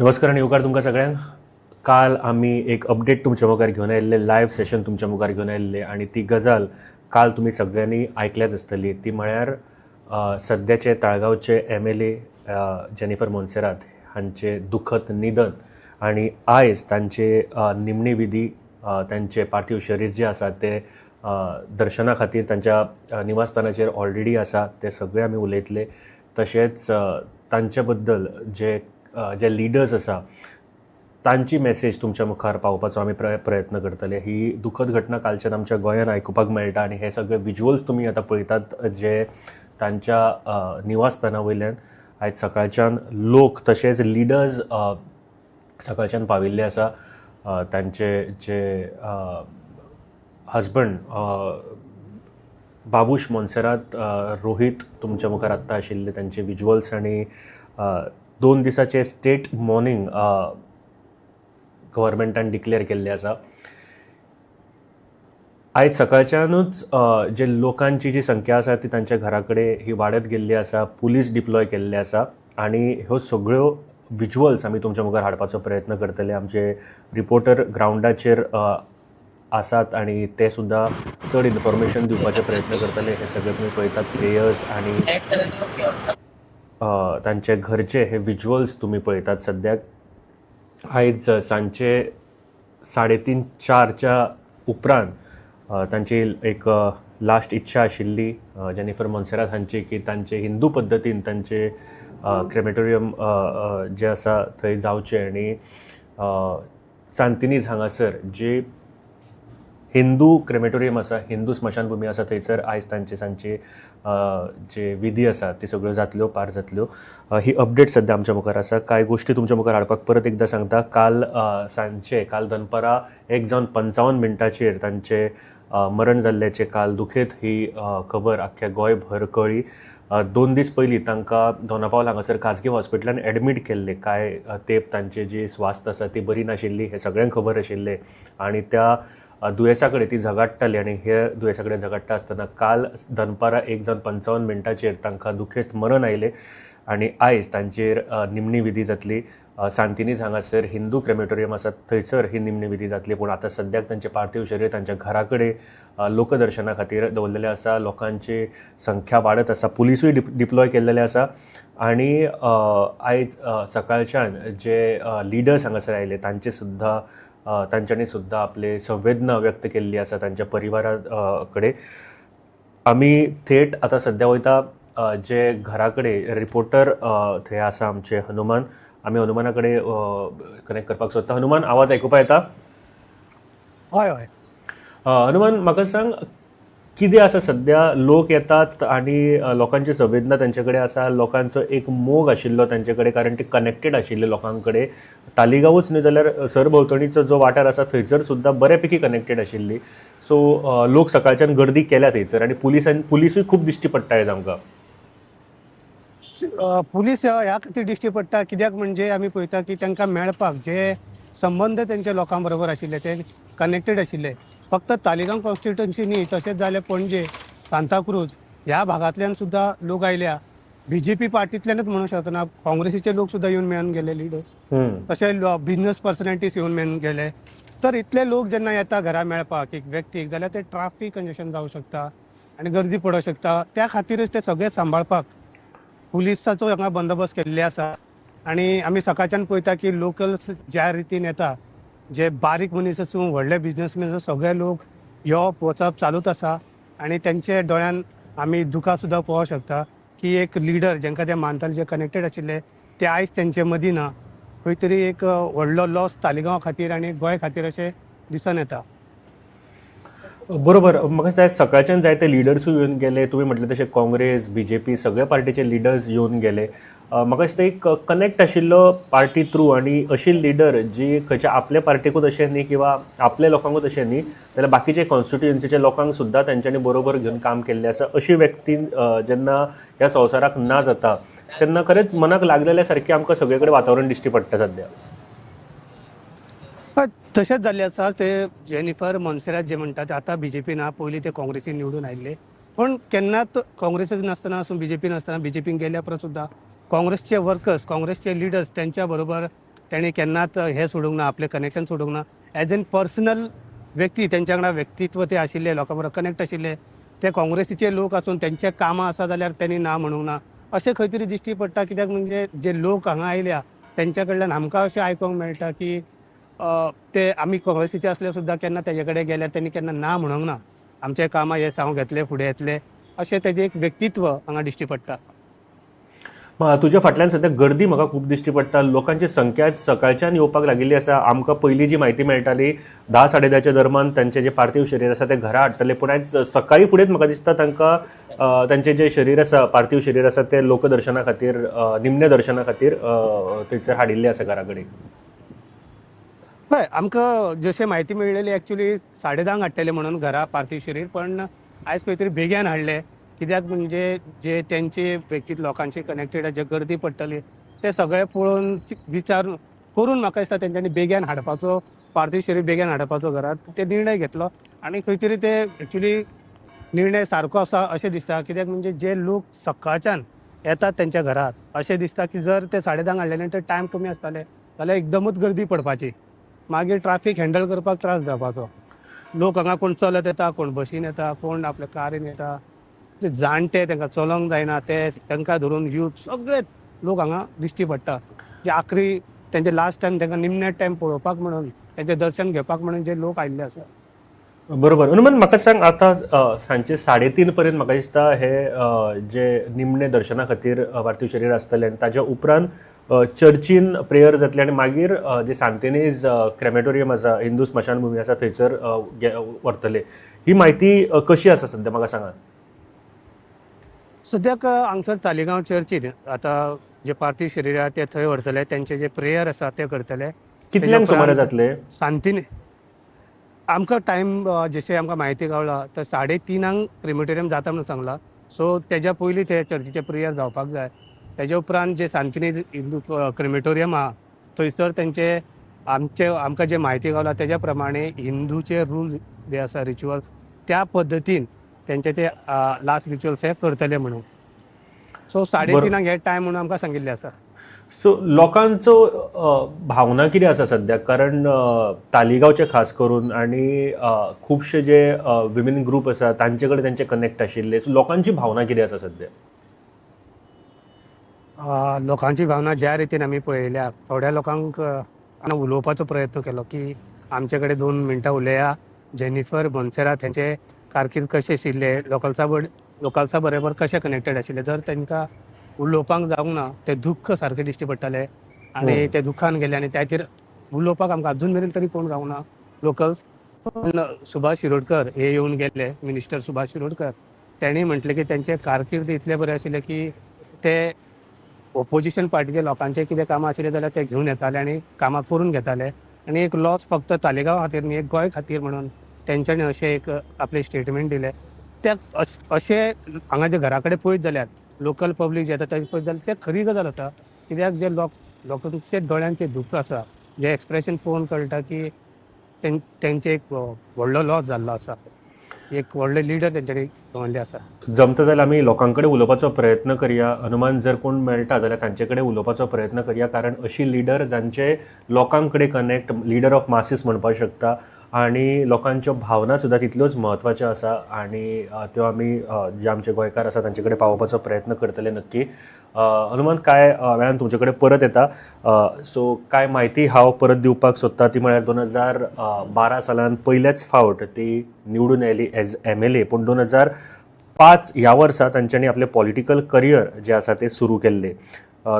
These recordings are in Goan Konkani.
नमस्कार आनी येवकार तुमकां सगळ्यांक. काल आमी एक अपडेट तुमच्या मुखार घेवन आयिल्ले, लायव्ह सेशन तुमच्या मुखार घेवन आयिल्ले आनी ती गजाल काल तुमी सगळ्यांनी आयकल्याच आसतली. ती म्हळ्यार सद्याचे ताळगांवचे एमएलए जेनिफर मोन्सेरात हांचे दुखद निधन आनी आयज तांचे निमणी विधी, तांचे पार्थीव शरीर जे आसा ते दर्शना खातीर तांच्या निवासस्थानाचेर ऑलरेडी आसा, ते सगळे आमी उलयतले. तशेंच तांचे बद्दल जे जे लिडर्स आसा तांची मॅसेज तुमच्या मुखार पावोवपाचो आमी प्रयत्न करतले. ही दुखद घटना कालच्यान आमच्या गोंयान आयकुपाक मेळटा आनी हे सगळे विज्युअल्स तुमी आतां पळयतात जे तांच्या निवासस्थाना वयल्यान आयज सकाळच्यान लोक तशेंच लिडर्स सकाळच्यान पाविल्ले आसा. तांचे जे हजबंड बाबूश मोन्सेरात रोहीत तुमच्या मुखार आत्तां आशिल्ले तांचे विज्युअल्स आनी 2 दिसाचे स्टेट मॉर्निंग गव्हर्मेंटान डिक्लेअर केल्ले आसा. आयज सकाळच्यानूच जे लोकांची जी संख्या आसा ती तांच्या घरा कडेन ही वाडत गेल्ली आसा, पुलीस डिप्लॉय केल्ले आसा आनी ह्यो सगळ्यो विज्युअल्स आमी तुमच्या मुखार हाडपाचो प्रयत्न करतले. आमचे रिपोर्टर ग्रावंडाचेर आसात आनी ते सुद्दां चड इन्फॉर्मेशन दिवपाचे प्रयत्न करतले. हे सगळे तुमी पळयतात प्रेयर्स आनी तांचे घरचे हे विज्युअल्स तुमी पळयतात सद्याक. आयज सांजचे 3:30-4 उपरांत तांची एक लास्ट इच्छा आशिल्ली जेनिफर मोन्सेरात हांची की तांचे हिंदू पद्दतीन तांचे क्रेमेटोरियम जे आसा थंय जावचें आनी सांतिनीज हांगासर जी हिंदू क्रेमेटोरियम आसा, हिंदू स्मशानभुमी आसा थंयसर आयज तांचे सांजचे जे विधी आसा ती सगळ्यो जातल्यो, पार जातल्यो. ही अपडेट सद्या आमच्या मुखार आसा. कांय गोश्टी तुमच्या मुखार हाडपाक परत एकदां सांगता. काल सांजचे, काल दनपारां 1:55 तांचे मरण जाल्ल्याचें काल दुखेत ही खबर आख्ख्या गोंयभर कळ्ळी. 2 दीस पयलीं तांकां दोनापावल हांगासर खाजगी हॉस्पिटलान एडमीट केल्ले. कांय तेंप तांचे जी स्वास्थ आसा ती बरी नाशिल्ली हें सगळ्यांक खबर आशिल्लें आनी त्या दुयेंसा कडेन ती झगाडटाली आनी हे दुयेंसा कडेन झगाडटा आसतना काल दनपारां 1:55 तांकां दुखेस्त मरण आयलें आनी आयज तांचेर निमणी विधी जातली. सांतिनीज हांगासर हिंदू क्रेमेटोरियम आसा थंयसर ही निमणी विधी जातली. पूण आतां सद्याक तांचें पार्थीव शरीर तांच्या घरा कडेन लोकदर्शना खातीर दवरलेलें आसा. लोकांची संख्या वाडत आसा, पुलिसूय डिप्लॉय केल्लेले आसा आनी आयज सकाळच्यान जे लिडर्स हांगासर आयले तांचे सुद्दां तांच्यांनी सुद्दां आपले संवेदना व्यक्त केल्ली आसा तांच्या परिवारा कडेन. आमी थेट आतां सद्या वयता जे घरा कडेन रिपोर्टर थंय आसा आमचे हनुमान. आमी हनुमाना कडेन कनेक्ट करपाक सोदता. हनुमान, आवाज आयकुपा येता? हय हय. हनुमान, म्हाका सांग कितें आसा सद्या? लोक येतात आनी लोकांची संवेदना तांचे कडेन आसा, लोकांचो एक मोग आशिल्लो तांचे कडेन, कारण ते कनेक्टेड आशिल्ले लोकां कडेन. तालिगांवूच न्हय जाल्यार सरभोंवतणीचो जो वाठार आसा थंयसर सुद्दां बऱ्यापैकी कनेक्टेड आशिल्ली. सो लोक सकाळच्यान गर्दी केल्या थंयसर आनी पुलिसूय खूब दिश्टी पडटा आयज आमकां. पुलीस ह्या खातीर दिश्टी पडटा कित्याक म्हणजे आमी पळयता की तांकां मेळपाक जे संबंद तेंच्या लोकां बरोबर आशिल्ले ते कनेक्टेड आशिल्ले. फक्त तालिगांव कॉन्स्टिट्युएन्सी न्ही, तशेंच जाल्यार पणजे, सांताक्रूज ह्या भागांतल्यान सुद्दां लोक आयल्या. बीजेपी पार्टींतल्यानच म्हणूंक शकना, काँग्रेसीचे लोक सुद्दां येवन मेळून गेले लिडर्स, तशे बिजनस पर्सनॅलिटीज येवन मेळून गेले. तर इतले लोक जेन्ना येता घरा मेळपाक एक व्यक्तीक जाल्यार ते ट्राफीक कंजेशन जावं शकता आनी गर्दी पडोंक शकता. त्या खातीरच ते सगळे सांबाळपाक पुलिसाचो हांगा बंदोबस्त केल्ले आसा. आनी आमी सकाळच्यान पळयता की लोकल्स ज्या रितीन येता, जे बारीक मनीस आसूं व्हडले बिजनसमॅन आसूं, सगळे लोक येवप वचप चालूच आसा आनी तेंच्या दोळ्यान आमी दुकां सुद्दां पळोवंक शकता की एक लिडर जेंकां ते मानताले, जे कनेक्टेड आशिल्ले, ते आयज तेंचे मदीं ना. खंय तरी एक व्हडलो लॉस तालिगांव खातीर आनी गोंय खातीर अशें दिसून येता. बरोबर. म्हाका दिसता सकाळच्यान जायते लिडर्सूय येवन गेले. तुमी म्हटलें तशें काँग्रेस, बीजेपी सगळ्या पार्टीचे लिडर्स येवन गेले. म्हाका दिसता एक कनेक्ट आशिल्लो पार्टी थ्रू आनी अशी लिडर जी खंयच्या आपल्या पार्टीकूच अशें न्ही किंवा आपल्या लोकांकूच अशें न्ही जाल्यार बाकीचे कॉन्स्टिट्युएन्सीच्या लोकांक सुद्दां तेंच्यांनी बरोबर घेवन काम केल्लें आसा. अशी व्यक्ती जेन्ना ह्या संवसाराक ना जाता तेन्ना खरेंच मनाक लागलेल्या सारकें आमकां सगळे कडेन वातावरण दिश्टी पडटा सद्या. तशेंच जाल्लें आसा. ते जेनिफर मोन्सेरात जे म्हणटा ते आतां बीजेपी ना, पयलीं ते काँग्रेसीन निवडून आयिल्ले, पूण केन्नाच काँग्रेसीन नासतना आसूं बीजेपी नासतना, बीजेपीन गेल्या परत सुद्दां काँग्रेसचे वर्कर्स, काँग्रेसचे लिडर्स तेंच्या बरोबर तेणी केन्नाच हें सोडूंक ना, आपलें कनेक्शन सोडूंक ना. एज एन पर्सनल व्यक्ती तेंच्या वांगडा व्यक्तित्व ते आशिल्ले, लोकां बरोबर कनेक्ट आशिल्ले. ते काँग्रेसीचे लोक आसून तेंचे कामां आसा जाल्यार तेणी ना म्हणूंक ना, अशें खंय तरी दिश्टी पडटा. कित्याक म्हणजे जे लोक हांगा आयल्या तेंच्या कडल्यान आमकां अशें आयकोंक मेळटा की ते आमी काँग्रेसीचे आसले सुद्दां केन्ना तेजे कडेन गेल्यार तेणी केन्ना ना म्हणूंक ना, आमचे कामां हे साव घेतले फुडें येतले, अशें तेजें एक व्यक्तित्व हांगा दिश्टी पडटा. तुज्या फाटल्यान सद्या गर्दी म्हाका खूब दिश्टी पडटा, लोकांची संख्या सकाळच्यान येवपाक लागिल्ली आसा. आमकां पयलीं जी म्हायती मेळटाली 10 साडे 10च्या दरम्यान तांचें जें पार्थीव शरीर आसा तें घरा हाडटले, पूण आयज सकाळीं फुडेंच म्हाका दिसता तांकां तांचें जें शरीर आसा, पार्थीव शरीर आसा तें लोकदर्शना खातीर, निमण्या दर्शना खातीर थंयसर हाडिल्लें आसा घरा कडेन. हय, आमकां जशें म्हायती मेळ्ळेली एक्चुली 10:30 हाडटले म्हणून घरा पार्थीव शरीर, पण आयज खंय तरी बेगीन हाडलें. कित्याक म्हणजे जे तेंचे व्यक्ती लोकांचे कनेक्टेड जे गर्दी पडटली ते सगळे पळोवन विचार करून म्हाका दिसता तेंच्यांनी बेगीन हाडपाचो, पार्थीव शरीर बेगीन हाडपाचो घरात ते निर्णय घेतलो. आनी खंय तरी ते एक्चुली निर्णय सारको आसा अशें दिसता. कित्याक म्हणजे जे लोक सकाळच्यान येतात तेंच्या घरात, अशें दिसता की जर ते 10:30 हाडलेले तर टायम कमी आसताले जाल्यार एकदमच गर्दी पडपाची, मागीर ट्राफीक हँडल करपाक त्रास जावपाचो. लोक हांगा कोण चलत येता, कोण बशीन येता, कोण आपल्या कारीन येता, जे जाणटे तांकां चलोंक जायना ते तांकां धरून यूथ सगळे लोक हांगा दिश्टी पडटा. जे आखरी तेंचे लास्ट टायम तांकां निमणे टायम पळोवपाक म्हणून, तेंचें दर्शन घेवपाक म्हणून जे लोक आयिल्ले आसा. बरोबर. हनुमान, म्हाका सांग आतां सांजचे 3:30 पर्यंत म्हाका दिसता हे जे निमणे दर्शना खातीर पार्थीव शरीर आसतलें आनी ताज्या उपरांत चर्चीन प्रेयर जातलें आनी मागीर जे सांतेनीज क्रेमेटोरियम आसा, हिंदू स्मशानभुमी आसा थंयसर व्हरतले. ही म्हायती कशी आसा सद्या म्हाका सांगात. सद्याक हांगसर तालिगांव चर्चीन आतां जे पार्थीव शरीर आहा ते थंय व्हरतले, तेंचे जे प्रेयर आसा ते करतले. कितल्यांक सुमारे जातले? सांतीन आमकां टायम जशें आमकां म्हायती गावला तर 3:30 क्रिमेटोरियम जाता म्हणून सांगला. सो तेज्या पयलीं ते चर्चीचे प्रेयर जावपाक जाय. तेज्या उपरांत जे सांतिनेज हिंदू क्रिमेटोरियम आहा थंयसर तेंचे आमचे आमकां जे म्हायती गावला तेज्या प्रमाणे हिंदूचे रूल्स जे आसा रिच्युअल्स त्या पद्दतीन तेंचे ते लास्ट रिच्युअल्स हे करतले म्हणून. सो 3:30 हे टायम म्हणून आमकां सांगिल्लें आसा. सो लोकांचो भावना कितें आसा सद्याक? कारण तालिगांवचे खास करून आनी खुबशे जे विमेन ग्रूप आसा तांचे कडेन तेंचे कनेक्ट आशिल्ले, सो लोकांची भावना कितें आसा सद्या? लोकांची भावना ज्या रितीन आमी पळयल्या, थोड्या लोकांक उलोवपाचो प्रयत्न केलो की आमचे कडेन 2 मिनटां उलया, जेनिफर मोन्सेरात हेंचे कारकीर्द कशें आशिल्ले, लोकल्सा बरोबर कशें कनेक्टेड आशिल्ले. जर तांकां उलोवपाक जावंक ना ते दुख्ख सारकें दिश्टी पडटालें आनी ते दुख्खान गेले आनी त्या खातीर उलोवपाक आमकां अजून मेरेन तरी कोण गावना लोकल्स. पण सुभाष शिरोडकर हे येवन गेले, मिनिस्टर सुभाष शिरोडकर, तेणी म्हटलें की तेंचे कारकीर्द इतले बरें आशिल्ले की ते ओपोजिशन पार्टीचे लोकांचे कितें कामां आशिल्लें जाल्यार ते घेवन येताले आनी कामां करून घेताले. आनी एक लॉस फक्त तालिगांव खातीर न्ही, एक गोंय खातीर म्हणून तेंच्यांनी अशें एक आपलें स्टेटमेंट दिलें. त्या अशें हांगा जे घरा कडेन पळयत जाल्यार लोकल पब्लीक जे येता तांचे पळयत जाल्यार तें खरी गजाल आसा. कित्याक जे लोकांचे दोळ्यांचे दुख्ख आसा, जे एक्सप्रेशन पळोवन कळटा की तेंचे एक व्हडलो लॉस जाल्लो आसा, एक व्हडले लिडर तेंच्यांनी दवरले आसा. जमता जाल्यार आमी लोकां कडेन उलोवपाचो प्रयत्न करया. हनुमान, जर कोण मेळटा जाल्यार तांचे कडेन उलोवपाचो प्रयत्न करया, कारण अशी लिडर जांचे लोकां कडेन कनेक्ट, लिडर ऑफ मासीस म्हणपाक शकता आनी लोकांच्यो भावना सुद्दां तितल्योच म्हत्वाच्यो आसा आनी त्यो आमी जे आमचे गोंयकार आसा तांचे कडेन पावोवपाचो प्रयत्न करतले नक्की. हनुमान, कांय वेळान तुमचे कडेन परत येता. सो कांय म्हायती हांव परत दिवपाक सोदता ती म्हळ्यार 2012 सालान पयलेच फावट ती निवडून आयली एज MLA, पूण 2005 ह्या वर्सा तांच्यांनी आपलें पॉलिटिकल करियर जें आसा तें सुरू केल्लें.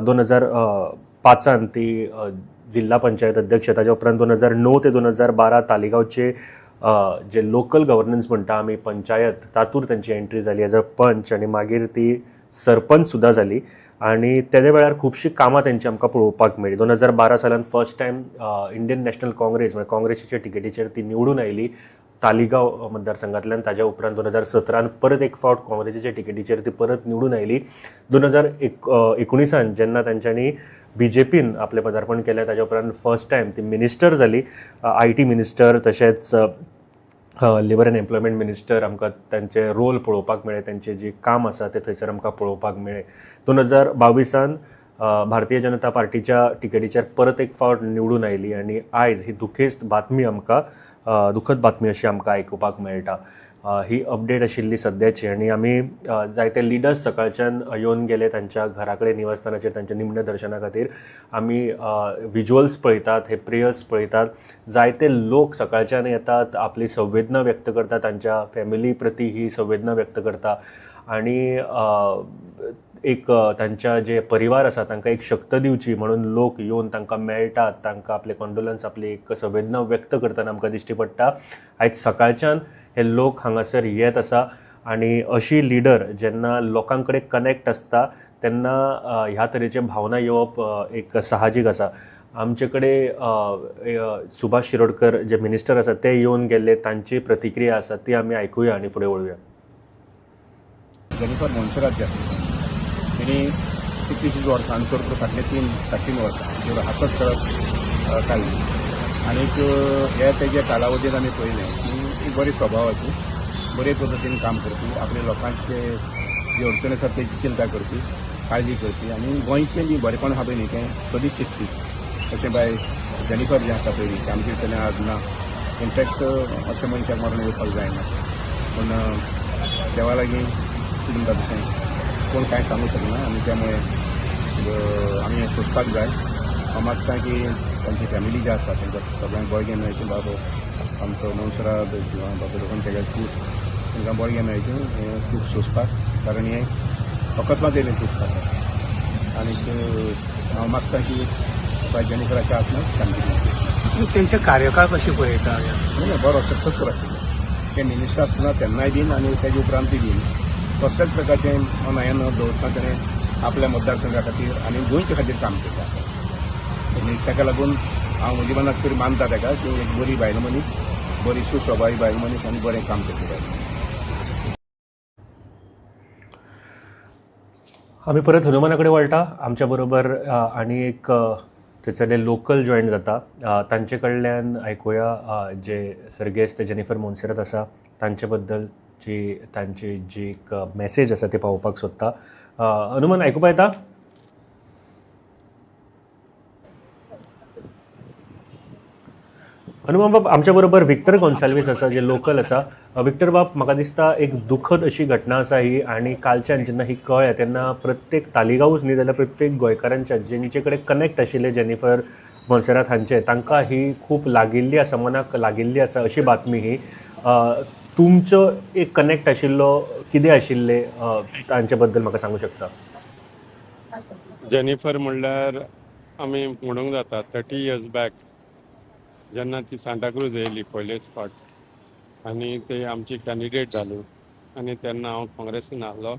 2005 ती जिल्हा पंचायत अध्यक्ष, ताज्या उपरांत 2009 ते 2012 तालिगांवचे जे लोकल गव्हर्नन्स म्हणटा आमी पंचायत, तातूंत तांची एंट्री जाली एज अ पंच आनी मागीर ती सरपंच सुद्दां जाली आनी तेदे वेळार खुबशीं कामां तेंची आमकां पळोवपाक मेळ्ळी. 2012 सालान first time Indian National Congress म्हळ्यार काँग्रेसीच्या टिकेटीचेर ती निवडून आयली तालिगांव मतदारसंघांतल्यान. ताज्या उपरांत 2017 परत एक फावट काँग्रेसीच्या टिकेटीचेर ती परत निवडून आयली. 2019 जेन्ना तांच्यांनी BJPन आपलें पदार्पण केलें ताज्या उपरांत फर्स्ट टायम ती मिनिस्टर जाली, IT minister, तशेंच लेबर एंड एम्प्लॉयमेंट मिनिस्टर. आमकां तांचे रोल पळोवपाक मेळ्ळे, तांचें जें काम आसा तें थंयसर आमकां पळोवपाक मेळ्ळें. 2022 भारतीय जनता पार्टीच्या तिकेटीचेर परत एक फावट निवडून आयली आनी आयज ही दुखेस्त बातमी आमकां, दुखद बातमी अशी आमकां आयकुपाक मेळटा. ही अपडेट आशिल्ली सद्याची आनी आमी जायते लिडर्स सकाळच्यान येवन गेले तांच्या घरा कडेन, निवासस्थानाचेर तांच्या निमण्या दर्शना खातीर. आमी विज्युअल्स पळयतात, हे प्रेयर्स पळयतात. जायते लोक सकाळच्यान येतात, आपली संवेदना व्यक्त करतात, तांच्या फॅमिली प्रती ही संवेदना व्यक्त करता आनी एक तांच्या जे परिवार आसा तांकां एक शक्त दिवची म्हणून लोक येवन तांकां मेळटात, तांकां आपले कॉन्डोलन्स, आपली एक संवेदना व्यक्त करतना आमकां दिश्टी पडटा. आयज सकाळच्यान हे लोक हांगासर येत आसा आनी अशी लिडर जेन्ना लोकां कडेन कनेक्ट आसता तेन्ना ह्या तरेचे भावना येवप एक साहजीक आसा. आमचे कडेन सुभाष शिरोडकर जे मिनिस्टर आसा ते येवन गेल्ले, तांची प्रतिक्रिया आसा ती आमी आयकुया आनी फुडें वळुया. जेनिफर मोन्सेरात जे आसा तेणी कितलीशींच वर्सां आनी चड करून फाटले 3-3.5 वर्सां जेवढं हातच करत काडली आनीक हे तेज्या कालावधीन आमी पळयलें की बरी स्वभावाची, बरे पद्दतीन काम करपी, आपल्या लोकांचे जे अडचणी आसात तेजी चिंता करपी, काळजी करपी आनी गोंयचें जी बरेपण आहा पळय न्ही तें सदींच चिंतपी अशें बाय जेनिफर जें आसा पळय न्ही तें आमचे भितर आज ना. इनफॅक्ट अशें मनशाक मरण येवपाक जायना, पूण देवा लागीं कितें म्हणटा तशें कोण कांय सांगू शकना आनी त्यामुळे आमी हें सोंसपाक जाय. हांव मागता की तांची फॅमिली जी आसा तांकां सगळ्यांक बळगें मेळचें, बाबू आमचो मोन्सेरात किंवा बाबू रोहन तेगे खूब तांकां बळगें मेळचें हें दूख सोंसपाक, कारण हें अकस्मात येयलें दूख आसा. आनीक हांव मागता की बाय जेनिफराच्या आत्म्याक शांती मेळची. तेंचे कार्यकाळ कशें पळयता? न्ही, बरो सक्सेसफूल आशिल्लो ते मिनिस्टर आसतना तेन्नाय बीन आनी तेजे उपरांतूय बीन कसल्याच प्रकारचें हें न दवरतना तेणें आपल्या मतदारसंघा खातीर आनी गोंयच्या खातीर काम केलें आसा. आनी ताका लागून हांव म्हज्या मनाक तरी मानता ताका की एक बरी बायल मनीस, बरी सुस्वभावी बायल मनीस आनी बरें काम करपी बायल मनीस. आमी परत हनुमाना कडेन वळटा. आमच्या बरोबर आनी एक थंयसरले लोकल जॉयन जाता, तांचे कडल्यान आयकुया जे सर्गेस्त जेनिफर मोन्सेरात आसा तांचे बद्दल जी तांची जी एक मॅसेज आसा ती पावोवपाक सोदता. हनुमान, आयकुपा येता? हनुमान बाब, आमच्या बरोबर विक्टर गोन्साल्वीस आसा जे लोकल आसा. विक्टर बाब, म्हाका दिसता एक दुखद अशी घटना आसा ही आनी कालच्यान जेन्ना ही कळ्ळ्या तेन्ना प्रत्येक तालिगांवूच न्ही जाल्यार प्रत्येक गोंयकारांच्या जेंचे कडेन कनेक्ट आशिल्ले जेनिफर मोन्सेरात हांचे तांकां ही खूब लागिल्ली आसा, मनाक लागिल्ली आसा अशी बातमी ही. तुमचो एक कनेक्ट आशिल्लो कितें आशिल्लें तांचे बद्दल म्हाका सांगू शकता? जेनिफर म्हणल्यार आमी म्हणूंक जाता 30 इयर्स बॅक जेन्ना ती सांताक्रूज येयली पयलेच फावट आनी ते आमची कॅन्डिडेट जाली आनी तेन्ना हांव काँग्रेसीन आहलो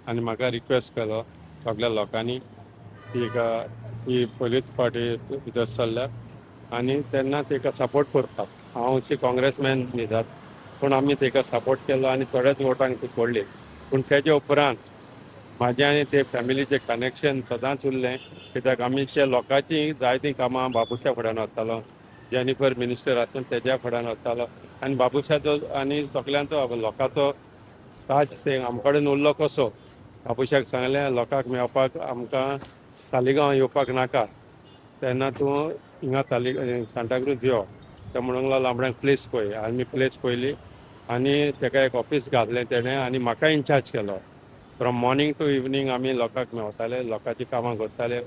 आनी म्हाका रिक्वेस्ट केलो सगळ्या लोकांनी तिका ती पयलीच फावटी भितर सरल्या आनी तेन्ना तिका सपोर्ट करपाक. हांव ती काँग्रेसमॅन न्ही, पूण आमी तिका सपोर्ट केलो आनी थोड्याच वोटांक ती पडली. पूण तेजे उपरांत म्हाजें आनी ते फॅमिलीचें कनेक्शन सदांच उरलें, कित्याक आमी ते लोकांची जायतीं कामां बाबुशा फुड्यान वतालो, जेनिफर मिनिस्टर आसून तेज्या फुड्यान वतालो आनी बाबुशाचो आनी सगल्यांचो लोकांचो ताज ते आमचे कडेन उरलो कसो. बाबुशाक सांगलें लोकांक मेळपाक आमकां तालिगांव येवपाक नाका, तेन्ना तूं हिंगा सांताक्रूज यो. ते म्हणूंक लागलो आपणाक प्लेस पळय. आमी प्लेस पळयली आनी तेका एक ऑफीस घातलें तेणें आनी म्हाका इन्चार्ज केलो. फ्रॉम मॉर्निंग टू इवनींग आमी लोकांक मेवताले, लोकांची कामां करताले.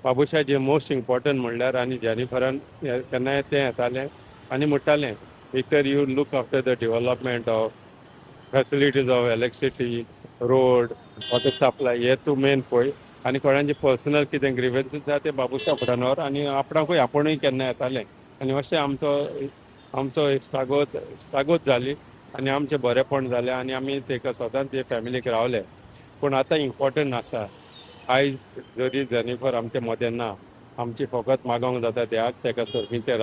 बाबुशाचे मोस्ट इम्पॉर्टंट म्हणल्यार आनी जेनिफरान केन्नाय तें येतालें आनी म्हणटालें, Victor, you look after the development of facilities of electricity, road, water supply, हे तूं मेन पळय आनी कोणाचे पर्सनल कितें ग्रिवन्सीस आसा ते बाबुशा फुड्यान व्हर. आनी आपणाकूय आपुणूय केन्ना येतालें आनी अशें आमचो एक इश्टागत जाली आनी आमचें बरेपण जालें आनी आमी तेका सदांच ते फॅमिलीक रावले. पूण आतां इम्पॉर्टंट आसा, आयज जरी जेनिफर आमचे मदें ना, आमची फकत मागोंक जाता देवाक तेका सर्गीचें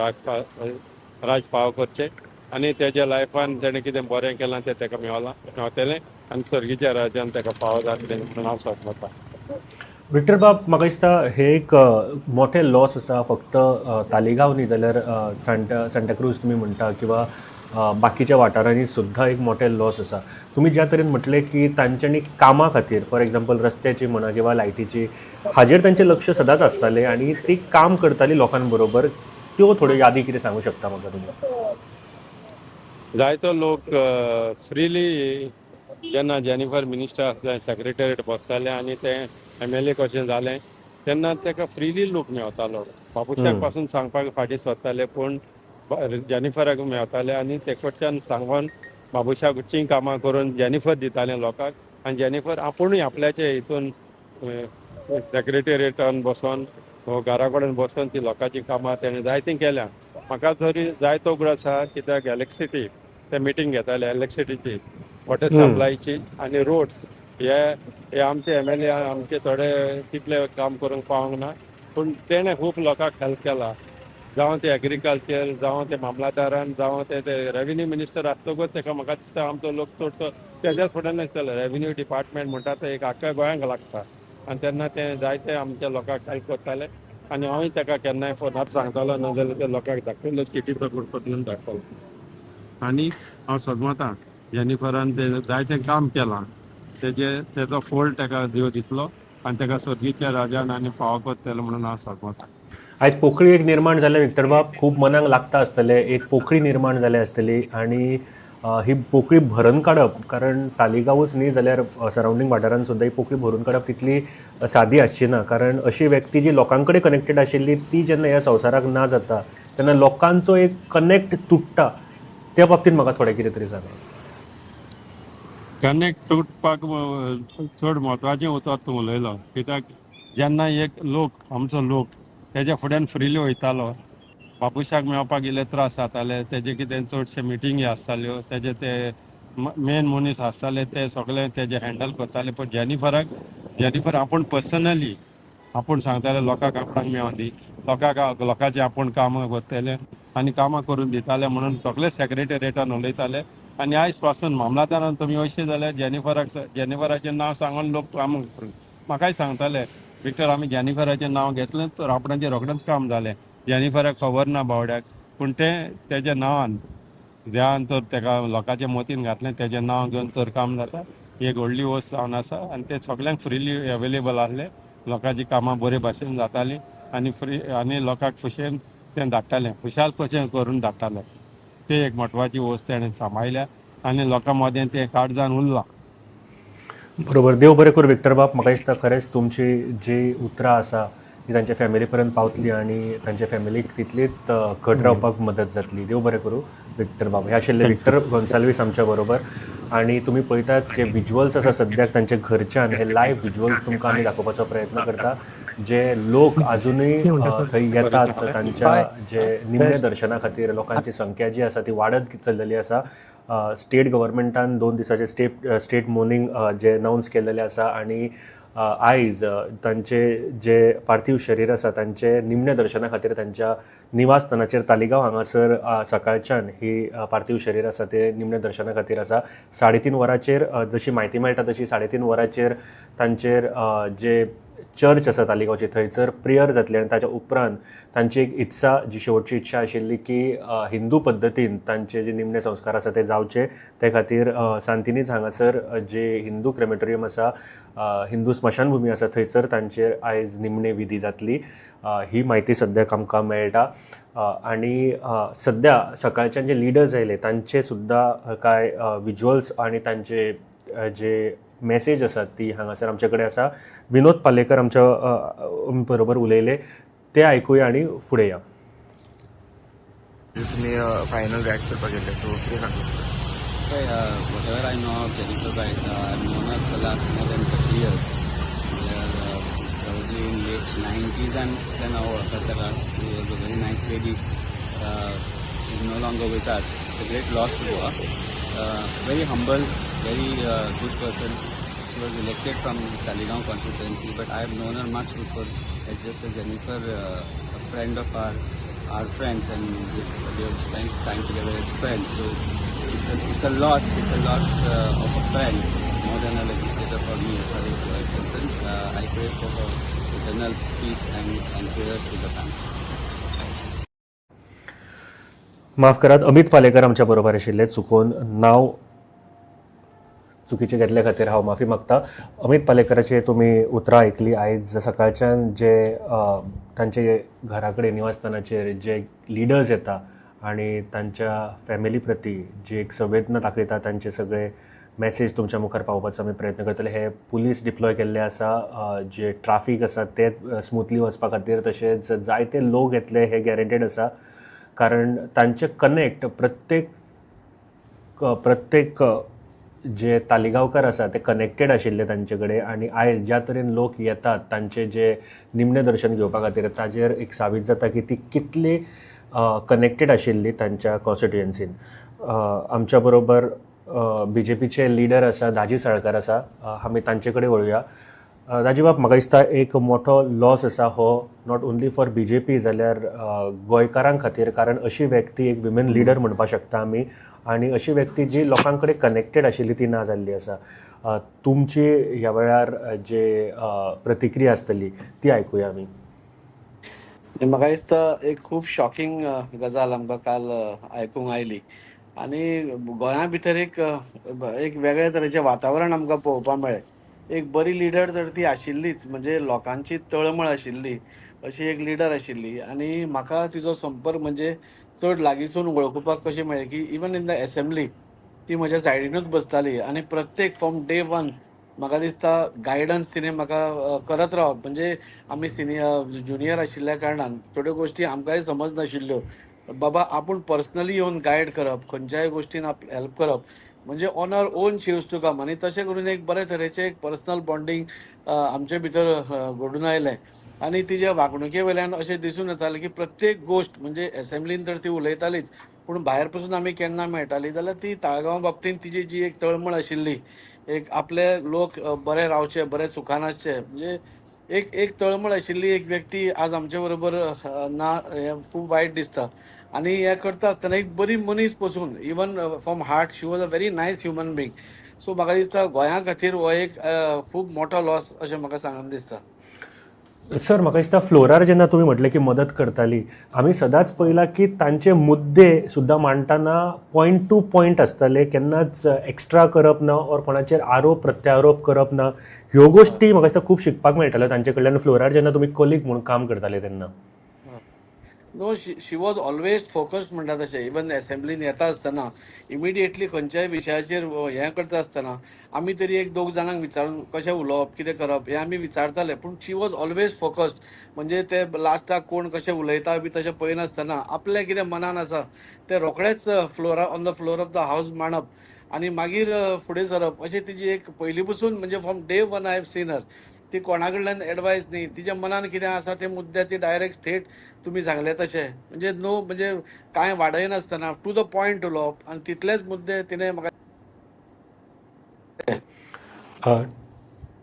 राज पाव करचें आनी तेज्या लायफान तेणें कितें बरें केलां तें तेका मेवतलें आनी सर्गीच्या राज्यान तेका फावो जातलें म्हणून हांव सोदता. विक्टर बाब, म्हाका दिसता हे एक मोठें लॉस आसा, फक्त तालिगांव न्ही जाल्यार सांताक्रूज तुमी म्हणटा किंवा बाकीच्या वाठारांनी सुद्दां एक मोठें लॉस आसा. तुमी ज्या तरेन म्हटलें की तांच्यांनी कामां खातीर फॉर एग्जाम्पल रस्त्याची म्हणा किंवा लायटीची हाजेर तांचें लक्ष सदांच आसतालें आनी ती काम करताली लोकां बरोबर, त्यो थोड्यो यादी कितें सांगू शकता म्हाका तुमी? जायतो लोक फ्रिली जेन्ना जेनिफर मिनिस्टर आसले सेक्रेटरीट बसताले आनी ते MLA कशें जालें तेन्ना ताका फ्रिली लोक मेवतालो. बाबुशाक पासून सांगपाक फाटीं सरताले पूण जेनिफराक मेवताले आनी ते कडच्यान सांगून बाबुशाची कामां करून जेनिफर दिताले लोकांक आनी जेनिफर आपुणूय आपल्याचे हितून सेक्रेटरीटान बसोन घरा कडेन बसोन ती लोकांची कामां तेणें जायतीं केल्या. म्हाका तरी जायतो उगडास आसा कित्याक इलेक्ट्रिसिटी ते मिटींग घेताले, इलेक्ट्रिसिटीची, वॉटर सप्लायची आनी रोड्स हे आमचे MLA आमचे थोडे तितले काम करूंक पावंक ना पूण तेणें खूब लोकांक हेल्प केला. जावं ते एग्रीकल्चर, जावं ते मामलादारान, जावं ते रेवेन्यू मिनिस्टर आसतकूच ताका म्हाका दिसता आमचो लोक चडसो तेज्याच फुड्यान आसतालो. रेवेन्यू डिपार्टमेंट म्हणटा ते एक आख्ख्या गोंयांक लागता आनी तेन्ना ते जायते आमच्या लोकांक हेल्प करताले आनी हांवूय ताका केन्नाय फोनार सांगतालो, ना जाल्यार ते लोकांक दाखयलो चिटीचो ग्रुप दिवन दाखयलो. आनी हांव सदमतां जेनिफरान ते जायतें काम केलां, तेजो फोल्ड ताका देव दितलो आनी ताका स्वर्गीच्या राजान आनी फावो करतलो म्हणून हांव सदमतां. आयज पोकळी एक निर्माण जाल्या विक्टर बाब, खूब मनाक लागता आसतलें, एक पोकळी निर्माण जाल्या आसतली आनी ही पोकळी भरून काडप, कारण तालिगांवूच न्ही जाल्यार सरावंडींग वाठारान सुद्दां ही पोकळी भरून काडप तितली सादी आसची ना, कारण अशी व्यक्ती जी लोकां कडेन कनेक्टेड आशिल्ली ती जेन्ना ह्या संवसाराक ना जाता तेन्ना लोकांचो एक कनेक्ट तुट्टा. त्या बाबतींत म्हाका थोडें कितें तरी सांगा. कनेक्ट तुटपाक चड म्हत्वाचें उतर तूं उलयलो, कित्याक जेन्ना एक लोक आमचो लोक तेज्या फुड्यान फ्रिली वयतालो, बाबुशाक मेळपाक गेले त्रास जाताले, तेजे कितें चडशे मिटिंगी आसताल्यो, तेजे ते मेन मनीस आसताले ते सगळे तेजे हँडल करताले. पूण जेनिफर आपूण पर्सनली आपूण सांगताले लोकांक आपणाक मेळोन दी, लोकांक लोकांचें आपूण कामां करतले आनी कामां करून दिताले म्हणून सगळे सेक्रेटरीटान उलयताले. आनी आयज पासून मामलादारान तुमी अशें जाल्यार जेनिफराचें नांव सांगून लोक काम म्हाकाय सांगताले, विक्टर आमी जेनिफराचें नांव घेतलें तर आपणाचें रोखडेंच काम जालें. जेनिफराक खबर ना बावड्याक, पूण तें तेज्या नांवान देवान तर तेका लोकांच्या मतीन घातलें, तेजें नांव घेवन तर काम जाता. एक व्हडली वस्त जावन आसा आनी ते सगल्यांक फ्रिली अवेलेबल आसले, लोकांची कामां बरे भाशेन जातालीं आनी फ्री आनी लोकांक खुशयेन तें धाडटालें, खुशाल कशें करून धाडटालें. ते एक म्हत्वाची वस्त तेणें सांबाळल्या आनी लोकां मदें तें काळजान उरलां. बरोबर, देव बरें करूं विक्टर बाब. म्हाका दिसता खरेंच तुमची जी उतरां आसा ती तांच्या फॅमिली पर्यंत पावतली आनी तांच्या फॅमिलीक तितलीच घट रावपाक मदत जातली. देव बरें करूं विक्टर बाब. हे आशिल्ले विक्टर गोन्साल्वीस आमच्या बरोबर आनी तुमी पळयतात जे विज्युअल्स आसा सद्याक तांच्या घरच्यान, हे लायव्ह विज्युअल्स तुमकां आमी दाखोवपाचो प्रयत्न करता. जे लोक आजुनूय थंय येतात तांच्या जे निमणे दर्शना खातीर लोकांची संख्या जी आसा ती वाडत चल्लेली आसा. स्टेट गव्हर्मेंटान 2 दिसाचे स्टेट मोर्निंग जे अनावन्स केल्लेले आसा आनी आयज तांचे जे पार्थीव शरीर आसा तांचे निमणे दर्शना खातीर तांच्या निवासस्थानाचेर तालिगांव हांगासर सकाळच्यान ही पार्थीव शरीर आसा ते निमणे दर्शना खातीर आसा. 3:30 वरांचेर जशी म्हायती मेळटा तशी 3:30 वरांचेर तांचेर जे चर्च आसा तालिगांवची थंयसर प्रेयर जातली आनी ताच्या उपरांत तांची एक इत्सा जी शेवटची इत्सा आशिल्ली की हिंदू पद्दतीन तांचे जे निमणे संस्कार आसा ते जावचे, ते खातीर सांतिनीज हांगासर जे हिंदू क्रेमेटोरियम आसा, हिंदू स्मशानभुमी आसा थंयसर तांचेर आयज निमणे विधी जातली ही म्हायती सद्याक आमकां मेळटा. आनी सद्या सकाळच्यान जे लिडर्स आयले तांचे सुद्दां कांय विज्युअल्स आनी तांचे जे मेसेज आसात ती हांगासर आमचे कडेन आसा. विनोद पालेकर आमच्या बरोबर उलयले ते आयकुया आनी फुडें या. तुमी फायनल रिएक्ट करपाक गेल्ले, सो कितें सांगता? Whatever I know of Jennifer Bhai, I've known her for the last more than 30 years. Probably in late 90s and then our Katara, she was a very nice lady. She's no longer with us. It's a great loss to her. Very humble, very good person. She was elected from Taleigao constituency, but I have known her much before as just a Jennifer, a friend of our friends, and we have spent time together as friends. So it's a loss. It's a loss of a friend more than a legislator for me, as far as I am concerned. I pray for her eternal peace and prayers to the family. माफ करात, अमित पालेकर आमच्या बरोबर आशिल्ले. चुकोवन नांव चुकीचें घेतले खातीर हांव माफी मागता. अमित पालेकराचे तुमी उतरां आयकली. आयज सकाळच्यान जे तांचे घरा कडेन, निवासस्थानाचेर जे लिडर्स येता आनी तांच्या फॅमिली प्रती जी एक संवेदना दाखयता, तांचे सगळे मॅसेज तुमच्या मुखार पावोवपाचो आमी प्रयत्न करतले. हे पुलीस डिप्लॉय केल्ले आसा, जे ट्राफीक आसा ते स्मुथली वचपा खातीर, तशेंच जायते लोक येतले हे गॅरंटेड आसा, कारण तांचे कनेक्ट प्रत्येक प्रत्येक जे तालिगांवकार आसा ते कनेक्टेड आशिल्ले तांचे कडेन. आनी आयज ज्या तरेन लोक येतात तांचे जे निमणें दर्शन घेवपा खातीर, ताजेर एक साबीत जाता की ती कितली कनेक्टेड आशिल्ली तांच्या कॉन्स्टिट्युएन्सीन. आमच्या बरोबर बीजेपीचे लिडर आसा, दाजी साळकार आसा. आमी तांचे कडेन वळुया. दाजीबाब, म्हाका दिसता एक मोठो लॉस आसा हो, not only for BJP जाल्यार गोंयकारां खातीर, कारण अशी व्यक्ती, एक विमेन लिडर म्हणपाक शकता आमी, आनी अशी व्यक्ती जी लोकां कडेन कनेक्टेड आशिल्ली ती ना जाल्ली आसा. तुमची ह्या वेळार जे प्रतिक्रिया आसतली ती आयकुया आमी. म्हाका दिसता एक खूब शॉकिंग गजाल आमकां काल आयकूंक आयली आनी गोंया भितर एक एक वेगळे तरेचें वातावरण आमकां पळोवपाक मेळ्ळें. एक बरी लिडर तर ती आशिल्लीच, म्हणजे लोकांची तळमळ आशिल्ली अशी एक लिडर आशिल्ली. आनी म्हाका तिजो संपर्क म्हणजे चड लागींसून वळखुपाक कशें मेळ्ळें की इवन इन the assembly ती म्हज्या सायडीनूच बसताली आनी प्रत्येक फ्रॉम डे वन म्हाका दिसता गायडन्स तिणें म्हाका करत रावप. म्हणजे आमी सिनियर ज्युनियर आशिल्ल्या कारणान थोड्यो गोश्टी आमकांय समज नाशिल्ल्यो, बाबा आपूण पर्सनली येवन गायड करप, खंयच्याय गोश्टीन हेल्प करप, म्हणजे on her own she used to come. आनी तशें करून एक बरे तरेचें एक पर्सनल बॉन्डींग आमचे भितर घडून आयलें. आनी तिच्या वागणुके वयल्यान अशें दिसून येतालें की प्रत्येक गोश्ट, म्हणजे एसेंब्लीन तर ती उलयतालीच, पूण भायर पसून आमी केन्ना मेळटाली जाल्यार ती ताळगांव बाबतींत तिजी जी एक तळमळ आशिल्ली, एक आपले लोक बरे रावचे, बरे सुखान आसचे, म्हणजे एक एक तळमळ आशिल्ली एक व्यक्ती आज आमचे बरोबर ना, हें खूब वायट दिसता. आनी हें करता आसतना एक बरी मनीस पसून, even from heart she was a very nice human being. So म्हाका दिसता गोंया खातीर हो एक खूब मोठो लॉस अशें म्हाका सांगन दिसता. सर, म्हाका दिसता फ्लोरार जेन्ना तुमी म्हटलें की मदत करताली, आमी सदांच पळयलां की तांचे मुद्दे सुद्दां मांडटना पॉयंट टू पॉयंट आसताले, केन्नाच एक्स्ट्रा करप ना ऑर कोणाचेर आरोप प्रत्यारोप करप ना. ह्यो गोश्टी म्हाका दिसता खूब शिकपाक मेळटाल्यो तांचे कडल्यान, फ्लोरार जेन्ना तुमी कॉलीग म्हणून काम करताले तेन्ना. No, she was always focused म्हणटा तशें. इवन एसेंब्लीन येता आसतना इमिडिएटली खंयच्याय विशयाचेर हें करता आसतना आमी तरी एक दोग जाणांक विचारून कशें उलोवप, कितें करप हें आमी विचारताले, पूण she was always focused. म्हणजे ते लास्टाक कोण कशें उलयता बी तशें पळयनासतना आपलें कितें मनान आसा तें रोखडेंच floor on the floor of the house मांडप आनी मागीर फुडें सरप, अशें तिजी एक पयलीं पसून, म्हणजे from day one I have seen her. ती कोणा कडल्यान एडवायस न्ही, तिच्या मनान कितें आसा ते मुद्दे ती डायरेक्ट थेट तुमी सांगले तशें, म्हणजे नो, म्हणजे कांय वाडयनासतना टू the point उलोवप आनी तितलेच मुद्दे तिणें म्हाका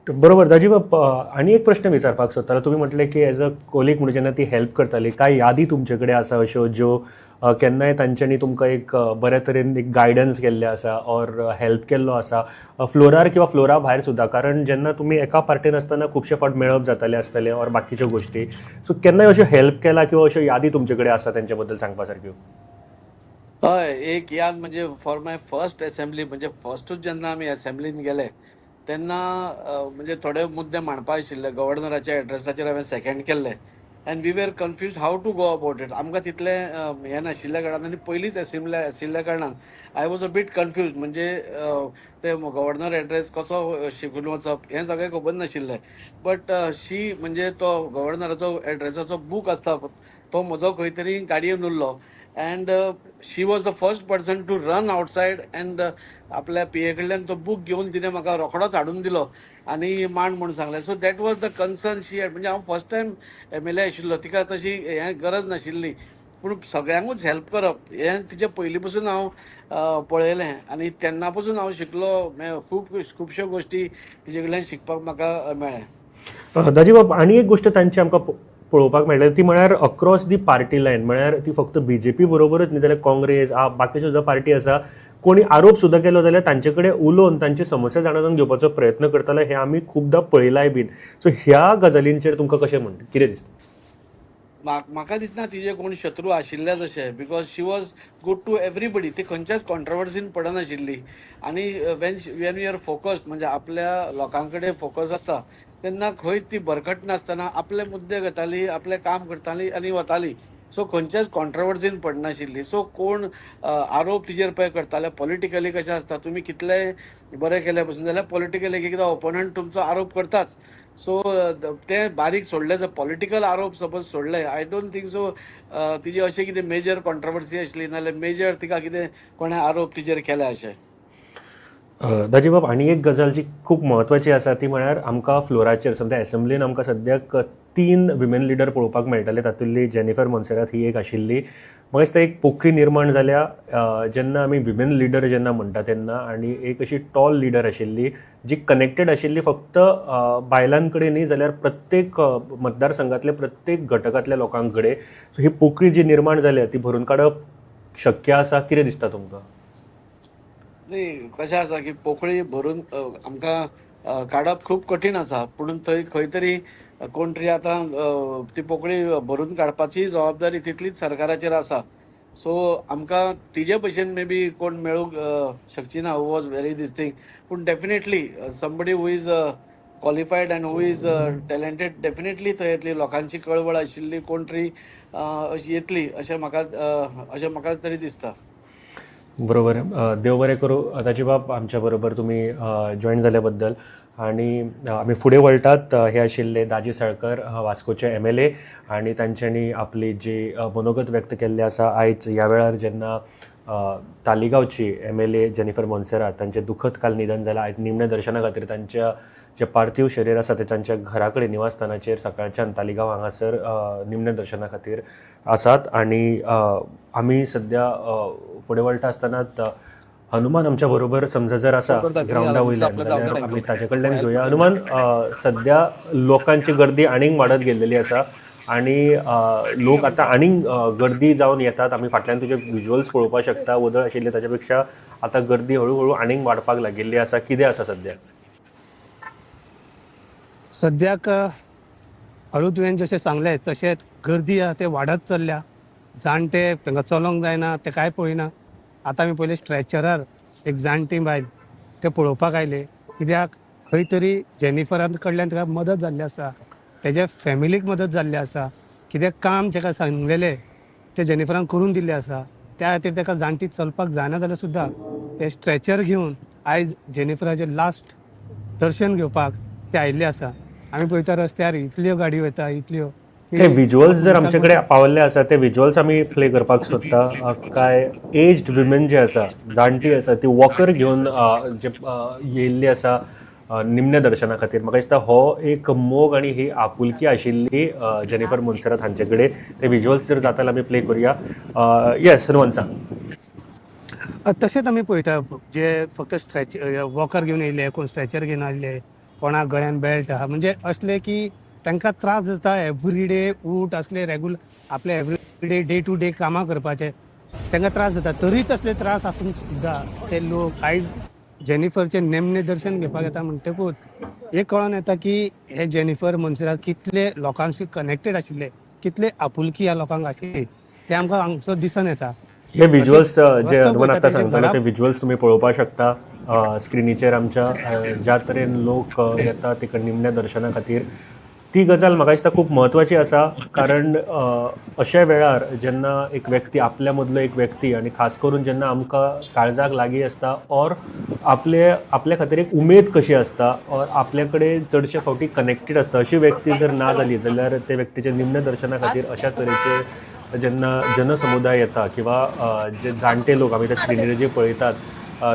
बरोबर दाजीबाब, आनी एक प्रश्न विचारपाक सोदतालो. तुमी म्हटलें की एज अ कोलीग म्हणून जेन्ना ती हेल्प करताली, कांय यादी तुमचे कडेन आसा अश्यो ज्यो केन्नाय तांच्यांनी तुमकां एक बऱ्या तरेन एक गायडन्स केल्लें आसा ऑर हेल्प केल्लो आसा, फ्लोरार किंवा फ्लोरा भायर सुद्दां? कारण जेन्ना तुमी एका पार्टीन आसतना खुबशे फावट मेळप जातालें आसतलें ऑर बाकीच्यो गोश्टी, सो केन्नाय अश्यो हेल्प केला किंवा अश्यो यादी तुमचे कडेन आसा तेंच्या बद्दल सांगपा सारक्यो? हय, एक याद म्हणजे फॉर my first assembly, म्हणजे फर्स्टूच जेन्ना आमी एसेंब्लीन गेले तेन्ना म्हणजे थोडे मुद्दे मांडपा आशिल्ले. गव्हर्नराच्या एड्रेसाचेर हांवें सेकंड केल्ले and we were confused how to go about it. आमकां तितलें हें नाशिल्ल्या कारणान आनी पयलींच एसेंब्ली आशिल्ल्या कारणान I was a bit confused. म्हणजे ते गव्हर्नर एड्रेस कसो शिकून वचप हें सगळें खबर नाशिल्लें. बट शी, म्हणजे तो गव्हर्नराचो एड्रेसाचो बूक आसता तो म्हजो खंय तरी गाडयेन उरलो and she was the first person to run outside and आपल्या पीए कडल्यान तो बूक घेवन तिणें म्हाका रोखडोच हाडून दिलो आनी मांड म्हूण सांगलें. So that was the concern she had. म्हणजे हांव फर्स्ट टायम एमएलए आशिल्लो, तिका तशी हें गरज नाशिल्ली, पूण सगळ्यांकूच हेल्प करप हें तिचें पयलीं पसून हांव पळयलें आनी तेन्ना पसून हांव शिकलो. खूब खुबश्यो गोश्टी तिचे कडल्यान शिकपाक म्हाका मेळ्ळें. दाजीबाब, आनी एक गोश्ट तांची आमकां पळोवपाक मेळटा ती म्हळ्यार अक्रॉस दी पार्टी लायन, म्हळ्यार ती फक्त बीजेपी बरोबरच न्ही जाल्यार काँग्रेस, बाकीच्यो सुद्दां पार्टी आसा, कोणी आरोप सुद्दां केलो जाल्यार तांचे कडेन उलोवन तांची समस्या जाणून घेवपाचो प्रयत्न करताले, हें आमी खुबदां पळयलाय बीन. सो ह्या गजालींचेर तुमकां कशें म्हण कितें दिसता? म्हाका दिसना तिजे कोण शत्रू आशिल्ले जशे, because she was good to everybody. ती खंयच्याच कॉन्ट्रवर्सीन पडनाशिल्ली आनी when we are focused, म्हणजे आपल्या लोकां कडेन फोकस आसता तेन्ना खंयच ती भरकट नासतना आपले मुद्दे घेताली, आपलें काम करताली आनी वताली. सो खंयच्याच कॉन्ट्रवर्सीन पडनाशिल्ली. सो कोण आरोप तिजेर पळय करताले, पॉलिटिकली कशें आसता, तुमी कितलेय बरें केलें पसून जाल्यार पॉलिटिकली एक एकदां ओपोनंट तुमचो आरोप करताच. सो ते बारीक सोडले, जर पॉलिटिकल आरोप सपोज सोडले, I don't think so तिजी अशें कितें मेजर कॉन्ट्रवर्सी आशिल्ली, नाल्यार मेजर तिका कितें कोणें आरोप तिजेर केले अशें. दाजीबाब, आनी एक गजाल जी खूब म्हत्वाची आसा ती म्हळ्यार आमकां फ्लोराचेर सद्या एसेंब्लीन आमकां सद्याक 3 विमेन लिडर पळोवपाक मेळटले, तातूंतली जेनिफर मोन्सेरात ही एक आशिल्ली. म्हाका दिसता एक पोकळी निर्माण जाल्या जेन्ना आमी विमेन लिडर जेन्ना म्हणटा तेन्ना, आनी एक अशी टॉल लिडर आशिल्ली जी कनेक्टेड आशिल्ली फक्त बायलां कडेन न्ही जाल्यार प्रत्येक मतदारसंघातल्या प्रत्येक घटकांतल्या लोकां कडेन. सो ही पोकळी जी निर्माण जाल्या ती भरून काडप शक्य आसा, कितें दिसता तुमकां? न्ही, कशें आसा की पोकळी भरून आमकां काडप खूब कठीण आसा, पूण थंय खंय तरी कोण तरी आतां ती पोकळी भरून काडपाची जबाबदारी तितलीच सरकाराचेर आसा. सो आमकां तिजे भशेन मे बी कोण मेळूंक शकची ना, who was very this thing, पूण definitely somebody who is qualified and who is talented definitely थंय येतली. लोकांची कळवळ आशिल्ली कोण तरी अशी येतली अशें म्हाका तरी दिसता. बरोबर, देव बरें करूं दाजीबाब, आमच्या बरोबर तुमी जॉयन जाल्या बद्दल. आनी आमी फुडें वळटात. हे आशिल्ले दाजी साळकर, वास्कोचे MLA, आनी तांच्यांनी आपली जी मनोगत व्यक्त केल्लें आसा आयज ह्या वेळार जेन्ना तालिगांवची MLA Jennifer Monserrate तांचें दुखद काल निधन जालां. आयज निमण्या दर्शना खातीर तांच्या जें पार्थीव शरीर आसा तें तांच्या घरा कडेन निवासस्थानाचेर सकाळच्यान तालिगांव हांगासर निमण्या दर्शना खातीर आसात. आनी आमी सद्या फुडें वळटा आसतनाच हनुमान आमच्या बरोबर समजा जर आसा ग्रावंडा वयल्यान जाल्यार आमी ताचे कडल्यान घेवया. हनुमान, सद्या लोकांची गर्दी आनीक वाडत गेल्लेली आसा आनी लोक आतां आनीक गर्दी जावन येतात. आमी फाटल्यान तुजे विज्युअल्स पळोवपाक शकता, वदळ आशिल्ले ताच्या पेक्षा आतां गर्दी हळू हळू आनीक वाडपाक लागिल्ली आसा. कितें आसा सद्या? सद्याक हळू तुवें जशें सांगलें तशेंच गर्दी आसा ते वाडत चल्ल्या. जाणटे तांकां चलोंक जायना, ते कांय पळयना. आतां आमी पयलीं स्ट्रेचरार एक जाणटी बायल ते पळोवपाक आयले, कित्याक खंय तरी जेनिफरा कडल्यान ताका मदत जाल्ली आसा, तेज्या फॅमिलीक मदत जाल्ली आसा, कित्याक काम ताका सांगलेलें तें जेनिफरान करून दिल्लें आसा. त्या खातीर ताका जाणटी चलपाक जायना जाल्यार सुद्दां ते स्ट्रेचर घेवन आयज जेनिफराचें लास्ट दर्शन घेवपाक ते आयिल्ले आसा. आमी पळयता रस्त्यार इतल्यो गाडयो येता, इतल्यो ते विज्युअल्स जर आमचे कडेन पावल्ले आसा ते विज्युअल्स आमी प्ले करपाक सोदता. काय एज्ड विमेन जे आसा, जाणटी आसा, ती वॉकर घेवन जे येयल्ली आसा निमण्या दर्शना खातीर. म्हाका दिसता हो एक मोग आनी ही आपुलकी आशिल्ली जेनिफर मोन्सेरात हांचे कडेन. ते विज्युअल्स जर जाता आमी प्ले करुया. येस हनुमान, सांग. तशेंच आमी पळयता जे फक्त स्ट्रेच वॉकर घेवन येयले, कोण स्ट्रेचर घेवन आयले, कोणाक गळ्यान बेल्ट आहा, म्हणजे असले की तांकां त्रास जाता एवरीडे उठ असले रेगुलर आपले एवरीडे डे टू डे कामां करपाचे तांकां त्रास जाता. तरी तसले त्रास आसून सुद्दां ते लोक आयज जेनिफरचें नेमणें दर्शन घेवपाक येता. म्हणटकूच एक कळोन येता की हे जेनिफर मोन्सेरात कितले लोकांशी कनेक्टेड आशिल्ले, कितले आपुलकी ह्या लोकांक आशिल्ली ते आमकां हांगसर दिसून येता. हे विज्युअल्स जे हनुमान आतां सांगताले ते विज्युअल्स तुमी पळोवपाक शकता स्क्रिनीचेर आमच्या. ज्या तरेन लोक येता तिका निमण्या दर्शना खातीर, ती गजाल म्हाका दिसता खूब म्हत्वाची आसा. कारण अशा वेळार जेन्ना एक व्यक्ती आपल्या मदलो एक व्यक्ती, आनी खास करून जेन्ना आमकां काळजाक लागीं आसता ऑर आपले आपल्या खातीर एक उमेद कशी आसता ऑर आपल्या कडेन चडशे फावटी कनेक्टेड आसता, अशी व्यक्ती जर ना जाली जाल्यार ते व्यक्तीच्या निमण्या दर्शना खातीर अशा तरेचे जेन्ना जनसमुदाय येता किंवा जे जाणटे लोक आमी त्या स्क्रिनीर जे पळयतात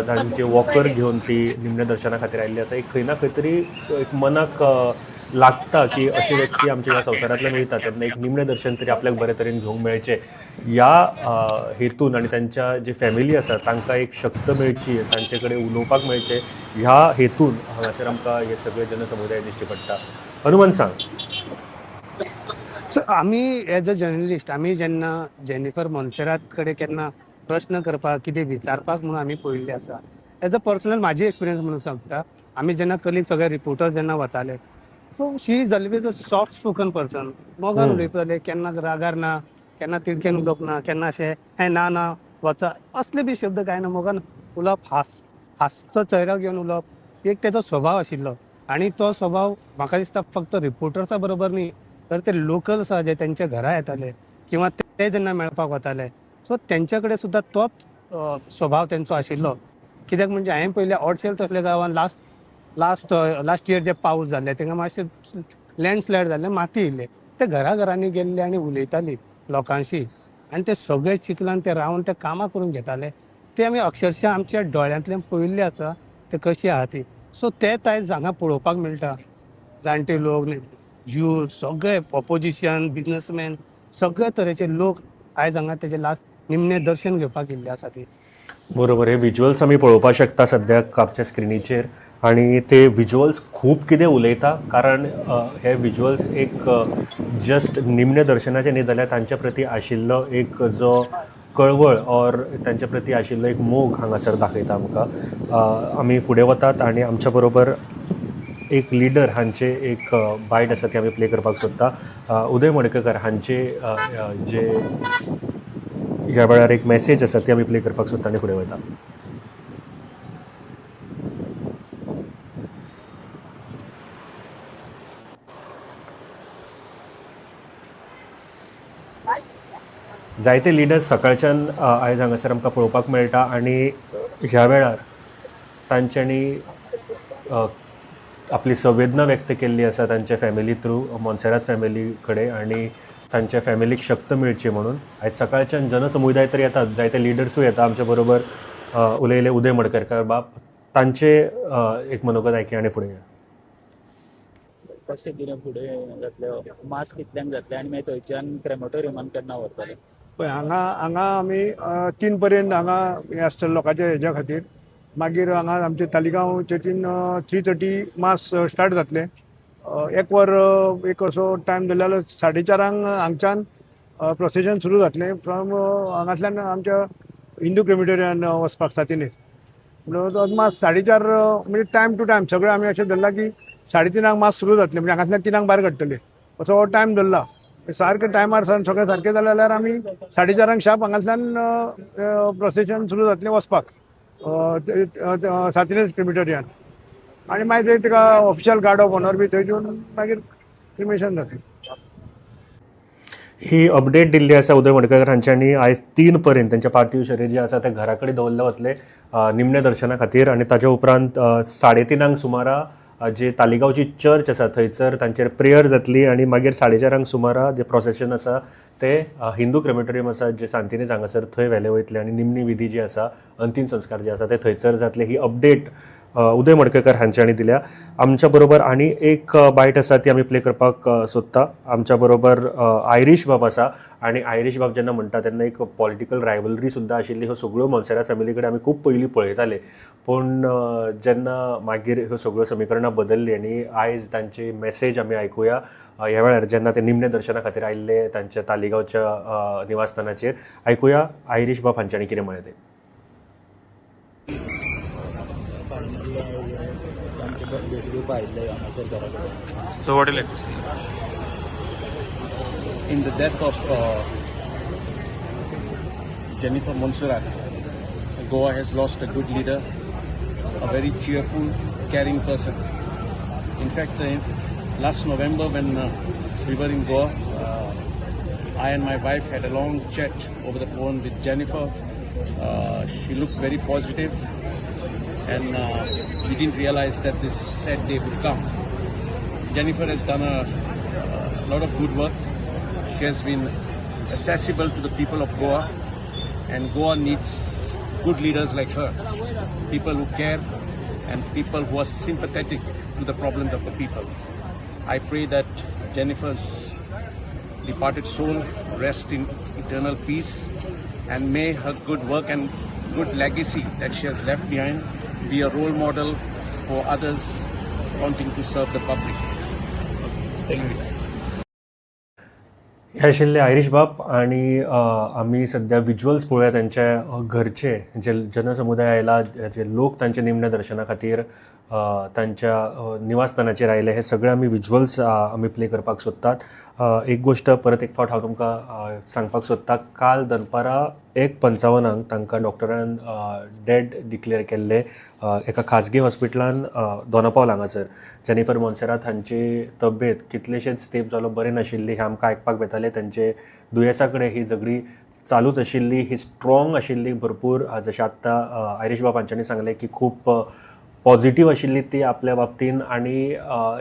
जांचे वॉकर घेवन ती निमण्या दर्शना खातीर आयिल्ली आसा, एक खंय ना खंय तरी एक मनाक लागता की अशी व्यक्ती आमच्या ह्या संवसारांतल्यान वयता तेन्ना एक निमणें दर्शन तरी आपल्याक बरे तरेन घेवंक मेळचें ह्या हेतून, आनी तांच्या जे फॅमिली आसा तांकां एक शक्त मेळची, तांचे कडेन उलोवपाक मेळचें ह्या हेतून हांगासर आमकां हे सगळे जनसमुदाय दिश्टी पडटा. हनुमान, सांग. सो आमी एज अ जर्नलिस्ट आमी जेन्ना जेनिफर मोन्सेरात कडेन केन्ना प्रश्न करपाक कितें विचारपाक म्हणून आमी पळयल्लें आसा. एज अ पर्सनल म्हाजी एक्सपिरियन्स म्हणून सांगता, आमी जेन्ना कलीग सगळे रिपोर्टर जेन्ना वताले So she is always a soft spoken person. मोगान उलयताले, केन्ना रागार ना, केन्ना तिडकेन उलोवप ना, केन्ना अशें हें ना ना वचा असले बी शब्द कांय ना. मोगान उलोवप, हांसचो चेहरो घेवन उलोवप, एक तेजो स्वभाव आशिल्लो. आनी तो स्वभाव म्हाका दिसता फक्त रिपोर्टर्सा बरोबर न्ही, तर ते लोकल्स आहा जे तेंच्या घरा येताले किंवा ते जेन्ना मेळपाक वताले, सो तेंच्या कडेन सुद्दां तोच स्वभाव तेंचो आशिल्लो. कित्याक म्हणजे हांवें पयलें ऑडशेल तसल्या गांवांत लास्ट लास्ट लास्ट इयर जे पावस जाल्ले तेंगा मातशें लँडस्लायड जाल्ले, माती येयल्ले, ते घरा घरांनी गेल्ले आनी उलयताली लोकांशी, आनी ते सगळे चिखलान ते रावन ते कामां करून घेताले. ते आमी अक्षरशः आमच्या दोळ्यांतल्यान पळयल्ले आसा ते कशी आहा ती. सो ते आयज हांगा पळोवपाक मेळटा. जाणटे लोक, यूथ, सगळे ऑपोजिशन, बिजनसमॅन, सगळे तरेचे लोक आयज हांगा तेजे लास्ट निमणे दर्शन घेवपाक येयल्ले आसा ती. बरोबर, हे विज्युअल्स आमी पळोवपाक शकता सद्याक आमच्या स्क्रिनीचेर, आनी ते विज्युअल्स खूब कितें उलयता, कारण हे विज्युअल्स एक जस्ट निमणे दर्शनाचे न्ही जाल्यार तांच्या प्रती आशिल्लो एक जो कळवळ ऑर तांच्या प्रती आशिल्लो एक मोग हांगासर दाखयता आमकां. आमी फुडें वतात आनी आमच्या बरोबर एक लिडर हांचे एक बायट आसा ती आमी प्ले करपाक सोदता. उदय मडकयकर हांचे जे ह्या वेळार एक मॅसेज आसा ती आमी प्ले करपाक सोदता आनी फुडें वता. जायते लिडर्स सकाळच्यान आयज हांगासर आमकां पळोवपाक मेळटा आनी ह्या वेळार तांच्यांनी आपली संवेदना व्यक्त केल्ली आसा तांच्या फॅमिली थ्रू मोन्सेरात फॅमिली कडेन, आनी तांच्या फॅमिलीक शक्त मेळची म्हणून आयज सकाळच्यान जनसमुदाय तर येतात, जायते लिडर्सूय येता. आमच्या बरोबर उलयले उदय मडकयकर बाब, तांचे एक मनोगत आयकया आनी फुडें. कशें कितें फुडें जातलें, मास्क कितल्यांक जातलें आनी मागीर थंयच्यान क्रेमटोरियमान केन्ना व्हरतले? पळय हांगा हांगा आमी 3 पर्यंत हांगा हें आसतलें लोकांच्या हेज्या खातीर. मागीर हांगा आमचे तालिगांव चर्चीन 3:30 मास स्टार्ट जातलें. एक वर एक असो टायम धरलो जाल्यार 4:30 हांगच्यान प्रोसेशन सुरू जातलें फ्रॉम हांगांतल्यान आमच्या हिंदू क्रिमिटोरियन वचपाक सातिनीस. म्हणून अदमास 4:30 म्हणजे टायम टू टायम सगळें आमी अशें धरलां की 3:30 मास सुरू जातलें, म्हणजे हांगांतल्यान 3 भायर काडटले असो हो टायम धरला. सारकें टायमार सावन सगळें सारकें जालें जाल्यार आमी 4:30 शार्प हांगांतल्यान प्रोसेशन सुरू जातलें वचपाक सातिनीस क्रिमिटोरियन, आनी मागीर थंय ताका ऑफिशियल गार्ड ऑफ ऑनर बी थंय दिवन मागीर क्रिमेशन जातलें. ही अपडेट दिल्ली आसा उदय मडकयकर हांच्यांनी. आयज 3 पर्यंत तांचे पार्थीव शरीर जें आसा तें घरा कडेन दवरलें वतलें निमण्या दर्शना खातीर, आनी ताच्या उपरांत 3:30 सुमारा जे तालिगांवची चर्च आसा थंयसर तांचेर प्रेयर जातली, आनी मागीर 4:30 सुमारा जें प्रोसेशन आसा तें हिंदू क्रेमेटोरियम आसा जे सांतिनेज हांगासर थंय व्हेले वयतले, आनी निमणी विधी जी आसा अंतीम संस्कार जे आसा ते थंयसर जातले. ही अपडेट उदय मडकयकर हांच्यांनी दिल्या. आमच्या बरोबर आनी एक बायट आसा ती आमी प्ले करपाक सोदता. आमच्या बरोबर आयरीश बाब आसा, आनी आयरीश बाब जेन्ना म्हणटा तेन्ना एक पॉलिटिकल रायवलरी सुद्दां आशिल्ली. ह्यो सगळ्यो मोन्सेरात फॅमिली कडेन आमी खूब पयलीं पळयताले, पूण जेन्ना मागीर ह्यो सगळ्यो समीकरणां बदल्ली आनी आयज तांची मॅसेज आमी आयकुया ह्या वेळार जेन्ना ते निमणे दर्शना खातीर आयिल्ले तांच्या तालिगांवच्या निवासस्थानाचेर. आयकुया आयरीश बाब हांच्यांनी कितें म्हळें तें. So what do you like to say? In the death of Jennifer Monserrate, Goa has lost a good leader, a very cheerful, caring person. In fact, last November when we were in Goa, I and my wife had a long chat over the phone with Jennifer. She looked very positive, and we didn't realize that this sad day would come. Jennifer has done a lot of good work. She has been accessible to the people of Goa, and Goa needs good leaders like her, people who care and people who are sympathetic to the problems of the people. I pray that Jennifer's departed soul rest in eternal peace, and may her good work and good legacy that she has left behind be a role model for others wanting to serve the public. Thank you. हे आशिल्ले आयरीश बाब, आनी आमी सद्या विज्युअल्स पळोवया तांच्या घरचे जे जनसमुदाय आयला, जे लोक तांचे निमण्या दर्शना खातीर तांच्या निवासस्थानाचेर आयले. हे सगळे आमी विज्युअल्स आमी प्ले करपाक सोदतात. एक गोश्ट परत एक फावट हांव तुमकां सांगपाक सोदता, काल दनपारां 1:55 तांकां डॉक्टरान डेड डिक्लेअर केल्ले एका खाजगी हॉस्पिटलान दोनापावल हांगासर. जेनिफर मोन्सेरात हांची तब्येत कितलेशेच तेंप जालो बरें नाशिल्ली हें आमकां आयकपाक येतालें. तांचे दुयेंसा कडेन ही झगडी चालूच आशिल्ली, ही स्ट्रॉंग आशिल्ली भरपूर. जशें आत्तां आयरीश बाब हांच्यांनी सांगलें की खूब पॉझिटिव्ह आशिल्ली ती आपल्या बाबतीन, आनी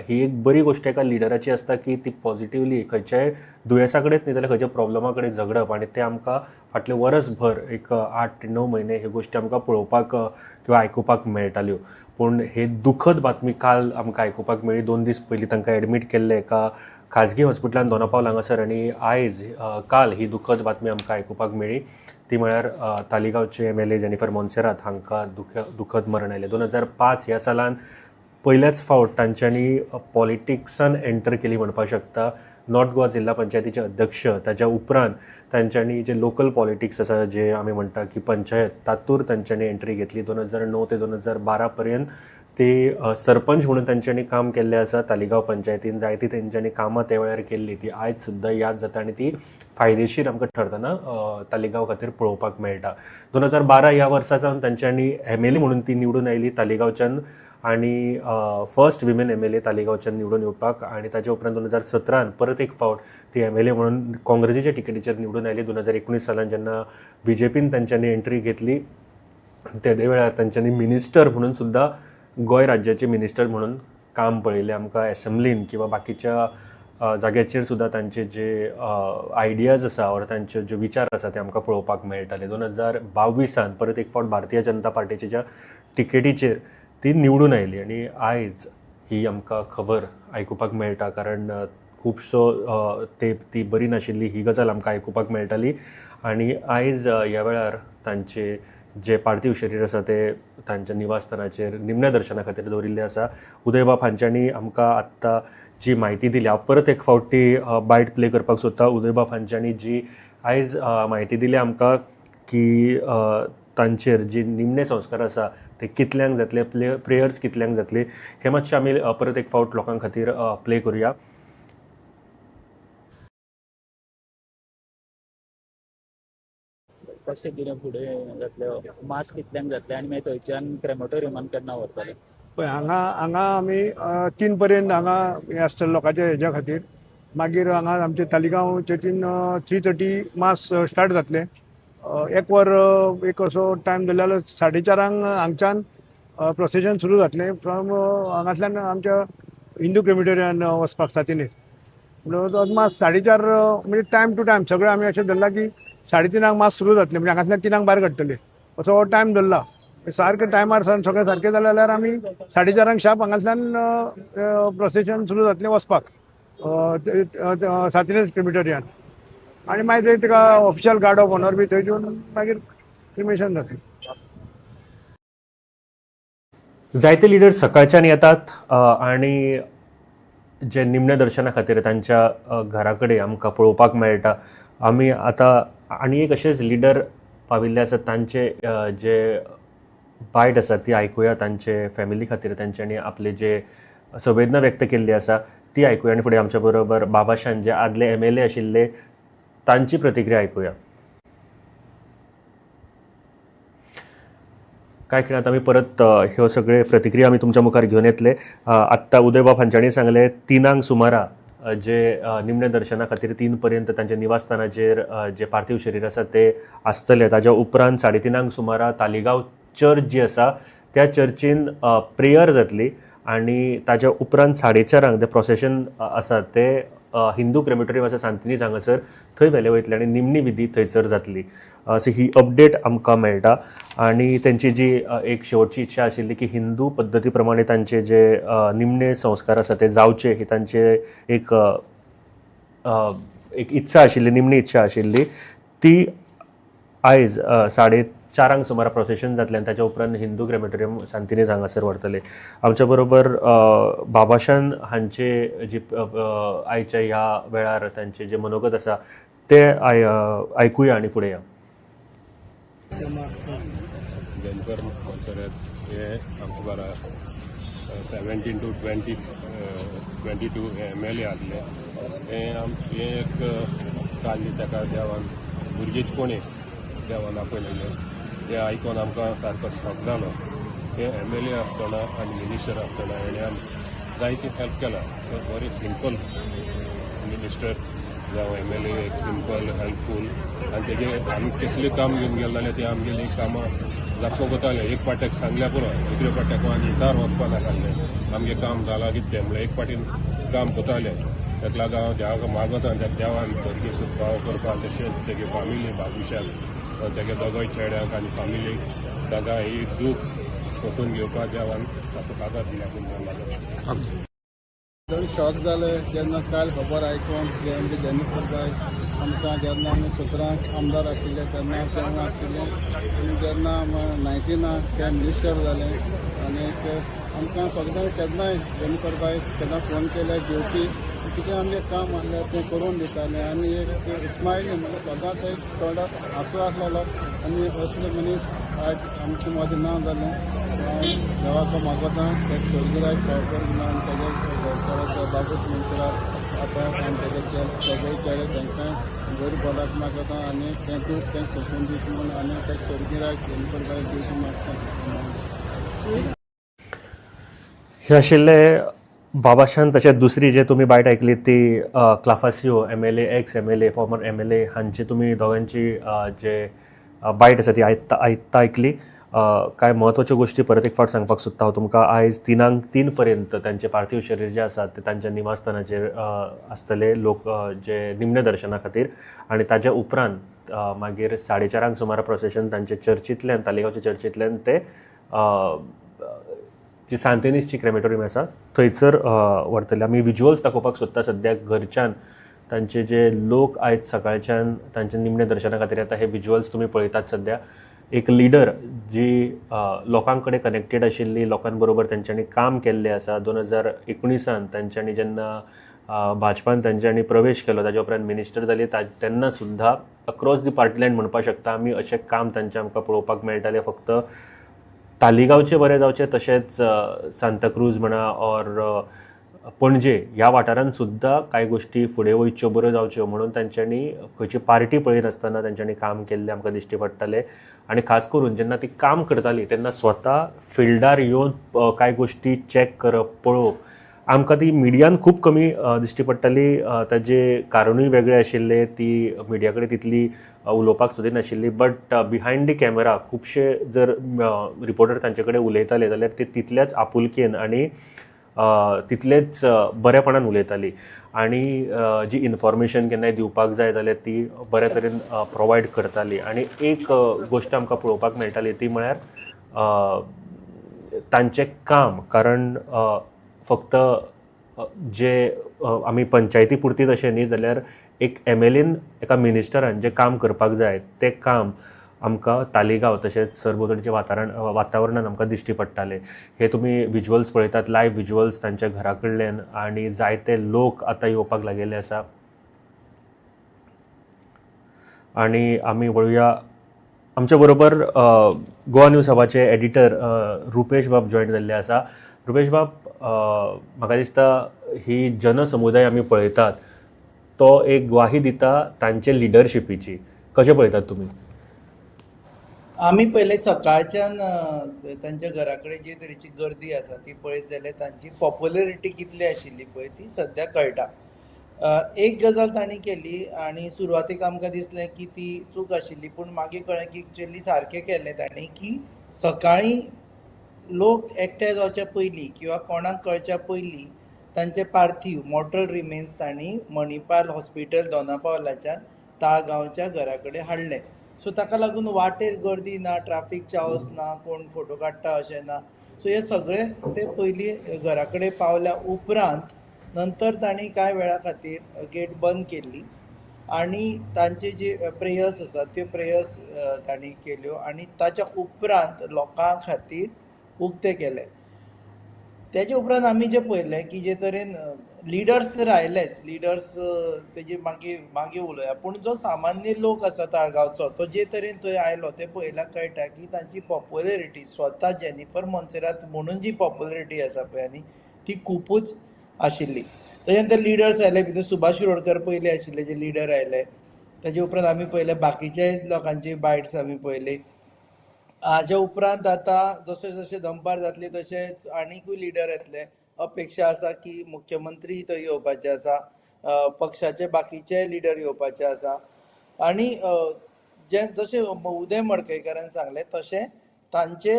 ही एक बरी गोश्ट एका लिडराची आसता की ती पॉझिटिवली खंयच्याय दुयेंसा कडेन न्ही जाल्यार खंयच्या प्रॉब्लमा कडेन झगडप, आनी तें आमकां फाटले वरसभर एक 8 ते 9 म्हयने ह्यो गोश्टी आमकां पळोवपाक किंवा आयकुपाक मेळटाल्यो. पूण हे दुखद बातमी काल आमकां आयकुपाक मेळ्ळी. 2 दीस पयलीं तांकां एडमीट केल्लें एका खाजगी हॉस्पिटलान दोनापावल हांगासर, आनी आयज काल ही दुखद बातमी आमकां आयकुपाक मेळ्ळी. ती म्हळ्यार तालिगांवचे MLA Jennifer Monserrate हांकां दुखद मरण आयलें. 2005 ह्या सालान पयल्याच फावट तांच्यांनी पॉलिटिक्सान एंटर केली म्हणपाक शकता. नॉर्थ गोवा जिल्हा पंचायतीचे अध्यक्ष, ताच्या उपरांत तांच्यांनी जे लोकल पॉलिटिक्स आसा, जे आमी म्हणटा की पंचायत, तातूर तांच्यांनी एंट्री घेतली. 2009 ते 2012 पर्यंत ते सरपंच म्हणून तांच्यांनी काम केल्लें आसा. तालिगांव पंचायतीन जायती तेंच्यांनी कामां त्या वेळार केल्ली, ती आयज सुद्दां याद जाता आनी ती फायदेशीर आमकां ठरतना तालिगांव खातीर पळोवपाक मेळटा. 2012 ह्या वर्सा सावन तांच्यांनी MLA म्हणून ती निवडून आयली तालिगांवच्यान, आनी फर्स्ट विमेन MLA तालिगांवच्यान निवडून येवपाक. आनी ताच्या उपरांत 2017 परत एक फावट ती MLA म्हणून काँग्रेसीच्या टिकेटीचेर निवडून आयली. 2019 सालान जेन्ना BJPन तांच्यांनी एंट्री घेतली तेदे वेळार तांच्यांनी मिनिस्टर म्हणून सुद्दां, गोंय राज्याचे मिनिस्टर म्हणून काम पळयलें. आमकां एसेंब्लीन किंवा बाकीच्या जाग्याचेर सुद्दां तांचे जे आयडियाज आसा ओर तांचे जे विचार आसा ते आमकां पळोवपाक मेळटाले. 2022 परत एक फावट भारतीय जनता पार्टीच्या ज्या टिकेटीचेर ती निवडून आयली, आनी आयज ही आमकां खबर आयकुपाक मेळटा. कारण खुबसो तेंप ती बरी नाशिल्ली ही गजाल आमकां आयकुपाक मेळटाली, आनी आयज ह्या वेळार तांचे जे पार्थिव शरीर आसा ते तांच्या निवासस्थानाचेर निमण्या दर्शना खातीर दवरिल्लें आसा. उदयबाब हांच्यांनी आमकां आत्तां जी म्हायती दिली, हांव परत एक फावट ती बायट प्ले करपाक सोदता. उदयबाब हांच्यांनी जी आयज म्हायती दिली आमकां की तांचेर जी निमणे संस्कार आसा ते कितल्यांक जातले, प्रेयर्स कितल्यांक जातले, हे मातशें आमी परत एक फावट लोकां खातीर प्ले करुया. कशें कितें फुडें जातलें, मास कितल्यांक जातलें आनी मागीर थंयच्यान क्रेमटोरियमान केन्ना व्हरतले? पळय हांगा हांगा आमी 3 पर्यंत हांगा हें आसतलें लोकांच्या हेज्या खातीर. मागीर हांगा आमचे तालिगांव चर्चीन 3:30 मास स्टार्ट जातलें. 1 वर एक असो टायम धरलो जाल्यार 4:30 हांगच्यान प्रोसेशन सुरू जातलें फ्रॉम हांगांतल्यान आमच्या हिंदू क्रिमिटोरियमान वचपाक सातिनीस. म्हणून अदमास 4:30 म्हणजे टायम टू टायम सगळें आमी अशें धरलां की 3:30 मास सुरू जातलें, म्हणजे हांगांतल्यान 3 भायर काडटले असो हो टायम धरला. सारकें टायमार सावन सगळें सारकें जालें जाल्यार आमी 4:30 शार्प हांगांतल्यान प्रोसेशन सुरू जातलें वचपाक सातिनीस क्रिमिटोरियमान, आनी मागीर थंय ताका ऑफिशियल गार्ड ऑफ ऑनर बी थंय दिवन मागीर क्रिमेशन जातलें. जायते लिडर सकाळच्यान येतात आनी जे निमण्या दर्शना खातीर तांच्या घरा कडेन आमकां पळोवपाक मेळटा. आमी आतां आनी एक अशेच लिडर पाविल्ले आसात, तांचे जे बायट आसा ती आयकुया, तांचे फॅमिली खातीर तांच्यांनी आपले जे संवेदना व्यक्त केल्ली आसा ती आयकुया. आनी फुडें आमच्या बरोबर बाबाशान जे आदले MLA आशिल्ले तांची प्रतिक्रिया आयकुया. कांय खिणांत आमी परत ह्यो सगळे प्रतिक्रिया आमी तुमच्या मुखार घेवन येतले. आत्तां उदयबाब हांच्यांनी सांगलें 3 सुमारा जे निमण्या दर्शना खातीर 3 पर्यंत तांच्या निवासस्थानाचेर जे पार्थिव शरीर आसा ते आसतले. ताज्या उपरांत 3:30 सुमारा तालिगांव चर्च जी आसा त्या चर्चीन प्रेयर जातली, आनी ताज्या उपरांत 4:30 जे प्रोसेशन आसा ते हिंदू क्रेमेटोरियम आसा सांतिनीज हांगासर थंय व्हेले वयतले आनी निमणी विधी थंयसर जातली. सो ही अपडेट आमकां मेळटा. आनी तेंची जी एक शेवटची इच्छा आशिल्ली की हिंदू पद्दती प्रमाणे तांचे जे निमणे संस्कार आसा ते जावचे, ही तांचे एक एक इत्सा आशिल्ली, निमणी इच्छा आशिल्ली ती आयज 4:30 सुमार प्रोसेशन जातलें आनी ताच्या उपरांत हिंदू क्रेमेटोरियम सांतिनेज हांगासर व्हरतले. आमच्या बरोबर बाबाशान हांचे जी आयच्या ह्या वेळार तांचे जे मनोगत आसा ते आयकुया आनी फुडें या. जेनिफर मोन्सेरात हे आमच्या बारा 17 to 2022 MLA आसले. हें आम हें एक काल ताका देवान भुरगेचपणी देवान आपयलेलें. तें आयकोन आमकां सारको शॉक जालो. हे एमएलए आसतना आनी मिनिस्टर आसतना हेणें आम जायती हेल्प केला. बरी सिंपल मिनिस्टर जावं एमएलए, एक सिंपल हेल्पफूल आनी तेजे आमी कसलें काम घेवन गेले जाल्यार ते आमगेलीं कामां दाखोवंक वताले. एक पाट्याक सांगल्यार पुरो, दुसऱ्या पाट्याक आनी चार वचपा नासलें, आमगें काम जालां कितें तें म्हणल्यार एक पाटीन काम करताले. ताका लागून हांव देवाक मागता आनी त्या देवान भुरगीं सुखपाव करपाक, तशेंच तेगे फामिली बाबुशाक, तेगे दोगोय चेड्यांक आनी फामिलीक तांकां ही दूख सोंसून घेवपाक देवान ताचो आदार दिल्या म्हूण मागता. चड शॉक जालें जेन्ना काल खबर आयकून की आमचे जेनिफर बाय आमकां जेन्ना आमी 17 आमदार आशिल्ले तेन्ना तेन्ना आशिल्ले आनी जेन्ना 19 ते मिनिस्टर जाले आनी आमकां सगळ्यांक केन्नाय जेनिफर बाय केन्ना फोन केल्यार घेवपी, कितें आमचें काम आसल्यार तें करून दितालें आनी एक स्मायल म्हणल्यार सदांच एक तोंडार हांसो आसलेलो आनी असले मनीस आयज आमचे मदीं ना जालें. हांव देवाक मागता तेका स्वर्गीराज फाव करूंक ना आनी तेजे घरच्या बाबूश मनशाक आतां आनी तेजे सगळे चेडे तांकां बरी भलायकी मागता आनी तें दूख तें सोंसून दीत म्हूण आनी तेका स्वर्गीराज जेनिफर बाय दिवचें मागता. हे आशिल्ले बाबाशान. तशेंच दुसरी जे तुमी बायट आयकली ती Clafasio MLA, ex MLA, former MLA हांची तुमी दोगांची जे बायट आसा ती आयता आयकली. कांय म्हत्वाच्यो गोश्टी परत एक फावट सांगपाक सोदता हांव तुमकां. आयज 3 पर्यंत तांचे पार्थिव शरीर जे आसा ते तांच्या निवासस्थानाचेर आसतले लोक जे निमणे दर्शना खातीर आनी ताज्या उपरांत मागीर 4:30 सुमार प्रोसेशन तांचे चर्चींतल्यान, तालिगांवच्या चर्चींतल्यान ते जी सांतेनिसची क्रेमेटोरियम आसा थंयसर व्हरतले. आमी विज्युअल्स दाखोवपाक सोदता सद्याक घरच्यान तांचे जे लोक आयज सकाळच्यान तांच्या निमणे दर्शना खातीर येता हे विज्युअल्स तुमी पळयतात सद्या. एक लिडर जी लोकां कडेन कनेक्टेड आशिल्ली, लोकां बरोबर तांच्यांनी काम केल्लें आसा. 2019 तांच्यांनी जेन्ना भाजपान तांच्यांनी प्रवेश केलो ताज्या उपरांत मिनिस्टर जाली तेन्ना सुद्दां अक्रॉस the party line म्हणपाक शकता आमी अशें काम तांचें आमकां पळोवपाक मेळटालें. फक्त तालिगांवचें बरें जावचें तशेंच सांताक्रूज म्हणा ऑर पणजे ह्या वाठारांत सुद्दां कांय गोश्टी फुडें वयच्यो बऱ्यो जावच्यो म्हणून तांच्यांनी खंयची पार्टी पळयनासतना तांच्यांनी काम केल्लें आमकां दिश्टी पडटालें. आनी खास करून जेन्ना ती काम करताली तेन्ना स्वता फिल्डार येवन कांय गोश्टी चॅक करप, पळोवप आमकां ती मिडियान खूब कमी दिश्टी पडटाली. ताजें कारणूय वेगळें आशिल्लें, ती मिडिया कडेन तितली उलोवपाक सोदिनाशिल्ली. बट बिहायंड the camera खुबशे जर रिपोर्टर तांचे कडेन उलयताले जाल्यार ते तितल्याच आपुलकेन आनी तितलेच बरेपणान उलयताली आनी जी इन्फॉर्मेशन केन्नाय दिवपाक जाय जाल्यार ती बऱ्या तरेन प्रोवायड करताली. आनी एक गोश्ट आमकां पळोवपाक मेळटाली ती म्हळ्यार तांचें काम, कारण फक्त जे आमी पंचायती पुरती तशें न्ही जाल्यार एक एमएलएन एका मिनिस्टरान जें काम करपाक जाय तें काम आमकां तालिगांव तशेंच सरभोंवतणचें वातावरणान आमकां दिश्टी पडटालें. हे तुमी विज्युअल्स पळयतात, लायव्ह विज्युअल्स तांच्या घरा कडल्यान आनी जायते लोक आतां येवपाक लागिल्ले आसा. आनी आमी वळुया आमच्या बरोबर गोवा न्यूज हबाचे एडिटर रुपेश बाब जॉयन जाल्ले आसा. रुपेश बाब, म्हाका दिसता ही जनसमुदाय आमी पळयतात तो एक ग्वाही दिता तांचे लिडरशिपीची, कशें पळयतात तुमी? आमी पयले सकाळच्यान तांच्या घरा कडेन जे तरेची गर्दी आसा ती पळयत जाल्यार तांची पॉप्युलरिटी कितली आशिल्ली पळय ती सद्या कळटा. एक गजाल तांणी केली आनी सुरवातेक आमकां दिसलें की ती चूक आशिल्ली, पूण मागीर कळ्ळें की एक्चुअली सारकें केल्लें तांणी की सकाळीं लोक एकठांय जावच्या पयलीं किंवा कोणाक कळच्या पयलीं तांचे पार्थीव मॉर्टल रिमेन्स तांणी मणिपाल हॉस्पिटल दोनापावलाच्यान ताळगांवच्या घरा कडेन हाडलें. सो ताका लागून वाटेर गर्दी ना, ट्राफीक चावस ना, कोण फोटो काडटा अशें ना. सो हे सगळे ते पयलीं घरा कडेन पावल्या उपरांत नंतर तांणी कांय वेळा खातीर गेट बंद केल्ली आनी तांचे जे प्रेयर्स आसात त्यो प्रेयर्स तांणी केल्यो आनी ताच्या उपरांत लोकां खातीर उक्ते केले. तेजे उपरांत आमी जे पळयलें की जे तरेन लिडर्स तर आयलेच, लिडर्स तेजे मागीर मागीर उलोवया, पूण जो सामान्य लोक आसा ताळगांवचो तो जे तरेन थंय आयलो तें पळयल्यार कळटा की तांची पॉप्युलरिटी स्वता जेनिफर मोन्सेरात म्हणून जी पॉप्युलरिटी आसा पळय आनी ती खुबूच आशिल्ली. ताच्या नंतर लिडर्स आयले, भितर सुभाष शिरोडकर पयले आशिल्ले जे लिडर आयले, ताजे उपरांत आमी पळयले बाकीचे लोकांची बायट्स आमी पळयली. हाज्या उपरांत आतां जशें जशें दनपार जातली तशेंच आनीकूय लिडर येतले. अपेक्षा आसा की मुख्यमंत्री थंय येवपाचे आसा, पक्षाचे बाकीचे लिडर येवपाचे आसा आनी जे जशें उदय मडकयकारान सांगलें तशें तांचे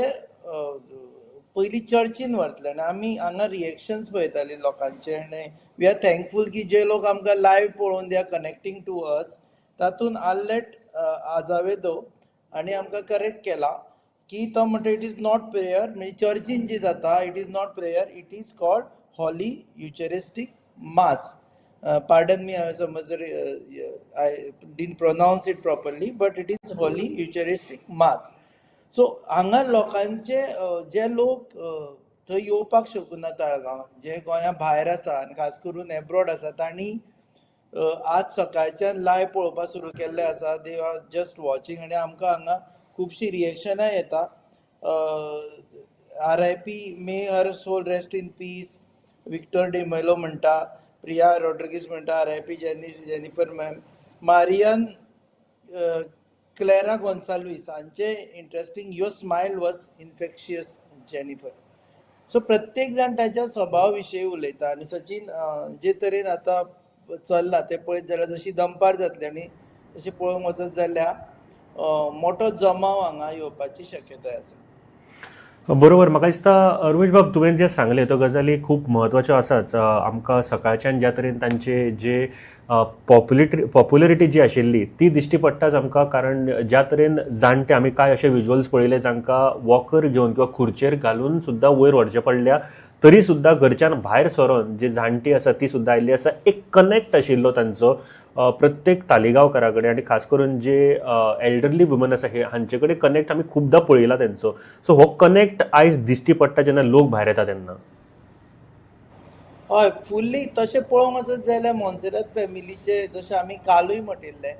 पयलीं चर्चीन व्हरतले आनी आमी हांगा रिएक्शन्स पळयताली लोकांचे आनी we are thankful की जे लोक आमकां लायव्ह पळोवन they are connecting to us. तातूंत आर्लेट आजावेदो आनी आमकां करेक्ट केला की तो म्हणटा it is not prayer, म्हणजे चर्चीन जी जाता it is not prayer, it is called holy eucharistic mass. Pardon me, हांवें समज जर I didn't pronounce it properly, but it is holy eucharistic mass. So हांगा लोकांचे जे लोक थंय येवपाक शकना ताळगांव, जे गोंया भायर आसा आनी खास करून एब्रॉड आसा, तांणी आज सकाळच्यान लायव्ह पळोवपाक सुरू केल्लें आसा. They are just watching आनी आमकां हांगा खुबशीं रिएक्शनां येता. RIP, may her soul rest in peace, Victor D'Mello म्हणटा, प्रिया रॉड्रिगीस म्हणटा RIP Jennifer ma'am, Marian Clara Gonsalves हांचे interesting, your smile was infectious Jennifer. So प्रत्येक जाण ताच्या स्वभावा विशीं उलयता आनी सचीन जे तरेन आतां चल्लां तें पळयत जाल्यार जशी दनपार जातली आनी तशें पळोवंक वचत जाल्यार मोठो जमाव हांगा येवपाची शक्यताय आसा. बरोबर, म्हाका दिसता अरवेश बाब तुवें जें सांगलें त्यो गजाली खूब म्हत्वाच्यो आसाच. आमकां सकाळच्यान ज्या तरेन तांचे जे पॉप्युलरिटी जी आशिल्ली ती दिश्टी पडटाच आमकां, कारण ज्या तरेन जाणटे आमी कांय अशे विज्युअल्स पळयले जांकां वॉकर घेवन किंवा खुर्चेर घालून सुद्दां वयर व्हरचें पडल्या तरी सुद्दां घरच्यान भायर सरोन जे जाणटी आसा ती सुद्दां आयिल्ली आसा. एक कनेक्ट आशिल्लो तांचो प्रत्येक तालिगांवकारा कडेन आनी खास करून जे एल्डरली वुमन आसा हे हांचे कडेन कनेक्ट आमी खुबदां पळयला तेंचो. सो हो कनेक्ट आयज दिश्टी पडटा जेन्ना लोक भायर येता तेन्ना. हय, फुल्ली तशें पळोवंक वचत जाल्यार मोन्सेरात फॅमिलीचे जशें आमी कालूय म्हटिल्लें,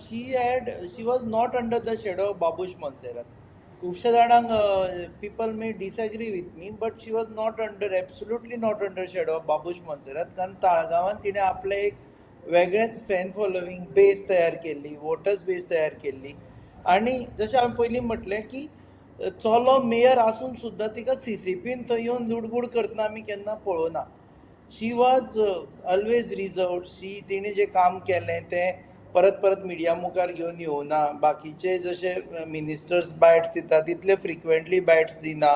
she was not under the shadow of Babush Monserrate. खुबश्या जाणांक people may disagree with me, but she was not under, absolutely not under shadow of Babush Monserrate. कारण ताळगांवान तिणें आपलें एक वेगळेंच फॅन फॉलोवींग बेस तयार केल्ली, वोटर्स बेस तयार केल्ली. आनी जशें हांवें पयलीं म्हटलें की चलो मेयर आसून सुद्दां तिका सीसीपीन थंय येवन लुडबूड करतना आमी केन्ना पळोवना. She was always reserved. She तिणें जें काम केलें तें परत परत मिडिया मुखार घेवन येवना. बाकीचे जशे मिनिस्टर्स बायट्स दिता तितले फ्रिक्वेंटली बायट्स दिना.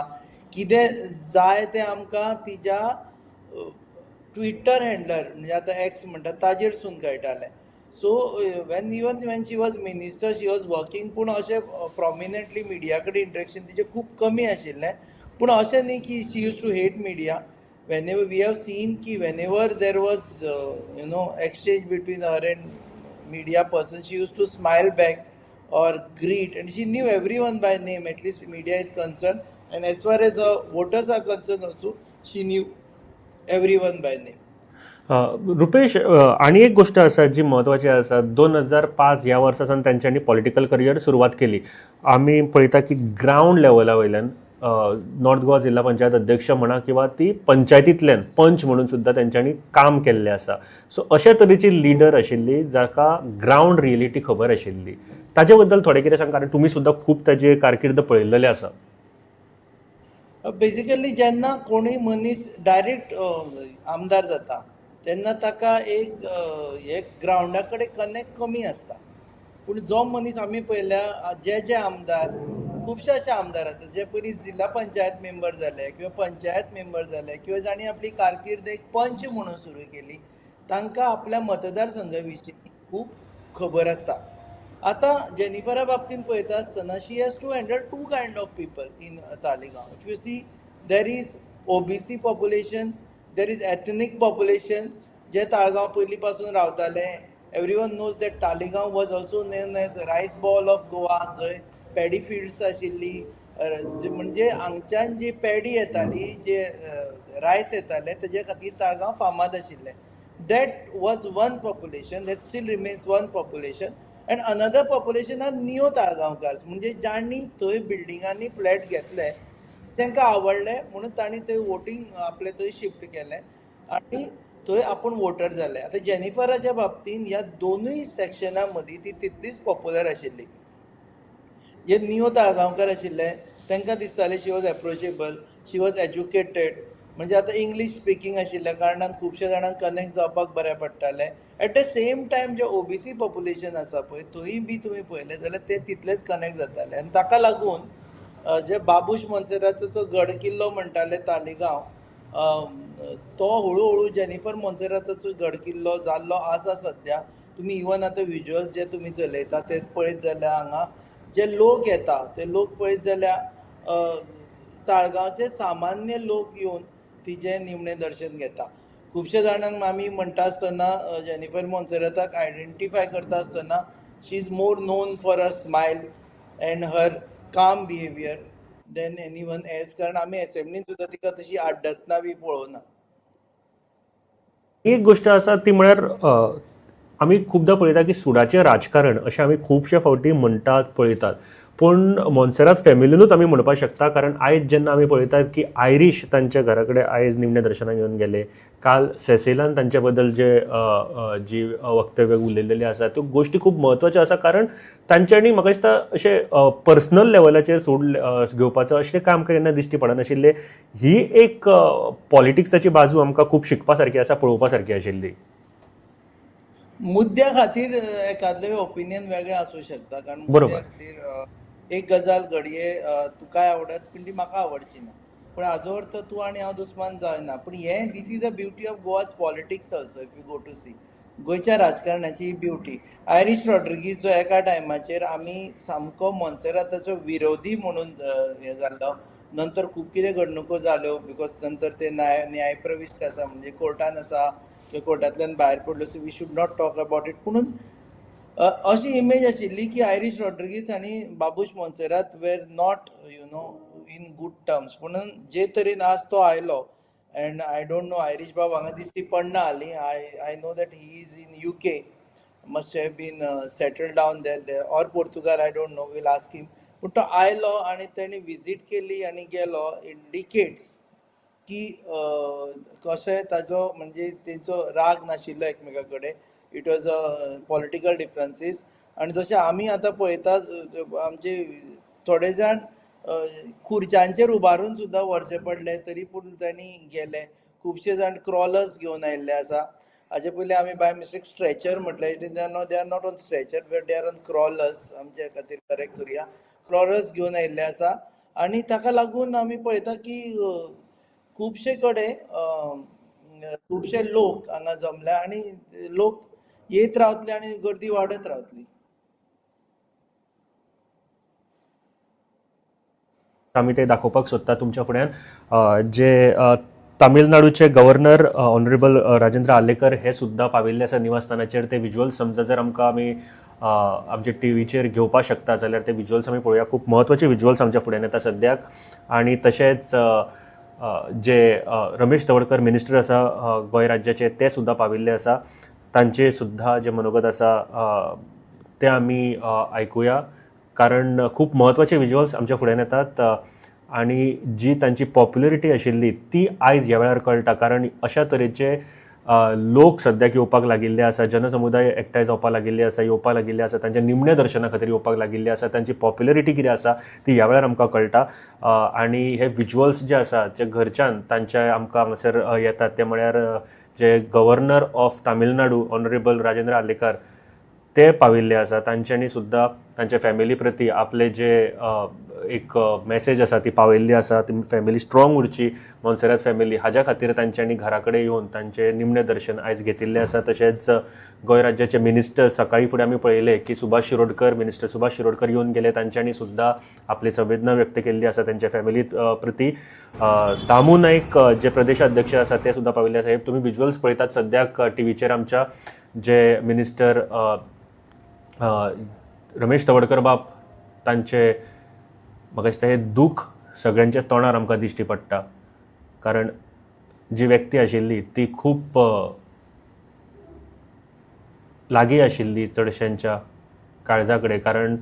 कितें जाय तें आमकां तिज्या ट्विटर हँडलर म्हणजे आतां एक्स म्हणटा ताजेरसून कळटालें. So when even when she was minister she was working, पूण अशें प्रोमिनंटली मिडिया कडेन इंटरेक्शन तिचें खूब कमी आशिल्लें. पूण अशें न्ही की she used to hate media. Whenever we have seen की whenever there was exchange between her and media person, she used to smile back or greet, and she knew everyone by name, at least media is concerned, and as far as her voters are concerned also, she knew everyone by name. Rupesh, आनी एक गोश्ट आसा जी म्हत्वाची आसा. 2005 ह्या वर्सा सावन तेंच्यांनी पॉलिटिकल करियर सुरवात केली. आमी पळयता की ग्रावंड लेवला वयल्यान नॉर्थ गोवा जिल्हा पंचायत अध्यक्ष म्हणा किंवा ती पंचायतींतल्यान पंच म्हणून सुद्दां तेंच्यांनी काम केल्लें आसा. सो अशे तरेची लिडर आशिल्ली जाका ग्रावंड रियलिटी खबर आशिल्ली. ताजे बद्दल थोडें कितें सांग, कारण तुमी सुद्दां खूब ताजे कारकीर्द पळयल्लेले आसा. बेसिकली जेन्ना कोणूय मनीस डायरेक्ट आमदार जाता तेन्ना ताका एक हे ग्रावंडा कडेन कनेक्ट कमी आसता. पूण जो मनीस आमी पळयल्या जे जे आमदार, खुबशे अशे आमदार आसा जे पयलीं जिल्हा पंचायत मेंबर जाले किंवा पंचायत मेंबर जाले किंवा जांणी आपली कारकीर्द एक पंच म्हणून सुरू केली, तांकां आपल्या मतदारसंघा विशीं खूब खबर आसता. आतां जेनिफरा बाबतींत पळयता आसतना she has to handle two kind of people in Taleigao. If you see, there is OBC population, there is ethnic population जे ताळगांव पयलीं पासून रावताले. Everyone knows that Taleigao was also known as rice bowl of Goa, जंय पॅडी फिल्ड्स आशिल्ली, म्हणजे हांगच्यान जी पेडी येताली, जे रायस येताले तेजे खातीर ताळगांव फामाद आशिल्लें. That was one population, that still remains one population. And another population are neo Talgaonkar, म्हणजे जांणी थंय बिल्डिंगांनी फ्लॅट घेतले तांकां आवडले म्हणून तांणी थंय वोटींग आपलें थंय शिफ्ट केलें आनी थंय आपूण वोटर जाले. आतां जेनिफराच्या बाबतीन ह्या दोनूय सेक्शना मदीं ती तितलीच पॉप्युलर आशिल्ली. जे नियो ताळगांवकार आशिल्ले तांकां दिसतालें she was approachable, she was educated, म्हणजे आतां इंग्लीश स्पिकींग आशिल्ल्या कारणान खुबश्या जाणांक कनेक्ट जावपाक बरें पडटालें. एट the same time जे ओबीसी पॉप्युलेशन आसा पळय थंय बी तुमी पळयलें जाल्यार ते तितलेच कनेक्ट जाताले. आनी ताका लागून जे बाबूश मोन्सेराचो जो गड किल्लो म्हणटाले तालिगांव, तो हळू हळू जेनिफर मोन्सेराताचो गड किल्लो जाल्लो आसा सद्या. तुमी इवन आतां विज्युअल्स जे तुमी चलयता ते पळयत जाल्यार हांगा जे लोक येता ते लोक पळयत जाल्यार ताळगांवचे सामान्य लोक येवन तिजें निमणें दर्शन घेता. खुबशे जाणांक आमी म्हणटा आसतना जेनिफर मोन्सेराताक आयडेंटिफाय करता आसतना she is more known for her smile and her calm behaviour than anyone else, कारण आमी एसेंब्लीन सुद्दां तिका तशी आड्डतना बी पळोवना. एक गोश्ट आसा ती म्हळ्यार आमी खुबदां पळयता की सुडाचें राजकारण अशें आमी खुबशे फावटी म्हणटात पळयतात, पूण मोन्सेरात फॅमिलीनूच आमी म्हणपाक शकता. कारण आयज जेन्ना आमी पळयतात की आयरीश तांच्या घरा कडेन आयज निमण्या दर्शनाक येवन गेले, काल सेसिलान तांच्या बद्दल जे जी वक्तव्य उलयलेलें आसा त्यो गोश्टी खूब म्हत्वाच्यो आसा. कारण तांच्यांनी म्हाका दिसता अशें पर्सनल लेवलाचेर सूड घेवपाचो अशें काम केन्ना दिश्टी पडनाशिल्लें. ही एक पॉलिटिक्साची बाजू आमकां खूब शिकपा सारकी आसा, पळोवपा सारकी आशिल्ली. मुद्द्या खातीर एकादलें ओपिनियन वेगळें आसूं शकता, कारण मुद्द्या खातीर एक गजाल घडये तुकाय आवडत पूण ती म्हाका आवडची ना, पूण हाजो अर्थ तूं आनी हांव दुस्मान जायना. पूण हें this is a beauty of Goa's politics also. If you go to see गोंयच्या राजकारणाची ब्युटी, आयरीश रॉड्रिगीज जो एका टायमाचेर आमी सामको मोन्सेराताचो विरोधी म्हणून हें जाल्लो, नंतर खूब कितें घडणुको जाल्यो because नंतर ते न्यायप्रविश्ट आसा, म्हणजे कोर्टान आसा किंवा कोर्टांतल्यान भायर पडलो, so we should not talk about it. पुणून अशी इमेज आशिल्ली की आयरीश रॉड्रिगीस आनी Babush Monserrate were not in good terms. पुणून जे तरेन आज तो आयलो, and I don't know, Irish बाब हांगा दिश्टी पडना हालीं. I know that he is in UK, must have been settled down there or Portugal, I don't know, we'll ask him. पूण तो आयलो आनी तेणी विजीट केली आनी गेलो, इंडिकेट्स की कशें ताजो म्हणजे तेंचो राग नाशिल्लो एकमेका कडेन. It was a political differences. आनी जशें आमी आतां पळयता, आमचे थोडे जाण खुर्च्यांचेर उबारून सुद्दां व्हरचे पडले तरी पूण तांणी गेले. खुबशे जाण क्रॉलर्स घेवन आयिल्ले आसा. हाजे पयलीं आमी बाय मिस्टेक स्ट्रेचर म्हटलें, they are not on stretcher but they are on crawlers. आमचे खातीर करेक्ट करुया, क्रॉलर्स घेवन आयिल्ले आसा. आनी ताका लागून आमी पळयता की खुबशे कडेन खुबशे लोक हांगा जमल्या आनी लोक येत रावतले आनी गर्दी वाडत रावतली. आमी ते दाखोवपाक सोदता तुमच्या फुड्यान, जे तामिळनाडूचे गव्हर्नर ऑनरेबल राजेंद्र आर्लेकर हे सुद्दां पाविल्ले आसा निवासस्थानाचेर. ते विज्युअल्स समजा जर आमकां आमी आमच्या टिवीचेर घेवपाक शकता जाल्यार ते विज्युअल्स आमी पळोवया. खूब म्हत्वाचे विज्युअल्स आमच्या फुड्यान येता सद्याक. आनी तशेंच जे रमेश तवडकर मिनिस्टर आसा गोंय राज्याचे ते सुद्दां पाविल्ले आसा. तांचे सुद्दां जे मनोगत आसा ते आमी आयकुया, कारण खूब म्हत्वाचे विज्युअल्स आमच्या फुड्यान येतात. आनी जी तांची पॉप्युलरिटी आशिल्ली ती आयज ह्या वेळार कळटा, कारण अशा तरेचे लोक सद्याक येवपाक लागिल्ले आसा, जनसमुदाय एकठांय जावपाक लागिल्ले आसा, येवपाक लागिल्ले आसा, तांच्या निमण्या दर्शना खातीर येवपाक लागिल्ले आसा. तांची पॉप्युलरिटी कितें आसा ती ह्या वेळार आमकां कळटा. आनी हे विज्युअल्स जे आसा जे घरच्यान तांच्या आमकां हांगासर येतात ते म्हळ्यार जे governor of Tamil Nadu honourable Rajendra Arlekar ते पाविल्ले आसा. तांच्यांनी सुद्दां तांच्या फॅमिली प्रती आपले जे एक मॅसेज आसा ती पावयल्ली आसा. ती फॅमिली स्ट्रॉंग उरची, मोन्सेरात फॅमिली, हाज्या खातीर तांच्यांनी घरा कडेन येवन तांचें निमणें दर्शन आयज घेतिल्लें आसा. तशेंच गोंय राज्याचे मिनिस्टर सकाळीं फुडें आमी पळयलें की सुभाष शिरोडकर, मिनिस्टर सुभाष शिरोडकर येवन गेले. तांच्यांनी सुद्दां आपली संवेदना व्यक्त केल्ली आसा तांच्या फॅमिली प्रती. दामू नायक जे प्रदेशाध्यक्ष आसा ते सुद्दां पाविल्ले आसा. हे तुमी विज्युअल्स पळयतात सद्याक टिवीचेर आमच्या, जे मिनिस्टर रमेश तवडकर बाब तांचे म्हाका दिसता हें दूख सगळ्यांच्या तोंडार आमकां दिश्टी पडटा, कारण जी व्यक्ती आशिल्ली ती खूब लागीं आशिल्ली चडश्यांच्या काळजा कडेन, कारण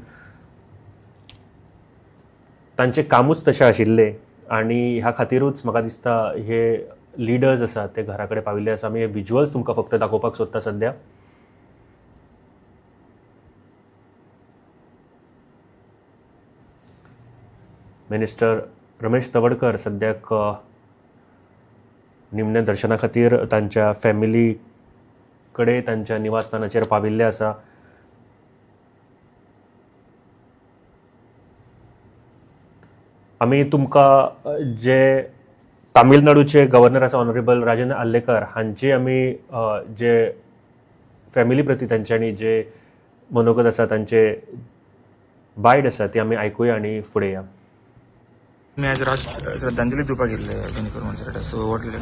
तांचें कामूच तशें आशिल्लें आनी ह्या खातिरूच म्हाका दिसता हे लिडर्स आसात ते घरा कडेन पाविल्ले आसा. आमी हे विज्युअल्स तुमकां फक्त दाखोवपाक सोदता सद्या. मिनिस्टर रमेश तवडकर सद्याक निमण्या दर्शना खातीर तांच्या फॅमिली कडेन तांच्या निवासस्थानाचेर पाविल्ले आसा. आमी तुमकां जे तामिळनाडूचे गव्हर्नर आसा ऑनरेबल राजेंद्र आर्लेकर हांची आमी जे फॅमिली प्रती तांच्यांनी जे मनोगत आसा, तांचे बायट आसा ती आमी आयकुया आनी फुडें या. मी आज राज श्रद्धांजली दिवपाक गेल्ले जेनिफर मोन्सेराटाक, सो what will?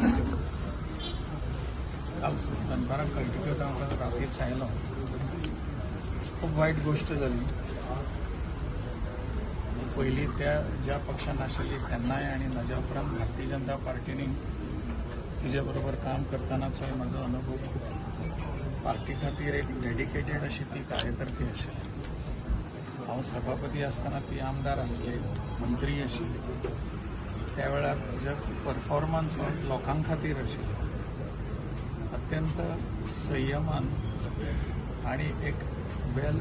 काल दनपारां कळटकच हांव रातीच आयलो. खूब वायट गोश्ट जाली. पयलीं त्या ज्या पक्षान आशिल्ली तेन्नाय आनी ताज्या उपरांत भारतीय जनता पार्टीनी तिजे बरोबर काम करतानाचोय म्हजो अनुभव खूब पार्टी खातीर एक डेडिकेटेड अशी ती कार्यकर्ती आशिल्ली. हांव सभापती आसतना ती आमदार आसली, मंत्री आशिल्ली. त्या वेळार तिजो परफॉर्मन्स हो लोकां खातीर आशिल्लो, अत्यंत संयमान आनी एक वेल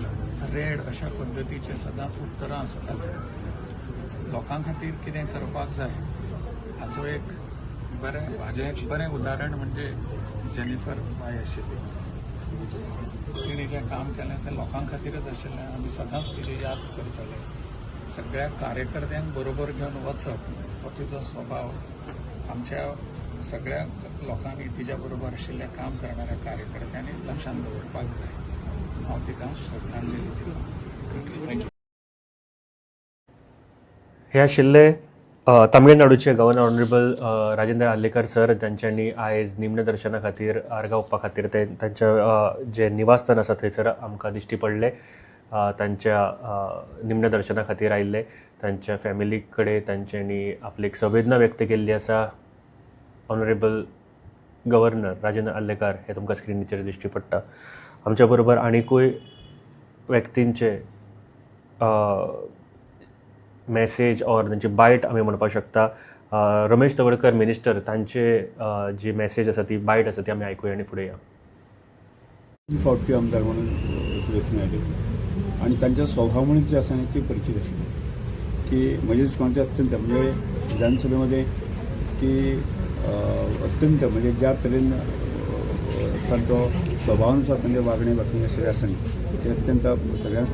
रेड अशा पद्दतीचे सदांच उत्तरां आसतालीं. लोकां खातीर कितें करपाक जाय हाचो एक बरें हाजें एक बरें उदाहरण म्हणजे जेनिफर बाय आशिल्ली. तिणें जें काम केलें तें लोकां खातीरच आशिल्लें. आमी सदांच तिची याद करताले. सगळ्या कार्यकर्त्यांक बरोबर घेवन वचप हो तिचो स्वभाव. आमच्या सगळ्या लोकांनी तिच्या बरोबर आशिल्ल्या काम करणाऱ्या कार्यकर्त्यांनी लक्षांत दवरपाक जाय. हांव तिका श्रद्धांजली दिता. हे आशिल्ले तामिळनाडूचे governor honourable Rajendra Arlekar sir. तांच्यांनी आयज निमण्या दर्शना खातीर आर्गां ओंपपा खातीर ते तांच्या जे निवासस्थान आसा थंयसर आमकां दिश्टी पडले. तांच्या निमण्या दर्शना खातीर आयिल्ले तांच्या फॅमिली कडेन तांच्यांनी आपली एक संवेदना व्यक्त केल्ली आसा. ऑनरेबल गव्हर्नर राजेंद्र आर्लेकर हे तुमकां स्क्रिनीचेर दिश्टी पडटा. आमच्या बरोबर आनिकूय व्यक्तींचे मॅसेज ऑर तांची बायट आमी म्हणपाक शकता. रमेश तवडकर मिनिस्टर तांचे जी मॅसेज आसा ती बायट आसा ती आमी आयकुया आनी फुडें या. फावटी आमदार म्हणून वेंचून आयले आनी तांच्या स्वभाव म्हणून जे आसा ती परिचित आशिल्ली की म्हजे दृश्टिकोनाचे अत्यंत म्हणजे विधानसभेमध्ये की अत्यंत म्हणजे ज्या तरेन तांचो स्वभावानुसार तांचे वागणे बाकी सगळें आसा न्ही ते अत्यंत सगळ्यांक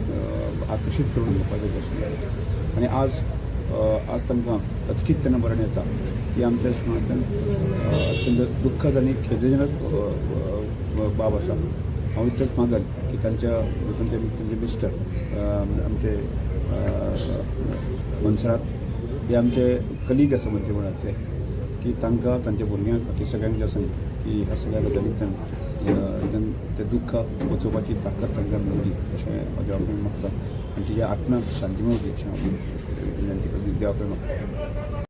आकर्शीत करून घेवपाचें आशिल्लें. आनी आज आज तांकां अचकीत तेन्ना मरण येता ही आमच्या दृश्टिकोनांतल्यान अत्यंत दुख्खद आनी खेदजनक बाब आसा. हांव इतलेंच मागन की तांच्या तांचे तांचे मिस्टर आमचे मोन्सेरात हे आमचे कलीग आसा मंत्री म्हणटात ते की तांकां तांच्या भुरग्यांक बाकी सगळ्यांक जे आसा की ह्या सगळ्या गजालींतल्यान ते दुख्ख पचोवपाची ताकद तांकां मेळची अशें हांव देवा कडेन मागता आनी तिच्या आत्म्याक शांती मेळची अशें हांव विनंती करता, देवा कडेन मागता.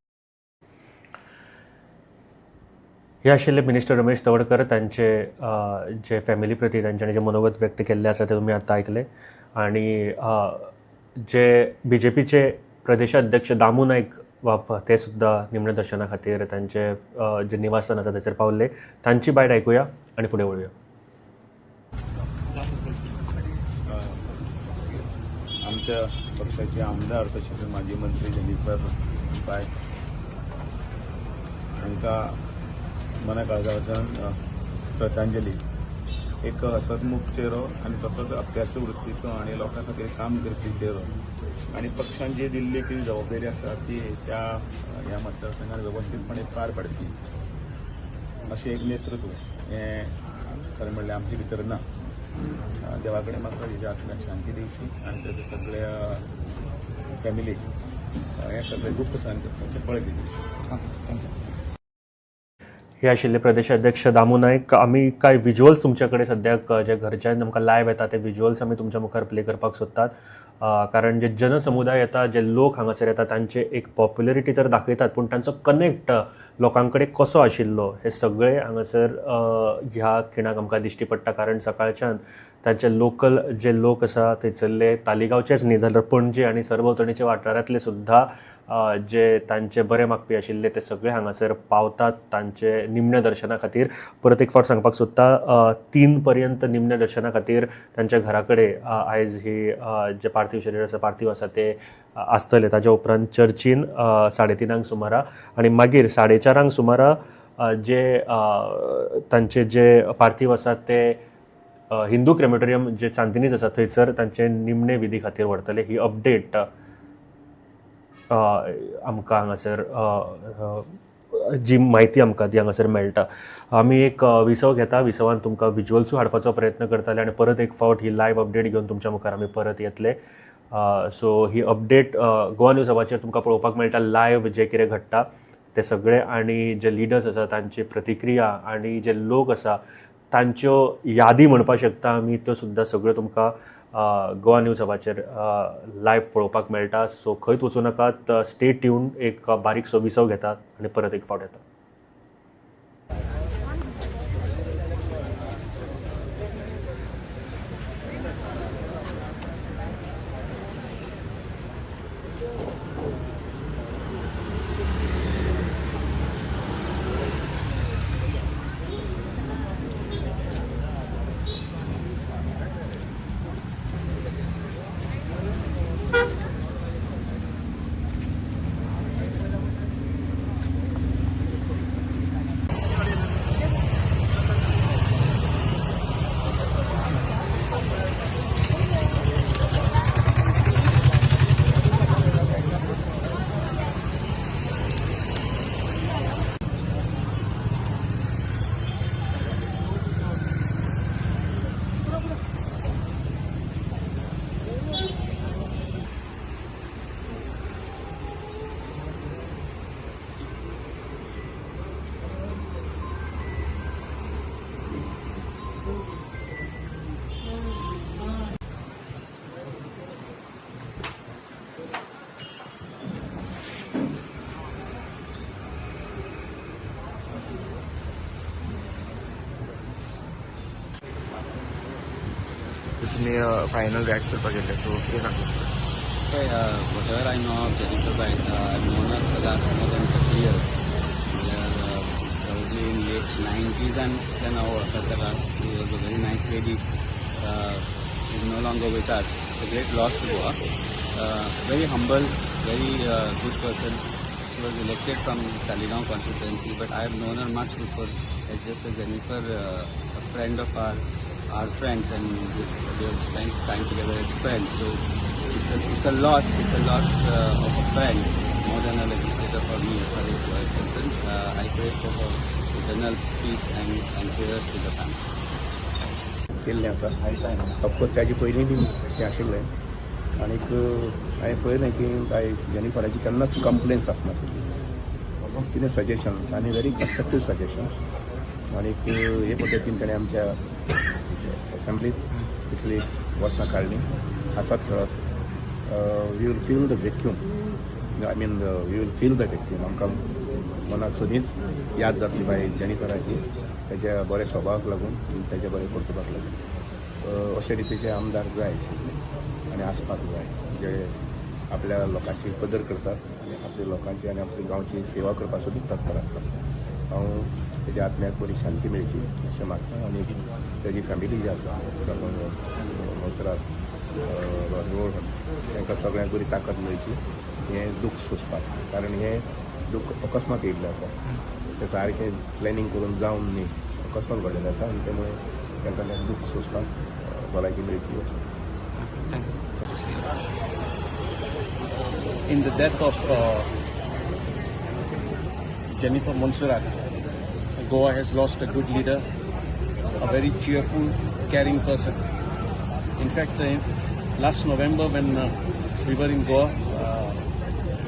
हे आशिल्ले मिनिस्टर रमेश तवडकर. तांचे जे फॅमिली प्रती तांच्यांनी जे मनोगत व्यक्त केल्ले आसा ते तुमी आतां आयकले. आनी जे बी जे पीचे प्रदेशाध्यक्ष दामू नायक बाब ते सुद्दां निमण्या दर्शना खातीर तांचे जे निवासस्थान आसा थंयसर पावल्ले. तांची बायट आयकुया आनी फुडें वळुया. आमच्या पक्षाचे आमदार तशेंच माजी मंत्री जेनिफर बाय हांकां मना काळजाच्यान श्रद्धांजली. एक हसतमुख चेहरो आनी तसोच अभ्यासू वृत्तीचो आनी लोकां खातीर काम करपी चेहरो आनी पक्षान जी दिल्ली कितें जबाबदारी आसा ती त्या ह्या मतदारसंघात वेवस्थीतपणे पार पाडपी अशें एक नेतृत्व हें खरें म्हणल्यार आमचे भितर ना. देवा कडेन म्हाका हेज्या आत्म्याक शांती दिवची आनी ताच्या सगळ्या फॅमिलीक हें सगळें दुख्ख सहन करपाचें बळगें दिवचें. हे आशिल्ले प्रदेशाध्यक्ष दामू नायक. आमी कांय विज्युअल्स तुमचे कडेन सद्याक जे घरच्यान आमकां लायव्ह येता ते विज्युअल्स आमी तुमच्या मुखार प्ले करपाक सोदतात. कारण जे जनसमुदाय येता, जे लोक हांगासर येता तांचे एक पॉप्युलरिटी तर दाखयतात, पूण तांचो कनेक्ट लोकां कडेन कसो आशिल्लो हे सगळें हांगासर ह्या खिणाक आमकां दिश्टी पडटा. कारण सकाळच्यान तांचे लोकल जे लोक आसा थंयसरले तालिगांवचेच न्ही जाल्यार पणजे आनी सरभोंवतणीच्या वाठारांतले सुद्दां जे तांचे बरे मागपी आशिल्ले ते सगळे हांगासर पावतात तांचे निमण्या दर्शना खातीर. परत एक फावट सांगपाक सोदता, 3 पर्यंत निमण्या दर्शना खातीर तांच्या घरा कडेन आयज ही जे पार्थिव शरीर आसा, पार्थिव आसा ते आसतले. ताज्या उपरांत चर्चीन 3:30 सुमारा आनी मागीर 4:30 सुमारा जे तांचे जे पार्थिव आसा ते हिंदू क्रेमेटोरियम जे सांतिनीज आसा थंयसर तांचे निमणे विधी खातीर व्हरतले. ही अपडेट आमकां हांगासर जी म्हायती आमकां ती हांगासर मेळटा. आमी एक विसव घेता, विसवान तुमकां विज्युअल्सूय हाडपाचो प्रयत्न करतले आनी परत एक फावट ही लायव्ह अपडेट घेवन तुमच्या मुखार आमी परत येतले. सो ही अपडेट गोवा न्यूज हबाचेर तुमकां पळोवपाक मेळटा, लायव्ह जें कितें घडटा ते सगळे, आनी जे लिडर्स आसा तांची प्रतिक्रिया आनी जे लोक आसा तांच्यो यादी म्हणपाक शकता आमी, त्यो सुद्दां सगळ्यो तुमकां गोवा न्यूज हबाचेर लायव्ह पळोवपाक मेळटा. सो खंयच वचूं नाकात, स्टे ट्यून. एक बारीकसो विसव घेतात आनी परत एक फावट येता. तुमी फायनल रिएक्ट करपाक गेल्ले, सो कितें सांगता? Whatever I know of Jennifer Bai, I known her for last more than 30 years. Probably in late 90s तेन्ना हांव वळखता ताका. She was a very nice lady. She is no longer with us. It's a great loss to Goa. Very humble, very good person. She was elected from Taleigao constituency, but I have known her much before as just a Jennifer, a friend of our friends, and we have spent time together as friends. So it's a loss of a friend more than a legislator for me as far as Goa is concerned. I pray for her eternal peace and prayers to the family. केल्लें आसा, ऑफकोर्स ताजे पयलीं बी तें आशिल्लें आनीक हांवें पळयलें की बाय जेनिफराची केन्नाच कंप्लेन्स आसनाशिल्ली, कितें सजेशन्स आनी व्हेरी कन्स्ट्रक्टीव सजेशन्स, आनीक हे पद्दतीन ताणें आमच्या असेंब्लीत इतली वर्सां काडलीं आसात खेळत. We will feel the vacuum, I mean we will feel the vacuum. आमकां मनाक सदींच याद जातली बाय जेनिफराची, ताच्या बऱ्या स्वभावाक लागून, ताच्या बऱ्या कर्तुबाक लागून. अशे रितीचे आमदार जाय आशिल्ले आनी आसपाक जाय, जे आपल्या लोकांची कदर करतात आनी आपल्या लोकांची आनी आपल्या गांवची सेवा करपाक सदींच तत्पर आसतात. हांव तेज्या आत्म्याक बरी शांती मेळची अशें मागता आनी तेजी फॅमिली जी आसा मोन्सेरात रोहन तांकां सगळ्यांक बरी ताकद मेळची हें दूख सोंसपाक, कारण हें दूख अकस्मात येयल्लें आसा, तें सारकें प्लॅनिंग करून जावन न्ही, अकस्मात घडलेलें आसा आनी त्यामुळे तांकां तें दूख सोंसपाक भलायकी मेळची अशें. In the death of Jennifer Monserrate, Goa has lost a good leader, a very cheerful, caring person. In fact, last November when we were in Goa,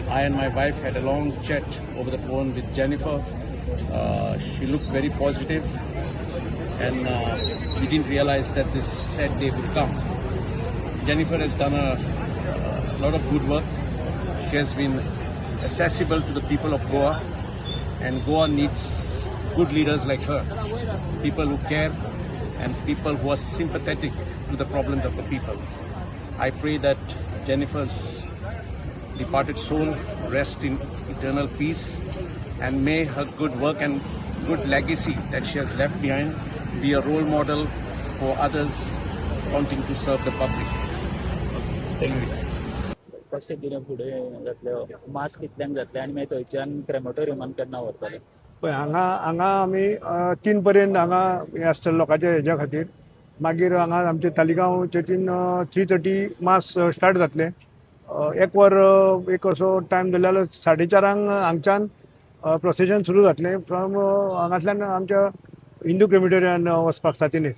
I and my wife had a long chat over the phone with Jennifer. She looked very positive, and we didn't realize that this sad day would come. Jennifer has done a a lot of good work. She has been accessible to the people of Goa, and Goa needs good leaders like her, people who care and people who are sympathetic to the problems of the people. I pray that Jennifer's departed soul rest in eternal peace, and may her good work and good legacy that she has left behind be a role model for others wanting to serve the public. Thank you. कशें कितें फुडें जातलें, मास कितल्यांक जातलें आनी मागीर थंयच्यान क्रेमटोरियमान केन्ना व्हरतले? पळय, हांगा हांगा आमी 3 पर्यंत हांगा हें आसतलें लोकांच्या हेज्या खातीर. मागीर हांगा आमचे तालिगांव चर्चीन 3:30 मास स्टार्ट जातलें. एक वर एक असो टायम धरलो जाल्यार 4:30 हांगच्यान प्रोसेशन सुरू जातलें फ्रॉम हांगांतल्यान आमच्या हिंदू क्रिमिटोरियान वचपाक सातिनीस.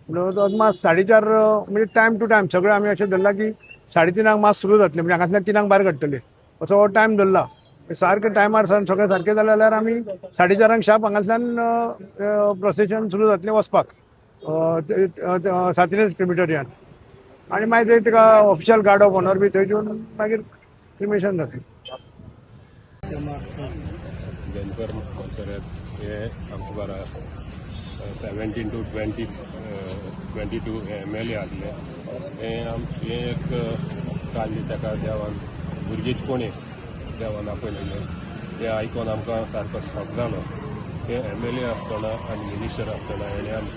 म्हणून अदमास 4:30, म्हणजे टायम टू टायम सगळें आमी अशें धरलां की 3:30 मास सुरू जातलें, म्हणजे हांगांतल्यान 3 भायर काडटले असो हो टायम धरला. सारकें टायमार सावन सगळें सारकें जालें जाल्यार आमी 4:30 शार्प हांगांतल्यान प्रोसेशन सुरू जातलें वचपाक सातिनीस क्रिमिटोरियान, आनी मागीर थंय ताका ऑफिशियल गार्ड ऑफ ऑनर बी थंय दिवन मागीर क्रिमेशन जातलें. जेनिफर मोन्सेरात हे आमचे बारा 17 to 2022 हे एमएलए आसले. हे हे एक काल ताका देवान भुरगेचपणी देवान आपयलेले, ते आयकोन आमकां सारको शॉक जालो. ते एमएलए आसतना आनी मिनिस्टर आसतना हेणे आम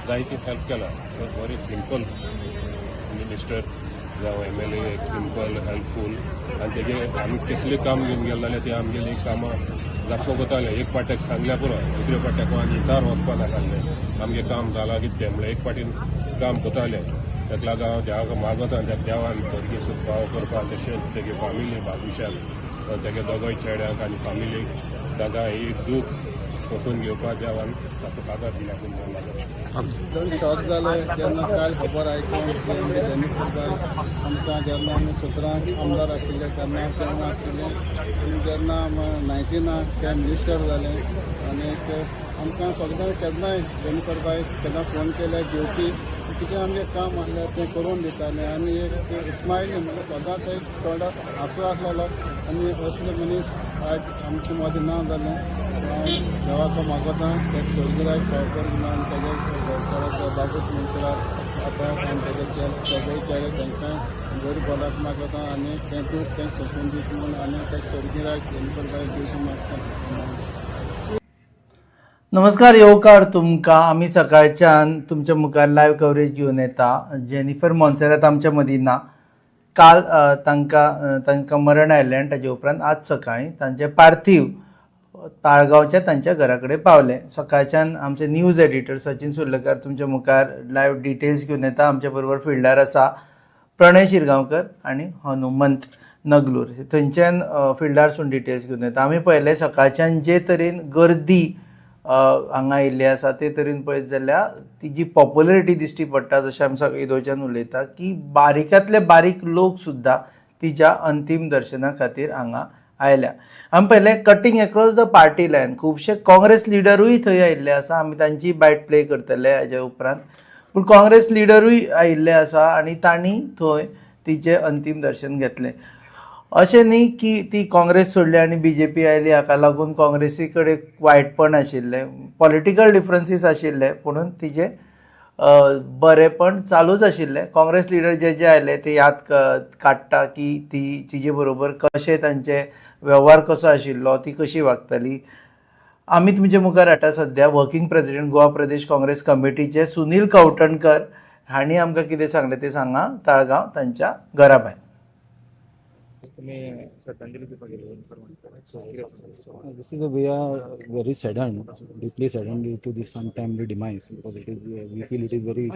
जायती हेल्प केला. बरी सिंपल मिनिस्टर जावं एमएलए, एक सिंपल हेल्पफूल, आनी तेजे आमी कसलें काम घेवन गेले जाल्यार ते आमगेलीं कामां दाखोवंक वताले. एक पाट्याक सांगल्या पुरो, दुसऱ्या पाट्याक आनी चार वचपा नाकासलें, आमगें काम जालां कितें तें म्हणल्यार एक पाटीन काम करताले. ताका लागून हांव देवाक मागता, त्या देवान भुरगीं सुखपाव करपाक, तशेंच तेगे फामिली बाबूशाक, तेगे दोगोय चेड्यांक आनी फामिलीक तांकां ही दूख सोंसून घेवपाक देवान ताका ताकद दिल्या म्हूण मागता. एकदम शॉक जालें जेन्ना काल खबर आयकून की आमगे जेनिफर बाय आमकां, जेन्ना आमी 17 आमदार आशिल्ले तेन्ना तेन्ना आशिल्ले आनी जेन्ना 19 ते मिनिस्टर जाले, आनी आमकां सगळ्यांक केन्नाय जेनिफर बाय केन्ना फोन केल्यार घेवपी, कितें आमगें काम आसल्यार तें करून दितालें, आनी एक स्मायली, म्हणल्यार सदांच एक तोंडार हांसो आसलेलो. आनी असले मनीस आयज आमचे मदीं ना जालें. हांव देवाक मागता ते स्वर्गीराक फाव म्हणून, आनी तेजे बाबूश मोन्सेरात आतां आनी तेजे सगळे चेडे तांकां बरी भलायकी मागता, आनी तें दूख तें सोंसून दीत म्हणून, आनी ते स्वर्गीराक जेनिफर बाय दिवचें मागता. नमस्कार, येवकार तुमकां. आमी सकाळच्यान तुमच्या मुखार लायव्ह कवरेज घेवन येता. जेनिफर मोन्सेरात आमच्या मदीं ना. काल तांकां तांकां मरण आयलें आनी ताजे उपरांत आज सकाळीं तांचें पार्थीव ताळगांवच्या तांच्या घरा कडेन पावलें. सकाळच्यान आमचे न्यूज एडिटर सचिन सुर्लकार तुमच्या मुखार लायव्ह डिटेल्स घेवन येता. आमच्या बरोबर फिल्डार आसा प्रणय शिरगांवकर आनी हनुमंत नगलूर, थंयच्यान फिल्डारसून डिटेल्स घेवन येता. आमी पळयलें सकाळच्यान जे तरेन गर्दी हांगा आयिल्ली आसा ते तरेन पळयत जाल्यार तिजी पॉप्युलरिटी दिश्टी पडटा. जशें आमी सगळे येदोळच्यान उलयता की बारीकांतले बारीक लोक सुद्दां तिच्या अंतीम दर्शना खातीर हांगा आयल्या. आमी पळयलें cutting across the party line खुबशे काँग्रेस लिडरूय थंय आयिल्ले आसा. आमी तांची बायट प्ले करतले हाज्या उपरांत, पूण काँग्रेस लिडरूय आयिल्ले आसा आनी तांणी थंय तिचें अंतीम दर्शन घेतलें. अशें न्ही की ती काँग्रेस सोडली आनी बीजेपी आयली हाका लागून काँग्रेसी कडेन वायटपण आशिल्लें, पॉलिटिकल डिफरन्सीस आशिल्ले, पुणून तिजें बरेंपण चालूच आशिल्लें. काँग्रेस लिडर जे जे आयले ते याद काडटा की ती तिजे बरोबर कशें तांचे वेव्हार कसो आशिल्लो, ती कशी वागताली. आमी तुमचे मुखार हाडटा सद्या वर्किंग प्रेसिडेंट गोवा प्रदेश काँग्रेस कमिटीचे सुनील कवठणकर हांणी आमकां कितें सांगलें तें सांगा. ताळगांव तांच्या घरा भायर. तुम्ही श्रद्धांजली दिवपाक गेले. This is a, we are very saddened, deeply saddened due to this untimely demise, because it is, we feel it is very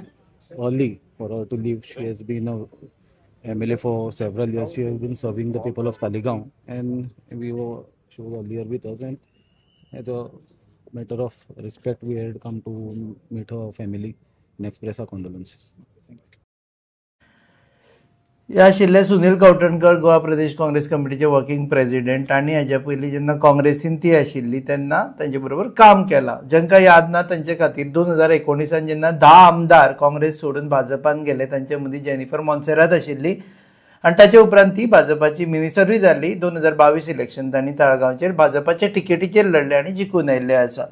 early for her to leave. She has been a MLA for several years. She has been serving the people of Taleigao, and we were she was earlier with us, and as a matter of respect, we had come to meet her family and express our condolences. हे आशिल्ले सुनील कवठणकर, गोवा प्रदेश काँग्रेस कमिटीचे वर्किंग प्रेसिडेंट, आनी हाज्या पयलीं जेन्ना काँग्रेसीन ती आशिल्ली तेन्ना तांचे बरोबर काम केलां. जांकां याद ना तांचे खातीर, 2019 जेन्ना 10 आमदार काँग्रेस सोडून भाजपान गेले तांचे मदीं जेनिफर मोन्सेरात आशिल्ली. आनी ताचे उपरांत ती भाजपाची मिनिस्टरूय जाल्ली. 2022 इलेक्शन तांणी ताळगांवचेर भाजपाच्या टिकेटीचेर लढले आनी जिखून आयिल्ले आसा.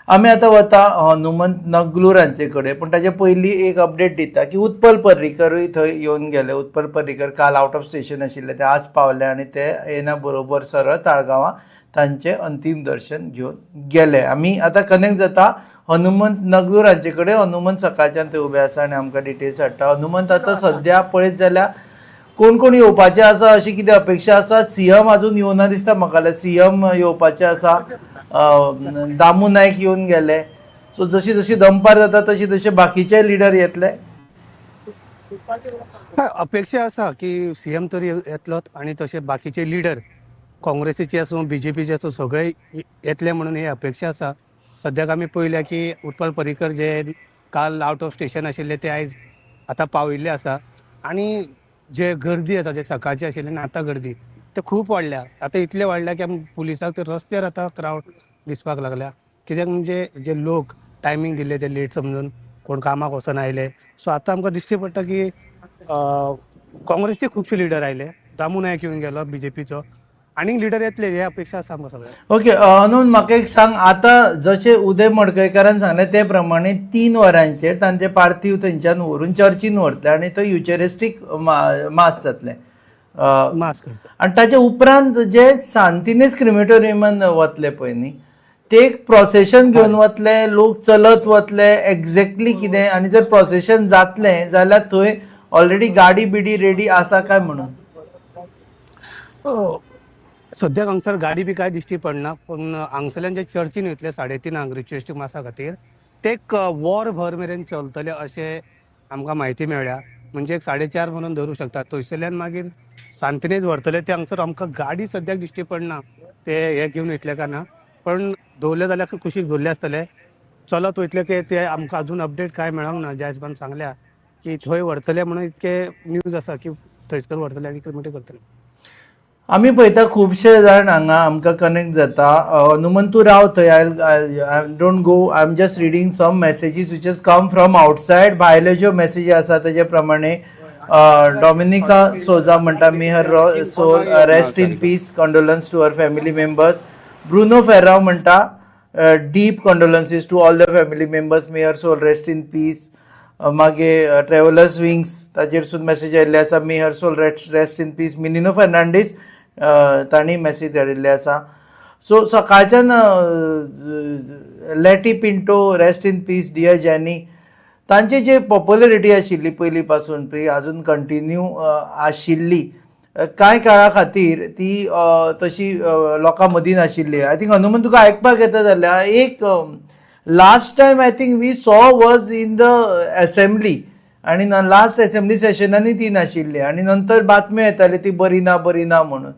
आमी आतां वता हनुमंत नगलूर हांचे कडेन, पूण ताचे पयलीं एक अपडेट दिता की उत्पल पर्रीकरूय थंय येवन गेले. उत्पल पर्रीकर काल आवट ऑफ स्टेशन आशिल्ले, ते आज पावले आनी ते येना बरोबर सरळ ताळगांवां तांचें अंतीम दर्शन घेवन गेले. आमी आतां कनेक्ट जाता हनुमंत नगलूर हांचे कडेन. हनुमंत सकाळच्यान थंय उबे आसा आनी आमकां डिटेल्स हाडटा. हनुमंत, आतां सद्या पळयत जाल्यार कोण कोण येवपाचे आसा अशी कितें अपेक्षा आसा? सीएम अजून येवना दिसता म्हाका, सीएम येवपाचे आसा, दामू नायक येवन गेले. सो जशी जशी दनपार जाता तशी तशे बाकीचे लिडर येतले. अपेक्षा आसा की सीएम तरी येतलोच आनी तशे बाकीचे लिडर काँग्रेसीचे आसूं बीजेपीचे आसूं सगळे येतले म्हणून ही अपेक्षा आसा. सद्याक आमी पळयल्या की उत्पल पर्रीकर जे काल आवट ऑफ स्टेशन आशिल्ले ते आयज आतां पाविल्ले आसा आनी जे गर्दी आसा जे सकाळचे आशिल्ले आनी आतां गर्दी ते खूब वाडल्या. आतां इतले वाडल्या की आमी पुलिसांक ते रस्त्यार आतां क्रावड दिसपाक लागल्या. कित्याक म्हणजे जे लोक टायमींग दिल्ले ते लेट समजून कोण कामाक वचोन आयले. सो आतां आमकां दिश्टी पडटा की काँग्रेसचे खुबशे लिडर आयले, दामू नायक येवन गेलो बीजेपीचो, आनीक लिडर येतले हे अपेक्षा आसा आमकां सगळ्यांक. ओके हनुमंत, म्हाका एक सांग, आतां जशें उदय मडकयकारान सांगलें ते प्रमाणे 3 वरांचेर तांचे पार्थिव थंयच्यान व्हरून चर्चीन व्हरतले आनी थंय युचेरिस्टीक मास जातलें, मास करता आनी ताचे उपरांत जे सांतिनेज क्रिमेटोरियमान वतले पळय न्ही, ते एक प्रोसेशन घेवन वतले, लोक चलत वतले, एक्झॅक्टली कितें? आनी जर प्रोसेशन जातलें जाल्यार थंय ऑलरेडी गाडी बिडी रेडी आसा काय म्हणून? सद्याक हांगसर गाडी बी कांय दिश्टी पडना, पूण हांगसरल्यान जे चर्चीन वयतले 3:30 रिच्युअलिस्टीक मासा खातीर ते एक वॉर भर मेरेन चलतले अशें आमकां म्हायती मेळ्ळ्या. म्हणजे एक 4:30 म्हणून धरूं शकता. थंयसरल्यान मागीर सांतिनेज व्हरतले ते. हांगसर आमकां गाडी सद्याक दिश्टी पडना ते हे घेवन वयतले काय ना, पण दवरले जाल्यार कुशीक दवरले आसतले. चलत वयतले की ते आमकां अजून अपडेट कांय मेळोंक ना. ज्या हिशोबान सांगल्या की थंय व्हरतले म्हणून इतके न्यूज आसा की थंयसर व्हरतले आनी क्रिमेट करतले. आमी पळयता खुबशे जाण हांगा आमकां कनेक्ट जाता. हनुमंतू राव थंय, I don't go, I am just reading some messages which is come from outside. भायल्यो ज्यो मॅसेजी आसा तेजे प्रमाणे डॉमिनिका सोजा म्हणटा, may her soul rest in peace, condolence to her family members. Bruno Ferrao म्हणटा, deep condolences to all the family members, may her soul rest in peace. मागीर ट्रॅव्हलर्स विंग्स ताजेर सुद्दां मॅसेज आयिल्ले आसा, may her soul rest in peace. Minino Fernandes तांणी मॅसेज धाडिल्ले आसा. सो सकाळच्यान Letty Pinto rest in peace, dear Jenny, तांची जी पॉप्युलरिटी आशिल्ली पयलीं पासून ती अजून कंटिन्यू आशिल्ली. कांय काळा खातीर ती तशी लोकां मदीं नाशिल्ली. I think Hanumant तुका आयकपाक येता जाल्यार एक last time I think we saw was in the assembly आनी लास्ट असेंब्ली सेशनांनी ती नाशिल्ली आनी नंतर बातम्यो येताल्यो ती बरी ना बरी ना म्हणून,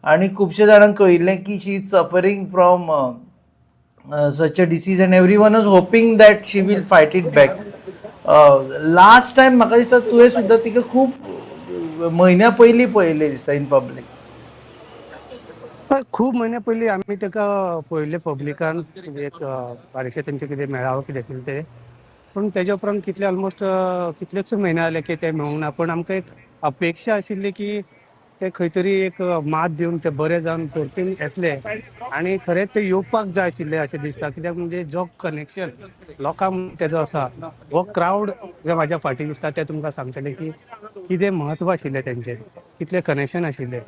आनी खुबशे जाणांक कळिल्लें की she is suffering from such a disease and everyone was hoping that she will fight it back. Last time म्हाका दिसता तुवें सुद्दां तिका खूब म्हयन्या पयलीं पळयलें दिसता इन पब्लीक. खूब म्हयन्या पयलीं आमी ताका पळयल्लें पब्लिकान, एक बारीकशें तेंचें कितें मेळावो कितें आशिल्लें तें. पूण तेज्या उपरांत कितले ऑलमोस्ट कितलेच म्हयने जाले की ते मेळूंक ना. पूण आमकां एक अपेक्षा आशिल्ली की ते खंय तरी एक मात दिवन ते बरे जावन परतून येतले आनी खरेंच ते येवपाक जाय आशिल्ले अशें दिसता. कित्याक म्हणजे जो कनेक्शन लोकांक तेजो आसा, हो क्रावड जे म्हाज्या फाटीं दिसता ते तुमकां सांगतले की कितें म्हत्व आशिल्लें तेंचें, कितलें कनेक्शन आशिल्लें.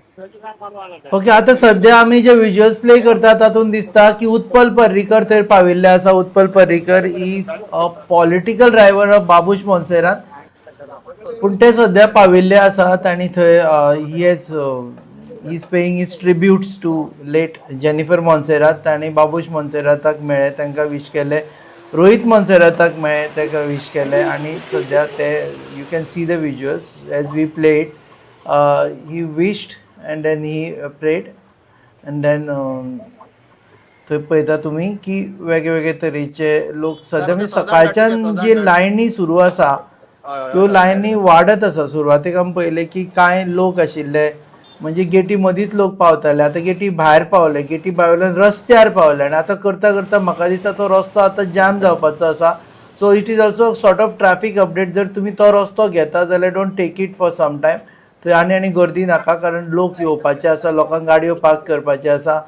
ओके, आतां सद्या आमी जे विज्युअल्स प्ले करता तातूंत दिसता की उत्पल पर्रीकर थंय पाविल्ले आसा. Utpal Parrikar is a political driver of Babush Monserrate, पूण ते सद्या पाविल्ले आसात आनी थंय he has is paying his tributes to late Jennifer Monserrate. तांणी बाबूश मोन्सेराताक मेळ्ळे, तांकां विश केलें, रोहीत मोन्सेराताक मेळ्ळे, ताका विश केलें आनी सद्या ते you can see the visuals as we play it. He wished and then he prayed and then थंय पळयता तुमी की वेगळे तरेचे लोक सद्या म्हणजे सकाळच्यान जी लायनी सुरू आसा त्यो लायनी वाडत आसा. सुरवातेक आमी पळयलें की कांय लोक आशिल्ले म्हणजे गेटी मदींच लोक पावताले, आतां गेटी भायर पावले, गेटी भायर रस्त्यार पावले आनी आतां करता करता म्हाका दिसता तो रस्तो आतां जाम जावपाचो आसा. So it is also sort of traffic update. जर तुमी तो रस्तो घेता जाल्यार don't take it for some time. थंय आनी आनी गर्दी नाका, कारण लोक येवपाचे आसा, लोकांक गाडयो पार्क करपाचे आसा.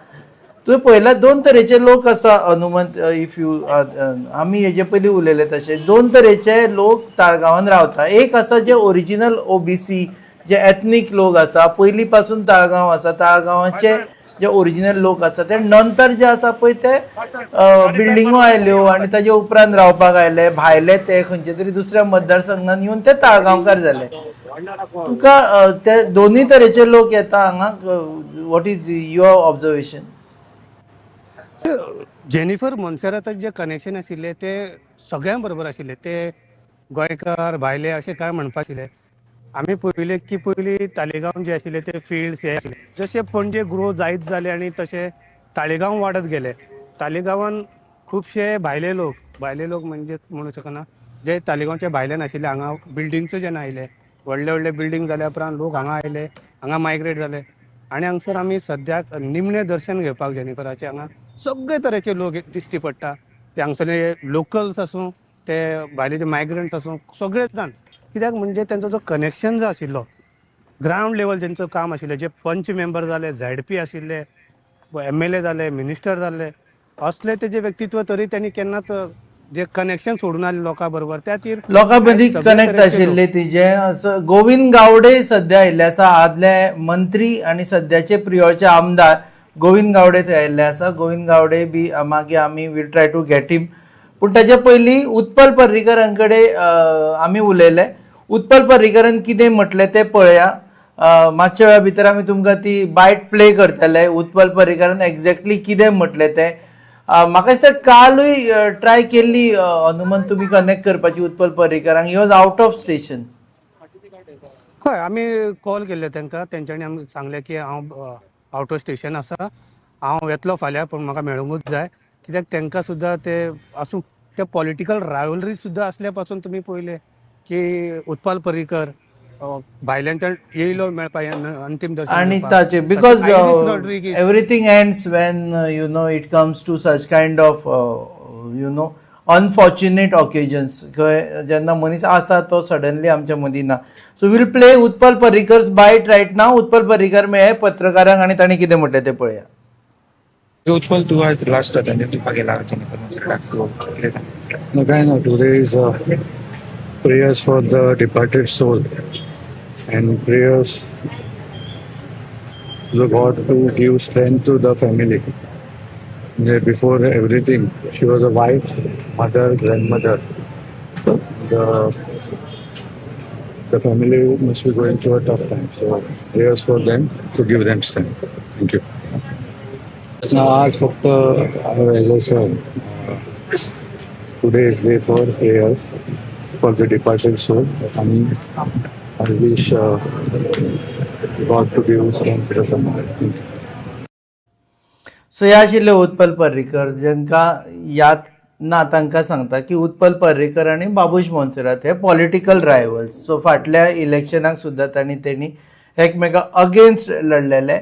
तुवें पळयल्यार दोन तरेचे लोक आसा हनुमंत, if you आमी हेजे पयलीं उलयले तशें दोन तरेचे लोक ताळगांवान रावता. एक आसा जे ओरिजिनल ओबीसी, जे एथनीक लोक आसा, पयलीं पासून ताळगांव आसा, ताळगांवाचे जे ओरिजिनल लोक आसा ते नंतर जे आसा पळय ते बिल्डिंगो आयल्यो आनी ताजे उपरांत रावपाक आयले भायले, ते खंयचे तरी दुसऱ्या मतदारसंघान येवन ते ताळगांवकार जाले. तुका ते दोन्ही तरेचे लोक येता हांगा, what is your observation? Jennifer मोन्सेराताक जे कनेक्शन आशिल्ले ते सगळ्यां बरोबर आशिल्ले, ते गोंयकार भायले अशें काय म्हणपा आशिल्ले. आमी पळयले की पयलीं तालिगांव जे आशिल्ले ते फिल्ड्स हे आशिल्ले, जशे पणजे ग्रो जायत जाले आनी तशे तालिगांव वाडत गेले. तालिगांवान खुबशे भायले लोक, भायले लोक म्हणजे म्हणू शकना, जे तालिगांवचे भायल्यान आशिल्ले हांगा बिल्डिंग्सो जेन्ना आयले, व्हडले व्हडले बिल्डींग जाल्या उपरांत लोक हांगा आयले, हांगा मायग्रेट जाले. आनी हांगसर आमी सद्याक निमणें दर्शन घेवपाक जेनिफराचें हांगा सगळे तरेचे लोक दिश्टी पडटा. ते हांगसरले लोकल्स आसूं, ते भायले जे मायग्रंट्स आसूं, सगळे जाण. कित्याक म्हणजे तेंचो जो कनेक्शन जो आशिल्लो ग्रावंड लेवल जेंचो काम आशिल्लें, जे पंच मेंबर जाले, झेडपी आशिल्ले, एमएलए जाले, मिनिस्टर जाले, असले तेजे व्यक्तित्व तरी त्यांनी केन्नाच जे कनेक्शन सोडून आले लोकां बरोबर, त्या खातीर लोकां मदीं कनेक्ट आशिल्ले तिजे. गोविंद गावडे सद्या आयिल्ले आसा, आदले मंत्री आनी सद्याचे प्रियोळचे आमदार गोविंद गावडे थंय आयिल्ले आसा. गोविंद गावडे बी मागीर आमी will try to get him. पूण ताजे पयलीं उत्पल पर्रीकरां कडेन आमी उलयले. उत्पल पर्रीकरान कितें म्हटलें तें पळया. मातशा वेळा भितर आमी तुमकां ती बायट प्ले करतले, उत्पल पर्रीकरान एक्झॅक्टली कितें म्हटलें तें. म्हाका दिसता कालूय ट्राय केल्ली हनुमंत तुमी कनेक्ट करपाची Utpal पर्रीकरांक, he was out of station. हय, आमी कॉल केल्ले तांकां, तेंच्यांनी आमी सांगलें की हांव आउट ऑफ स्टेशन आसा, हांव येतलो फाल्यां, पूण म्हाका मेळूंकूच जाय. कित्याक तांकां सुद्दां ते आसूं ते पॉलिटिकल रायवलरी सुद्दां आसल्या पासून तुमी पळयले की उत्पल पर्रीकर भायल्यान येयलो मेळपा अंतीम दर्शन आनी ताचे because everything ends when you know it comes to such kind of you know unfortunate occasions, खंय जेन्ना मनीस आसा तो सडनली आमच्या मदीं ना. So we'll play Utpal Parrikar's bite right now. Utpal Parrikar मेळ्ळे पत्रकारांक आनी तांणी कितें म्हटलें तें पळया. उत्पल, तूं आयज लास्ट श्रद्धांजली दिवपाक गेला जेनिफर मोन्सेराताक, सो कितें? कांय ना, today is prayers for the departed soul and prayers to the God to give strength to the family. Before everything, she was a wife, mother, grandmother. The family must be going through a tough time. So prayers for them to give them strength. Thank you. Now, आज फक्त, as I said, today is day for prayers for the departed soul. And I wish God to give strength to the family. Thank you. So हे आशिल्ले उत्पल पर्रीकर, जांकां याद ना तांकां सांगता की उत्पल पर्रीकर आनी बाबूश मोन्सेरात हे पॉलिटिकल रायवल्स. सो फाटल्या इलेक्शनाक सुद्दां तांणी एकमेका अगेन्स्ट लढलेले.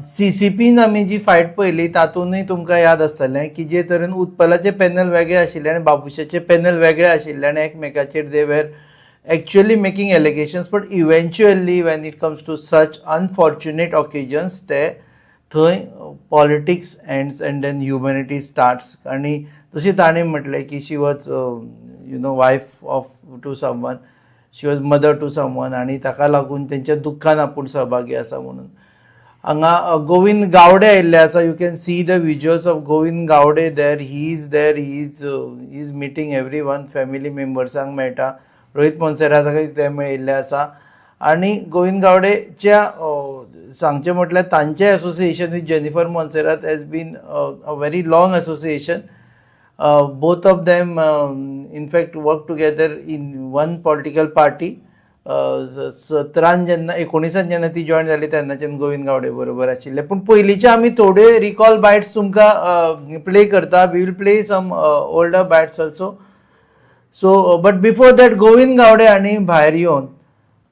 सीसीपीन आमी जी फायट पळयली तातूंतय तुमकां याद आसतलें की जे तरेन उत्पलाचे पॅनल वेगळे आशिल्ले आनी बाबूशाचे पॅनल वेगळे आशिल्ले आनी एकमेकाचेर they were actually making allegations, but eventually when it comes to such unfortunate occasions ते थंय politics ends and then humanity starts. आनी तशें ताणें म्हटलें की she was you know wife of to someone, she was mother to someone, आनी ताका लागून तेंच्या दुख्खान आपूण सहभागी आसा म्हणून. हांगा गोविंद गावडे आयिल्ले आसा. You can see the visuals of Govind Gawde there. He is there, he is meeting every one, family मेंबर्सांक मेळटा. रोहीत मोन्सेराताकय ते मेळिल्ले आसा. आनी गोविंद गावडेच्या सांगचें म्हटल्यार तांचें association with Jennifer Monserrate has been a very long association. Both of them in fact work together in one political party. 17 जेन्ना 19 जेन्ना ती जॉयन जाली तेन्नाच्यान गोविंद गावडे बरोबर आशिल्ले. पूण पयलींचे आमी थोडे रिकॉल बायट्स तुमकां प्ले करता. We will play some older bites also. So but before that Govind Gawde हांणी भायर येवन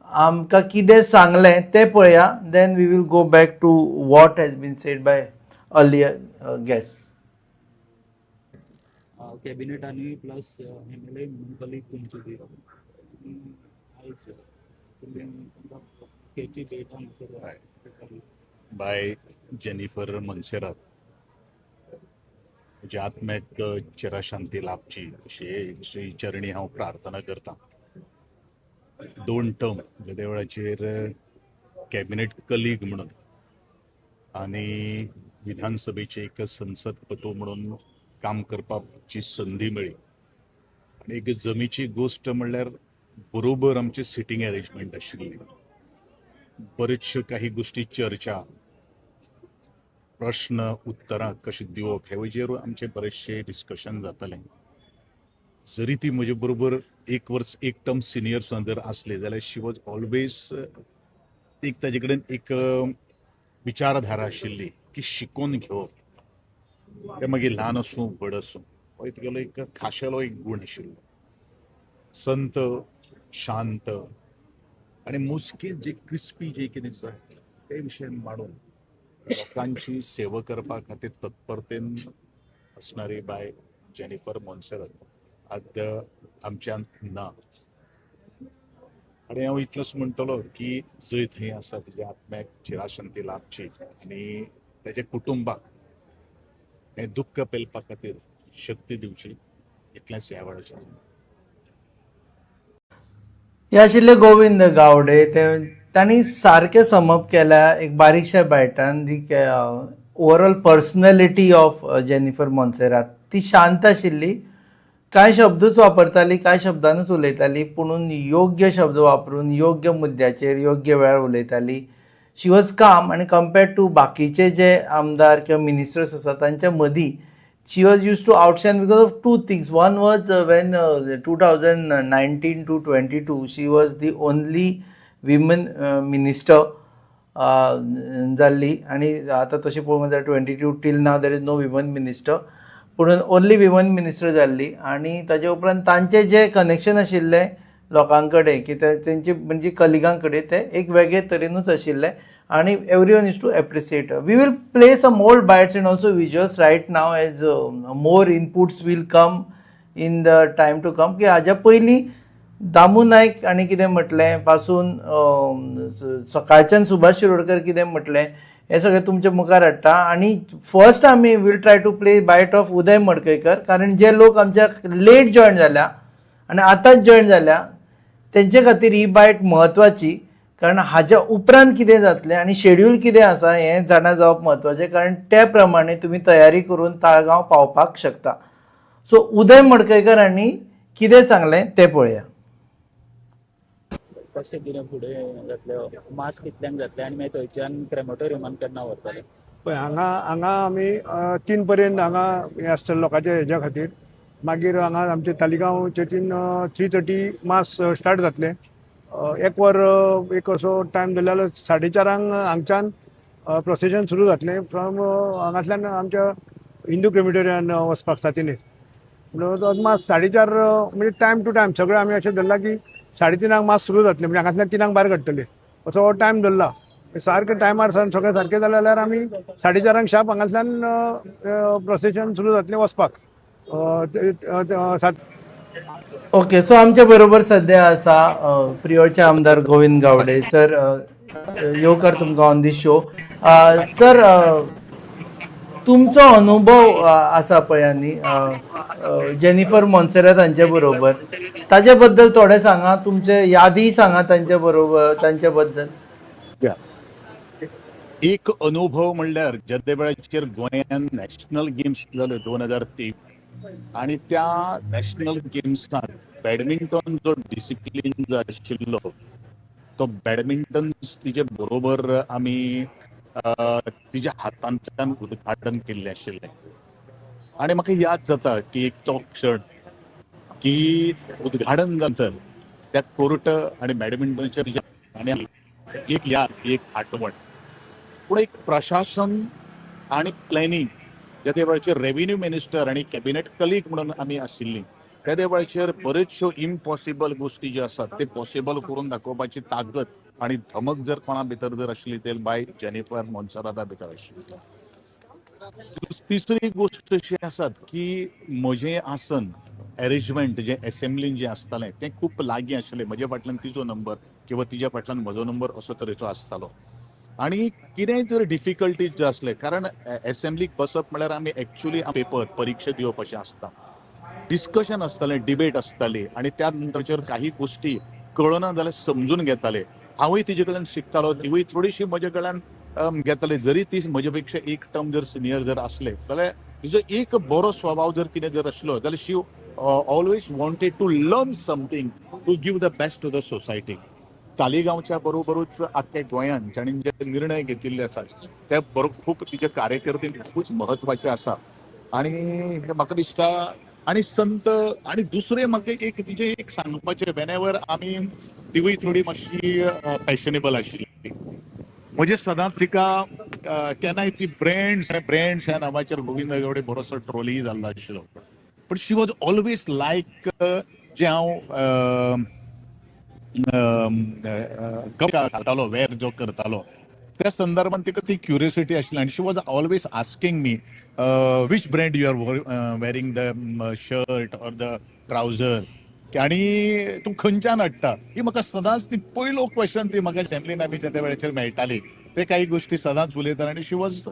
आमकां कितें सांगलें तें पळया. Then we will go back to what has been said by earlier guest. Cabinet आनी प्लस एमएलए म्हणून कलीग तुमची ती आयज तुमी दुख्खेची भेट हांगासर. बाय जेनिफर मोन्सेरात, म्हज्या आत्म्याक चिरशांती लाभची अशी श्री चरणी हांव प्रार्थना करता. 2 टर्म जेदे वेळाचेर कॅबिनेट कलीग म्हणून आनी विधानसभेचे एक संसदपटू म्हणून काम करपाची संदी मेळ्ळी. आनी एक जमीची गोश्ट म्हणल्यार बरोबर आमची सिटींग अरेंजमेंट आशिल्ली. बरेचश्यो काही गोश्टी चर्चा, प्रश्न उत्तरां कशी दिवप हे वजेर आमचे बरेचशे डिस्कशन जातालें. जरी ती म्हजे बरोबर एक वर्स एक टर्म सिनियर सुद्दां जर आसली जाल्यार शी वॉज ऑलवेज एक ताजे कडेन एक विचारधारा आशिल्ली की शिकोवन घेवप, ते मागीर ल्हान आसूं व्हड आसूं, हो तिगेलो एक खाशेलो एक गूण आशिल्लो. संत, शांत आनी मोजके जे क्रिस्पी जे कितें जाय ते विशय मांडून लोकांची सेवा करपा खातीर तत्परतेन असणारी बाय जेनिफर मोन्सेरात आद्य आमच्यांत ना. आनी हांव इतलोच म्हणटलो की जंय थंय आसा तिच्या आत्म्याक चिराशांती लाभची आनी तेच्या कुटुंबाक हें दुख्ख पेलपा खातीर शक्ती दिवची, इतलेंच ह्या वेळाचेर. हे आशिल्ले गोविंद गावडे. ते तांणी सारकें समप केल्या एक बारीकश्या बायटान the overall personality of Jennifer Monserrate. ती शांत आशिल्ली, कांय शब्दूच वापरताली, कांय शब्दानूच उलयताली, पुणून योग्य शब्द वापरून योग्य मुद्द्याचेर योग्य वेळार उलयताली. शी वॉज काम आनी कम्पेर्ड टू बाकीचे जे आमदार किंवा मिनिस्टर्स आसा तांच्या मदीं she was used to outshine because of 2 things. One was when 2019 to 22 she was the only women minister जाल्ली. आनी आतां तशें पळोवंक जाल्यार 22 till now there is no women minister, पूण ओनली विमन मिनिस्टर जाल्ली. आनी ताजे उपरांत तांचें जें कनेक्शन आशिल्लें लोकां कडेन की तेंचे म्हणजे कलिगां कडेन ते एक वेगळे तरेनूच आशिल्लें आनी everyone is to appreciate. We will play some old bites and also visuals right now as more inputs will come in the time to come. की हाज्या पयलीं दामू नायक आनी कितें म्हटलें पासून सकाळच्यान सुभाष शिरोडकर कितें म्हटलें हें सगळें तुमच्या मुखार हाडटा. आनी फर्स्ट आमी will try to play bite of Uday Madkaikar, कारण जे लोक आमच्या लेट जॉयन जाल्या आनी आतांच जॉयन जाल्या तेंचे खातीर ही बायट म्हत्वाची, कारण हाज्या उपरांत कितें जातलें आनी शेड्यूल कितें आसा हें जाणा जावप म्हत्वाचें, कारण त्या प्रमाणे तुमी तयारी करून ताळगांव पावपाक शकता. सो उदय मडकयकर हांणी कितें सांगलें तें पळया. कशें कितें फुडें जातलें, मास्क कितल्यांक जातलें आनी मागीर थंयच्यान क्रेमटोरियमान केन्ना व्हरतले? पळय हांगा हांगा आमी 3 पर्यंत हांगा हें आसतलें लोकांच्या हेज्या खातीर. मागीर हांगा आमचे तालिगांव चर्चीन 3:30 मास स्टार्ट जातलें. एक वर एक असो टायम धरलो जाल्यार 4:30 हांगच्यान प्रोसेशन सुरू जातलें फ्रॉम हांगांतल्यान आमच्या हिंदू क्रिमिटोरियन वचपाक सातिनीस. म्हणून अदमास 4:30 म्हणजे टायम टू टायम सगळें आमी अशें धरलां की 3:30 मास सुरू जातलें, म्हणजे हांगांतल्यान 3 भायर काडटले असो हो टायम धरला. सारकें टायमार सगळें सारकें जालें जाल्यार आमी 4:30 शार्प हांगांतल्यान प्रोसेशन सुरू जातलें वचपाक. ओके, सो आमच्या बरोबर सध्या आसा प्रियोळचे आमदार गोविंद गावडे. सर, येवकार तुमकां ऑन this show. Sir, तुमचो अनुभव आसा पळय न्ही जेनिफर मोन्सेरात हांचे बरोबर, ताजे बद्दल थोडें सांगा, तुमचे यादी सांगा तांचे बरोबर, तांचे बद्दल. एक अनुभव म्हणल्यार जेदे वेळाचेर गोंयान नॅशनल गेम्स जाल्यो 2023 आनी त्या नॅशनल गेम्सान बॅडमिंटन जो डिसिप्लीन जो आशिल्लो तो बॅडमिंटन तिजे बरोबर आमी तिज्या हातांतल्यान उद्घाटन केल्लें आशिल्लें. आनी म्हाका याद जाता की एक तो क्षण की उद्घाटन नंतर त्या कोर्ट आनी बॅडमिंटनच्या तिज्या आनी एक याद, एक आठवण. पूण एक प्रशासन आनी प्लॅनिंग ज्या वेळाचेर रेव्हेन्यू मिनिस्टर आनी कॅबिनेट कलीग म्हणून आमी आशिल्लीं त्या वेळाचेर बऱ्योचश्यो इम्पॉसिबल गोश्टी ज्यो आसात ते पॉसिबल करून दाखोवपाची ताकद आनी धमक जर कोणा भितर जर आशिल्ली ते बाय जेनिफर मोन्सेराता भितर आशिल्ली. तिसरी गोश्ट अशी आसात की म्हजें आसन एरेंजमेंट जें एसेंब्लीन जें आसतालें तें खूब लागीं आशिल्लें. म्हज्या फाटल्यान तिजो नंबर किंवा तिज्या फाटल्यान म्हजो नंबर असो तरेचो आसतालो. आनी कितेंय जर डिफिकल्टीज जे आसले, कारण एसेंब्लीक बसप म्हळ्यार आमी एक्चुली पेपर परिक्षा दिवप अशें आसता. डिस्कशन आसतालें, डिबेट आसताली आनी त्या नंतरचेर काही गोश्टी कळना जाल्यार समजून घेताले. हांवूय तिजे कडल्यान शिकतालो, तिवूय थोडीशी म्हजे कडल्यान घेताली. जरी ती म्हजे पेक्षा एक टर्म जर सिनियर जर आसले जाल्यार तिजो एक बरो स्वभाव जर कितें जर आसलो जाल्यार she always wanted to learn something to give the best to the society. तालिगांवच्या बरोबरूच आख्या गोंयान जाणीं जे निर्णय घेतिल्ले आसात ते बरोबर खूब तिचे कार्यकर्ते खूब महत्वाचे आसा. आनी म्हाका दिसता आनी संत आनी दुसरें म्हाका एक तिजें एक सांगपाचें, वेनेवर आमी तिवूय थोडी मातशी फॅशनेबल आशिल्ली. म्हजे सदांच तिका केन्नाय ती ब्रँड्स ब्रँड्स ह्या नांवाचेर गोविंद गावडे बरोसो ट्रोलीय जाल्लो आशिल्लो. पण शी वॉज ऑलवेज लायक जे हांव घालतालो, वेर जो करतालो त्या संदर्भात तिका ती क्युरियोसिटी आशिल्ली. आनी she was always asking me which brand you are wearing the shirt or the trouser, आनी तूं खंयच्यान हाडटा. ही म्हाका सदांच ती पयलो क्वेश्चन ती म्हाका असेंब्लीन आमी त्या वेळाचेर मेळटाली ते काही गोश्टी सदांच उलयताले. आनी शी वॉज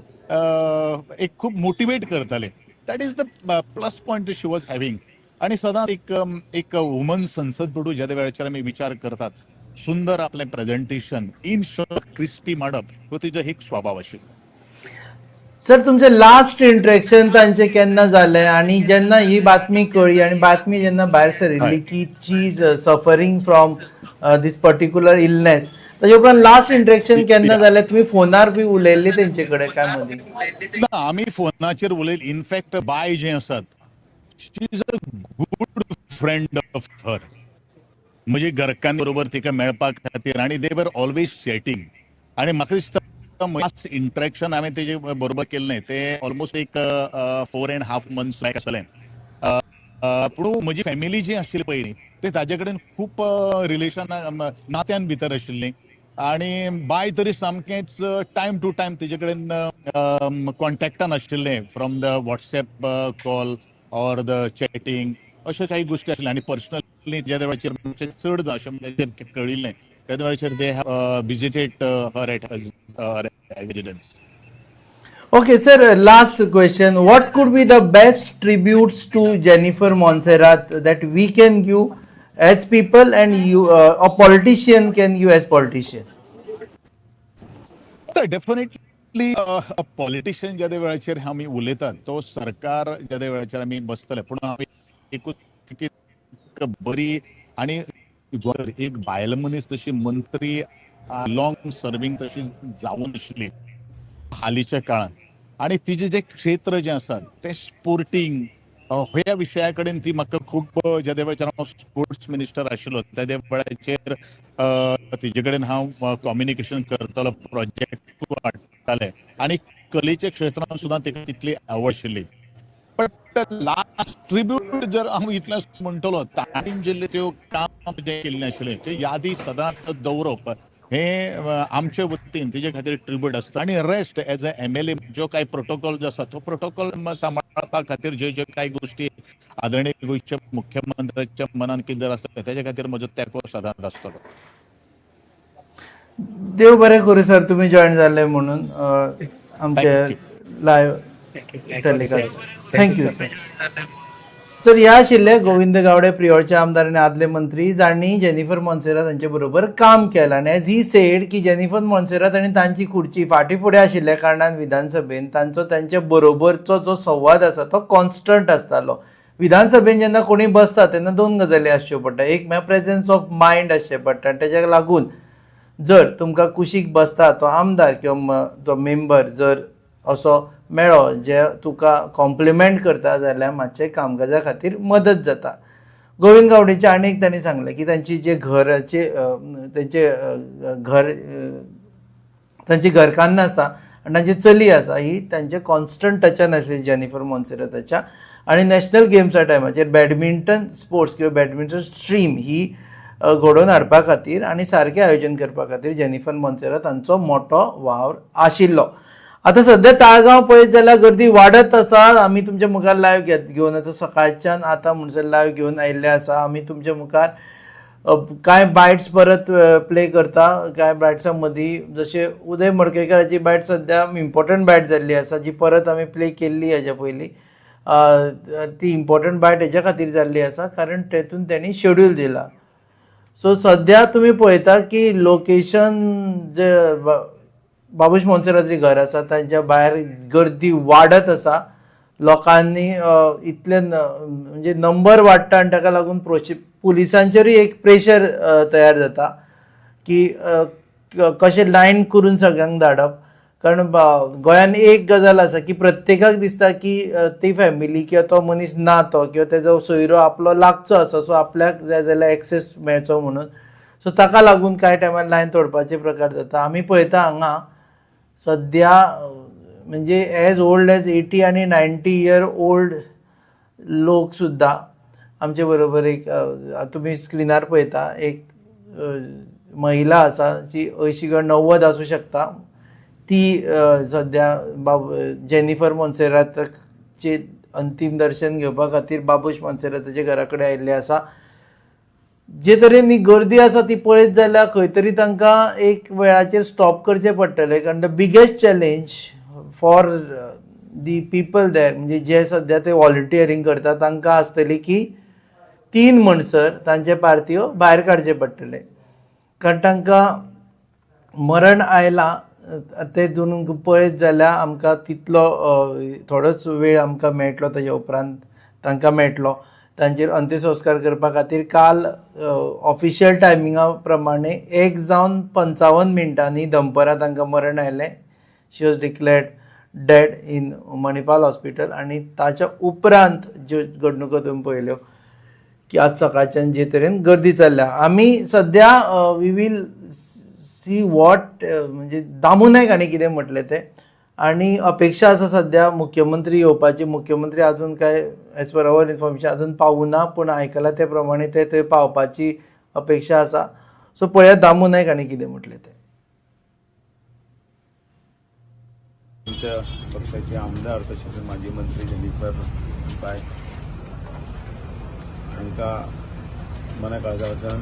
एक खूब मोटिवेट करताले. That is the plus point she was having. आनी सदांच एक एक वुमन संसदपटू ज्या वेळाचेर आमी विचार करतात, सुंदर आपलें प्रेझेंटेशन इन शॉर्ट क्रिस्पी मांडप हो तिजो एक स्वभाव आशिल्लो. सर, तुमचें लास्ट इंटरेक्शन तांचें केन्ना जालें आनी जेन्ना ही बातमी कळ्ळी आनी बातमी जेन्ना भायर सरिल्ली की she is suffering from this particular illness, ताजे उपरांत लास्ट इंटरेक्शन केन्ना जालें? तुमी फोनार बी उलयल्ली तेंचे कडेन काय मदीं? ना, आमी फोनाचेर उलयली. इनफॅक्ट बाय जें आसात, she is a good friend of her. म्हजी घरकान्न बरोबर तिका मेळपा खातीर आनी दे वर ऑलवेज चॅटींग. आनी म्हाका दिसता लास्ट इंटरेक्शन हांवें तेजे बरोबर केल्लें तें ऑलमोस्ट एक 4.5 months back आसलें. पूण म्हजी फॅमिली जी आशिल्ली पयलीं ते ताजे कडेन खूब रिलेशन नात्यान भितर आशिल्लीं. आनी बाय तरी सामकेंच टायम टू टायम तेजे कडेन कॉन्टेक्टान आशिल्लें, from the WhatsApp call or the chatting, अश्यो काही गोश्टी आशिल्ल्यो. आनी पर्सनली ज्या वेळाचेर चड अशें म्हणजे कळिल्लें त्या वेळाचेर they visited her at her residence. Okay sir, last question. What could be the best tributes to Jennifer Monserrate that we can give as people and you a politician can give as politician? तर डेफिनेटली पॉलिटिशियन ज्या वेळाचेर आमी उलयतात तो सरकार ज्या वेळाचेर आमी बसतले, पूण आमी एकूच बरी आनी एक बायल मनीस तशी मंत्री लॉंग सर्वींग तशी जावन आशिल्ली हालींच्या काळान. आनी तिजें जें क्षेत्र जें आसा तें स्पोर्टींग ह्या विशया कडेन ती म्हाका खूब, ज्या वेळाचेर हांव स्पोर्ट्स मिनिस्टर आशिल्लो त्या वेळाचेर तिजे कडेन हांव कम्युनिकेशन करतालो, प्रोजेक्ट हाडटाले आनी कलेच्या क्षेत्रान सुद्दां तिका तितली आवड आशिल्ली. बट लास्ट ट्रिब्यूट जर हांव इतलें म्हणटलो, तांणी जे त्यो काम जें केल्लें आशिल्लें त्यो यादी सदांच दवरप हें आमचे वतीन तिजे खातीर ट्रिब्यूट आसता. आनी rest as a MLA जो कांय प्रोटोकॉल जो आसा तो प्रोटोकॉल सांबाळपा खातीर ज्यो ज्यो कांय गोश्टी आदरणीय गोंयच्या मुख्यमंत्र्याच्या मनान कितें जर आसता तेजे खातीर म्हजो तेंको सदांच आसतलो. देव बरें करूं सर, तुमी जॉयन जाले म्हणून आमचे live telecast. Thank you sir. Sir, ह्या आशिल्ले गोविंद गावडे, प्रियोळचे आमदार आनी आदले मंत्री, जांणी जेनिफर मोन्सेरात हांचे बरोबर काम केलां. आनी एज he said की जेनिफर मोन्सेरात आनी तांची खुर्ची फाटीं फुडें आशिल्ल्या कारणान विधानसभेन तांचो तांचे बरोबरचो जो संवाद आसा तो कॉन्स्टंट आसतालो. विधानसभेन जेन्ना कोणी बसता तेन्ना दोन गजाली आसच्यो पडटा. एक म्हळ्यार प्रेजन्स ऑफ मायंड आसचें पडटा आनी तेज्या लागून जर तुमकां कुशीक बसता तो आमदार किंवा तो मेंबर जर असो मेळ्ळो जे तुका कॉम्प्लिमेंट करता जाल्यार मातशें कामकाजा खातीर मदत जाता. गोविंद गावडेचे आनी एक तांणी सांगलें की तांची जे घराचे तांचे घर तांची घरकान्न आसा आनी तांची चली आसा ही तांचे कॉन्स्टंट टचान आसली जेनिफर मोन्सेराताच्या. आनी नॅशनल गेम्सा टायमाचेर बॅडमिंटन स्पोर्ट्स किंवा बॅडमिंटन स्ट्रीम ही घडोवन हाडपा खातीर आनी सारकें आयोजन करपा खातीर जेनिफर मोन्सेरात हांचो मोटो वावर आशिल्लो. आतां सद्या ताळगांव पळयत जाल्यार गर्दी वाडत आसा. आमी तुमच्या मुखार लायव्ह घेवन आतां सकाळच्यान आतां म्हणसर लायव्ह घेवन आयिल्ले आसा. आमी तुमच्या मुखार कांय बायट्स परत प्ले करता. कांय बायट्सां मदीं जशें उदय मडकयकाराची बायट सद्या इम्पॉर्टंट बायट जाल्ली आसा, जी परत आमी प्ले केल्ली हेज्या पयलीं. ती इम्पॉर्टंट बायट हेज्या खातीर जाल्ली आसा कारण तेतून तेणी शेड्यूल दिला. सो सद्या तुमी पळयता की लोकेशन जे बाबूश मोन्सेराचें घर आसा तांच्या भायर गर्दी वाडत आसा. लोकांनी इतले म्हणजे नंबर वाडटा आनी ताका लागून पुलिसांचेरूय एक प्रेशर तयार जाता की कशें लायन करून सगळ्यांक धाडप. कारण गोंयान एक गजाल आसा की प्रत्येकाक दिसता की ती फॅमिली किंवा तो मनीस ना तो किंवा तेजो सोयरो आपलो लागचो आसा, सो आपल्याक जाय जाल्यार एक्सेस मेळचो म्हणून. सो ताका लागून कांय टायमार लायन तोडपाचे प्रकार जाता. आमी पळयता हांगा सद्या म्हणजे एज ओल्ड एज 80 आनी 90 इयर ओल्ड लोक सुद्दां आमचे बरोबर एक तुमी स्क्रिनार पळयता एक महिला आसा जी 80 किंवा 90 आसूं शकता. ती सद्या जेनिफर मोन्सेराताचे अंतीम दर्शन घेवपा खातीर बाबूश मोन्सेराताच्या घरा कडेन आयिल्ले आसा. जे तरेन ही गर्दी आसा ती पळयत जाल्यार खंय तरी तांकां एक वेळाचेर स्टॉप करचें पडटलें. कारण the biggest challenge for the people there म्हणजे जे सद्या ते व्हॉलंटियरींग करता तांकां आसतली की 3 म्हणसर तांचे पार्थिव भायर काडचें पडटलें. कारण तांकां मरण आयलां ते दोन पळयत जाल्यार आमकां तितलो थोडोच वेळ आमकां मेळटलो, ताच्या उपरांत तांकां मेळटलो तांचेर अंत्यसंस्कार करपा खातीर. काल ऑफिशियल टायमिंगा प्रमाणे 1:55 दनपरां तांकां मरण आयलें. She was declared dead in Manipal hospital. आनी ताच्या उपरांत ज्यो घडणुको तुमी पळयल्यो की आज सकाळच्यान जे तरेन गर्दी चल्ल्या. आमी सद्या we will see what म्हणजे दामू नायक हांणी कितें म्हटलें तें आनी अपेक्षा आसा सद्या मुख्यमंत्री येवपाची. मुख्यमंत्री अजून काय एज पर our information अजून पावूना, पूण आयकलां ते प्रमाणे ते थंय पावपाची अपेक्षा आसा. सो पळयात दामू नायक हांणी कितें म्हटलें तें. आमच्या पक्षाचे आमदार तशेंच माजी मंत्री जेनिफर बाय हांकां मना काळजाच्यान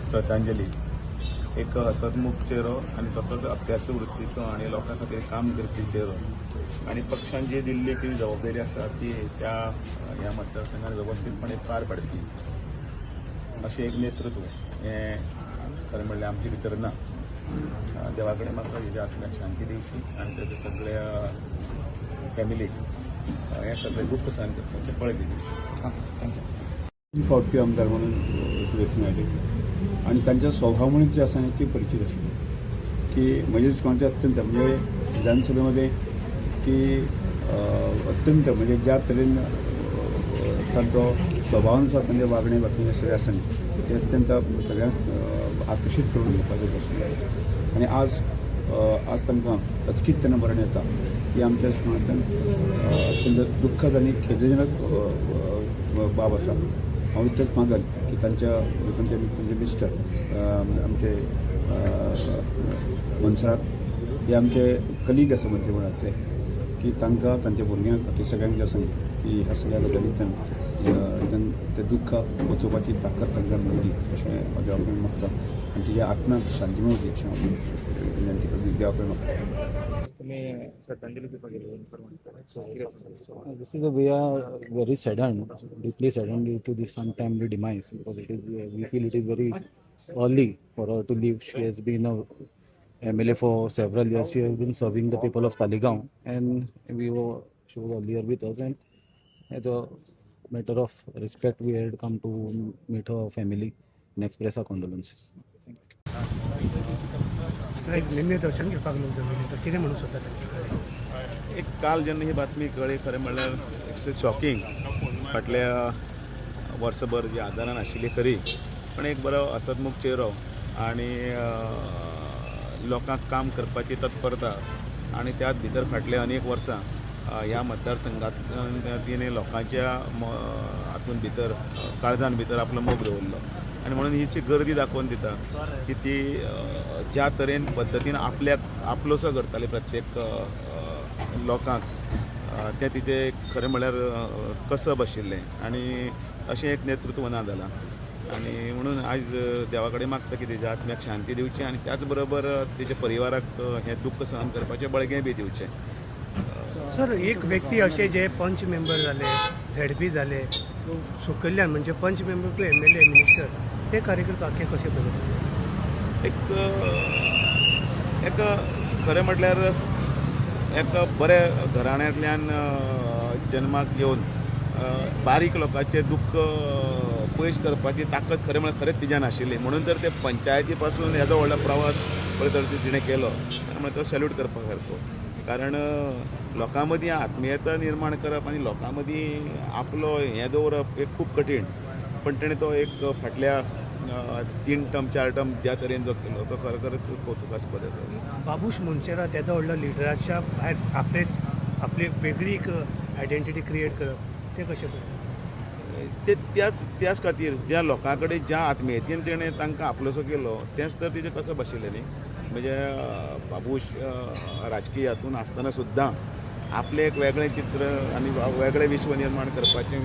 श्रद्धांजली. एक हसतमुख चेहरो आनी तसोच अभ्यासू वृत्तीचो आनी लोकां खातीर काम करपी चेहरो आनी पक्षान जी दिल्ली कितें जबाबदारी आसा ती त्या ह्या मतदारसंघात वेवस्थीतपणे पार पाडपी अशें एक नेतृत्व हें खरें म्हणल्यार आमचे भितर ना. देवा कडेन म्हाका हेज्या आत्म्याक शांती दिवची आनी ताच्या सगळ्या फॅमिलीक हें सगळें दुख्ख सहन करपाचें बळगें दिवचें. Thank you. फावटी आमदार म्हणून वेंचून आयले आनी तांच्या स्वभाव जे आसा न्ही ती परिचित आशिल्ली की म्हणजेच कोणाचे अत्यंत म्हणजे विधानसभेमध्ये की अत्यंत म्हणजे ज्या तरेन तांचो स्वभावानुसार तांचे वागणे बाकी सगळें आसा न्ही ते अत्यंत सगळ्यांक आकर्शीत करून घेवपाचें आशिल्लें. आनी आज आज तांकां अचकीत तेन्ना मरण येता ही आमच्या सुनांतल्यान अत्यंत दुख्खद आनी खेदजनक बाब आसा. हांव इतलेंच मागन की तांच्या तांचे तांचे मिस्टर आमचे मोन्सेरात हे आमचे कलीग आसा मंत्रीमंडळांतले की तांकां तांच्या भुरग्यांक बाकी सगळ्यांक जे आसा की ह्या सगळ्या गजालींतल्यान ते दुख्ख पचोवपाची ताकद तांकां मेळची अशें हांव देवा कडेन मागता आनी तिच्या आत्म्याक शांती मेळची अशें हांव विनंती करता, देवा कडेन मागता. This is we are very saddened, deeply saddened due to this untimely demise because it is we feel it is very early for her to leave. She has been a MLA for several years. She has been serving the people of Taleigao, and she was earlier with us. And as a matter of respect, we had come to meet her family and express our condolences. साहेब, निम्मे दर्शन घेवपाक लोक जमिल्ले, तर कितें म्हणूंक सोदता तांचे कडेन? एक काल जेन्ना ही बातमी कळ्ळी खरें म्हणल्यार it's a shocking. फाटल्या वर्सभर जी आदारान आशिल्ली खरी, पण एक बरो हसतमुख चेहरो आनी लोकांक काम करपाची तत्परता आनी त्याच भितर फाटल्या अनेक वर्सां ह्या मतदारसंघात तिणें लोकांच्या हातून भितर काळजान भितर आपलो मोग दवरलो आनी म्हणून हिची गर्दी दाखोवन दिता की ती ज्या तरेन पद्दतीन आपल्याक आपलोसो करताली प्रत्येक लोकांक, तें तिचें खरें म्हणल्यार कसब आशिल्लें आनी अशें एक नेतृत्व ना जालां. आनी म्हणून आयज देवा कडेन मागता की तिच्या आत्म्याक शांती दिवची आनी त्याच बरोबर तिच्या परिवाराक हें दुख्ख सहन करपाचें बळगें बी दिवचें. सर, एक व्यक्ती अशे जे पंच मेंबर जाले, झेडपी जाले, सकयल्यान म्हणजे panch member to MLA, minister, ते कार्यक्रम आख्खे कशे पळयता? एक एक खरें म्हटल्यार एक बऱ्या घराण्यांतल्यान जन्माक येवन बारीक लोकांचें दुख्ख पयस करपाची ताकद खरें म्हळ्यार खरेंच तिज्यान आशिल्ली. म्हणून तर ते पंचायती पासून येदो व्हडलो प्रवास पळय तर तिणें केलो, त्यामुळे तो सॅल्यूट करपा सारको. कारण लोकां मदीं आत्मियता निर्माण करप आनी लोकां मदीं आपलो हें दवरप एक खूब कठीण, पण तेणें तो एक फाटल्या 3 टर्म 4 टर्म ज्या तरेन जो केलो तो खरोखरच कौतुकास्पद आसा. बाबूश मोन्सेरात येदो व्हडलो लिडराच्या भायर आपले आपली वेगळी एक आयडेंटिटी क्रिएट करप, तें कशें पळयता? ते त्याच खातीर ज्या लोकां कडेन ज्या आत्मियतेन तेणें तांकां आपलोसो केलो तेंच तर तिचें कसब आशिल्लें न्ही. म्हणजे बाबूश राजकीय हातून आसतना सुद्दां आपलें एक वेगळें चित्र आनी वेगळें विश्व निर्माण करपाचें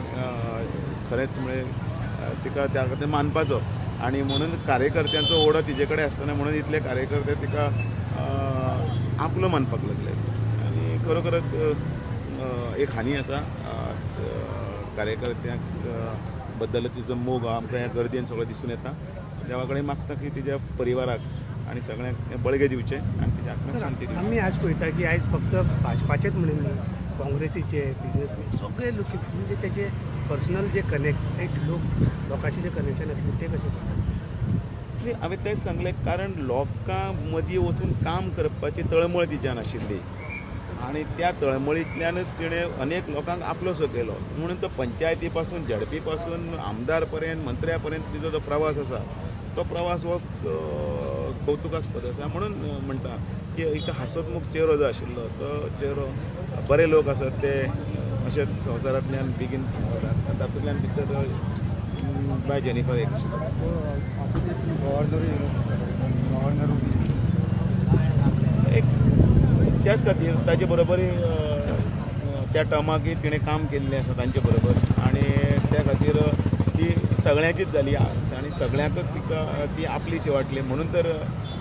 खरेंच म्हळ्यार तिका त्या खातीर मानपाचो. आनी म्हणून कार्यकर्त्यांचो ओडो तिजे कडेन आसतना म्हणून इतले कार्यकर्ते तिका आपलो मानपाक लागले. आनी खरोखरच एक हानी आसा कार्यकर्त्यांक बद्दल तिचो मोग आमकां ह्या गर्दीन सगळो दिसून येता. देवा कडेन मागता की तिच्या परिवाराक आनी सगळ्यांक बळगें दिवचें आनी तिच्या आत्म्याक शांती दिवची. आमी आज पळयता की आयज फक्त भाजपाचेच म्हणून न्ही, काँग्रेसीचे, बिजनेसमॅन, सगळे लोक म्हणजे तेजे पर्सनल जे कनेक्ट एक लोक लोकांचे जे कनेक्शन आसलें तें कशें पळयता? न्ही, हांवें तेंच सांगलें, कारण लोकां मदीं वचून काम करपाची तळमळ तिच्यान आशिल्ली आनी त्या तळमळींतल्यानच तिणें अनेक लोकांक आपलोसो केलो. म्हणून तो पंचायती पासून, झेडपी पासून, आमदार पर्यंत, मंत्र्या पर्यंत तिचो जो प्रवास आसा तो प्रवास हो कौतुकास्पद आसा. म्हणून म्हणटा की एक हांसतमुख चेहरो जो आशिल्लो तो चेहरो, बरे लोक आसात ते अशेंच संवसारांतल्यान बेगीन तातूंतल्यान भितर बाय जेनिफर एक एक त्याच खातीर ताजे बरोबर त्या टर्माकय तिणें काम केल्लें आसा तांचे बरोबर आनी त्या खातीर ती सगळ्यांचीच जाली आनी सगळ्यांकच तिका ती आपलीशी वाटली. म्हणून तर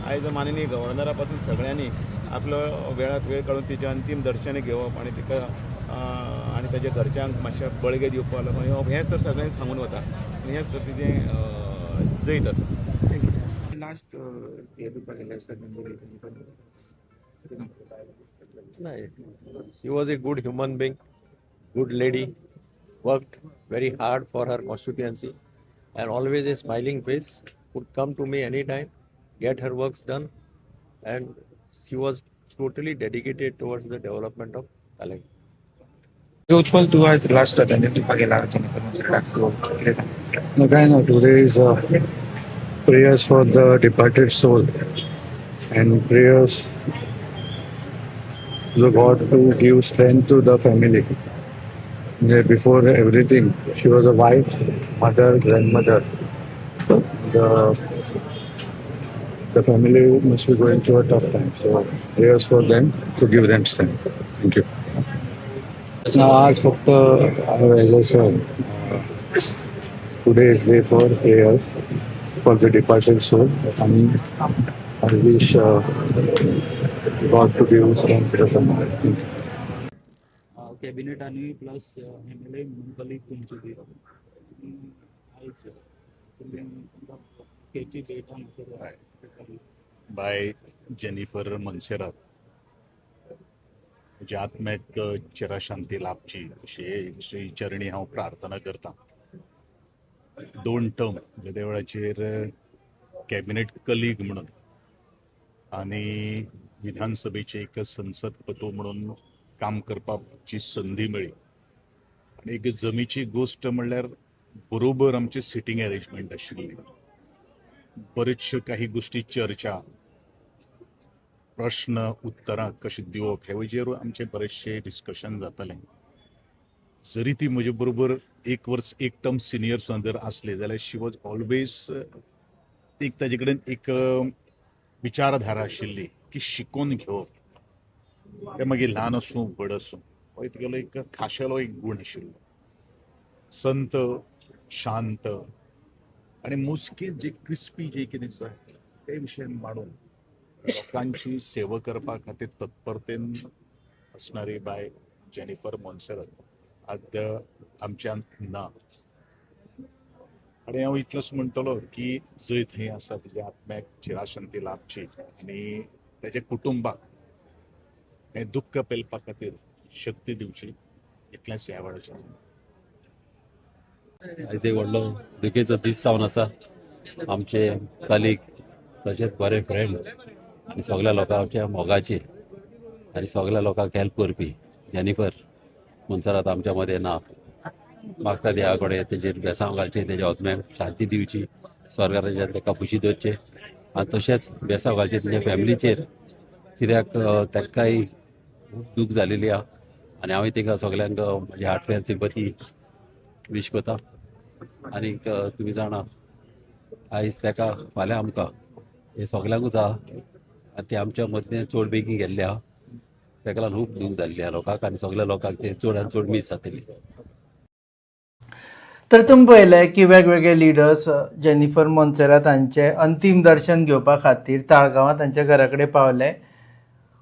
आयज माननीय गव्हर्नरा पासून सगळ्यांनी आपलो वेळात वेळ काडून तिचें अंतीम दर्शन घेवप आनी तिका आनी ताच्या घरच्यांक मातशें बळगें दिवपाक लागून हेंच तर सगळ्यांनी सांगून वता आनी हेंच तर तिचें जैत आसा. Last She was a good human being, good lady, worked very hard for her constituency and always a smiling face, would come to me anytime, get her works done, and she was totally dedicated towards the development of Taleigao. Utpal, तू आज लास्ट तुका गेला काय ना, today is prayers for the departed soul and prayers to God to give strength to the family. Before everything, she was a wife, mother, grandmother. The family must be going through a tough time. So prayers for them to give them strength. Thank you. Now, as for as I said, today is day for prayers for the departed soul. And I wish God to give strength to the family. Thank you. Cabinet आनी प्लस MLA म्हणून कलीग तुमची ती आयज केची डेट हांगासर बाय जेनिफर मोन्सेरात म्हज्या आत्म्याक चिरशांती लाभची अशी श्री चरणी हांव प्रार्थना करता. 2 टर्म म्हणजे वेळाचेर कॅबिनेट कलीग म्हणून आनी विधानसभेचे एक संसदपटू म्हणून काम करपाची संदी मेळ्ळी. आनी एक जमीची गोश्ट म्हणल्यार बरोबर आमची सिटींग अरेंजमेंट आशिल्ली. बरेचश्यो काही गोश्टी चर्चा, प्रश्न उत्तरां कशी दिवप हे वजेर आमचें बरेचशें डिस्कशन जातालें. जरी ती म्हजे बरोबर एक वर्स, एक टर्म सिनियर सुद्दां जर आसली जाल्यार शी वॉज ऑलवेज एक, ताजे कडेन एक विचारधारा आशिल्ली की शिकोवन घेवप, ते मागीर ल्हान आसूं व्हड आसूं, हो तिगेलो एक खाशेलो एक गूण आशिल्लो. संत, शांत आनी मोजके जे क्रिस्पी जे कितें जाय ते विशय मांडून लोकांची सेवा करपा खातीर तत्परतेन असणारी बाय जेनिफर मोन्सेरात आद्य आमच्यांत ना. आनी हांव इतलोच म्हणटलो की जंय थंय आसा तिच्या आत्म्याक चिराशांती लाभची आनी तेच्या कुटुंबाक हें दुख्ख पेलपा खातीर शक्ती दिवची, इतलेंच ह्या वेळाचेर. आयज एक व्हडलो दुखेचो दीस जावन आसा. आमचे कलीग तशेंच बरे फ्रेंड आनी सगल्या लोकांच्या मोगाचे आनी सगल्या लोकांक हेल्प करपी जेनिफर मोन्सेरात आमच्या मदें ना. मागता देवा कडेन तेजेर बेसांव घालचें, तेज्या आत्म्याक शांती दिवची, स्वर्गाराज्यांत ताका खुशी दवरचें आनी तशेंच बेसांव घालचें तेच्या फॅमिलीचेर, कित्याक तांकांय खूब दूख जालेली आहा. आनी हांवें तांकां सगल्यांक म्हजी हार्टफेल्ट सिंपती वीश करता. आनीक तुमी जाणा आयज ताका फाल्यां आमकां हें सगल्यांकूच आहा आनी ते आमच्या मदलें चड बेगीन गेल्ले आहा, ताका लागून खूब दूख जाल्ली आहा लोकांक आनी सगल्या लोकांक ते चड आनी चड मीस जातली. तर तुमी पळयलें की वेगवेगळे लिडर्स जेनिफर मोन्सेरात हांचें अंतीम दर्शन घेवपा खातीर ताळगांवां तांच्या घरा कडेन पावले.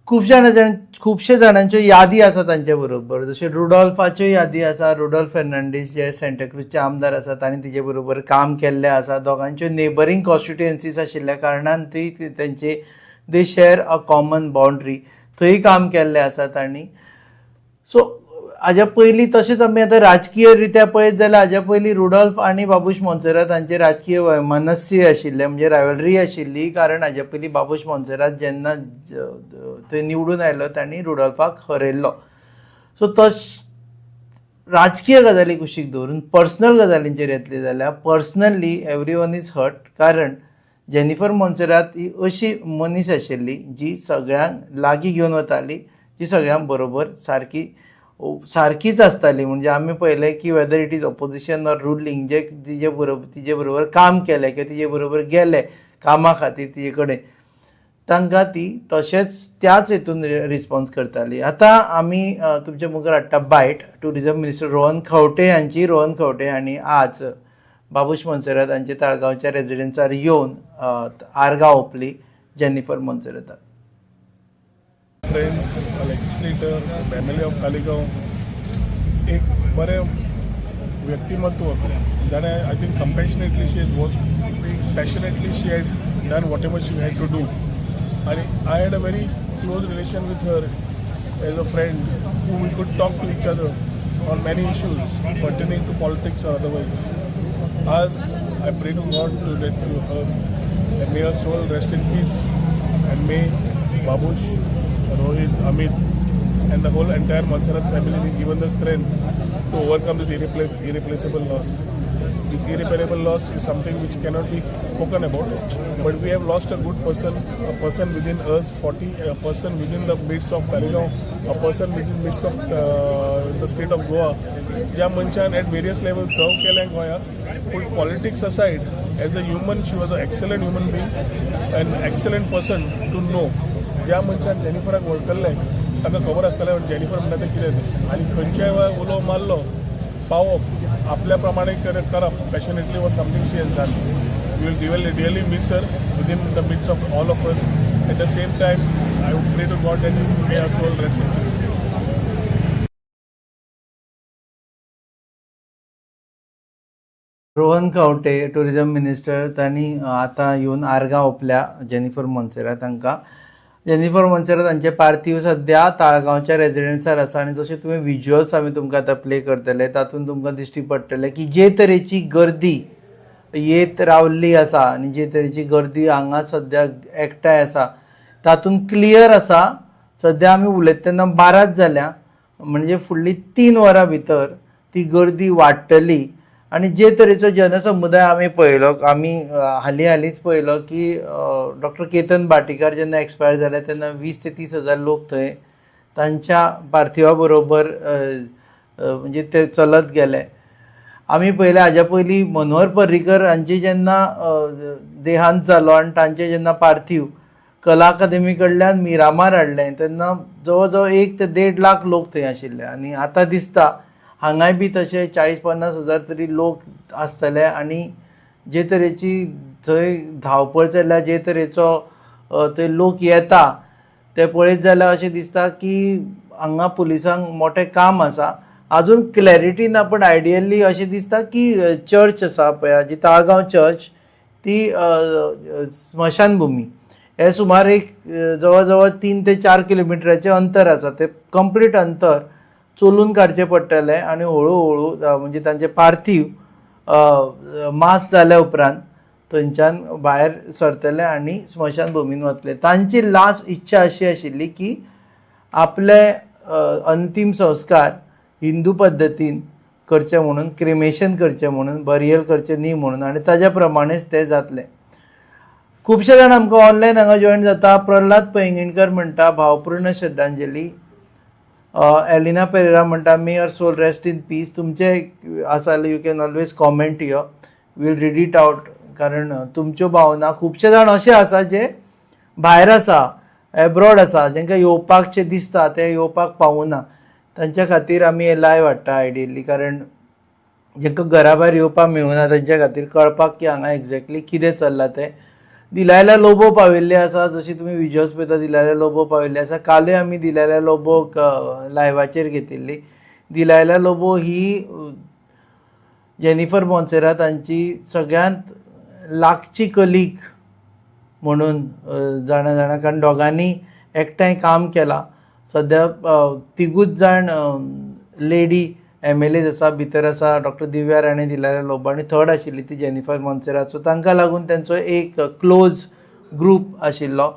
खुबशे जाणांच्यो यादी आसा तांचे बरोबर, जशे रुडॉल्फाच्यो यादी आसा. रुडॉल्फ फेर्नांडीस जे सँटाक्रूजचे आमदार आसा तांणी तिजे बरोबर काम केल्लें आसा. दोगांच्यो नेबरींग कॉन्स्टिट्युएन्सीज आशिल्ल्या कारणान ती तेंची they share a common boundary, थंय काम केल्लें आसा तांणी. सो हाज्या पयलीं तशेंच आमी आतां राजकीय रित्या पळयत जाल्यार हाज्या पयलीं रुडॉल्फ आनी बाबूश मोन्सेरात हांचे राजकीय वैमनस्य आशिल्लें, म्हणजे रायवलरी आशिल्ली. कारण हाज्या पयलीं बाबूश मोन्सेरात जेन्ना थंय निवडून आयलो तांणी रुडॉल्फाक हरयल्लो. सो तश राजकीय गजाली कुशीक दवरून पर्सनल गजालींचेर येतली जाल्यार personally every one is hurt. कारण जेनिफर मोन्सेरात ही अशी मनीस आशिल्ली जी सगळ्यांक लागीं घेवन वताली, जी सगळ्यां बरोबर सारकीच आसताली. म्हणजे आमी पळयलें की whether it is opposition or ruling, जे तिजे बरोबर काम केलें किंवा तिजे बरोबर गेले कामा खातीर तिजे कडेन, तांकां ती तशेंच त्याच हितून रिस्पॉन्स करताली. आतां आमी तुमच्या मुखार हाडटा bite tourism minister Rohan Khaunte हांची. रोहन खंवटे हांणी आज बाबूश मोन्सेरात हांचे ताळगांवच्या रेजिडन्सार येवन आर्गां ओंपली Jennifer मोन्सेराताक. Friend, a legislator, MLA of Taleigao, एक बरें व्यक्तिमत्व जाणें I think compassionately she has work, passionately she had done whatever she had to do. आनी I had a very close relation with her as a friend who we could talk to each other on many issues pertaining to politics or otherwise. आज I pray to God to let to her and may her soul rest in peace and may Babush, Rohit, Amit and the whole entire Monserrat family be given the strength to overcome this irreplaceable loss. This irreparable loss is something which cannot be spoken about, but we have lost a good person, a person within us 40, a person within the midst of Taleigao, a person within the midst of the state of Goa. ज्या मनशान at various levels serve केलें गोंयांक, put politics aside, as a human she was an excellent human being, an excellent person to know. ज्या मनशान जेनिफराक वळखल्लें ताका खबर आसतालें जेनिफर म्हणटा तें कितें तें, आनी खंयच्याय वेळार उलो मारलो पावप आपल्या प्रमाणे करप passionately was something she has done. We will really miss her within the midst of all of us. At the same time I would pray to God that may her soul rest in peace. Rohan Khaunte tourism minister तांणी आतां येवन आर्गां ओंपल्या जेनिफर मोन्सेरात हांकां. जेनिफर मोन्सेरात हांचें पार्थिव सद्या ताळगांवच्या रेजिडन्सार आसा आनी जशें तुमी विज्युअल्स आमी तुमकां आतां प्ले करतले तातूंत तुमकां दिश्टी पडटलें की जे तरेची गर्दी येत रावल्ली आसा आनी जे तरेची गर्दी हांगा सद्या एकठांय आसा तातूंत क्लियर आसा. सद्या आमी उलयता तेन्ना 12 जाल्या, म्हणजे फुडली 3 वरां भितर ती गर्दी वाडटली. आनी जे तरेचो जनसमुदाय आमी पळयलो, आमी हालीं हालींच पळयलो की डॉक्टर केतन भाटीकार जेन्ना एक्सपायर जाले तेन्ना 20 ते 30 हजार लोक थंय तांच्या पार्थिवा बरोबर म्हणजे ते चलत गेले. आमी पळयलें हाज्या पयलीं मनोहर पर्रीकर हांचे जेन्ना देहांत जालो आनी तांचें जेन्ना पार्थीव कला अकादमी कडल्यान मिरामार हाडलें तेन्ना जवळ जवळ 1 ते 1.5 लाख लोक थंय आशिल्ले आनी आतां दिसता हांगाय बी तशे 40-50 हजार तरी लोक आसतले. आनी जे तरेची थंय धांवपळ चल्ल्या, जे तरेचो थंय लोक येता ते पळयत जाल्यार अशें दिसता की हांगा पुलिसांक मोठें काम आसा. अजून क्लॅरिटी ना, पण आयडियली अशें दिसता की चर्च आसा पळय जी ताळगांव चर्च ती स्मशानभुमी हे सुमार एक जवळ जवळ 3 ते 4 किलोमिटराचें अंतर आसा. ते कंप्लीट अंतर चलून काडचें पडटलें आनी हळू हळू म्हणजे तांचें पार्थीव मास जाल्या उपरांत थंयच्यान भायर सरतले आनी स्मशानभुमीन वतले. तांची लास्ट इच्छा अशी आशिल्ली की आपले अंतीम संस्कार हिंदू पद्दतीन करचे म्हणून, क्रिमेशन करचें म्हणून, बरियल करचें न्ही म्हणून, आनी ताज्या प्रमाणेच तें जातलें. खुबशे जाण आमकां ऑनलायन हांगा जॉयन जाता. प्रल्हाद पैंगीणकर म्हणटा भावपूर्ण श्रद्धांजली. एलिना पेरेरा म्हणटा may your soul rest in peace. तुमचे आसा जाल्यार you can always comment here, we'll read it out. कारण तुमच्यो भावना खुबशे जाण अशे आसा जे भायर आसा, एब्रॉड आसा, जांकां येवपाकचें दिसता ते येवपाक पावना, तांच्या खातीर आमी हें लायव्ह हाडटा आयडियली. कारण जांकां घरा भायर येवपाक मेळना तांच्या खातीर कळपाक की हांगा एक्झॅक्टली कितें चल्लां तें. दिलायला लोबो पाविल्ले आसा, जशी तुमी विजुअल्स पळयता दिलायला लोबो पाविल्ले आसा. कालूय आमी दिलायला लोबोक लायव्हाचेर घेतिल्ली. दिलायला लोबो ही जेनिफर मोन्सेरात हांची सगळ्यांत लागची कलीग म्हणून जाणा जाणा, कारण दोगांनी एकठांय काम केलां. सद्या तिगूच जाण लेडी MLAs आसा, भितर आसा डॉक्टर दिव्या राणे, दिलायला लोबो आनी थर्ड आशिल्ली ती जेनिफर मोन्सेरात. सो तांकां लागून तेंचो एक क्लोज ग्रूप आशिल्लो.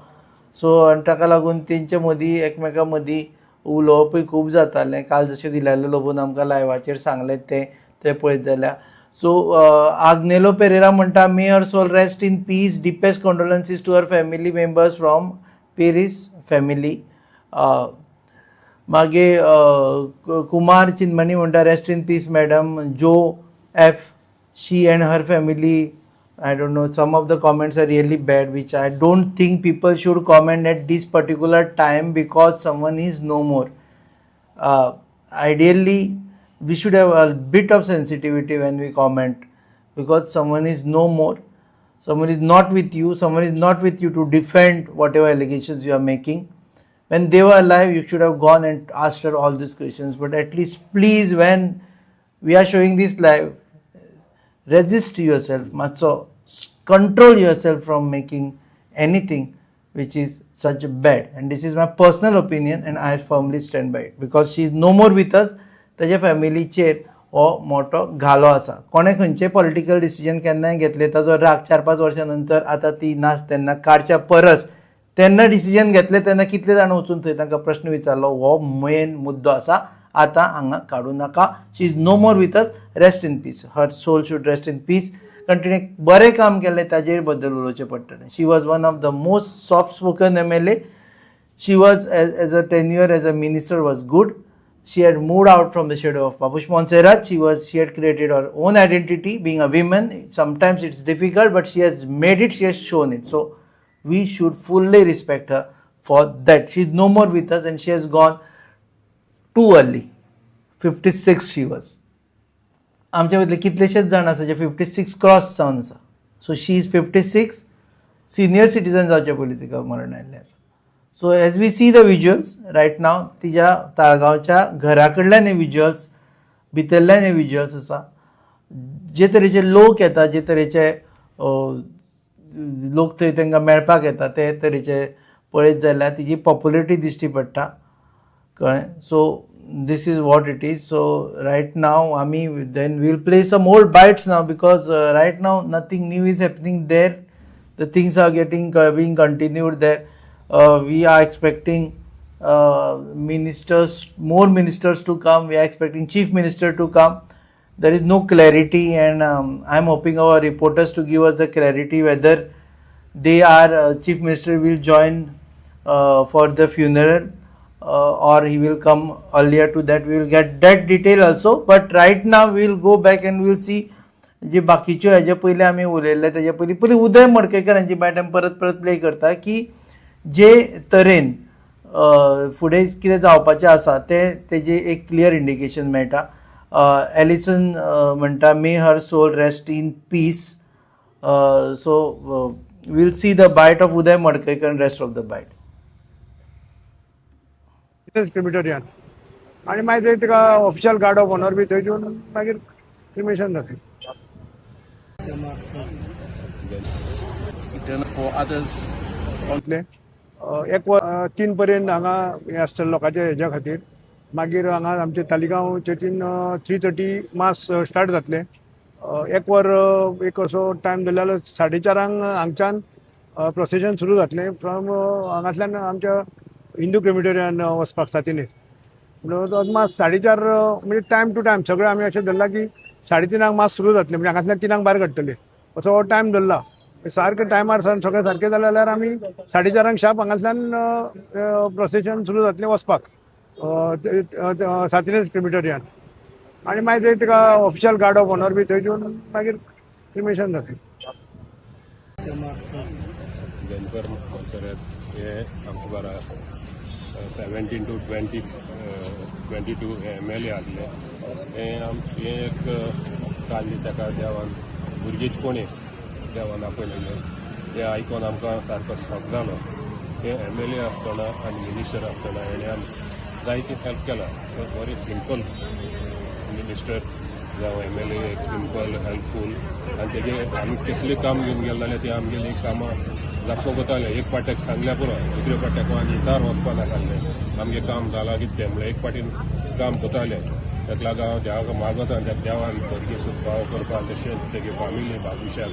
सो आनी ताका लागून तेंचे मदीं एकमेकां मदीं उलोवपूय खूब जातालें. काल जशें दिलायला लोबोन आमकां लायव्हाचेर सांगलें तें तें पळयत जाल्यार. सो आग्नेलो पेरेरा म्हणटा may her soul rest in peace, deepest condolences to her family members from Paris family. मागीर कुमार चिन्मणी म्हणटा rest in peace madam. Jo F, she and her family. I don't know, some of the comments are really bad, which I don't think people should comment at this particular time because someone is no more. Ideally we should have a bit of sensitivity when we comment, because someone is no more, someone is not with you, someone is not with you to defend whatever allegations you are making. When they were alive, you should have gone and asked her all these questions. But at least please, when we are showing this live, resist yourself, so control yourself from making anything which is such bad. And this is my personal opinion and I firmly stand by it, because she is no more with us. ताज्या फॅमिलीचेर हो मोठो घालो आसा. कोणें खंयचे पॉलिटिकल डिसिजन केन्नाय घेतले ताजो राग 4-5 वर्सां नंतर आतां ती नाच तेन्ना काडच्या परस तेन्ना डिसिजन घेतले तेन्ना कितले जाण वचून थंय तांकां प्रश्न विचारलो. हो मेन मुद्दो आसा, आतां हांगा काडूं नाका. She is no more with us, rest in peace, her soul should rest in peace. कारण तिणें बरें काम केलें ताजेर बद्दल उलोवचें पडटलें. She was one of the most soft spoken MLA. She was as a tenure as a minister was good. She had moved out from the shadow of Babush Monserrat. She had created her own identity, being a woman. Sometimes it's difficult, but she has made it, she has shown it. So we should fully respect her for that. She is no more with us and she has gone too early. 56 she was. आमच्या मदले कितलेशेच जाण आसा जे 56 क्रॉस जावन आसा. So she is 56, senior citizen जावचे पयलीं तिका मरण आयिल्लें आसा. So as we see the visuals right now, तिज्या ताळगांवच्या घरा कडल्यान हे विज्युअल्स, भितरल्यान हे विज्युअल्स आसा. जे तरेचे लोक येता, जे तरेचे लोक थंय तांकां मेळपाक येता ते तरेचे पळयत जाल्यार तिजी पॉप्युलरिटी दिश्टी पडटा, कळ्ळें. So this is what it is. So right now आमी then we'll play some old bites now, because right now nothing new is happening there. The things are getting being continued there. We are expecting ministers, more ministers to come. We are expecting chief minister to come. There is no clarity, and I am hoping our reporters to give us the clarity whether they are chief minister will join for the funeral or he will come earlier to that. We will get that detail also, but right now we will go back and we will see जे बाकीच्यो हेजे पयलीं आमी उलयल्ले तेजे पयलीं पयलीं उदय मडकयकर हांची बायट आमी परत परत प्ले करता की जे तरेन फुडें कितें जावपाचें आसा तें तेजें एक क्लियर इंडिकेशन मेळटा. एलिसन म्हणटा may her soul rest in peace. So we'll see the bite of Uday Madkaikar and rest of the bites. क्रिमिटोरियन आनी मागीर थंय ताका ऑफिशियल गार्ड ऑफ ऑनर बी थंय दिवन मागीर क्रिमेशन जातलें. एक वर 3 पर्यंत हांगा हें आसतलें लोकांच्या हेज्या खातीर. मागीर हांगा आमचे तालिगांव चर्चीन 3:30 मास स्टार्ट जातलें. एक वर एक असो टायम दिलो जाल्यार 4:30 हांगच्यान प्रोसेशन सुरू जातलें फ्रॉम हांगांतल्यान आमच्या हिंदू क्रिमिटोरियन वचपाक सातिनीस. म्हणून अदमास 4:30 म्हणजे टायम टू टायम सगळें आमी अशें धरलां की 3:30 मास सुरू जातलें, म्हणजे हांगांतल्यान 3 भायर काडटले असो हो टायम धरला. सारकें टायमार सावन सगळें सारकें जालें जाल्यार आमी 4:30 शार्प हांगांतल्यान प्रोसेशन सुरू जातलें वचपाक सातिनीस क्रिमिटोरियन आनी मागीर थंय ताका ऑफिशियल गार्ड ऑफ ऑनर बी थंय दिवन मागीर क्रिमेशन जातलें. जेनिफर मोन्सेरात हे आमचे बारा 17 to 22 हे MLA आसले. हे एक काल ताका देवान भुरगींच कोणी देवान आपयलेलें तें आयकोन आमकां सारको शॉक जालो. हे MLA आसतना आनी मिनिस्टर आसतना हेणें आमकां जायती हेल्प केला. बरी सिंपल मिनिस्टर जावं MLA एक सिंपल हेल्पफूल आनी तेजे आमी कसलें काम घेवन गेले जाल्यार ते आमगेलीं कामां दाखोवंक वताले. एक पाट्याक सांगल्या पुरो, दुसऱ्या पाट्याक आनी चार वचपा नासलें आमगें काम जालां कितें तें म्हणल्यार एक पाटीन काम कोताले. ताका लागून हांव देवाक मागता आनी त्या देवान भुरगीं सुखपाव करपाक, तशेंच तेगे फामिली बाबूशाक,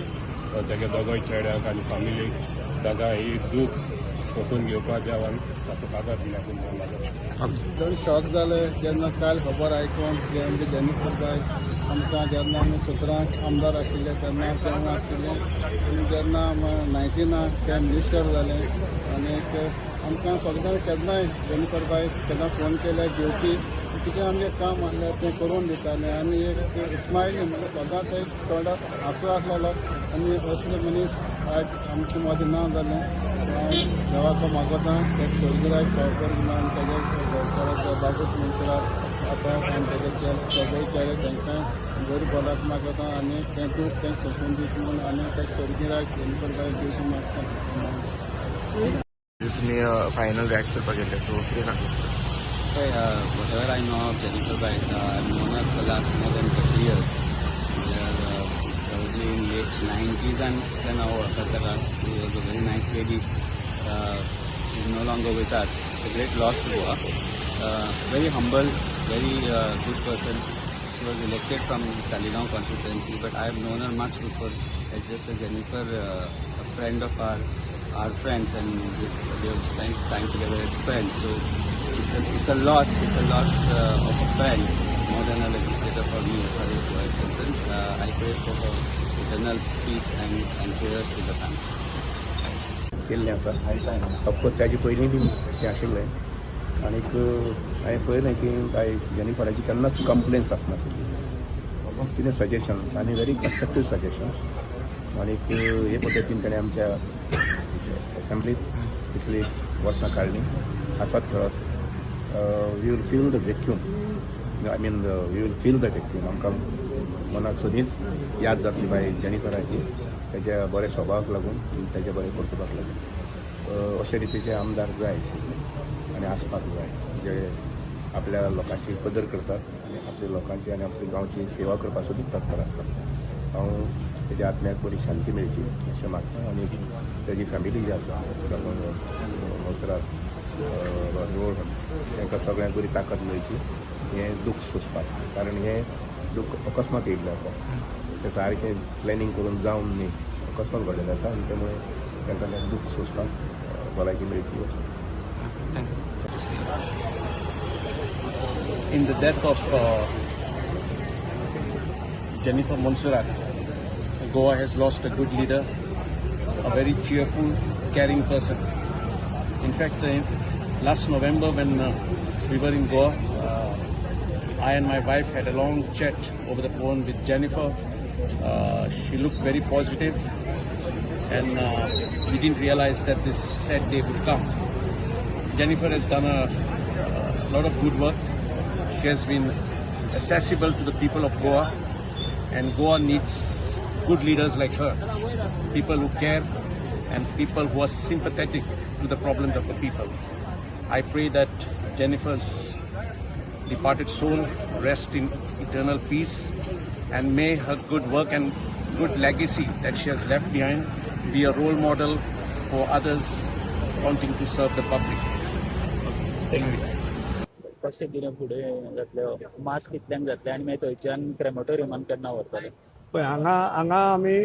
तेगे दोगोय चेड्यांक आनी फामिलीक तांकां ही दूख सोंसून घेवपाक देवान ताचो आदार दिला म्हूण मागता. चड शॉक जालें जेन्ना काल खबर आयकून की आमचे जेनिफर बाय आमकां जेन्ना आमी 17 आमदार आशिल्ले तेन्ना तेन्ना आशिल्ले आनी जेन्ना 19 ते मिनिस्टर जाले आनी आमकां सगळ्यांक केन्नाय जेनिफर बाय केन्ना फोन केल्यार घेवपी, कितें आमचें काम आसल्यार तें करून दितालें आनी एक स्मायली म्हणल्यार सदांच एक तोंडार हांसो आसलेलो आनी असले मनीस आयज आमचे मदीं ना जालें. हांव देवाक मागता एक स्वर्गराज पावकर आनी तेजे घरकाराचो बाबूश मोन्सेरात आसा आनी तेजे सगळे चेडे तांकां बरी भलायकी मागता आनी तें दूख तें सोंसून दीत म्हूण आनी ते स्वर्गीराज जेनिफर बाय दिवचें मागता. तुमी फायनल रिएक्ट करपाक गेल्ले, सो कितें सांगता? Whatever I know of Jennifer Bai, I've known her for the last more than 30 years. We are probably in late 90s and then our Katara. She was a very nice lady. She's no longer with us. It's a great loss to her. Very humble, very good person. She was elected from Taleigao constituency, but I have known her much before. It's just a Jennifer, a friend of our friends, and we have spent time together as friends. So it's a loss. It's a loss of a friend more than a legislator for me, as far as Goa is concerned. I pray for her eternal peace and prayers to the family. केल्लें आसा ऑफकोर्स ताजे पयलीं बी तें आशिल्लें आनीक हांवें पळयलें की बाय जेनिफराची केन्नाच कंप्लेन्स आसनाशिल्ली, कितें सजेशन्स आनी व्हेरी कन्स्ट्रक्टीव सजेशन्स आनीक हे पद्दतीन ताणें आमच्या एसेंब्लीत इतली वर्सां काडलीं आसात खेळत. We will feel the vacuum, I mean we will feel the vacuum. आमकां मनाक सदींच याद जातली बाय जेनिफराची, ताच्या बऱ्या स्वभावाक लागून, ताच्या बऱ्या कर्तुपाक लागून. अशे रितीचे आमदार जाय आशिल्ले आनी आसपाक जाय, जे आपल्या लोकांची कदर करतात आनी आपल्या लोकांची आनी आपल्या गांवची सेवा करपाक सदींच तत्पर आसतात. हांव तेज्या आत्म्याक बरी शांती मेळची अशें मागता आनी तेजी फॅमिली जी आसा मोन्सेरात रोहन तांकां सगळ्यांक बरी ताकद मेळची हें दूख सोंसपाक, कारण हें दूख अकस्मात येयल्लें आसा, तें सारकें प्लॅनिंग करून जावन न्ही, अकस्मात घडलेलें आसा आनी त्यामुळे तांकां तें दूख सोंसपाक भलायकी मेळची अशें. In the death of Jennifer Monserrate, Goa has lost a good leader, a very cheerful, caring person. In fact, Last November when we were in Goa, I and my wife had a long chat over the phone with Jennifer. She looked very positive, and we didn't realize that this sad day would come. Jennifer has done a lot of good work. She has been accessible to the people of Goa, and Goa needs good leaders like her, people who care and people who are sympathetic to the problems of the people. I pray that Jennifer's departed soul rest in eternal peace, and may her good work and good legacy that she has left behind be a role model for others wanting to serve the public. Thank you. कशें कितें फुडें जातलें, मास कितल्यांक जातलें आनी मागीर थंयच्यान क्रेमटोरियमान केन्ना व्हरतले? पळय, हांगा हांगा आमी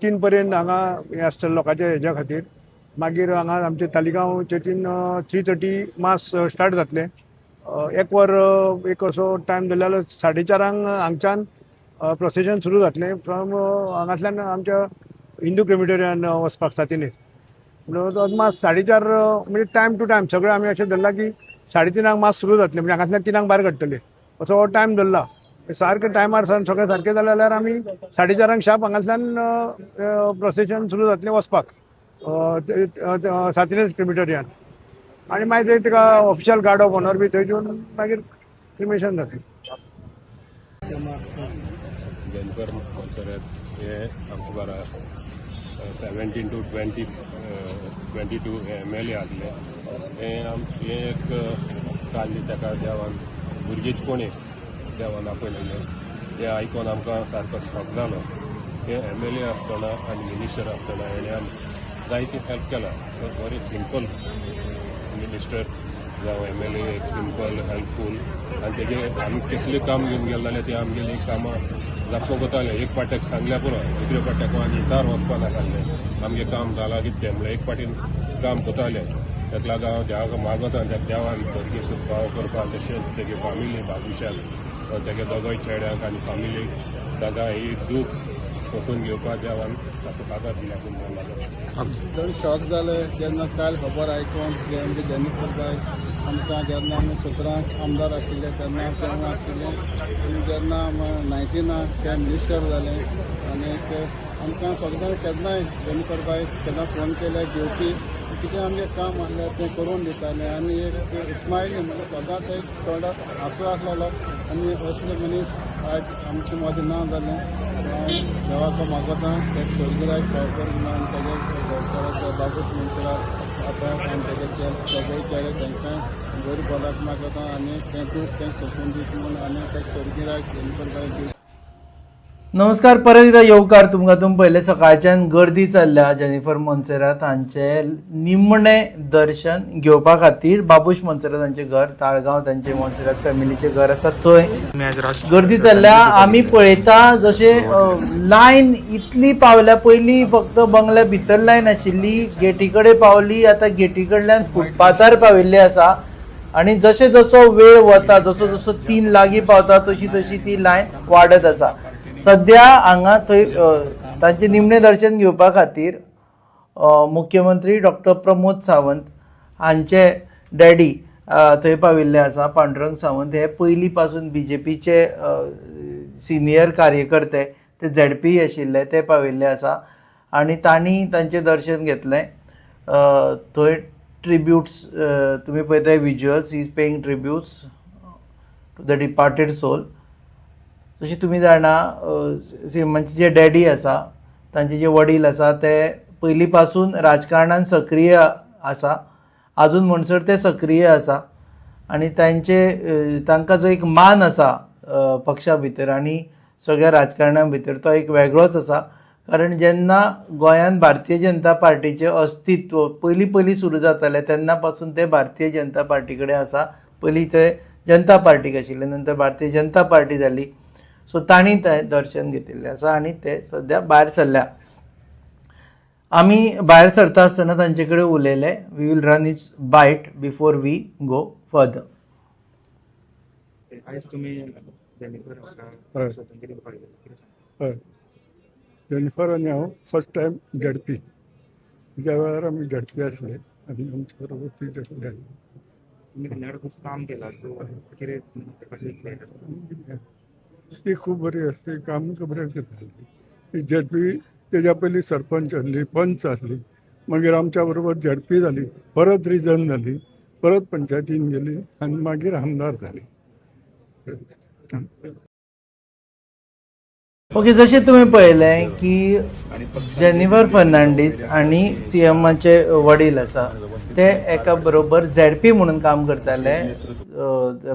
3 पर्यंत हांगा हें आसतलें लोकांच्या हेज्या खातीर. मागीर हांगा आमचे तालिगांव चर्चीन 3:30 मास स्टार्ट जातलें. एक वर एक असो टायम धरलो जाल्यार 4:30 हांगच्यान प्रोसेशन सुरू जातलें फ्रॉम हांगांतल्यान आमच्या हिंदू क्रिमिटोरियन वचपाक सातिनीस. म्हणून अदमास 4:30 म्हणजे टायम टू टायम सगळें आमी अशें धरलां की 3:30 मास सुरू जातलें, म्हणजे हांगांतल्यान 3 भायर काडटले असो हो टायम धरला. सारकें टायमार सावन सगळें सारकें जालें जाल्यार आमी 4:30 शार्प हांगांतल्यान प्रोसेशन सुरू जातलें वचपाक सातिनीस क्रिमिटोरियन. आनी मागीर थंय ताका ऑफिशियल गार्ड ऑफ ऑनर बी थंय दिवन मागीर क्रिमेशन जातलें. जेनिफर मोन्सेरात हे आमचे बारा 17 to 22 हे MLA आसले. हे हे एक काल ताका देवान भुरगींच कोणी देवान आपयलेलें तें आयकोन आमकां सारको शॉक जालो. हे MLA आसतना आनी मिनिस्टर आसतना हेणें आमकां जायती हेल्प केला. बरें सिंपल मिनिस्टर जावं MLA एक सिंपल हेल्पफूल, आनी तेजे आमी कसलें काम घेवन गेले जाल्यार ते आमगेलीं कामां दाखोवंक वताले. एक पाट्याक सांगल्यार पुरो, दुसऱ्या पाट्याक आनी चार वचपा नासलें आमगें काम जालां कितें तें, म्हणल्यार एक पाटीन काम करताले. ताका लागून हांव देवाक मागता त्या देवान भुरगीं सुखपाव करपाक, तशेंच तेगे फामिली बाबुशाक, तेगे दोगोय चेड्यांक आनी फामिलीक ताका ही दूख सोंसून घेवपाक देवान ताका ताकद दिल्या म्हूण मागता. एकदम शॉक जालें जेन्ना काल खबर आयकून की आमचे जेनिफर बाय आमकां जेन्ना आमी 17 आमदार आशिल्ले तेन्ना तेन्ना आशिल्ले आनी जेन्ना 19 ते मिनिस्टर जाले आनी आमकां सगळ्यांक केन्नाय जेनिफर बाय केन्ना फोन केल्यार घेवपी, कितें आमचें काम आसलें तें करून दितालें आनी एक स्मायली म्हणल्यार सदांच एक तोंडार हांसो आसलेलो. आनी असले मनीस आयज आमचे मदीं ना जालें. हांव देवाक मागता एक स्वर्गीराक फाव म्हणून आनी तेजे घरकाराचो बाबूश मोन्सेरात आसा आनी तेजे सगळे चेडे तांकां बरी भलायकी मागता आनी तें दूख तें सोंसून दीत म्हणून आनी ते स्वर्गीराक जेनिफर बाय दिवचें. नमस्कार, परत एकदा येवकार तुमकां. तुमी पयले सकाळच्यान गर्दी चल्ल्या जेनिफर मोन्सेरात हांचे निमणें दर्शन घेवपा खातीर. बाबूश मोन्सेरात हांचें घर ताळगांव, तांचे मोन्सेरात फॅमिलीचें घर आसा थंय गर्दी चल्ल्या. आमी पळयता जशें लायन इतली पावल्या, पयलीं फक्त बंगल्या भितर लायन आशिल्ली, गेटी कडेन पावली, आतां गेटी कडल्यान फुटपाथार पाविल्ली आसा. आनी जशें जसो वेळ वता, जसो जसो 3 लागीं पावता तशी तशी ती लायन वाडत आसा. सद्या हांगा थंय तांचें निमणें दर्शन घेवपा खातीर मुख्यमंत्री डॉक्टर प्रमोद सावंत हांचे डॅडी थंय पाविल्ले आसा. पांडुरंग सावंत हे पयलीं पासून BJPचे सिनियर कार्यकर्ते, ते ZP आशिल्ले, ते पाविल्ले आसा आनी तांणी तांचें दर्शन घेतलें. थंय ट्रिब्युट्स तुमी पळयता visuals, is paying tributes to the departed soul. तशी तुमी जाणा सीएमाचे जे डॅडी आसा, तांचे जे वडील आसा ते पयलीं पासून राजकारणान सक्रीय आसा, आजून म्हणसर ते सक्रीय आसा आनी तांचे तांकां जो एक मान आसा पक्षा भितर आनी सगळ्या राजकारणा भितर तो एक वेगळोच आसा. कारण जेन्ना गोंयांत भारतीय जनता पार्टीचें अस्तित्व पयलीं पयलीं सुरू जातालें तेन्ना पासून ते भारतीय जनता पार्टी कडेन आसा. पयलीं ते जनता पार्टीक आशिल्ले, नंतर भारतीय जनता पार्टी जाली. सो तांणी तें दर्शन घेतिल्लें आसा आनी ते सद्या भायर सरल्या. आमी भायर सरता आसतना तांचे कडेन उलयले. We will run is bite before we go further. आयज तुमी हय, जेनिफर आनी हांव फर्स्ट टायम झेडपी, त्या वेळार आमी झेडपी आसले आनी आमच्या बरोबर ती झेडपी आसली. तुमी तेंच्या खूब काम केलां, सो कितें कशें? ती खूब बरी आसली, काम बरें करताली. ती झेडपी तेज्या पयलीं सरपंच आसली, पंच आसली, मागीर आमच्या बरोबर झेडपी जाली, परत रिजन जाली, परत पंचायतीन गेली आनी मागीर आमदार जाली. ओके, जशें तुमी पळयलें की जेनिफर फर्नांडीस आनी सीएमाचे वडील आसा ते एका बरोबर झेडपी म्हणून काम करताले.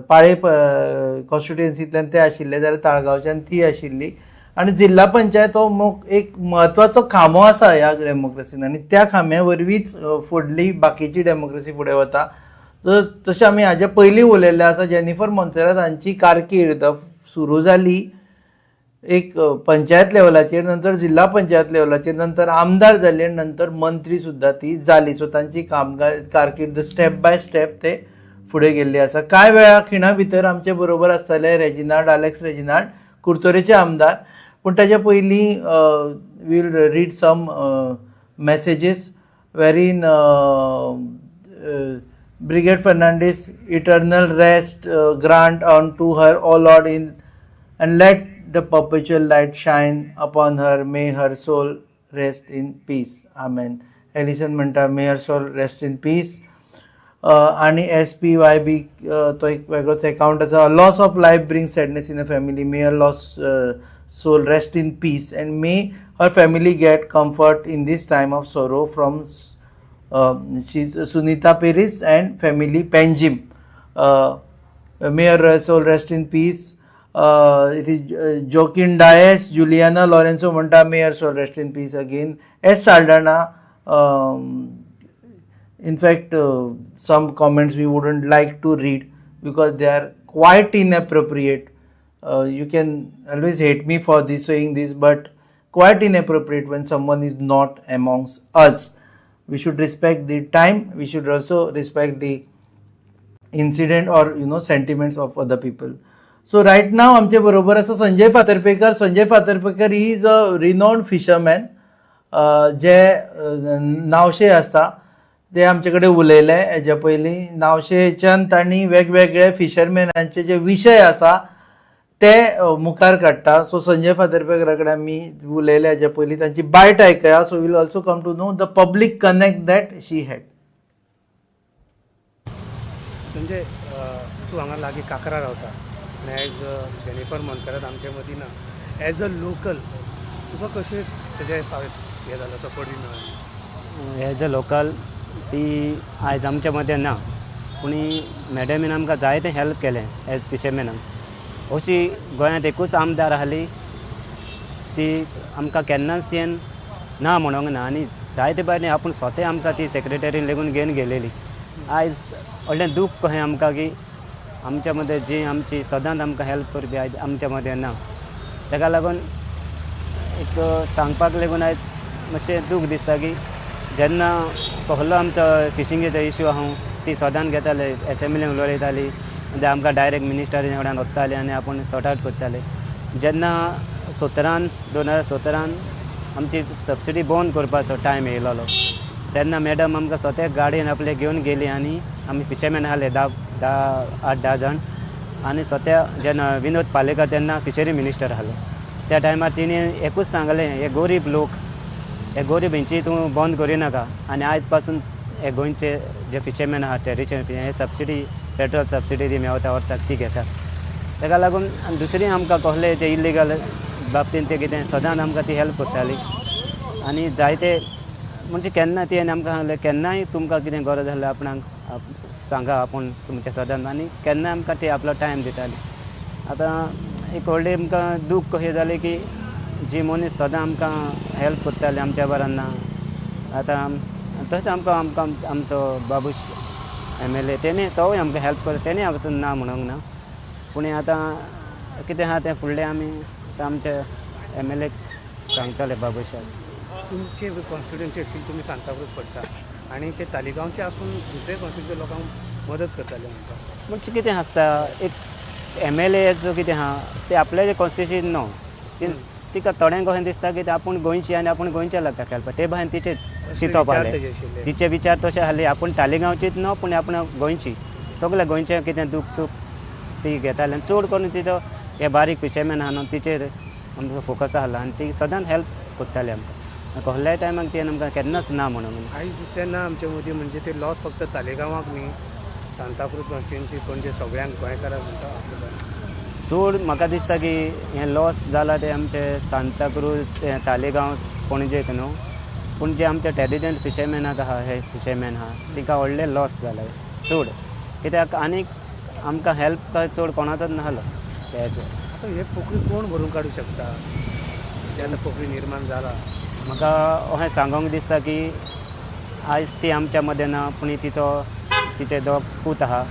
पाळे कॉन्स्टिट्युएन्सींतल्यान ते आशिल्ले जाल्यार ताळगांवच्यान ती आशिल्ली आनी जिल्हा पंचायत हो एक म्हत्वाचो खांबो आसा ह्या डेमोक्रेसीन आनी त्या खांब्या वरवींच फुडली बाकीची डेमोक्रेसी फुडें वता. तशें आमी हाजे पयलीं उलयल्लें आसा, जेनिफर मोन्सेरात हांची कारकीर्द सुरू जाली एक पंचायत लेवलाचेर, नंतर जिल्हा पंचायत लेवलाचेर, नंतर आमदार जाली आनी नंतर मंत्री सुद्दां ती जाली. सो तांची कारकीर्द स्टेप बाय स्टेप ते फुडें गेल्ली आसा. कांय वेळा खिणा भितर आमचे बरोबर आसतले रेजिनाल्ड, आलेक्स रेजिनाल्ड, कुरतोरेचे आमदार. पूण ताजे पयलीं we'll read some messages wherein Brigade Fernandes eternal rest grant unto her O Lord in and let the perpetual light shine upon her, may her soul rest in peace, amen. Ellison म्हणटा may her soul rest in peace. आनी एस पी वाय बी तो एक वेगळोच एकावंट आसा. Loss of life brings sadness in a family, may her loss soul rest in peace and may her family get comfort in this time of sorrow from she's Sunita Paris and family Panjim. May her soul rest in peace. It is Joaquin Dias, Juliana Lorenzo Manta, may her soul rest in peace again. S. Saldana, in fact, some comments we wouldn't like to read because they are quite inappropriate. You can always hate me for this, saying this, but quite inappropriate when someone is not amongst us. We should respect the time. We should also respect the incident or sentiments of other people. So right now आमचे बरोबर आसा Sanjay Fatarpekar. Sanjay Fatarpekar is a renowned fisherman जे नावशे आसता ते आमचे कडेन उलयले हेज्या पयलीं. नावशेच्यान तांणी वेगवेगळे फिशरमॅनांचे जे विशय आसा ते मुखार काडटा. सो संजय फातर्पेकरा कडेन आमी उलयले हेज्या पयलीं, तांची बायट आयकया. So we'll also come to know the public connect that she had. Sanjay, तूं हांगा लागीं काकरा रावता आनी आयज जेनिफर मोन्सेरात आमचे मदीं ना, एज अ लोकल तुका कशें तेजें हें जालां, सपोर्ट बी मेळ्ळो? एज अ लोकल ती आयज आमच्या मदें ना, पूण मॅडमीन आमकां जायतें हेल्प केलें एज फिशरमॅनाक. अशी गोंयांत एकूच आमदार आहली ती आमकां केन्नाच तिणें ना म्हणूंक ना आनी जायते पावटी आपूण स्वता आमकां ती सेक्रेटरीन लेगून घेवन गेलेली. आयज व्हडलें दूख कशें आमकां की आमच्या मदें जी आमची सदांच आमकां हेल्प करपी आयज आमच्या मदें ना. ताका लागून एक सांगपाक लागून आयज मातशें दूख दिसता की जेन्ना कहलो आमचो फिशिंगेचो इश्यू आहा ती सदांच घेताले, एसेंब्लीन उलयताली, आमकां डायरेक्ट मिनिस्टरी वांगडा वताले आनी आपूण सॉर्ट आवट करताले. जेन्ना 2017 आमची सबसिडी बंद करपाचो टायम येयलोलो तेन्ना मॅडम आमकां स्वता गाडयेन आपले घेवन गेली आनी आमी फिशरमॅन आहले 8-10 जाण आनी स्वता जेन्ना विनोद पालेकर तेन्ना फिशरी मिनिस्टर आहलो त्या टायमार तिणें एकूच सांगलें, हे गरीब लोक, हे गरीब हेंची तूं बंद करिनाका आनी आयज पासून हे गोंयचे जे फिशरमॅन आहा ट्रेडिशनल हे सबसिडी, पेट्रोल सबसिडी ती मेवता वर्साक ती घेतात. ताका लागून दुसरी आमकां कहले ते इल्लिगल बाबतीन ते कितें सदांच आमकां ती हेल्प करताली आनी जायते म्हणजे केन्ना ती आमकां सांगलें केन्नाय तुमकां कितें गरज आसल्यार आपणाक सांगा, आपूण तुमच्या सदांच, आनी केन्ना आमकां ती आपलो टायम दिताली. आतां एक व्हडलें आमकां दूख कशें जालें की जी मनीस सदां आमकां हेल्प करताली आमच्या बराबर ना, आतां तशें आमकां आमकां आमचो बाबूश MLA तेणे तोवूय आमकां हेल्प करता, तेणे पासून ना म्हणूंक ना, पूण आतां कितें आहा तें फुडलें आमी आतां आमच्या MLA सांगतले बाबूशाक. तुमचे कॉन्स्टिट्युएन्सी एक्चुअली तुमी सांताक्रूज पडटा आनी ते तालिगांवचे आसून दुसरे कॉन्स्टिट्युएन्सी लोकांक मदत करताले म्हणटा, म्हणजे कितें आसता एक MLA जो कितें आहा ते आपले कॉन्स्टिट्युएन्सी न्हू, तिका थोड्यांक कशें दिसता की आपूण गोंयची आनी आपूण गोंयच्या लोकांक हेल्प, ते भायन तिचे चिंतप आहलें, तिचे विचार तशे आहले, आपूण तालिगांवचीच न्हू पूण आपूण गोंयची, सगळें गोंयचें कितें दूख सूख ती घेताली आनी चड करून तिचो हे बारीक फिशरमॅन आहा न्हू तिचेर आमचो फोकस आहलो आनी ती सदांच हेल्प करताली आमकां. कहल्याय टायमाक तिणें आमकां केन्नाच ना म्हणूंक ना. आयज तेन्ना आमचे मदीं म्हणजे ते लॉस फक्त तालिगांवाक न्ही, सांताक्रूज कॉन्स्टिट्युएन्सी, पणजे सगळ्यांक गोंयकारांक म्हणटा. चड म्हाका दिसता की हें लॉस जाला तें आमचे सांताक्रूज, तालिगांव, पणजेक न्हू, पूण जे आमचे ट्रेडिशनल फिशरमॅनाक आहा, हे फिशरमॅन आहा तांकां व्हडलें लॉस जाला चड, कित्याक आनीक आमकां हेल्प काय चड कोणाचोच नासलो तेजो. आतां हे पोखरी कोण भरून काडूं शकता जे आतां पोखरी निर्माण जाला? म्हाका अशें सांगूंक दिसता की आयज ती आमच्या मदें ना, पूण तिचो तिचे दोग पूत आहा.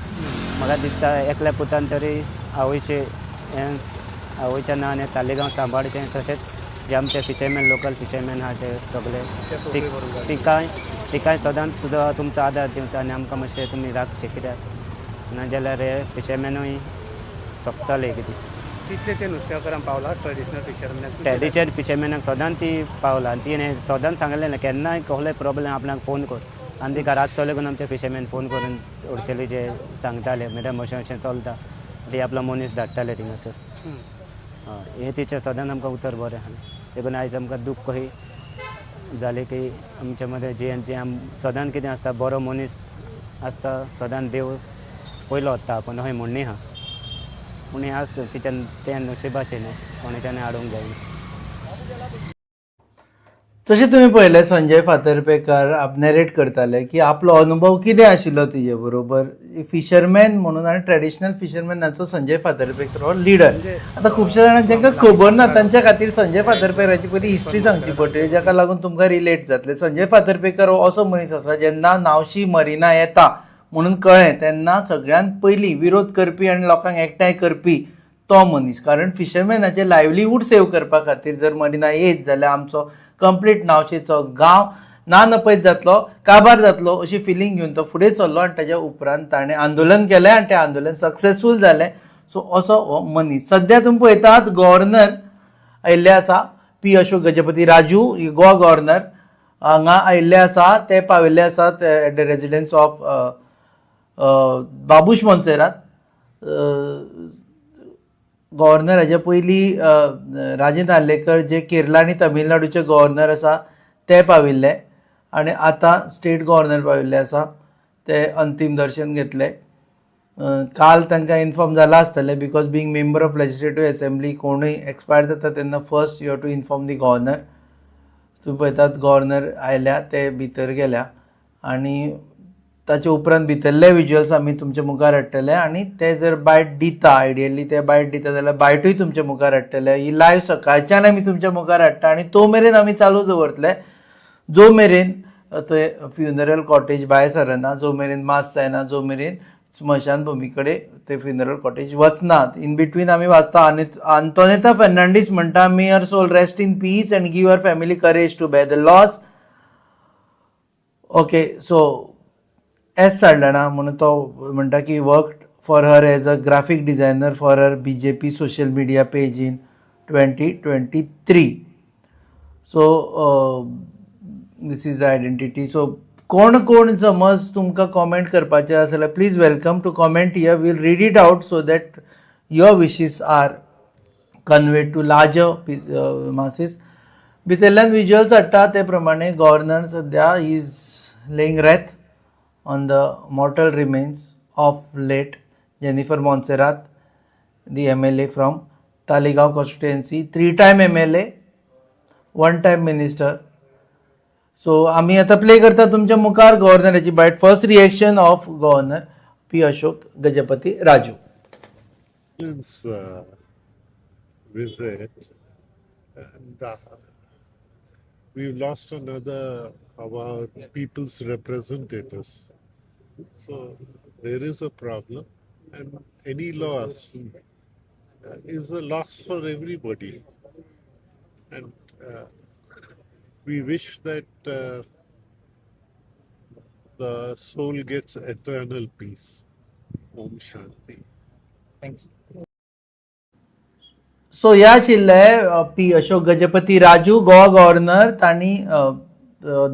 म्हाका दिसता एकल्या पुतान तरी आवयचे आवयच्या नांवान हें तालिगांव सांबाळचें, तशेंच जे आमचे फिशरमॅन, लोकल फिशरमॅन आहा ते सगळे तिकाय तिकाय सदांच तुजो तुमचो आदार दिवचो आनी आमकां मातशें तुमी राखचें, कित्याक नाजाल्यार हे फिशरमॅनूय सोंपतले एक दीस. तितले ते नुस्तेकारांक पावला ट्रेडिशनल फिशरमॅनाक? ट्रेडिशनल फिशरमॅनाक सदांच ती पावला आनी तिणें सदांच सांगलें ना केन्नाय कसलोय प्रॉब्लेम आपणाक फोन कर, आनी तिका रातचो लेगून आमचे फिशरमॅन फोन करून अडचली जे सांगताले, मॅडम अशें अशें चलता, ती आपलो मनीस धाडटाले थिंगासर. हय, हें तिचें सदांच आमकां उतर बरें आसलें. देखून आयज आमकां दूख कशी जालें की आमच्या मदें जे जे सदांच कितें आसता, बरो मनीस आसता सदांच देव पयलो वता आपूण अशें म्हणणी आहा, पूण हें आसता तिच्यान तें नशिबाचें न्हू, कोणाच्यान हाडूंक जायना. तशें तुमी पळयलें संजय फातर्पेकार नॅरेट करताले की आपलो अनुभव कितें आशिल्लो तिजे बरोबर फिशरमॅन म्हणून, आनी ट्रेडिशनल फिशरमॅनाचो संजय फातर्पेकर हो लिडर. आतां खुबश्या जाणांक जांकां खबर ना तांच्या खातीर संजय फातर्पेकराची पयली हिस्ट्री सांगची पडटली, जाका लागून तुमकां रिलेट जातलें. संजय फातर्पेकर हो असो मनीस आसा जेन्ना नावशी मरिना येता म्हणून कळ्ळें तेन्ना सगळ्यांत पयलीं विरोध करपी आनी लोकांक एकठांय करपी तो मनीस. कारण फिशरमॅनाचें लायवलीहूड सेव करपा खातीर जर मरिना येत जाल्यार आमचो कंप्लीट नावशेचो गांव ना नपयत जातलो, काबार जातलो अशी फिलींग घेवन तो फुडें सरलो आनी ताज्या उपरांत ताणें आंदोलन केलें आनी तें आंदोलन सक्सेसफूल जालें. सो असो हो मनीस. सद्या तुमी पळयतात गव्हर्नर आयिल्ले आसा, पी अशोक गजपती राजू गोवा गव्हर्नर हांगा आयिल्ले आसा, ते पाविल्ले आसात at the residence of Babush Monserrate. Governor हाज्या पयलीं राजेंद्र आर्लेकर जे केरला आनी तमिळनाडूचे गव्हर्नर आसा ते पाविल्ले आनी आतां स्टेट गव्हर्नर पाविल्ले आसा, ते अंतीम दर्शन घेतले. काल तांकां इन्फॉर्म जालां आसतलें because being member of legislative assembly कोणूय एक्सपायर जाता तेन्ना first you have to inform the governor. तुमी पळयतात गव्हर्नर आयल्या, ते भितर गेल्या आनी ताचे उपरांत भितरले विज्युअल्स आमी तुमच्या मुखार हाडटले आनी ते जर बायट दिता, आयडियली ते बायट दिता जाल्यार बायटूय तुमच्या मुखार हाडटले. ही लायव्ह सकाळच्यान आमी तुमच्या मुखार हाडटा आनी तो मेरेन आमी चालू दवरतले जो मेरेन थंय फ्युनरल कॉटेज भायर सरना, जो मेरेन मास जायना, जो मेरेन स्मशान भुमी कडेन ते फ्युनरल कॉटेज वचनात. इन बिटवीन आमी वाचता. आनी आंतोनेता फर्नांडीस म्हणटा, may her soul rest in peace and give her family courage to bear the loss. Okay, so S Saldanha म्हणून तो म्हणटा की work for her as a graphic designer for her BJP social media page in 2023. So this is the identity. So कोण कोण समज तुमकां कॉमेंट करपाचें आसा जाल्यार please welcome to comment here, we'll read it out so that your wishes are conveyed to larger masses. भितरल्यान विज्युअल्स हाडटा ते प्रमाणे गव्हर्नर सद्या is laying wreath on the mortal remains of late Jennifer Monserrate, the MLA from Taleigao constituency, 3-time MLA, 1-time minister. So आमी आतां प्ले करता तुमच्या मुखार गव्हर्नराची bite, first reaction of governor P Ashok Gajapathi Raju. Visit and we've lost another of our people's representatives. So there is a problem, and any loss is a loss for everybody. And we wish that the soul gets eternal peace. Om Shanti. Thank you. So ह्या आशिल्ले पी अशोक गजपती राजू गोवा गव्हर्नर, तांणी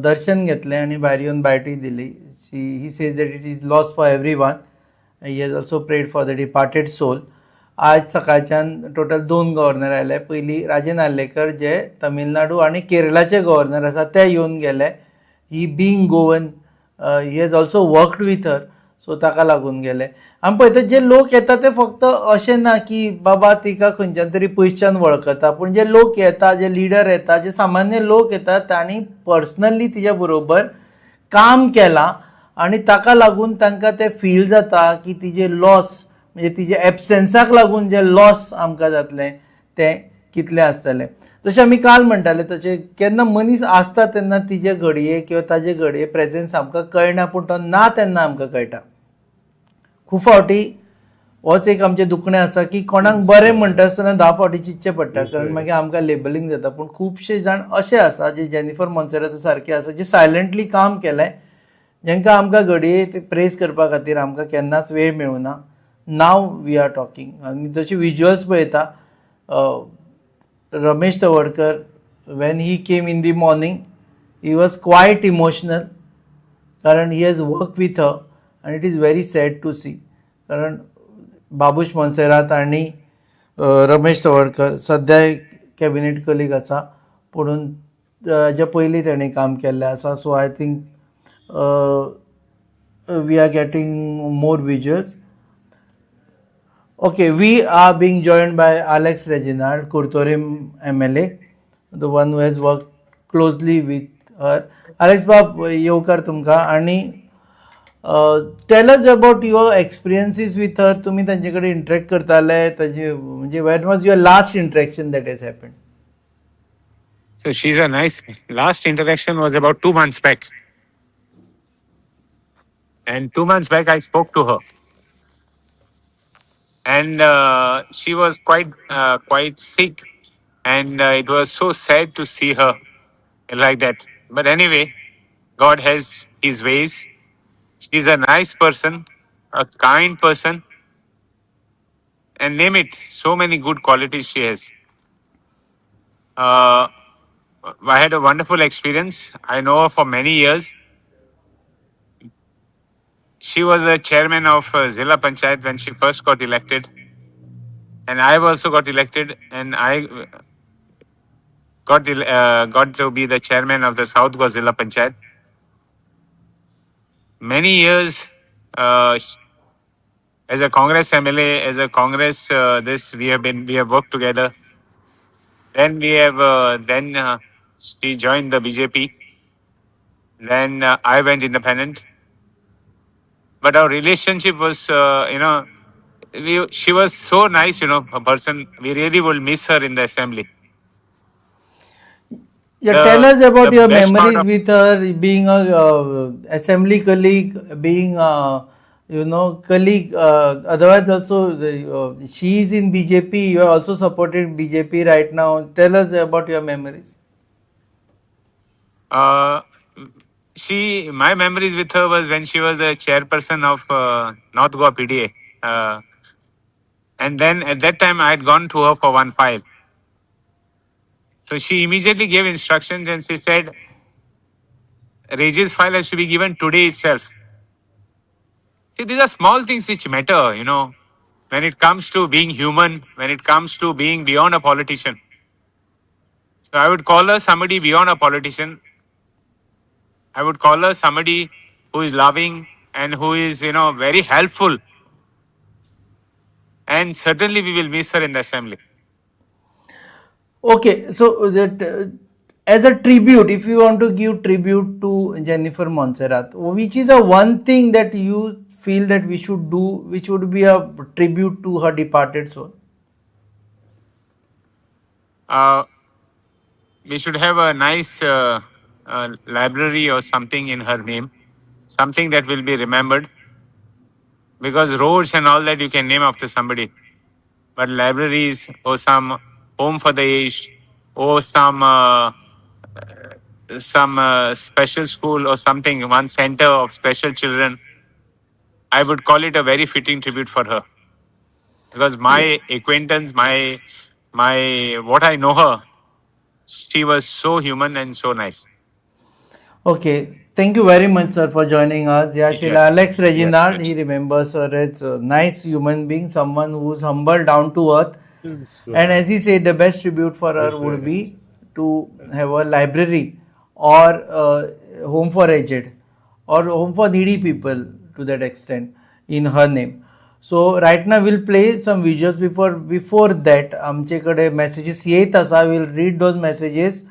दर्शन घेतलें आनी भायर येवन बायटूय दिली. He says that it is loss for everyone He has also prayed for the departed soul. आज सकाळच्यान टोटल 2 गव्हर्नर आयले. पयलीं राजन आर्लेकर जे तमिळनाडू आनी केरळाचे गव्हर्नर आसा ते येवन गेले. He being Goan, he has also worked with her, so ताका लागून गेले. आमी पळयता जे लोक येता ते फक्त अशें ना की बाबा तिका खंयच्यान तरी पयसच्यान वळखता, पूण जे लोक येता, जे लिडर येता, जे सामान्य लोक येता तांणी पर्सनली तिच्या बरोबर काम केलां आनी ताका लागून तांकां तें फील जाता की तिजे लॉस म्हणजे तिजे एबसेन्साक लागून जे लॉस आमकां जातलें तें कितलें आसतलें. जशें आमी काल म्हणटाले तशें केन्ना मनीस आसता तेन्ना तिजे घडये किंवा ताजे घडये प्रेजन्स आमकां कळना, पूण तो ना तेन्ना आमकां कळटा. खूब फावटी होच एक आमचें दुखणें आसा की कोणाक बरें म्हणटा आसतना 10 फावटी चिंतचें पडटा, कारण मागीर आमकां लेबलिंग जाता. पूण खुबशे जाण अशे आसा जे जेनिफर मोन्सेरात सारके आसा जे सायलंटली काम केलें, जांकां आमकां घडये ते प्रेज करपा खातीर आमकां केन्नाच वेळ मेळुना. नाव we are talking. आनी जशे विज्युअल्स पळयता, Ramesh Tawadkar when he came in the morning he was quite emotional, कारण he has work with her आनी it is very sad to see. कारण बाबूश मोन्सेरात आनी रमेश तवडकर सद्या कॅबिनेट कलीग आसा, पुणून हाज्या पयलीं तेणें काम केल्लें आसा. So I think we are getting more visuals. Okay, we are being joined by Alex Reginald, Curtorim MLA, the one who has worked closely with her. Alex बाब, येवकार तुमकां आनी tell us about your experiences with her. तुमी तांचे कडेन इंटरेक्ट करताले ताजे, म्हणजे when was your last interaction that has happened? So she's a nice, last interaction was about 2 months back. And 2 months back I spoke to her. And she was quite sick, and it was so sad to see her like that. But anyway, God has his ways. She's a nice person, a kind person, and name it, so many good qualities she has. I had a wonderful experience. I know her for many years. She was the chairman of Zilla Panchayat when she first got elected. And I also got elected, and I got to be the chairman of the South Goa Zilla Panchayat. Many years as a Congress MLA, as a Congress, we have worked together. Then we have, she joined the BJP. Then I went independent. But our relationship was, she was so nice, a person. We really will miss her in the assembly. Yeah, tell us about your memories with her, being a assembly colleague, being a, colleague. Otherwise also, she is in BJP. You are also supporting BJP right now. Tell us about your memories. My memories with her was when she was the chairperson of North Goa PDA. And then at that time I had gone to her for one file. So she immediately gave instructions and she said, Regis file has to be given today itself. See, these are small things which matter, when it comes to being human, when it comes to being beyond a politician. So I would call her somebody beyond a politician. I would call her somebody who is loving and who is, very helpful. And certainly we will miss her in the assembly. Okay, so that, as a tribute, if you want to give tribute to Jennifer Monserrate, which is a one thing that you feel that we should do, which would be a tribute to her departed soul? We should have a nice library or something in her name, something that will be remembered, because roads and all that you can name after somebody, but libraries or some home for the aged or some special school or something, one center of special children, I would call it a very fitting tribute for her, because my acquaintance, my what I know her, she was so human and so nice. Okay, thank you very much, sir, for joining us. Yeah, Sheila Alex Reginald, he remembers her as a nice human being, someone who's humble, down to earth. Yes, And as he said, the best tribute for her would be to have a library or a home for aged or home for needy people to that extent in her name. So right now we'll play some visuals. Before that, आमचे कडेन messages येत आसा. We'll read those messages.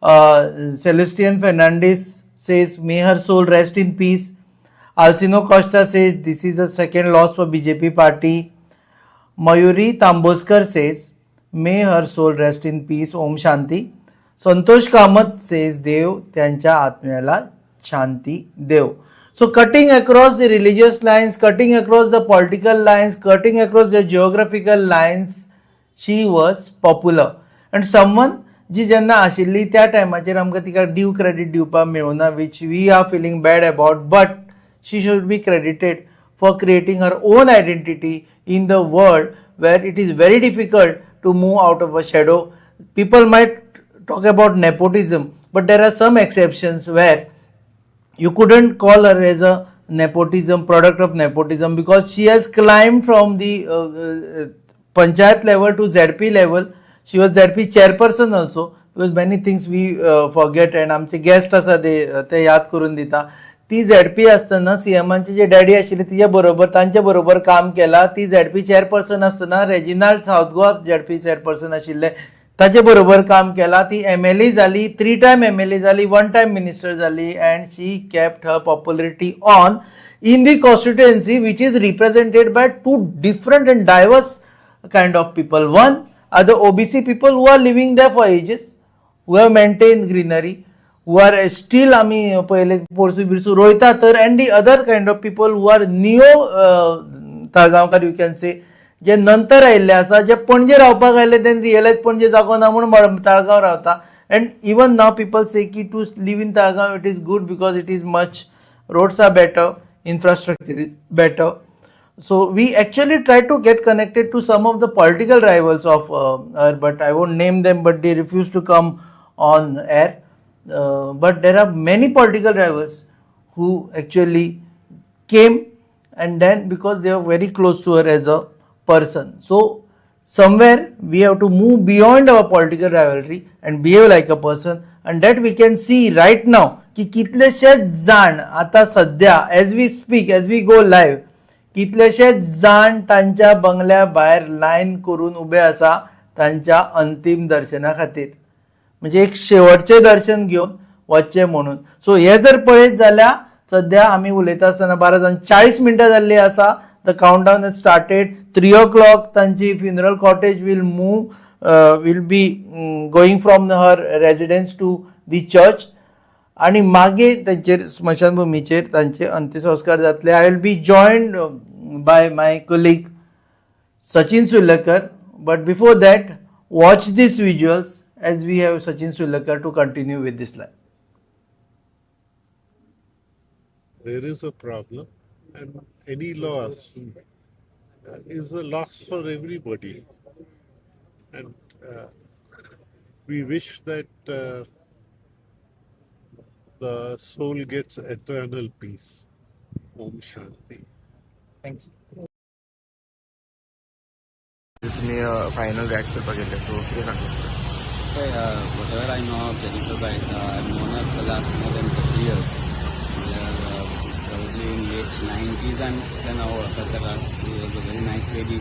Celestian Fernandez says, may her soul rest in peace. Alcino Costa says, this is the second loss for BJP party. Mayuri Tamboskar says, may her soul rest in peace. Om Shanti. Santosh Kamath says, देव त्यांच्या आत्म्याला शांती देव. So cutting across the religious lines, cutting across the political lines, cutting across the geographical lines, she was popular. And someone जी जेन्ना आशिल्ली त्या टायमाचेर आमकां तिका ड्यू क्रेडीट दिवपाक मेळुना, which we are feeling bad about, but she should be credited for creating her own identity in the world where it is very difficult to move out of a shadow. People might talk about nepotism, but there are some exceptions where you couldn't call her as a nepotism, product of nepotism, because she has climbed from the panchayat level to ZP level. She was ZP chairperson also, because many things we forget, and आमचे गेस्ट आसा ते याद करून दिता. ती ZP आसतना सीएमांचे जे डॅडी आशिल्ले तिच्या बरोबर, तांच्या बरोबर काम केला. ती ZP chairperson आसतना Reginald south Goa ZP chairperson आशिल्ले, ताचे बरोबर काम केला. ती MLA जाली, 3 टायम MLA जाली, 1 टायम मिनिस्टर जाली, and she kept her popularity on in the constituency which is represented by 2 different and diverse kind of people. One are the OBC people who are living there for ages, who have maintained greenery, who are still आमी पयले पोरसू बिरसू रोयता तर, and the other kind of people who are neo Talgaonkar, you can say, जे नंतर आयिल्ले आसा, जे पणजे रावपाक आयले, then realise Panaji जागो ना म्हूण ताळगांव रावता. And even now people say की to live in Taleigao it is good because it is much, roads are better, infrastructure is better. So we actually try to get connected to some of the political rivals of her, but I won't name them, but they refuse to come on air. But there are many political rivals who actually came, and then because they are very close to her as a person. So somewhere we have to move beyond our political rivalry and behave like a person, and that we can see right now की कितलेशेच जाण आता सध्या as we speak, as we go live, कितलेशेच जाण तांच्या बंगल्या भायर लायन करून उबे आसा तांच्या अंतीम दर्शना खातीर, म्हणजे एक शेवटचें दर्शन घेवन वचचें म्हणून. सो हे जर पळयत जाल्यार सध्या आमी उलयता आसतना 12:40 जाल्ली आसा. The countdown has started. 3 o'clock तांची funeral cottage will move, will be going from her residence to the church, आनी मागीर तांचेर स्मशानभुमीचेर तांचे अंत्यसंस्कार जातले. I will be joined by my colleague Sachin Surlekar, but before that watch this visuals as we have Sachin Surlekar to continue with this live. There is a problem, and any loss is a loss for everybody. And we wish that the soul gets eternal peace. Om Shanti. Thank you. तुम्ही फायनल रिॲक्ट करपाक गेले, सो कितें सांगता? Whatever I know of Jennifer Bai, I've known her for the last more than 30 years. We are probably in late 90s and then our She was a very nice lady.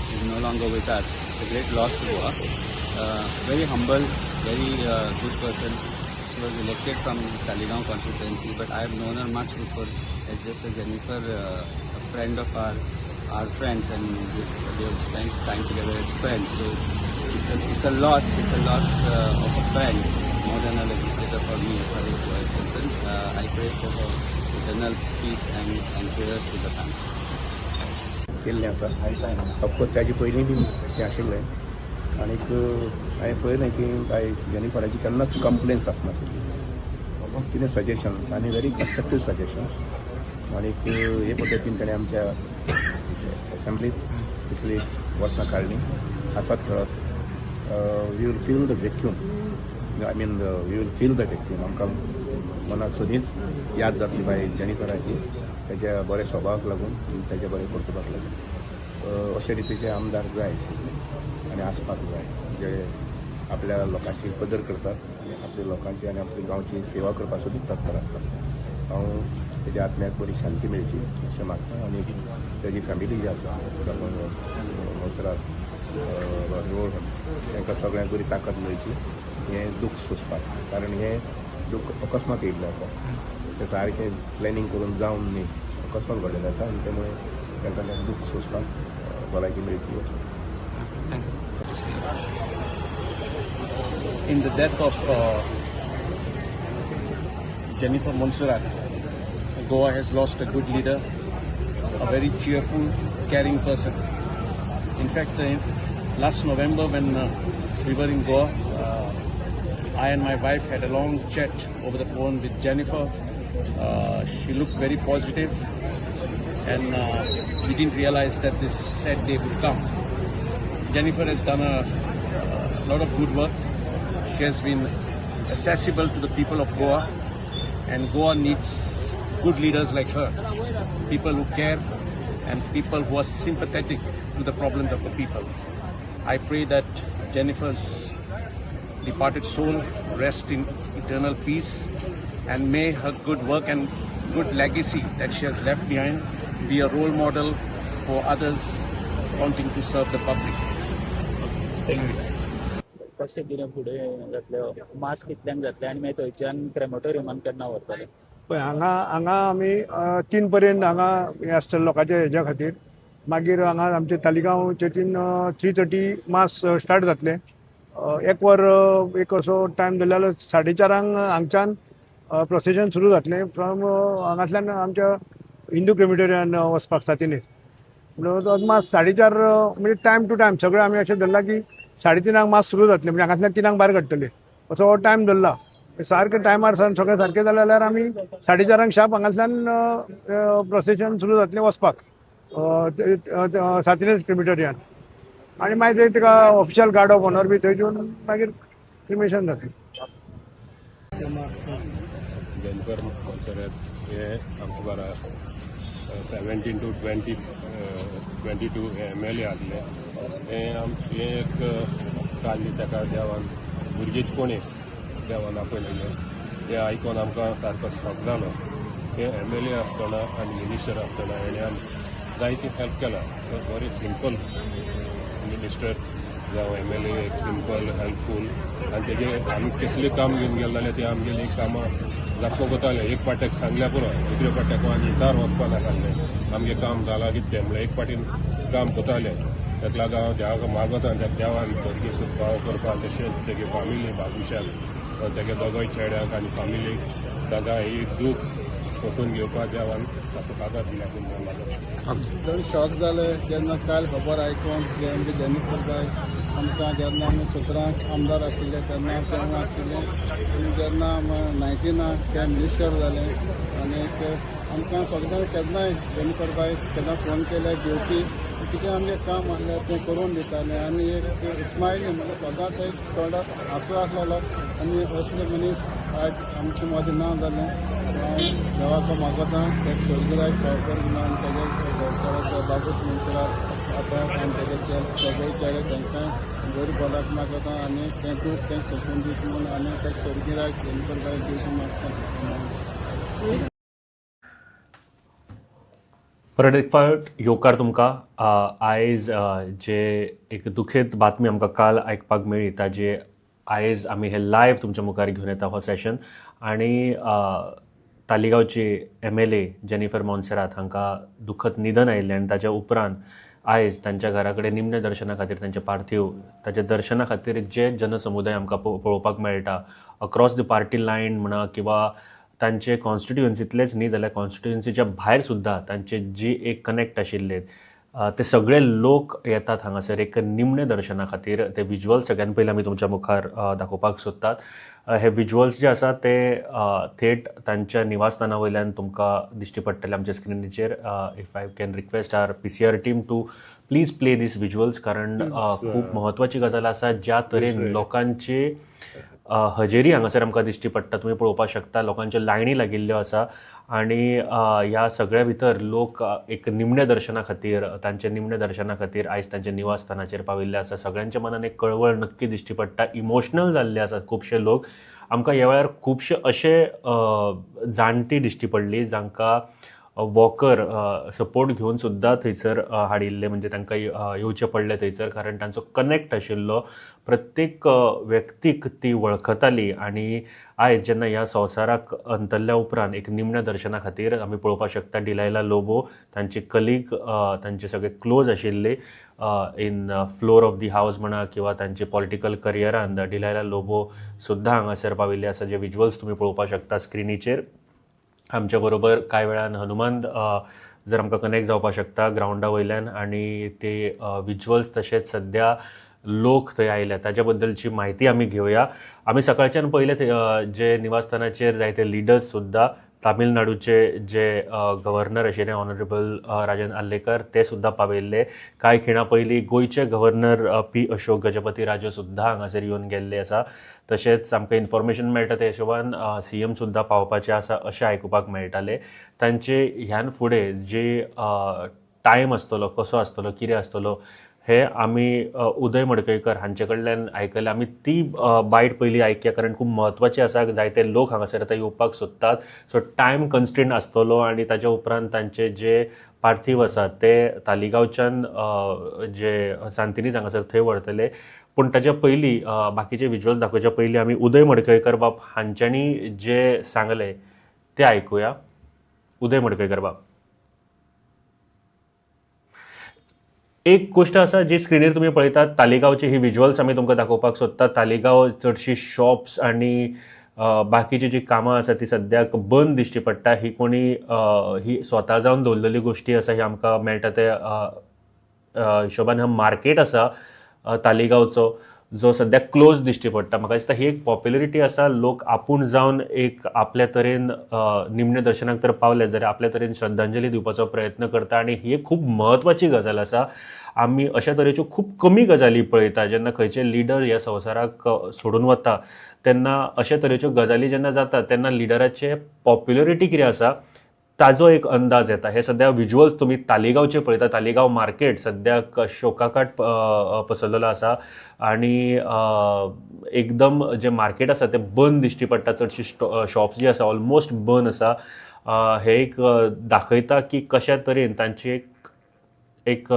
She's no longer with us. It's a great loss to her. Very humble, very good person. She was elected from Taleigao constituency, but I have known her much before as just a Jennifer, a friend of our friends, and we have spent time together as friends. So it's a loss. It's a loss of a friend more than a legislator for me as far as Goa is concerned. I pray for her eternal peace and prayers to the family. केल्लें आसा ऑफकोर्स ताजे पयलीं बी तें आशिल्लें आनीक हांवें पळयलें की बाय जेनिफराची केन्नाच कंप्लेन्स आसनाशिल्ली, कितें सजेशन्स आनी व्हेरी कन्स्ट्रक्टीव सजेशन्स, आनीक हे पद्दतीन ताणें आमच्या एसेंब्लीत इतली वर्सां काडलीं हांसत खेळत. We will feel the vacuum. I mean we will feel the vacuum. आमकां मनाक सदींच याद जातली बाय जेनिफराची, तेज्या बऱ्या स्वभावाक लागून, तेज्या बऱ्या कर्तुपाक लागून. अशे रितीचे आमदार जाय आशिल्ले आनी आसपाक जाय, जे आपल्या लोकांची कदर करतात आनी आपल्या लोकांची आनी आपल्या गांवची सेवा करपाक सदींच तत्पर आसतात. हांव तेज्या आत्म्याक बरी शांती मेळची अशें मागता आनी तेजी फॅमिली जी आसा मोन्सेरात रोड तांकां सगळ्यांक बरी ताकद मेळची हें दूख सोंसपाक, कारण हें दूख अकस्मात येयल्लें आसा, तें सारकें प्लॅनिंग करून जावन न्ही, अकस्मात घडलेलें आसा आनी त्यामुळे तांकां तें दूख सोंसपाक भलायकी मेळची अशें. In the death of Jennifer Monserrate, Goa has lost a good leader, a very cheerful, caring person. In fact, last November when we were in Goa, I and my wife had a long chat over the phone with Jennifer. She looked very positive, and we didn't realize that this sad day would come. Jennifer has done a lot of good work. She has been accessible to the people of Goa, and Goa needs good leaders like her, people who care and people who are sympathetic to the problems of the people. I pray that Jennifer's departed soul rest in eternal peace, and may her good work and good legacy that she has left behind be a role model for others wanting to serve the public. Thank you. कशें कितें फुडें जातलें, मास कितल्यांक जातलें आनी मागीर थंयच्यान क्रेमटोरियमान केन्ना व्हरतले? पळय हांगा हांगा आमी 3 पर्यंत हांगा हें आसतलें लोकांच्या हेज्या खातीर. मागीर हांगा आमचे तालिगांव चर्चीन 3:30 मास स्टार्ट जातलें. एक वर एक असो टायम धरलो जाल्यार 4:30 हांगच्यान प्रोसेशन सुरू जातलें फ्रॉम हांगांतल्यान आमच्या हिंदू क्रिमिटोरियन वचपाक सातिनीस. म्हणटकच अदमास 4:30 म्हणजे टायम टू टायम सगळें आमी अशें धरलां की 3:30 मास सुरू जातलें, म्हणजे हांगांतल्यान 3 भायर काडटले असो हो टायम धरला. सारकें टायमार सावन सगळें सारकें जालें जाल्यार आमी 4:30 शार्प हांगांतल्यान प्रोसेशन सुरू जातलें वचपाक सातिनीस क्रिमिटोरियन, आनी मागीर ताका ऑफिशियल गार्ड ऑफ ऑनर बी थंय दिवन मागीर क्रिमेशन जातलें. जेनिफर मोन्सेरात हे आमचे बारा 17 to 22 हे MLA आसले. हे हे एक काल ताका देवान भुरगींच कोणी देवान आपयलेलें, हें आयकोन आमकां सारको शॉक जालो. हे MLA आसतना आनी मिनिस्टर आसतना हेणें आमकां जायती हेल्प केला. बरी सिंपल मिनिस्टर जावं MLA, एक सिंपल हेल्पफूल, आनी तेजे आमी कसलें काम घेवन गेले जाल्यार ते आमगेलीं कामां दाखोवंक वताले. एक पाट्याक सांगल्या पुरो, दुसऱ्या पाट्याक आनी तार वचपा नासलें, आमगें काम जालां कितें तें म्हणल्यार एक पाटीन काम करताले. ताका लागून हांव देवाक मागता आनी त्या देवान भुरगीं सुद्दां करपाक, तशेंच तेगे फामिली बाबूशाक, तेगे दोगोय चेड्यांक आनी फामिलीक तांकां ही दूख सोंसून घेवपाक देवान सारको कागार दिल्या म्हूण मागता. एकदम शॉक जालें जेन्ना काल खबर आयकून की आमचे जेनिफर बाय आमकां जेन्ना आमी 17 आमदार आशिल्ले तेन्ना तेन्ना आशिल्ले आनी जेन्ना 19 ते मिनिस्टर जाले आनी आमकां सगळ्यांक केन्नाय जेनिफर बाय केन्ना फोन केल्यार घेवपी, कितें आमचें काम आसलें तें करून दितालें आनी एक स्मायली म्हणल्यार सदांच एक तोंडार हांसो आसलेलो आनी असले मनीस आयज आमचे मदीं ना जालें. हांव देवाक मागता तेका स्वर्गराज फाव कर म्हणून आनी तेजे घरच्या बाबूश मोन्सेरात आसा आनी तेजे सगळे चेडे तांकां बरी भलायकी मागता आनी तें दूख तें सोंसून दीत म्हणून आनी तेका स्वर्गीराज जेनिफर बाय दिवचें मागता. परत एक फावट येवकार तुमकां. आयज जे एक दुखेद बातमी आमकां काल आयकपाक मेळ्ळी ताजे आयज आमी हे लायव्ह तुमच्या मुखार घेवन येता हो सेशन. आनी तालिगांवची MLA Jennifer Monserrate हांकां दुखद निधन आयिल्लें आनी ताच्या उपरांत आयज तांच्या घरा कडेन निमण्या दर्शना खातीर तांचे पार्थिव ताच्या दर्शना खातीर जे जनसमुदाय आमकां पळोवपाक मेळटा अक्रॉस the party line म्हणा किंवा तांचे कॉन्स्टिट्युएन्सींतलेच न्ही जाल्यार कॉन्स्टिट्युएन्सीच्या भायर सुद्दां तांचे जी एक कनेक्ट आशिल्ले ते सगळे लोक येतात हांगासर एक निमणे दर्शना खातीर. ते विज्युअल्स सगळ्यान पयलीं आमी तुमच्या मुखार दाखोवपाक सोदतात. हे विज्युअल्स जे आसात ते थेट तांच्या निवासस्थाना वयल्यान तुमकां दिश्टी पडटले आमच्या स्क्रिनीचेर. If I can request our PCR team to please play these visuals, कारण खूब म्हत्वाची गजाल आसा ज्या तरेन लोकांचे हजेरी हांगासर आमकां दिश्टी पडटा. तुमी पळोवपाक शकता लोकांच्यो लायनी लागिल्ल्यो आसा आनी ह्या सगळ्या भितर लोक एक निमण्या दर्शना खातीर, तांच्या निमण्या दर्शना खातीर आयज तांच्या निवासस्थानाचेर पाविल्ले आसा. सगळ्यांच्या मनान एक कळवळ नक्की दिश्टी पडटा. इमोशनल जाल्ले आसात खुबशे लोक. आमकां ह्या वेळार खुबशे अशे जाणटी दिश्टी पडली जांकां वॉकर सपोर्ट घेवन सुद्दां थंयसर हाडिल्ले, म्हणजे तांकां येवचें पडलें थंयसर, कारण तांचो कनेक्ट आशिल्लो. प्रत्येक व्यक्तीक ती वळखताली आनी आयज जेन्ना ह्या संवसाराक अंतरल्या उपरांत एक निमण्या दर्शना खातीर आमी पळोवपाक शकता डिलायला लोबो, तांचे कलीग, तांचे सगळे क्लोज आशिल्ले in floor of the house म्हणा किंवा तांचे पॉलिटिकल करियरान डिलायला लोबो सुद्दां हांगासर पाविल्ले आसा, जे विज्युअल्स तुमी पळोवपाक शकता स्क्रिनीचेर. आमच्या बरोबर कांय वेळान हनुमान जर आमकां कनेक्ट जावपाक शकता ग्रावंडा वयल्यान आनी ते विज्युअल्स तशेंच सद्या लोक थंय आयल्या ताच्या बद्दलची म्हायती आमी घेवया. आमी सकाळच्यान पयले जे निवासस्थानाचेर जायते लिडर्स सुद्दां, तामिळनाडूचे जे गव्हर्नर आशिल्ले ऑनरेबल राजन आर्लेकर ते सुद्दां पाविल्ले. कांय खिणां पयलीं गोंयचे गव्हर्नर पी अशोक गजपती राजू सुद्दां हांगासर येवन गेल्ले आसा. तशेंच आमकां इन्फॉर्मेशन मेळटा त्या हिशोबान सीएम सुद्दां पावपाचे आसा अशें आयकुपाक मेळटालें. तांचे ह्यान फुडें जे टायम आसतलो, कसो आसतलो, कितें आसतलो हे आमी उदय मडकयकर हांचे कडल्यान आयकलें. आमी ती बायट पयलीं आयकया कारण खूब म्हत्वाची आसा. जायते लोक हांगासर आतां येवपाक सोदतात, सो टायम कन्स्ट्रेंट आसतलो आनी ताच्या उपरांत तांचे जे पार्थीव आसा ते तालिगांवच्यान जे सांतिनीज हांगासर थंय व्हरतले. पूण ताच्या पयलीं बाकीचे विज्युअल्स दाखोवच्या पयलीं आमी उदय मडकयकर बाब हांच्यांनी जे सांगलें तें आयकुया. उदय मडकयकर बाब, एक गोश्ट आसा जी स्क्रिनीर तुमी पळयतात, तालिगांवची ही विज्युअल्स आमी तुमकां दाखोवपाक सोदतात. तालिगांव चडशी शॉप्स आनी बाकीची जी कामां आसा ती सद्याक बंद दिश्टी पडटा. ही कोणी ही स्वता जावन दवरलेली गोश्टी आसा, ही आमकां मेळटा ते हिशोबान. हा मार्केट आसा तालिगांवचो जो सद्याक क्लोज दिश्टी पडटा. म्हाका दिसता ही एक पॉप्युलरिटी आसा, लोक आपूण जावन एक आपल्या तरेन निमण्या दर्शनाक तर पावले जाल्यार आपल्या तरेन श्रद्धांजली दिवपाचो प्रयत्न करता आनी ही एक खूब म्हत्वाची गजाल आसा. आमी अशा तरेच्यो खूब कमी गजाली पळयता. जेन्ना खंयचे लिडर ह्या संवसाराक सोडून वता तेन्ना अशा तरेच्यो गजाली जेन्ना जाता तेन्ना लिडराचे पॉप्युलरिटी कितें आसा ताजो एक अंदाज येता. हे सद्या विज्युअल्स तुमी तालिगांवचे पळयता. तालिगांव मार्केट सद्याक शोकाकाट पसरलेलो आसा आनी एकदम जे मार्केट आसा ते बंद दिश्टी पडटा. चडशी शॉप्स जी आसा ऑलमोस्ट बंद आसा. हे एक दाखयता की कशा तरेन तांची एक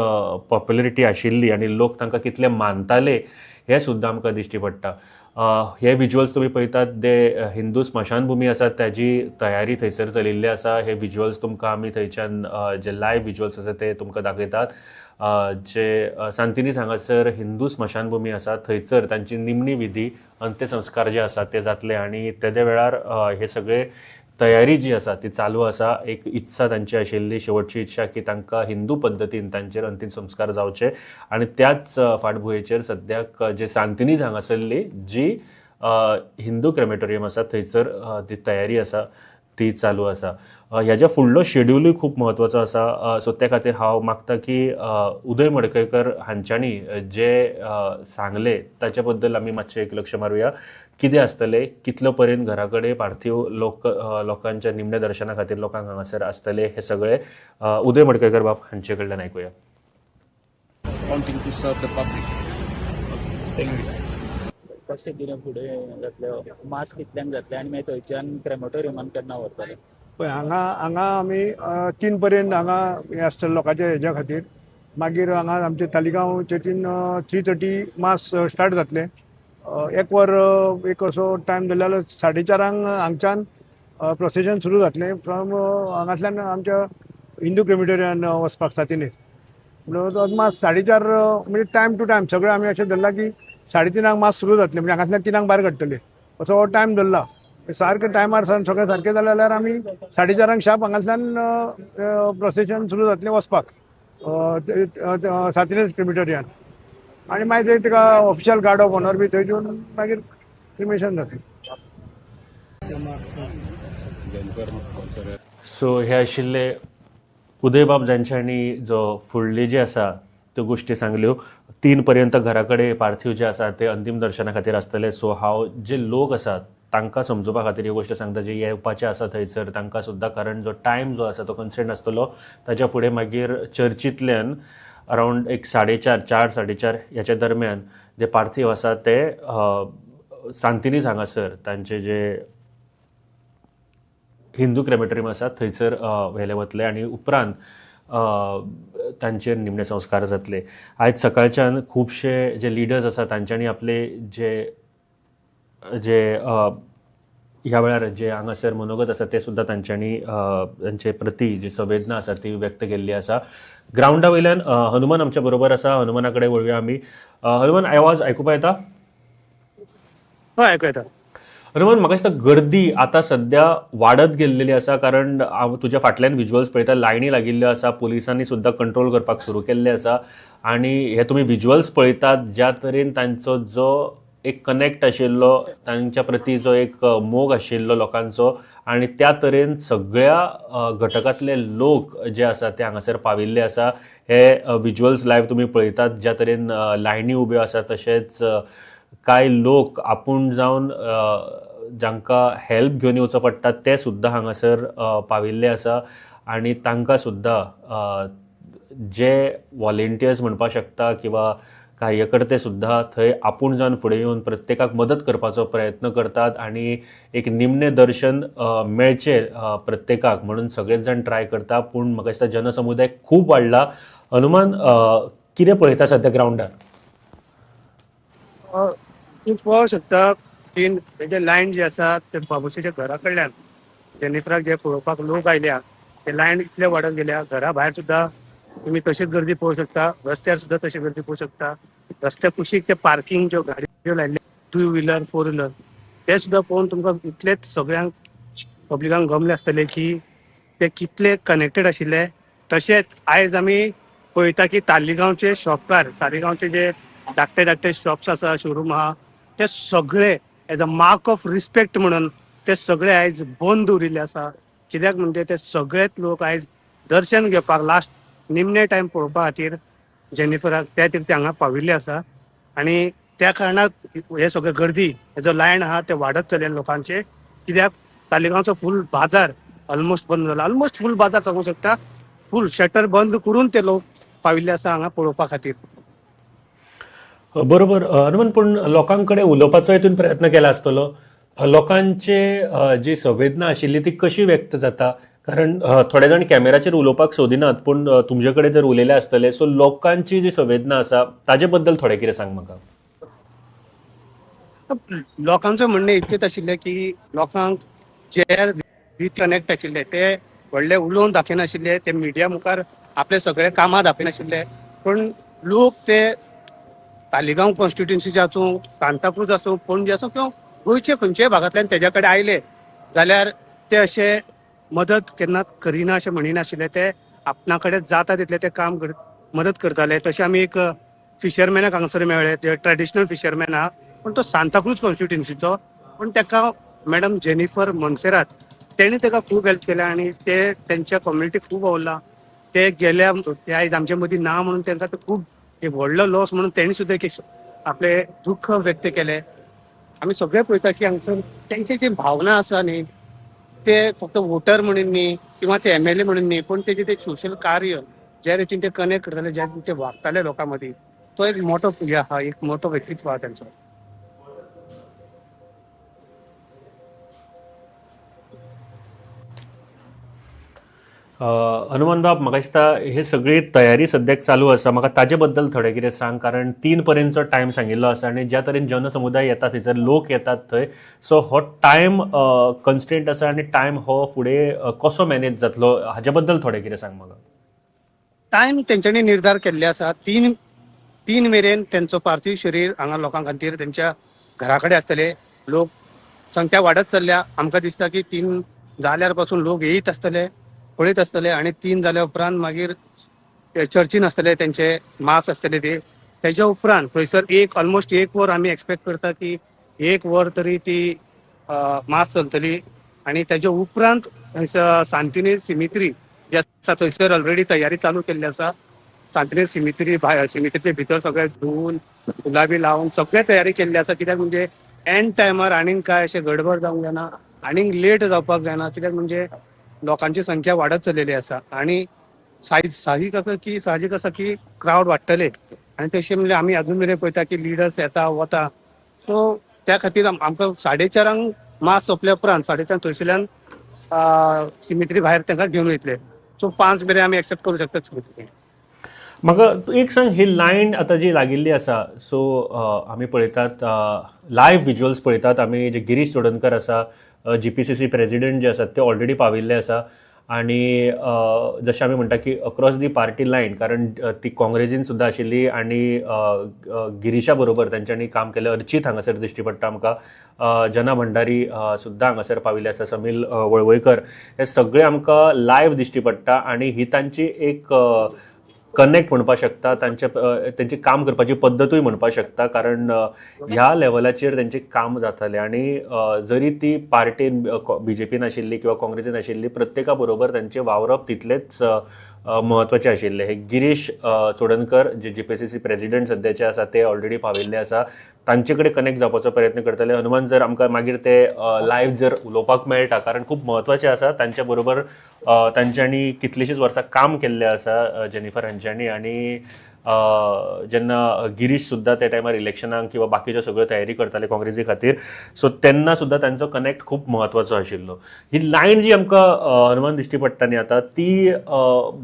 पॉप्युलरिटी आशिल्ली आनी लोक तांकां कितले मानताले हें सुद्दां आमकां दिश्टी पडटा. हे विज्युअल्स तुमी पळयतात ते हिंदू स्मशानभुमी आसा ताजी तयारी थंयसर चलिल्ली आसा. हे विज्युअल्स तुमकां आमी थंयच्यान जे लायव्ह विज्युअल्स आसा ते तुमकां दाखयतात. जे सांतिनीज हांगासर हिंदू स्मशानभुमी आसा थंयसर तांची निमणी विधी अंत्यसंस्कार जे आसा ते जातले आनी तेदे वेळार हे सगळे तयारी जी आसा ती चालू आसा. एक इत्सा तांची आशिल्ली, शेवटची इत्सा की तांकां हिंदू पद्दतीन तांचेर अंतीम संस्कार जावचे आनी त्याच फाटभुंयेचेर सद्याक जे सांतिनीज हांगासरली जी हिंदू क्रेमेटोरियम आसा थंयसर ती तयारी आसा ती चालू आसा. ह्याच्या फुडलो शेड्युलूय खूब म्हत्वाचो आसा. सो त्या खातीर हांव मागता की उदय मडकयकर हांच्यांनी जे सांगलें ताचे बद्दल आमी मातशें एक लक्ष मारुया. कितें आसतलें, कितलो पर्यंत घरा कडेन पार्थीव लोक लोकांच्या निमण्या दर्शना खातीर लोकांक हांगासर आसतले हे सगळे उदय मडकयकर बाब हांचे कडल्यान आयकुया. Wanting to serve the public. Thank you. कशें कितें फुडें जातलें, मास कितल्यांक जातलें आनी मागीर थंयच्यान क्रेमोटोरियमान केन्ना व्हरतले? पळय हांगा हांगा आमी 3 पर्यंत हांगा हें आसतलें लोकांच्या हेज्या खातीर. मागीर हांगा आमचे तालिगांव चर्चीन 3:30 मास स्टार्ट जातलें. एक वर एक असो टायम धरलो जाल्यार 4:30 हांगच्यान प्रोसेशन सुरू जातलें फ्रॉम हांगांतल्यान आमच्या हिंदू क्रेमिटोरियमान वचपाक सांतिनेज. म्हणून अदमास 4:30 म्हणजे टायम टू टायम सगळें आमी अशें धरलां की 3:30 मास सुरू जातलें, म्हणजे हांगांतल्यान 3 भायर काडटले असो हो टायम धरला. सारकें टायमार सावन सगळें सारकें जालें जाल्यार आमी 4:30 शार्प हांगांतल्यान प्रोसेशन सुरू जातलें वचपाक सांतिनेज क्रिमिटोरियान आनी मागीर थंय ताका ऑफिशियल गार्ड ऑफ ऑनर बी थंय दिवन मागीर क्रिमेशन जातलें. सो हे आशिल्ले उदयबाब जांच्यांनी जो फुडली जी आसा त्यो गोश्टी सांगल्यो. 3 पर्यंत घरा कडेन पार्थीव जे आसा ते अंतीम दर्शना खातीर आसतले. सो हांव जे लोक आसात तांकां समजुपा खातीर ह्यो गोश्टी सांगता, जे येवपाचे आसा थंयसर तांकां सुद्दां, कारण जो टायम जो आसा तो कन्स्टंट आसतलो. ताच्या फुडें मागीर चर्चींतल्यान अरावंड एक 4:30 4 4:30 ह्याच्या दरम्यान जे पार्थीव आसा ते सांतिनीज हांगासर तांचे जे हिंदू क्रेमेटोरियम आसा थंयसर व्हेले वतले आनी उपरांत तांचेर निमणे संस्कार जातले. आयज सकाळच्यान खुबशे जे लिडर्स आसा तांच्यांनी आपले जे जे ह्या वेळार जे हांगासर मनोगत आसा ते सुद्दां तांच्यांनी तांचे प्रती जी संवेदना आसा ती व्यक्त केल्ली आसा. ग्रावंडा वयल्यान हनुमान आमच्या बरोबर आसा, हनुमाना कडेन वळुया आमी. हनुमान, आवाज आयकुपा येता? हय, आयकू येता. हनुमान, म्हाका दिसता गर्दी आतां सद्या वाडत गेल्लेली आसा, कारण तुज्या फाटल्यान विज्युअल्स पळयता, लायनी लागिल्ल्यो आसा, पुलिसांनी सुद्दां कंट्रोल करपाक सुरू केल्ले आसा आनी हे तुमी विज्युअल्स पळयतात ज्या तरेन तांचो जो एक कनेक्ट आशिल्लो, तांच्या प्रती जो एक मोग आशिल्लो लोकांचो, आनी त्या तरेन सगळ्या घटकांतले लोक जे आसा ते हांगासर पाविल्ले आसा. हे विज्युअल्स लायव्ह तुमी पळयतात ज्या तरेन लायनी उब्यो आसा, तशेंच कांय लोक आपूण जावन जांकां हेल्प घेवन येवचो पडटा ते सुद्दां हांगासर पाविल्ले आसा आनी तांकां सुद्दां जे वॉलेंटियर्स म्हणपाक शकता किंवा कार्यकर्ते सुद्दां थंय आपूण जावन फुडें येवन प्रत्येकाक मदत करपाचो प्रयत्न करतात आनी एक निमणें दर्शन मेळचें प्रत्येकाक म्हणून सगळेच जाण ट्राय करता. पूण म्हाका दिसता जनसमुदाय खूब वाडला. हनुमान, कितें पळयता सद्या ग्रावंडार? तूं पळोवंक शकता तीन तेजे लायन जी आसा ते बाबुशाच्या घरा कडल्यान जेनिफराक जे पळोवपाक लोक आयल्या ते लायन इतले वाडत गेल्या. घरा भायर सुद्दां तुमी तशीच गर्दी पळोवंक शकता, रस्त्यार सुद्दां तशी गर्दी पळोवंक शकता. रस्त्या कुशीक ते पार्किंग ज्यो गाडयो लायिल्ल्यो 2 व्हिलर 4 व्हिलर ते सुद्दां पळोवन तुमकां इतलेच सगळ्यांक पब्लिकांक गमले आसतले की ते कितले कनेक्टेड आशिल्ले. तशेंच आयज आमी पळयता की तालिगांवचे शॉपकार, तालिगांवचे जे धाकटे धाकटे शॉप्स आसा, शोरूम आहा, ते सगळे as a mark of respect म्हणून ते सगळे आयज बंद दवरिल्ले आसा. कित्याक म्हणजे ते सगळेच लोक आयज दर्शन घेवपाक लास्ट निमणे टायम पळोवपा खातीर जेनिफराक त्या खातीर ते हांगा पाविल्ले आसा आनी त्या कारणाक हे सगळे गर्दी हेजो लायन आहा ते वाडत चल्ले लोकांचे. कित्याक तालिगांवचो फूल बाजार ऑलमोस्ट बंद जाला, ऑलमोस्ट फूल बाजार सांगूंक शकता, फूल शटर बंद करून ते लोक पाविल्ले आसा हांगा पळोवपा खातीर. बरोबर हनुमान, पूण लोकां कडेन उलोवपाचोय तुवें प्रयत्न केला आसतलो. लोकांचे जी संवेदना आशिल्ली ती कशी व्यक्त जाता? कारण थोडे जाण कॅमेराचेर उलोवपाक सोदिनात, पूण तुमचे कडेन जर उलयले आसतले, सो लोकांची जी संवेदना आसा ताजे बद्दल थोडें कितें सांग म्हाका. लोकांचें म्हणणें इतकेंच आशिल्लें की लोकांक जे रिकनेक्ट आशिल्ले ते व्हडले उलोवन दाखयनाशिल्ले, ते मिडिया मुखार आपले सगळे कामां दाखयनाशिल्ले, पूण लोक ते तालिगांव कॉन्स्टिट्युन्सीचे आसूं, सांताक्रूज आसूं, पणजे आसूं किंवा गोंयचे खंयच्याय भागांतल्यान तेज्या कडेन आयले जाल्यार ते अशे मदत केन्ना करिना अशें म्हणिनाशिल्ले, ते आपणा कडेन जाता तितलें ते काम मदत करताले. तशें आमी एक फिशरमॅनाक हांगासर मेळ्ळे, ते ट्रेडिशनल फिशरमॅन आहा, पूण तो सांताक्रूज कॉन्स्टिट्युन्सीचो, पूण ताका मॅडम जेनिफर मोन्सेरात तेणी ताका खूब हेल्प केल्या आनी ते तेंच्या कम्युनिटीक खूब वावुरला. ते गेल्या ते आयज आमचे मदीं ना म्हणून तांकां ते खूब एक व्हडलो लॉस म्हणून तेणी सुद्दां एक आपले दुख्ख व्यक्त केलें. आमी सगळे पळयता की हांगसर तेंचे जी भावना आसा न्ही ते फक्त वोटर म्हणून न्ही किंवा ते एमएलए म्हणून न्ही, पूण तेजे ते सोशल कार्य ज्या रितीन ते कनेक्ट करताले, ज्या रितीन ते वागताले लोकां मदीं, तो एक मोठो हे आहा, एक मोठो व्यक्तित्व आहा तेंचो. हनुमान बाब, म्हाका दिसता हे सगळी तयारी सद्याक चालू आसा, म्हाका ताजे बद्दल थोडें कितें सांग, कारण 3 पर्यंतचो टायम सांगिल्लो आसा आनी ज्या तरेन जनसमुदाय येता थंयसर लोक येतात थंय, सो हो टायम कन्स्टंट आसा आनी टायम हो फुडें कसो मॅनेज जातलो हाजे बद्दल थोडें कितें सांग म्हाका. टायम तेंच्यांनी निर्धार केल्ले आसा, 3 मेरेन तेंचो पार्थीव शरीर हांगा लोकां खातीर तेंच्या घरा कडेन आसतले. लोक संख्या वाडत चल्ल्या, आमकां दिसता की 3 जाल्यार पासून लोक येयत आसतले, पळयत आसतले आनी 3 जाल्या उपरांत मागीर चर्चीन आसतले तेंचे मास आसतले ते. तेज्या उपरांत थंयसर एक ऑलमोस्ट 1 वर आमी एक्सपेक्ट करता की 1 वर तरी ती मास चलतली आनी तेज्या उपरांत थंयसर सांतिनेज सिमित्री जे आसा थंयसर ऑलरेडी तयारी चालू केल्ली आसा. सांताक्रूज सिमित्री भायर सिमित्रीचे भितर सगळे धुवून फुलां बी लावन सगळे तयारी केल्ली आसा. कित्याक म्हणजे एंड टायमार आनीक काय अशें गडबड जावंक जायना, आनीक लेट जावपाक जायना, कित्याक म्हणजे लोकांची संख्या वाडत चल्लेली आसा आनी साहजीक आसा की साहजीक आसा की क्रावड वाडटले आनी तशें म्हणल्यार आमी अजून मेरेन पळयता की लिडर्स येता वता. सो त्या खातीर आमकां 4:30 मास सोंपल्या उपरांत 4:30 थंयसरल्यान सिमित्री भायर तांकां घेवन वयतले. सो 5 मेरेन आमी एक्सेप्ट करूं शकतात सिमित्री. म्हाका तूं एक सांग, ही लायन आतां जी लागिल्ली आसा, सो आमी पळयतात लायव्ह विज्युअल्स पळयतात आमी, जे गिरीश चोडणकर आसा, GPCC president जे आसात ते ऑलरेडी पाविल्ले आसा आनी जशें आमी म्हणटा की अक्रॉस दी पार्टी लायन, कारण ती काँग्रेसीन सुद्दां आशिल्ली आनी गिरीशा बरोबर तांच्यांनी काम केलें. अर्चित हांगासर दिश्टी पडटा आमकां, जना भंडारी सुद्दां हांगासर पाविल्ले आसा, समील वळवयकर, हे सगळे आमकां लायव्ह दिश्टी पडटा आनी ही तांची एक कनेक्ट म्हणपाक शकता, तांचे काम करपाची पद्दतूय म्हणपाक शकता, कारण ह्या लेवलाचेर तांचें काम जातालें आनी जरी ती पार्टीन बीजेपीन आशिल्ली किंवा काँग्रेसीन आशिल्ली, प्रत्येका बरोबर तांचें वावरप तितलेंच म्हत्वाचें आशिल्लें. हे गिरीश चोडणकर जे GPCC president सद्याचे आसा ते ऑलरेडी पाविल्ले आसा, तांचे कडेन कनेक्ट जावपाचो प्रयत्न करतले. हनुमान, जर आमकां मागीर ते लायव्ह जर उलोवपाक मेळटा, कारण खूब म्हत्वाचें आसा, तांच्या बरोबर तांच्यांनी कितलींशींच वर्सां काम केल्लें आसा जेनिफर हांच्यांनी आनी जेन्ना गिरीश सुद्दां त्या टायमार इलेक्शनाक किंवा बाकीच्यो सगळ्यो तयारी करताले काँग्रेसी खातीर, सो तेन्ना सुद्दां तांचो कनेक्ट खूब म्हत्वाचो आशिल्लो. ही लायन जी आमकां हनुमान दिश्टी पडटा न्ही आतां, ती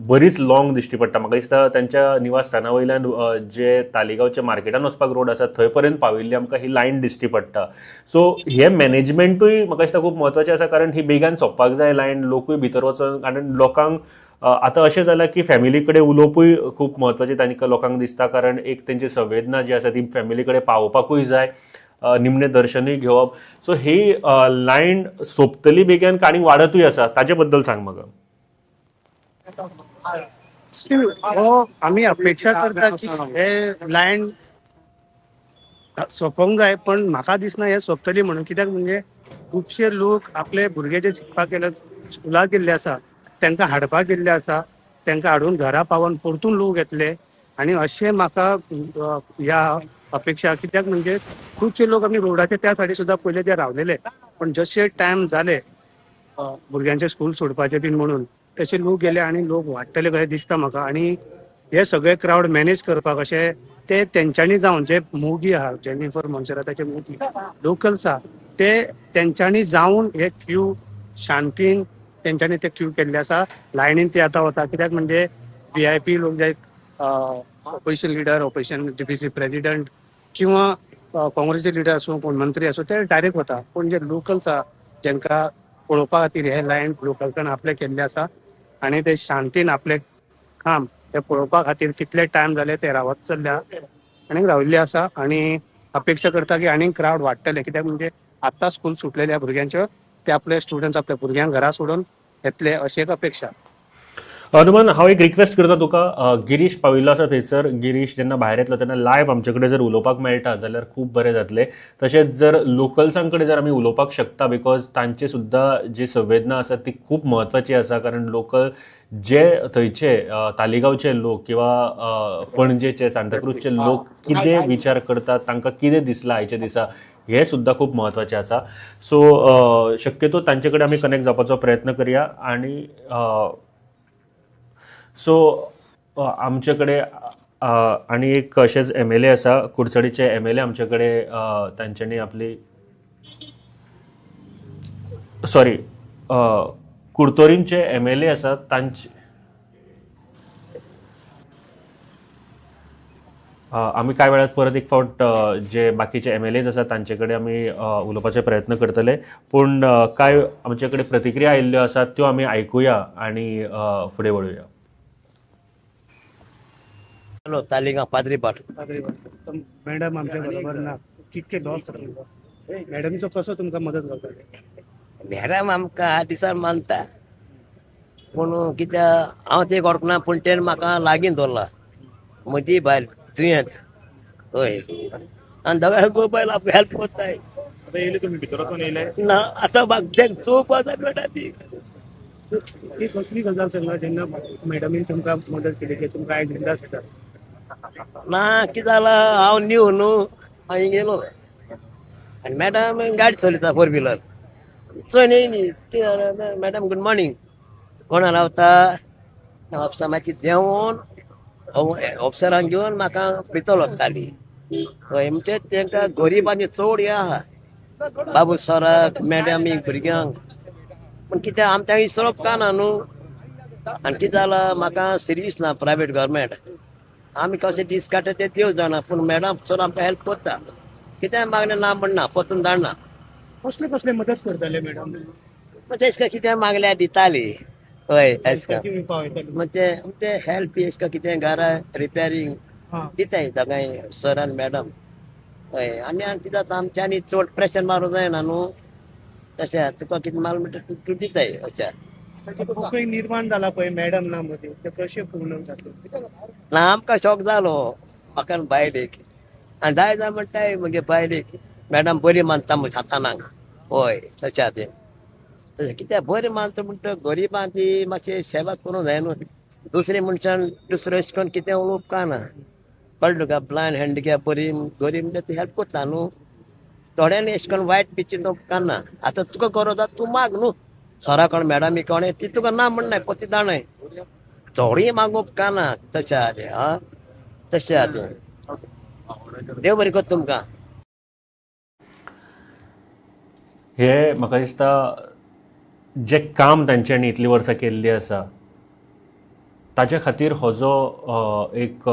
बरीच लॉंग दिश्टी पडटा. म्हाका दिसता तांच्या निवासस्थाना वयल्यान जे तालिगांवच्या मार्केटान वचपाक रोड आसा थंय पर्यंत पाविल्ली आमकां ही लायन दिश्टी पडटा. सो हे मॅनेजमेंटूय म्हाका दिसता खूब म्हत्वाचें आसा, कारण ही बेगान सोंपपाक जाय लायन, लोकूय भितर वचून, कारण लोकांक आतां अशें जालां की फॅमिली कडेन उलोवपूय खूब म्हत्वाचें तांकां लोकांक दिसता, कारण एक तेंची संवेदना जी आसा ती फॅमिली कडेन पावोवपाकूय जाय, निमणें दर्शनूय घेवप. सो ही लायन सोंपतली बेगीन आनी वाडतूय आसा, ताजे बद्दल सांग म्हाका. हो आमी अपेक्षा करता की हे लायन सोंपोंक जाय, पण म्हाका दिसना हे सोंपतली म्हणून. कित्याक म्हणजे खुबशे लोक आपले भुरगे जे शिकपाक गेले, स्कुलाक गेल्ले आसा, तांकां हाडपाक गेल्ले आसा, तांकां हाडून घरा पावोवन परतून लोक येतले आनी अशें म्हाका ह्या अपेक्षा. कित्याक म्हणजे खुबशे लोक आमी रोडाचे त्या सायडी सुद्दां पयले ते रावलेले, पण जशे टायम जाले भुरग्यांचे स्कूल सोडपाचे बीन म्हणून तशे लोक गेले आनी लोक वाडटले कशें दिसता म्हाका. आनी हे सगळे क्रावड मॅनेज करपाक अशें ते तेंच्यांनी जावन जे मोगी आहा, जेनिफर मोन्सेराताचे मोगी लोकल्स आहा, ते तेंच्यांनी जावन हे क्यू शांतीन तेंच्यांनी ते क्यू केल्ले आसा, लायनीन ते आतां वता. कित्याक म्हणजे VIP लोक जे opposition leader, opposition GPC president किंवा काँग्रेसचे लिडर आसूं, कोण मंत्री आसूं, ते डायरेक्ट वता. पूण जे लोकल्स आहा जेंकां पळोवपा खातीर हे लायन लोकल्सान आपले केल्ले आसा आनी ते शांतीन आपले काम ते पळोवपा खातीर कितले टायम जाले ते रावत चल्ल्या आनी राविल्ले आसा. आनी अपेक्षा करता की आनीक क्रावड वाडटले, कित्याक म्हणजे आत्तां स्कूल सुटलेल्या भुरग्यांच्यो ते आपले स्टुडंट्स आपल्या भुरग्यांक घरा सोडून येतले अशी एक अपेक्षा. हनुमान, हांव एक रिक्वेस्ट करता तुका, गिरीश पाविल्लो आसा थंयसर, गिरीश जेन्ना भायर येतलो तेन्ना लायव्ह आमचे कडेन जर उलोवपाक मेळटा जाल्यार खूब बरें जातलें. तशेंच जर लोकल्सां कडेन जर आमी उलोवपाक शकता, because तांचे सुद्दां जी संवेदना आसा ती खूब म्हत्वाची आसा, कारण लोकल जे थंयचे तालिगांवचे लोक किंवा पणजेचे सांताक्रूजचे लोक कितें विचार करतात, तांकां कितें दिसलां आयच्या दिसा, हे सुद्दां खूब म्हत्वाचें आसा. सो शक्यतो तांचे कडेन आमी कनेक्ट जावपाचो प्रयत्न करया. आनी सो आमचे कडेन आनी एक अशेंच MLA आसा, कुडचडीचे MLA आमचे कडेन, तांच्यांनी आपली सॉरी कुर्तोरींचे MLA आसा, तांचे आमी कांय वेळार परत एक फावट जे बाकीचे MLAs आसा तांचे कडेन आमी उलोवपाचे प्रयत्न करतले. पूण कांय आमचे कडेन प्रतिक्रिया आयिल्ल्यो आसात त्यो आमी आयकुया आनी फुडें वळुया. हॅलो, तालिगांव पाद्रीपाट. मॅडम आमच्या बरोबर ना, कितके लॉस जाता मॅडमचो, कसो तुमकां मदत करता? मॅडम आमकां दिसान मानता, पूण कित्याक हांव ते वळखना, पूण तेणें म्हाका लागीं दवरला, म्हजी बायल तुयेंत हय, आनी दोगांय बायल हेल्प करताय. आतां येयले तुमी भितर वचून येयले ना, आतां म्हाका चोवपा जाय मेळटा ती. ती कसली गजाल सांगा जेन्ना मॅडमीन तुमकां मदत केली की तुमकां आयज बिंदास येता? ना, कितें जालां, हांव न्यू न्हू, हांव गेलो आनी मॅडम गाडी चलयता फोर व्हिलर, चोय येयली. कितें जालें, मॅडम गूड मॉर्निंग, कोणा रावता? ऑफिसा मातशी देंवोन ऑफिसरांक घेवन म्हाका भितर वताली. हय, म्हणजे तांकां गरिबांनी चड हें आहा, बाबू सराक मॅडमीक भुरग्यांक. पूण कितें आमच्या विसरप का ना न्हू. आनी कितें जालां, म्हाका सर्वीस ना प्रायवेट गव्हर्मेंट, आमी कशें दीस काडटा ते देव जाणा, पूण मॅडम चड आमकां हेल्प करता. कितें मागलें ना म्हणना, परतून धाडना. कसले कसले मदत करताले मॅडम? म्हणजे अशें कितें मागल्यार दिताली. हय, अशें म्हणजे म्हणजे हेल्प अशें कितें घरा रिपेरींग दिताय दोगांय सर आनी मॅडम. हय, आनी आनी कितें जाता, आमच्यांनी चड प्रेशर मारूंक जायना न्हू, तशें तुका कितें माल म्हणटा तूं दिताय. अशें पोकळी निर्माण जाला पळय मॅडम ना मदीं, ते कशें पूर्ण जातलें? ना, आमकां शॉक जालो, म्हाका आनी बायलेक. आनी जाय जाय म्हणटाय मगे बायलेक, मॅडम बरी मानता म्हूण हातानाक. हय, तशें आहा तें. तशें कित्याक बरें मानता म्हणटा, गरिबांची मातशें सेवा करूंक जाय न्हू. दुसरे मनशान दुसरें अशें करून कितें उलोवप काय ना, कळ्ळें तुका? ब्लायंड हँडिकॅप बरी गरीब म्हणटा ती हेल्प करता न्हू. थोड्यांनी अशें करून वायट बी चिंतप काडना. आतां तुका गरज आसा तूं माग न्हू सरा कोण मॅडमी कोणें, ती तुका ना म्हणनाय, पत्ती दाणय थोडी मागोवप काना. तशें आहा तें. आं, तशें आहा तें. देव बरें कर तुमकां. हे म्हाका दिसता जें काम तांच्यांनी इतलीं वर्सां केल्लीं आसा ताच्या खातीर हो जो एक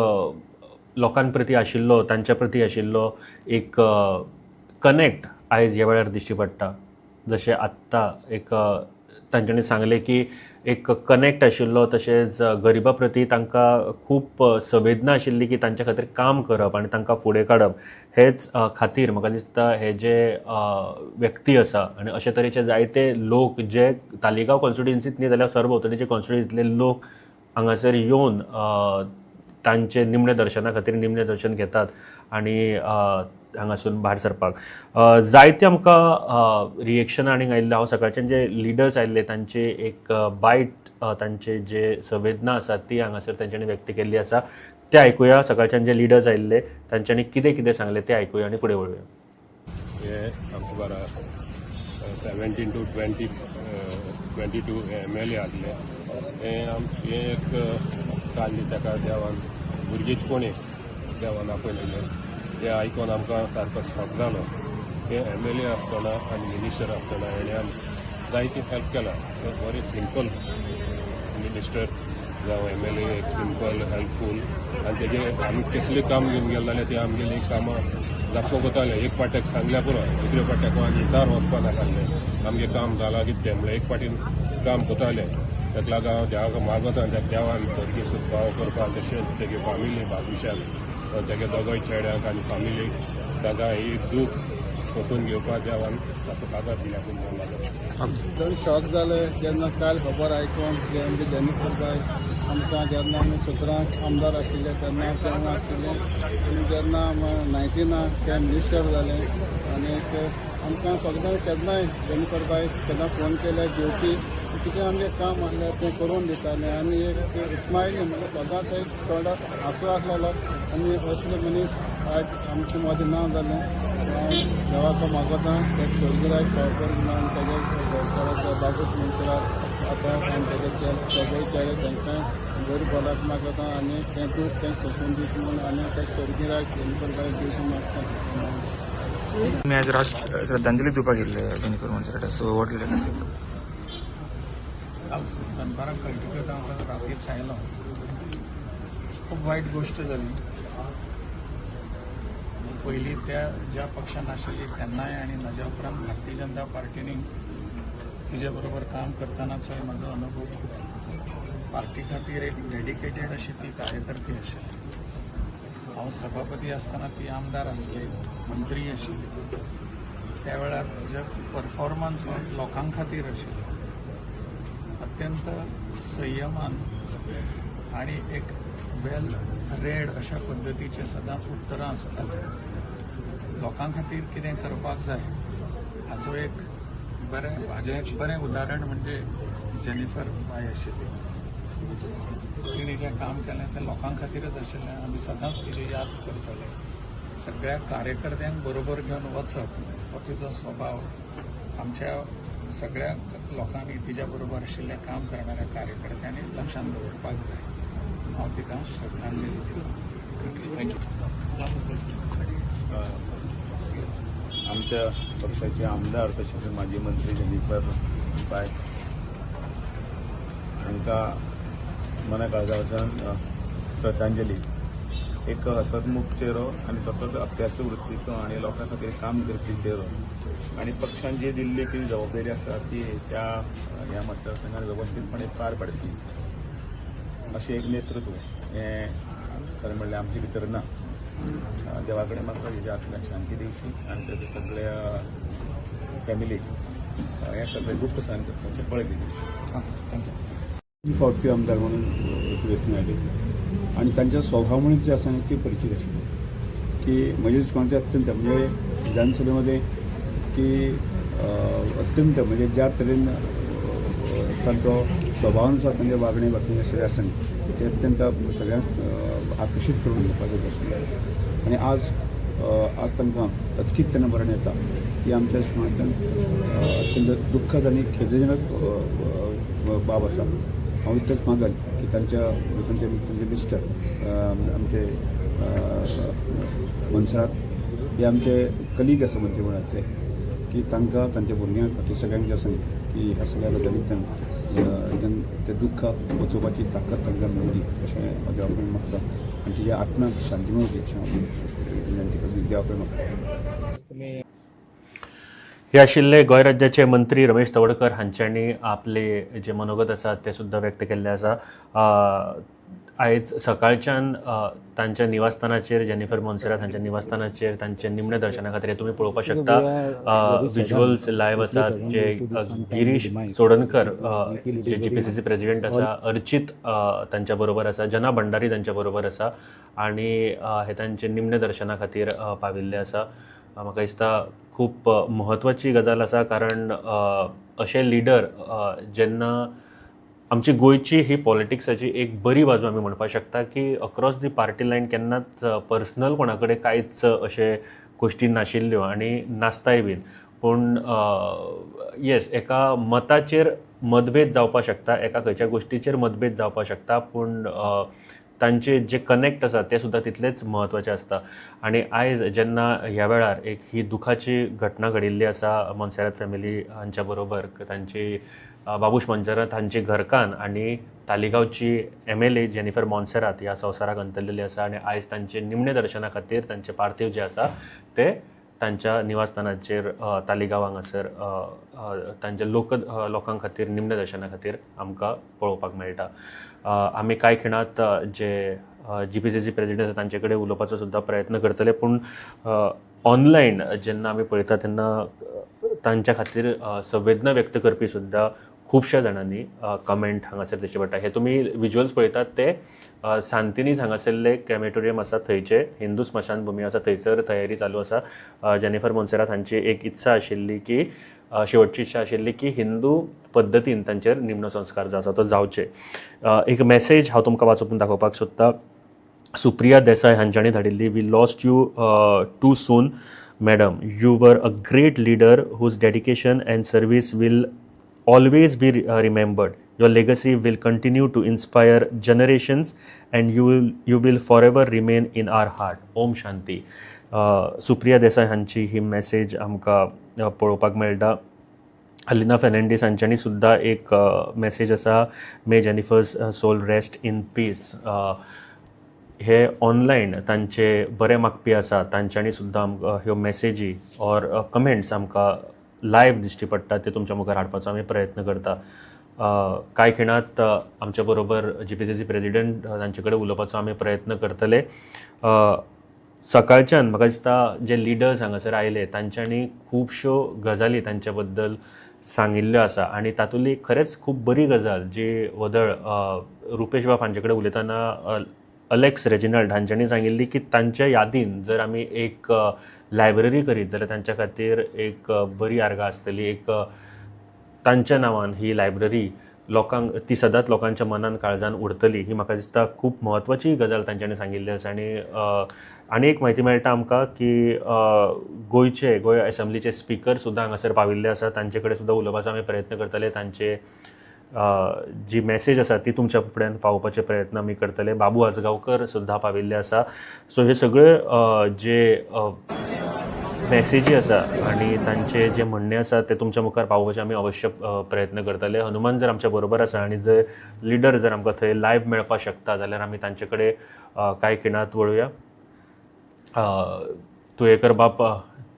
लोकां प्रती आशिल्लो, तांच्या प्रती आशिल्लो एक कनेक्ट आयज ह्या वेळार दिश्टी पडटा. जशें आत्तां एक तांच्यांनी सांगलें की एक कनेक्ट आशिल्लो, तशेंच गरिबा प्रती तांकां खूब संवेदना आशिल्ली की तांच्या खातीर काम करप आनी तांकां फुडें काडप. हेच खातीर म्हाका दिसता हे जे व्यक्ती आसा आनी अशे तरेचे जायते लोक जे तालिगांव कॉन्स्टिट्युएन्सीत न्ही जाल्यार सरभोंवतणीचे कॉन्स्टिट्युएन्सींतले लोक हांगासर येवन तांचे निमणे दर्शना खातीर निमणें दर्शन घेतात आनी हांगासून भायर सरपाक जायते आमकां रिएक्शन आनीक आयिल्ले. हांव सकाळच्यान जे लिडर्स आयिल्ले तांचे एक बायट, तांचे जे संवेदना आसा ती हांगासर तांच्यांनी व्यक्त केल्ली आसा, ते आयकुया. सकाळच्यान जे लिडर्स आयिल्ले तांच्यांनी कितें कितें सांगलें तें आयकुया आनी फुडें वळुया. हे आमकां बरा 17 to 22 MLA आसले. हें हें एक काल ताका देवान भुरगींच कोणी देवान आपयलेलें तें आयकोन आमकां सारको शॉक जालो. ते MLA आसतना आनी मिनिस्टर आसतना हेणें आमकां जायती हेल्प केला. बरी सिंपल मिनिस्टर जावं MLA, एक सिंपल हेल्पफूल. आनी तेजे आमी कसलें काम घेवन गेले जाल्यार ते आमगेलीं कामां दाखोवंक वताले. एक पाट्याक सांगल्या पुरो, दुसऱ्या पाट्याक आनी दार वचपा नासलें, आमगें काम जालां कितें तें म्हणल्यार एक पाटीन काम करताले. ताका लागून हांव देवाक मागता आनी देवान भुरगीं सुखपाव करपाक, तशेंच तेगे फामिली बाबूशाक, तेगे दोगोय चेड्यांक आनी फामिलीक तांकां ही दूख सोंसून घेवपाक देवान ताका ताकद दिल्या पूण मागता. चड शॉक जालें जेन्ना काल खबर आयकोन की आमचे जेनिफर बाय आमकां जेन्ना आमी 17 आमदार आशिल्ले तेन्ना तेन्ना आशिल्ले आनी जेन्ना 19 ते मिनिस्टर जाले आनी आमकां सगळ्यांक केन्नाय जेनिफर बाय केन्ना फोन केल्यार घेवपी, कितें आमचें काम आसल्यार तें करून दितालें आनी एक स्मायली म्हणल्यार सदांच एक तोंडार हांसो आसलेलो. आनी असले मनीस आयज आमचे मदीं ना जालें. हांव देवाक मागता एक स्वर्गीराज पावकर म्हणून तेजे घरकाराचो बाबूश मनसरात आसा आनी तेजे सगळे चेडे तांकां बरी भलायकी मागता आनी तें दूख तें सोंसून दीत म्हणून आनी ते स्वर्गीराज जेनिफर बाय दिवचें मागता. तुमी आज राष्ट्र श्रद्धांजली दिवपाक गेल्ले जेनिफर मोन्सेराटाक, so what will you say? काल दनपारां कळटकच हांव रातीच आयलो. खूब वायट गोश्ट जाली. पयलीं त्या ज्या पक्षान आशिल्ली तेन्नाय आनी म्हज्या उपरांत भारतीय जनता पार्टीनी तिजे बरोबर काम करतानाचोय म्हजो अनुभव खूब. पार्टी खातीर एक डेडिकेटेड अशी ती कार्यकर्ती आशिल्ली. हांव सभापती आसतना ती आमदार आसली, मंत्री आशिल्ली. त्या वेळार तिजो परफॉर्मन्स हो लोकां खातीर आशिल्लो. अत्यंत संयमान आनी एक वेल रेड अशा पद्दतीचे सदांच उत्तरां आसतालीं. लोकां खातीर कितें करपाक जाय हाचो एक बरें हाजें एक बरें उदाहरण म्हणजे जेनिफर बाय आशिल्ली. तिणें जें काम केलें तें लोकां खातीरच आशिल्लें. आमी सदांच तिची याद करतले. सगळ्या कार्यकर्त्यांक बरोबर घेवन वचप हो तिचो स्वभाव. आमच्या सगळ्या लोकांनी तिच्या बरोबर आशिल्ल्या काम करणाऱ्या कार्यकर्त्यांनी लक्षांत दवरपाक जाय. हांव तिका श्रद्धांजली दिता. Thank you. आमच्या पक्षाचे आमदार तशेंच माजी मंत्री जेनिफर बाय हांकां मना काळजाच्यान श्रद्धांजली. एक हसतमुख चेहरो आनी तसोच अभ्यासू वृत्तीचो आनी लोकां खातीर काम करपी चेहरो आनी पक्षान जी दिल्ली कितें जबाबदारी आसा ती त्या ह्या मतदारसंघात वेवस्थीतपणे पार पाडपी अशें एक नेतृत्व हें खरें म्हणल्यार आमचे भितर ना. देवा कडेन म्हाका हेज्या आत्म्याक शांती दिवची आनी ताच्या सगळ्या फॅमिलीक हें सगळें दुख्ख सहन करपाचें बळगें दिवचें. तीन फावटी आमदार म्हणून वेंचून आयले आनी तांच्या स्वभाव म्हणून जे आसा ती परिचित आशिल्ली की म्हजे दृश्टिकोनाचे अत्यंत म्हणजे विधानसभेमध्ये की अत्यंत म्हणजे ज्या तरेन तांचो स्वभावानुसार तांचे वागणे बाकी सगळें आसा न्ही ते अत्यंत सगळ्यांक आकर्शीत करून घेवपाचो प्रश्न. आनी आज आज तांकां अचकीत तेन्ना मरण येता ही आमच्या दृश्टिकोनांतल्यान अत्यंत दुख्खद आनी खेदजनक बाब आसा. हांव इतलेंच मागन की तांच्या तांचे तांचे मिस्टर आमचे मोन्सेरात हे आमचे कलीग आसा मंत्रिमंडळांतले की तांकां तांच्या भुरग्यांक बाकी सगळ्यांक जे आसा न्ही की ह्या सगळ्या गजालींतल्यान ते दुख्ख पचोवपाची ताकद तांकां मेळची अशें हांव देवा कडेन मागता आनी तिच्या आत्म्याक शांती मेळची अशें हांव विनंती करता, देवा कडेन मागता. हे आशिल्ले गोंय राज्याचे मंत्री रमेश तवडकर हांच्यांनी आपले जे मनोगत आसा ते सुद्दां व्यक्त केल्ले आसा. आयज सकाळच्यान तांच्या निवासस्थानाचेर जेनिफर मोन्सेरात हांच्या निवासस्थानाचेर तांचे निमणे दर्शना खातीर तुमी पळोवपाक शकता. विज्युअल्स लायव्ह आसात जे गिरीश चोडणकर जे GPCC president आसा, अर्चित तांच्या बरोबर आसा, जना भंडारी तांच्या बरोबर आसा आनी हे तांचे निमणे दर्शना खातीर पाविल्ले आसा. म्हाका दिसता खूब म्हत्वाची गजाल आसा, कारण अशे लिडर जेन्ना आमची गोंयची ही पॉलिटिक्साची एक बरी बाजू आमी म्हणपाक शकता की अक्रॉस the party line केन्नाच पर्सनल कोणा कडेन कांयच अशे गोश्टी नाशिल्ल्यो आनी नासताय बीन. पूण येस, एका मताचेर मतभेद जावपाक शकता, एका खंयच्या गोश्टीचेर मतभेद जावपाक शकता, पूण तांचे जे कनेक्ट आसा ते सुद्दां तितलेच म्हत्वाचे आसता. आनी आयज जेन्ना ह्या वेळार एक ही दुखाची घटना घडिल्ली आसा मोन्सेरात फॅमिली हांच्या बरोबर, तांची बाबूश मोन्सेरात हांची घरकान्न आनी तालिगांवची MLA Jennifer Monserrate ह्या संवसाराक अंतरलेली आसा आनी आयज तांचे निमणे दर्शना खातीर तांचे पार्थिव जे आसा ते तांच्या निवासस्थानाचेर तालिगांव हांगासर तांच्या लोकां खातीर निमणे दर्शना खातीर आमकां पळोवपाक मेळटा. आमी कांय खिणांत जे GPCC president आसा तांचे कडेन उलोवपाचो सुद्दां प्रयत्न करतले, पूण ऑनलायन जेन्ना आमी पळयता तेन्ना तांच्या खातीर संवेदना व्यक्त करपी सुद्दां खुबश्या जाणांनी कमेंट हांगासर दिवचे पडटा. हे तुमी विज्युअल्स पळयतात ते सांतिनीज हांगासरले क्रेमेटोरियम आसा थंयचे हिंदू स्मशानभुमी आसा थंयसर तयारी चालू आसा. जेनिफर मोन्सेरात हांची एक इत्सा आशिल्ली की शेवटची इत्सा आशिल्ली की हिंदू पद्दतीन तांचेर निमणो संस्कार जो आसा तो जावचे. एक मॅसेज हांव तुमकां वाचून दाखोवपाक सोदता. सुप्रिया देसाय हांच्यांनी धाडिल्ली, we lost you too soon madam, you were a great leader whose dedication and service will always be remembered. Your legacy will continue to inspire generations and you will forever remain in our heart. Om Shanti. Supriya Desai हांची ही मॅसेज आमकां पळोवपाक मेळटा. अलिना फेर्नांडीस हांच्यांनी सुद्दां एक मॅसेज आसा, may Jennifer's soul rest in peace. हे ऑनलायन तांचे बरे मागपी आसा तांच्यांनी सुद्दां आमकां ह्यो मॅसेजी ऑर कमेंट्स आमकां लायव्ह दिश्टी पडटा ते तुमच्या मुखार हाडपाचो आमी प्रयत्न करता. कांय खिणांत आमच्या बरोबर GPCC president तांचे कडेन उलोवपाचो आमी प्रयत्न करतले. सकाळच्यान म्हाका दिसता जे लिडर्स हांगासर आयले तांच्यांनी खुबश्यो गजाली तांच्या बद्दल सांगिल्ल्यो आसा आनी तातूंतली खरेंच खूब बरी गजाल जी व्हदळ रुपेश बाब हांचे कडेन उलयतना अलेक्स रेजिनाल्ड हांच्यांनी सांगिल्ली की तांच्या यादीन जर आमी एक लायब्ररी करीत जाल्यार तांच्या खातीर एक बरी आर्गां आसतली, एक तांच्या नांवान ही लायब्ररी लोकांक ती सदांच लोकांच्या मनान काळजान उरतली ही म्हाका दिसता खूब म्हत्वाची गजाल तांच्यांनी सांगिल्ली आसा. आनी आनी एक म्हायती मेळटा आमकां की गोंयचे गोंय एसेंब्लीचे स्पिकर सुद्दां हांगासर पाविल्ले आसा. तांचे कडेन सुद्दां उलोवपाचो आमी प्रयत्न करतले. तांचे जी मॅसेज आसा ती तुमच्या फुड्यान पावोवपाचे प्रयत्न आमी करतले. बाबू आजगांवकर सुद्दां पाविल्ले आसा. सो हे सगळे जे मॅसेजी आसा आनी तांचे जे म्हणणें आसा ते तुमच्या मुखार पावोवपाचे आमी अवश्य प्रयत्न करतले. हनुमान जर आमच्या बरोबर आसा आनी जर लिडर जर आमकां थंय लायव्ह मेळपाक शकता जाल्यार आमी तांचे कडेन कांय खिणांत वळुया. तुयेकर बाप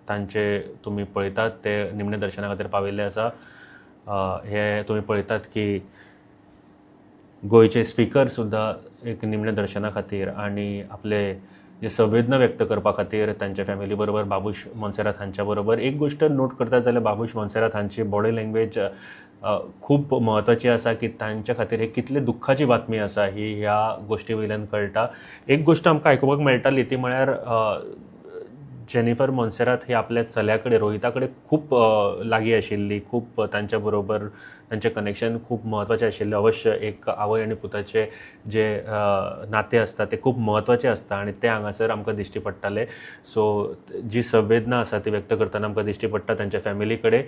तांचे तुमी पळयतात ते निमणे दर्शना खातीर पाविल्ले आसा. हे तुमी पळयतात की गोंयचे स्पिकर सुद्दां एक निमणे दर्शना खातीर आनी आपले जे संवेदना व्यक्त करपा खातीर तांच्या फॅमिली बरोबर बाबूश मोन्सेरात हांच्या बरोबर. एक गोश्ट नोट करता जाल्यार बाबूश मोन्सेरात हांची बॉडी लँग्वेज खूब म्हत्वाची आसा की तांच्या खातीर हे कितले दुख्खाची बातमी आसा ही ह्या गोश्टी वयल्यान कळटा. एक गोश्ट आमकां आयकुपाक मेळटाली ती म्हळ्यार जेनिफर मोन्सेरात ही आपल्या चल्या कडेन रोहिता कडेन खूब लागीं आशिल्ली, खूब तांच्या बरोबर तांचें कनेक्शन खूब म्हत्वाचें आशिल्लें. अवश्य एक आवय आनी पुताचें जे नातें आसता तें खूब म्हत्वाचें आसता आनी तें हांगासर आमकां दिश्टी पडटालें. सो जी संवेदना आसा ती व्यक्त करतना आमकां दिश्टी पडटा तांच्या फॅमिली कडेन,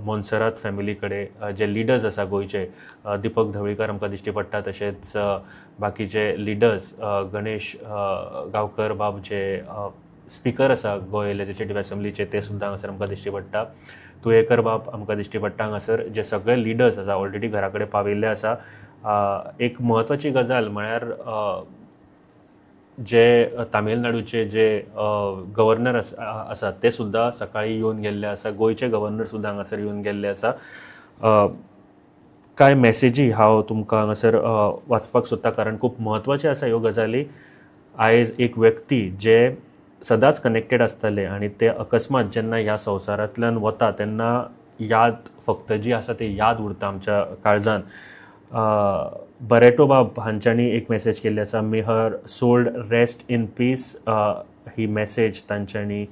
मोन्सेरात फॅमिली कडेन, जे लिडर्स आसा गोंयचे दीपक ढवळीकर आमकां दिश्टी पडटा, तशेंच बाकीचे लिडर्स गणेश गांवकर बाब जे स्पिकर आसा गोंय लेजिस्लेटीव एसेंब्लीचे ते सुद्दां हांगासर आमकां दिश्टी पडटा. तुयेकर बाब आमकां दिश्टी पडटा. हांगासर जे सगळे लिडर्स आसा ऑलरेडी घरा कडेन पाविल्ले आसा. एक म्हत्वाची गजाल म्हळ्यार जे तामिळनाडूचे जे गव्हर्नर आसात ते सुद्दां सकाळीं येवन गेल्ले आसा. गोंयचे गव्हर्नर सुद्दां हांगासर येवन गेल्ले आसा. कांय मॅसेजी हांव तुमकां हांगासर वाचपाक सोदता कारण खूब म्हत्वाचे आसा ह्यो गजाली. आयज एक व्यक्ती जे सदांच कनेक्टेड आसताले आनी ते अकस्मात जेन्ना ह्या संवसारांतल्यान वता तेन्ना याद फक्त जी आसा ती याद उरता आमच्या काळजान. बरेटो बाब हांच्यांनी एक मॅसेज केल्ली आसा, may her soul rest in peace. He message तांच्यांनी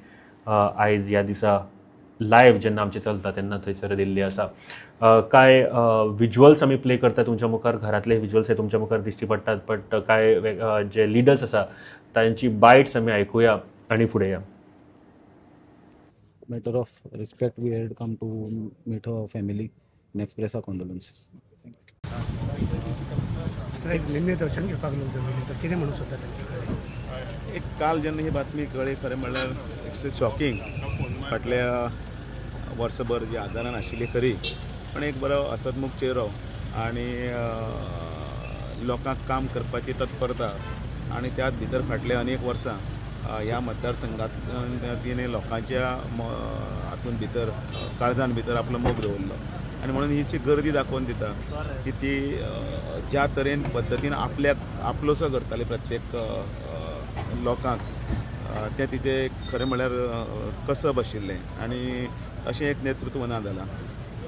आयज ह्या दिसा लायव्ह जेन्ना आमचें चलता तेन्ना थंयसर दिल्ली आसा. कांय विज्युअल्स आमी प्ले करता तुमच्या मुखार, घरांतले विज्युअल्स हे तुमच्या मुखार दिश्टी पडटात, बट कांय जे लिडर्स आसा तांची बायट्स आमी आयकुया आनी फुडें या. Matter of respect, we had come to meet her family and express our condolences. Sir, एक निमणें दर्शन घेवपाक लोक जमिल्ले, सर कितें म्हणूंक सोदता तांचे कडेन? एक काल जेन्ना ही बातमी कळ्ळी खरें म्हणल्यार it's a shocking. फाटल्या वर्सभर जी आदारान आशिल्ली खरी, पण एक बरो असदमुख चेहरो आनी लोकांक काम करपाची तत्परता आनी त्याच भितर फाटल्या अनेक वर्सां ह्या मतदारसंघांत तिणें लोकांच्या हातून भितर काळजान भितर आपलो मोग दवरलो आनी म्हणून ही जी गर्दी दाखोवन दिता की ती ज्या तरेन पद्दतीन आपल्याक आपलोसो करताली प्रत्येक लोकांक, तें तिचें खरें म्हणल्यार कसब आशिल्लें आनी अशें एक नेतृत्व ना जालां.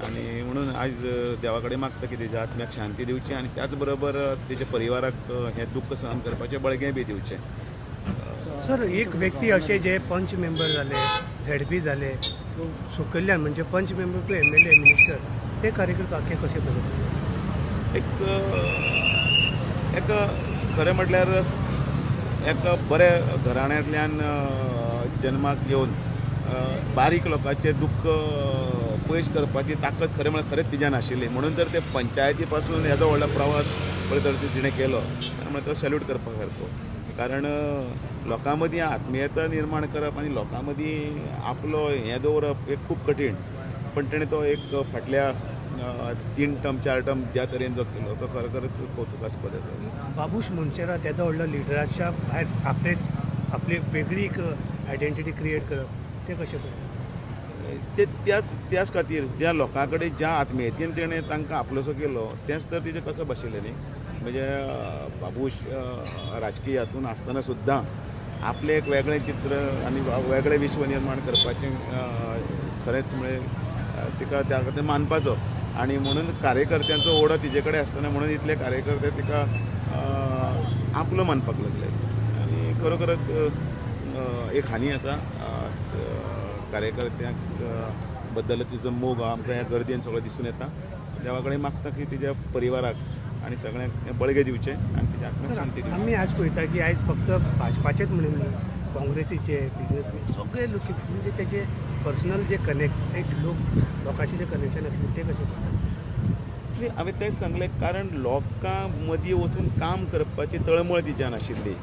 आनी म्हणून आयज देवा कडेन मागता की तिच्या आत्म्याक शांती दिवची आनी त्याच बरोबर तिच्या परिवाराक हें दुख्ख सहन करपाचें बळगें बी दिवचें. सर, एक व्यक्ती अशे जे पंच मेंबर जाले, झेडपी जाले, सकयल्यान म्हणजे पंच member to MLA minister ते कार्यक्रम आख्खे कशे पळयता? एक एक खरें म्हटल्यार एक बऱ्या घराण्यांतल्यान जन्माक येवन बारीक लोकांचें दुख्ख पयस करपाची ताकद खरें म्हळ्यार खरेंच तिज्यान आशिल्ली. म्हणून तर ते पंचायती पासून येदो व्हडलो प्रवास पळय तर तिणें केलो, म्हणून तो सॅल्यूट करपा सारको. कारण लोकां मदीं आत्मियता निर्माण करप आनी लोकां मदीं आपलो हें दवरप हें खूब कठीण, पण तेणें तो एक फाटल्या 3 टर्म 4 टर्म ज्या तरेन जो केलो तो खरोखरच कौतुकास्पद आसा. बाबूश मोन्सेरात येदो व्हडलो लिडराच्या भायर आपले आपली वेगळी एक आयडेंटिटी क्रिएट करप तें कशें पळयता? ते त्याच त्याच खातीर ज्या लोकां कडेन ज्या आत्मियतेन तेणें तांकां आपलोसो केलो तेंच तर तिचें कसब आशिल्लें न्ही. म्हणजे बाबूश राजकीय हातून आसतना सुद्दां आपलें एक वेगळें चित्र आनी वेगळें विश्व निर्माण करपाचें खरेंच म्हळ्यार तिका त्या खातीर मानपाचो आनी म्हणून कार्यकर्त्यांचो ओडो तिजे कडेन आसतना म्हणून इतले कार्यकर्ते तिका आपलो मानपाक लागले आनी खरोखरच एक हानी आसा कार्यकर्त्यांक बद्दल तिचो मोग आमकां ह्या गर्दीन सगळो दिसून येता. देवा कडेन मागता की तिच्या परिवाराक आनी सगळ्यांक बळगें दिवचें आनी तिच्या आत्म्याक शांती दिवची. आमी आज पळयता की आयज फक्त भाजपाचेच म्हणून न्ही, काँग्रेसीचे बिजनेसमॅन सगळे लोक म्हणजे तेजे पर्सनल जे कनेक्ट एक लोकांचे जे कनेक्शन आसलें तें कशें पळयता? हांवें तेंच सांगलें, कारण लोकां मदीं वचून काम करपाची तळमळ तिच्यान आशिल्ली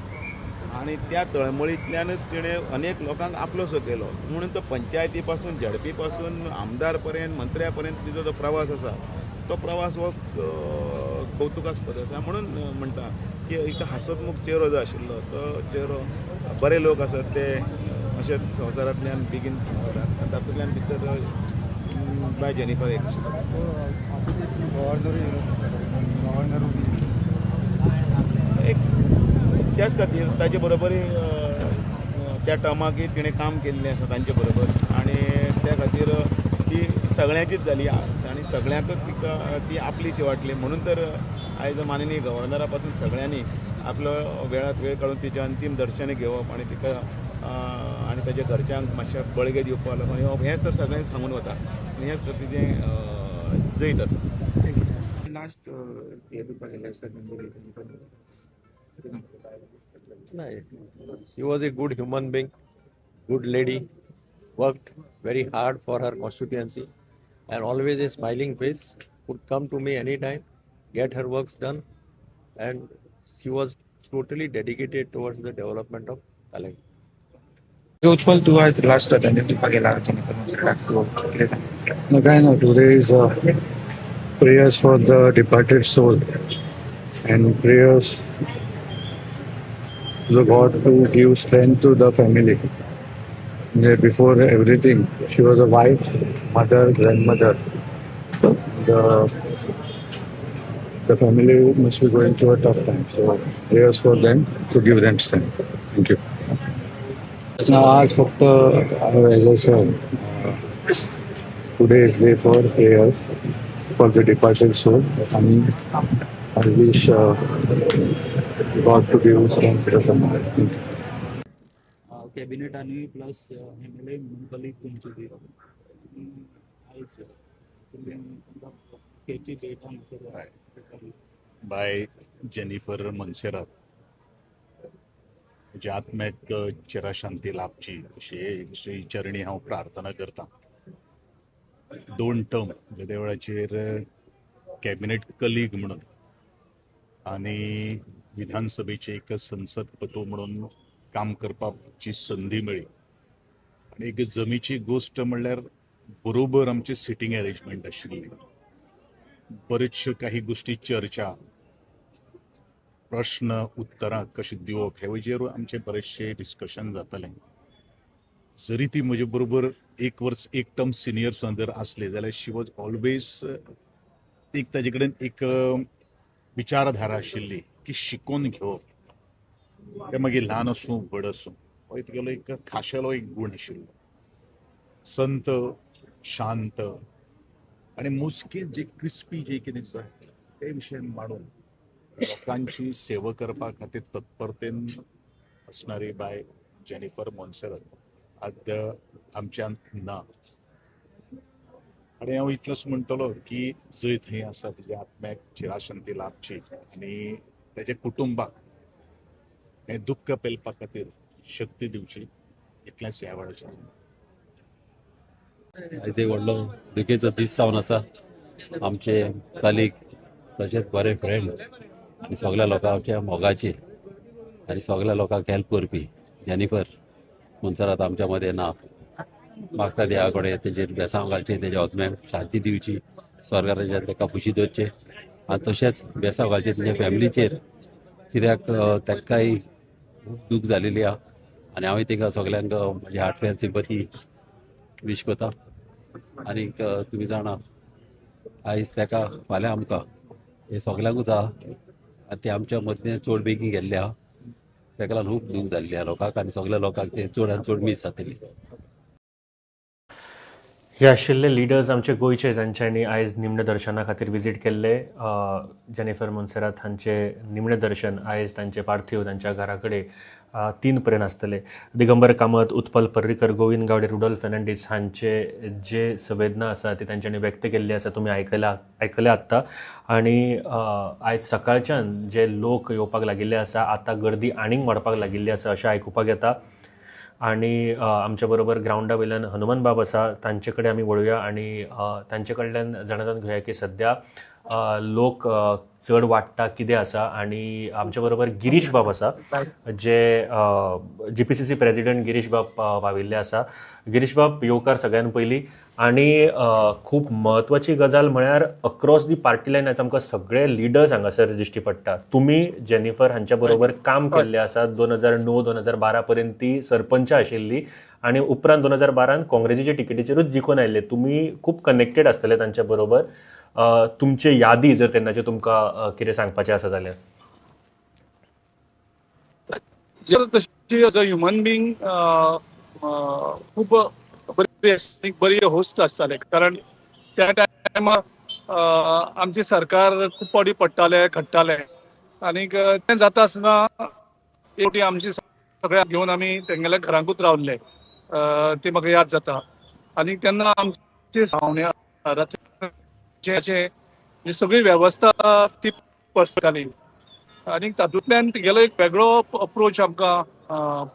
आनी त्या तळमळींतल्यानच तिणें अनेक लोकांक आपलोसो केलो. म्हणून तो पंचायती पासून, झेडपी पासून, आमदार पर्यंत, मंत्र्या पर्यंत तिजो जो प्रवास आसा तो प्रवास हो कौतुकास्पद आसा. म्हणून म्हणटा की एक हांसतमुख चेहरो जो आशिल्लो तो चेहरो, बरे लोक आसात ते अशेच संवसारांतल्यान बेगीन वतात, तातूंतल्यान भितर बाय जेनिफर एक एक त्याच खातीर ताजे बरोबर त्या टर्माकय तिणें काम केल्लें आसा तांचे बरोबर आनी त्या खातीर ती सगळ्यांचीच जाली आनी सगळ्यांकच तिका ती आपलीशी वाटली. म्हणून तर आयज माननीय गव्हर्नरा पासून सगळ्यांनी आपलो वेळात वेळ काडून तिचें अंतीम दर्शन घेवप आनी तिका आनी ताच्या घरच्यांक मातशें बळगें दिवपाक लागून येवप हेंच तर सगळ्यांक सांगून वता आनी हेंच तर तिचें जैत आसा. Last She was a good human being, good lady, worked very hard for her constituency and always a smiling face, would come to me anytime, get her works done, and she was totally dedicated towards the development of Taleigao. Utpal, तू आज लास्ट दिवपाक गेला जेनिफर मोन्सेराताक? काय ना, today is prayers for the departed soul and prayers to the God to give strength to the family. Before everything, she was a wife, mother, grandmother. The family must be going through a tough time. So prayers for them to give them strength. Thank you. Now, आज फक्त as I said, today is day for prayers for the departed soul. And I wish God to give strength to the family. Thank you. Cabinet आनी प्लस एम एल ए म्हणून कलीग तुमची ती आयज तुमकां भेट हांगासर बाय जेनिफर मोन्सेरात म्हज्या आत्म्याक चिरशांती लाभची अशी श्री चरणी हांव प्रार्थना करता. 2 टर्म म्हणजे वेळाचेर कॅबिनेट कलीग म्हणून आनी विधानसभेचे एक संसदपटू म्हणून काम करपाची संदी मेळ्ळी. आनी एक जमीची गोश्ट म्हणल्यार बरोबर आमची सिटींग अरेंजमेंट आशिल्ली. बरेचश्यो काही गोश्टी चर्चा, प्रश्न उत्तरां कशी दिवप हे वजेर आमचें बरेचशें डिस्कशन जातालें. जरी ती म्हजे बरोबर एक वर्स एक टर्म सिनियर सुद्दां जर आसली जाल्यार शी वॉज ऑलवेज एक ताजे कडेन एक विचारधारा आशिल्ली की शिकोवन घेवप, तें मागीर ल्हान आसूं व्हड आसूं, हो तिगेलो एक खाशेलो एक गूण आशिल्लो. संत, शांत आनी मोजके जे क्रिस्पी जे कितें आसा ते विशय मांडून लोकांची सेवा करपा खातीर तत्परतेन असणारी बाय जेनिफर मोन्सेरात आद्य आमच्यांत ना. आनी हांव इतलोच म्हणटलो की जंय थंय आसा तिच्या आत्म्याक चिराशांती लाभची आनी ताच्या कुटुंबाक हें दुख्ख पेलपा खातीर शक्ती दिवची, इतलेंच ह्या वेळाचेर. आयज एक व्हडलो दुखेचो दीस जावन आसा. आमचे कलीग तशेंच बरे फ्रेंड आनी सगळ्या लोकांच्या मोगाचे आनी सगळ्या लोकांक हेल्प करपी जेनिफर मोन्सेरात आमच्या मदें ना. मागता देवा कडेन तेजेर बेसांव घालचें, तेज्या आत्म्याक शांती दिवची, स्वर्गाराज्यान ताका खुशी दवरचें आनी तशेंच बेसांव घालचें तेज्या फॅमिलीचेर, कित्याक तांकांय खूब दूख जालेली आहा. आनी हांवूय तांकां सगल्यांक म्हजी हार्टफेल्ट सिंपती वीश करता. आनीक तुमी जाणा आयज ताका फाल्यां आमकां हें सगल्यांकूच आहा आनी ते आमच्या मदीं चड बेगीन गेल्ले आहा, ताका लागून खूब दूख जाल्ली आहा लोकांक आनी सगल्या लोकांक ते चड आनी चड मीस जातली. हे आशिल्ले लिडर्स आमचे गोंयचे जांच्यांनी आयज निमणे दर्शना खातीर विजीट केल्ले. जेनिफर मोन्सेरात हांचे निमणे दर्शन आयज तांचे पार्थिव तांच्या घरा कडेन 3 पर्यंत आसतले. दिगंबर कामत, उत्पल पर्रीकर, गोविंद गावडे, रुडोल्फ फेर्नांडीस हांचे जे संवेदना आसा ती तांच्यांनी व्यक्त केल्ली आसा, तुमी आयकल्या आत्तां. आनी आयज सकाळच्यान जे लोक येवपाक लागिल्ले आसा, आतां गर्दी आनीक वाडपाक लागिल्ली आसा अशें आयकुपाक येता. आनी आमच्या बरोबर ग्रावंडा वयल्यान हनुमान बाब आसा, तांचे कडेन आमी वळुया आनी तांचे कडल्यान जाणा जावन घेवया की सद्या लोक चड वाडटा कितें आसा. आनी आमच्या बरोबर गिरीश बाब आसा, जे GPCC president Girish बाब पाविल्ले आसा. गिरीश बाब, येवकार सगळ्यान पयलीं. आनी खूब म्हत्वाची गजाल म्हळ्यार अक्रॉस दी पार्टी लायन आयज आमकां सगळे लिडर्स हांगासर दिश्टी पडटा. तुमी जेनिफर हांच्या बरोबर काम केल्लें आसा. 2009 2012 पर्यंत ती सरपंच आशिल्ली आनी उपरांत 2012 काँग्रेसीच्या तिकेटीचेरूच जिखून आयिल्ले. तुमी खूब कनेक्टेड आसतले तांच्या बरोबर. तुमचे यादी जर तेन्नाचे तुमकां कितें सांगपाचें आसा जाल्यार. तशी एज अ ह्युमन बींग खूब बरी बरी होस्ट आसताले, कारण त्या टायमार आमचे सरकार खूब फावटी पडटाले, खडटाले आनीक तें जाता आसतना एक फावटी आमची सगळ्या घेवन आमी तेंगेल्या घरांकूच रावल्ले, ती म्हाका याद जाता. आनी तेन्ना आमची सगळी वेवस्था ती पसताली आनी तातूंतल्यान तिगेलो एक वेगळो अप्रोच आमकां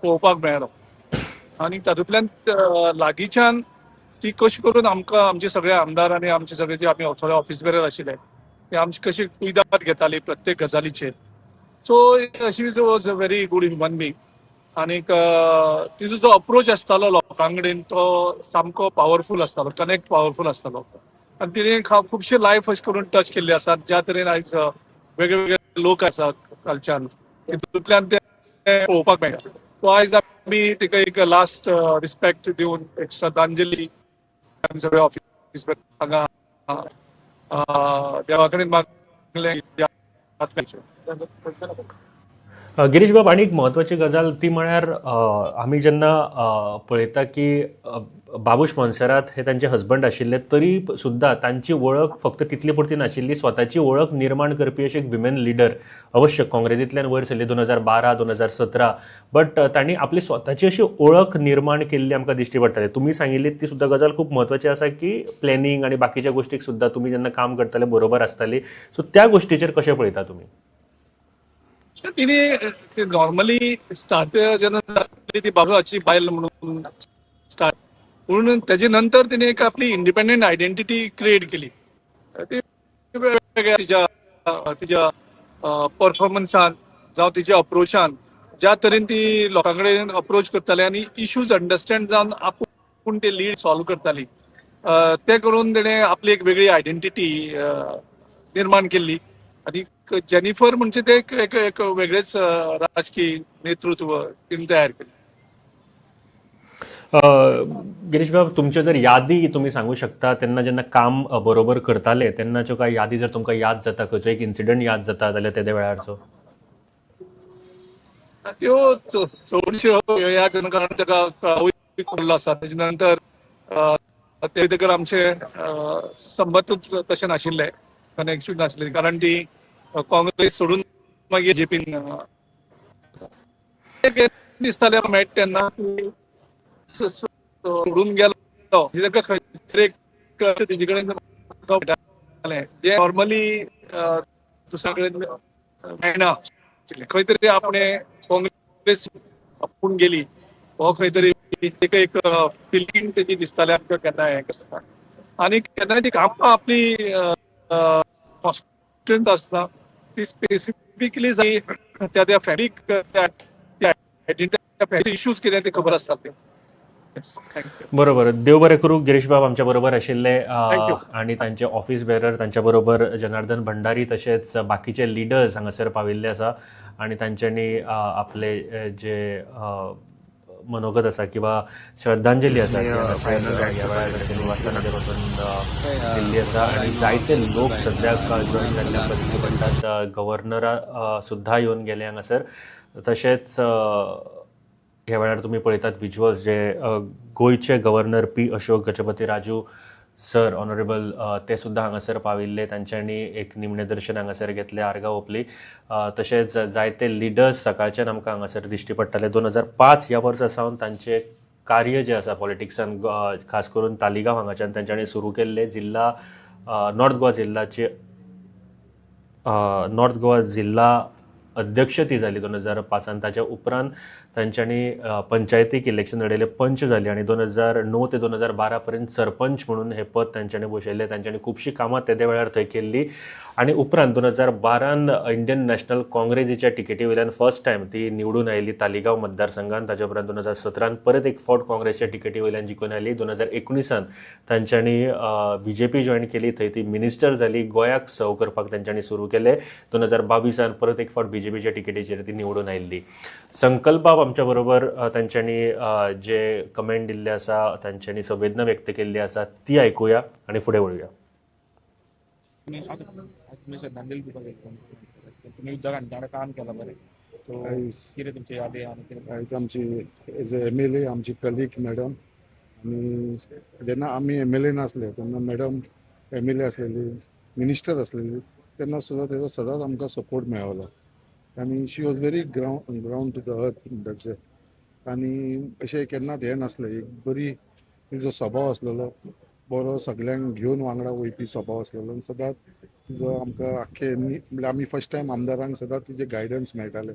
पळोवपाक मेळ्ळो. आनी तातूंतल्यान लागींच्यान ती कशी करून आमकां आमचे सगळे आमदार आनी आमचे सगळे जे आमी थोडे ऑफिस बेरर आशिल्ले ते आमची कशी कुयदाद घेताली प्रत्येक गजालीचेर. So she was a very good human being. आनीक तिजो जो अप्रोच आसतालो लोकां कडेन तो सामको पावरफूल आसतालो, कनेक्ट पावरफूल आसतालो. आनी तिणें खुबशे लायफ अशें करून टच केल्ले आसात, ज्या तरेन आयज वेगळे वेगळे लोक आसात कालच्यान तितूंतल्यान ते पळोवपाक मेळटा. सो आयज आमी तिका एक लास्ट रिस्पेक्ट दिवन एक श्रद्धांजली आमी सगळे ऑफिस हांगा देवा कडेन मागलें. गिरीश बाब, आनी एक म्हत्वाची गजाल ती म्हळ्यार आमी जेन्ना पळयता की बाबूश मोन्सेरात हे तांचे हजबंड आशिल्ले तरी सुद्दां तांची वळख फक्त तितली पुरती नाशिल्ली, स्वताची वळख निर्माण करपी अशी एक विमेन लिडर अवश्य काँग्रेसींतल्यान वयर सरली 2012 2017, बट तांणी आपली स्वताची अशी वळख निर्माण केल्ली आमकां दिश्टी पडटाली. तुमी सांगिल्ली ती सुद्दां गजाल खूब म्हत्वाची आसा की प्लॅनिंग आनी बाकीच्या गोश्टीक सुद्दां तुमी जेन्ना काम करताले बरोबर आसताली. सो त्या गोश्टीचेर कशें पळयता तुमी? तिने नॉर्मली स्टार्ट जेन्ना जाली ती बाबूची बायल म्हणून स्टार्ट, पूण तेजे नंतर तिने एक आपली इंडिपेंडंट आयडेंटिटी क्रिएट केली. ती तिच्या तिच्या परफॉर्मन्सान जावं तिच्या अप्रोचान ज्या तरेन ती लोकां कडेन अप्रोच करताली आनी इश्यूज अंडरस्टँड जावन आपूण ते लीड सॉल्व करताली, ते करून तिणें आपली एक वेगळी आयडेंटिटी निर्माण केल्ली. आनी जेनिफर म्हणजे ते एक एक वेगळेच राजकीय नेतृत्व तिणें तयार केलें. गिरीश बाब, तुमच्यो जर यादी तुमी सांगू शकता तेन्ना जेन्ना काम बरोबर करताले तेन्नाच्यो कांय यादी जर तुमकां याद जाता, खंयचो एक इन्सिडंट याद जाता जाल्यार तेदे वेळारचो? त्यो चडश्यो याद जायना, कारण ताका पडलो आसा. तेजे नंतर ते तर आमचे संबंद तशें नाशिल्ले, कनेक्शन नासले, कारण ती काँग्रेस सोडून मागीर बीजेपीन दिसताले मेळटा तेन्ना सोडून गेलो. ताका खंय तरी एक तेजे कडेन जे नॉर्मली दुसऱ्या कडेन मेळना, खंय तरी आपणे काँग्रेस आपूण गेली हो खंय तरी ताका एक फिलींग तेजी दिसताले आमकां केन्ना हें आसता. आनी केन्नाय ती कामां आपली कॉन्स्टंट आसता ती स्पेसिफिकली त्या त्या फॅमिलीक इश्यूज कितें ते खबर आसता ते. बरोबर, देव बरें करूं. गिरीश बाब आमच्या बरोबर आशिल्ले आनी तांचे ऑफिस बेरर तांच्या बरोबर जनार्दन भंडारी तशेंच बाकीचे लिडर्स हांगासर पाविल्ले आसा आनी तांच्यांनी आपले जे मनोगत आसा किंवा श्रद्धांजली आसा ह्या वेळार तांच्या निवासस्थानाचेर वचून दिल्ली आसा. आनी जायते लोक सद्याक जॉयन जाल्ले आमकां दिश्टी पडटात. गव्हर्नरा सुद्दां येवन गेले हांगासर. तशेंच ह्या वेळार तुमी पळयतात विज्युअल्स जे गोंयचे governor P Ashok Gajapathi Raju sir honourable ते सुद्दां हांगासर पाविल्ले. तांच्यांनी एक निमणें दर्शन हांगासर घेतलें, आर्गां ओंपली. तशेंच जायते लिडर्स सकाळच्यान आमकां हांगासर दिश्टी पडटाले. 2005 ह्या वर्सा सावन तांचें कार्य जें आसा पॉलिटिक्सान, खास करून तालिगांव हांगाच्यान तांच्यांनी सुरू केल्लें. जिल्ला नॉर्थ गोवा जिल्लाचे नॉर्थ गोवा जिल्ला अध्यक्ष ती जाली 2005. ताच्या उपरांत तांच्यांनी पंचायतीक इलेक्शन लढयलें, पंच जाली आनी 2009 ते 2012 पर्यंत सरपंच म्हणून हें पद तांच्यांनी बसयलें. तांच्यांनी खुबशीं कामां तेदे वेळार थंय केल्लीं आनी उपरांत 2012 इंडियन नॅशनल काँग्रेसीच्या टिकेटी वयल्यान फर्स्ट टायम ती निवडून आयली तालिगांव मतदारसंघान. ताच्या उपरांत 2017 परत एक फावट काँग्रेसच्या टिकेटी वयल्यान जिखून आयली. 2019 तांच्यांनी बीजेपी जॉयन केली, थंय ती मिनिस्टर जाली. गोंयाक सर्व करपाक तांच्यांनी सुरू केलें. 2022 परत एक फावट बीजेपीच्या टिकेटीचेर ती निवडून आयिल्ली. संकल्प आमच्या बरोबर तांच्यांनी जे कमेंट दिल्ले आसा, तांच्यांनी संवेदना व्यक्त केल्ली आसा ती आयकुया आनी फुडें वळुया. आयज आमची एज ए MLA आमची कलीग मॅडम, आनी जेन्ना आमी MLA नासले तेन्ना मॅडम MLA आसलेली, मिनिस्टर आसलेली, तेन्ना सुद्दां तेजो सदांच आमकां सपोर्ट मेळवलो. आनी she was very ground to the earth म्हणटाचे. आनी अशें केन्नाच हें नासलें, एक बरी तिजो स्वभाव आसलेलो, बरो सगळ्यांक घेवन वांगडा वयपी स्वभाव आसलेलो. आनी सदांच तिजो आमकां आख्खे म्हणल्यार आमी फर्स्ट टायम आमदारांक सदांच तिजें गायडन्स मेळटालें.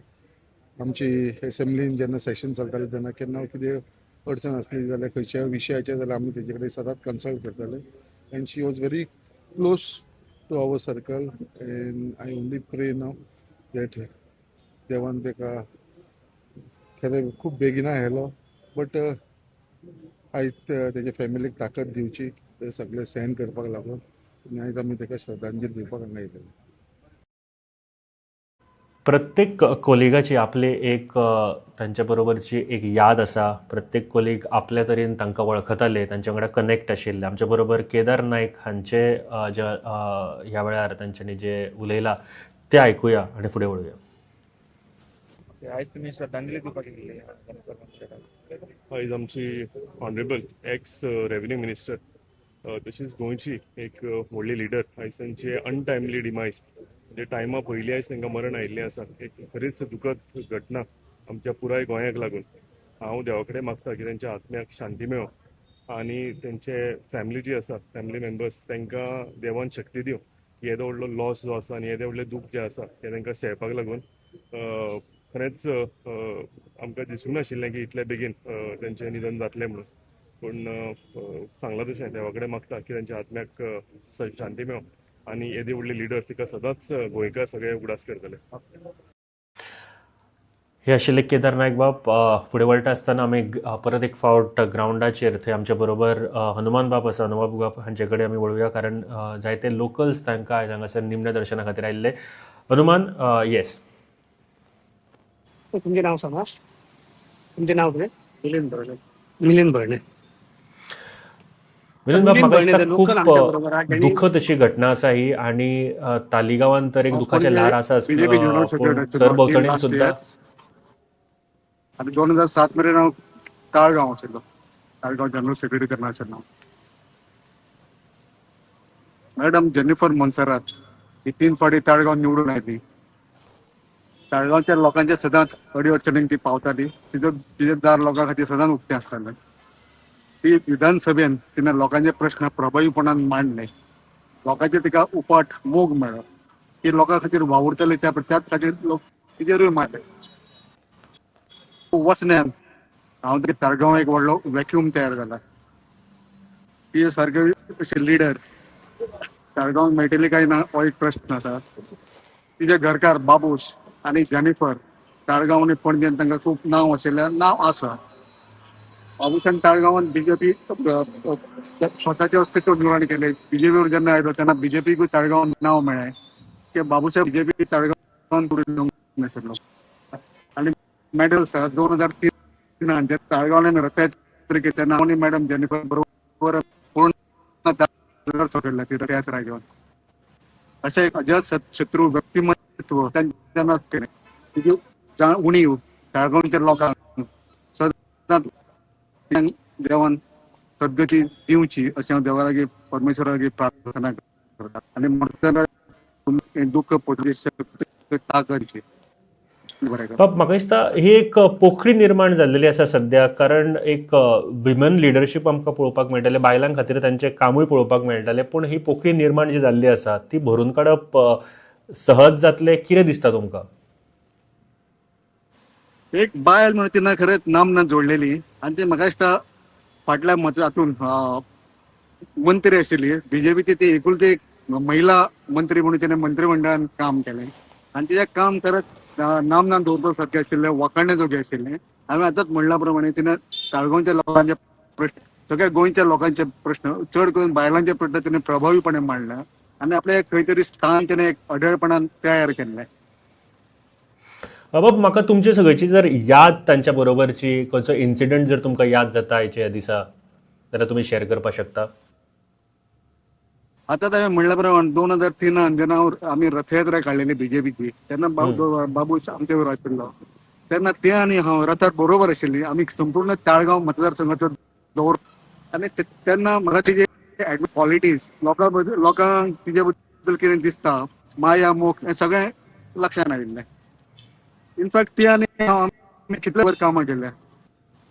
आमची एसेंब्लीन जेन्ना सेशन चलतालें तेन्ना केन्ना कितें अडचण आसली जाल्यार खंयच्या विशयाचेर जाल्यार आमी तेजे कडेन सदांच कन्सल्ट करताले. And she was very close to our circle and I only pray now that देवान तेका खरें खूब बेगिना हेलो, बट आयज तेजे फॅमिलीक ताकद दिवची, ते सगळें सहन करपाक लागून. आनी आयज आमी तेका श्रद्धांजली दिवपाक हांगा येयलेले. प्रत्येक कोलिगाची आपले एक तांच्या बरोबरची एक याद आसा. प्रत्येक कोलीग आपल्या तरेन तांकां वळखताले, तांच्या वांगडा कनेक्ट आशिल्ले. आमच्या बरोबर केदार नायक हांचे जे ह्या वेळार तांच्यांनी जे उलयलां तें आयकुया आनी फुडें वळुया. आयज तुमी श्रद्धांजली दिवपाक येयल्ले. आयज आमची ऑनरेबल एक्स रेवेन्यू मिनिस्टर तशीच गोंयची एक व्हडली लिडर आयज तांचे अनटायमली डिमायज, म्हणजे टायमा पयलीं आयज तांकां मरण आयिल्लें आसा. एक खरीच दुखद घटना आमच्या पुराय गोंयाक लागून. हांव देवा कडेन मागता की तांच्या आत्म्याक शांती मेळो आनी तांचे फॅमिली जी आसा, फॅमिली मेंबर्स, तांकां देवान शक्ती दिवं की येदो व्हडलो लॉस जो आसा आनी येदें व्हडलें दूख जें आसा तें तांकां सहपाक लागून. खरेंच आमकां दिसूंक नाशिल्लें की इतले बेगीन तांचें निधन जातलें म्हणून, पूण सांगलां तशें देवा कडेन मागता की तांच्या आत्म्याक शांती मेळो आनी येदी व्हडली लिडर तिका सदांच गोंयकार सगळे उगडास करतले. हे आशिल्ले केदार नायक बाब. फुडें वळटा आसतना आमी परत एक फावट ग्रावंडाचेर थंय आमच्या बरोबर हनुमान बाब आसा. हनुमान बाब हांचे कडेन आमी वळुया, कारण जायते लोकल्स तांकां आयज हांगासर निमण्या दर्शना खातीर आयिल्ले. हनुमान, येस, तुमचें नांव सांगा. तुमचें नांव कितें? मिलिंद भरणे. मिलिंद भरणे. मिलिंद बाब, म्हाका दिसता खूब दुखद अशी घटना आसा ही आनी तालिगांवान तर एक दुखाचें ल्हार आसा, पूण सरभोंवतणी सुद्दां. आनी 2007 मेरेन हांव ताळगांव आशिल्लो, ताळगांव जनरल सेक्रेटरी तेन्ना आशिल्लो. मॅडम जेनिफर मोन्सेरात ही 3 फावटी ताळगांव निवडून आयली. ताळगांवच्या लोकांच्या सदांच अडी अडचणींक ती पावताली. तिजें दार लोकां खातीर सदांच उक्तें आसतालें. ती विधानसभेन तिणें लोकांचे प्रश्न प्रभावीपणान मांडले, लोकांचे तिका उपाट मोग मेळ्ळो. ती लोकां खातीर वावुरताली, त्याच खातीर लोक तिचेरूय मारले. वचण्यान हांव ते ताळगांव एक व्हडलो वॅक्यूम तयार जाला. ती सारके अशे लिडर ताळगांव मेळटली काय ना हो एक प्रश्न आसा. तिजे घरकार बाबूश आनी जेनिफर ताळगांव आनी पणजेन तांकां खूब नांव आशिल्लें, नांव आसा. बाबूशान ताळगांवान बीजेपी स्वताचें अस्तित्व निर्माण केलें. बीजेपीवर जेन्ना आयलो तेन्ना बीजेपीकूय ताळगांवान नांव मेळ्ळें की बाबूसाहेब बीजेपी ताळगांवान फुडें येवंक नाशिल्लो. आनी मॅडल सर 2003 जे ताळगांवान रथयात्रा केली तेन्ना आनी मॅडम जेनिफर बरोबर पूर्ण सोडलें ती रथयात्रा घेवन. अशें एक अजातशत्रू व्यक्तिमत्व तांच्या केलें. तिची उणीव ताळगांवच्या लोकांक सदांच देवान सद्गती दिवची अशें हांव देवा लागीं, परमेश्वरा लागीं प्रार्थना करता आनी मरतना दुःख पोचली शक्त ताकद दिवची. बाब, म्हाका दिसता ही एक पोखळी निर्माण जाल्लेली आसा सद्या, कारण एक विमन लिडरशीप आमकां पळोवपाक मेळटालें, बायलां खातीर तांचें कामूय पळोवपाक मेळटालें, पूण ही पोखळी निर्माण जी जाल्ली आसा ती भरून काडप सहज जातलें कितें दिसता तुमकां? एक बायल म्हणून तिणें खरेंच नामना जोडलेली आनी ती म्हाका दिसता फाटल्या हातून मंत्री आशिल्ली बीजेपीची, ती एकुलती एक महिला मंत्री म्हणून तिणें मंत्रिमंडळान काम केलें आनी तिचें काम खरेंच नामना दवरपा सारकें आशिल्लें, वाखाणणे जोगे आशिल्लें. हांवें आतांच म्हणल्या प्रमाणे तिणें ताळगांवच्या लोकांचे प्रश्न, सगळ्या गोंयच्या लोकांचे प्रश्न, चड करून बायलांचे प्रश्न तिणें प्रभावीपणे मांडले आनी आपलें खंय तरी स्थान तिणें एक अढळपणान तयार केल्लें. बाब, म्हाका तुमची सगळ्याची जर याद तांच्या बरोबरची खंयचो इन्सिडंट जर तुमकां याद जाता आयच्या दिसा जाल्यार तुमी शेअर करपाक शकता? आतां हांवें म्हणल्या प्रमाण 2003 जेन्ना आमी रथयात्रा काडलेली बीजेपीची तेन्ना बाबू आमचे बरोबर आशिल्लो, तेन्ना ते आनी हांव रथार बरोबर आशिल्ली. आमी संपूर्ण ताळगांव मतदारसंघाचो दौरो आनी तेन्ना म्हाका तिजे क्वॉलिटीज, लोकांक तिजे बद्दल कितें दिसता, माया मोग हें सगळें लक्षांत आयिल्लें. इनफॅक्ट ती आनी हांव आमी कितले वर कामां केल्या.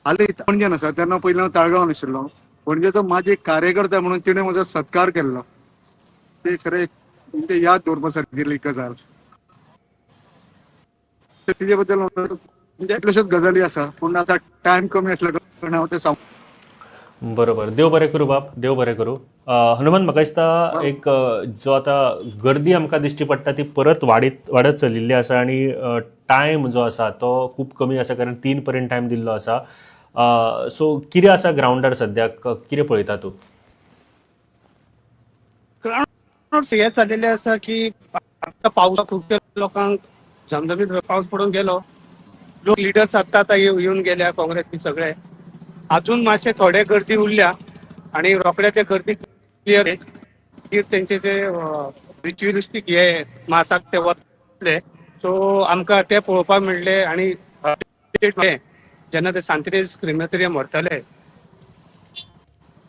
हालीं पणजेन आसा तेन्ना पयलीं हांव ताळगांवान आशिल्लो, पणजेचो म्हाजी कार्यकर्ता म्हणून तिणें म्हजो सत्कार केल्लो. ते खरें म्हणजे याद दवरपा सारकी गजाल. तिजे बद्दल म्हणजे कितल्योश्योच गजाली आसा, पूण आतां टायम कमी आसल्या कारणान हांव तें सांग. बरोबर, देव बरें करूं बाब, देव बरें करूं. हनुमान, म्हाका दिसता एक जो आतां गर्दी आमकां दिश्टी पडटा ती परत वाडत चलिल्ली आसा आनी टायम जो आसा तो खूब कमी आसा, कारण 3 पर्यंत टायम दिल्लो आसा. सो कितें आसा ग्रावंडार सद्याक, कितें पळयता तूं? हें जाल्लें आसा की आतां पावसा खुबश्या लोकांक झमझमीत पावस पडून गेलो, लोक लिडर्स आत्तां आतां येवन गेल्या काँग्रेस बी सगळे, अजून मातशे थोडे गर्दी उरल्या आनी रोखडे ते गर्दी क्लियर मागीर तेंचे ते रिच्युअलिस्टीक हे मासाक ते वतले. सो आमकां ते पळोवपाक मेळ्ळे आनी जेन्ना ते सांतेरीज क्रिमेटोरियम व्हरतले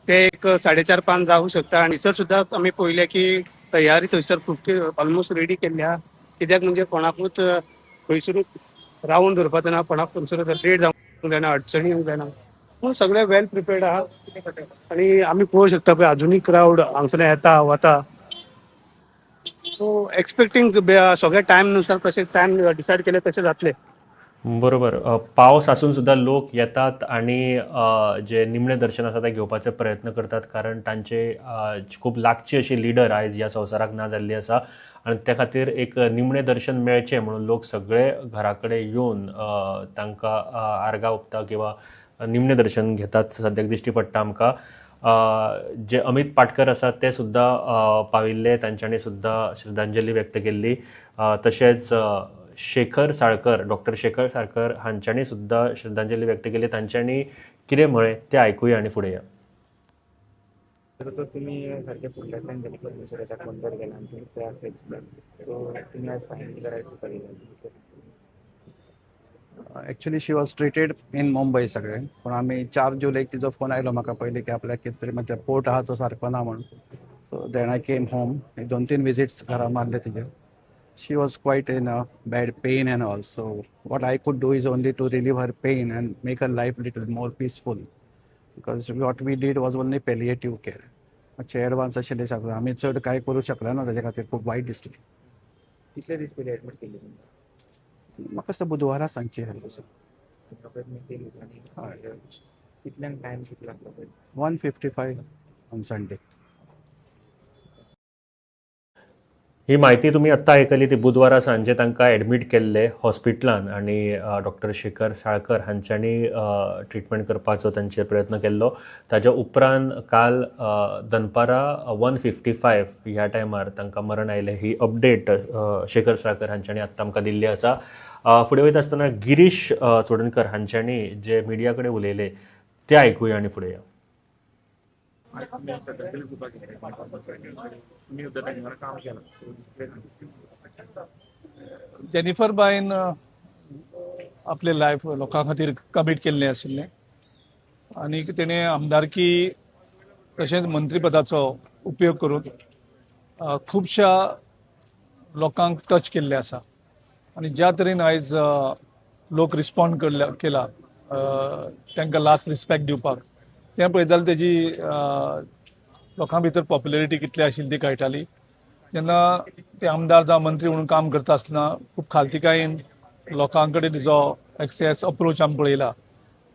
ते एक 4:30-5 जावंक शकता. आनी थंयसर सुद्दां आमी पळयलें की तयारी थंयसर खूब ऑलमोस्ट रेडी केल्ली आहा, कित्याक म्हणजे कोणाकूच खंयसरूच रावून दवरपाक जायना, कोणाक खंयसरूच लेट जावंक जायना, अडचणी येवंक जायना, पूण सगळे वेल प्रिपेर्ड आहा आनी आमी पळोवंक शकता पळय अजुनूय क्रावड हांगसर येता वता. सो एक्सपेक्टींग सगळे टायम नुसार कशें टायम डिसायड केले तशें जातलें. बरोबर, पावस आसून सुद्दां लोक येतात आनी जे निमणें दर्शन आसा तें घेवपाचे प्रयत्न करतात, कारण तांचे खूब लागची अशी लिडर आयज ह्या संवसाराक ना जाल्ली आसा आनी त्या खातीर एक निमणें दर्शन मेळचें म्हणून लोक सगळे घरा कडेन येवन तांकां आर्गां ओंपता किंवा निमणें दर्शन घेतात सद्याक दिश्टी पडटा आमकां. जे अमित पाटकर आसात ते सुद्दां पाविल्ले, तांच्यांनी सुद्दां श्रद्धांजली व्यक्त केल्ली. तशेंच शेखर साळकर, डॉक्टर शेखर साळकर हांच्यांनी सुद्दां श्रद्धांजली व्यक्त केली. तांच्यांनी कितें म्हळें तें आयकुया आनी फुडें या. तर तुमी सारके फुडल्यांतल्यान जेनिफर मोन्सेराताक बंदर गेला आनी तुमी थंय आसले दिसता, सो तुमी आयज फायनली घरा येवपाक. Actually she was treated in Mumbai सगळे, पूण आमी 4 जुलैक तिजो फोन आयलो म्हाका पयलीं की आपल्याक कितें तरी म्हणजे पोट आहा तो सारको ना म्हणून. So then I came home, एक 2-3 विजिट्स घरा मारले तिजे. She was quite in a bad pain and all, so what I could do is only to relieve her pain and make her life little more peaceful, because what we did was only palliative care. मातशें एडवान्स आशिल्लें सगळें, आमी चड कांय करूं शकले ना, ताजे खातीर खूब वायट दिसलें. कितले दीस पयलीं एडमीट केल्ली तुमकां? म्हाका दिसता बुधवारा सांजचे. कितल्यांक टायम कितलो लागलो पळय? 1:55 ऑन संडे. ही म्हायती तुमी आत्तां आयकली ती बुधवारा सांजे तांकां एडमीट केल्ले हॉस्पिटलान आनी डॉक्टर शेखर साळकर हांच्यांनी ट्रिटमेंट करपाचो तांचेर प्रयत्न केल्लो. ताज्या उपरांत काल दनपारां 1:55 ह्या टायमार तांकां मरण आयलें. ही अपडेट शेखर साळकर हांच्यांनी आत्तां आमकां दिल्ली आसा. फुडें वयता आसतना गिरीश चोडणकर हांच्यांनी जे मिडिया कडेन उलयले ते आयकुया आनी फुडें या. जेनिफर बायन आपले लायफ लोकां खातीर कमीट केल्लें आशिल्लें आनी तेणें आमदारकी तशेंच मंत्रीपदाचो उपयोग करून खुबश्या लोकांक टच केल्ले आसा आनी ज्या तरेन आयज लोक रिस्पॉन्ड केला तांकां लास्ट रिस्पेक्ट दिवपाक, तें पळयत जाल्यार तेजी लोकां भितर पॉप्युलरिटी कितली आशिल्ली ती कळटाली. जेन्ना ते आमदार जावं मंत्री म्हणून काम करता आसतना खूब खालतिकायेन लोकां कडेन तिजो एक्सेस अप्रोच आमी पळयला.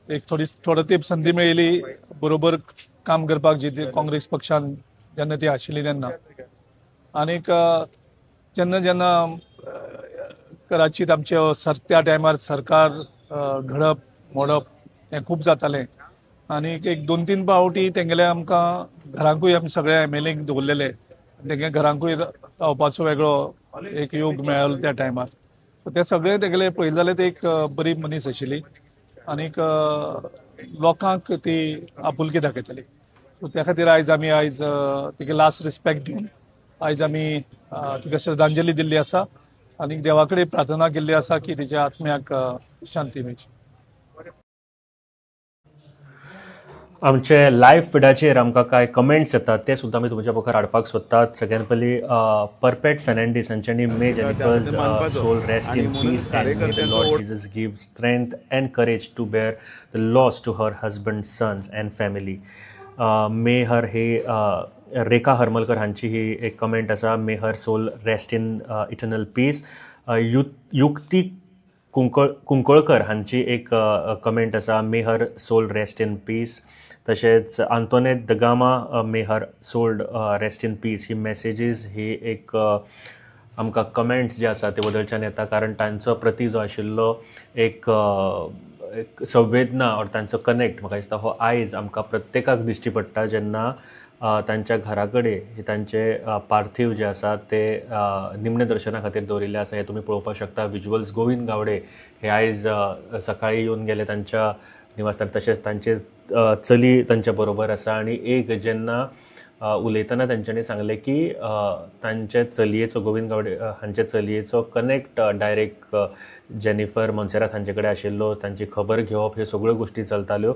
एक थोडो तेंप संदी मेळिल्ली बरोबर काम करपाक जी काँग्रेस पक्षान जेन्ना ती आशिल्ली तेन्ना. आनीक जेन्ना जेन्ना कराचीत आमचे त्या टायमार सरकार घडप मोडप हें खूब जातालें आनीक एक 2-3 पावटी तेंगेले आमकां घरांकूय आमी सगळे एम एल एक दवरलेले, तेंगे घरांकूय रावपाचो वेगळो एक योग मेळ्ळो त्या टायमार. ते सगळे तेगेले पळयले जाल्यार ते एक बरी मनीस आशिल्ली आनीक लोकांक ती आपुलकी दाखयताली. सो त्या खातीर आयज आमी आयज तिका लास्ट रिस्पेक्ट दिवन आयज आमी तिका श्रद्धांजली दिल्ली आसा आनी देवा कडेन प्रार्थना केल्ली आसा की तिच्या आत्म्याक शांती मेळची. आमचे लायव्ह फिडाचेर आमकां कांय कमेंट्स येतात ते सुद्दां आमी तुमच्या मुखार हाडपाक सोदतात. सगळ्यान पयलीं परपेट Fernandes हांच्यांनी may Jennifer's soul rest in peace and may the Lord Jesus give strength and courage to bear the loss to her husband, sons and family. May her हे रेखा हरमलकर हांची ही एक कमेंट आसा. May her soul rest in eternal peace. Yukti Kunkolkar हांची एक कमेंट आसा. May her soul rest in peace. तशेंच Antoinette D'Gama may her soul rest in peace. He messages ही एक आमकां कमेंट्स जे आसा ते बदलच्यान येता, कारण तांचो प्रती जो आशिल्लो एक संवेदना ऑर तांचो कनेक्ट म्हाका दिसता हो आयज आमकां प्रत्येकाक दिश्टी पडटा जेन्ना तांच्या घरा कडेन तांचे पार्थीव जे आसा ते निमणे दर्शना खातीर दवरिल्ले आसा. हे तुमी पळोवपाक शकता. विज्युअल्स गोविंद गावडे हे आयज सकाळी येवन गेले तांच्या निवासस्थान, तशेंच तांचे चली तांच्या बरोबर आसा. आनी एक जेन्ना उलयतना तांच्यांनी सांगलें की तांचे चलयेचो, गोविंद गावडे हांचे चलयेचो कनेक्ट डायरेक्ट जेनिफर मोन्सेरात हांचे कडेन आशिल्लो, तांची खबर घेवप ह्यो सगळ्यो गोश्टी चलताल्यो.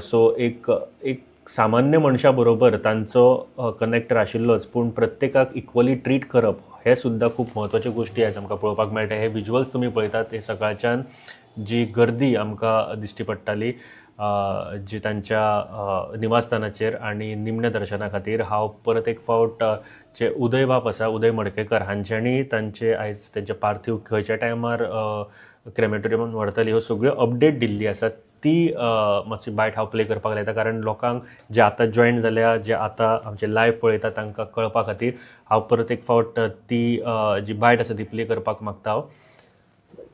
सो एक एक सामान्य मनशा बरोबर तांचो कनेक्टर आशिल्लोच, पूण प्रत्येकाक इक्वली ट्रीट करप हे सुद्दां खूब म्हत्वाच्यो गोश्टी आयज आमकां पळोवपाक मेळटा. हे विज्युअल्स तुमी पळयतात, हे सकाळच्यान जी गर्दी आमकां दिश्टी पडटाली जी तांच्या निवासस्थानाचेर आनी निमण्या दर्शना खातीर. हांव परत एक फावट जे उदय बाब आसा, उदय मडकेकर हांच्यांनी तांचे आयज तांचे पार्थीव खंयच्या टायमार क्रेमेटोरियमान व्हरतली ह्यो सगळ्यो अपडेट दिल्ली आसा. ती मातशी बायट हांव प्ले करपाक लायता, कारण लोकांक जे आतां जॉयन जाल्या, जे आतां आमचे लायव्ह पळयता तांकां कळपा खातीर हांव परत एक फावट ती जी बायट आसा ती प्ले करपाक मागता. हांव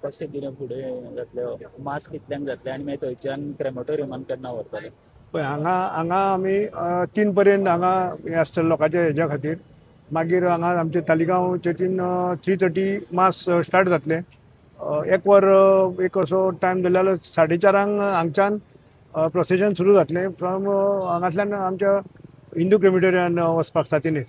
कशें कितें फुडें जातलें, मास कितल्यांक जातलें आनी मागीर थंयच्यान क्रेमेटोरियमान केन्ना व्हरतले? पळय हांगा हांगा आमी 3 पर्यंत हांगा हें आसतलें लोकांच्या हेज्या खातीर. मागीर हांगा आमचे तालिगांव चर्चीन 3:30 मास स्टार्ट जातलें. एक वर एक असो टायम दिलो जाल्यार 4:30 हांगच्यान प्रोसेशन सुरू जातलें फ्रॉम हांगांतल्यान आमच्या हिंदू क्रिमिटोरियमान वचपाक सातिनीस.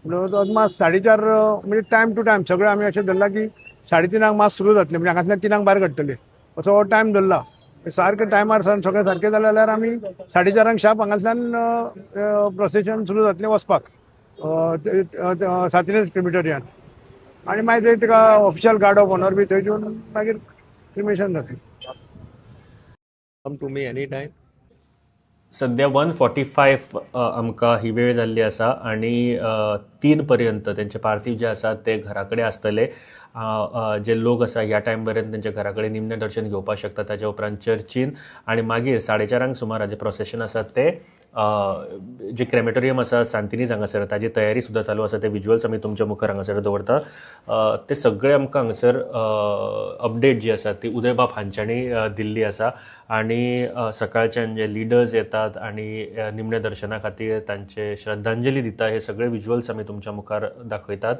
म्हणून अदमास 4:30 म्हणजे टायम टू टायम सगळें आमी अशें धरलां की 3:30 मास सुरू जातलें, म्हणजे हांगांतल्यान 3 भायर काडटले असो हो टायम धरला. सारकें टायमार सावन सगळें सारकें जालें जाल्यार आमी 4:30 शार्प हांगांतल्यान प्रोसेशन सुरू जातलें वचपाक सातिनीस क्रिमिटोरियमान. आनी मागीर थंय ताका ऑफिशियल गार्ड ऑफ ऑनर बी थंय दिवन मागीर क्रिमेशन जातलें. Come to me any time. सद्या 1:45 आमकां ही वेळ जाल्ली आसा आनी 3 पर्यंत तेंचे पार्थीव जे आसा ते घरा कडेन आसतले. जे लोक आसा ह्या टायम पर्यंत तेंच्या घरा कडेन निमणें दर्शन घेवपाक शकता. ताच्या उपरांत चर्चीन आनी मागीर 4:30 सुमार जें प्रोसेशन आसा ते जे क्रेमेटोरियम आसा सांतिनीज हांगासर ताजी तयारी सुद्दां चालू आसा. ते विज्युअल्स आमी तुमच्या मुखार हांगासर दवरता. ते सगळे आमकां हांगासर अपडेट जी आसा ती उदयबाब हांच्यांनी दिल्ली आसा. आनी सकाळच्यान जे लिडर्स येतात आनी निमण्या दर्शना खातीर तांचे श्रद्धांजली दिता हे सगळे विज्युअल्स आमी तुमच्या मुखार दाखयतात.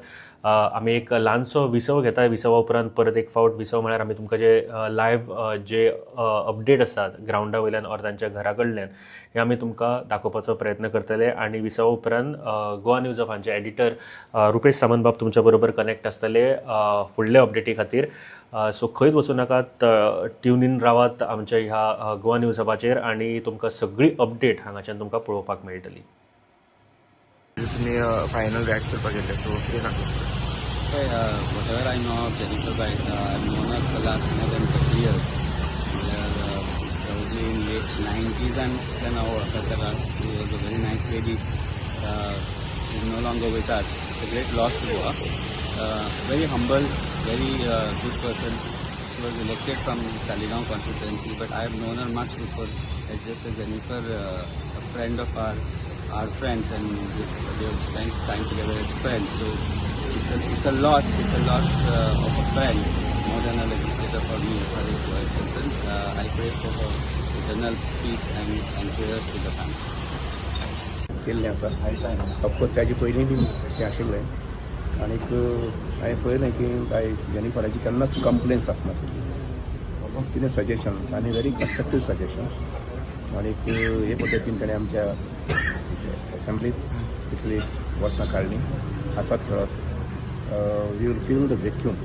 आमी एक ल्हानसो विसव घेता. विसवा उपरांत परत एक फावट विसव म्हळ्यार आमी तुमकां जे लायव्ह जे अपडेट आसात ग्रावंडा वयल्यान ऑर तांच्या घरा कडल्यान हे आमी तुमकां दाखोवपाचो प्रयत्न करतले. आनी विसवा उपरांत गोवा न्यूज ऑफ हांचे एडिटर रुपेश सामंत बाब तुमच्या बरोबर कनेक्ट आसतले फुडले अपडेटी खातीर. सो खंयच वचूं नाकात, ट्यून इन रावात आमच्या ह्या गोवा न्यूज हबाचेर आनी तुमकां सगळी अपडेट हांगाच्यान तुमकां पळोवपाक मेळटली. तुमी फायनल रिएक्ट करपाक गेल्ले, सो कितें सांगता? पळय, whatever I know of Jennifer bye, I known her for last more than 30 years. म्हणल्यार probably in late 90s-आन हांव वळखता ताका. She was a very nice lady. She is no longer with us. It's a great loss to Goa. Very humble, very good person. She was elected from Taleigao constituency, but I have known her much before as just a Jennifer, a friend of our friends, and we have spent time together as friends. So it's a loss. It's a loss of a friend more than a legislator for me as far as Goa is concerned. I pray for her eternal peace and prayers to the family. केल्लें आसा. ऑफकोर्स ताजे पयलीं बी तें आशिल्लें आनीक हांवें पळयलें की बाय जेनिफराची केन्नाच कंप्लेन्स आसनाशिल्ली. कितें सजेशन्स आनी व्हेरी कन्स्ट्रक्टीव सजेशन्स आनीक हे पद्दतीन ताणें आमच्या एसेंब्लीत इतली वर्सां काडलीं हांसत खेळत. We will feel the vacuum,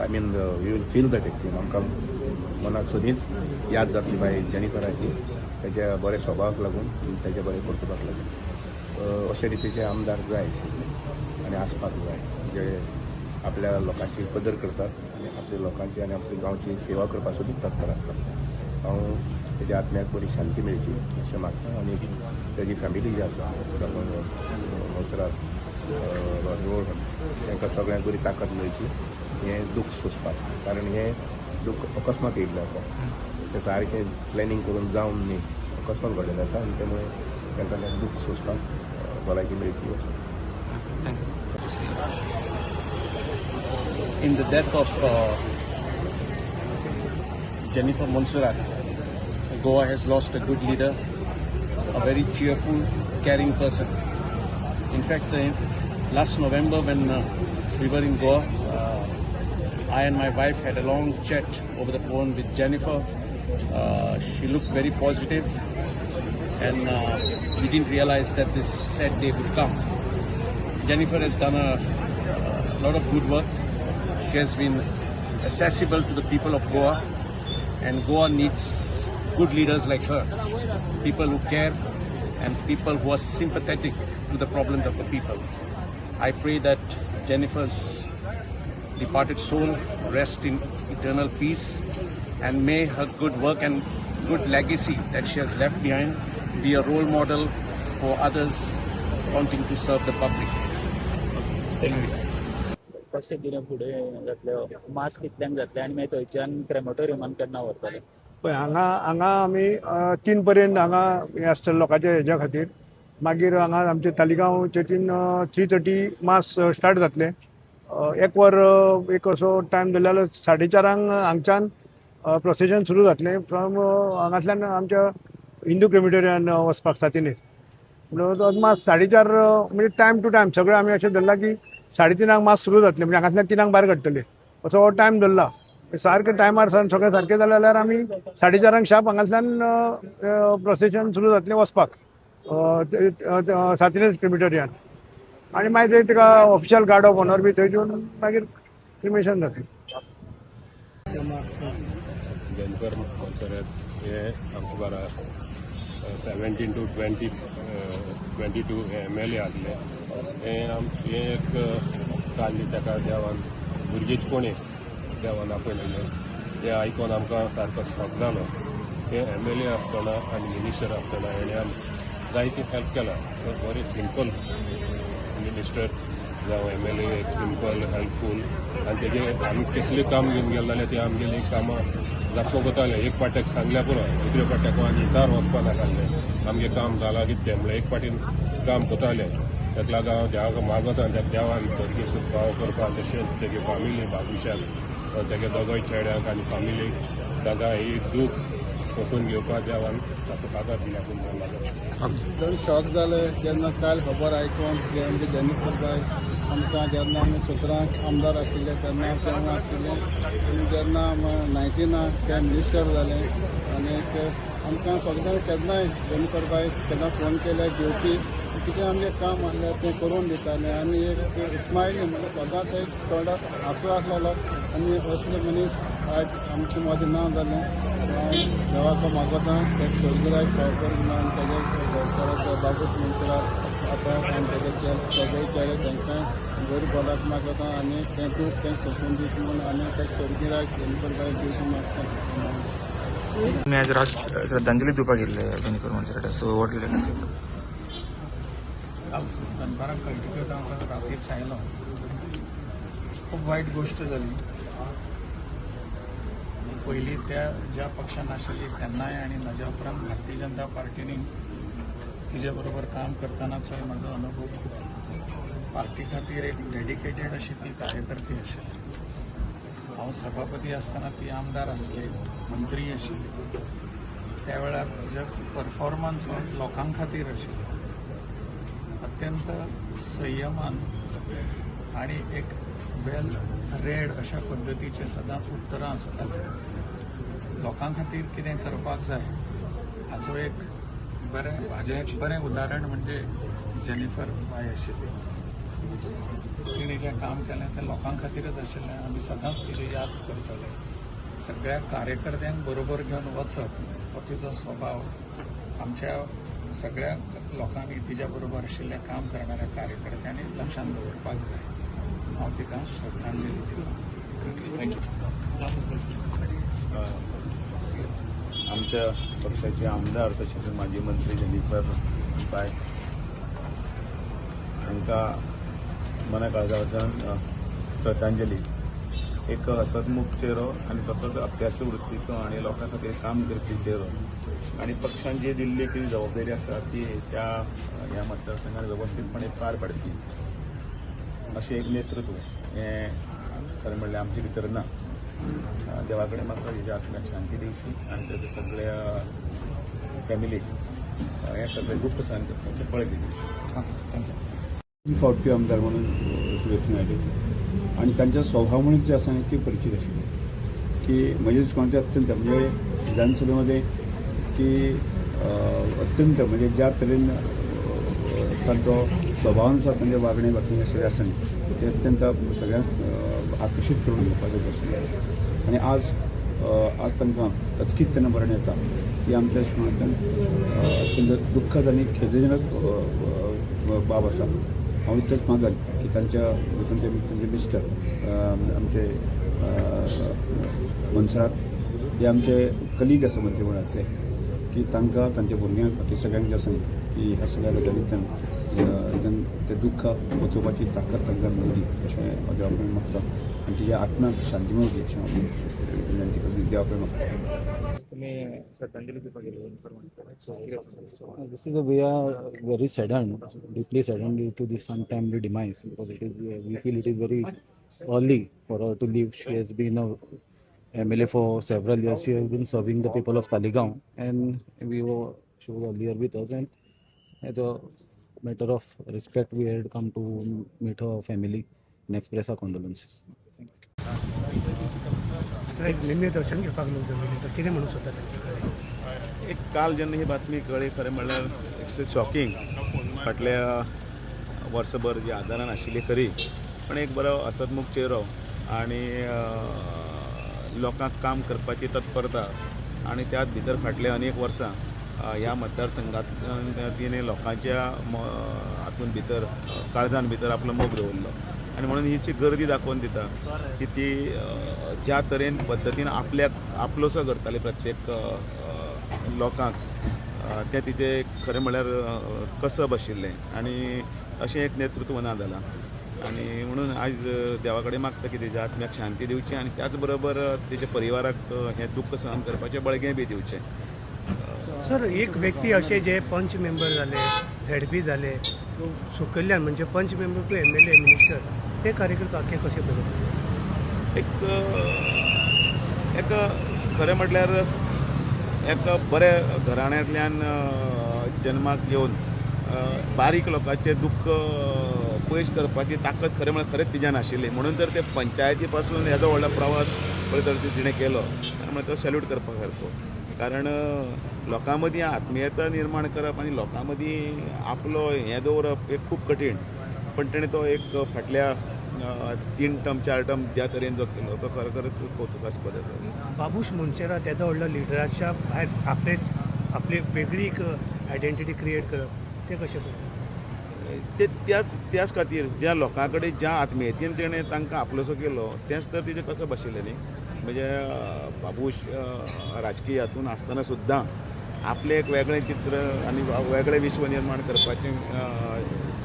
I mean, we will feel the vacuum. आमकां मनाक सदींच याद जातली बाय जेनिफराची, ताच्या बऱ्या स्वभावाक लागून, ताच्या बऱ्या कर्तुपाक लागून. अशे रितीचे आमदार जाय आशिल्ले आनी आसपाक जाय, जे आपल्या लोकांची कदर करतात आनी आपल्या लोकांची आनी आपल्या गांवची सेवा करपाक सदींच तत्पर आसतात. हांव तेज्या आत्म्याक बरी शांती मेळची अशें मागता आनी तेजी फॅमिली जी आसा, मोन्सेरात, रोहन, तांकां सगळ्यांक बरी ताकद मेळची हें दूख सोंसपाक, कारण हें दूख अकस्मात येयल्लें आसा. तें सारकें प्लॅनिंग करून जावन न्ही, अकस्मात घडलेलें आसा आनी त्यामुळे तांकां तें दूख सोंसपाक भलायकी मेळची अशें. In the death of Jennifer Monserrate, Goa has lost a good leader, a very cheerful, caring person. In fact, last November when we were in Goa, I and my wife had a long chat over the phone with Jennifer. She looked very positive and we didn't realize that this sad day would come. Jennifer has done a lot of good work. She has been accessible to the people of Goa, and Goa needs good leaders like her, people who care and people who are sympathetic to the problems of the people. I pray that Jennifer's departed soul rest in eternal peace, and may her good work and good legacy that she has left behind be a role model for others wanting to serve the public. Thank you. कशें कितें फुडें जातलें? मास कितल्यांक जातलें आनी मागीर थंयच्यान क्रेमटोरियमान केन्ना व्हरतले? पळय, हांगा हांगा आमी 3 पर्यंत हांगा हें आसतलें लोकांच्या हेज्या खातीर. मागीर हांगा आमचे तालिगांव चर्चीन 3:30 मास स्टार्ट जातलें. एक वर एक असो टायम धरलो जाल्यार 4:30 हांगच्यान प्रोसेशन सुरू जातलें फ्रॉम हांगांतल्यान आमच्या हिंदू क्रिमिटोरियमान वचपाक सांतिनेज. म्हणटकच अदमास 4:30, म्हणजे टायम टू टायम सगळें आमी अशें धरलां की 3:30 मास सुरू जातलें, म्हणजे हांगांतल्यान 3क भायर काडटले असो हो टायम धरला. सारकें टायमार सावन सगळें सारकें जालें जाल्यार आमी 4:30 शार्प हांगांतल्यान प्रोसेशन सुरू जातलें वचपाक सांतिनेज क्रिमिटोरियमान आनी मागीर थंय ताका ऑफिशियल गार्ड ऑफ ऑनर बी थंय दिवन मागीर क्रिमेशन जातलें. जेनिफर मोन्सेरात हे आमचे बारा 17 टू 2022 हे एमएलए आसले. हे आम हे एक काडली ताका देवान भुरगींचपणी देवान आपयलेलें. तें आयकोन आमकां सारको शॉक जालो. हे एमएलए आसतना आनी मिनिस्टर आसतना हेणें आम जायती हेल्प केला. बरे सिंपल मिनिस्टर जावं एमएलए, एक सिंपल हेल्पफूल आनी तेजे आमी कसलें काम घेवन गेले जाल्यार ते आमगेलीं कामां दाखोवंक वताले. एक पाट्याक सांगल्यार पुरो, दुसऱ्या पाट्याक आनी चार वचपा नाकासलें, आमगें काम जालां कितें तें म्हणल्यार एक पाटीन काम कोताले. ताका लागून हांव देवाक मागता, त्या देवान भुरगीं सुद्दां करपाक, तशेंच तेगे फामिली बाबूशाक, तेगे दोगोय चेड्यांक आनी फामिलीक तांकां ही दूख सोंसून घेवपाक देवान ताका ताकद दिल्या म्हूण मागता. चड शॉक जालें जेन्ना काल खबर आयकून की आमचे जेनिफर बाय आमकां जेन्ना आमी 17 आमदार आशिल्ले तेन्ना तेन्ना आशिल्ले आनी जेन्ना 19 ते मिनिस्टर जाले आनी एक आमकां सगळ्यांक केन्नाय जेनिफर बाय केन्ना फोन केल्यार घेवपी, कितें आमचें काम आसल्यार तें करून दितालें आनी एक स्मायली, म्हणल्यार सदांच एक तोंडार हांसो आसलेलो आनी असले मनीस आयज आमचे मदीं ना जालें. हांव देवाक मागता, तेका स्वर्गराज फाव करूं म्हूण आनी तेजे घरकाराचो बाबूश मनसरात आसा आनी तेजे सगळे चेडे तांकां बरी भलायकी मागता आनी तें दूख तें सोंसून दीत म्हूण आनी तेका स्वर्गीराज जेनिफर बाय दिवचें मागता. तुम्ही आज राज श्रद्धांजली दिवपाक गेल्ले Jennifer Monserrate, so what related? काल दनपारां कळटकच हांव रातीच आयलो. खूब वायट गोश्ट जाली. पयलीं त्या ज्या पक्षान आशिल्ली तेन्नाय आनी ताज्या उपरांत भारतीय जनता पार्टीनी तिजे बरोबर काम करतानाचोय म्हजो अनुभव खूब. पार्टी खातीर एक डेडिकेटेड अशी ती कार्यकर्ती आशिल्ली. हांव सभापती आसतना ती आमदार आसली, मंत्री आशिल्ली. त्या वेळार तिजो परफॉर्मन्स हो लोकां खातीर आशिल्लो. अत्यंत संयमान आणि एक वेल रेड अशा पद्दतीचे सदांच उत्तरां आसतालीं. लोकां खातीर कितें करपाक जाय हाचो एक बरें हाजें एक बरें उदाहरण म्हणजे जेनिफर बाय आशिल्ली. तिणें जें काम केलें तें लोकां खातीरच आशिल्लें. आमी सदांच तिजी याद करतले. सगळ्या कार्यकर्त्यांक बरोबर घेवन वचप हो तिजो स्वभाव. आमच्या सगळ्या लोकांनी, तिच्या बरोबर आशिल्ल्या काम करणाऱ्या कार्यकर्त्यांनी लक्षांत दवरपाक जाय. हांव तिका श्रद्धांजली दितां. Thank you. आमच्या पक्षाचे आमदार तशेंच माजी मंत्री जेनिफर बाय हांकां मना काळजाच्यान श्रद्धांजली. एक हसतमुख चेहरो आनी तसोच अभ्यासू वृत्तीचो आनी लोकां खातीर काम करपी चेहरो आनी पक्षान जी दिल्ली कितें जबाबदारी आसा ती त्या ह्या मतदारसंघात वेवस्थीतपणे पार पाडपी अशें एक नेतृत्व हें खरें म्हणल्यार आमचे भितर ना. देवा कडेन म्हाका हेज्या आत्म्याक शांती दिवची आनी ताच्या सगळ्या फॅमिलीक हें सगळें दुख्ख सहन करपाचें बळगें दिवचें. Thank you. फावटी आमदार म्हणून वेंचून आयले आनी तांच्या स्वभावामुळे जे आसा न्ही ते परिचित आशिल्ले की म्हजे दृश्टिकोनांतल्यान अत्यंत, म्हणजे विधानसभेमध्ये की अत्यंत, म्हणजे ज्या तरेन तांचो स्वभावानुसार तांचे वागणे बाकी सगळें आसा न्ही ते अत्यंत सगळ्यांक आकर्शीत करून घेवपाचो प्रश्न. आनी आज तांकां अचकीत तेन्ना मरण येता ही आमच्या दृश्टिकोनांतल्यान अत्यंत दुख्खद आनी खेदजनक बाब आसा. हांव इतलेंच मागन की तांच्या तांचे तांचे मिस्टर आमचे मनसरात हे आमचे कलीग आसा मंत्रिमंडळांतले, की तांकां, तांच्या भुरग्यांक, बाकी सगळ्यांक जे आसा न्ही की ह्या सगळ्या गजालींतल्यान तें दुख्ख पचोवपाची ताकद तांकां मेळूं दी अशें हांव देवा कडेन मागता आनी तिच्या आत्म्याक शांती मेळूं दी अशें हांव विनंती करता, देवा कडेन मागता. तुम्ही श्रद्धांजली दिवपाक गेल्ले जेनिफर मोन्सेरात, सो कितें? This is a, we are very saddened, deeply saddened due to this untimely demise because it is we feel it is very early for her to leave. She has been a MLA for several years. She has been serving the people of Taleigao, and we were she was earlier with us. And as a matter of respect, we had come to meet her family and express our condolences. साहेब, निम्मे दर्शन घेवपाक लोक जमिल्ले, तर कितें म्हणूंक सोदता तांचे कडेन? एक काल जेन्ना ही बातमी कळ्ळी, खरें म्हणल्यार it's a shocking. फाटल्या वर्सभर जी आदारान आशिल्ली खरी, पण एक बरो हसतमुख चेहरो आनी लोकांक काम करपाची तत्परता आनी त्याच भितर फाटल्या अनेक वर्सां ह्या मतदारसंघांत तिणें लोकांच्या हातून भितर, काळजान भितर आपलो मोग दवरलो आनी म्हणून ही जी गर्दी दाखोवन दिता की ती ज्या तरेन पद्दतीन आपल्याक आपलोसो करताली प्रत्येक लोकांक, तें तिचें खरें म्हणल्यार कसब आशिल्लें आनी अशें एक नेतृत्व ना जालां. आनी म्हणून आयज देवा कडेन मागता की तेज्या आत्म्याक शांती दिवची आनी त्याच बरोबर तेच्या परिवाराक हें दुख्ख सहन करपाचें बळगें बी दिवचें. सर, एक व्यक्ती अशे जे पंच मेंबर जाले, झेडपी जाले, सकयल्यान म्हणजे पंच member to MLA, minister, ते कार्यकर्ते आख्खे कशे पळयता? एक एक खरें म्हटल्यार एक बऱ्या घराण्यांतल्यान जन्माक येवन बारीक लोकांचें दुख्ख पयस करपाची ताकद खरें म्हळ्यार खरेंच तिज्यान आशिल्ली. म्हणून तर ते पंचायती पासून येदो व्हडलो प्रवास पळय तर तिणें केलो आनी म्हणून तो सॅल्यूट करपा सारको. कारण लोकां मदीं आत्मियता निर्माण करप आनी लोकां मदीं आपलो हें दवरप हें खूब कठीण, पण तेणें तो एक फाटल्या 3 टर्म 4 टर्म ज्या तरेन जो केलो तो खरोखरच कौतुकास्पद आसा. बाबूश मोन्सेरात येदो व्हडलो लिडराच्या भायर आपले आपली वेगळी एक आयडेंटिटी क्रिएट करप तें कशें करप? ते त्याच खातीर ज्या लोकां कडेन ज्या आत्मियतेन तेणें तांकां आपलोसो केलो तेंच तर तिचें कसब आशिल्लें न्ही. म्हणजे बाबूश राजकीय हातून आसतना सुद्दां आपलें एक वेगळें चित्र आनी वेगळें विश्व निर्माण करपाचें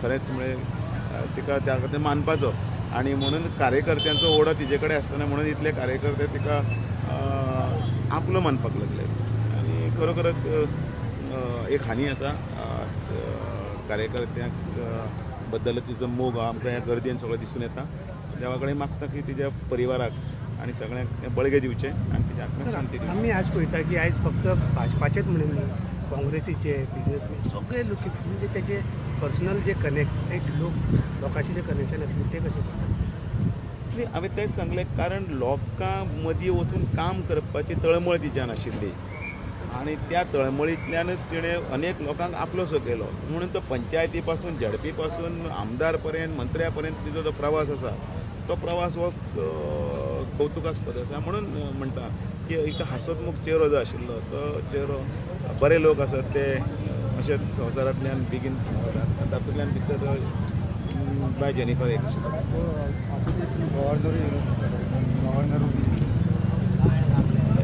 खरेंच म्हळ्यार तिका त्या खातीर मानपाचो आनी म्हणून कार्यकर्त्यांचो ओडो तिजे कडेन आसतना म्हणून इतले कार्यकर्ते तिका आपलो मानपाक लागले आनी खरोखरच एक हानी आसा कार्यकर्त्यांक बद्दल तिचो मोग आमकां ह्या गर्दीन सगळें दिसून येता. देवा कडेन मागता की तिच्या परिवाराक आनी सगळ्यांक बळगें दिवचें आनी तिच्या आत्म्याक शांती दिवची. आमी आज पळयता की आयज फक्त भाजपाचेच म्हणून न्ही, काँग्रेसीचे बिजनेसमॅन सगळे लोक म्हणजे तेजे पर्सनल जे कनेक्ट एक लोक लोकांचे जे कनेक्शन आसलें तें कशें पळयता? न्ही, हांवें तेंच सांगलें, कारण लोकां मदीं वचून काम करपाची तळमळ तिच्यान आशिल्ली आनी त्या तळमळींतल्यानच तिणें अनेक लोकांक आपलोसो केलो. म्हणून तो पंचायती पासून झेडपी पासून आमदार पर्यंत मंत्र्या पर्यंत तिचो जो प्रवास आसा तो प्रवास हो कौतुकास्पद आसा. म्हणून म्हणटा की एक हांसतमुख चेहरो जो आशिल्लो तो चेहरो, बरे लोक आसात ते अशेंच संवसारांतल्यान बेगीन वतात, तातूंतल्यान भितर बाय जेनिफर एक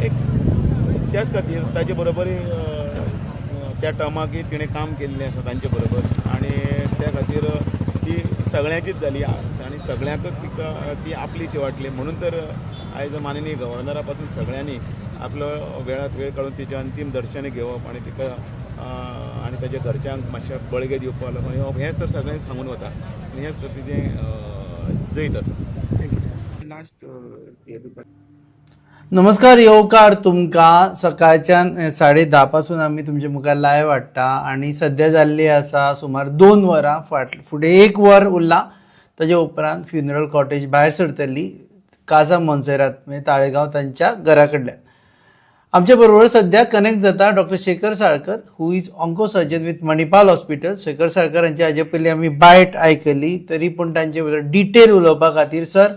एक त्याच खातीर ताजे बरोबर त्या टर्माकय तिणें काम केल्लें आसा तांचे बरोबर आनी त्या खातीर ती सगळ्यांचीच जाली आनी सगळ्यांकच तिका ती आपलीशी वाटली. म्हणून तर आयज माननीय गव्हर्नरा पासून सगळ्यांनी आपलो वेळांत वेळ काडून तिचें अंतीम दर्शन घेवप आनी तिका आनी ताच्या घरच्यांक मातशें बळगें दिवपाक लागून येवप हेंच तर सगळ्यांनी सांगून वता आनी हेंच तर तिचें जैत आसा. नमस्कार, येवकार तुमकां. सकाळच्यान 10:30 पासून आमी तुमचे मुखार लायव्ह हाडटा आनी सद्या जाल्ली आसा सुमार 2 वरां फुडें 1 वर उरलां. ताजे उपरांत फ्युनरल कॉटेज भायर सरतली काजा मोन्सेरात म्हणजे ताळेगांव तांच्या घरा कडल्यान. आमच्या बरोबर सद्या कनेक्ट जाता doctor Shekhar Salkar, who is onco surgeon with Manipal hospital. Shekhar Salkar हांचे हाजे पयलीं आमी बायट आयकली, तरी पूण तांचे बरोबर डिटेल उलोवपा खातीर सर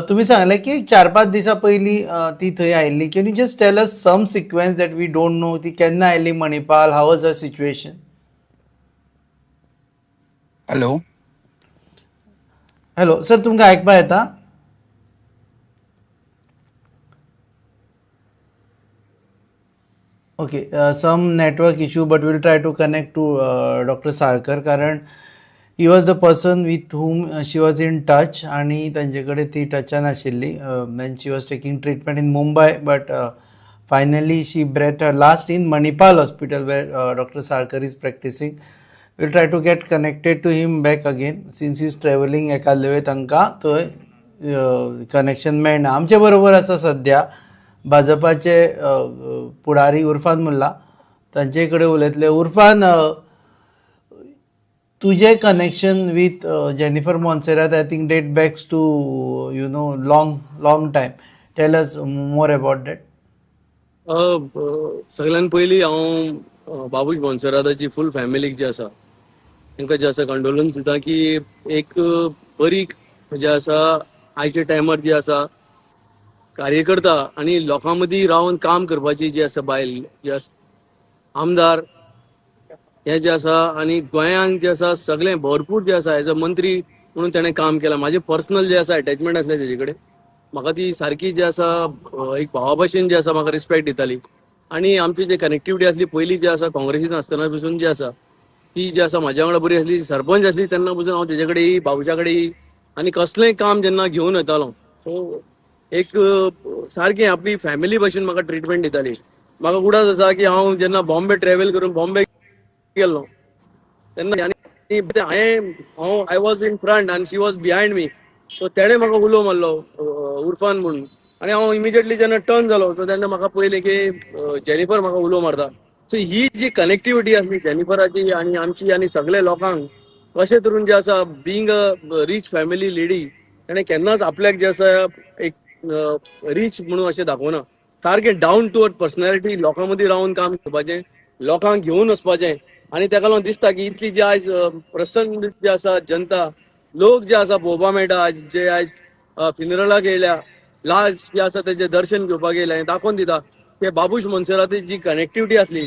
तुम्ही सांगले की 4-5 दिसां पयलीं ती थंय आयिल्ली. Can you just tell us some sequence that we don't know? ती केन्ना आयली Manipal, how was her situation? Hello hello sir, तुमकां आयकपा येता? Okay, some network issue, but we'll try to connect to doctor Salkar, कारण he was the person with whom she was in touch आणि तांचे कडेन ती टचान आशिल्ली when she was taking treatment in Mumbai, but finally she breathed her last in Manipal hospital where doctor Salkar is practising. We'll try to get connected to him back again since he is travelling. एकादे वेळ तांकां थंय कनेक्शन मेळना. आमचे बरोबर आसा सद्या भाजपाचे पुढारी उर्फान मुल्ला, तांचे कडेन उलयतले. उर्फान, तुझे connection with Jennifer Monserrate I think date backs to you know long long time. Tell us more about that. सगळ्यान पयलीं हांव बाबूश मोन्सेराताची फूल फॅमिलीक जे आसा तांकां जे आसा कंडोलन्स दिता की एक बरी जे आसा आयच्या टायमार जी आसा कार्यकर्ता आनी लोकां मदीं रावन काम करपाची जी आसा बायल जी आसा आमदार हें जें आसा आनी गोंयांत जें आसा सगळें भरपूर जें आसा एज अ मंत्री म्हणून तेणें काम केलां. म्हाजें पर्सनल जें आसा एटॅचमेंट आसलें तेजे कडेन, म्हाका ती सारकी जी आसा एक भावा भशेन जी आसा म्हाका रिस्पेक्ट दिताली आनी आमची जी कनेक्टिविटी आसली पयलीं जी आसा काँग्रेसीन आसतना पसून जी आसा ती जी आसा म्हाज्या वांगडा बरी आसली. सरपंच आसली तेन्ना पसून हांव तेजे कडेन बाबूशा कडेन आनी कसलेंय काम जेन्ना घेवन येतालो सो एक सारकें आपली फॅमिली भशेन म्हाका ट्रिटमेंट दिताली. म्हाका उगडास आसा की हांव जेन्ना बॉम्बे ट्रॅव्हल करून बॉम्बे गेल्लो तेन्ना आनी हांवें I was in front आनी she was behind me, so तेणें म्हाका उलो मारलो उर्फान म्हणून आनी हांव इमिजिएटली जेन्ना टर्न जालो सो तेन्ना म्हाका पळयलें की जेनिफर म्हाका उलो मारता. सो ही जी कनेक्टिविटी आसली जेनिफराची आनी आमची आनी सगळे लोकांक कशें तरेन जे आसा being a rich family lady तेणें केन्नाच आपल्याक जे आसा एक रीच म्हणून अशें दाखोवना. सारकें डावन टू अर्थ पर्सनॅलिटी, लोकां मदीं रावन काम करपाचें, लोकांक घेवन वचपाचें. आनी ताका लागून दिसता की इतली जी आयज प्रसन्न जी आसा जनता, लोक जे आसा पळोवपाक मेळटा आयज, जे आयज फ्युनरलाक येयल्या, लास्ट जे आसा तेजें दर्शन घेवपाक येयल्या, दाखोवन दिता की बाबूश मोन्सेराताची जी कनेक्टिविटी आसली,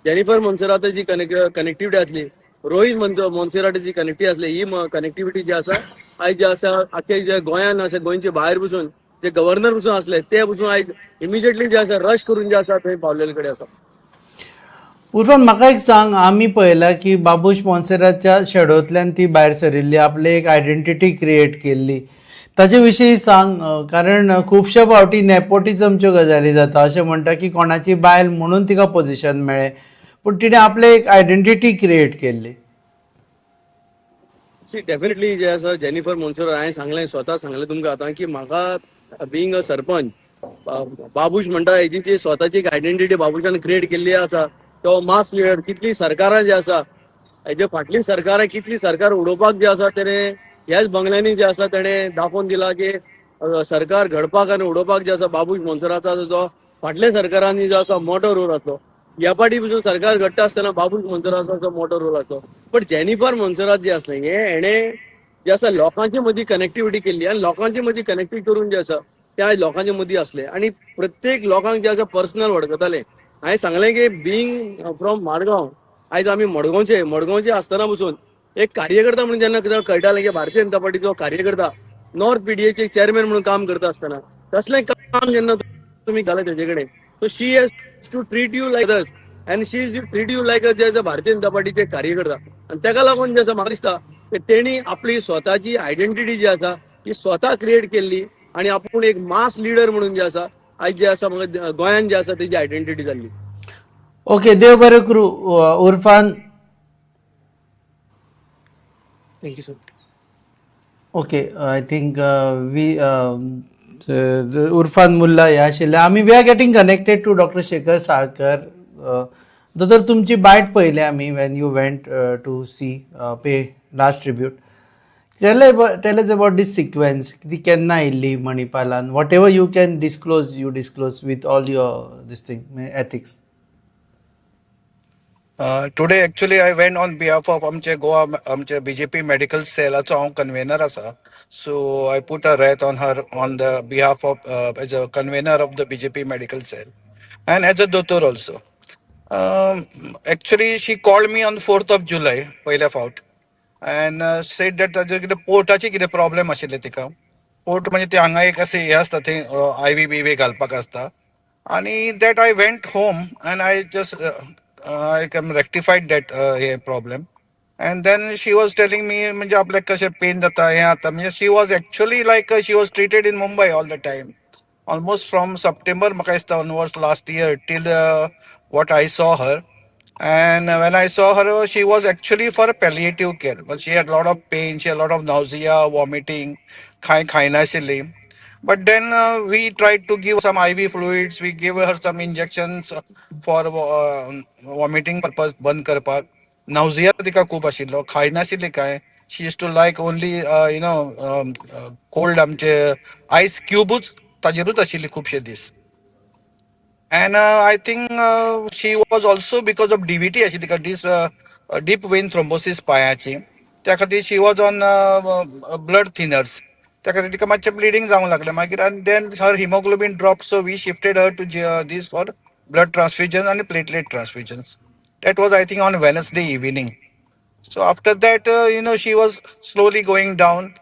जेनिफर मोन्सेराताची कनेक्टिविटी आसली, रोहित मोन्सेराताची कनेक्टिविटी आसली, ही कनेक्टिविटी जी आसा आयज जे आसा आख्खे जे गोंयान आसा, गोंयचे भायर बसून जे गव्हर्नर बसून आसले ते बसून आयज इमिजिएटली जे आसा रश करून जे आसा थंय पावलेले कडेन आसा. उर्फान, म्हाका एक सांग, आमी पळयला की बाबूश मोन्सेरातच्या शेडोंतल्यान ती भायर सरिल्ली, आपली एक आयडेंटिटी क्रिएट केल्ली, ताजे विशीं सांग. कारण खुबशे फावटी नेपोटिजमच्यो गजाली जाता, अशें म्हणटा की कोणाची बायल म्हणून तिका पोझिशन मेळ्ळें, पूण तिणें आपली एक आयडेंटिटी क्रिएट केल्ली. सी, डेफिनेटली जे आसा जेनिफर मोन्सेरात, हांवें सांगलें, स्वता सांगलें तुमकां आतां की म्हाका बिंग अ सरपंच, बाबूश म्हणटा हेजी जी स्वताची एक आयडेंटिटी बाबूशान क्रिएट केल्ली आसा, तो मास लिडर, कितली सरकारां जी आसा हेजे फाटली सरकारां कितली सरकार उडोवपाक जे आसा तेणें ह्याच बंगल्यांनी जे आसा तेणें दाखोवन दिला की सरकार घडपाक आनी उडोवपाक जे आसा बाबूश मोन्सेराताचो जो फाटल्या सरकारांनी जो आसा मोटो रोल आसलो, ह्या फाटी पसून सरकार घडटा आसतना बाबूश मोन्सेराताचो मोटो रोल आसलो. बट जेनिफर मोन्सेरात जे आसलें हे हेणें जे आसा लोकांचे मदीं कनेक्टिविटी केल्ली आनी लोकांचे मदीं कनेक्टिविटी करून जे आसा ते आयज लोकांचे मदीं आसले आनी प्रत्येक लोकांक जे आसा पर्सनल वळखताले. हांवें सांगलें की बिंग फ्रॉम माडगांव, आयज आमी मडगांवचे आसतना पसून एक कार्यकर्ता म्हणून जेन्ना कळटालें की भारतीय जनता पार्टीचो कार्यकर्ता नॉर्थ पीडीएचे चेअरमॅन म्हणून काम करता आसतना तसलें काम जेन्ना तुमी घालें तेजे कडेन, so she has to treat you like others and she is treat you like जे आसा भारतीय जनता पार्टीचे कार्यकर्ता. आनी तेका लागून जे आसा म्हाका दिसता की तेणी आपली स्वताची आयडेंटिटी जी आसा ती स्वता क्रिएट केल्ली आनी आपूण एक मास लिडर म्हणून जे आसा आयज जे आसा म्हाका गोंयान जे आसा तेजी आयडेंटिटी जाल्ली. ओके, देव बरें करूं Urfan. Thank you sir. Okay, I think we Urfan Mulla हे आशिल्ले. आमी we are getting connected to doctor Shekhar Salkar. दोतोर, तुमची बायट पळयली आमी when you went to see pay last tribute. Tell us about this sequence, ती केन्ना आयिल्ली मणिपालान, whatever you can disclose you disclose with all your this thing ethics. Today actually I went on behalf of आमचे गोवा आमचे बीजेपी मेडिकल सेलाचो हांव कन्वेनर आसा. So I put a wreath on her on the behalf of as a convener of the BJP medical cell and as a दोतोर also. Actually she called me on 4th of July पयल्या फावट अँड सेड that ताजे कितें पोर्टाचे कितें प्रॉब्लेम आशिल्ले तिका. पोर्ट म्हणजे ते हांगा एक अशें हें आसता, थंय I V B V घालपाक आसता. आनी that I went home and I just I can rectified that hey problem. And then she was telling me म्हणजे आपल्याक कशें पेन जाता, हें जाता. म्हणजे she was actually like she was treated in Mumbai all the time, almost from September म्हाका दिसता onwards last year till what I saw her. And when I saw her, she was actually for palliative care, but she had lot of pain, she had lot of nausea, vomiting, खाय खायनाशिल्ली. But then we tried to give some IV fluids, we gave her some injections for vomiting purpose बंद करपाक. Nausea तिका खूब आशिल्लो, खायनाशिल्ली काय. She used to like only cold आमचे आयस क्युबूच, ताजेरूच आशिल्ली खुबशे दीस. And I think she was also because of DVT आशिल्ली तिका, this deep vein thrombosis पांयाची. त्या खातीर she was on blood thinners. त्या खातीर तिका मातशें ब्लिडींग जावंक लागलें मागीर आनी then her hemoglobin drop, so we shifted her to this for blood transfusion आनी platelet transfusions. That was, I think, on Wednesday evening. So after that, she was slowly going down.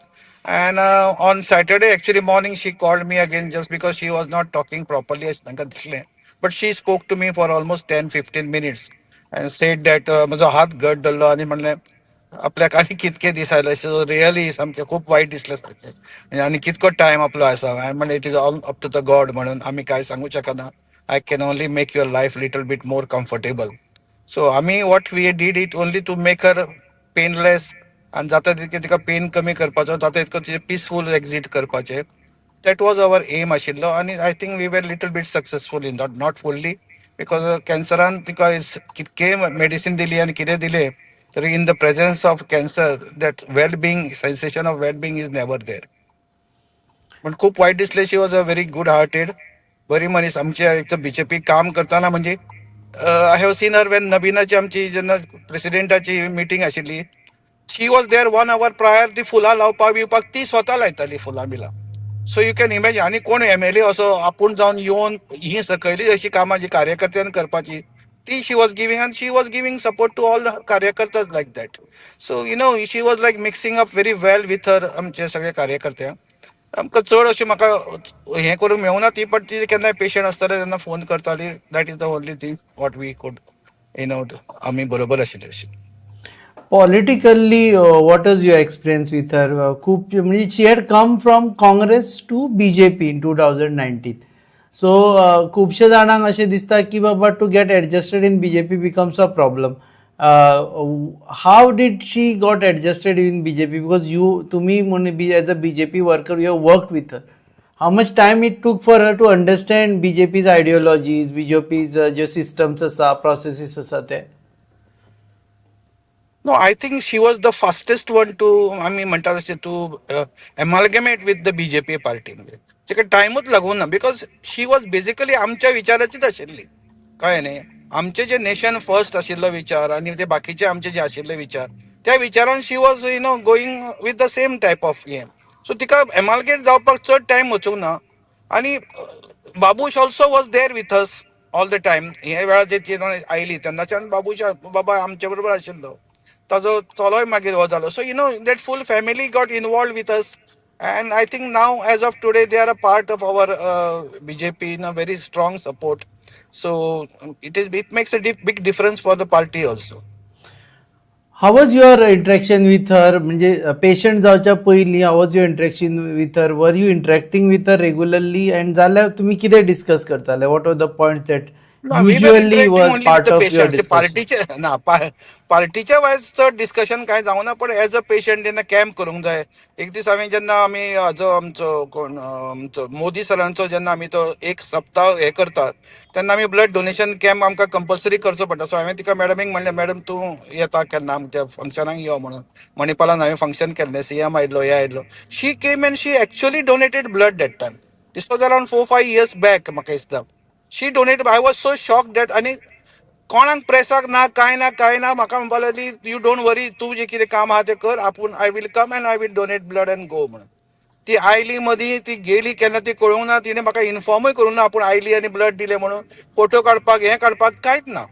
And on Saturday, actually morning, she called me again just because she was not talking properly. अशें तांकां दिसलें. But she spoke to me for almost 10, 15 minutes and said that म्हजो हात घट धरलो आनी म्हणलें आपल्याक आनी कितके दीस आयले. सो रियली सामकें खूब वायट दिसलें सारकें, म्हणजे आनी कितको टायम आपलो आसा. हांवें म्हणलें it is all up to the God म्हणून आमी कांय सांगू शकना. I can only make your life little bit more comfortable. So आमी what we did it only to make her painless आनी जाता तितकें तिका पेन कमी करपाचो, जाता तितको तिचें पिसफूल एक्झीट करपाचें. That was our aim आशिल्लो आनी I think we were little bit successful in that, not fully, because कॅन्सरान तिका कितकें मेडिसीन दिली आनी कितें दिलें तरी in the presence of cancer that well being, sensation of well being is never there. पण खूप वाईट दिसले. She was a very good hearted. बरी मनीस. आमच्या बीजेपी काम करतना म्हणजे I have seen her when नबीनाची आमची जेन्ना प्रेसिडेंटाची मिटींग आशिल्ली, she was there one hour prior. ती फुलां लावपाक बिवपाक ती स्वता लायताली फुलां बिलां. सो you can imagine, आनी कोण एमएलए असो आपूण जावन येवन ही सकयली अशी कामां जी कार्यकर्त्यान करपाची ती she was giving, and she was giving support to all कार्यकर्ते like that. So she was like mixing up very well with her आमचे सगळे कार्यकर्ते. आमकां चड अशें म्हाका हें करूंक मेळूना ती, बट ती केन्नाय पेशंट आसताले तेन्ना फोन करताली. That is the only thing what we could आमी बरोबर आशिल्ले अशें. Politically, what is your experience with her? खूप म्हणजे she had come from Congress to BJP in 2019, so खुबशे जाणांक अशें दिसता की बाबा, to get adjusted in BJP becomes a problem. How did she got adjusted in BJP? Because you तुम्ही म्हणून as a BJP worker you have worked with her. How much time it took for her to understand BJP's ideologies, BJP's J systems आसा, प्रोसेसीस आसा ते? No, I think she was the fastest one to, आमी म्हणटा तशें, to amalgamate with the BJP party. म्हणजे ताका टायमूच लागूंक ना, because she was basically आमच्या विचाराचीच आशिल्ली, कळ्ळें न्ही? आमचे जे नेशन फर्स्ट आशिल्लो विचार आनी ते बाकीचे आमचे जे आशिल्ले विचार, त्या विचारान she was going with the same type of हें. सो तिका एमालगेट जावपाक चड टायम वचूंक ना. आनी Babush also was there with us all the time. हे वेळार जे ती आयली तेन्नाच्यान बाबूश बाबा आमचे बरोबर आशिल्लो. ताजो चलोय मागीर हो जालो. So that full family got involved with us, and I think now, as of today, they are a part of our BJP in a very strong support. So it makes a big difference for the party also. How was your interaction with her? म्हणजे पेशंट जावच्या पयलीं how was your interaction with her? Were you interacting with her regularly, and जाल्यार तुम्ही कितें डिस्कस करताले? What are the points that No, we were usually interacting was only with part the of your patients. Discussion? पार्टीचे ना, पार्टीच्या वायज चड डिस्कशन कांय जावना, पण एज अ पेशंट जेन्ना कॅम्प करूंक जाय, एक दीस हांवें जेन्ना आमी हाजो आमचो कोण आमचो मोदी सरांचो जेन्ना आमी तो एक सप्ताह हे करतात तेन्ना आमी ब्लड डोनेशन कॅम्प आमकां कंपल्सरी करचो पडटा. सो हांवें तिका मॅडमीक म्हणलें, मॅडम, तूं येता केन्ना आमच्या फंक्शनाक यो म्हणून. मणिपालान हांवें फंक्शन केल्लें, सीएम आयिल्लो, हे आयिल्लो. She came and she actually donated blood that time. This was around 4-5 years back म्हाका दिसता. She donate. I was so shocked that आनी कोणाक प्रेसाक ना, कांय ना, कांय ना. म्हाका म्हणपाक लागली, you don't worry, तूं जें कितें काम आहा तें कर, आपूण I will come and I will donate blood and go म्हणून. ती आयली मदीं, ती गेली केन्ना ती कळूंक ना. तिणें म्हाका इन्फॉर्मूय करूंक ना आपूण आयली आनी ब्लड दिलें म्हणून. फोटो काडपाक, हें काडपाक कांयच ना.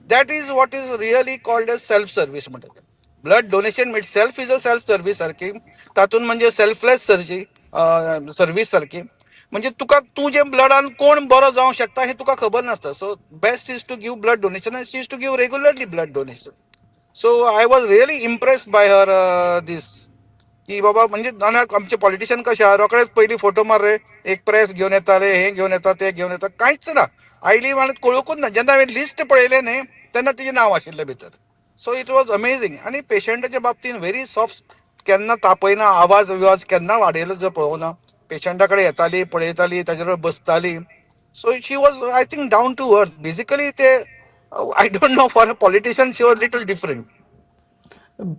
That is what is really called as self service म्हणटा. Blood donation itself is a self service सारकी. तातूंत म्हणजे सेल्फलेस सर्जी सर्वीस सारकी. म्हणजे तुका तुजें ब्लडान कोण बरो जावंक शकता हें तुका खबर नासता. So best is to give blood donation, and she is to give regularly blood donation. So I was really impressed by her this की बाबा, म्हणजे जाणा आमचे पॉलिटिशियन कशे आहा, रोखडेच पयलीं फोटो मार रे, एक प्रेस घेवन येता रे, हें घेवन येता, तें घेवन येता. कांयच ना. आयली आनी कळुकूच ना. जेन्ना हांवें लिस्ट पळयलें न्ही, तेन्ना तिजें नांव आशिल्लें भितर. So it was amazing. आनी पेशंटाच्या बाबतीन व्हेरी सॉफ्ट. केन्ना तापयना, आवाज विवाज केन्ना वाडयलो जो पळोवना. पेशंटा कडेन येताली, पळयताली, ताजे बरोबर बसताली. So she was, I think, down to earth basically. ते I don't know, for a politician she was little different.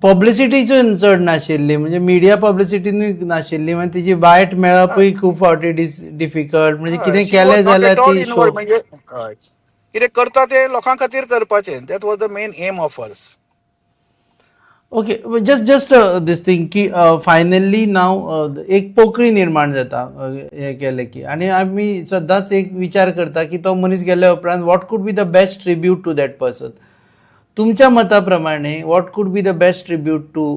पब्लिसिटीची चड नाशिल्ली, म्हणजे मिडिया पब्लिसिटी नाशिल्ली. म्हणजे तिची बायट मेळपूय खूब फावटी डिफिकल्ट. म्हणजे कितें केलें जाल्यार ती शो म्हणजे कितें करता ते लोकां खातीर करपाचें. That was the main aim of hers. Okay, just this thing की फायनली नाव एक पोकळी निर्माण जाता हें केलें की, आनी आमी सदांच एक विचार करता की तो मनीस गेल्या उपरांत what could be the best tribute to that person. तुमच्या मता प्रमाणे what could be the best tribute to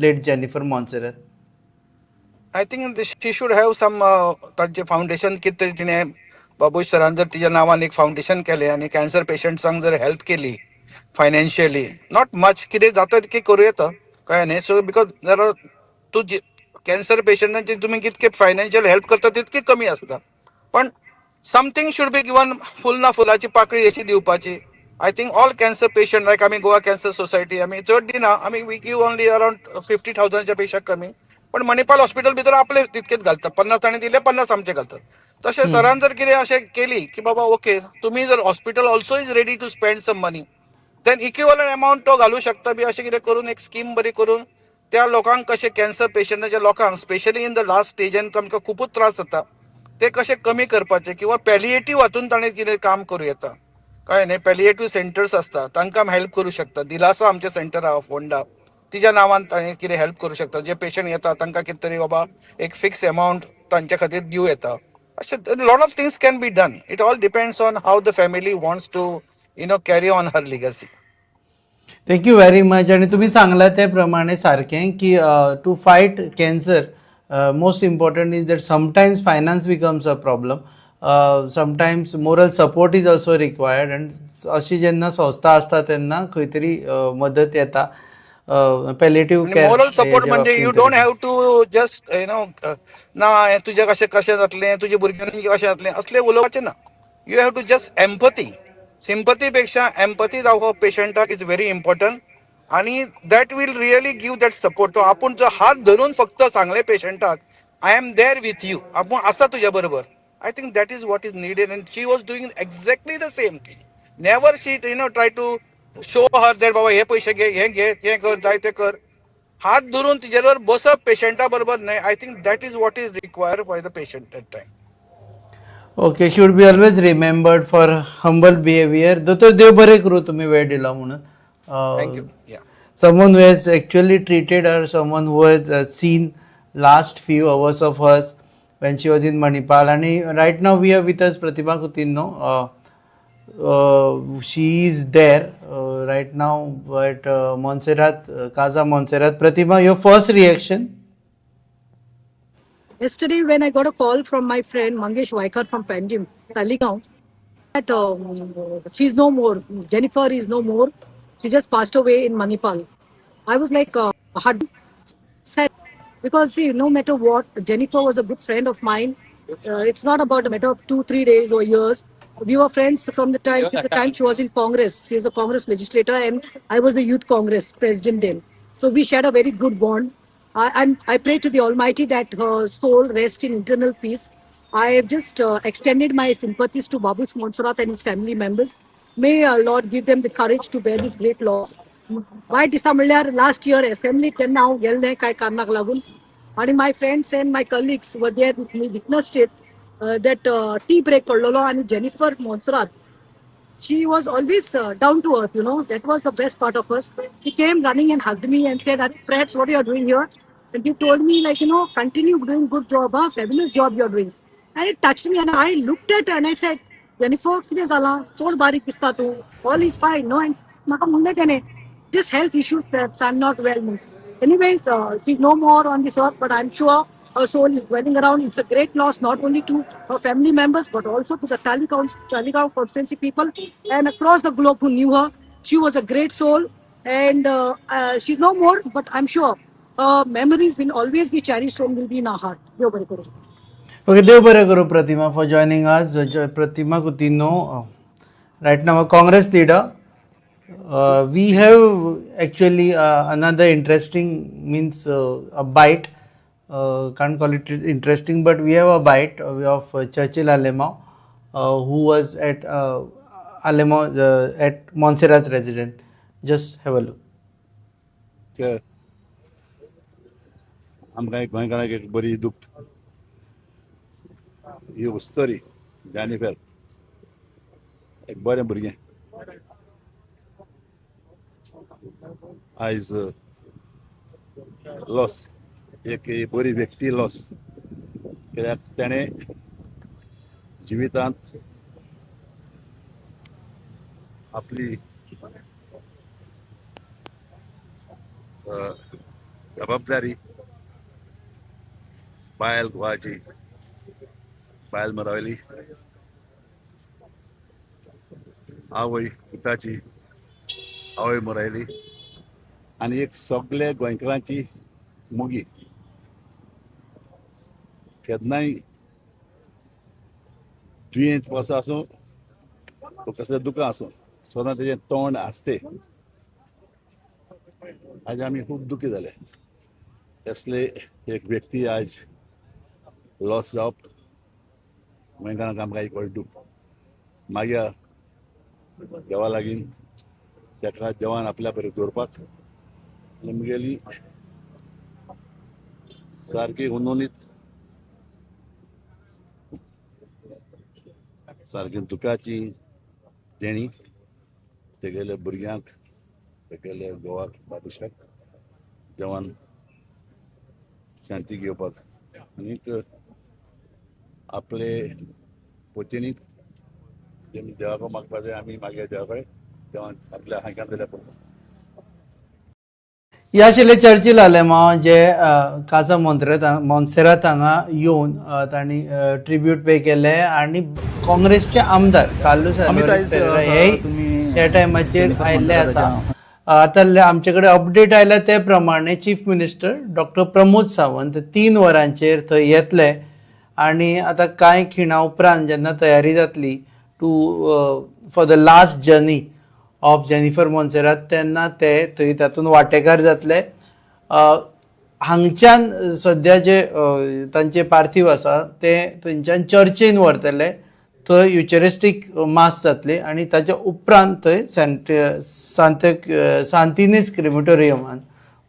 late Jennifer Monserrate? I think she should have some तांचे फावंडेशन कितें तरी. तिणें बाबूश सरान जर तिच्या नांवान एक फावंडेशन केलें आनी कॅन्सर पेशंट्सांक जर हेल्प केली फायनान्शियली, not much, कितें जाता तितकें करूं येता, कळ्ळें न्ही? सो because जर तूं कॅन्सर पेशंटांची तुमी कितके फायनान्शियल हेल्प करता तितकी कमी आसता, पण something should be given. फुल ना फुलाची पाकळी अशी दिवपाची. I think all cancer patient, like आमी गोवा कॅन्सर सोसायटी, आमी चड दिना, आमी we give only around 50,000च्या पेक्षा कमी, पण मणिपाल हॉस्पिटल भितर आपले तितकेच घालतात. 50 जाणी दिले, 50 आमचे घालतात. तशें सरान जर कितें अशें केली की बाबा ओके, तुमी जर hospital also is ready to spend some money, then equivalent amount तो घालू शकता बी, अशें कितें करून एक स्कीम बरी करून त्या लोकांक कशें कॅन्सर पेशंटाच्या लोकांक, specially in the last स्टेजान तांकां खुबूच त्रास जाता. ते कशें कमी करपाचे किंवा पॅलिएटीव हातून ताणें कितें काम करूं येता. कळ्ळें न्ही? पॅलिएटीव सेंटर्स आसता, तांकां आमी हेल्प करूं शकता. दिलासा आमचें सेंटर आहा फोंडा, तिच्या नांवान ताणें कितें हेल्प करूं शकता. जे पेशंट येता तांकां कितें तरी बाबा एक फिक्स एमावंट तांचे खातीर दिवं येता. अशें lot of things can be done. It all depends on how the family wants to carry on her legacy. Thank you very much. आणि तुम्ही सांगला ते प्रमाणे सारकें की to fight cancer, most important is that sometimes finance becomes a problem, sometimes moral support is also required. And अशी जेन्ना संस्था आसता तेन्ना खंय तरी मदत येता. पॅलेटिव्ह care moral support हेजे म्हणजे you बाबतींत don't तरी. Have to just ना हें तुजें कशें कशें जातलें, तुज्या भुरग्यांनी कशें जातलें, असलें उलोवपाचें ना. You have to just empathy. Sympathy पेक्षा एम्पथी दाखोवप पेशंटाक is very important आणि that will really give that support. तो आपूण जो हात धरून फक्त सांगलें पेशंटाक, I am there with you, आपूण आसा तुज्या बरोबर, I think that is what is needed. And she was doing exactly the same thing. Never she try to show her that बाबा हे पयशे घे, हे घे, तें कर, जाय तें कर. हात धरून तिजे बरोबर बसप पेशंटा बरोबर न्हय, I think that is what is required by the patient that time. Okay, should be always remembered for humble behaviour. दोतोर, देव बरें करूं, तुमी वेळ दिलो म्हणून. Thank you. Yeah. Someone who has actually treated her, someone who has seen last few hours of hers when she was in Manipal. And right now we have with us Pratima Coutinho. She is there right now at Montserrat, Casa Montserrat. Pratima, your first reaction? Yesterday, when I got a call from my friend Mangesh Waikar from Panjim, Taligaon, that she's no more, Jennifer is no more, she just passed away in Manipal. I was like heart sad because, see, no matter what, Jennifer was a good friend of mine. It's not about a matter of 2, 3 days or years. We were friends from the time, since the time she was in Congress. She was a Congress legislator and I was the Youth Congress president then. So we shared a very good bond. I pray to the Almighty that her soul rest in eternal peace. I have just extended my sympathies to Babush Montserrat and his family members. May Lord give them the courage to bear this great loss. वायट दिसता म्हणल्यार लास्ट इयर असेंब्ली तेन्ना हांव गेल्लें कांय कारणाक लागून आणि my friends and my colleagues were there with me, witnessed it, that tea break पडलेलो आणि Jennifer Monserrate, she was always down to earth. That was the best part of us. She came running and hugged me and said, "Arey, Freds, what you are doing here?" And he told me, like, "Continue doing good job, huh? Fabulous job you're doing." And it touched me and I looked at her and I said, "Jennifer, कितें जालां? चड बारीक दिसता तूं. All is fine, no?" And म्हाका म्हणलें तेणें, just health issues, that I'm not well. Anyways, she's no more on this earth, but I'm sure her soul is dwelling around. It's a great loss, not only to her family members, but also to the Taleigao constituency people and across the globe who knew her. She was a great soul and she's no more, but I'm sure her memories will always be cherished and will be in our heart. देव बरें करूं. Okay, देव बरें करूं Pratima for joining us. Pratima Coutinho, right now a Congress leader. We have actually another interesting, means a bite. Can't call it interesting, but we have a bite of Churchill Alemao, who was at Alemao at Montserrat's residence. Just have a look. आमकां एक गोंयकारांक एक बरी दुख्ख ही उस्तोरी. जॅनिफर एक बरें भुरगें आयज लॉस, एक बरी व्यक्ती लॉस, कित्याक तेणें जिवितांत आपली जबाबदारी बायल घोवाची, बायल मरावली, आवय पुताची आवय मरायली आनी एक सगळे गोंयकारांची मोगी. केन्नाय दुयेंत पासून आसूं, कसलें दुकान आसूं, सदां तेजें तोंड आसते. आज आमी खूब दुखी जाले. असले एक व्यक्ती आज लॉस जावप गोंयकारांक आमकां एक व्हडलें दूख. मागीर देवा लागीं ताका देवान आपल्या बरें दवरपाक आनी मुगेली सारकी उनोनीत. सारकें दुखाची देणी तेगेल्या भुरग्यांक, तेगेल्या घोवाक बाबुशाक देवान शांती घेवपाक आनीक आपले पोतीनी देवाक मागपा जाय. आमी मागया देवा कडेन देवान आपल्या हांकां जाल्यार पडटा. ह्या आशिल्ले चर्चील आलेमांव जे काजा मोन्सेरात हांगा येवन तांणी ट्रिब्यूट पे केले आनी काँग्रेसचे आमदार कार्लूस अल्वारीस फेरेरा हे ह्या टायमाचेर आयिल्ले आसा. आतां आमचे कडेन अपडेट आयल्या ते प्रमाणे chief minister doctor Pramod Sawant 3 वरांचेर थंय येतले आनी आतां कांय खिणा उपरांत जेन्ना तयारी जातली to for the last journey of Jennifer Monserrate तेन्ना ते थंय तातूंत वांटेकार जातले. हांगच्यान सद्या जे तांचे पार्थिव आसा ते थंयच्यान चर्चीन व्हरतले, थंय युचरिस्टीक मास जातली आनी ताच्या उपरांत थंय सांतिनेज क्रिमिटोरियमान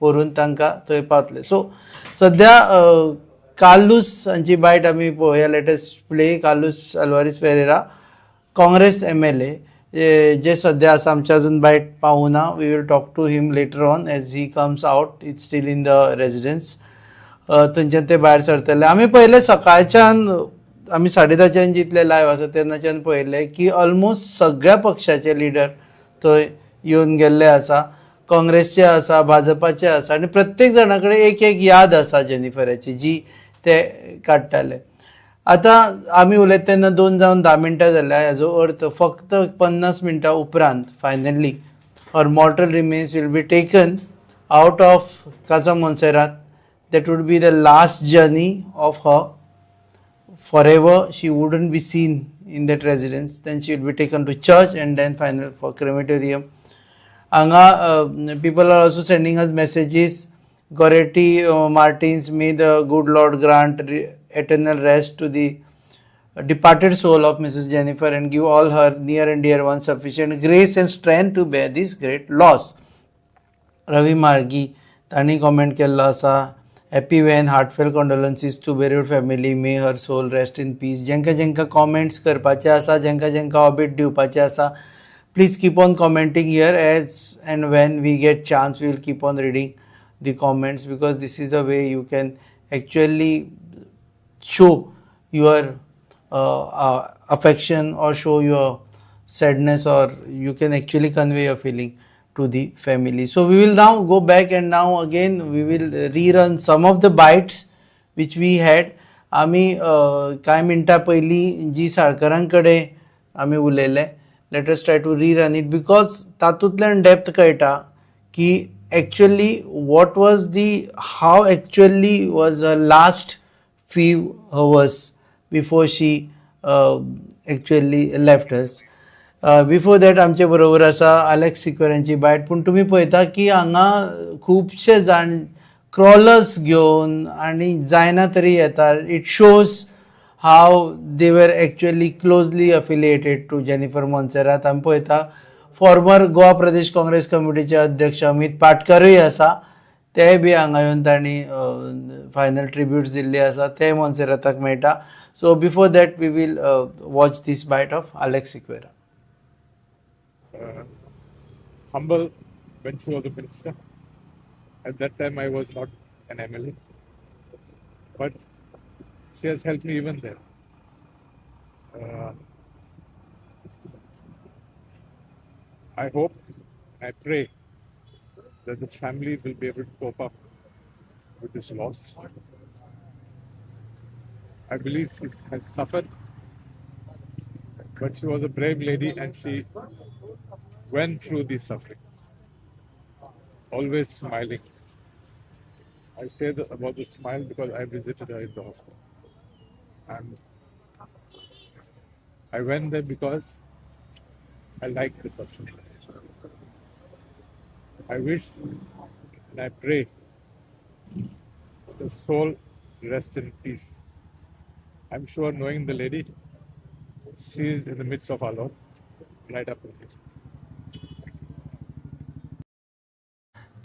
व्हरून तांकां थंय पावतले. सो सद्या कार्लूस हांची बायट आमी पळोवया. Latest play Carlos Alvares Ferreira, Congress MLA जे सद्या आसा, आमच्या अजून बायट पावूना. We will talk to him later on as he comes out. It's still in the residence. थंयच्यान ते भायर सरतले. आमी पळयले सकाळच्यान आमी 10:30च्यान जितले लायव आसा तेन्नाच्यान पळयले की ऑलमोस्ट सगळ्या पक्षाचे लिडर थंय येवन गेल्ले आसा. काँग्रेसचे आसा, भाजपाचे आसा आनी प्रत्येक जाणा कडेन एक एक याद आसा जेनिफराची जी ते काडटाले. आतां आमी उलयता तेन्ना 2 जावन 10 मिनटां जाल्या. हाजो अर्थ फक्त 50 मिनटां उपरांत finally her mortal remains will be taken out of Casa Monserrate. That would be the last journey of her. Forever she wouldn't be seen in that residence. Then she will be taken to church and then final for crematorium. Hanga people are also sending us messages. Goretti Martins, may the good Lord grant eternal rest to the departed soul of Mrs. Jennifer and give all her near and dear ones sufficient grace and strength to bear this great loss. Ravi Margi tani comment kello asa, happy when heartfelt condolences to bereaved family, may her soul rest in peace. जेंका जेंका comments करपाचे आसा, जेंका जेंका अपडेट दिवपाचे आसा, please keep on commenting here. As and when we get chance we will keep on reading the comments, because this is the way you can actually show your affection or show your sadness, or you can actually convey your feeling to the family. So we will now go back and now again we will rerun some of the bites which we had. आमी कांय मिनटां पयलीं जी साळकरां कडेन आमी उलयले, let us try to rerun it, because तातूंतल्यान डेप्थ कळटा की actually what was the, how actually was her last few hours before she actually left us. Before that आमचे बरोबर आसा आलेक्स सिक्वेरांची बायट. पूण तुमी पळयता की हांगा खुबशे जाण क्रॉलर्स घेवन आनी जायना तरी येता. It shows how they were actually closely affiliated to Jennifer Monserrate. आमी पळयता फॉर्मर गोवा प्रदेश काँग्रेस कमिटीचे अध्यक्ष अमित पाटकरूय आसा, ते बी हांगा येवन तांणी फायनल ट्रिब्यूट्स दिल्ली आसा, ते मोन्सेराताक मेळटा. So before that we will watch this bite of Alex Sequeira. Humble when she was a minister. At that time I was not an MLA, but she has helped me even there. I hope, I pray that the family will be able to cope up with this loss. I believe she has suffered, but she was a brave lady and she went through the suffering, always smiling. I say about the smile because I visited her in the hospital. And I went there because I like the person. I wish and I pray the soul rest in peace. I'm sure, knowing the lady, she is in the midst of our Lord, right up in here.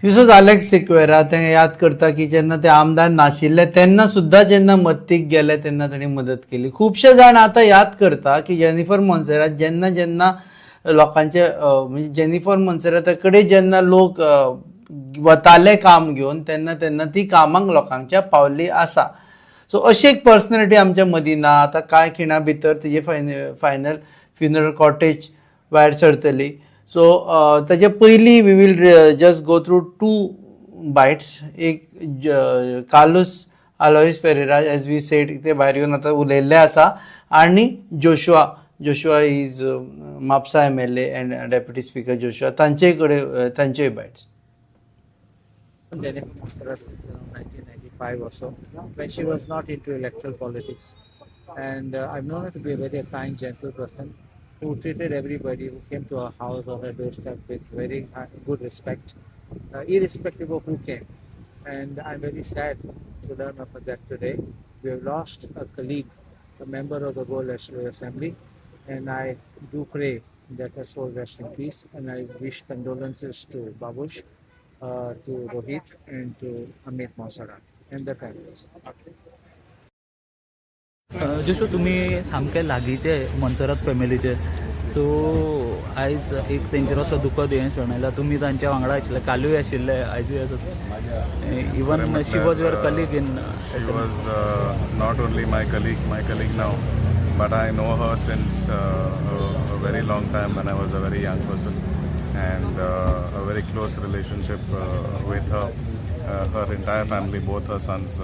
तिसोच आलेक्स सिक्वेरा ते याद करता की जेन्ना ते आमदार नाशिल्ले तेन्ना सुद्दां जेन्ना मत्तीक गेले तेन्ना तांणी मदत केली. खुबशे जाण आतां याद करता की जेनिफर मोन्सेरात जेन्ना जेन्ना लोकांचे म्हणजे जेनिफर मोन्सेराता कडेन जेन्ना लोक वताले काम घेवन तेन्ना तेन्ना ती कामांक लोकांच्या पावल्ली आसा. सो अशी एक पर्सनॅलिटी आमच्या मदीं ना. आतां कांय खिणा भितर तिजे फायनल फ्युनरल कॉटेज भायर सरतली. सो ताजे पयलीं we will just go through two bites. एक Carlos Alois Ferreira as we said ते भायर येवन आतां उलयल्ले आसा, आनी Joshua, Joshua is Mapusa MLA and deputy speaker Joshua, तांचे कडेन तांचेय bites. Jennifer Monserrate since around 1995 or so, when she was not into electoral politics. And I've known her to be a very kind, gentle person who treated everybody who came to her house or her doorstep with very good respect, irrespective of who came. And I'm very sad to learn of her death today. We have lost a colleague, a member of the Goa Legislative Assembly, and I do pray that her soul rests in peace. And I wish condolences to Babush, to Rohit and to Amit Monserrate and their families. जशो तुमी सामके लागींचे मोन्सेरात फॅमिलीचे, सो आयज एक तेंचेर असो दुखद हें क्षण आयला. तुमी तांच्या वांगडा आशिल्ले, कालूय आशिल्ले, आयजूय आसा. Even she was your colleague in She was not only my colleague now, but I know her since a very long time when I was a very young person, and a very close relationship with her, her entire family, both her sons,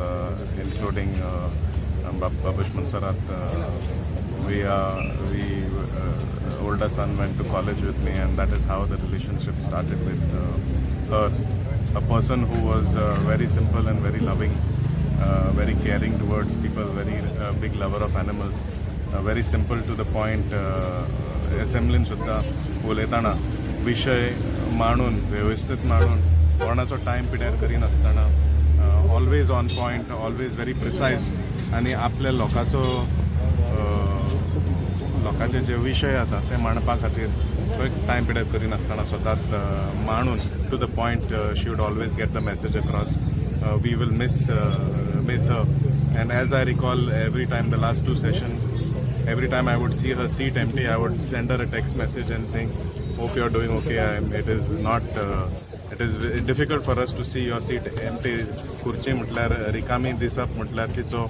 including Babush Monserrate. We older son went to college with me, and that is how the relationship started with her. A person who was very simple and very loving, very caring towards people, very big lover of animals, very simple to the point. असेंब्लीन सुद्दां उलयतना विशय मांडून वेवस्थीत मांडून कोणाचो टायम पिड्यार करिनासतना, always on point, always very precise, आनी आपल्या लोकांचो लोकांचे जे विशय आसा ते मांडपा खातीर टायम पिड्यार करिनासतना स्वताच मांडून to the point she would always get the message across. We will miss her, and as I recall every time the last two sessions, every time I would see her seat empty, I would send her a text message and saying, hope you are doing okay. It is not, it is difficult for us to see your seat empty. Kurchi mutlar rikami disap mutlar ticho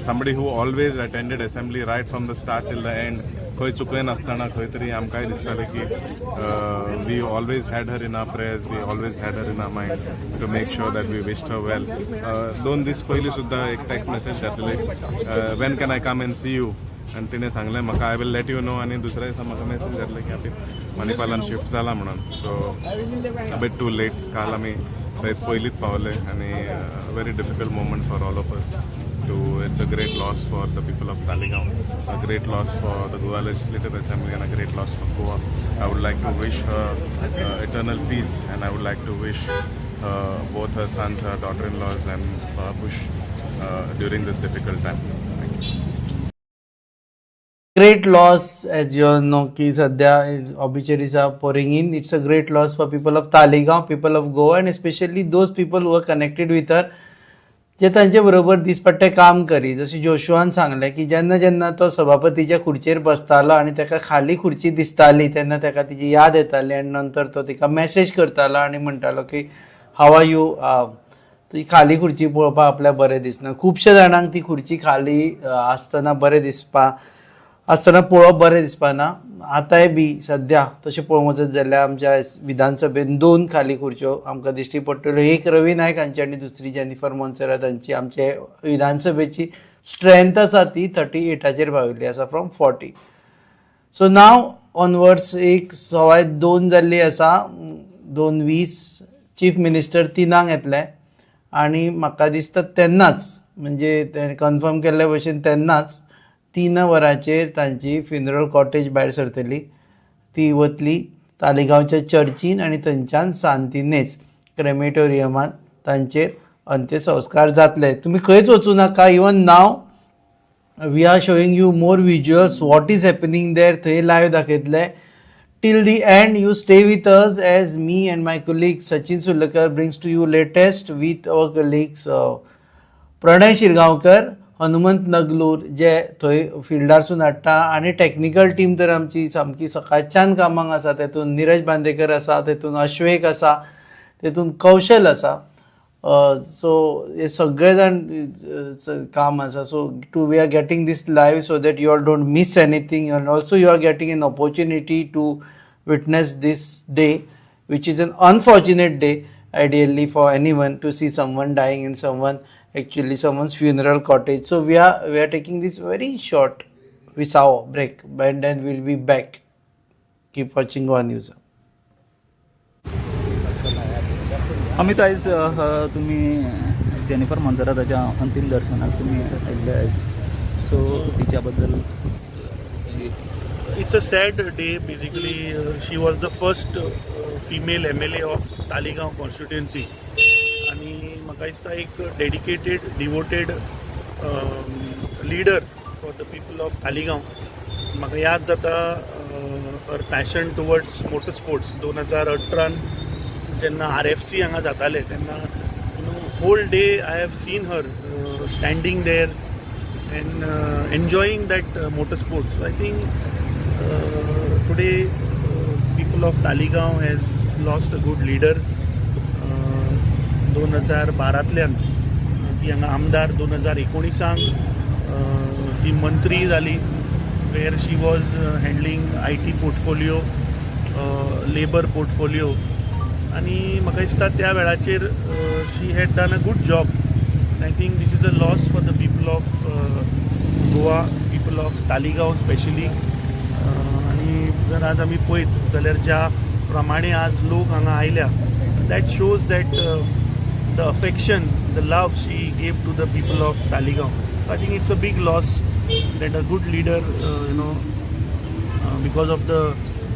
somebody who always attended assembly right from the start till the end. खंय चुकय नासतना खंय तरी आमकांय दिसतालें की we always had her in our prayers, we always had her in our mind to make sure that we wished her well. 2 दीस पयलीं सुद्दां एक टॅक्स्ट मॅसेज घातलेली, when can I come and see you, आनी तिणें सांगलें म्हाका I will let you know, आनी दुसऱ्या दिसा म्हाका मॅसेज घातले की आमी मणिपालान शिफ्ट जाला म्हणून. So a bit too late. काल आमी थंय पयलींच पावले आनी very difficult moment for all of us. It's a great loss for the people of Taleigao, a great loss for the Goa Legislative Assembly, and a great loss for Goa. I would like to wish her eternal peace, and I would like to wish both her sons, her daughter-in-laws, and Babush during this difficult time. Thank you. Great loss, as you all know, ki sadhya obituaries are pouring in. It's a great loss for people of Taleigao, people of Goa, and especially those people who are connected with her, जे तांचे बरोबर दिसपट्टे काम करी. जशें जोशुआन सांगलें की जेन्ना जेन्ना तो सभापतीच्या खुर्चेर बसतालो आनी ताका खाली खुर्ची दिसताली तेन्ना ताका तिची याद येताली, आनी नंतर तो तिका मॅसेज करतालो आनी म्हणटालो की हाव are you, ती खाली खुर्ची पळोवपाक आपल्याक बरें दिसना. खुबश्या जाणांक ती खुर्ची खाली आसतना बरें दिसपा आसतना पळोवप बरें दिसपाना. आतांय बी सद्या तशें पळोवंक वचत जाल्यार आमच्या विधानसभेन 2 खाली खुर्च्यो आमकां दिश्टी पडटल्यो, एक रवी नायक हांची आनी दुसरी जेनिफर मोन्सेरात हांची. आमचे विधानसभेची स्ट्रेंथ आसा ती 38 पाविल्ली आसा फ्रॉम 40. सो नाव ऑनवर्ड्स एक 2:15 जाल्ली आसा, 2:20. चीफ मिनिस्टर 3 येतले आनी म्हाका दिसता तेन्नाच, म्हणजे कन्फर्म केल्ले भशेन तेन्नाच 3 वरांचेर तांची फ्युनरल कॉटेज भायर सरतली. ती वतली तालिगांवच्या चर्चीन आनी थंयच्यान सांतिनेज क्रेमेटोरियमान तांचेर अंत्यसंस्कार जातले. तुमी खंयच वचूं नाका. Even now we are showing you more visuals what is happening there. थंय लायव्ह दाखयतले. Till the end, you stay with us as me and my colleague Sachin Surlakar brings to you latest with our colleagues Pranay Shirgaonkar, Hanumant Naglur जे थंय फिल्डारसून हाडटा आनी टॅक्निकल टीम तर आमची सामकी सकाळच्यान कामाक आसा. तेतून निरज बांदेकर आसा, तेतून अश्वेक आसा, तेतून कौशल आसा. सो हे सगळे जाण काम आसा. So to we are getting this live so that you are don't miss anything and also you are getting an opportunity to witness this day, which is an unfortunate day ideally for anyone to see someone dying in someone actually someone's funeral cottage. So we are taking this very short Visao break and then we'll be back. Keep watching Goa News. Amit, आयज तुम्ही जेनिफर मोन्सेराताच्या अंतीम दर्शनाक तुम्ही आयिल्ले आयज, सो तिच्या बद्दल. It's a sad day. Basically, she was the first female MLA of Taleigao constituency. आणि म्हाका दिसता एक dedicated, devoted leader for the people of Taleigao. म्हाका याद जाता her passion towards motor sports. 2018 जेन्ना RFC हांगा जाताले तेन्ना whole day I have seen her standing there and enjoying that motor sports. I think today people of Taleigao has lost a good leader. 2012तल्यान ती हांगा आमदार, 2019 ती मंत्री जाली, where she was handling IT portfolio, labour portfolio. आनी म्हाका दिसता त्या वेळाचेर she had done a good job. I think this is a loss for the people of Goa, people of Taleigao specially. आनी जर आज आमी पळयत जाल्यार ज्या प्रमाणे आज लोक हांगा आयल्या, that shows that the affection, the love she gave to the people of Taleigao. I think it's a big loss that a good leader, because of the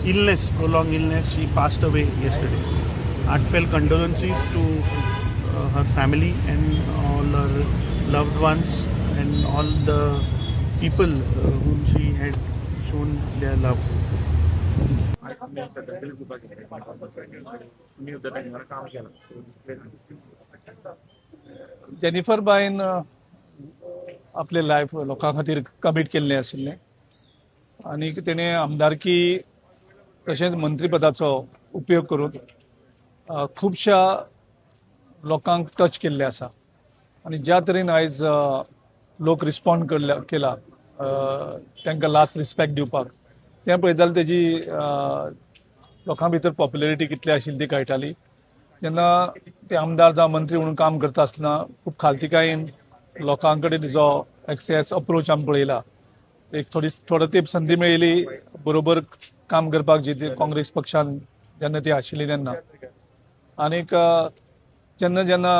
illness, prolonged illness, she passed away yesterday. Heartfelt condolences to her family and all her loved ones and all the people whom she had shown their love. Jennifer बायन आपले लायफ लोकां खातीर कमीट केल्लें आशिल्लें आनी तेणें आमदारकी तशेंच मंत्रीपदाचो उपयोग करून खुबश्या लोकांक टच केल्ले आसा आनी ज्या तरेन आयज लोक रिस्पॉन्ड केला तांकां लास्ट रिस्पेक्ट दिवपाक, तें पळयत जाल्यार तेजी लोकां भितर पॉप्युलरिटी कितली आशिल्ली ती कळटाली. जेन्ना ते आमदार जावं मंत्री म्हणून काम करता आसतना खूब खालतिकायेन लोकां कडेन तिजो एक्सेस अप्रोच आमी पळयला. एक थोडो तेंप संदी मेळिल्ली बरोबर काम करपाक, जी काँग्रेस पक्षान जेन्ना ती आशिल्ली तेन्ना. आनीक जेन्ना जेन्ना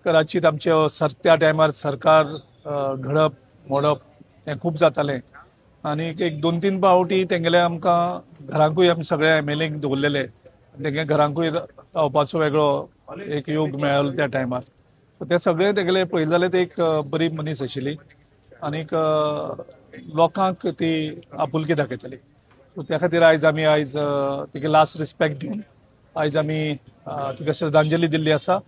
कदाचीत आमचे त्या टायमार सरकार घडप मोडप हें खूब जातालें आनी एक 2-3 पावटी तेंगेले आमकां घरांकूय आमी सगळे MLA दवरलेले, तेंगे घरांकूय रावपाचो वेगळो एक योग मेळ्ळो त्या टायमार. ते सगळे तेगेले पळयले जाल्यार ते एक बरी मनीस आशिल्ली आनीक लोकांक ती आपुलकी दाखयताली. सो त्या खातीर आयज आमी आयज तिका लास्ट रिस्पेक्ट दिवन आयज आमी तिका श्रद्धांजली दिल्ली आसा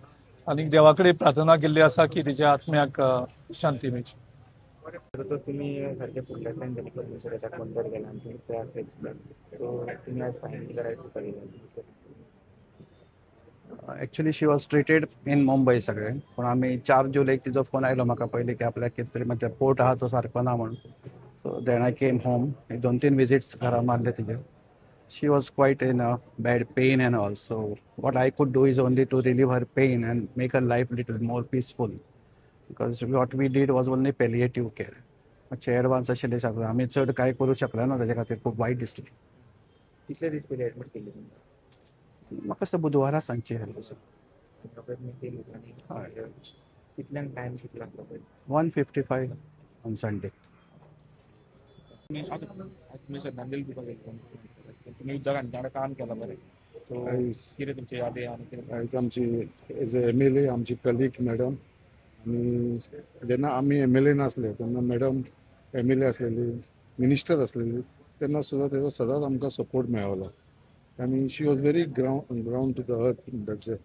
आनी देवा कडेन प्रार्थना केल्ली आसा की तिच्या आत्म्याक शांती मेळची. तुम्ही सारखे फुडल्यांतल्यान जेनिफर मोन्सेराताक बंदर गेला आनी तुमी त्रास दिसले, सो तुमी आयज फायनली घरा गेला. Actually she was treated in Mumbai सगळे, पूण आमी 4 जुलैक तिजो फोन आयलो म्हाका पयलीं की आपल्याक कितें तरी म्हणजे पोर्ट आहा तो सारको ना म्हणून. So then I came home, एक 2-3 विजिट्स घरा मारले तिजे. She was quite in a bad pain and all, so what I could do is only to relieve her pain and make her life little more peaceful, because what we did was only palliative care. मातशें एडवान्स आशिल्लें सगळें, आमी चड कांय करूं शकले ना, ताजे खातीर खूब वायट दिसलें. कितले दीस पयलीं एडमीट केल्ली तुमकां? म्हाका दिसता बुधवारा सांजचे. कितल्यांक टायम कितलो लागलो पळय? 1:55 on Sunday. तुमी श्रद्धांजली दिवपाक गेल्ले, तुमी युद्धाक काम केलां बरें, सो कितें तुमची यादी आनी कितें? आयज आमची एज ए MLA आमची कलीग मॅडम, आनी जेन्ना आमी MLA नासले तेन्ना मॅडम MLA आसलेली, मिनिस्टर आसलेली, तेन्ना सुद्दां तेजो सदांच आमकां सपोर्ट मेळ्ळो आनी she was very ground to the earth म्हणटाचे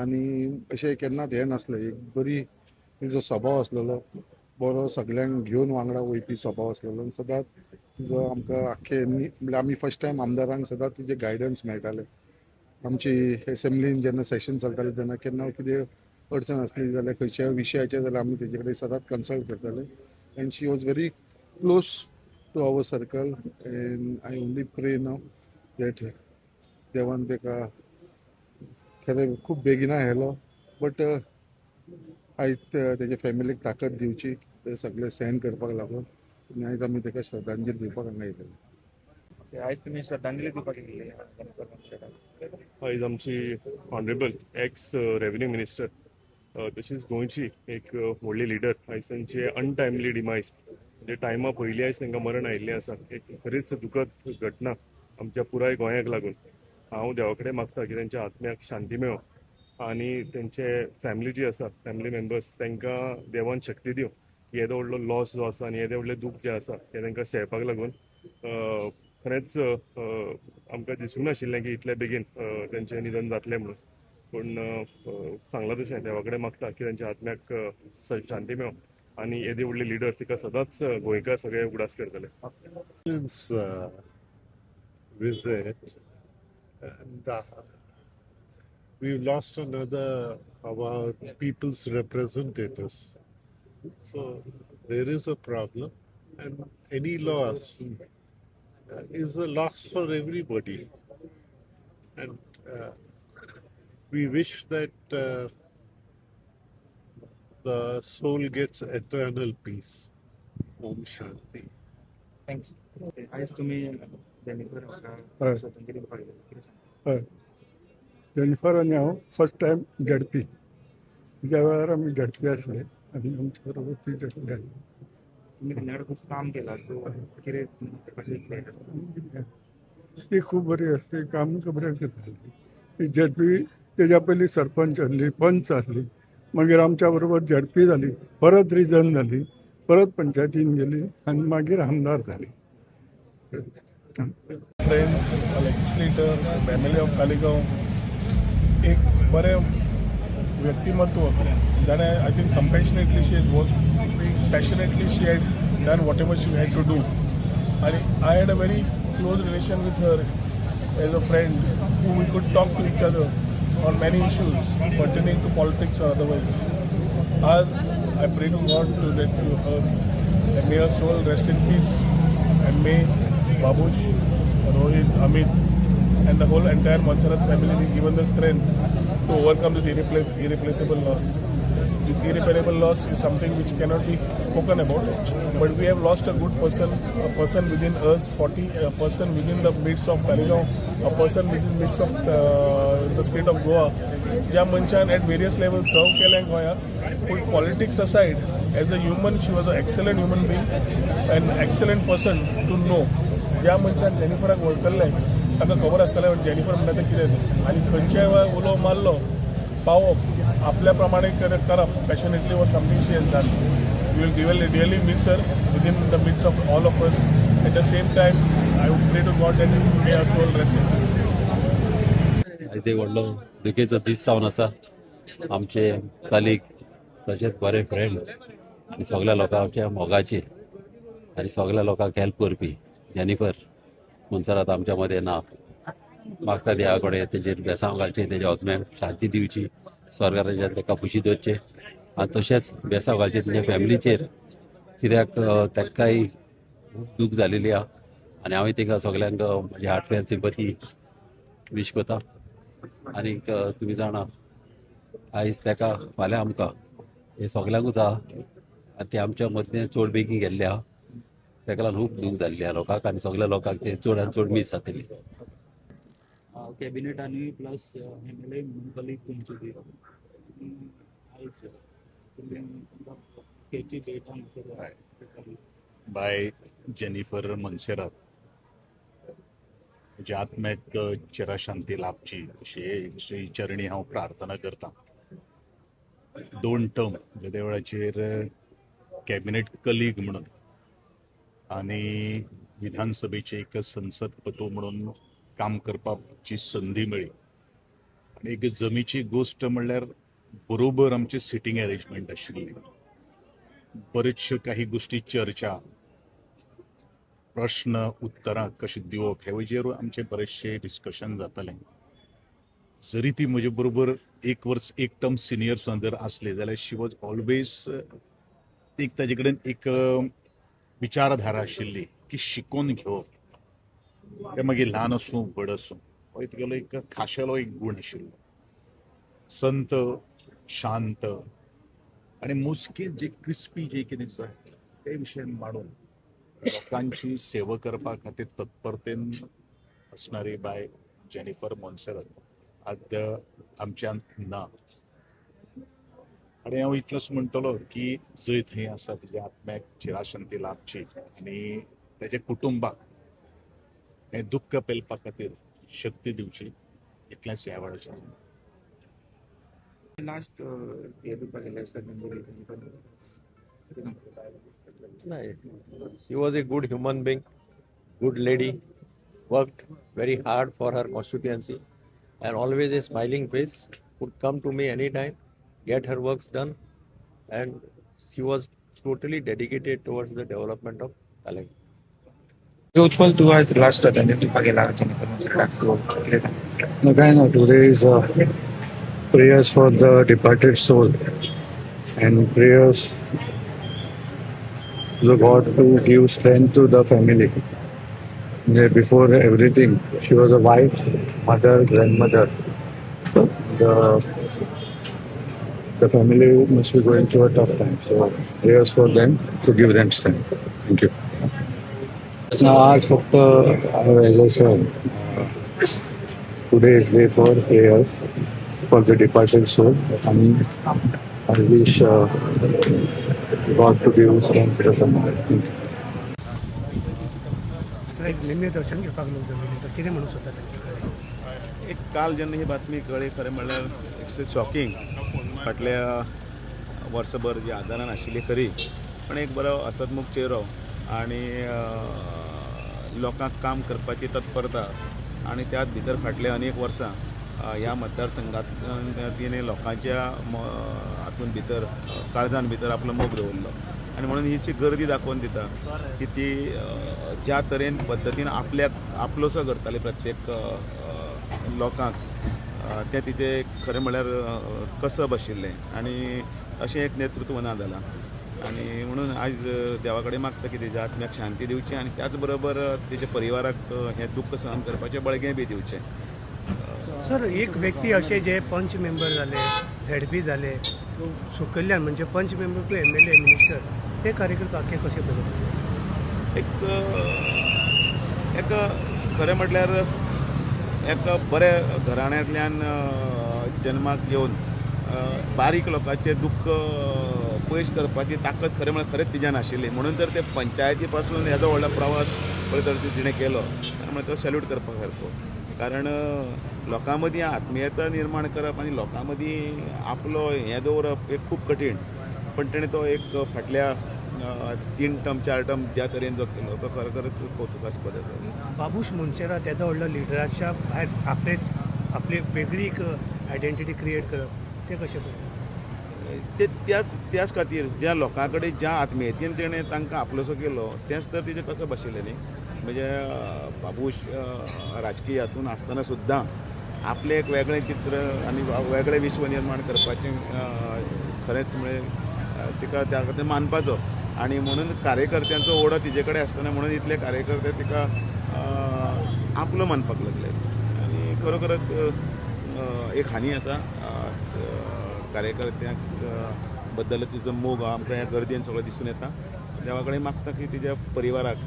आनी अशें केन्नाच हें नासलें. एक बरी तिजो स्वभाव आसलेलो, बरो सगळ्यांक घेवन वांगडा वयपी स्वभाव आसलेलो आनी सदांच तिजो आमकां आख्खे म्हणल्यार आमी फर्स्ट टायम आमदारांक सदांच तिजें गायडन्स मेळटालें. आमची एसेंब्लीन जेन्ना सेशन चलतालें तेन्ना केन्ना कितें अडचण आसली जाल्यार खंयच्या विशयाचेर जाल्यार आमी तेजे कडेन सदांच कन्सल्ट करताले and she was very close to our circle and I only pray now that देवान ताका खरें खूब बेगिना व्हेलो, बट आयज तेजे फॅमिलीक ताकद दिवची, ते सगळें सहन करपाक लागून आनी आयज आमी ताका श्रद्धांजली दिवपाक हांगा येयलेले. आयज तुमी श्रद्धांजली दिवपाक येयल्ले जेनिफर मोन्सेराताक. आयज आमची ऑनरेबल एक्स रेवेन्यू मिनिस्टर तशीच गोंयची एक व्हडली लिडर आयज तांचे अनटायमली डिमायज म्हणजे टायमा पयलीं आयज तांकां मरण आयिल्लें आसा. एक खरीच दुखद घटना आमच्या पुराय गोंयाक लागून. हांव देवा कडेन मागता की तांच्या आत्म्याक शांती मेळो आनी तेंचे फॅमिली जी आसा, फॅमिली मेंबर्स, तांकां देवान शक्ती दिवं की येदो व्हडलो लॉस जो आसा आनी येदें व्हडलें दूख जें आसा तें तांकां सहपाक लागून. खरेंच आमकां दिसूंक नाशिल्लें की इतले बेगीन तेंचें निधन जातलें म्हणून, पूण सांगलां तशें देवा कडेन मागता की तांच्या आत्म्याक शांती मेळो आनी येदी व्हडली लिडर तिका सदांच गोंयकार सगळे उगडास करतले. Visit and we've lost another of our people's representatives. So there is a problem, and any loss is a loss for everybody. And we wish that the soul gets eternal peace. Om Shanti. Thanks. आयज तुमी जेनिफर श्रद्धांजली दिवपाक येयले, कितें सांगता? हय, जेनिफर आनी हांव फर्स्ट टायम झडपी, तिच्या वेळार आमी झडपी आसले आनी आमच्या बरोबर ती झडपी जाली. तुमी तेंच्या कडेन खूब काम केलां, सो कितें कशें कितें? ती खूब बरी आसली, काम बरें करताली. ती झडपी तेज्या पयलीं सरपंच आसली, पंच आसली, मागीर आमच्या बरोबर झडपी जाली, परत रिजन जाली, परत पंचायतीन गेली आनी मागीर आमदार जाली. Friend, legislator, MLA of Taleigao, एक बरें व्यक्तिमत्व जाणें I think compassionately she has work, passionately she had done whatever she had to do. आनी I had a very close relation with her as a friend who we could talk to each other on many issues pertaining to politics or otherwise. आज I pray to God to that to her and may her soul rest in peace and may Babush, Rohit, Amit and the whole entire Monserrat family be given the strength to overcome this irreplaceable loss. This irreparable loss is something which cannot be spoken about, but we have lost a good person, a person within us 40, a person within the midst of Taleigao, a person within midst of the state of Goa, ज्या मनशान at various level सर्व केलें गोंयांक. Put politics aside, as a human she was a excellent human being and excellent person to know. ज्या मनशान जेनिफराक वळखल्लें ताका खबर आसतलें जेनिफर म्हणटा तें कितें तें, आनी खंयच्याय वेळार उलो मारलो पावप आपल्या प्रमाणे करप passionately was something she has done. We will really miss her within the midst of all of us. At the same time I would pray to God that may her soul rest in peace. आयज एक व्हडलो दुखेचो दीस जावन आसा. आमचे कलीग तशेंच बरे फ्रेंड आनी सगल्या लोकांच्या मोगाचे आनी सगल्या लोकांक हेल्प करपी जेनिफर मोन्सेरात आमच्या मदें ना. मागता देवा कडेन तेजेर बेसांव घालचें, तेज्या आत्म्याक शांती दिवची, स्वर्गाराज्यान ताका खुशी दवरचें आनी तशेंच बेसांव घालचें तेच्या फॅमिलीचेर, कित्याक तांकांय खूब दूख जालेली आहा आनी हांवें तांकां सगल्यांक म्हजी हार्टफेल्ट सिंपती वीश करता. आनीक तुमी जाणा आयज ताका फाल्यां आमकां हें सगल्यांकूच आहा आनी ते आमच्या मदलें चड बेगीन गेल्ले आहा, ताका लागून खूब दूख जाल्ली आहा लोकांक आनी सगल्या लोकांक ते चड आनी चड मीस जातली. कॅबिनेट आनी प्लस एमएलए म्हणून कलीग तुमची ती आयज दुखेची भेट हांगासर. बाय जेनिफर मोन्सेरात म्हज्या आत्म्याक चिरशांती लाभची अशी श्री चरणी हांव प्रार्थना करता. 2 टर्म म्हणजे त्या वेळाचेर कॅबिनेट कलीग म्हणून आनी विधानसभेचे एक संसदपटू म्हणून काम करपाची संदी मेळ्ळी आनी एक जमीची गोश्ट म्हणल्यार बरोबर आमची सिटींग अरेंजमेंट आशिल्ली. बरेचश्यो काही गोश्टी चर्चा प्रश्न उत्तरां कशी दिवप हे वजेर आमचें बरेचशें डिस्कशन जातालें. जरी ती म्हजे बरोबर एक वर्स एक टर्म सिनियर सुद्दां जर आसली जाल्यार शी वॉज ऑलवेज एक ताजे कडेन एक विचारधारा आशिल्ली की शिकोवन घेवप, ते मागीर ल्हान आसूं व्हड आसूं, हो तिगेलो एक खाशेलो एक गूण आशिल्लो. संत शांत आनी मोजके जे क्रिस्पी जे कितें जाय ते विशय मांडून लोकांची सेवा करपा खातीर तत्परतेन असणारी बाय जेनिफर मोन्सेरात आद्य आमच्यांत ना. आनी हांव इतलोच म्हणटलो की जंय थंय आसा तिच्या आत्म्याक चिराशांती लाभची आनी तेच्या कुटुंबाक हें दुख्ख पेलपा खातीर शक्ती दिवची, इतलेंच ह्या वेळाचेर. लास्ट हे दिवपाक गेले नाही, she was a good human being, good lady, worked very hard for her constituency and always a smiling face, could come to me any time, get her works done, and she was totally dedicated towards the development of Taleigao. Utpal, तू आज लास्ट श्रद्धांजली दिवपाक गेला जेनिफर मोन्सेराताक, सो कितें सांग? काय ना, today is prayers for the departed soul and prayers to God to give strength to the family. Before everything, she was a wife, mother, grandmother. The family must be going through a tough time. So prayers for them to give them strength. Thank you. Now, आज फक्त as I said, today is day for prayers for the departed soul. And I wish God to give strength to the family. Thank you. Sir, एक निम्मे दर्शन घेवपाक लोक जमिल्ले, सर कितें म्हणूंक सोदता तांचे कडेन? एक काल जेन्ना ही बातमी कळ्ळी, खरें म्हणल्यार it's a shocking. फाटल्या वर्सभर जी आदारान आशिल्ली खरी, पण एक बरो असदमुख चेहरो आनी लोकांक काम करपाची तत्परता आनी त्याच भितर फाटल्या अनेक वर्सां ह्या मतदारसंघात तिणें लोकांच्या हातून भितर काळजान भितर आपलो मोग दवरलो आनी म्हणून ही गर्दी दाखोवन दिता की ती ज्या तरेन पद्दतीन आपल्याक आपलोसो करताली प्रत्येक लोकांक, तें तिचें खरें म्हणल्यार कसब आशिल्लें आनी अशें एक नेतृत्व ना जालां. आनी म्हणून आयज देवा कडेन मागता की तेज्या आत्म्याक शांती दिवची आनी त्याच बरोबर तेच्या परिवाराक हें दुख्ख सहन करपाचें बळगें बी दिवचें. सर, एक व्यक्ती अशे जे पंच मेंबर जाले, झेडपी जाले, सकयल्यान म्हणजे panch member to MLA minister, ते कार्यकर्ते आख्खे कशे पळयता? एक एक खरें म्हटल्यार एक बऱ्या घराण्यांतल्यान जन्माक येवन बारीक लोकांचें दुख्ख पयस करपाची ताकद खरें म्हळ्यार खरेंच तिज्यान आशिल्ली. म्हणून तर ते पंचायती पासून येदो व्हडलो प्रवास पळय तर तिणें केलो, म्हणून तो सॅल्यूट करपा सारको. कारण लोकां मदीं आत्मियता निर्माण करप आनी लोकां मदीं आपलो हें दवरप एक खूब कठीण, पण तेणें तो एक फाटल्या 3 टर्म 4 टर्म ज्या तरेन जो केलो तो खरोखरच कौतुकास्पद आसा. बाबूश मोन्सेरात येदो व्हडलो लिडराच्या भायर आपले आपली वेगळी एक आयडेंटिटी क्रिएट करप तें कशें पळयता? ते त्याच त्याच खातीर ज्या लोकां कडेन ज्या आत्मियतेन तेणें तांकां आपलोसो केलो तेंच तर तिचें कसब आशिल्लें न्ही. म्हणजे बाबूश राजकीय हातून आसतना सुद्दां आपलें एक वेगळें चित्र आनी वेगळें विश्व निर्माण करपाचें खरेंच म्हळ्यार तिका त्या खातीर मानपाचो. आनी म्हणून कार्यकर्त्यांचो ओडो तिजे कडेन आसतना म्हणून इतले कार्यकर्ते तिका आपलो मानपाक लागले आनी खरोखरच एक हानी आसा कार्यकर्त्यांक बद्दल तिचो मोग आमकां ह्या गर्दीन सगळें दिसून येता. देवा कडेन मागता की तिच्या परिवाराक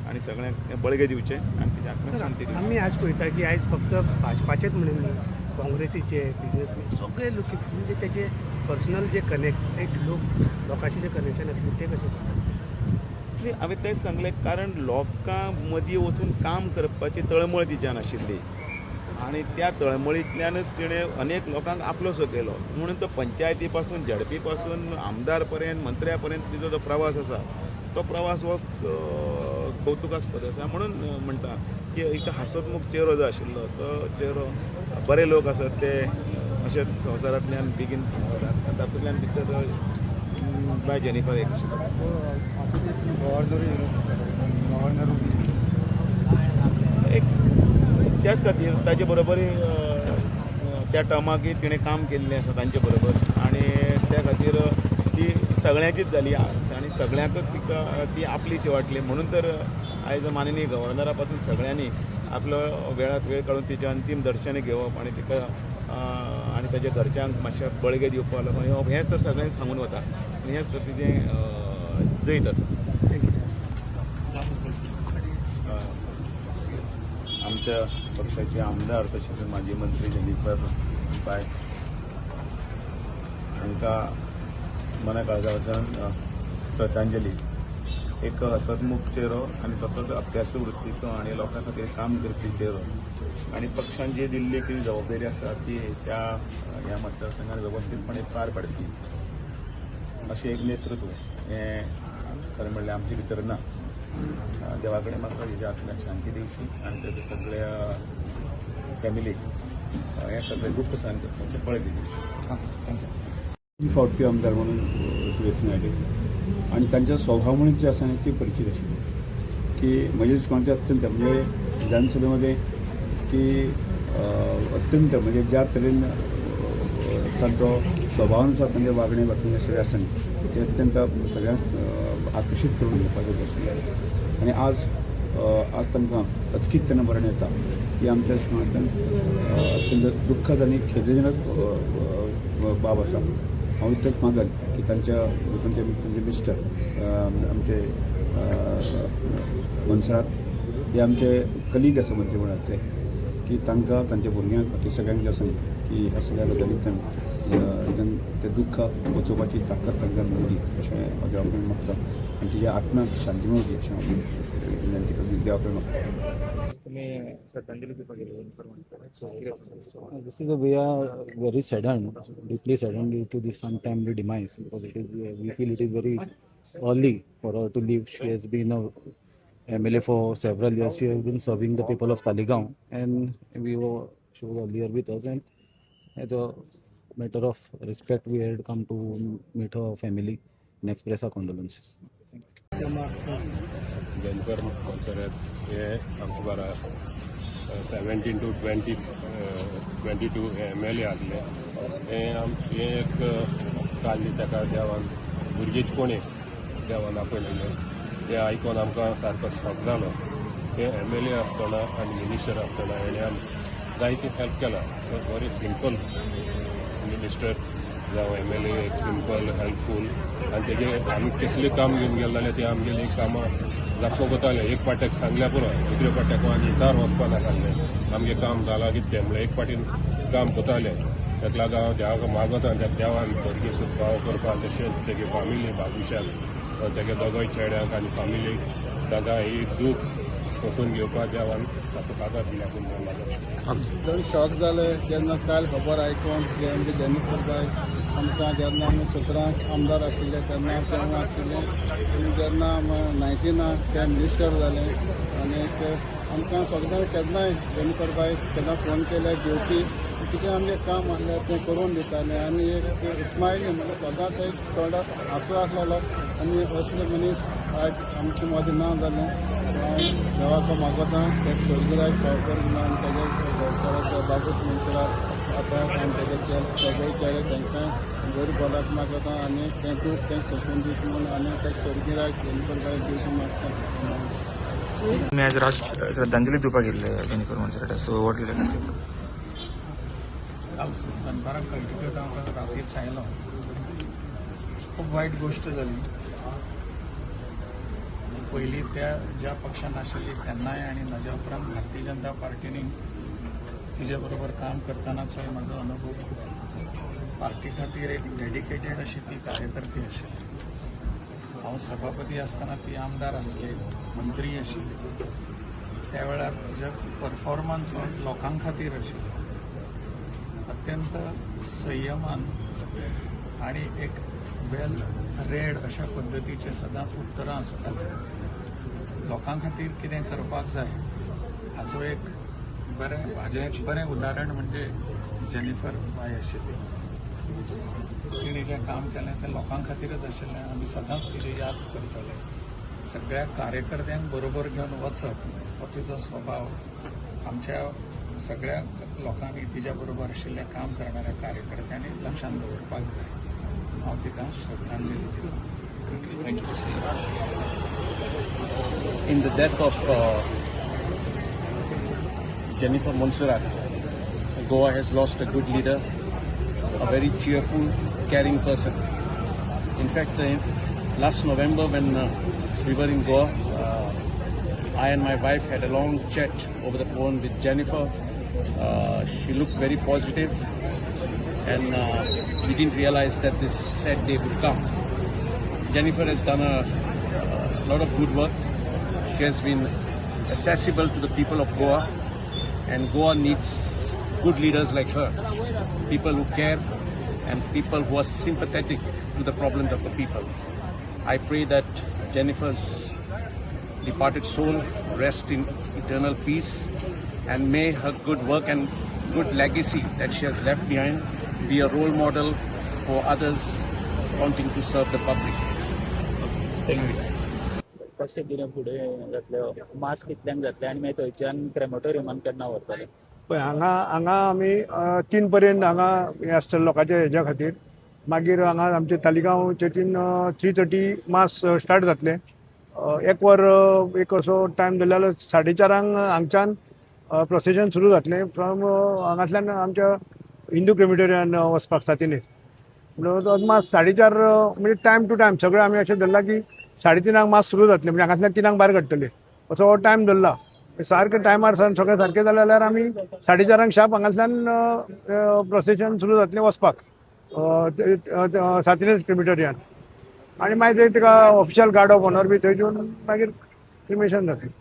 आनी सगळ्यांक बळगें दिवचें आनी तिच्या आत्म्याक शांती दिवची. आमी आज पळयता की आयज फक्त भाजपाचेच म्हणून न्ही, काँग्रेसीचे बिजनेसमॅन सगळे लोक म्हणजे तेजे पर्सनल जे कनेक्ट एक लोक लोकांचे जे कनेक्शन आसलें तें कशें पळयता? न्ही, हांवें तेंच सांगलें, कारण लोकां मदीं वचून काम करपाची तळमळ तिच्यान आशिल्ली आनी त्या तळमळींतल्यानच तिणें अनेक लोकांक आपलोसो केलो. म्हणून तो पंचायती पासून झेडपी पासून आमदार पर्यंत मंत्र्या पर्यंत तिचो जो प्रवास आसा तो प्रवास हो कौतुकास्पद आसा. म्हणून म्हणटा की एक हांसतमुख चेहरो जो आशिल्लो तो चेहरो, बरे लोक आसात ते अशेच संवसारांतल्यान बेगीन वतात, तातूंतल्यान भितर बाय जेनिफर एक एक त्याच खातीर ताजे बरोबर त्या टर्माकय तिणें काम केल्लें आसा तांचे बरोबर, आनी त्या खातीर ती सगळ्यांचीच जाली आनी सगळ्यांकच तिका ती आपलीशी वाटली. म्हणून तर आयज माननीय गव्हर्नरा पासून सगळ्यांनी आपलो वेळात वेळ काडून तिचें अंतीम दर्शन घेवप आनी तिका आनी ताच्या घरच्यांक मातशें बळगें दिवपाक लागून येवप, हेंच तर सगळ्यांनी सांगून वता आनी हेंच तर तिचें जैत आसा. आमच्या पक्षाचे आमदार तशेंच माजी मंत्री जेनिफर बाय हांकां मना काळजांतल्यान श्रद्धांजली. एक हसतमुख चेहरो आनी तसोच अभ्यासू वृत्तीचो आनी लोकां खातीर काम करपी चेहरो, आनी पक्षान जी दिल्ली कितें जबाबदारी आसा ती त्या ह्या मतदारसंघात वेवस्थीतपणे पार पाडपी अशें एक नेतृत्व हें खरें म्हणल्यार आमचे भितर ना. देवा कडेन म्हाका हेज्या आत्म्याक शांती दिवची आनी ताच्या सगळ्या फॅमिलीक हें सगळें दुख्ख सहन करपाचें बळगें दिवचें. ही फावटी आमदार म्हणून वेंचून आयले आनी तांच्या स्वभाव जे आसा न्ही ती परिचीत आशिल्ली की म्हजे दृश्टिकोनाचे अत्यंत म्हणजे विधानसभेमध्ये की अत्यंत म्हणजे ज्या तरेन तांचो स्वभावानुसार तांचे वागणे वागणे सगळें आसा न्ही ते अत्यंत सगळ्यांक आकर्शीत करून घेवपाचो गोश्टी. आनी आज आज तांकां अचकीत तेन्ना मरण येता ही आमच्या दृश्टिकोनांतल्यान अत्यंत दुख्खद आनी खेदजनक बाब आसा. हांव इतलेंच मागन की तांच्या तांचे तांचे मिस्टर आमचे मोन्सेरात हे आमचे कलीग आसा मंत्रीमंडळांतले की तांकां तांच्या भुरग्यांक बाकी सगळ्यांक जे आसा की ह्या सगळ्या गजालींतल्यान ते दुख्ख पचोवपाची ताकद तांकां मेळुंदी अशें हांव देवा कडेन मागता आनी तिच्या आत्म्याक शांती मेळुंदी अशें हांव विनंती करता, देवा कडेन मागता. This is we are very saddened, deeply saddened due to this untimely demise, because it is, we feel it is very early for her to leave. She has been a MLA for several years. She has been serving the people of Taleigao, and she was earlier with us, and as a matter of respect, we had come to meet her family and express our condolences. Jennifer Monserrate हे आमचे बारा 17 to 22 हे MLA आसले. हे हें एक काल ताका देवान भुरगींच कोणी देवान आपयलेलें तें आयकोन आमकां सारको शॉक जालो. ते MLA आसतना आनी मिनिस्टर आसतना हेणें आमकां जायती हेल्प केला. बरी सिंपल मिनिस्टर जावं MLA एक सिंपल हेल्पफूल आनी तेजे आमी कसलें काम घेवन गेले जाल्यार ते आमगेलीं कामां दाखोवंक वताले. एक पाट्याक सांगल्या पुरो, दुसऱ्या पाट्याक आनी चार वचपा नासलें आमगें काम जालां कितें तें म्हणल्यार एक पाटीन काम करताले. ताका लागून हांव देवाक मागता आनी त्या देवान भुरगीं सुद्दां करपाक तशेंच तेगे फामिली बाबुशाक तेगे दोगोय चेड्यांक आनी फामिलीक तांकां ही दूख सोंसून घेवपाक देवान ताचो कागाद दिल्या म्हणून मागता. चड शॉक जालें जेन्ना काल खबर आयकून की आमचे जेनिफर बाय आमकां जेन्ना आमी 17 आमदार आशिल्ले तेन्ना तेन्ना आशिल्ले आनी जेन्ना 19 ते मिनिस्टर जाले आनी आमकां सगळ्यांक केन्नाय जेनिफर बाय केन्ना फोन केल्यार घेवपी कितें आमचें काम आसलें तें करून दितालें आनी एक स्मायली म्हणल्यार सदांच एक तोंडार हांसो आसलेलो आनी असले मनीस आयज आमचे मदीं ना जालें. हांव देवाक मागता ते स्वर्गीराज पावकर म्हणून आनी तेजे घरच्या बाबूश मोन्सेरात आसा आनी तेजे सगळे चेडे तांकां बरी भलायकी मागता आनी तें दूख तें सोंसून दीत म्हणून आनी ते स्वर्गीराज जेनिफर बाय दिवचें मागता. तुम्ही आज राज श्रद्धांजली दिवपाक गेल्ले Jennifer Monserrate, so what will you say? काल दनपारां कळटकच हांव रातीर सांगलो, खूब वायट गोश्ट जाली. पयलीं त्या ज्या पक्षान आशिल्ली तेन्नाय आनी म्हज्या उपरांत भारतीय जनता पार्टीनी तिजे बरोबर काम करतानाचोय म्हजो अनुभव खूब. पार्टी खातीर एक डेडिकेटेड अशी ती कार्यकर्ती आशिल्ली. हांव सभापती आसतना ती आमदार आसली, मंत्री आशिल्ली. त्या वेळार तिजो परफॉर्मन्स हो लोकां खातीर आशिल्लो. अत्यंत संयमान आनी एक वेल रेड अशा पद्दतीचे सदांच उत्तरां आसतालीं. लोकां खातीर कितें करपाक जाय हाचो एक बरें हाजें एक बरें उदाहरण म्हणजे जेनिफर बाय आशिल्ली. तिणें जें काम केलें तें लोकां खातीरच आशिल्लें. आमी सदांच तिची याद करतले. सगळ्या कार्यकर्त्यांक बरोबर घेवन वचप हो तिचो स्वभाव. आमच्या सगळ्या लोकांनी तिच्या बरोबर आशिल्ल्या काम करणाऱ्या कार्यकर्त्यांनी लक्षांत दवरपाक जाय. हांव तिका श्रद्धांजली दिता. Thank you. In the death of Jennifer Monserrate, Goa has lost a good leader, a very cheerful, caring person. In fact, last November when we were in Goa, I and my wife had a long chat over the phone with Jennifer. She looked very positive, and we didn't realize that this sad day would come. Jennifer has done a lot of good work. She has been accessible to the people of Goa, and Goa needs good leaders like her, people who care and people who are sympathetic to the problems of the people. I pray that Jennifer's departed soul rest in eternal peace, and may her good work and good legacy that she has left behind be a role model for others wanting to serve the public. Thank you. कशें कितें फुडें जातलें, मास कितल्यांक जातलें आनी मागीर थंयच्यान क्रेमटोरियमान केन्ना व्हरतले? पळय, हांगा हांगा आमी 3 पर्यंत हांगा हें आसतलें लोकांच्या हेज्या खातीर. मागीर हांगा आमचे तालिगांव चर्चीन 3:30 मास स्टार्ट जातलें. एक वर एक असो टायम धरलो जाल्यार 4:30 हांगच्यान प्रोसेशन सुरू जातलें फ्रॉम हांगांतल्यान आमच्या हिंदू क्रिमिटोरियन वचपाक सातिनीस. म्हणटकच अदमास 4:30 म्हणजे टायम टू टायम सगळें आमी अशें धरलां की 3:30 मास सुरू जातलें, म्हणजे हांगांतल्यान 3 भायर काडटले असो हो टायम धरला. सारकें टायमार सावन सगळें सारकें जालें जाल्यार आमी 4:30 शार्प हांगांतल्यान प्रोसेशन सुरू जातलें वचपाक सातिनीस क्रिमिटोरियन, आनी मागीर थंय ताका ऑफिशियल गार्ड ऑफ ऑनर बी थंय दिवन मागीर क्रिमिएशन जातलें.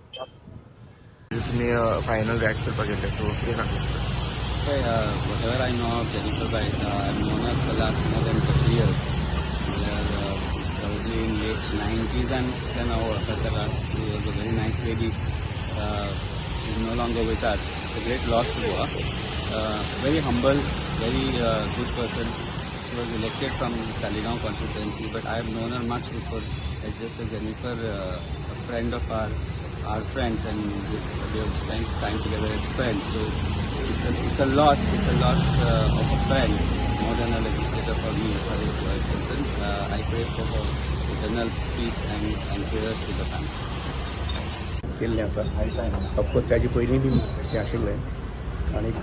तुमी फायनल रिएक्ट करपाक गेल्ले, सो कितें सांगता? Whatever I know of Jennifer Bai, I've known her for the last more than 30 years. Probably in late 90s and then हांव वळखता ताका. She was a very nice lady. She is no longer with us. It's a great loss to Goa. Very humble, very good person. She was elected from Taleigao constituency, but I have known her much before. It's just a Jennifer, a friend of our friends, and we have spent time together as friends. So it's a loss. It's a loss of a friend more than a legislator for me, as far as Goa is concerned. I pray for her eternal peace and prayers to the family. केल्लें आसा, ऑफकोर्स ताजे पयलीं बी तशें आशिल्लें आनीक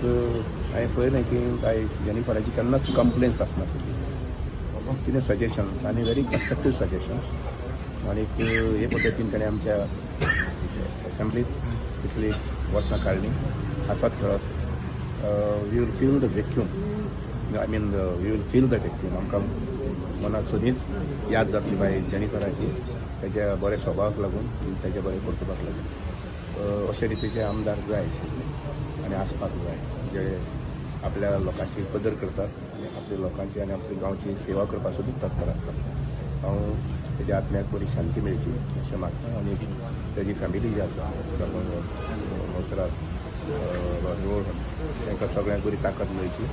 हांवें पळयलें की बाय जेनिफराची केन्नाच कंप्लेन्स आसनाशिल्ली, कितें सजेशन्स आनी व्हेरी कन्स्ट्रक्टीव सजेशन्स, आनीक हे पद्दतीन ताणें आमच्या एसेंब्लीत इतली वर्सां काडलीं हांसत खेळत. We will feel the vacuum, I mean we will feel the vacuum. आमकां मनाक सदींच याद जातली बाय जेनिफराची, ताच्या बऱ्या स्वभावाक लागून, ताच्या बऱ्या कर्तुपाक लागून. अशे रितीचे आमदार जाय आशिल्ले आनी आसपाक जाय, जे आपल्या लोकांची कदर करतात आनी आपल्या लोकांची आनी आपल्या गांवची सेवा करपाक सुद्दां तत्पर आसतात. हांव ताच्या आत्म्याक बरी शांती मेळची अशें मागता आनी ताजी फॅमिली जी आसा मोन्सेरात रोड तांकां सगळ्यांक बरी ताकद मेळची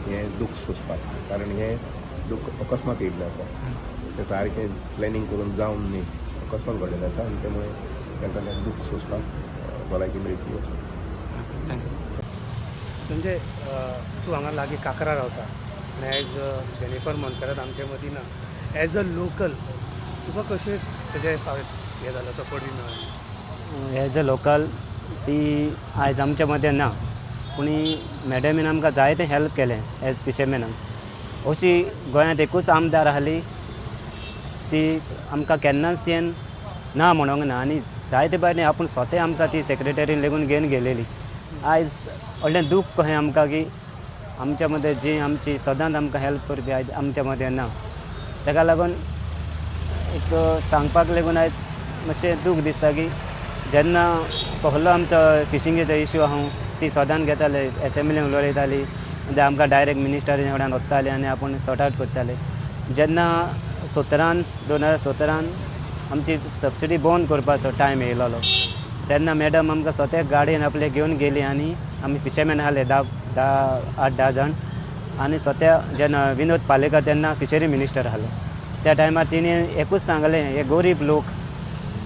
हें दूख सोंसपाक, कारण हें दूख अकस्मात येयल्लें आसा, तें सारकें प्लॅनिंग करून जावन न्ही, अकस्मात घडलेलें आसा आनी त्यामुळे तांकां तें दूख सोंसपाक भलायकी मेळची अशें. संजय, तूं हांगा लागीं काकरा रावता आनी आयज जेनिफर मोन्सेरात आमचे मदीं ना. एज अ लोकल तुका कशें तेजें हें जालां, सपोर्ट बी मेळ्ळो? एज अ लोकल ती आयज आमच्या मदें ना, पूण मॅडमीन आमकां जायतें हेल्प केलें एज फिशरमॅनाक. अशी गोंयांत एकूच आमदार आहली ती आमकां केन्नाच तिणें ना म्हणूंक ना, आनी जायते पावटी आपूण स्वता आमकां ती सेक्रेटरीन लेगून घेवन गेलेली. आयज व्हडलें दूख कशें आमकां की आमच्या मदें जी आमची सदांच आमकां हेल्प करपी आयज आमच्या मदें ना. ताका लागून एक सांगपाक लागून आयज मातशें दूख दिसता की जेन्ना कहलो आमचो फिशिंगेचो इश्यू आहा ती सदांच घेताले, एसेंब्लीन उलयताली, आमकां डायरेक्ट मिनिस्टर फुड्यान वताले आनी आपूण सॉर्ट आवट करताले. जेन्ना 2017 आमची सबसिडी बंद करपाचो टायम येयलोलो तेन्ना मॅडम आमकां स्वता गाडयेन आपले घेवन गेली आनी आमी फिशरमॅन आहले 10 8 10 जाण आनी स्वता जेन्ना विनोद पालेकर तेन्ना फिशरी मिनिस्टर आहले त्या टायमार तिणें एकूच सांगलें हे गरीब लोक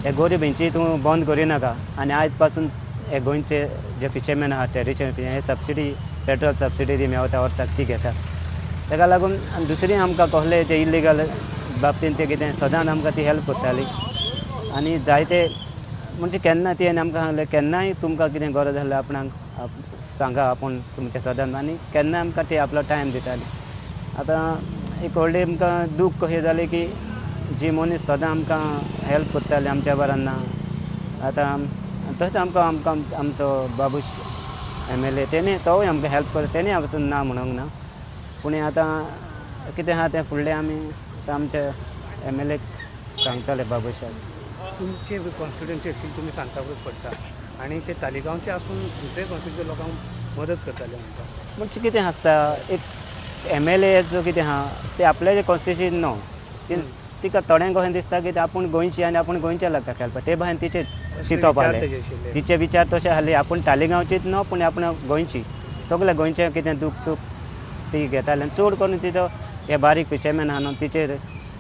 हे गरीब हेंची तूं बंद करिनाका आनी आयज पासून हे गोंयचे जे फिशरमॅन आहा ट्रेडिशनल फिशरमॅन हे सबसिडी पेट्रोल सबसिडी ती मेवता वर्साक ती घेता. ताका लागून आनी दुसरी आमकां कसले ते इल्लिगल बाबतीन ते कितें सदांच आमकां ती हेल्प करताली आनी जायते म्हणजे केन्ना ती आमकां सांगलें केन्नाय तुमकां कितें गरज आसल्यार आपणाक सांगा आपूण तुमच्या सदांच आनी केन्ना आमकां ती आपलो टायम दिताली. आतां एक व्हडलें आमकां दूख कशें जालें की जी मनीस सदां आमकां हेल्प करताली आमच्या बरांना आतां तशें आमकां आमकां आमचो बाबूश MLA तेणे तोवूय आमकां हेल्प करता तेणे पसून ना म्हणूंक ना पूण आतां कितें आहा तें फुडलें आमी आतां आमच्या MLA सांगतले बाबूशाक. तुमचे कॉन्स्टिट्युएन्सी एक्चुअली तुमी सांताक्रूज पडटा आनी ते तालिगांवचे आसून दुसरे कॉन्स्टिट्युएन्सी लोकांक मदत करताले म्हणटा म्हणजे कितें आसता एक MLA जो कितें आहा ते आपल्याचे कॉन्स्टिट्युएन्सी न्हू ती तिका थोड्यांक कशें दिसता की आपूण गोंयची आनी आपूण गोंयच्या लागता खेळपाक ते भायन तिचे चिंतप आहलें तिचे विचार तशे आहले आपूण तालिगांवचीच न्हू पूण आपूण गोंयची सगळे गोंयचें कितें दूख सूख ती घेताली आनी चड करून तिचो हे बारीक फिशरमॅन आहा न्हू तिचेर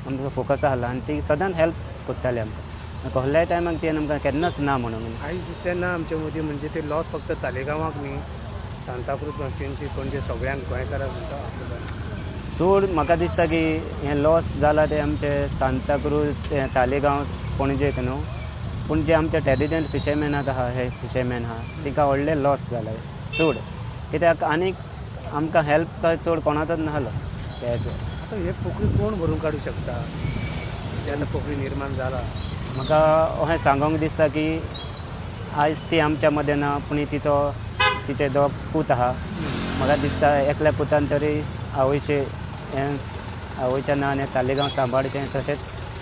आमचो फोकस आहलो आनी ती सदांच हेल्प करताली आमकां कसल्याय टायमाक तिणें आमकां केन्नाच ना म्हणूंक. आयज तेन्ना आमचे मदीं म्हणजे ते लॉस फक्त तालिगांवाक न्ही सांताक्रूज कॉन्स्टिट्युएन्सी पणजे सगळ्यांक गोंयकारांक म्हणटा चड म्हाका दिसता की हें लॉस जाला तें आमचे सांताक्रूज तालिगांव पणजेक न्हू पूण जे आमचे ट्रेडिशनल फिशरमॅनाक आहा हे फिशरमॅन आहा तांकां व्हडलें लॉस जाला चड कित्याक आनीक आमकां हेल्प चड कोणाचोच नासलो तेजो. आतां हे पोखरी कोण भरून काडूं शकता जेन्ना पोखरी निर्माण जाला म्हाका अशें सांगूंक दिसता की आयज ती आमच्या मदें ना पूण तिचो तिचे दोग पूत आहा म्हाका दिसता एकल्या पुतान तरी आवयचे हें आवयच्या नांवान हें तालिगांव सांबाळचें तशेंच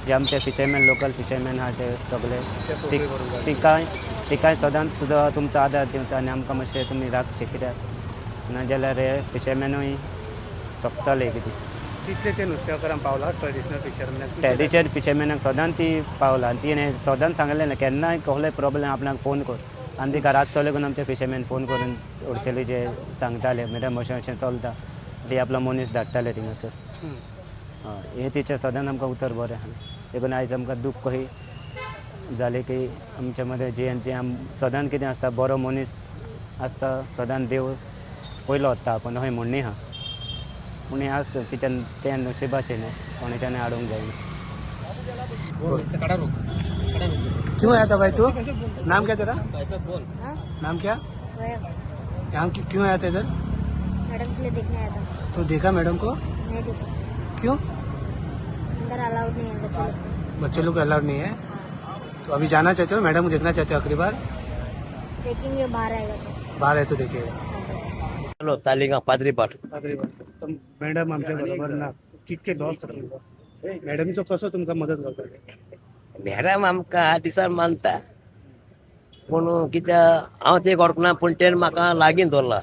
जे आमचे फिशरमॅन लोकल फिशरमॅन आहा ते सगळे तिकाय सदांच तुजो तुमचो आदार दिवचो आनी आमकां मातशें तुमी राखचें कित्याक नाजाल्यार हे फिशरमॅनूय सोंपतले एक दीस. तितले ते नुस्तेकारांक पावला ट्रेडिशनल फिशरमॅनाक ट्रेडिशनल फिशरमॅनाक सदांच ती पावला आनी तिणें सदांच सांगलें ना केन्नाय कसलोय प्रॉब्लेम आपणाक फोन कर आनी तिका रातचो लेगून आमचे फिशरमॅन फोन करून उडचेली जे सांगताले मॅडम अशें अशें चलता ती आपलो मनीस धाडटाले थिंगासर. हय हें तिचें सदांच आमकां उतर बरें आहा देखून आयज आमकां दूख कशी जालें की आमच्या मदें जे जे सदांच कितें आसता बरो मनीस आसता सदांच देव पयलो वता आपूण अशें म्हणणी आहा पूण हें आसता तिच्यान तें नशिबाचें न्हू कोणाच्यान हाडूंक जायना. क्यों आया था भाई तू? नाम क्या तेरा? नाम क्या? यहाँ क्यों आया था इधर? मैडम के लिए देखने आया था. तो देखा मैडम को? नहीं देखा. क्यों? अंदर अलाउड नहीं है बच्चे लोग. बच्चे लोग अलाउड नहीं है. तो अभी जाना चाहते हो मैडम को देखना चाहते हो आखिरी बार? देखेंगे बाहर आएगा तो. बाहर आए तो देखेगा. चलो तालिगांव पाद्रीपाट. पाद्रीपाट मॅडम आमच्या बरोबर ना कितके लॉस जाता मॅडमचो कसो तुमकां मदत करता? मॅडम आमकां दिसान मानता पूण कित्याक हांव ते वळखना पूण तेणें म्हाका लागीं दवरला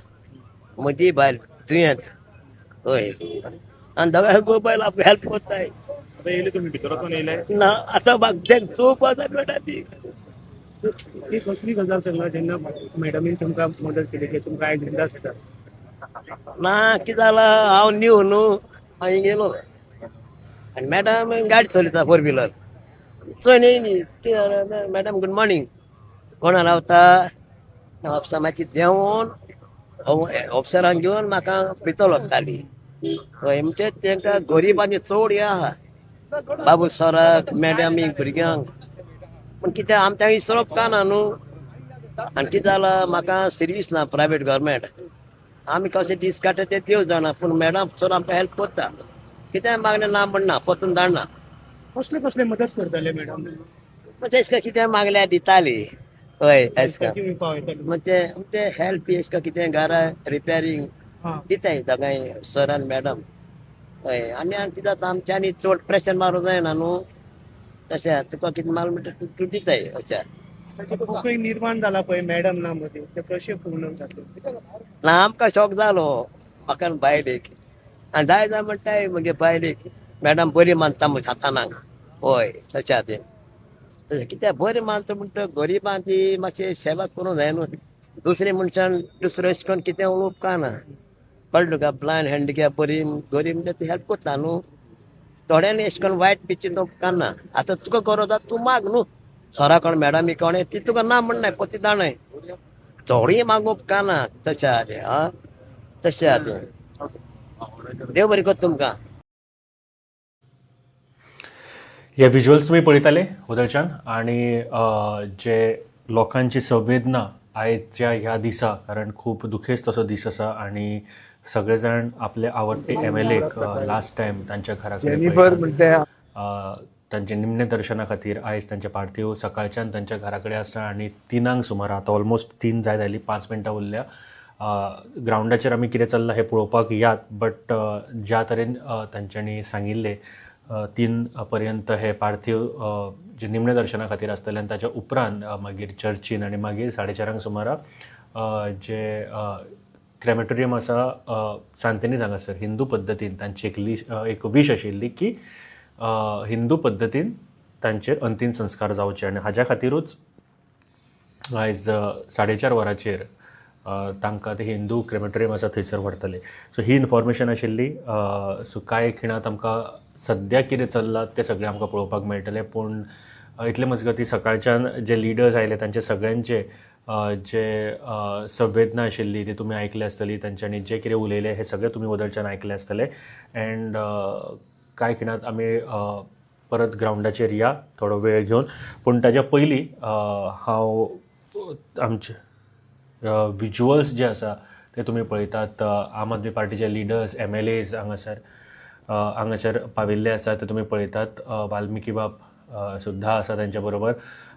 म्हजी बायल तुयेंत हय आनी दोगांय गो बायल आपली हेल्प करताय. येयले तुमी भितर वचून येयले ना आतां म्हाका चोवपा जाय मेळटा ती. ती कसली गजाल सांगा जेन्ना मॅडमीन तुमकां मदत केली की तुमकां आयज बिंदास येता? ना कितें जालां हांव न्यू न्हू हांव गेलो आनी मॅडम गाडी चलयता फोर व्हिलर चोय येयली कितें जालें मॅडम गूड मॉर्निंग कोणा रावता ऑफिसा मातशी देंवोन ऑफिसरांक घेवन म्हाका भितर वताली. हय म्हणजे तांकां गरिबांचे चड हें आहा बाबू सराक मॅडमीक भुरग्यांक पूण कितें आमच्या विसरप का ना न्हू आनी कितें जालां म्हाका सर्वीस ना प्रायवेट गव्हर्मेंट आमी कशें दीस काडटा ते देव जाणा पूण मॅडम चड आमकां हेल्प करता कितें मागणें ना म्हणना परतून धाडना. कसले कसले मदत करताले मॅडम? म्हणजे एशें कितें मागल्यार दिताली. हय एशें म्हणजे म्हणजे हेल्प एशें कितें घरा रिपेरींग दिताय दोगांय सर आनी मॅडम. हय आनी आनी कितें जाता आमच्यांनी चड प्रेशर मारूंक जायना न्हू तशें तुका कितें माल म्हणटा तूं दिताय अशें. पोकळी निर्माण जाला पळय मॅडम ना मदीं ते कशें पूर्ण जातलें? ना आमकां शॉक जालो म्हाका बायलेक आनी जाय जाय म्हणटाय म्हगे बायलेक मॅडम बरी मानता म्हण सांतानाक. हय तशें आहा तें. तशें कित्याक बरें मानता म्हणटा गरिबां ती मातशें सेवा करूंक जाय न्हू. दुसरे मनशान दुसरो अशें करून कितें उलोवप कांय ना, कळ्ळें तुका? ब्लायंड हँडिकॅप बरी गरीब म्हणटा ती हेल्प करता न्हू. थोड्यांनी अशें करून वायट बी चिंतप कांय ना. आतां तुका गरज आसा तूं माग न्हू सरा कोण मॅडमी कोणें ती तुका ना म्हणनाय पती दाणय थोडी मागोवप कांय ना. तशें आहा तें. आं तशें आहा तें. देव बरें कर तुमकां. हे विज्युअल्स तुमी पळयताले वदळच्यान आनी जे लोकांची संवेदना आयच्या ह्या दिसा, कारण खूब दुखेस्त असो दीस आसा आनी सगळे जाण आपले आवडटे एमएलएक लास्ट टायम तांच्या घरा कडेन तांचे निमणे दर्शना खातीर आयज तांचे पार्थिव सकाळच्यान तांच्या घरा कडेन आसा आनी 3 सुमार आतां ऑलमोस्ट 3 जायत आयली, 5 मिनटां उरल्या. ग्रावंडाचेर आमी कितें चल्लां हें पळोवपाक यात, बट ज्या तरेन तांच्यांनी सांगिल्लें 3 पर्यंत हे पार्थिव जे निमणे दर्शना खातीर आसतलें आनी ताच्या उपरांत मागीर चर्चीन आनी मागीर 4:30 सुमारा जे क्रेमेटोरियम आसा सांतेनीज हांगासर हिंदू पद्दतीन तांची एक वीश आशिल्ली की हिंदू पद्दतीन तांचेर अंतीम संस्कार जावचे आनी हाज्या खातीरूच आयज 4:30 वरांचेर तांकां ते हिंदू क्रेमेटोरियम आसा थंयसर व्हरतले. सो ही इन्फॉर्मेशन आशिल्ली. सो कांय खिणांत आमकां सद्या कितें चल्लां तें सगळें आमकां पळोवपाक मेळटलें. पूण इतले मजगतीं सकाळच्यान जे लिडर्स आयले तांचे सगळ्यांचे जे संवेदना आशिल्ली ती तुमी आयकले आसतली, तांच्यांनी जे कितें उलयलें हें सगळें तुमी वदळच्यान आयकलें आसतलें. एंड कांय खिणांत आमी परत ग्रावंडाचेर या थोडो वेळ घेवन, पूण ताच्या पयलीं हांव आमचे विज्युअल्स जे आसा ते तुमी पळयतात. आम आदमी पार्टीचे लिडर्स MLAs हांगासर पाविल्ले आसा ते तुमी पळयतात. वाल्मिकी बाब सुद्दां आसा तांच्या बरोबर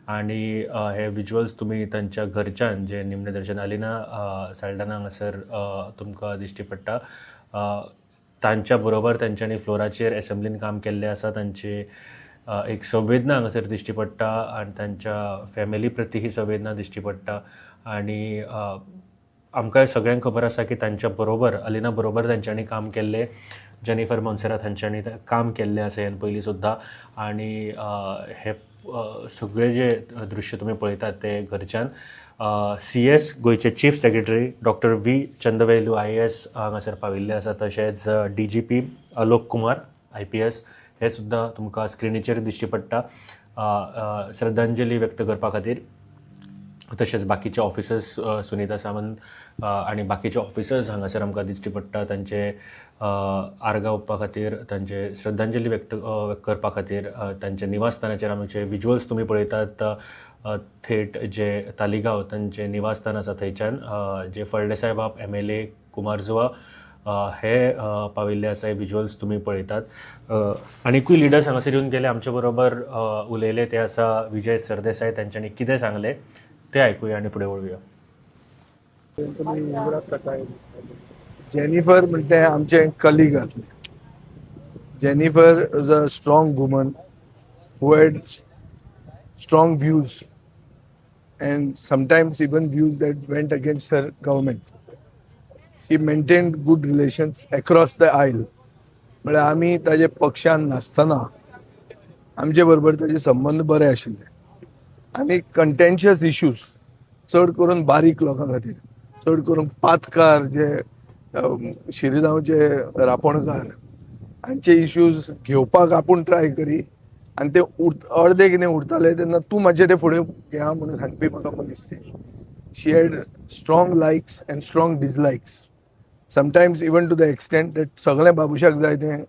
आनी हे विज्युअल्स तुमी तांच्या घरच्यान जे निमणें दर्शन अलिना साल्डाना हांगासर तुमकां दिश्टी पडटा. तांच्या बरोबर तांच्यांनी फ्लोराचेर एसेंब्लीन काम केल्लें आसा, तांचे एक संवेदना हांगासर दिश्टी पडटा आनी तांच्या फॅमिली प्रती ही संवेदना दिश्टी पडटा. आनी आमकां सगळ्यांक खबर आसा की तांच्या बरोबर अलिना बरोबर तांच्यांनी काम केल्लें, जेनिफर मोन्सेरात हांच्यांनी काम केल्लें आसा ह्यान पयलीं सुद्दां. आनी हे सगळे जे दृश्य तुमी पळयतात ते घरच्यान CS गोंयचे chief secretary doctor V Chandravelu IAS हांगासर पाविल्ले आसा, तशेंच DGP Alok Kumar IPS हे सुद्दां तुमकां स्क्रिनीचेर दिश्टी पडटा श्रद्धांजली व्यक्त करपा खातीर. तशेंच बाकीचे ऑफिसर्स सुनीता सावंत आनी बाकीचे ऑफिसर्स हांगासर आमकां दिश्टी पडटा तांचे आर्गां ओंपपा खातीर, तांचे श्रद्धांजली व्यक्त करपा खातीर तांच्या निवासस्थानाचेर आमचे विज्युअल्स तुमी पळयतात. थेट जे तालिगांव तांचें निवासस्थान आसा थंयच्यान जे फळदेसाय बाब MLA Cumbarjua हे पाविल्ले आसा, हे विज्युअल्स तुमी पळयतात. आनिकूय लिडर्स हांगासर येवन गेले आमचे बरोबर उलयले ते आसा विजय सरदेसाय, तांच्यांनी कितें सांगलें ते आयकुया आनी फुडें वळुया. जेनिफर म्हणटे आमचे कलीग आसले. Jennifer is a strong woman who had strong views and sometimes even views that went against her government. She maintained good relations across the aisle. म्हळ्यार आमी ताजे पक्षान नासतना आमचे बरोबर ताजे संबंद बरे आशिल्ले आनी कंटेन्शियस इश्यूज चड करून बारीक लोकां खातीर, चड करून पातकार जे शिरगांवचे रापणकार हांचे इश्यूज घेवपाक आपूण ट्राय करी आनी ते अर्दे कितें उरताले तेन्ना तूं मातशें तें फुडें घेया म्हणून सांगपी म्हाका मनीस ती. She had strong likes and strong dislikes, sometimes even to the extent that सगळें बाबुशाक जाय तें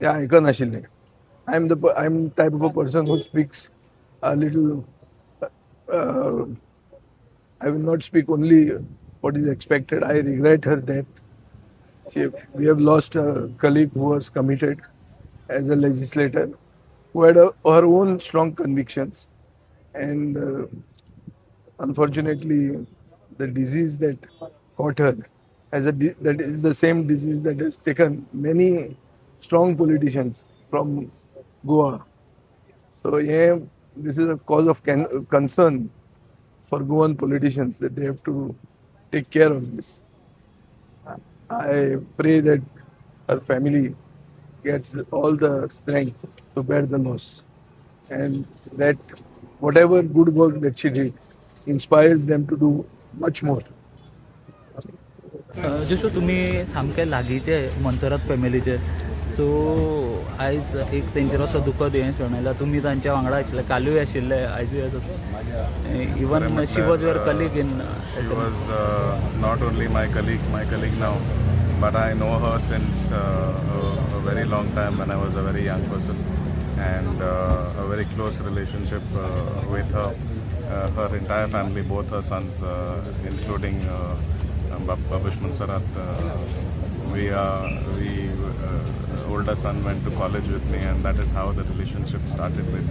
तें आयकनाशिल्लें. I am type of a person who speaks a little, I will not speak only what is expected. I regret her death. We have lost a colleague who was committed as a legislator, who had her own strong convictions, and unfortunately the disease that caught her that is the same disease that has taken many strong politicians from Goa. So yeah, this is a cause of concern for Goan politicians that they have to take care of this. I pray that her family gets all the strength to bear the loss and that whatever good work that she did inspires them to do much more. जशो तुमी सामके लागींचे मोन्सेरात फॅमिलीचे, सो आयज एक तेंचेर असो दुखद हें क्षण आयला. तुमी तांच्या वांगडा आशिल्ले, कालूय आशिल्ले, आयजूय आसा. Even she was your colleague in She was not only my colleague now, but I know her since a very long time when I was a very young person, and a very close relationship with her, her entire family, both her sons, including Babush Monserrate. We older son went to college with me, and that is how the relationship started with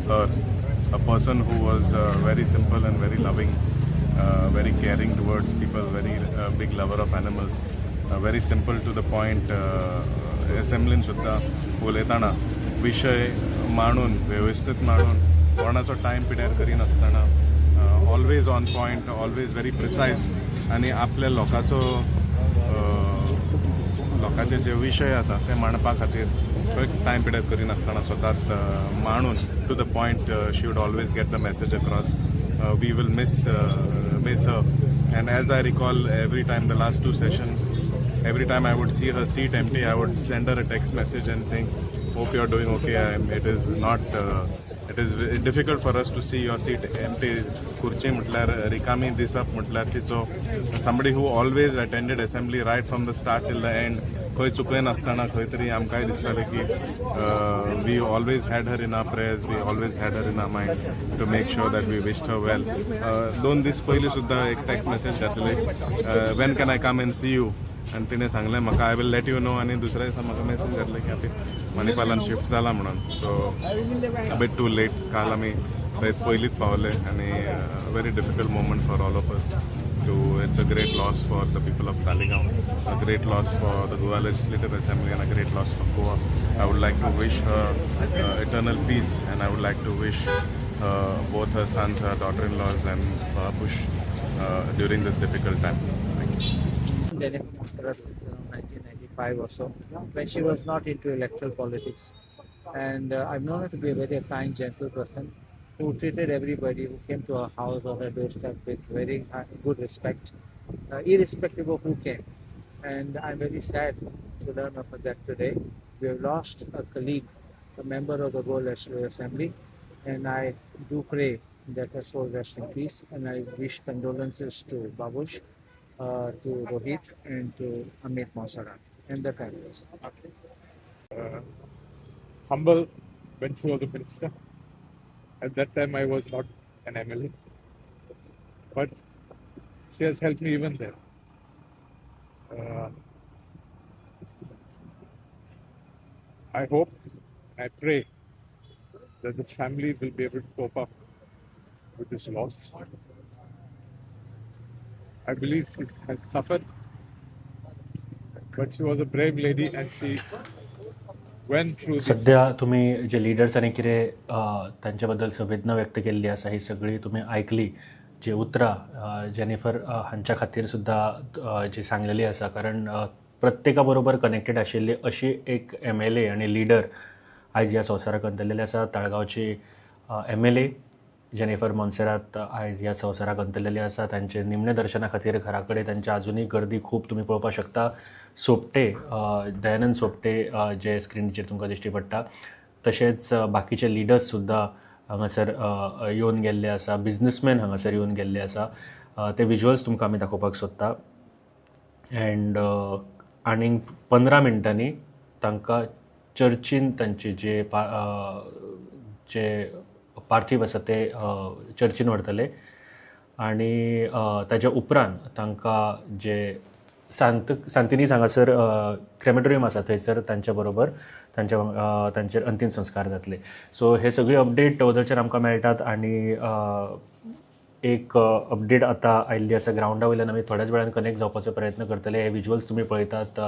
her. A person who was very simple and very loving, very caring towards people, very big lover of animals, very simple to the point. असेंब्लीन सुद्दां उलयतना विशय मांडून, वेवस्थीत मांडून, कोणाचो टायम पिड्यार करिनासतना, always on point, always very precise आनी आपल्या लोकांचो लोकांचे जे विशय आसा ते मांडपा खातीर टायम पिड्यार करिनासतना स्वताच मांडून to the point she would always get the message across. We will miss her, and as I recall, every time, the last two sessions, every time I would see her seat empty, I would send her a text message and saying, "Hope you're doing okay. It is not. It is difficult for us to see your seat empty." खुर्ची म्हटल्यार रिकामी दिसप म्हटल्यार तिचो, somebody who always attended assembly right from the start till the end, खंय चुकयनासतना, खंय तरी आमकांय दिसतालें की we always had her in our prayers, we always had her in our mind to make sure that we wished her well. 2 दीस पयलीं सुद्दां एक टॅक्स्ट मॅसेज घातलेली, "When can I come and see you?" आनी तिणें सांगलें म्हाका, "I will let you know." आनी दुसऱ्या दिसा म्हाका मॅसेज घातले की आतां मणिपालान शिफ्ट जाला म्हणून. So bit too late. काल आमी थंय पयलींच पावले आनी very difficult moment for all of us to it's a great loss for the people of Taleigao, a great loss for the Goa Legislative Assembly and a great loss for Goa. I would like to wish her eternal peace and I would like to wish both her sons, her daughter-in-laws and Babush during this difficult time. Thank you. Jennifer Monserrate since around 1995 or so, when she was not into electoral politics. And I've known her to be a very kind, gentle person who treated everybody who came to her house or her doorstep with very good respect, irrespective of who came. And I'm very sad to learn of her death today. We have lost a colleague, a member of the Goa Legislative Assembly, and I do pray that her soul rests in peace. And I wish condolences to Babush, to Rohit, and to Amit Monserrate and their families. Humble when she was a minister. At that time, I was not an MLA, but she has helped me even there. I hope, I pray that the family will be able to cope up with this loss. I believe she has suffered, but she was a brave lady and she went through this. सध्या तुम्ही जे लिडर्सांनी कितें तांच्या बद्दल संवेदना व्यक्त केल्ली आसा ही सगळी तुमी आयकली. जी उतरां जेनिफर हांच्या खातीर सुद्दां जी सांगलेली आसा, कारण प्रत्येका बरोबर कनेक्टेड आशिल्ली अशी एक एमएलए आनी लिडर आयज ह्या संवसाराक अंतरलेली आसा. ताळगांवची एमएलए जेनिफर मोन्सेरात आयज ह्या संवसाराक अंतरलेली आसा. तांचे निमणे दर्शना खातीर घरा कडेन तांच्या आजुनूय गर्दी खूब तुमी पळोवपाक शकता. सोपटे, दयानंद सोपटे जे स्क्रिनीचेर तुमकां दिश्टी पडटा, तशेंच बाकीचे लिडर्स सुद्दां हांगासर येवन गेल्ले आसा, बिजनसमॅन हांगासर येवन गेल्ले आसा. ते विज्युअल्स तुमकां आमी दाखोवपाक सोदता. एंड आनीक 15 मिनटांनी तांकां चर्चीन तांचे जे पार्थिव आसा ते चर्चीन व्हरतले आनी ताच्या उपरांत तांकां जे सांतिनीज हांगासर क्रेमेटोरियम आसा थंयसर तांच्या बरोबर तांचेर अंतीम संस्कार जातले. सो हे सगळे अपडेट वदळचेर आमकां मेळटात आनी एक अपडेट आतां आयिल्ली आसा ग्रावंडा वयल्यान. आमी थोड्याच वेळान कनेक्ट जावपाचो प्रयत्न करतले. हे विज्युअल्स तुमी पळयतात,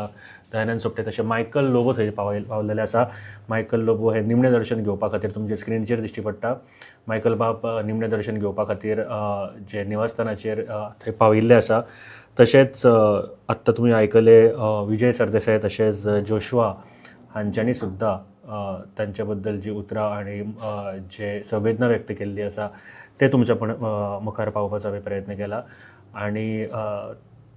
दयानंद सोपटे तशें मायकल लोबो थंय पावलेले आसा. मायकल लोबो हे निमणें दर्शन घेवपा खातीर तुमचे स्क्रिनीचेर दिश्टी पडटा. मायकल बाब निमणें दर्शन घेवपा खातीर जे निवासस्थानाचेर थंय पाविल्ले आसा. तशेंच आत्तां तुमी आयकले विजय सरदेसाय तशेंच जोशुआ हांच्यांनी सुद्दां तांचे बद्दल जी उतरां आनी जे संवेदना व्यक्त केल्ली आसा ते तुमच्या पण मुखार पावोवपाचो हांवें प्रयत्न केला. आनी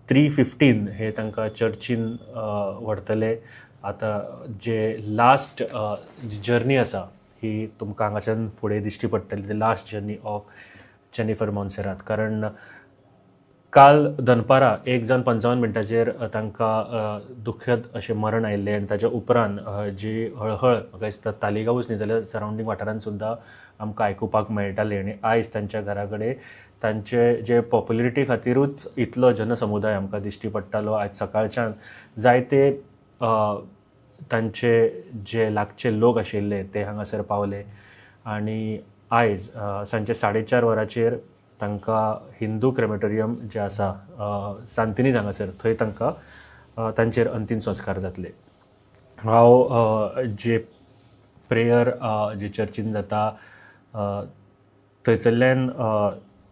3:15 हे तांकां चर्चीन व्हरतले. आतां जे लास्ट जर्नी आसा ही तुमकां हांगाच्यान फुडें दिश्टी पडटली, the last journey of Jennifer Monserrate. कारण काल दनपारां 1:55 तांकां दुख्खद अशें मरण आयिल्लें आनी ताच्या उपरांत जी हळहळ म्हाका दिसता तालिगांवूच न्ही जाल्यार सरावंडींग वाठारांत सुद्दां आमकां आयकुपाक मेळटाली. आनी आयज तांच्या घरा कडेन तांचे जे पॉप्युलरिटी खातिरूच इतलो जनसमुदाय आमकां दिश्टी पडटालो. आयज सकाळच्यान जायते तांचे जे लागचे लोक आशिल्ले ते हांगासर पावले आनी आयज सांजचे 4:30 वरांचेर तांकां हिंदू क्रेमेटोरियम जें आसा सांतिनीज हांगासर थंय तांकां तांचेर अंतीम संस्कार जातले. हांव जे प्रेयर जे चर्चीन जाता थंयसरल्यान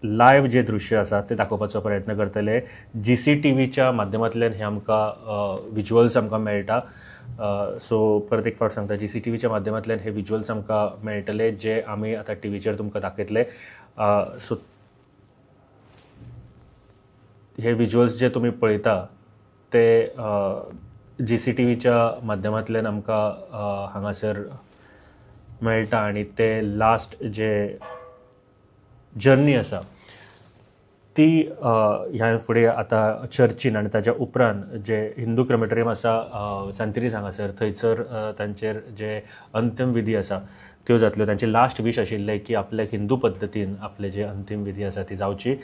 लायव्ह जे दृश्य आसा ते दाखोवपाचो प्रयत्न करतले. GCTVच्या माध्यमांतल्यान हे आमकां विज्युअल्स आमकां मेळटा. सो परत एक फावट सांगता, GCTVच्या माध्यमांतल्यान हे विज्युअल्स आमकां मेळटले जे आमी आतां टीव्हीचेर तुमकां दाखयतले. सो हे विज्युअल्स जे तुमी पळयता ते GCTVच्या माध्यमांतल्यान आमकां हांगासर मेळटा आनी ते लास्ट जे जर्नी आसा ती ह्या फुडें आतां चर्चीन आनी ताच्या उपरांत जे हिंदू क्रेमेटोरियम आसा सांतिनीज हांगासर थंयसर तांचेर जे अंतीम विधी आसा त्यो जातल्यो. तांची लास्ट वीश आशिल्लें की आपल्या हिंदू पद्दतीन आपले जे अंतीम विधी आसा ती जावची.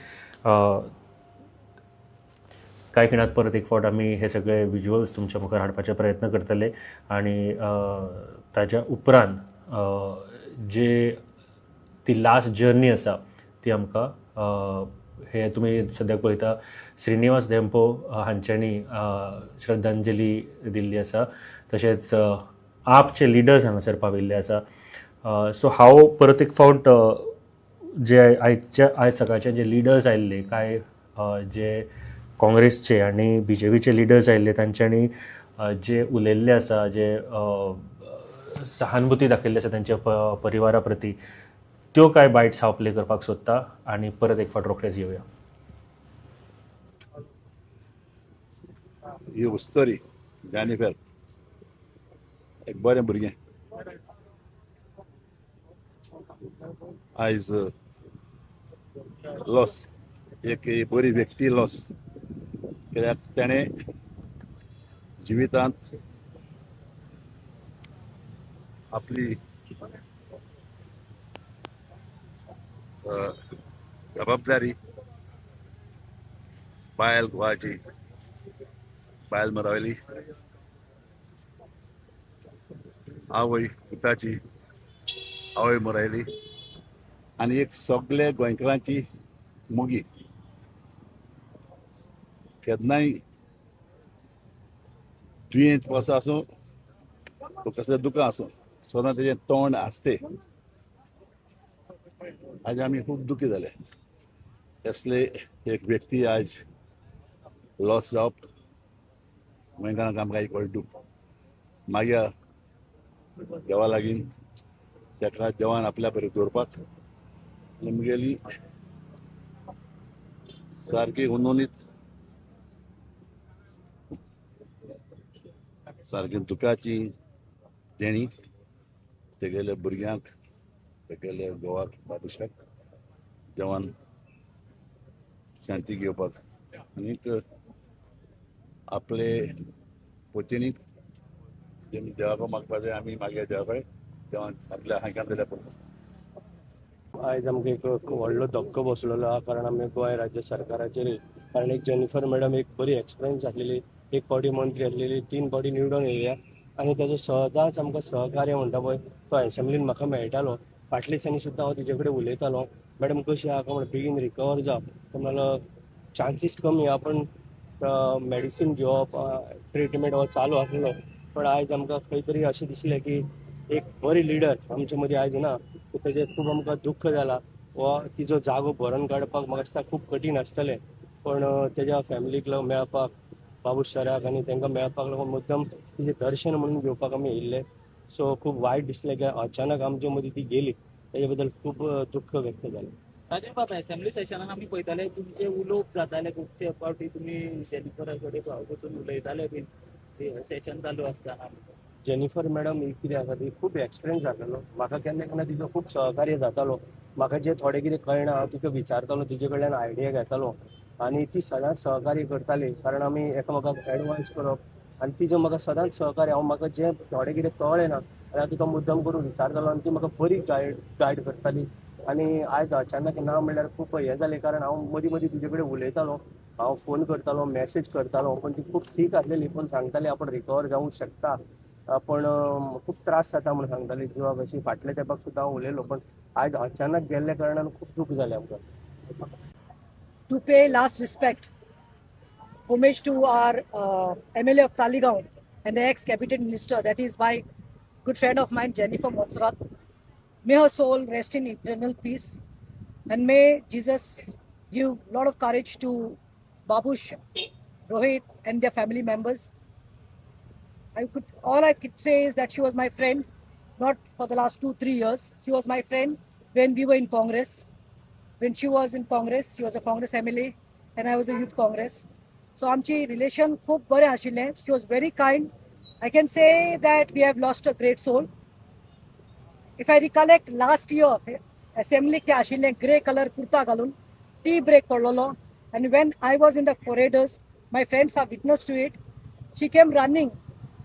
कांय खिणांत परत एक फावट आमी हे सगळे विज्युअल्स तुमच्या मुखार हाडपाचे प्रयत्न करतले आनी ताच्या उपरांत जे ती लास्ट जर्नी आसा ती आमकां हे तुमी सद्याक पळयता श्रीनिवास धेंपो हांच्यांनी श्रद्धांजली दिल्ली आसा. तशेंच आपचे लिडर्स हांगासर पाविल्ले आसा. सो हांव परत एक फावट जे आयज सकाळचे जे लिडर्स आयिल्ले, कांय जे काँग्रेसचे आनी BJPचे लिडर्स आयिल्ले तांच्यांनी जे उलयल्ले आसा, जे सहानुभूती दाखयल्ली आसा तांच्या परिवारा प्रती, त्यो कांय बायट्स हांव प्ले करपाक सोदता आनी परत एक फावट रोखडेच येवया. ही उस्तोरी जेनिफर एक बरें भुरगें आयज लॉस, एक बरी व्यक्ती लॉस, कित्याक तेणें जिवितांत आपली जबाबदारी बायल घोवाची बायल मरावली, आवय पुताची आवय मरायली आनी एक सगळे गोंयकारांची मोगी. केन्नाय दुयेंत कसो आसूं कसलें दुकां आसूं सदां तेजें तोंड आसते. आज आमी खूब दुखी जाले असले एक व्यक्ती आज लॉस जावप गोंयकारांक आमकां एक व्हडलें दुख्ख. मागीर देवा लागीं ताका देवान आपल्या बरें दवरपाक आनी मुगेली सारकी उनोनीत सारकी दुखाची देणी तेगेल्या भुरग्यांक तेगेल्या घोवाक बाबुशाक देवान शांती घेवपाक आनीक आपले पोतीनीक देवाक मागपा जाय. आमी मागया देवा कडेन देवान आपल्या हांकां दिल्या पुरो. आयज आमकां एक व्हडलो धक्को बसलेलो आहा, कारण आमी गोंय राज्य सरकाराचेर, कारण एक जेनिफर मॅडम एक बरी एक्सपिरियन्स आसलेली, एक फावटी मंत्री आसलेली, 3 फावटी निवडून येयल्या आनी ताजो सदांच आमकां सहकार्य म्हणटा पळय तो एसेंब्लीन म्हाका मेळटालो. फाटल्या दिसांनी सुद्दां हांव तिजे कडेन उलयतालो, मॅडम कशी आहा काय म्हण, बेगीन रिकवर जा, म्हणलो चान्सीस कमी आहा पण मेडिसीन घेवप ट्रिटमेंट हो चालू आसलो. पण आयज आमकां खंय तरी अशें दिसलें की एक बरी लिडर आमचे मदीं आयज ना, तेजें खूब आमकां दुख्ख जालां. वा तिजो जागो भरून काडपाक म्हाका दिसता खूब कठीण आसतलें, पण तेज्या फॅमिलीक मेळपाक, बाबूश सराक आनी तांकां मेळपाक लागून मुद्दम तिजें दर्शन म्हणून घेवपाक आमी येयल्ले. सो खूब वायट दिसलें की अचानक आमचे मदीं ती गेली, तेजे बद्दल खूब दुख्ख व्यक्त जालें. राजीव बाब, असेंब्ली सेशनान आमी पळयताले तुमचे उलोवप जाताले खुबशे फावटी, तुमी जेनिफरा कडेन वचून उलयताले बीन सेशन चालू आसतना. जेनिफर मॅडम ही कितें आसा, ती खूब एक्सपिरियन्स जाल्लो. म्हाका केन्ना केन्ना तिचो खूब सहकार्य जातालो. म्हाका जें थोडें कितें कळना हांव तिका विचारतालो, तिजे कडल्यान आयडिया घेतालो आनी ती सदांच सहकार्य करताली. कारण आमी एकामेकाक एडवायस करप आनी तिजें म्हाका सदांच सहकार्य. हांव म्हाका जें थोडें कितें कळ्ळें ना जाल्यार तिका मुद्दम करून विचारतालो आनी ती म्हाका बरी गायड करताली. आनी आयज अचानक ना म्हणल्यार खूब हें जालें, कारण हांव मदीं मदीं तिजे कडेन उलयतालो, हांव फोन करतालो, मॅसेज करतालो, पण ती खूब थीक आसलेली. पण सांगताली आपण रिकवर जावंक शकता, पण खूब त्रास जाता म्हूण सांगताली जिवाक. अशी फाटल्या तेंपाक सुद्दां हांव उलयलो, पण आयज अचानक गेल्ल्या कारणान खूब दूख जालें आमकां. To pay last respect, homage to our MLA of Taleigao and the ex-cabinet minister, that is my good friend of mine, Jennifer Monserrate. May her soul rest in eternal peace, and may Jesus give a lot of courage to Babush, Rohit and their family members. All I could say is that she was my friend, not for the last 2-3 years. She was my friend when we were in Congress. When she was in Congress, she was a Congress MLA and I was a Youth Congress. So आमची relation खूब बरें आशिल्लें. She was very kind. I can say that we have lost a great soul. If I recollect last year, assembly ते आशिल्लें grey color kurta घालून, tea break पडलेलो, and when I was in the corridors, my friends are witness to it. She came running.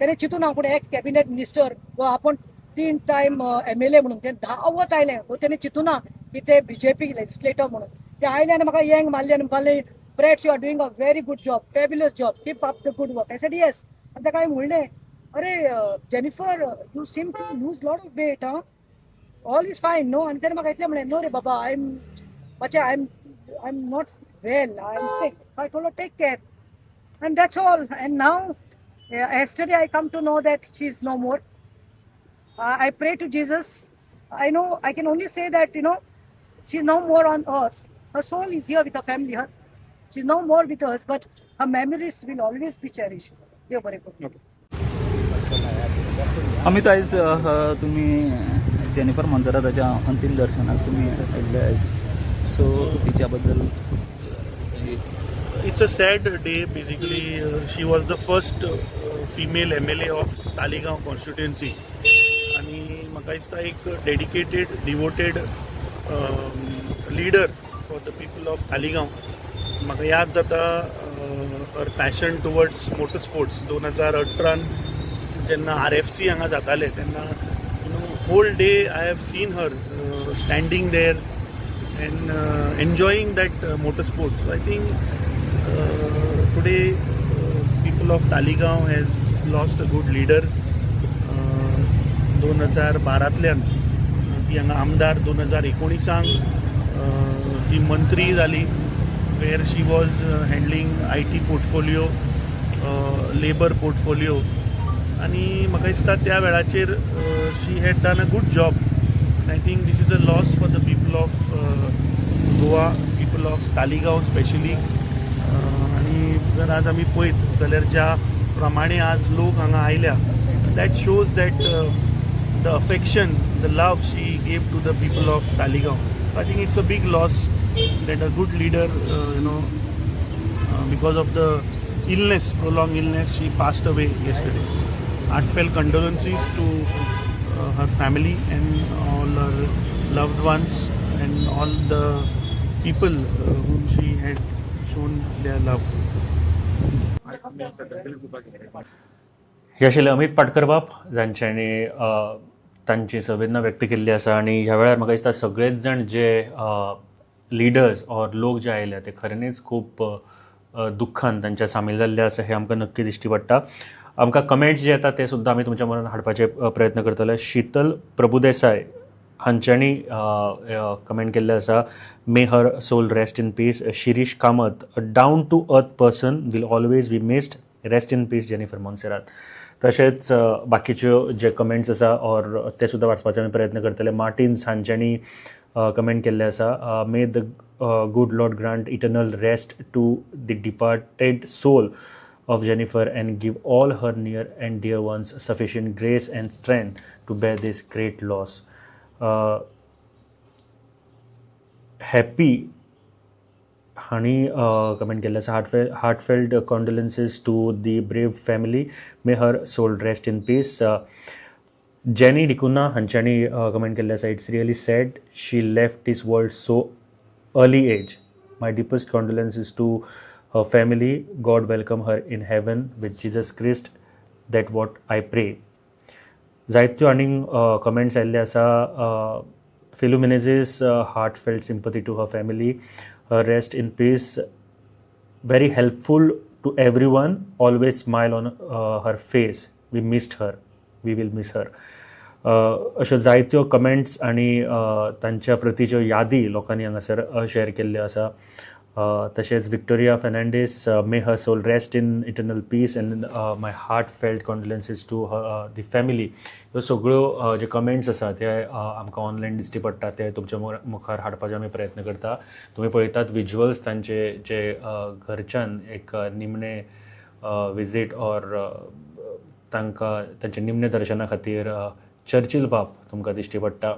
तेणे चिंतून हांव कोण ex cabinet minister व आपण 3 टायम MLA म्हणून ते धांवत आयलें. तेणे चिंतूना की ते BJP legislator म्हणून. ते आयले आनी म्हाका येंग मारली आनी म्हणलें, Prats, you are doing a very good job, fabulous job, keep up the good work. I said yes. आनी ताका हांवें म्हणलें, अरे Jennifer, you seem to lose lot of weight, huh, all is fine no? आनी तेणें म्हाका इतलें म्हणलें, नो रे बाबा, I am मातशें I am not well, I am sick. I told her take care and that's all. And now yesterday I come to know that she is no more. I pray to Jesus. I know I can only say that, you know, she is no more on earth. Her soul is here with her family. She is no more with us, but her memories will always be cherished. देव बरें करूं. अमित, आयज तुम्ही जेनिफर मोन्सेराताच्या अंतीम दर्शनाक तुम्ही आयिल्ले आयज, सो तिच्याबद्दल. It's a sad day. Basically, she was the first female MLA of Taleigao constituency. आणि म्हाका दिसता एक dedicated, devoted leader for the people of Taleigao. म्हाका याद जाता her passion towards motor sports. 2018 जेन्ना RFC हांगा जाताले तेन्ना whole day I have seen her standing there and enjoying that motor sports. I think today people of Taleigao has lost a good leader. 2012तल्यान ती हांगा आमदार, 2019 ती मंत्री जाली, where she was handling IT portfolio, labour portfolio. आनी म्हाका दिसता त्या वेळाचेर she had done a good job. I think this is a loss for the people of Goa, people of Taleigao specially. आनी जर आज आमी पळयत जाल्यार ज्या प्रमाणे आज लोक हांगा आयल्या, that shows that the affection, the love she gave to the people of Taleigao. I think it's a big loss that a good leader, because of the illness, prolonged illness, she passed away yesterday. Heartfelt condolences to her family and all her loved ones and all the people whom she had shown their love. हे आशिल्ले अमित पाटकर बाब, जांच्यांनी तांची संवेदना व्यक्त केल्ली आसा. आनी ह्या वेळार म्हाका दिसता सगळेच जाण जे लिडर्स ऑर लोक जे आयल्या ते खऱ्यांनीच खूब दुख्खान तांच्या सामील जाल्ले आसा हें आमकां नक्की दिश्टी पडटा. आमकां कमेंट्स जे येतात ते सुद्दां आमी तुमच्या मनान हाडपाचे प्रयत्न करतले. शीतल प्रभुदेसाय हांच्यांनी कमेंट केल्ले आसा, may her soul rest in peace. Shirish Kamat, a down to earth person will always be missed, rest in peace Jennifer Monserrate. तशेंच बाकीच्यो जे कमेंट्स आसा ऑर ते सुद्दां वाचपाचो आमी प्रयत्न करतले. मार्टिन्स हांच्यांनी कमेंट केल्ले आसा, may the good Lord grant eternal rest to the departed soul. of Jennifer and give all her near and dear ones sufficient grace and strength to bear this great loss. Happy हांणी कमेंट केल्लें आसा, heartfelt condolences to the brave family, may her soul rest in peace. Jenny D'Cunha हांच्यांनी comment केल्लें आसा, it's really sad she left this world so early age, my deepest condolences to her family, God welcome her in heaven with Jesus Christ, that what I pray. जायत्यो आनीक कमेंट्स आयिल्ले आसा. Filu Menezes, heartfelt sympathy to her family, rest in peace, very helpful to everyone, always smile on her face, we missed her, we will miss her. अश्यो जायत्यो कमेंट्स आनी तांच्या प्रतीच्यो यादी लोकांनी हांगासर शेअर केल्ल्यो आसा. तशेंच Victoria Fernandes, may her soul rest in eternal peace and my heartfelt condolences to the family. ह्यो सगळ्यो जे कमेंट्स आसा ते आमकां ऑनलायन दिश्टी पडटा, ते तुमच्या मुखार हाडपाचो आमी प्रयत्न करता. तुमी पळयतात विज्युअल्स तांचे जे घरच्यान एक निमणे विजीट ऑर तांकां तांच्या निमणे दर्शना खातीर चर्चिल बाब तुमकां दिश्टी पडटा,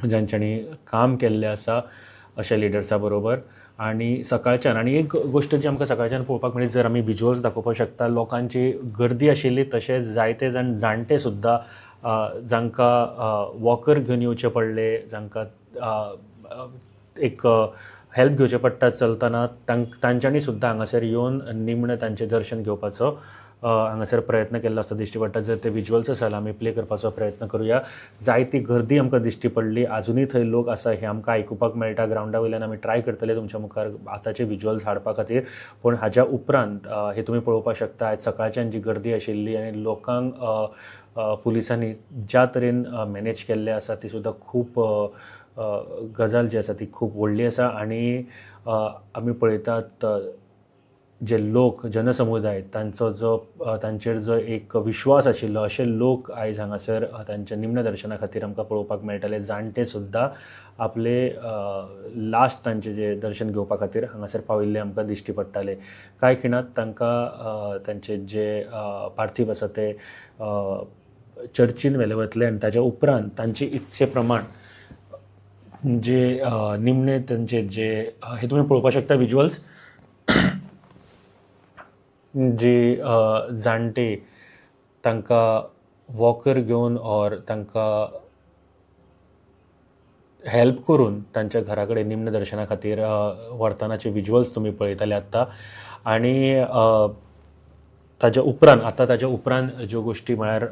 जांच्यांनी काम केल्लें आसा अशा लिडर्सा बरोबर. आनी सकाळच्यान आनी एक गोश्ट जी आमकां सकाळच्यान पळोवपाक मेळ्ळी, जर आमी विज्युअल्स दाखोवपाक शकता, लोकांची गर्दी आशिल्ली, तशेंच जायते जाण जाणटे सुद्दां जांकां वॉकर घेवन येवचे पडले, जांकां एक हेल्प घेवचें पडटा चलतना, तांच्यांनी सुद्दां हांगासर येवन निमणें तांचें दर्शन घेवपाचो हांगासर प्रयत्न केल्लो आसा दिश्टी पडटा. जर ते विज्युअल्स आसा जाल्यार आमी प्ले करपाचो प्रयत्न करुया. जायती गर्दी आमकां दिश्टी पडली, आजुनूय थंय लोक आसा हें आमकां आयकुपाक मेळटा. ग्रावंडा वयल्यान आमी ट्राय करतले तुमच्या मुखार आतांचे विज्युअल्स हाडपा खातीर, पूण हाज्या उपरांत हे तुमी पळोवपाक शकता आयज सकाळच्यान जी गर्दी आशिल्ली आनी लोकांक पुलिसांनी ज्या तरेन मॅनेज केल्लें आसा ती सुद्दां खूब गजाल जी आसा ती खूब व्हडली आसा. आनी आमी पळयतात जे लोक जनसमुदाय तांचो जो तांचेर जो एक विश्वास आशिल्लो, अशे लोक आयज हांगासर तांच्या निमण्या दर्शना खातीर आमकां पळोवपाक मेळटाले. जाणटे सुद्दां आपले लास्ट तांचे जे दर्शन घेवपा खातीर हांगासर पाविल्ले आमकां दिश्टी पडटाले. कांय खिणांत तांकां तांचे जे पार्थिव आसा ते चर्चीन व्हेले वतले आनी ताच्या उपरांत तांचे इत्से प्रमाण जे निमणे तांचे जे हे तुमी पळोवपाक शकता विज्युअल्स, जे जाणटे तांकां वॉकर घेवन ऑर तांकां हेल्प करून तांच्या घरा कडेन निमण्या दर्शना खातीर व्हरतनाचे विज्युअल्स तुमी पळयताले आत्तां. आनी ताज्या उपरांत आतां ताज्या उपरांत ज्यो गोश्टी म्हळ्यार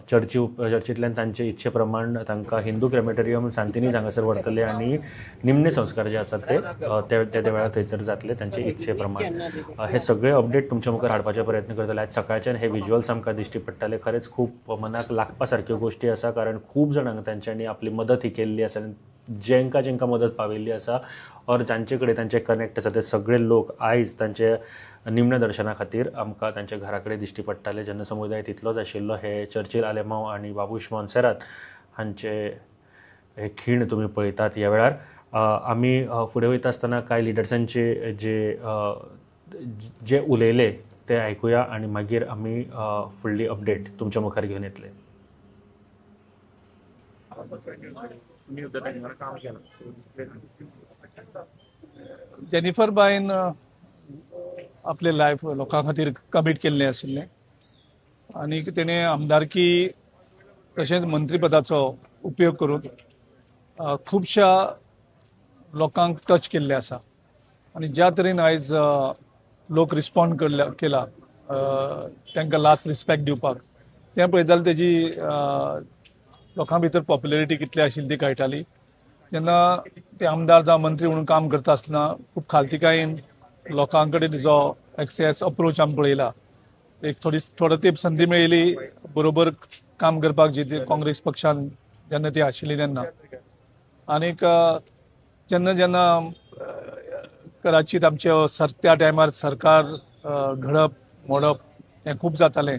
चर्चींतल्यान तांचे इच्छे प्रमाण तांकां हिंदू क्रेमेटोरियम सांतिनीज हांगासर व्हरतले आनी निमणे संस्कार जे आसात ते ते वेळार थंयसर जातले तांचे इच्छे प्रमाण. हे सगळे अपडेट तुमच्या मुखार हाडपाचे प्रयत्न करतले. आयज सकाळच्यान हे विज्युअल्स आमकां दिश्टी पडटाले. खरेंच खूब मनाक लागपा सारक्यो गोश्टी आसा, कारण खूब जाणांक तांच्यांनी आपली मदत ही केल्ली आसा आनी जेंकां जेंकां मदत पाविल्ली आसा ऑर जांचे कडेन तांचे कनेक्ट आसा ते सगळे लोक आयज तांचे निमण्या दर्शना खातीर आमकां तांच्या घरा कडेन दिश्टी पडटाले. जनसमुदाय तितलोच आशिल्लो. हे चर्चिल आलेमांव आनी बाबूश मोन्सेरात हांचे हे खीण तुमी पळयतात ह्या वेळार. आमी फुडें वयता आसतना कांय लिडर्सांचे जे जे उलयले ते आयकुया आनी मागीर आमी फुडली अपडेट तुमच्या मुखार घेवन येतले. जेनिफर बायन आपले लायफ लोकां खातीर कमीट केल्लें आशिल्लें आनी तेणें आमदारकी तशेंच मंत्रीपदाचो उपयोग करून खुबश्या लोकांक टच केल्लें आसा आनी ज्या तरेन आयज लोक रिस्पॉन्ड केला तांकां लास्ट रिस्पेक्ट दिवपाक, तें पळयत जाल्यार तेजी लोकां भितर पॉप्युलरिटी कितली आशिल्ली ती कळटाली. जेन्ना ते आमदार जावं मंत्री म्हणून काम करता आसतना खूब खालतिकायेन लोकां कडेन तिजो एक्सेस अप्रोच आमी पळयला. एक थोडो तेंप संदी मेळिल्ली बरोबर काम करपाक जी काँग्रेस पक्षान जेन्ना ती आशिल्ली तेन्ना. आनीक जेन्ना जेन्ना कदाचीत आमचे त्या टायमार सरकार घडप मोडप हें खूब जातालें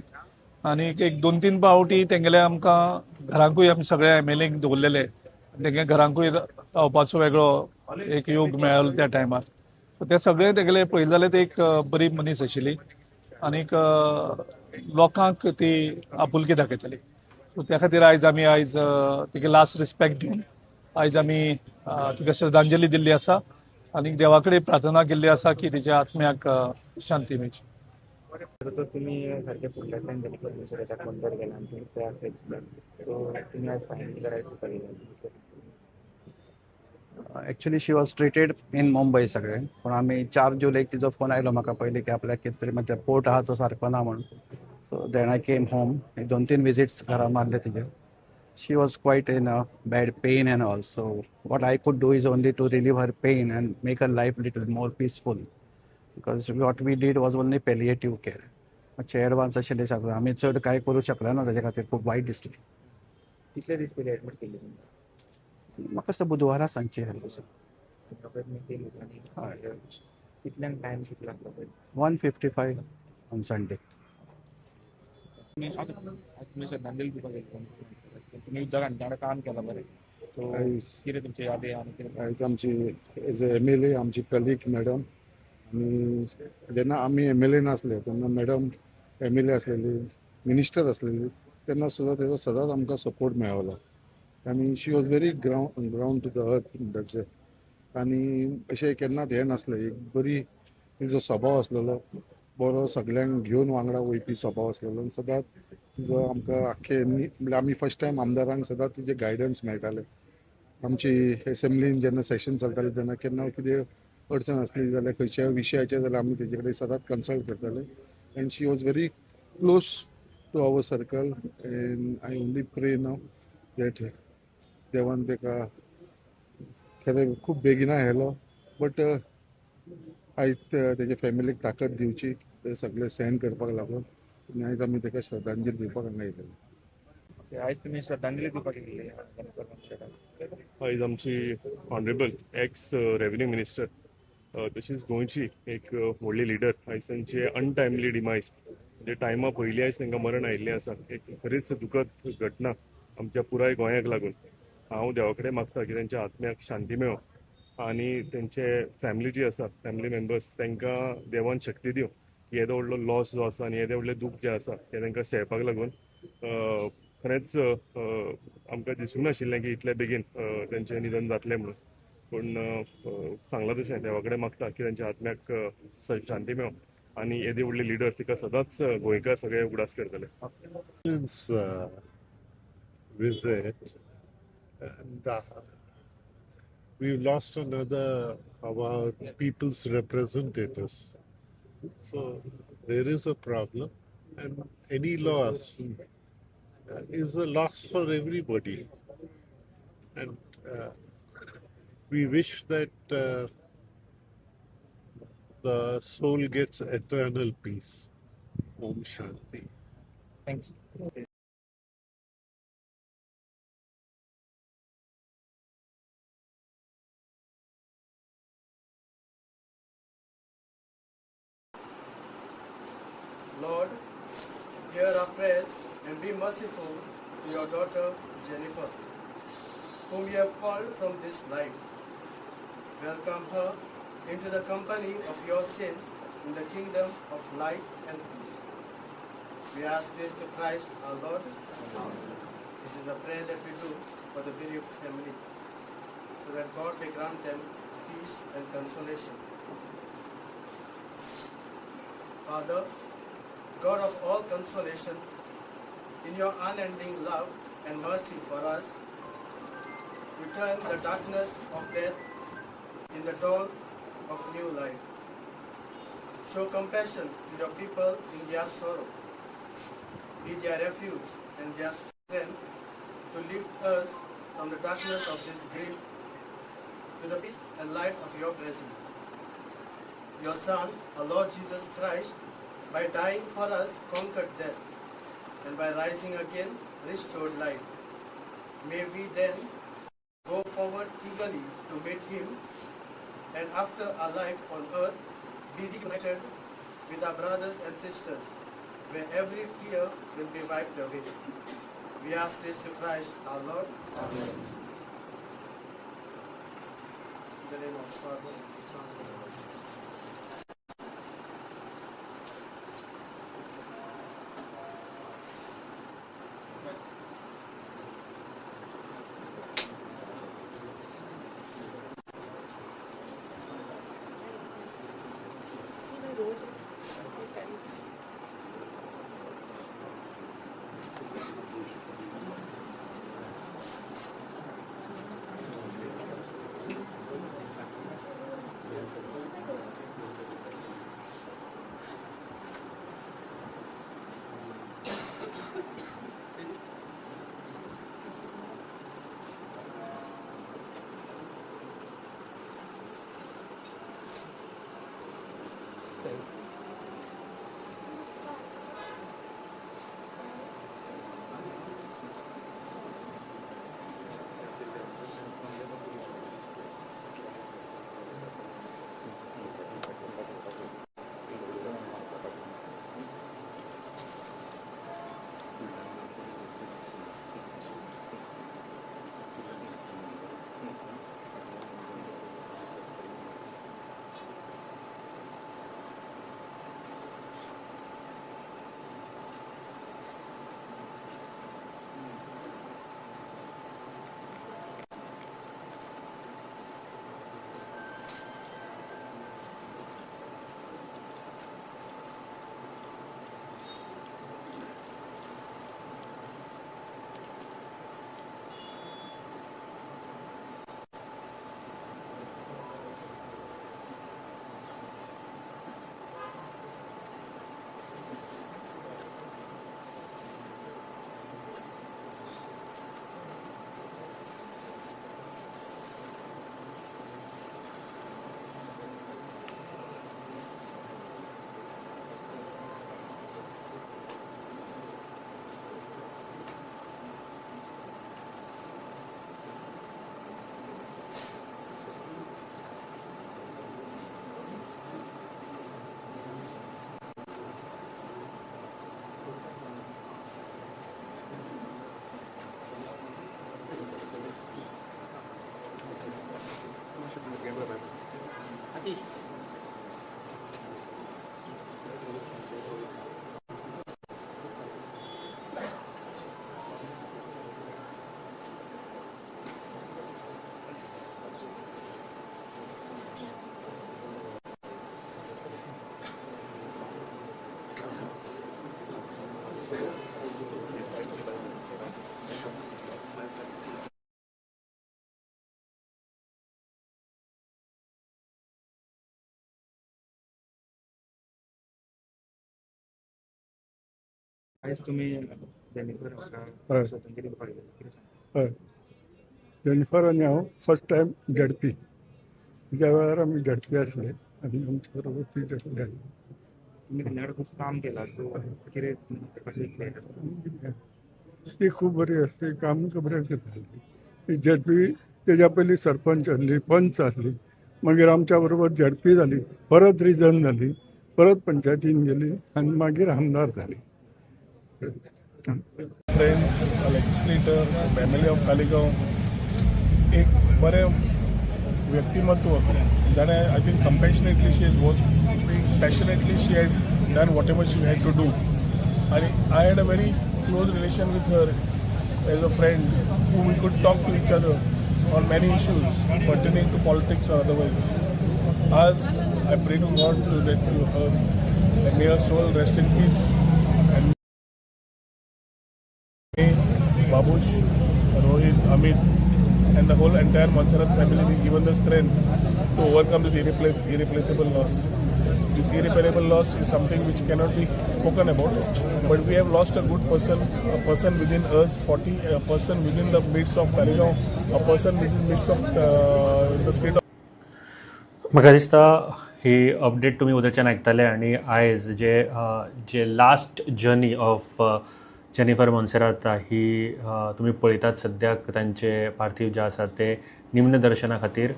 आनी एक 2-3 पावटी तेंगेले आमकां घरांकूय आमी सगळे एम एल एक दवरलेले, तेंगे घरांकूय रावपाचो वेगळो एक योग मेळ्ळो त्या टायमार. ते सगळे तेगेले पळयले जाल्यार ते एक बरी मनीस आशिल्ली. आनीक लोकांक ती आपुलकी दाखयताली. सो त्या खातीर आयज आमी आयज तिका लास्ट रिस्पेक्ट दिवन आयज आमी तिका श्रद्धांजली दिल्ली आसा आनी देवा कडेन प्रार्थना केल्ली आसा की तिच्या आत्म्याक शांती मेळची. तर तुम्ही सारखे फुडल्यांतल्यान जेनिफर मोन्सेराताक गेला आनी तुमी त्रास दिसले, सो तुमी आयज फायनली घरा दिवपाक गेले. Actually she was treated in Mumbai सगळे, पूण आमी 4 जुलैक तिजो फोन आयलो म्हाका पयलीं की आपल्याक कितें तरी म्हणजे पोट आहा तो सारको ना म्हणून. So then I came home, एक 2-3 विजिट्स घरा मारले तिजे. She was quite in a bad pain and all, so what I could do is only to relieve her pain and make her life little more peaceful, because what we did was only palliative care. मातशें एडवान्स आशिल्लें सगळें, आमी चड कांय करूं शकले ना ताजे खातीर, खूब वायट दिसलें. कितले दीस पयलीं एडमीट केल्ली तुमकां? म्हाका दिसता बुधवारा सांजचे. कितल्यांक टायम कितलो आसलो? 1:55 on Sunday. तुमी श्रद्धांजली दिवपाक गेले, तुमी उदक हांच्या वांगडा काम केलां बरें, सो कितें तुमचे यादी आनी कितें? आयज आमची एज ए MLA आमची कलीग मॅडम, आनी जेन्ना आमी MLA नासले तेन्ना मॅडम MLA आसलेली, मिनिस्टर आसलेली, तेन्ना सुद्दां तेजो सदांच आमकां सपोर्ट मेळवलो. आनी she was very ground to the earth म्हणटाचे, आनी अशें केन्नाच हें नासलें. एक बरी तिजो स्वभाव आसलेलो, बरो सगळ्यांक घेवन वांगडा वयपी स्वभाव आसलेलो, आनी सदांच तिजो आमकां आख्खे म्हणल्यार आमी फर्स्ट टायम आमदारांक सदांच तिजें गायडन्स मेळटालें. आमची एसेंब्लीन जेन्ना सेशन चलतालें तेन्ना केन्ना कितें अडचण आसली जाल्यार खंयच्या विशयाचेर जाल्यार आमी तेजे कडेन सदांच कन्सल्ट करताले. And she was very close to our circle, and I only pray now that देवान ताका खरें खूब बेगिना व्हेलो, बट आयज तेजे फॅमिलीक ताकद दिवची, ते सगळें सहन करपाक लागून, आनी आयज आमी ताका श्रद्धांजली दिवपाक हांगा येयलेले. आयज तुमी श्रद्धांजली दिवपाक येयल्ले जेनिफर मोन्सेराताक. आयज आमची ऑनरेबल एक्स रेवेन्यू मिनिस्टर तशीच गोंयची एक व्हडली लिडर, आयज तांचे अनटायमली डिमायज, म्हणजे टायमा पयलीं आयज तांकां मरण आयिल्लें आसा. एक खरीच दुखद घटना आमच्या पुराय गोंयाक लागून. हांव देवा कडेन मागता की तांच्या आत्म्याक शांती मेळो आनी तेंचे फॅमिली जी आसा, फॅमिली मेंबर्स, तांकां देवान शक्ती दिवं की येदो व्हडलो लॉस जो आसा आनी येदें व्हडलें दूख जें आसा तें तांकां सहपाक लागून. खरेंच आमकां दिसूंक नाशिल्लें की इतले बेगीन तेंचें निधन जातलें म्हणून, पूण सांगलां तशें देवा कडेन मागता की तांच्या आत्म्याक शांती मेळो आनी येदी व्हडली लिडर तिका सदांच गोंयकार सगळे उगडास करतले. Visit and we've lost another of our people's representatives. So there is a problem, and any loss is a loss for everybody. And we wish that the soul gets eternal peace. Om Shanti. Thank you. Lord, hear our prayers and be merciful to your daughter Jennifer, whom you have called from this life. Welcome her into the company of your saints in the kingdom of light and peace. We ask this to Christ our Lord. Amen. This is a prayer that we do for the bereaved family, so that God may grant them peace and consolation. Father, God of all consolation, in your unending love and mercy for us, you turn the darkness of death in the dawn of new life. Show compassion to your people in their sorrow. Be their refuge and their strength to lift us from the darkness of this grief to the peace and light of your presence. Your Son, our Lord Jesus Christ, by dying for us, conquered death, and by rising again, restored life. May we then go forward eagerly to meet him, and after our life on earth, be reunited with our brothers and sisters, where every tear will be wiped away. We ask this to Christ our Lord. Amen. In the name of the Father, and the Son, and the Holy Spirit. आयज तुमी जेनिफर हांगा श्रद्धांजली दिवपाक गेले, कितें सांगता? हय, जेनिफर आनी हांव फर्स्ट टायम झेडपी, त्या वेळार आमी झेडपी आसले आनी आमच्या बरोबर ती झेडपी आसली. तुमी तेंच्या कडेन खूब काम केलां, सो कितें कशें कितें? ती खूब बरी आसली, काम बरें करताली. ती झेडपी तेज्या पयलीं सरपंच आसली, पंच आसली, मागीर आमच्या बरोबर झेडपी जाली, परत रिजन जाली, परत पंचायतीन गेली आनी मागीर आमदार जाली. Friend, a legislator, MLA of Taleigao, एक बरें व्यक्तिमत्व जाणें I think compassionately she has work, passionately she had done whatever she had to do. आनी I had a very close relation with her as a friend who we could talk to each other on many issues pertaining to politics or otherwise. आज I pray to God to that to her and may her soul rest in peace. And may Babush, Rohit, Amit and the whole entire Monserrate family be given the strength to overcome this irreplaceable loss. This irreparable loss is something which cannot be spoken about, but we have lost a good person, a person within us 40, a person within the midst of Taleigao, a person within the midst of the state of म्हाका दिसता ही अपडेट तुमी उद्याच्यान आयकताले आनी आयज जे जे last journey of Jennifer Monserrate ही तुमी पळयतात सद्याक तांचे पार्थीव जे आसा ते निम्न दर्शना खातीर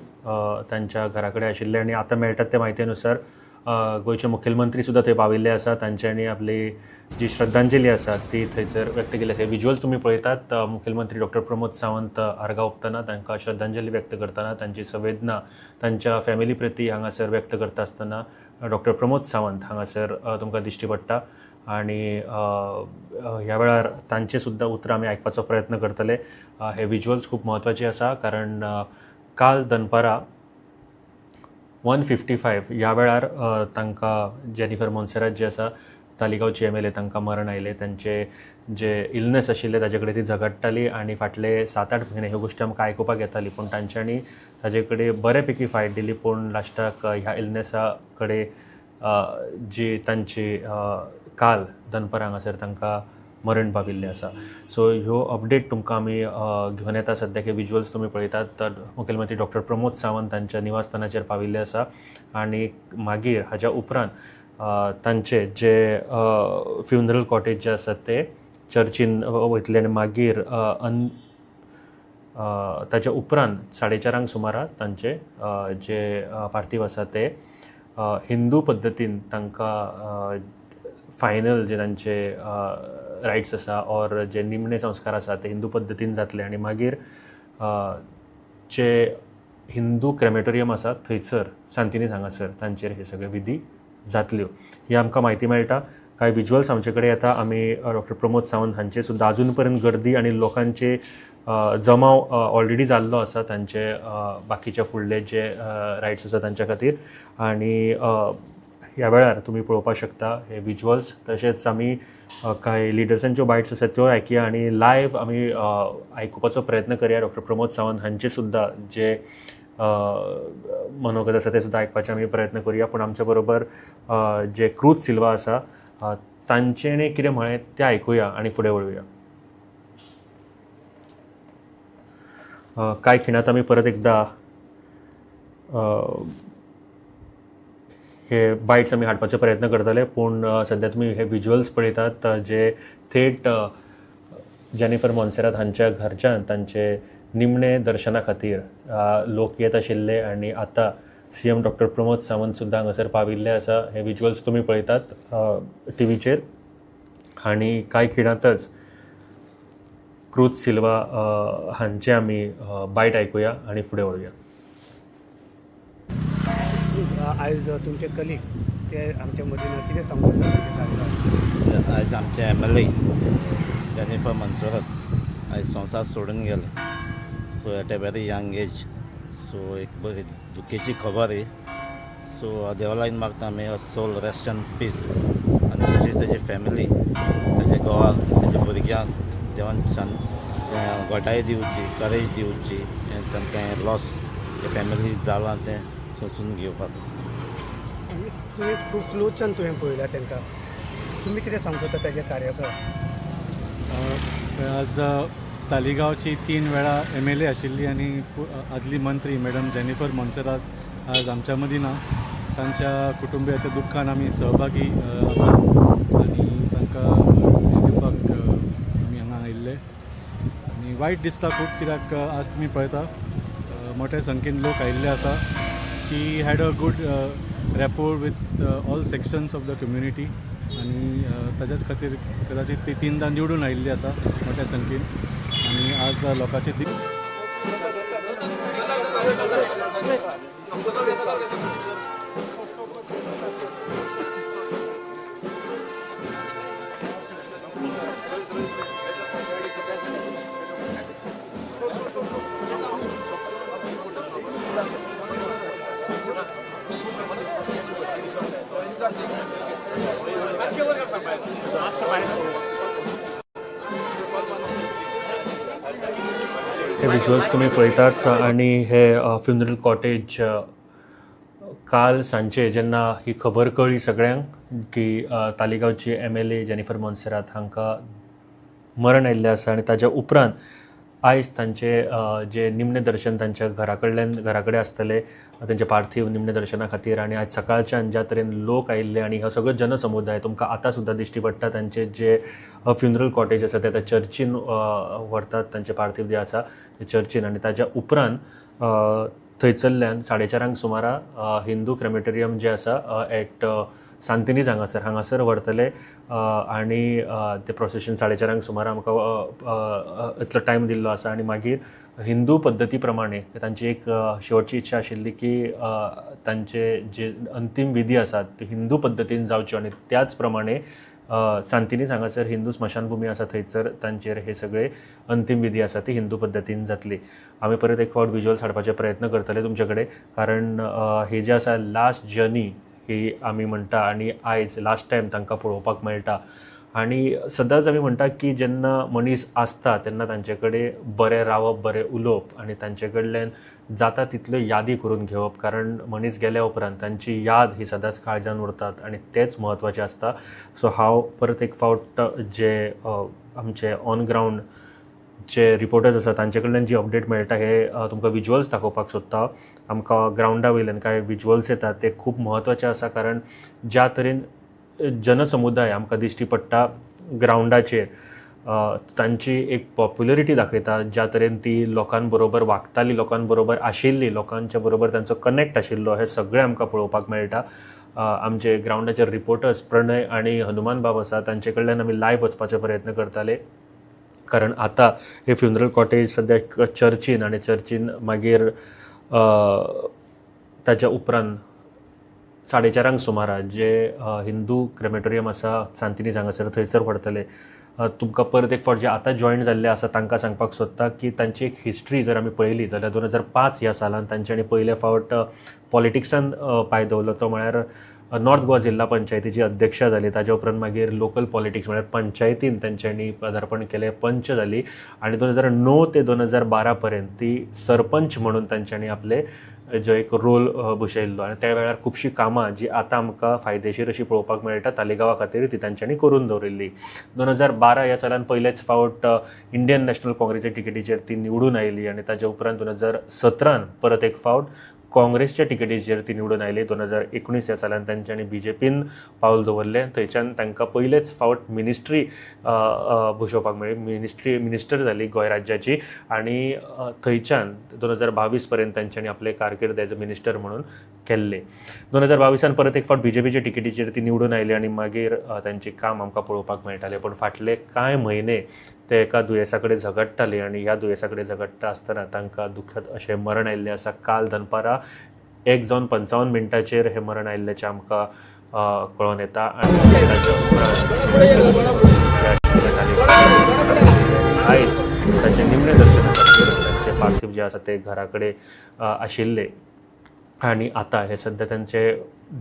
तांच्या घरा कडेन आशिल्ले आनी आतां मेळटात ते म्हायती अनुसार गोंयचे मुखेलमंत्री सुद्दां थंय पाविल्ले आसा. तांच्यांनी आपली जी श्रद्धांजली आसा ती थंयसर व्यक्त केली आसा. विज्युअल्स तुमी पळयतात, मुखेलमंत्री डॉक्टर प्रमोद सावंत आर्गां ओंपतना तांकां श्रद्धांजली व्यक्त करतना तांची संवेदना तांच्या फॅमिली प्रती हांगासर व्यक्त करता आसतना डॉक्टर प्रमोद सावंत हांगासर तुमकां दिश्टी पडटा आनी ह्या वेळार तांचे सुद्दां उतरां आमी आयकपाचो प्रयत्न करतले. हे विज्युअल्स खूब म्हत्वाचे आसा कारण काल दनपारां 1:55 ह्या वेळार तांकां जेनिफर मोन्सेरात जे आसा तालिगांवची MLA तांकां मरण आयलें. तांचे जे इलनेस आशिल्ले ताजे कडेन ती झगडटाली आनी फाटले 7-8 म्हयने ह्यो गोश्टी आमकां आयकुपाक येताली, पूण तांच्यांनी ताजे कडेन बरे पैकी फायट दिली, पूण लास्टाक ह्या इलनेसा कडेन जी तांची काल दनपारां हांगासर तांकां मरण पाविल्लें आसा. सो ह्यो अपडेट तुमकां आमी घेवन येता. सद्याक हे विज्युअल्स तुमी पळयतात तर मुखेलमंत्री डॉक्टर प्रमोद सावंत तांच्या निवासस्थानाचेर पाविल्ले आसा आनी मागीर हाज्या उपरांत तांचे जे फ्युनरल कॉटेज जे आसा ते चर्चीन वयतले आनी मागीर ताच्या उपरांत 4:30 सुमारा तांचे जे पार्थीव आसा ते हिंदू पद्दतीन तांकां फायनल जे तांचे रायट्स आसा ऑर जे निमणे संस्कार आसा ते हिंदू पद्दतीन जातले आनी मागीर जे हिंदू क्रेमेटोरियम आसा थंयसर सांतिनेज हांगासर तांचेर हे सगळे विधी जातल्यो ही आमकां म्हायती मेळटा. कांय विज्युअल्स आमचे कडेन येता. आमी डॉक्टर प्रमोद सावंत हांचे सुद्दां आजून पर्यंत गर्दी आनी लोकांचे जमाव ऑलरेडी जाल्लो आसा तांचे बाकीचे फुडले जे रायट्स आसा तांच्या खातीर आनी ह्या वेळार तुमी पळोवपाक शकता हे विज्युअल्स. तशेंच आमी कांय लिडर्सांच्यो बायट्स आसात त्यो आयकया आनी लायव्ह आमी आयकुपाचो प्रयत्न करया. डॉक्टर प्रमोद सावंत हांचे सुद्दां जे मनोगत आसा ते सुद्दां आयकपाचे आमी प्रयत्न करुया. पूण आमच्या बरोबर जे क्रूज सिल्वा आसा तांचें कितें म्हळें तें आयकुया आनी फुडें वळुया. कांय खिणांत आमी परत एकदां हे बायट्स आमी हाडपाचो प्रयत्न करतले, पूण सद्या तुमी हे विज्युअल्स पळयतात जे थेट जेनिफर मोन्सेरात हांच्या घरच्यान तांचे निमणे दर्शना खातीर लोक येत आशिल्ले आनी आतां CM doctor Pramod Sawant सुद्दां हांगासर पाविल्ले आसा. हे विज्युअल्स तुमी पळयतात टिवीचेर आनी कांय खिणांतच क्रूज सिल्वा हांचे आमी बायट आयकुया आनी फुडें वळुया. आयज तुमचे कलीग ते आमच्या मदीं ना, कितें सांगता? आयज आमचे MLA Jennifer Monserrate आयज संवसार सोडून गेले. So at a very young age. So एक बरी दुखेची खबर ही. सो देवा लागीं मागता may soul rest in peace. आनी तशीच तेजी फॅमिली, तेजे घोवाक, तेज्या भुरग्यांक देवान घटाय दिवची, करेज दिवची, तांकां हें लॉस फॅमिली जालां तें सोंसून घेवपाक. आनी तुवें खूब क्लोजच्यान तुवें पळयला तांकां, तुमी कितें सांगता ताजे कार्यकाळ? आज तालिगांवची 3 वेळा MLA आशिल्ली आनी आदली मंत्री मॅडम जेनिफर मोन्सेरात आज आमच्या मदीं ना. तांच्या कुटुंबियाच्या दुख्खान आमी सहभागी आसा आनी तांकां दिवपाक आमी हांगा आयिल्ले. आनी वायट दिसता खूब, कित्याक आज तुमी पळयता मोठ्या संख्येन लोक आयिल्ले आसा. She had a good rapport with all sections of the community आनी ताच्याच खातीर कदाचित ती 3दा निवडून आयिल्ली आसा मोठ्या संख्येन. आनी आज लोकांचे हे विज्युअल्स तुमी पळयतात आनी हे फ्युनरल कॉटेज काल सांजचे जेन्ना ही खबर कळ्ळी सगळ्यांक की तालिगांवची MLA Jennifer Monserrate हांकां मरण आयिल्लें आसा आनी ताच्या उपरांत आयज तांचे जे निमणें दर्शन तांच्या घरा कडेन आसतलें, तांचे पार्थिव निमणें दर्शना खातीर. आनी आयज सकाळच्यान ज्या तरेन लोक आयिल्ले आनी हो सगळो जनसमुदाय तुमकां आतां सुद्दां दिश्टी पडटा. तांचे जे फ्युनरल कॉटेज आसा ते आतां चर्चीन व्हरतात, तांचे पार्थिव जे आसा ते चर्चीन. आनी ताच्या उपरांत थंयसरल्यान 4:30 सुमारा हिंदू क्रेमेटोरियम जे आसा एट सांतिनीज हांगासर व्हरतले आनी ते प्रोसेशन 4:30 सुमारा आमकां इतलो टायम दिल्लो आसा. आनी मागीर हिंदू पद्दती प्रमाणे तांची एक शेवटची इच्छा आशिल्ली की तांचे जे अंतीम विधी आसात ते हिंदू पद्दतीन जावच्यो आनी त्याच प्रमाणे सांतिनीज हांगासर हिंदू स्मशानभूमी आसा थंयसर तांचेर हे सगळे अंतीम विधी आसा ती हिंदू पद्दतीन जातली. आमी परत एक फावट विज्युअल्स हाडपाचे प्रयत्न करतले तुमचे कडेन, कारण हे जे आसा लास्ट जर्नी ही आमी म्हणटा आनी आयज लास्ट टायम तांकां पळोवपाक मेळटा. आनी सदांच आमी म्हणटा की जेन्ना मनीस आसता तेन्ना तांचे कडेन बरें रावप, बरें उलोवप आनी तांचे कडल्यान जाता तितल्यो यादी करून घेवप, कारण मनीस गेल्या उपरांत तांची याद ही सदांच काळजान उरतात आनी तेंच म्हत्वाचें आसता. सो हांव परत एक फावट जे आमचे ऑन ग्रावंड जे रिपोर्टर्स आसा तांचे कडल्यान जी अपडेट मेळटा हे तुमकां विज्युअल्स दाखोवपाक सोदता. आमकां ग्रावंडा वयल्यान कांय विज्युअल्स येतात ते खूब म्हत्वाचे आसा, कारण ज्या तरेन जनसमुदाय आमकां दिश्टी पडटा ग्रावंडाचेर तांची एक पॉप्युलरिटी दाखयता, ज्या तरेन ती लोकांबरोबर वागताली, लोकांबरोबर आशिल्ली, लोकांच्या बरोबर तांचो कनेक्ट आशिल्लो, हें सगळें आमकां पळोवपाक मेळटा. आमचे ग्रावंडाचेर रिपोर्टर्स प्रणय आनी हनुमान बाब आसा तांचे कडल्यान आमी लायव्ह वचपाचो प्रयत्न करताले, कारण आतां हे फ्युनरल कॉटेज सद्याक चर्चीन आनी चर्चीन मागीर ताच्या उपरांत 4:30 सुमारा जे हिंदू क्रेमेटोरियम आसा सांतिनीज हांगासर थंयसर व्हरतले. तुमकां परत एक फावट जे आतां जॉयन जाल्ले आसा तांकां सांगपाक सोदता की तांची एक हिस्ट्री जर आमी पळयली जाल्यार 2005 ह्या सालान तांच्यांनी पयले फावट पॉलिटिक्सान पांय दवरलो, तो म्हळ्यार नॉर्थ गोवा जिल्हा पंचायतीची अध्यक्षा जाली. ताज्या उपरांत मागीर लोकल पॉलिटिक्स म्हळ्यार पंचायतीन तांच्यांनी पदार्पण केलें, पंच जाली आनी 2009 ते 2012 पर्यंत ती सरपंच म्हणून तांच्यांनी आपले जो एक रोल भुशयल्लो आनी त्या वेळार खुबशीं कामां जी आतां आमकां फायदेशीर अशी पळोवपाक मेळटा तालिगांवा खातीर ती तांच्यांनी करून दवरिल्ली. 2012 ह्या सालान पयलेच फावट इंडियन नॅशनल काँग्रेसच्या टिकेटीचेर ती निवडून आयली आनी ताज्या उपरांत 2017 परत एक फावट काँग्रेसच्या टिकेटीचेर ती निवडून आयली. 2019 ह्या सालान तांच्यांनी बीजेपीन पावल दवरलें, थंयच्यान तांकां पयलेच फावट मिनिस्ट्री भुशोवपाक मेळ्ळी, मिनिस्टर जाली गोंय राज्याची आनी थंयच्यान 2022 पर्यंत तांच्यांनी आपले कारकीर्द एज अ मिनिस्टर म्हणून केल्ले. 2022 परत एक फावट बीजेपीच्या टिकेटीचेर ती निवडून आयली आनी मागीर तांचें काम आमकां पळोवपाक मेळटालें. पूण फाटले कांय म्हयने ते एका दुयेंसा कडेन झगडटाले आनी ह्या दुयेंसा कडेन झगडटा आसतना तांकां दुखद अशें मरण आयिल्लें आसा. काल दनपारां 1 जावन 55 मिनटाचेर हें मरण आयिल्ल्याचें आमकां कळोन येता. आनी ताच्या उपरांत आयज तांचे निमणे दर्शना खातीर तांचे पार्थिव जे आसा ते घरा कडेन आशिल्ले. आनी आतां हे सद्या तांचे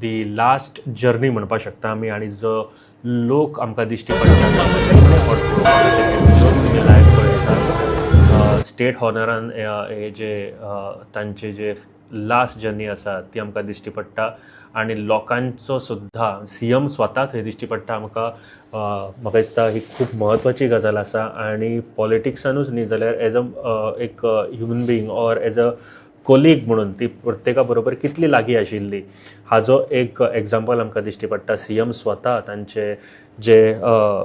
दी लास्ट जर्नी म्हणपाक शकता आमी. आनी जो लोक आमकां दिश्टी पडटा, निमणे फावट पळोवपाक, हे विजुअल्स तुमी लायव्ह पळयतात. स्टेट हॉनरान हे जे तांचे जे लास्ट जर्नी आसा ती आमकां दिश्टी पडटा. आनी लोकांचो सुद्दां, सीएम स्वता थंय दिश्टी पडटा आमकां. म्हाका दिसता ही खूब म्हत्वाची गजाल आसा. आनी पॉलिटिक्सानूच न्ही जाल्यार एज अ एक human being or as a colleague म्हणून ती प्रत्येका बरोबर कितली लागीं आशिल्ली हाजो एक एग्जाम्पल आमकां दिश्टी पडटा. सीएम स्वता तांचे जे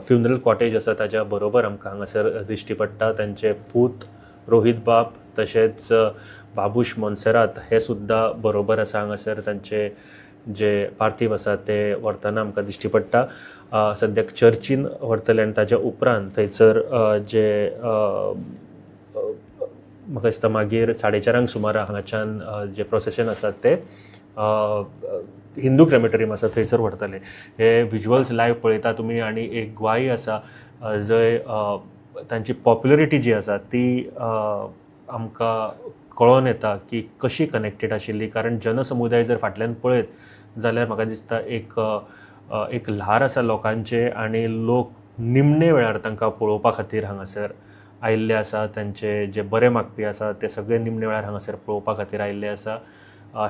फ्युनरल कॉटेज आसा ताच्या बरोबर आमकां हांगासर दिश्टी पडटा. तांचे पूत रोहीत बाब तशेंच बाबूश मोन्सेरात हे सुद्दां बरोबर आसा. हांगासर तांचे जे पार्थिव आसा ते व्हरतना आमकां दिश्टी पडटा. सद्याक चर्चीन व्हरतले आनी ताच्या उपरांत थंयसर जे म्हाका दिसता मागीर 4:30 सुमार हांगाच्यान जे प्रोसेशन आसा ते हिंदू क्रेमेटोरियम आसा थंयसर व्हरतले. हे विजुअल्स लायव्ह पळयता तुमी. आनी एक ग्वाही आसा जंय तांची पॉप्युलरिटी जी आसा ती आमकां कळोन येता की कशी कनेक्टेड आशिल्ली, कारण जनसमुदाय जर फाटल्यान पळयत जाल्यार म्हाका दिसता एक एक ल्हार आसा लोकांचें. आनी लोक निमणे वेळार तांकां पळोवपा खातीर हांगासर आयिल्ले आसा. तांचे जे बरे मागपी आसा ते सगळे निमणे वेळार हांगासर पळोवपा खातीर आयिल्ले आसा.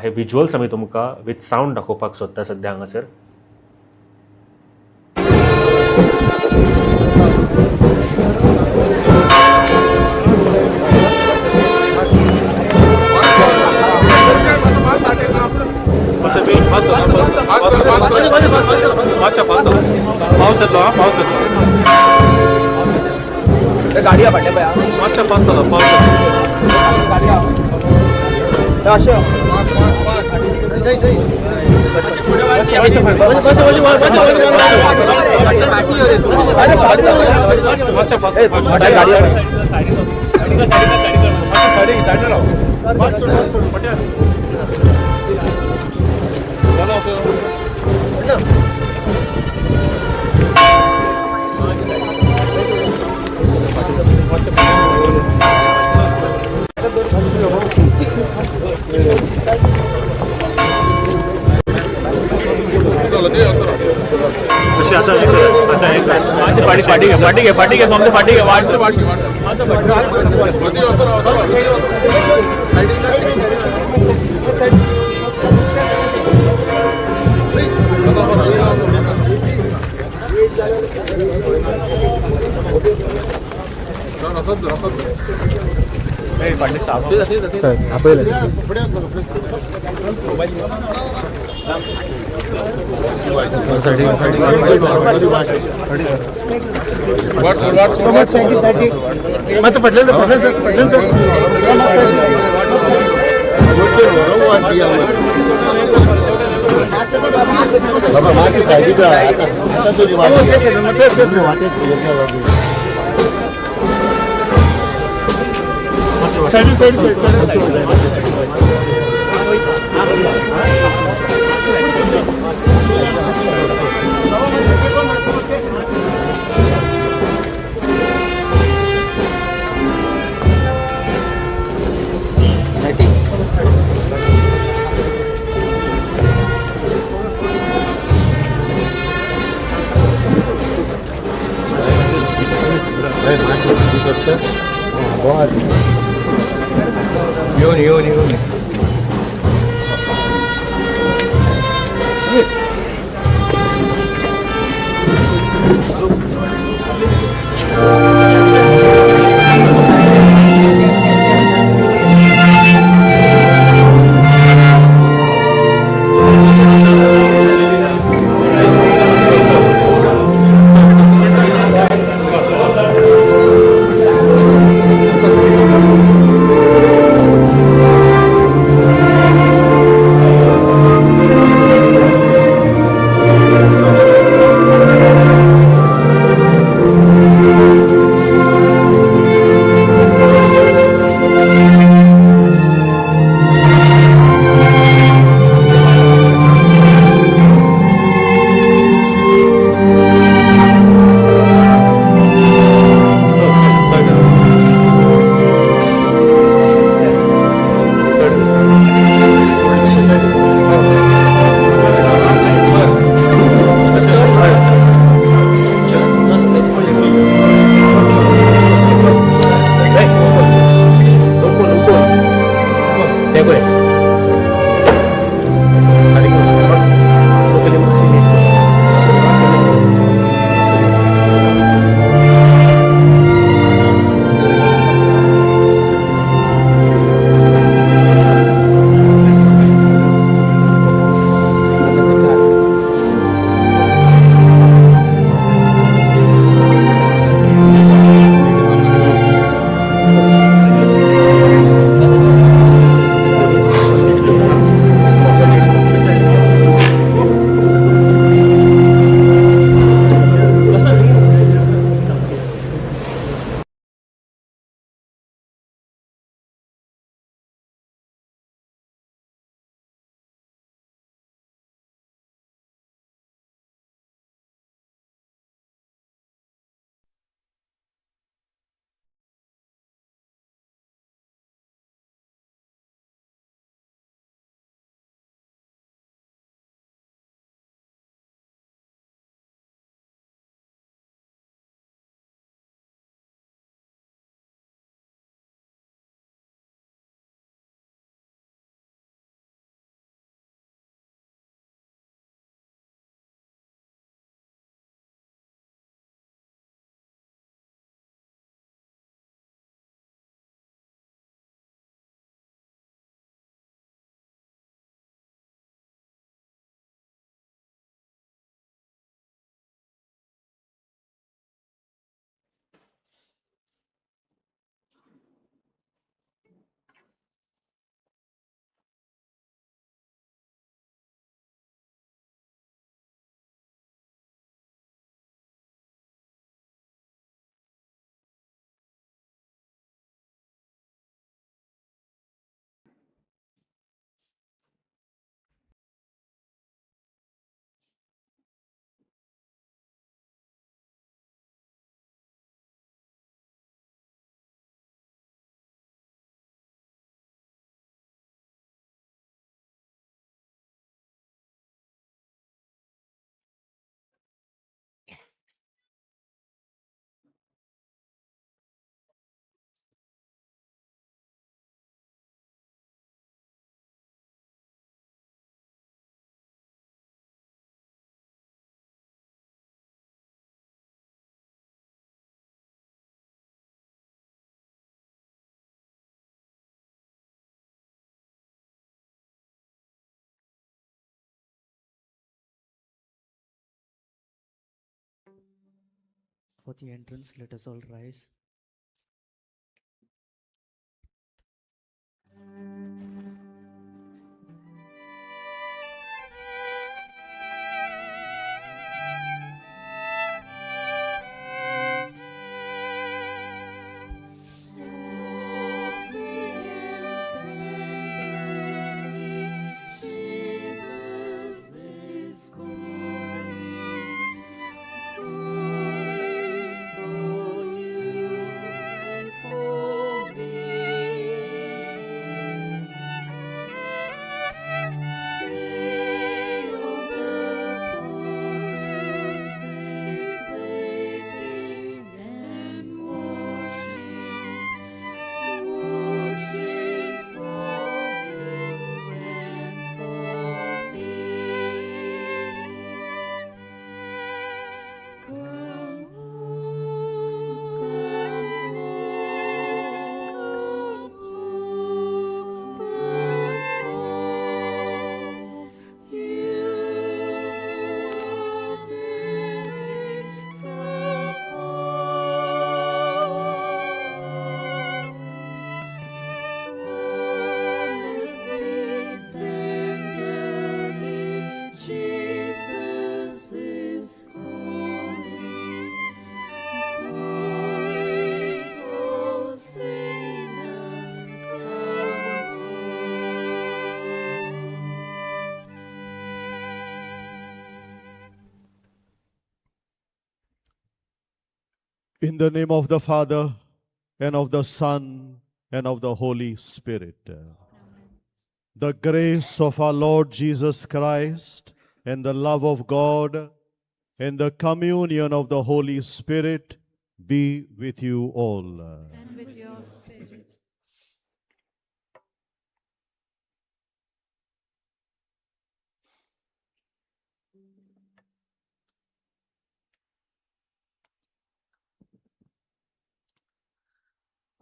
हे विजुअल्स आमी तुमकां विथ सावंड दाखोवपाक सोदता सद्या हांगासर. पावस येतलो हा, पावस येतलो. गाडी फाटल्या पळय. मातशें पास जालो, पावस. अशें. मातशें पास, सायडीक सायडीक राव. पट्या जालो. फाटी फाटी घे, फाटी घे, फाटी घे, सोमते फाटी घे. वाट. फाटले साफ. मातशें फाटल्यान सर, फाटल्यान सर, फाटल्यान सर. बाबा, मातशें सायडीक आतां आतां तुजी वाट. तेच तेच वाटेक. सायडी सायडी सायड. येऊन येऊन येऊन. For the entrance, let us all rise. Jesus is calling, calling for you and for me. See all the portals is waiting and watching, watching for you and for me. Come home, come home, come home. You are weary, come home. Listen tenderly, Jesus is calling, calling all sinners, come home. In the name of the Father, and of the Son, and of the Holy Spirit. The grace of our Lord Jesus Christ, and the love of God, and the communion of the Holy Spirit be with you all. And with your spirit.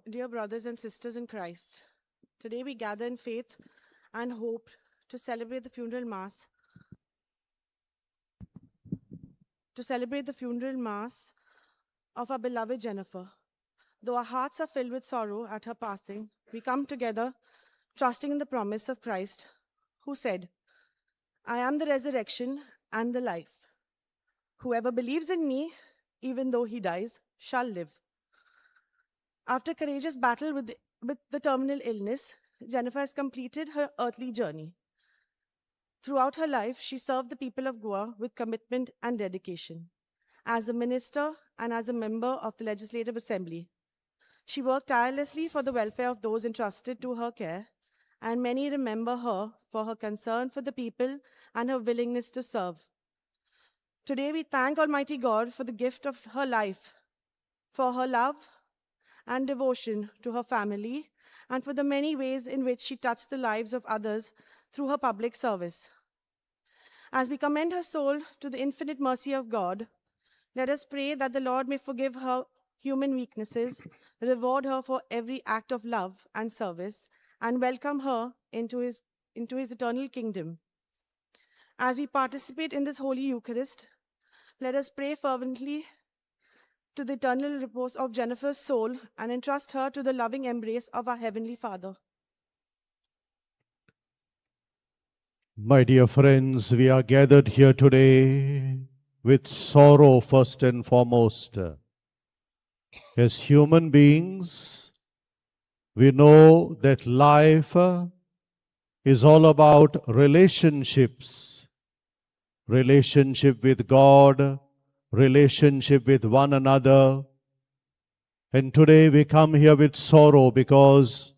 Dear brothers and sisters in Christ, today we gather in faith and hope to celebrate the funeral mass. To celebrate the funeral mass of our beloved Jennifer. Though our hearts are filled with sorrow at her passing, we come together trusting in the promise of Christ, who said, I am the resurrection and the life. Whoever believes in me, even though he dies, shall live. After a courageous battle with the terminal illness, Jennifer has completed her earthly journey. Throughout her life, she served the people of Goa with commitment and dedication, as a minister and as a member of the Legislative Assembly. She worked tirelessly for the welfare of those entrusted to her care, and many remember her for her concern for the people and her willingness to serve. Today, we thank Almighty God for the gift of her life, for her love and devotion to her family, and for the many ways in which she touched the lives of others through her public service. As we commend her soul to the infinite mercy of God, let us pray that the Lord may forgive her human weaknesses, reward her for every act of love and service, and welcome her into his eternal kingdom. As we participate in this Holy Eucharist, let us pray fervently to the eternal repose of Jennifer's soul and entrust her to the loving embrace of our Heavenly Father. My dear friends, we are gathered here today with sorrow first and foremost. As human beings, we know that life is all about relationships. Relationship with God, relationship with one another. And today we come here with sorrow because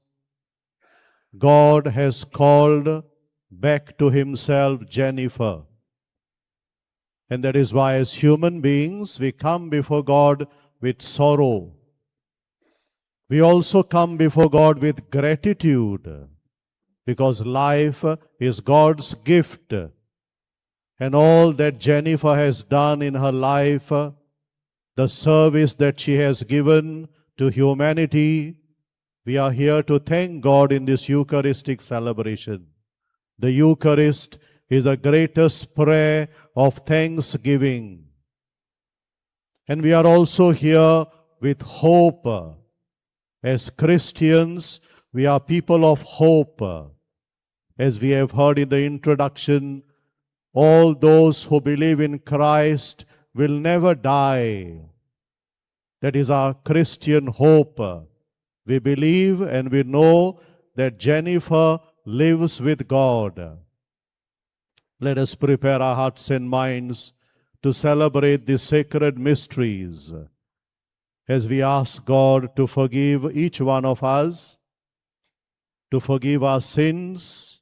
God has called back to himself Jennifer. And that is why as human beings we come before God with sorrow. We also come before God with gratitude because life is God's gift. And all that Jennifer has done in her life, the service that she has given to humanity, we are here to thank God in this Eucharistic celebration. The Eucharist is the greatest prayer of thanksgiving. And we are also here with hope. As Christians, we are people of hope. As we have heard in the introduction, all those who believe in Christ will never die. That is our Christian hope. We believe and we know that Jennifer lives with God. Let us prepare our hearts and minds to celebrate the sacred mysteries as we ask God to forgive each one of us, to forgive our sins,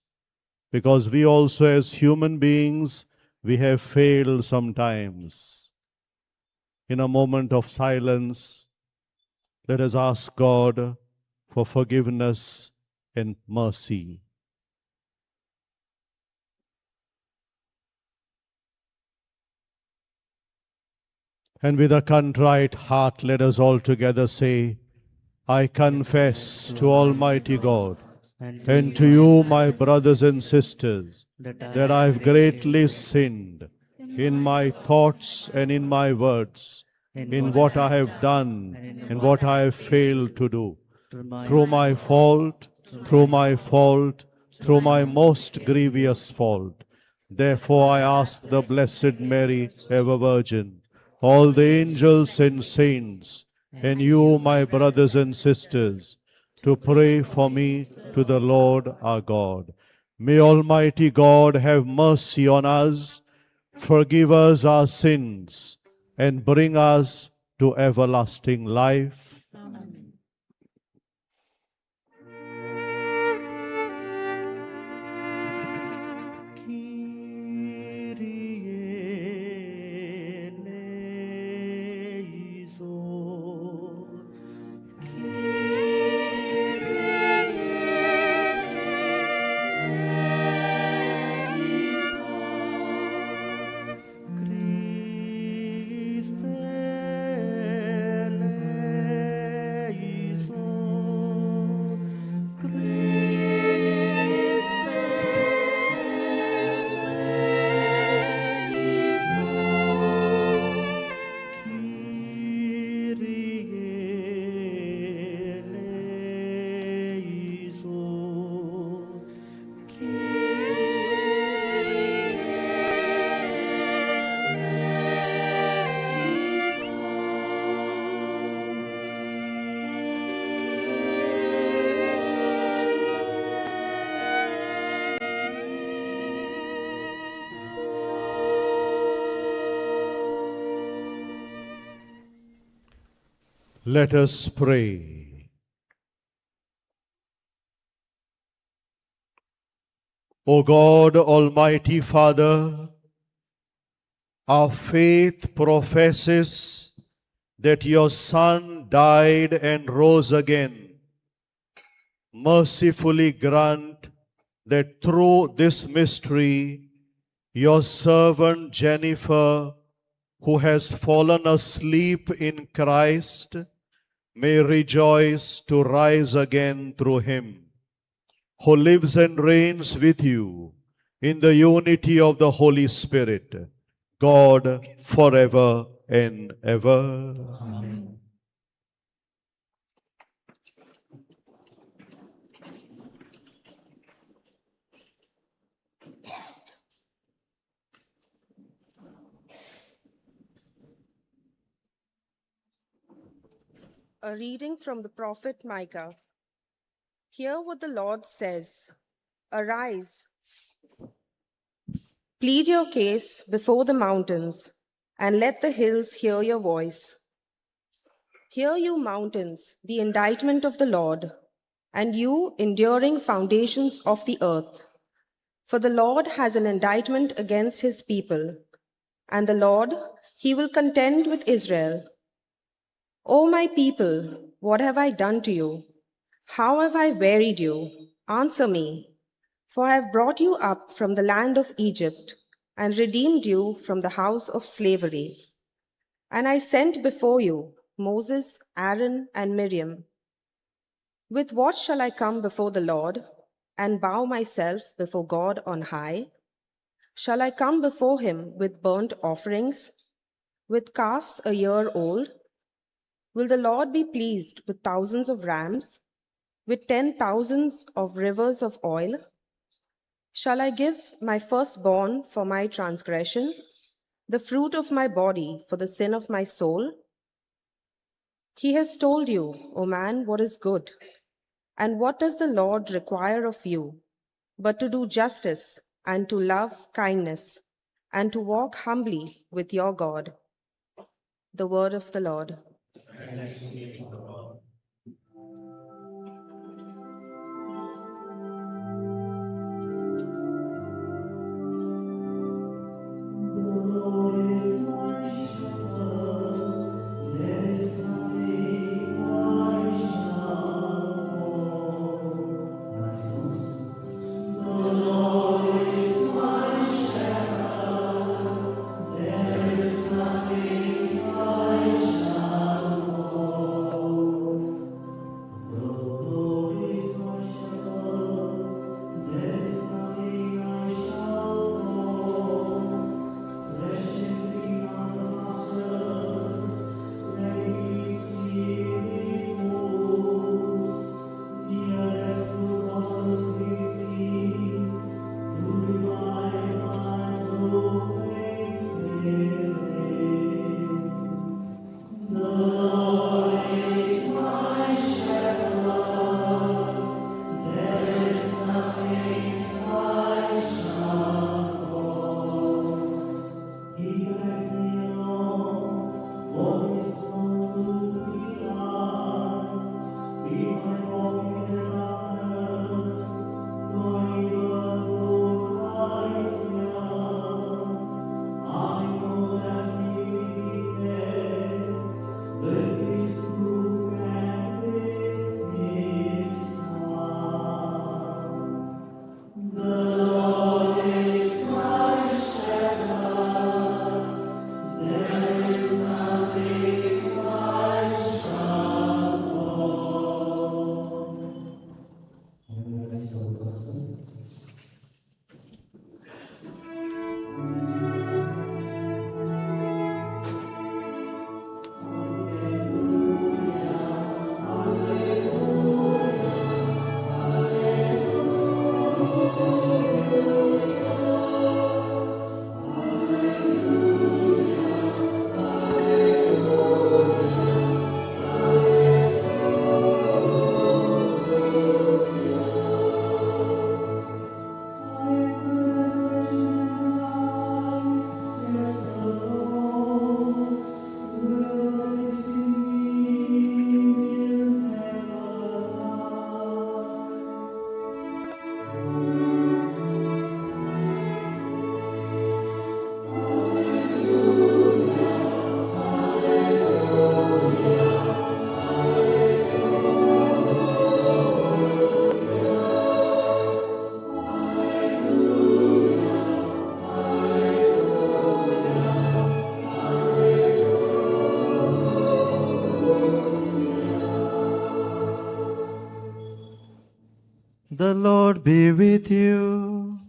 because we also as human beings, we have failed sometimes. In a moment of silence, let us ask God for forgiveness and mercy. And with a contrite heart, let us all together say, I confess to Almighty God and to you, my brothers and sisters, that I have greatly sinned in my thoughts and in my words, in what I have done and what I have failed to do, through my fault, through my fault, through my most grievous fault. Therefore I ask the Blessed Mary, ever Virgin, all the angels and saints, and you, my brothers and sisters, to pray for me to the Lord our God. May Almighty God have mercy on us, forgive us our sins, and bring us to everlasting life. Amen. Let us pray. O God, Almighty Father, our faith professes that your Son died and rose again. Mercifully grant that through this mystery, your servant Jennifer, who has fallen asleep in Christ, may rejoice to rise again through him, who lives and reigns with you in the unity of the Holy Spirit, God forever and ever. Amen. A reading from the prophet Micah. Hear what the Lord says. Arise, plead your case before the mountains, and let the hills hear your voice. Hear, you mountains, the indictment of the Lord, and you enduring foundations of the earth. For the Lord has an indictment against his people, and the Lord, he will contend with Israel. O my people, what have I done to you? How have I wearied you? Answer me. For I have brought you up from the land of Egypt and redeemed you from the house of slavery. And I sent before you Moses, Aaron, and Miriam. With what shall I come before the Lord and bow myself before God on high? Shall I come before him with burnt offerings, With calves a year old? Will the Lord be pleased with thousands of rams, with 10,000s of rivers of oil? Shall I give my firstborn for my transgression, the fruit of my body for the sin of my soul? He has told you, O man, what is good. And what does the Lord require of you, but to do justice and to love kindness and to walk humbly with your God? The word of the Lord. Thanks be to God. The Lord be with you.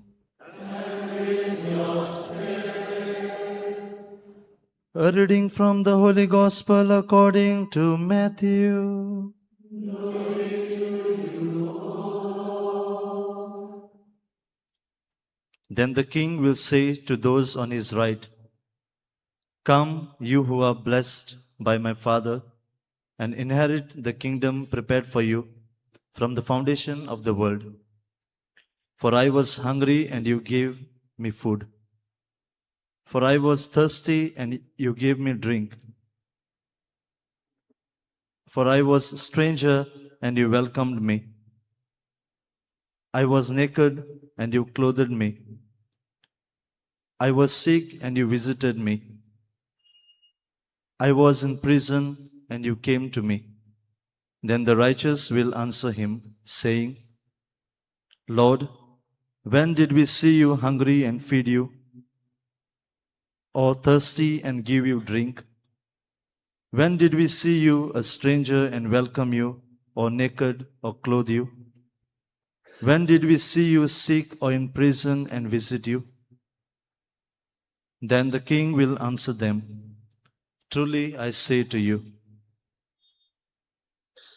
And with your spirit. A reading from the Holy Gospel according to Matthew. Glory to you, O Lord. Then the king will say to those on his right, "Come, you who are blessed by my Father, and inherit the kingdom prepared for you from the foundation of the world. For I was hungry, and you gave me food. For I was thirsty, and you gave me drink. For I was a stranger, and you welcomed me. I was naked, and you clothed me. I was sick, and you visited me. I was in prison, and you came to me." Then the righteous will answer him, saying, "Lord, when did we see you hungry and feed you, or thirsty and give you drink? When did we see you a stranger and welcome you, or naked or clothe you? When did we see you sick or in prison and visit you?" Then the king will answer them, Truly I say to you,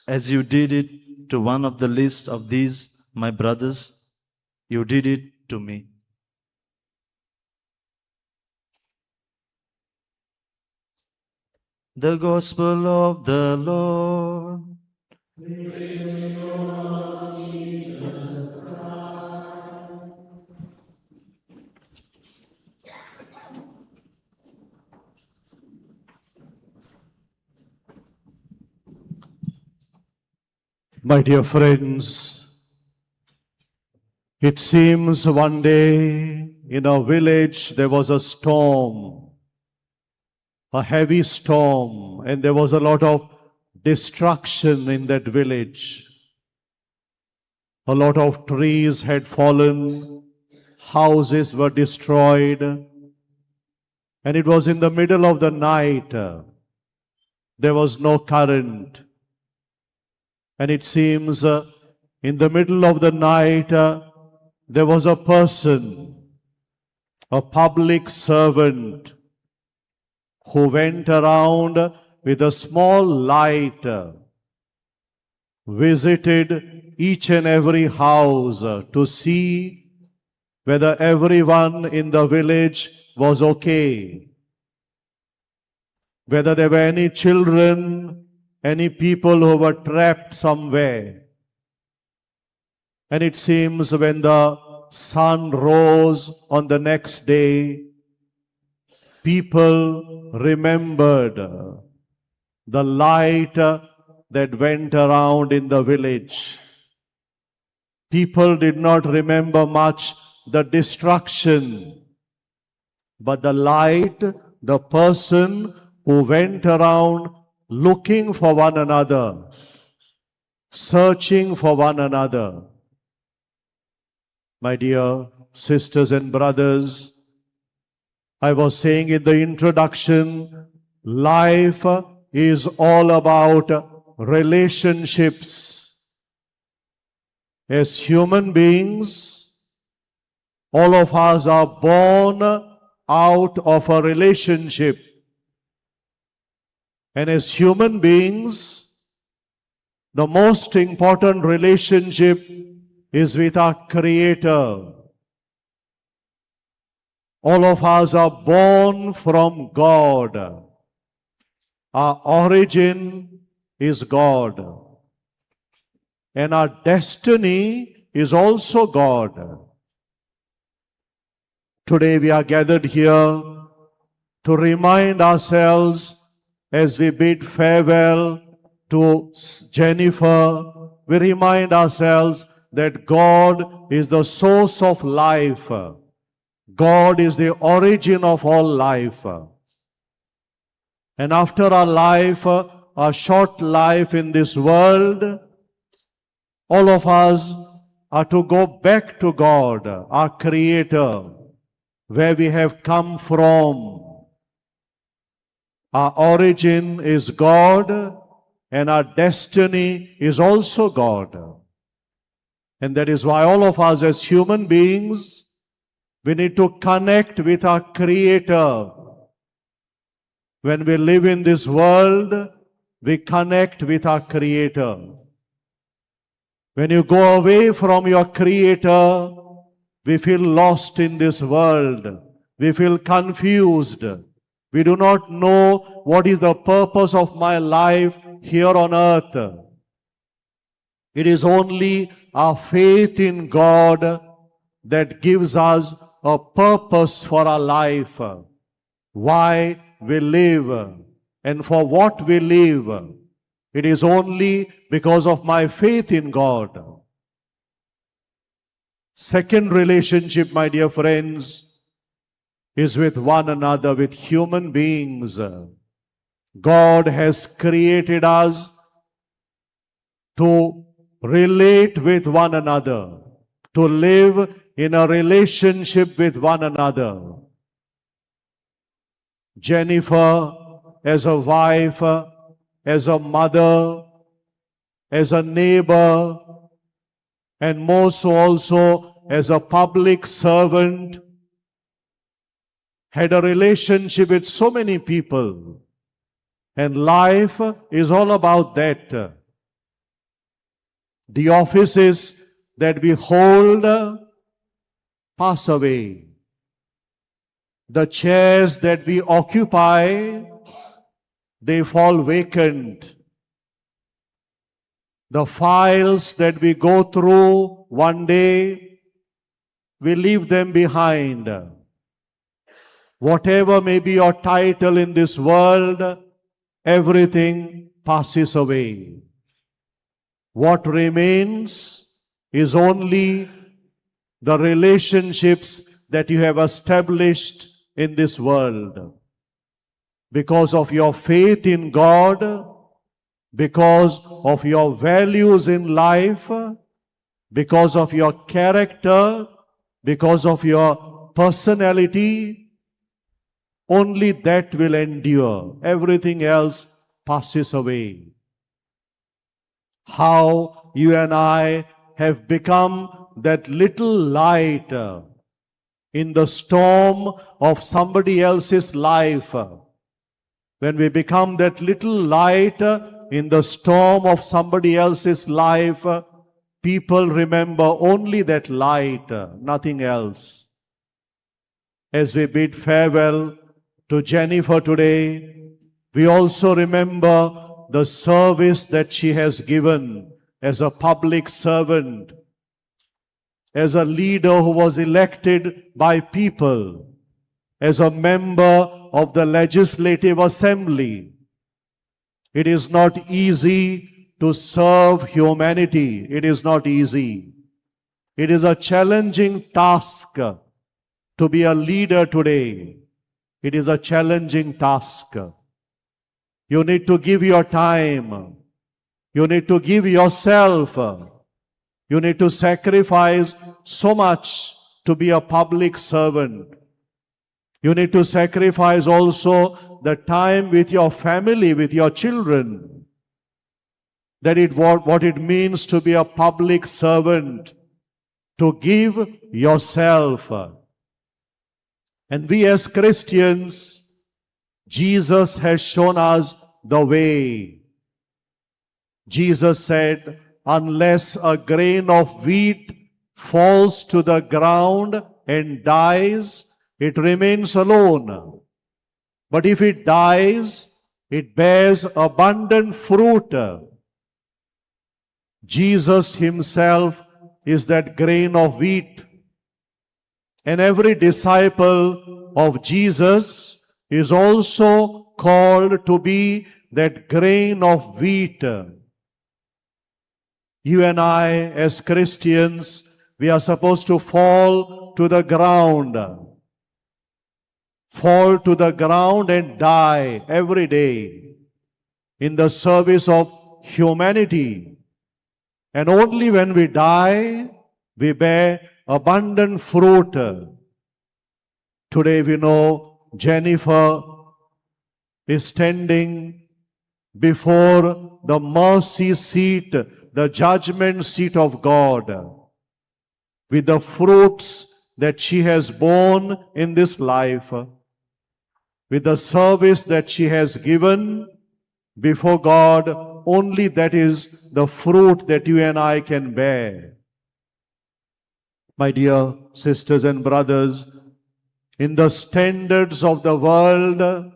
as you did it to one of the least of these my brothers, you did it to me. The Gospel of the Lord. My dear friends, it seems one day in a village there was a storm, a heavy storm, and there was a lot of destruction in that village. A lot of trees had fallen, houses were destroyed, and it was in the middle of the night. There was no current. And it seems in the middle of the night, there was a person, a public servant, who went around with a small light, visited each and every house to see whether everyone in the village was okay, whether there were any children, any people who were trapped somewhere. And it seems when the sun rose on the next day, people remembered the light that went around in the village. People did not remember much the destruction, but the light, the person who went around looking for one another, searching for one another. My dear sisters and brothers, I was saying in the introduction, life is all about relationships. As human beings, all of us are born out of a relationship. And as human beings, the most important relationship is with our Creator. All of us are born from God. Our origin is God. And our destiny is also God. Today we are gathered here to remind ourselves as we bid farewell to Jennifer, we remind ourselves that God is the source of life. God is the origin of all life. And after our life, our short life in this world, all of us are to go back to God, our Creator, where we have come from. Our origin is God, and our destiny is also God. And that is why all of us as human beings, we need to connect with our Creator. When we live in this world, we connect with our Creator. When you go away from your Creator, we feel lost in this world. We feel confused. We do not know what is the purpose of my life here on earth. It is only our faith in God that gives us a purpose for our life, why we live and for what we live. It is only because of my faith in God. Second relationship, my dear friends, is with one another, with human beings. God has created us to relate with one another, to live in a relationship with one another. Jennifer, as a wife, as a mother, as a neighbor, and more so also as a public servant, had a relationship with so many people. And life is all about that. The offices that we hold pass away. The chairs that we occupy, they fall vacant. The files that we go through one day, we leave them behind. Whatever may be your title in this world, everything passes away. What remains is only the relationships that you have established in this world. Because of your faith in God, because of your values in life, because of your character, because of your personality, only that will endure. Everything else passes away. How you and I have become that little light in the storm of somebody else's life. When we become that little light in the storm of somebody else's life, people remember only that light, nothing else. As we bid farewell to Jennifer today, we also remember the service that she has given as a public servant, as a leader who was elected by people, as a member of the Legislative Assembly. It is not easy to serve humanity. It is not easy. It is a challenging task to be a leader today. It is a challenging task. You need to give your time. You need to give yourself. You need to sacrifice so much to be a public servant. You need to sacrifice also the time with your family, with your children. That it what it means to be a public servant, to give yourself. And we as Christians, Jesus has shown us the way. Jesus said, "Unless a grain of wheat falls to the ground and dies, it remains alone. But if it dies, it bears abundant fruit." Jesus himself is that grain of wheat. And every disciple of Jesus is also called to be that grain of wheat. You and I, as Christians, we are supposed to fall to the ground. Fall to the ground and die every day in the service of humanity. And only when we die, we bear abundant fruit. Today we know Jennifer is standing before the mercy seat, the judgment seat of God, with the fruits that she has borne in this life, with the service that she has given before God. Only that is the fruit that you and I can bear. My dear sisters and brothers, in the standards of the world,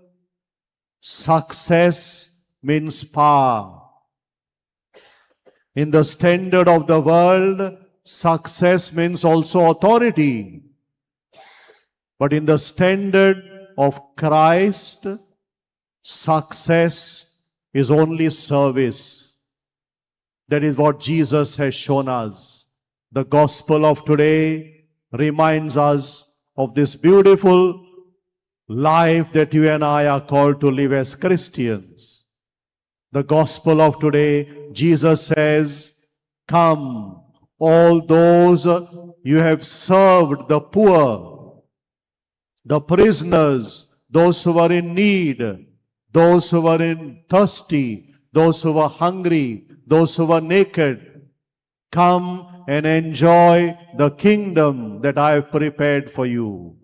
success means power. In the standard of the world, success means also authority. But in the standard of Christ, success is only service. That is what Jesus has shown us. The gospel of today reminds us of this beautiful life that you and I are called to live as Christians. The gospel of today, Jesus says, "Come, all those you have served the poor, the prisoners, those who are in need, those who were in thirsty, those who were hungry, those who were naked. Come and enjoy the kingdom that I have prepared for you."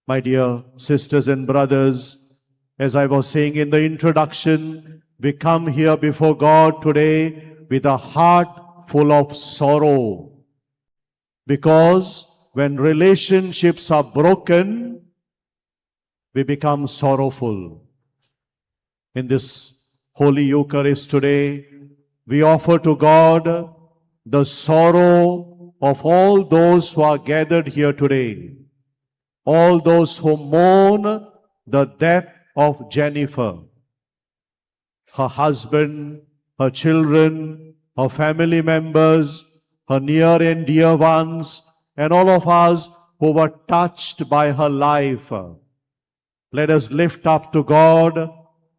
My dear sisters and brothers, As I was saying in the introduction, we come here before God today with a heart full of sorrow. Because when relationships are broken, we become sorrowful. In this Holy Eucharist today, we offer to God the sorrow of all those who are gathered here today, all those who mourn the death of Jennifer, her husband, her children, her family members, her near and dear ones, and all of us who were touched by her life. Let us lift up to God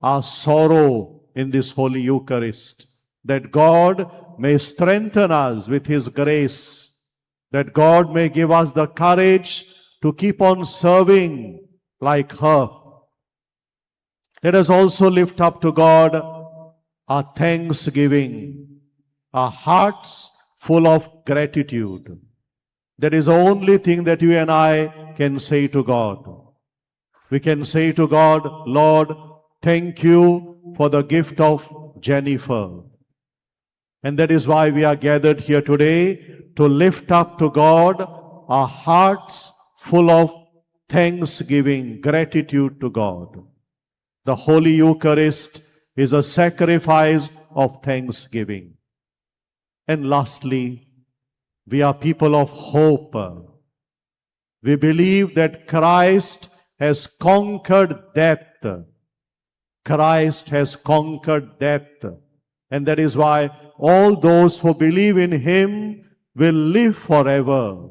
our sorrow in this Holy Eucharist, that God may strengthen us with His grace, that God may give us the courage to keep on serving like her. Let us also lift up to God our thanksgiving, our hearts full of gratitude. That is the only thing that you and I can say to God. We can say to God, Lord, thank you for the gift of Jennifer. And that is why we are gathered here today, to lift up to God our hearts full of thanksgiving, gratitude to God. The Holy Eucharist is a sacrifice of thanksgiving. And lastly, we are people of hope. We believe that Christ has conquered death. Christ has conquered death. And that is why all those who believe in Him will live forever.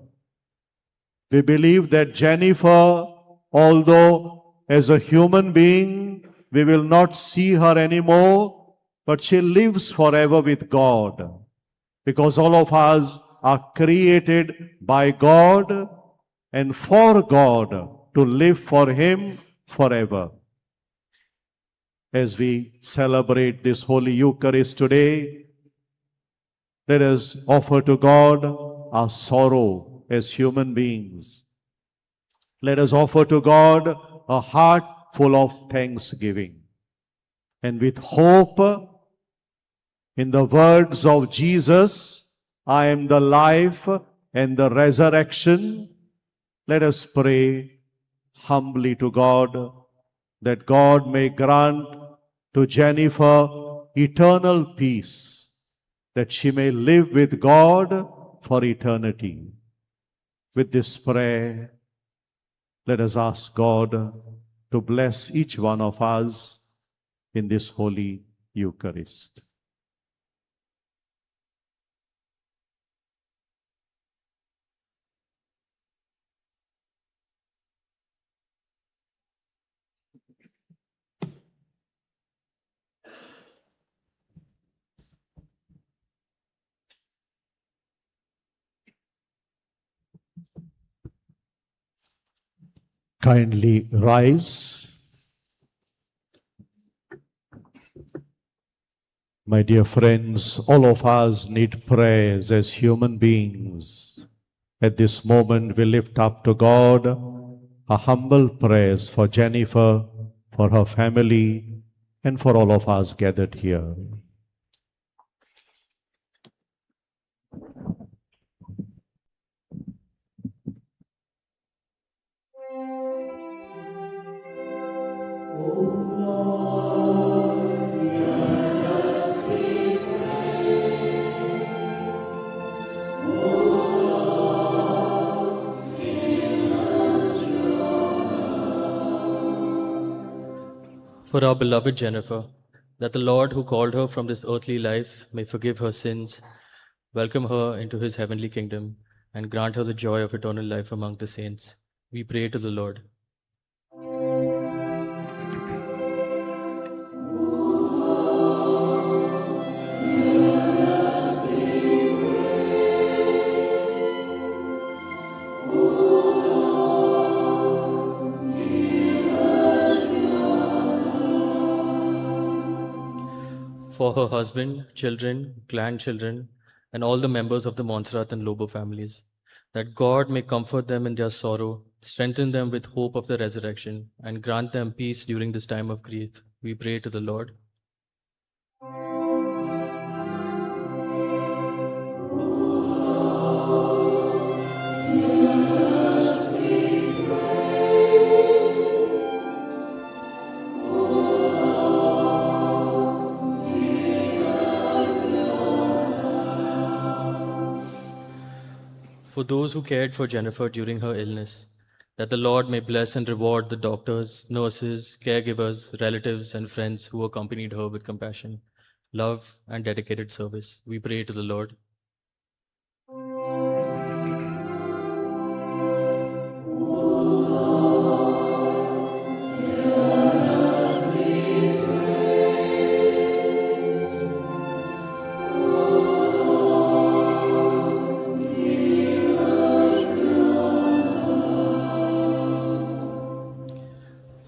We believe that Jennifer, although as a human being, we will not see her anymore, but she lives forever with God. Because all of us are created by God and for God, to live for Him forever. As we celebrate this Holy Eucharist today, let us offer to God our sorrow as human beings. Let us offer to God a heart full of thanksgiving. And with hope, in the words of Jesus, I am the life and the resurrection, let us pray humbly to God that God may grant to Jennifer eternal peace, that she may live with God for eternity. With this prayer, let us ask God to bless each one of us in this Holy Eucharist. Kindly rise. My dear friends, all of us need prayers as human beings. At this moment, we lift up to God our humble prayers for Jennifer, for her family, and for all of us gathered here. For our beloved Jennifer, that the Lord who called her from this earthly life may forgive her sins, welcome her into his heavenly kingdom, and grant her the joy of eternal life among the saints. We pray to the Lord. For her husband, children, grandchildren, and all the members of the Montserrat and Lobo families, that God may comfort them in their sorrow Strengthen them with hope of the resurrection and grant them peace during this time of grief. We pray to the Lord. For those who cared for Jennifer during her illness, that the Lord may bless and reward the doctors, nurses, caregivers, relatives, and friends who accompanied her with compassion, love, and dedicated service. We pray to the Lord.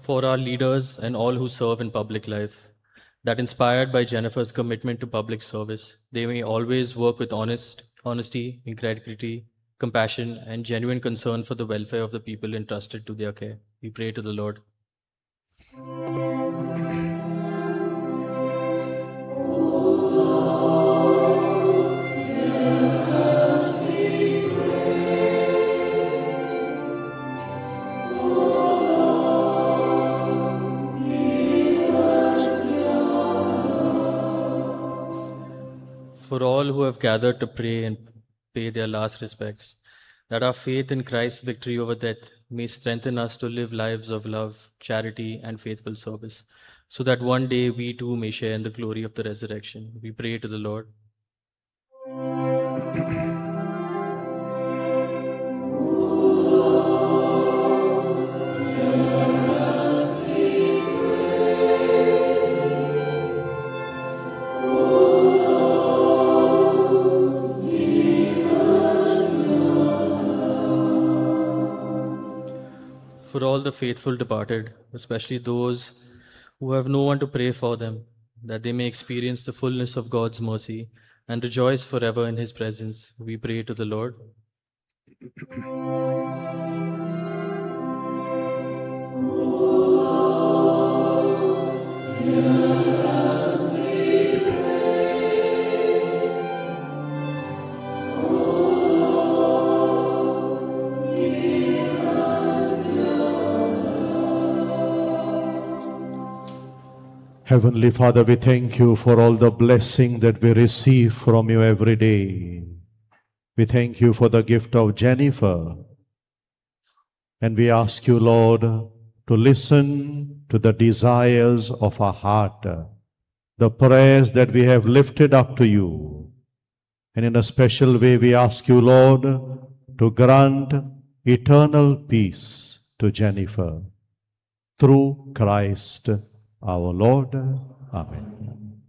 For our leaders and all who serve in public life, that inspired by Jennifer's commitment to public service, they may always work with honesty, integrity, compassion, and genuine concern for the welfare of the people entrusted to their care. We pray to the Lord. For all who have gathered to pray and pay their last respects, that our faith in Christ's victory over death may strengthen us to live lives of love, charity, and faithful service, so that one day we too may share in the glory of the resurrection. We pray to the Lord. For all the faithful departed, especially those who have no one to pray for them, that they may experience the fullness of God's mercy and rejoice forever in his presence, we pray to the Lord. Heavenly Father, we thank you for all the blessing that we receive from you every day. We thank you for the gift of Jennifer. And we ask you, Lord, to listen to the desires of our heart, the prayers that we have lifted up to you. And in a special way, we ask you, Lord, to grant eternal peace to Jennifer through Christ our Lord. Amen.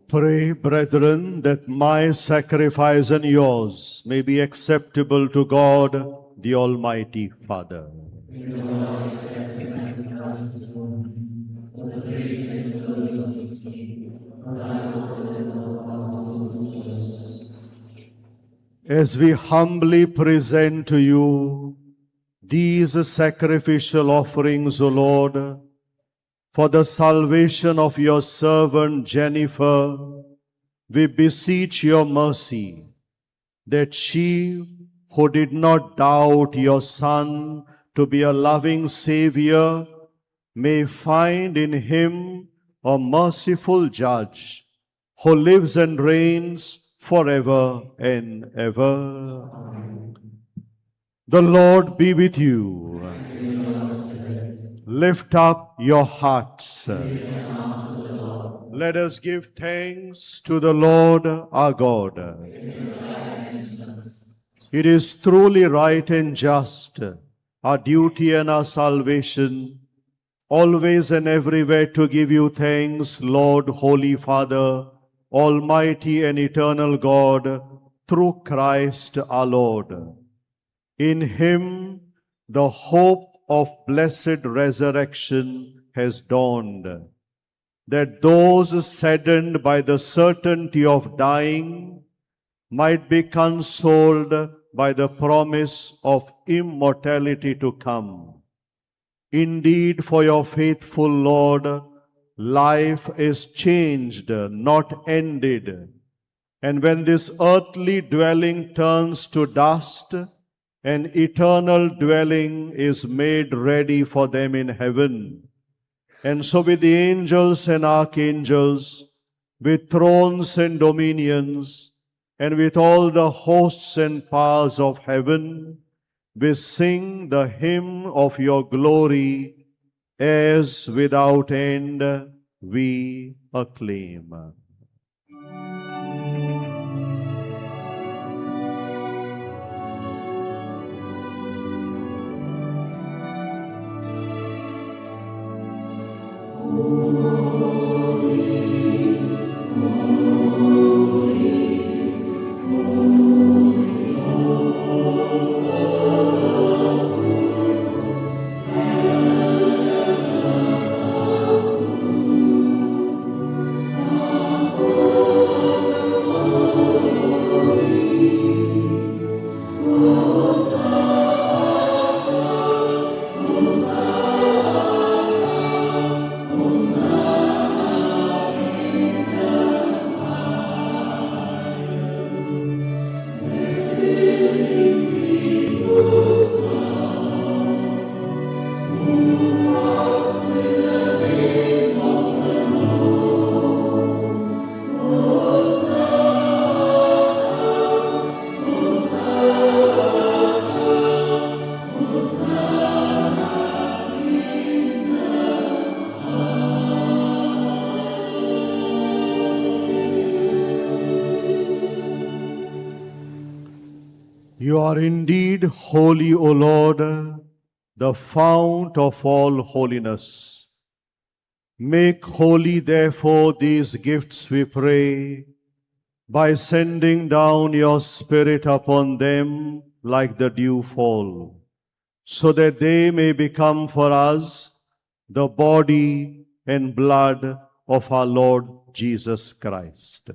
Pray, brethren, that my sacrifice and yours may be acceptable to God, the Almighty Father. May the Lord accept the sacrifice of yours, for the praise and glory of his name, for our good and for our whole church. As we humbly present to you these sacrificial offerings, O Lord, for the salvation of your servant Jennifer, we beseech your mercy, that she who did not doubt your Son to be a loving Savior may find in him a merciful judge who lives and reigns forever and ever. The Lord be with you. Lift up your hearts. Let us give thanks to the Lord our God. It is truly right and just, our duty and our salvation, always and everywhere to give you thanks, Lord, Holy Father, Almighty and eternal God, through Christ our Lord. In him the hope of blessed resurrection has dawned, that those saddened by the certainty of dying might be consoled by the promise of immortality to come. Indeed, for your faithful Lord, life is changed, not ended. And when this earthly dwelling turns to dust, an eternal dwelling is made ready for them in heaven. And so with the angels and archangels, with thrones and dominions, and with all the hosts and powers of heaven, we sing the hymn of your glory, as without end we acclaim. You are indeed holy, O Lord, the fount of all holiness. Make holy, therefore, these gifts, we pray, by sending down your Spirit upon them like the dew fall, so that they may become for us the body and blood of our Lord Jesus Christ.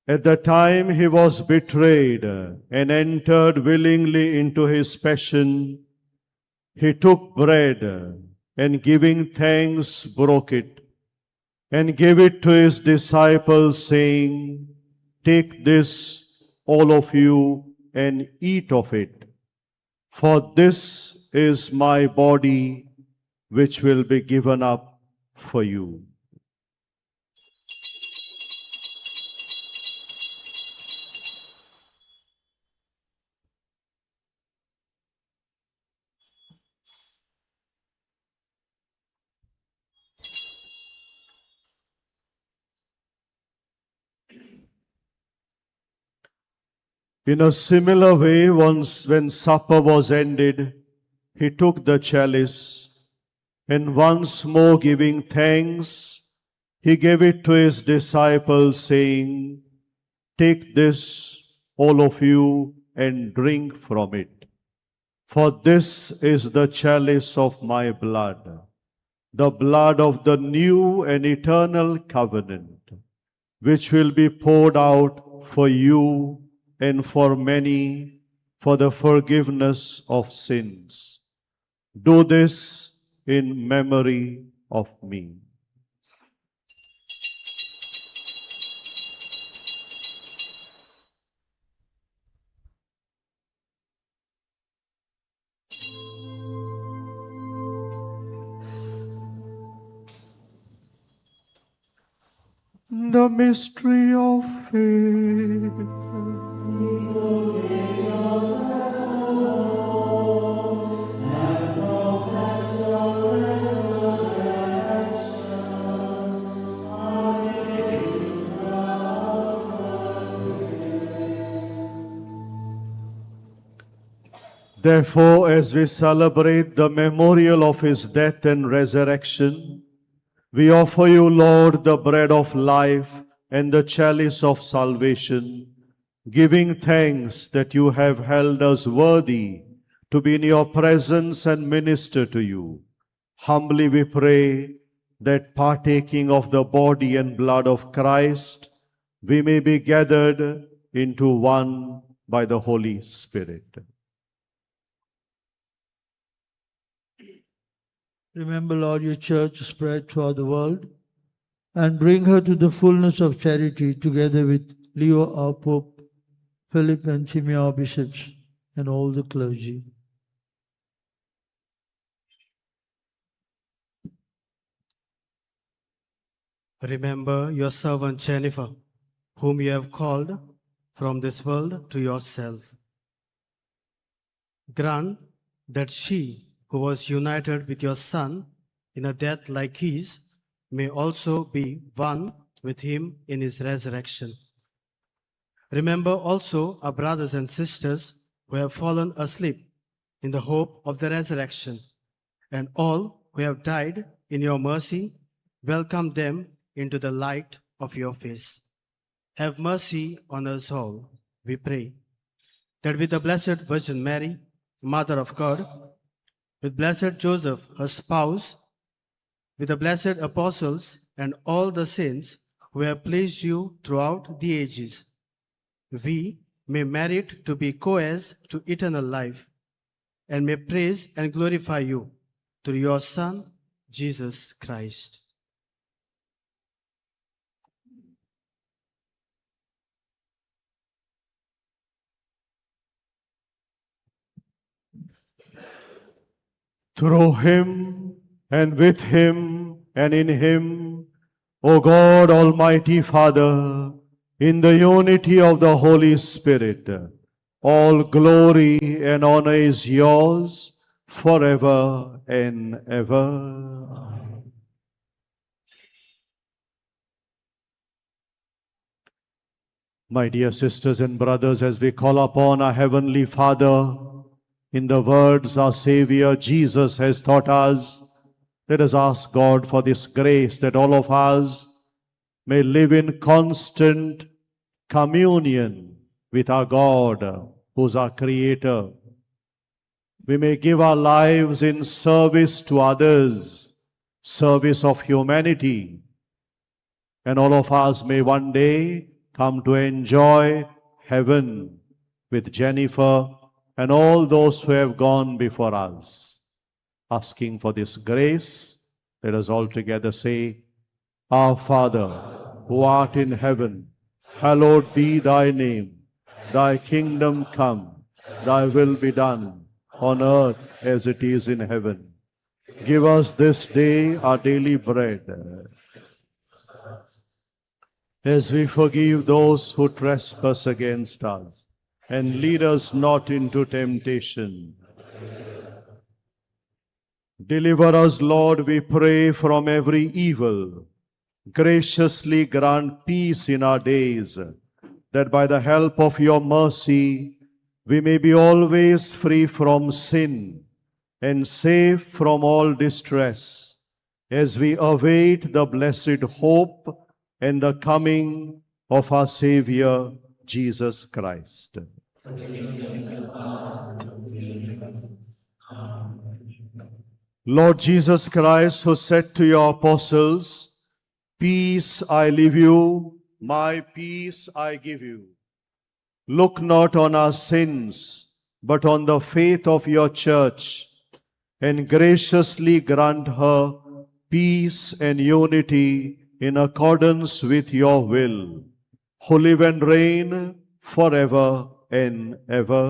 At the time he was betrayed and entered willingly into his passion, he took bread and giving thanks broke it and gave it to his disciples, saying, "Take this, all of you, and eat of it, for this is my body, which will be given up for you." In a similar way, once when supper was ended, he took the chalice And once more giving thanks, he gave it to his disciples, saying, "Take this, all of you, and drink from it. For this is the chalice of my blood, the blood of the new and eternal covenant, which will be poured out for you and for many for the forgiveness of sins. Do this in memory of me." The mystery of faith. Therefore, as we celebrate the memorial of his death and resurrection, we offer you, Lord, the bread of life and the chalice of salvation, giving thanks that you have held us worthy to be in your presence and minister to you. Humbly we pray that partaking of the body and blood of Christ, we may be gathered into one by the Holy Spirit. Remember, Lord, your church spread throughout the world, and bring her to the fullness of charity, together with Leo, our Pope, Philip and Simeon, our bishops, and all the clergy. Remember your servant Jennifer, whom you have called from this world to yourself. Grant that she, who was united with your Son in a death like his, may also be one with him in his resurrection. Remember also our brothers and sisters who have fallen asleep in the hope of the resurrection, and all who have died in your mercy, welcome them into the light of your face. Have mercy on us all, we pray, that with the Blessed Virgin Mary, Mother of God, with Blessed Joseph, her spouse, with the blessed apostles and all the saints who have pleased you throughout the ages, we may merit to be co-heirs to eternal life, and may praise and glorify you through your Son, Jesus Christ. Through him, and with him, and in him, O God, Almighty Father, in the unity of the Holy Spirit, all glory and honor is yours forever and ever. My dear sisters and brothers, as we call upon our Heavenly Father, in the words our Savior Jesus has taught us, let us ask God for this grace that all of us may live in constant communion with our God, who's our Creator. We may give our lives in service to others, service of humanity, and all of us may one day come to enjoy heaven with Jennifer and all those who have gone before us. Asking for this grace, let us all together say, Our Father, who art in heaven, hallowed be thy name. Thy kingdom come, thy will be done, on earth as it is in heaven. Give us this day our daily bread, as we forgive those who trespass against us. And lead us not into temptation. Deliver us, Lord, we pray, from every evil. Graciously grant peace in our days, that by the help of your mercy we may be always free from sin and safe from all distress, as we await the blessed hope and the coming of our Savior, Jesus Christ. Lord Jesus Christ, who said to your apostles, "Peace I leave you, my peace I give you," look not on our sins, but on the faith of your church, and graciously grant her peace and unity in accordance with your will, who live and reign forever and ever.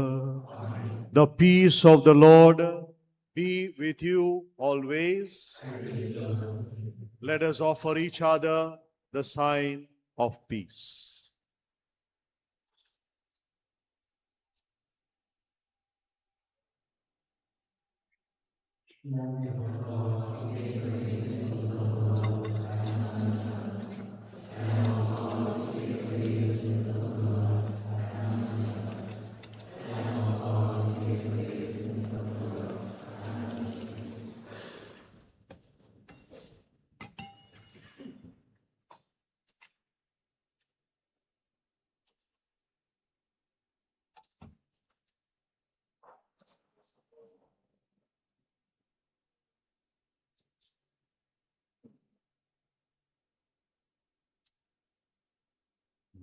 Amen. The peace of the Lord be with you always. Let us offer each other the sign of peace.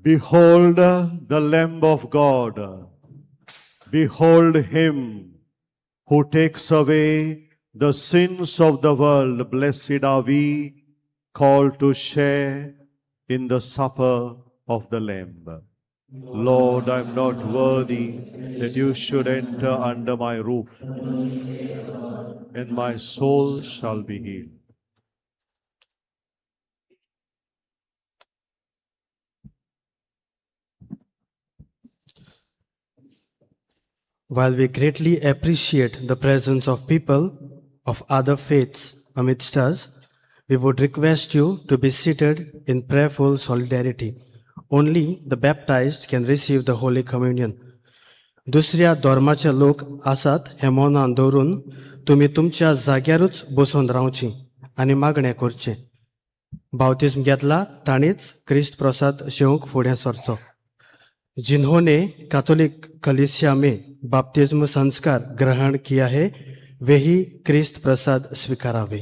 Behold the Lamb of God. Behold him who takes away the sins of the world. Blessed are we called to share in the supper of the Lamb. Lord, I am not worthy that you should enter under my roof, and my soul shall be healed. While we greatly appreciate the presence of people of other faiths amidst us, we would request you to be seated in prayerful solidarity. Only the baptized can receive the Holy Communion. दुसऱ्या धर्माचे लोक आसात हें मनान दवरून तुमी तुमच्या जाग्यारूच बसून रावची आनी मागणें करचें. बावतिज्म घेतला ताणीच क्रिस्त प्रसाद शेवंक फुडें सरचो. जिन्होंने कैथोलिक कलीसिया में बाप्तिज्म संस्कार ग्रहण किया है, वे ही क्रिस्त प्रसाद स्वीकारावे.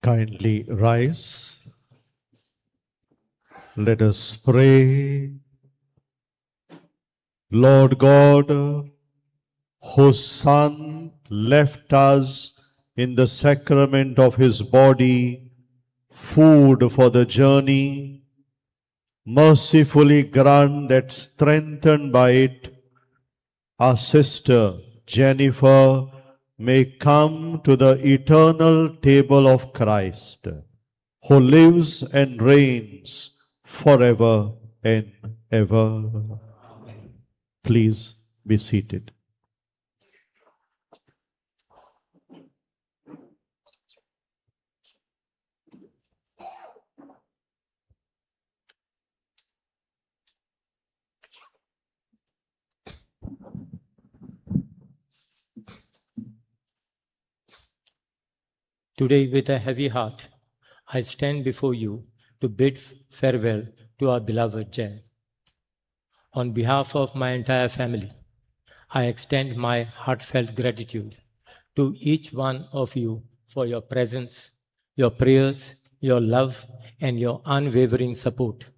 Kindly rise. Let us pray. Lord God, whose Son left us in the sacrament of his body, food for the journey, mercifully grant that, strengthened by it, our sister Jennifer may come to the eternal table of Christ, who lives and reigns forever and ever. Please be seated. Today, with a heavy heart, I stand before you to bid farewell to our beloved Jen. On behalf of my entire family, I extend my heartfelt gratitude to each one of you for your presence, your prayers, your love, and your unwavering support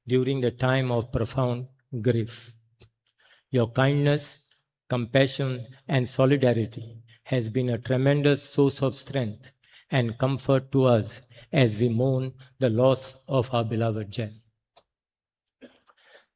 during the time of profound grief. Your kindness, compassion, and solidarity has been a tremendous source of strength and comfort to us as we mourn the loss of our beloved Jen.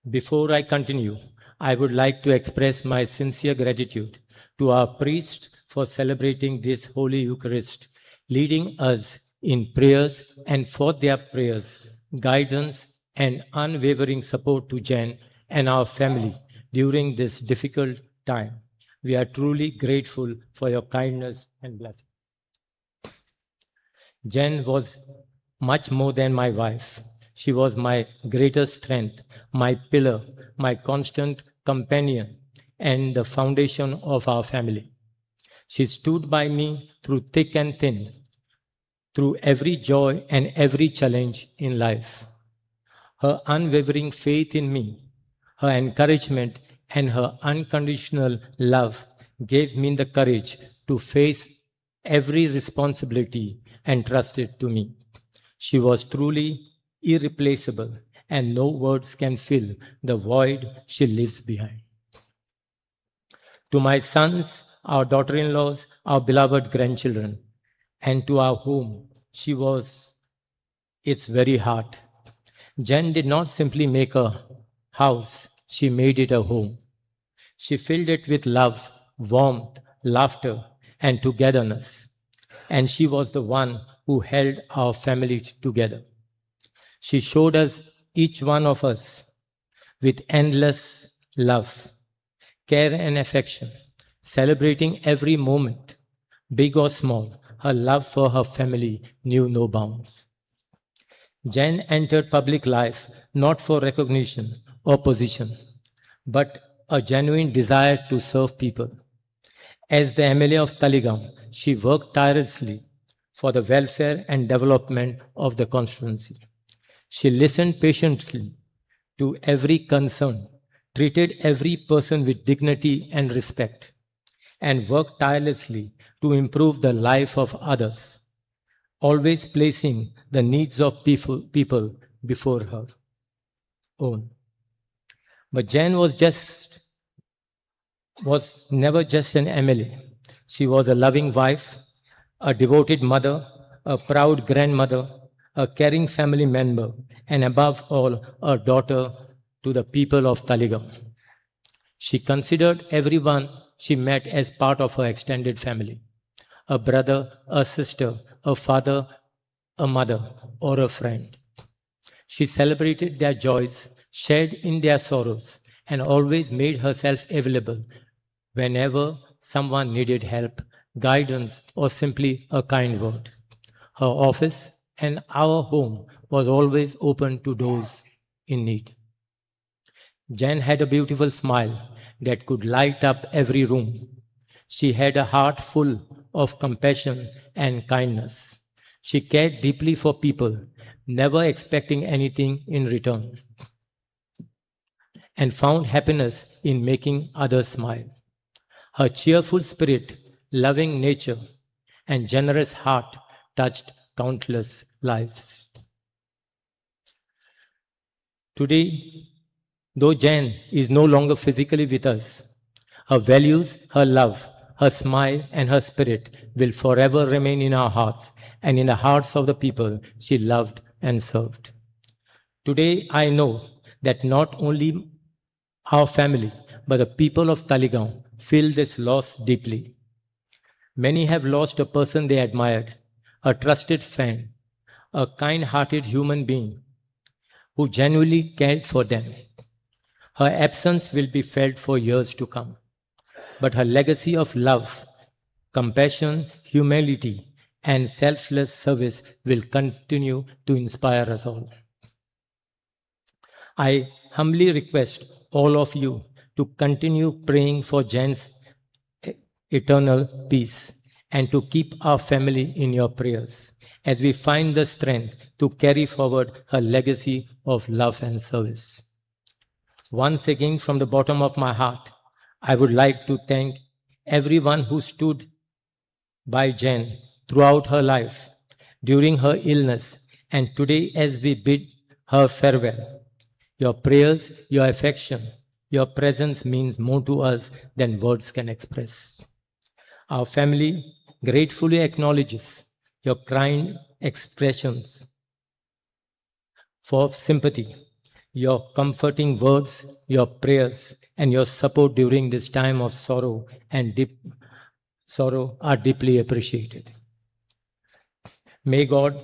Before I continue, I would like to express my sincere gratitude to our priest for celebrating this Holy Eucharist, leading us in prayers, and for their prayers, guidance, and unwavering support to Jen and our family during this difficult time. We are truly grateful for your kindness and blessing. Jen was much more than my wife. She was my greatest strength, my pillar, my constant companion, and the foundation of our family. She stood by me through thick and thin, through every joy and every challenge in life. Her unwavering faith in me, her encouragement, and her unconditional love gave me the courage to face every responsibility entrusted to me. She was truly irreplaceable, and no words can fill the void she leaves behind. To my sons, our daughter-in-laws, our beloved grandchildren, and to our home, she was its very heart. Jen did not simply make a house, she made it a home. She filled it with love, warmth, laughter, and togetherness. And she was the one who held our family together. She showed us, each one of us, with endless love, care, and affection, celebrating every moment, big or small. Her love for her family knew no bounds. Jen entered public life not for recognition or position, but a genuine desire to serve people. As the MLA of Taleigao, she worked tirelessly for the welfare and development of the constituency. She listened patiently to every concern, treated every person with dignity and respect, and worked tirelessly to improve the life of others, always placing the needs of people before her own. But Jen was never just an MLA. She was a loving wife, a devoted mother, a proud grandmother, a caring family member, and above all, a daughter to the people of Taleigao. She considered everyone she met as part of her extended family, a brother, a sister, a father, a mother, or a friend. She celebrated their joys, shared in their sorrows, and always made herself available whenever someone needed help, guidance, or simply a kind word. Her office and our home was always open to those in need. Jen had a beautiful smile that could light up every room. She had a heart full of compassion and kindness. She cared deeply for people, never expecting anything in return, and found happiness in making others smile. Her cheerful spirit, loving nature, and generous heart touched countless lives. Today, though Jan is no longer physically with us, her values, her love, her smile, and her spirit will forever remain in our hearts and in the hearts of the people she loved and served. Today, I know that not only our family, but the people of Taleigao feel this loss deeply. Many have lost a person they admired, a trusted friend, a kind-hearted human being who genuinely cared for them. Her absence will be felt for years to come, but her legacy of love, compassion, humility, and selfless service will continue to inspire us all. I humbly request all of you to continue praying for Jan's eternal peace and to keep our family in your prayers as we find the strength to carry forward her legacy of love and service. Once again, from the bottom of my heart, I would like to thank everyone who stood by Jan throughout her life, during her illness, and today as we bid her farewell. Your prayers, your affection, your presence means more to us than words can express. Our family gratefully acknowledges your kind expressions for sympathy, your comforting words, your prayers, and your support during this time of sorrow and deep sorrow are deeply appreciated. May God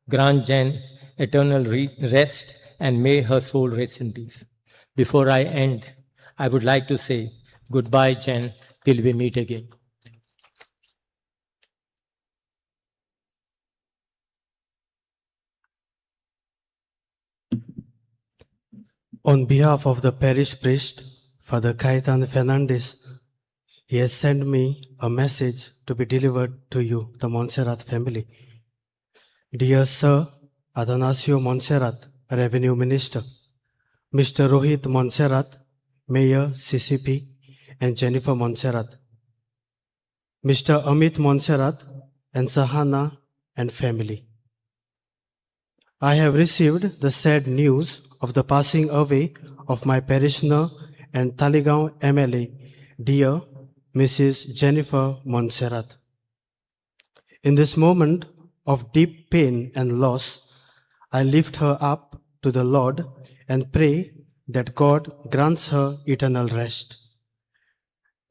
grant Jan eternal rest and may her soul rest in peace. Before I end, I would like to say goodbye, Jan, till we meet again. On behalf of the parish priest, Father Kaitan Fernandez, he has sent me a message to be delivered to you, the Montserrat family. Dear Sir Atanasio Montserrat, Revenue Minister, Mr. Rohit Montserrat, Mayor CCP, and Jennifer Montserrat, Mr. Amit Montserrat, and Sahana and family. I have received the sad news of the passing away of my parishioner and Taleigao MLA, dear Mrs. Jennifer Montserrat. In this moment of deep pain and loss, I lift her up to the Lord and pray that God grants her eternal rest.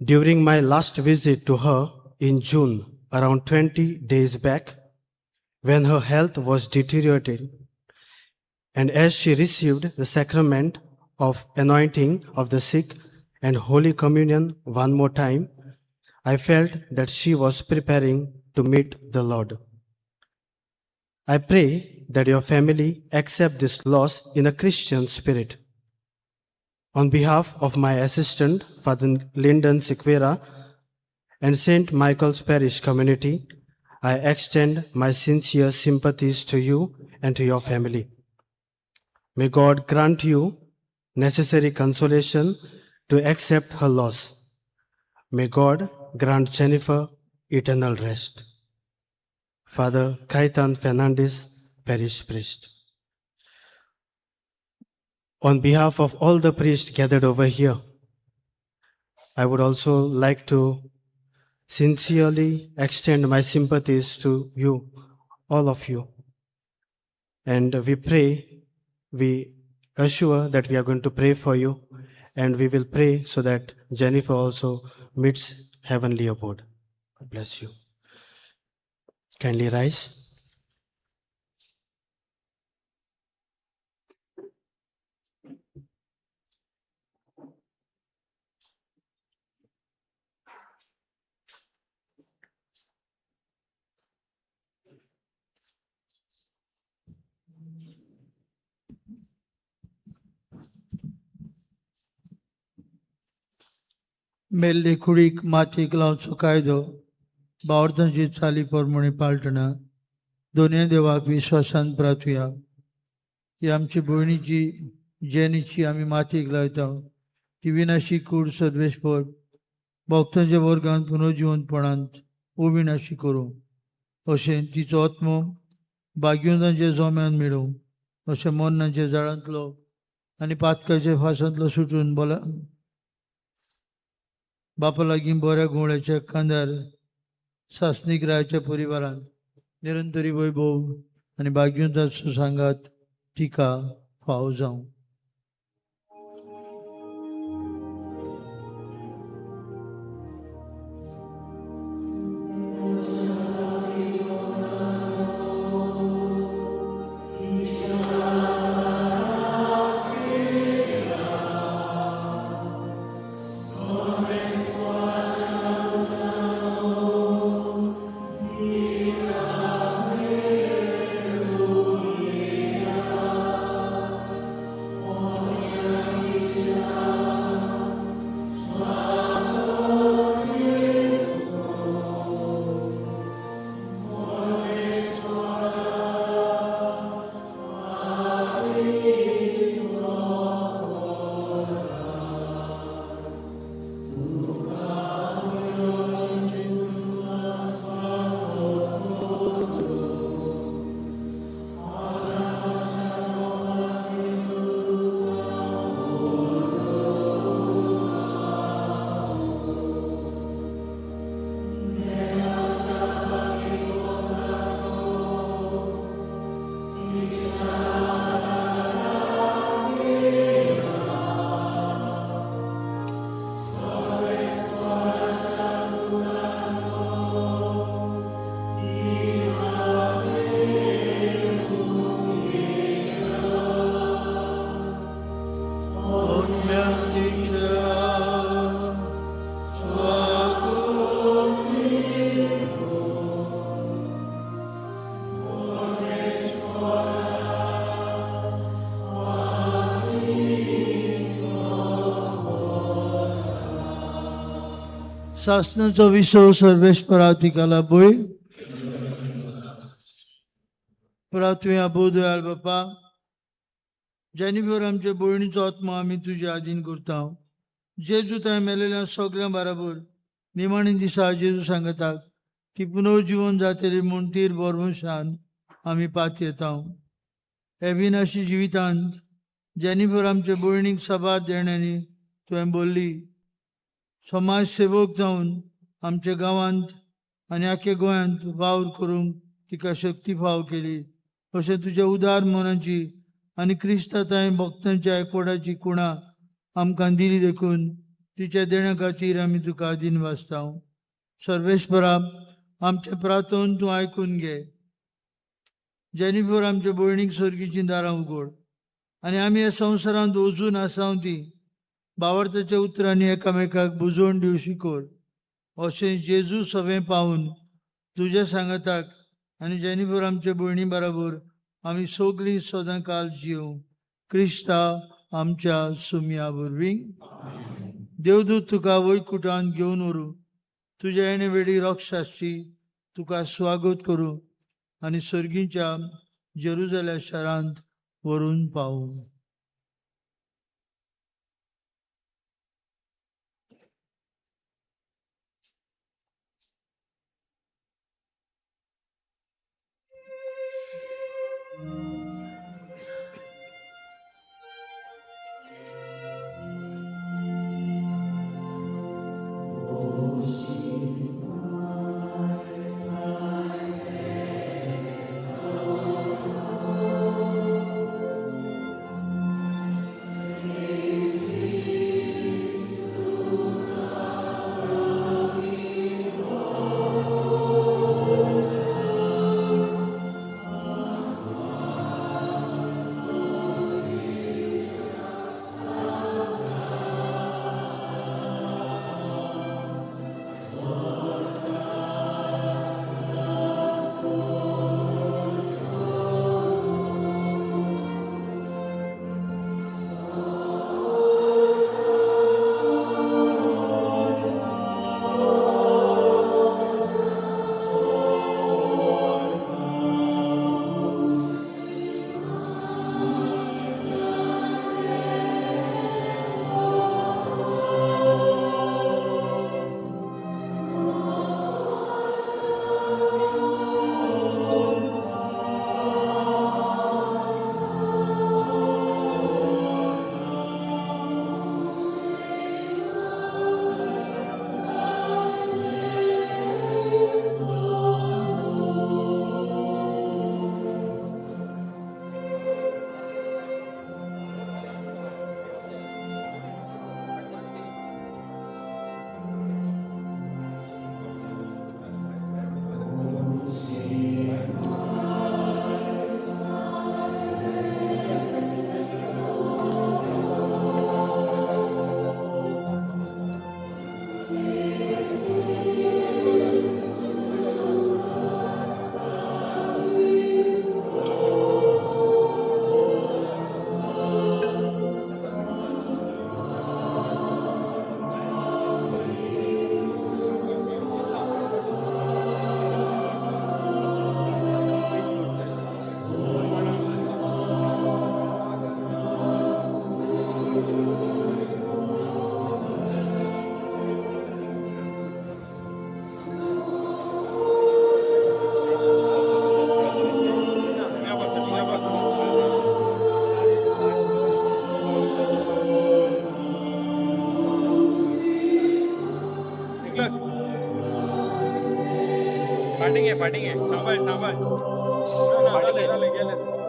During my last visit to her in June, around 20 days back, when her health was deteriorating, and as she received the sacrament of anointing of the sick and Holy Communion one more time, I felt that she was preparing to meet the Lord. I pray that your family accept this loss in a Christian spirit. On behalf of my assistant, Father Lyndon Sequeira, and St. Michael's Parish community, I extend my sincere sympathies to you and to your family. May God grant you necessary consolation to accept her loss. May God grant Jennifer eternal rest. Father Kaitan Fernandez, Parish Priest. On behalf of all the priests gathered over here, I would also like to sincerely extend my sympathies to you, all of you. And we pray, we assure that we are going to pray for you, and we will pray so that Jennifer also meets heavenly abode. God bless you. Kindly rise. मेल्ले कुडीक मातयेक लावचो कायदो भावार्थांची चाली प्रमाणे पाळटना दोनूय देवाक विश्वासान प्रार्थुया. ही आमची भयणीची जेनीची आमी मातयेक लायता ती विनाशी कूड सर्वेस्पर भक्तांच्या वर्गांत पुनर्जिवंतपणांत अविनाशी करूं अशें तिचो आत्मो भाग्यवंतांच्या जोम्यान मेळूं अशें मरणाच्या जाळांतलो आनी पातकाच्या फासांतलो सुटून बोला बापा लागीं बऱ्या घुंवळ्याच्या खांद्यार सासणीक रायाच्या परिवारांत निरंतरी वैभव आनी भाग्यवंताचो सांगात तिका फाव जावं. सासनाचो विसव सर्वेस्परा तिका लाभोय. प्रार्थुया अबोध दयाळ बापा, जेनिफर आमचे भयणीचो आत्मो आमी तुजे आदीन करता. जेजू थंय मेलेल्या सगळ्यां बराबर निमाणी दिसा जेजू सांगतात ती पुनर्जिवन जातली म्हूण तीर बरवशान आमी पातयेता. अविनाशी जिवितांत जेनिफर आमचे भयणीक साबार देण्यांनी तुवें बोल्ली. समाज सेवक जावन आमच्या गांवांत आनी आख्या गोंयांत वावर करूंक तिका शक्ती फाव केली. अशें तुज्या उदार मनाची आनी क्रिस्ता तांय भक्तांच्या एकवटाची कुणां आमकां दिली देखून तिच्या देण्या खातीर आमी तुका आदीन वाचता. सर्वेस्परा आमचें प्रार्थन तूं आयकून घे. जेनिफर आमच्या भयणीक सर्गीचीं दारां उगड आनी आमी ह्या संवसारांत वचून आसाव ती बावडताच्या उतरांनी एकामेकाक बुजोवन दिवशी कर. अशें जेजू सवें पावून तुज्या सांगाताक आनी जेनिफर आमच्या भयणी बराबर आमी सगळीं सदां काल जिवं क्रिस्ता आमच्या सुमया वरवीं. देवदूत तुका वैकुटान घेवन व्हरूं, तुज्या येणे वेळी रक्षाची तुका स्वागत करूं आनी सर्गीच्या जेरुजाल्या शारांत व्हरून पावूं. फाटीं घे सांबाळ सांबाळ ना ना गेले.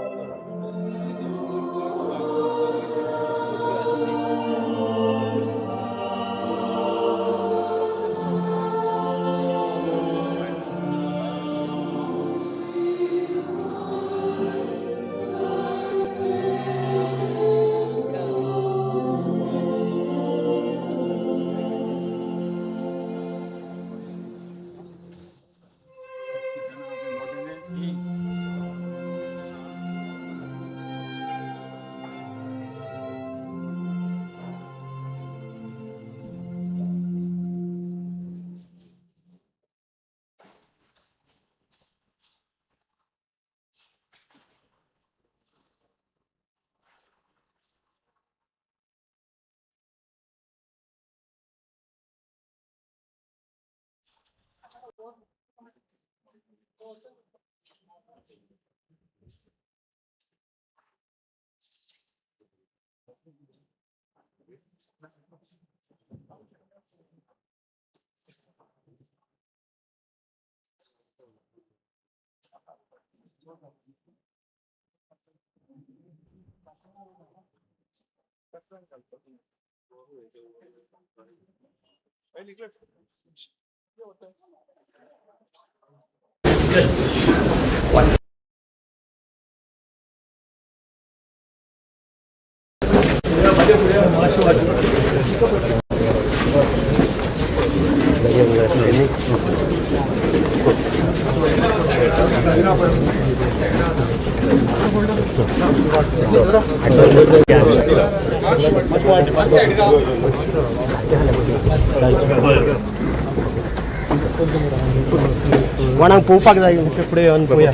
कोणाक पळोवपाक जाय फुडें येवन पळोवया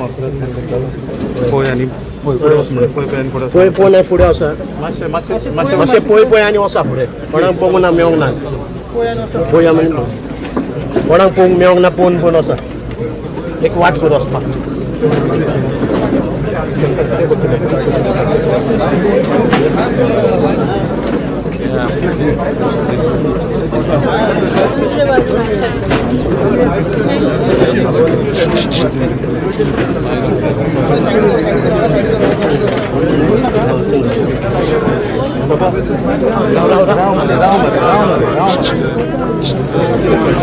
पळय आनी पळय पळोवन फुडें वचा मातशें पळय पळय आनी वचा फुडें कोणाक पळोवंक ना मेळोंक ना पळोवया म्हणून कोणाक पळोवंक मेळोंक ना पळोवन पळोवन वचा एक वाट करूं वचपाक.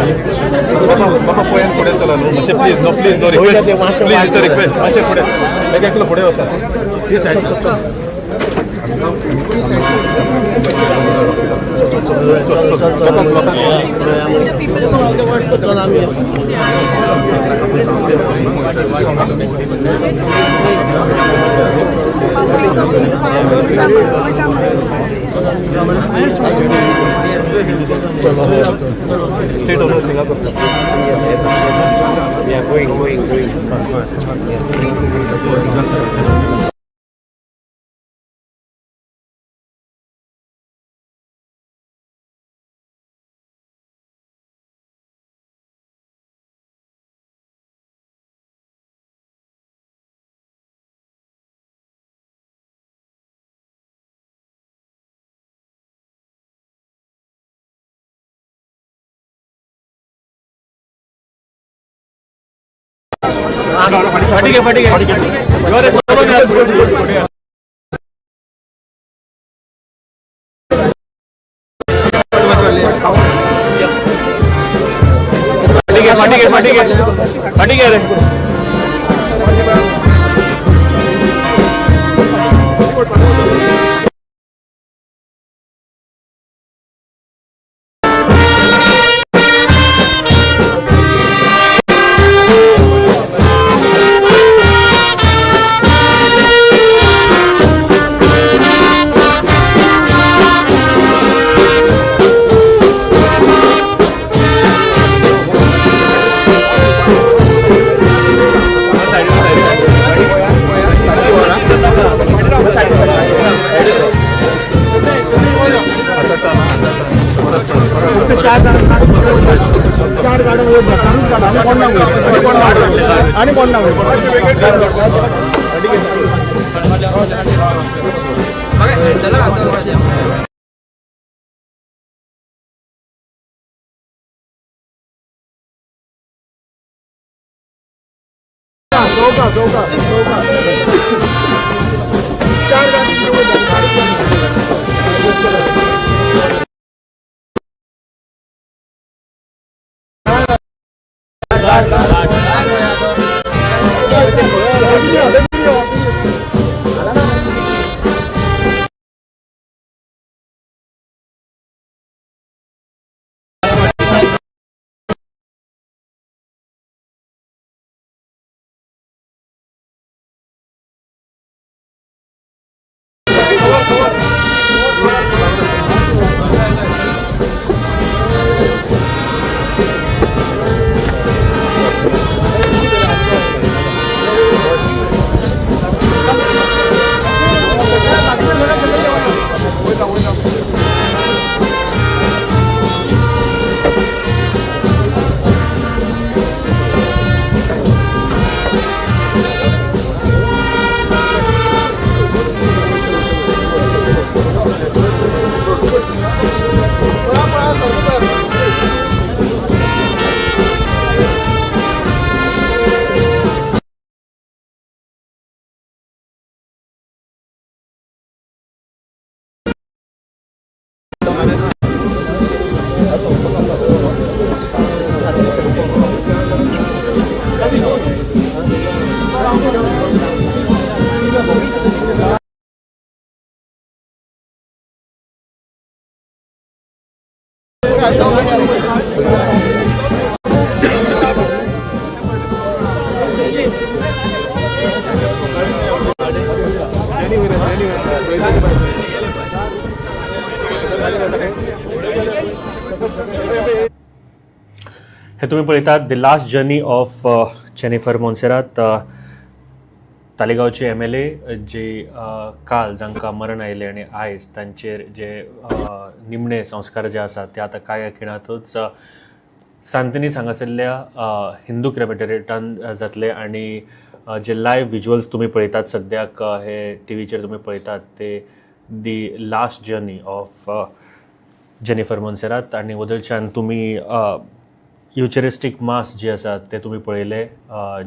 बाबा पळय फुडें चला न्हू मातशें please no please no request please it's a request मातशें फुडें एक एकलो फुडें वचा हे सायडीक Yeah, going, going, going. फाटी घे फाटी घे फाटी घे फाटी घे फाटी घे रे. चार गाड्या आणि कोण ना चौका चौका चौका चार गाडी. हे तुम्ही पळयतात the last journey of Jennifer Monserrate, तालिगांवचे MLA जे काल जांकां मरण आयलें आनी आयज तांचेर जे निमणे संस्कार जे आसात ते आतां कांय खिणांतूच सांतिनीज हांगासरल्या हिंदू क्रेमेटोरियमान जातले. आनी जे लायव्ह विज्युअल्स तुमी पळयतात सद्याक हे टिवीचेर तुमी पळयतात ते the last journey of Jennifer Monserrate. आनी वदळच्यान तुमी युचरिस्टीक मास जे आसा ते तुमी पळयले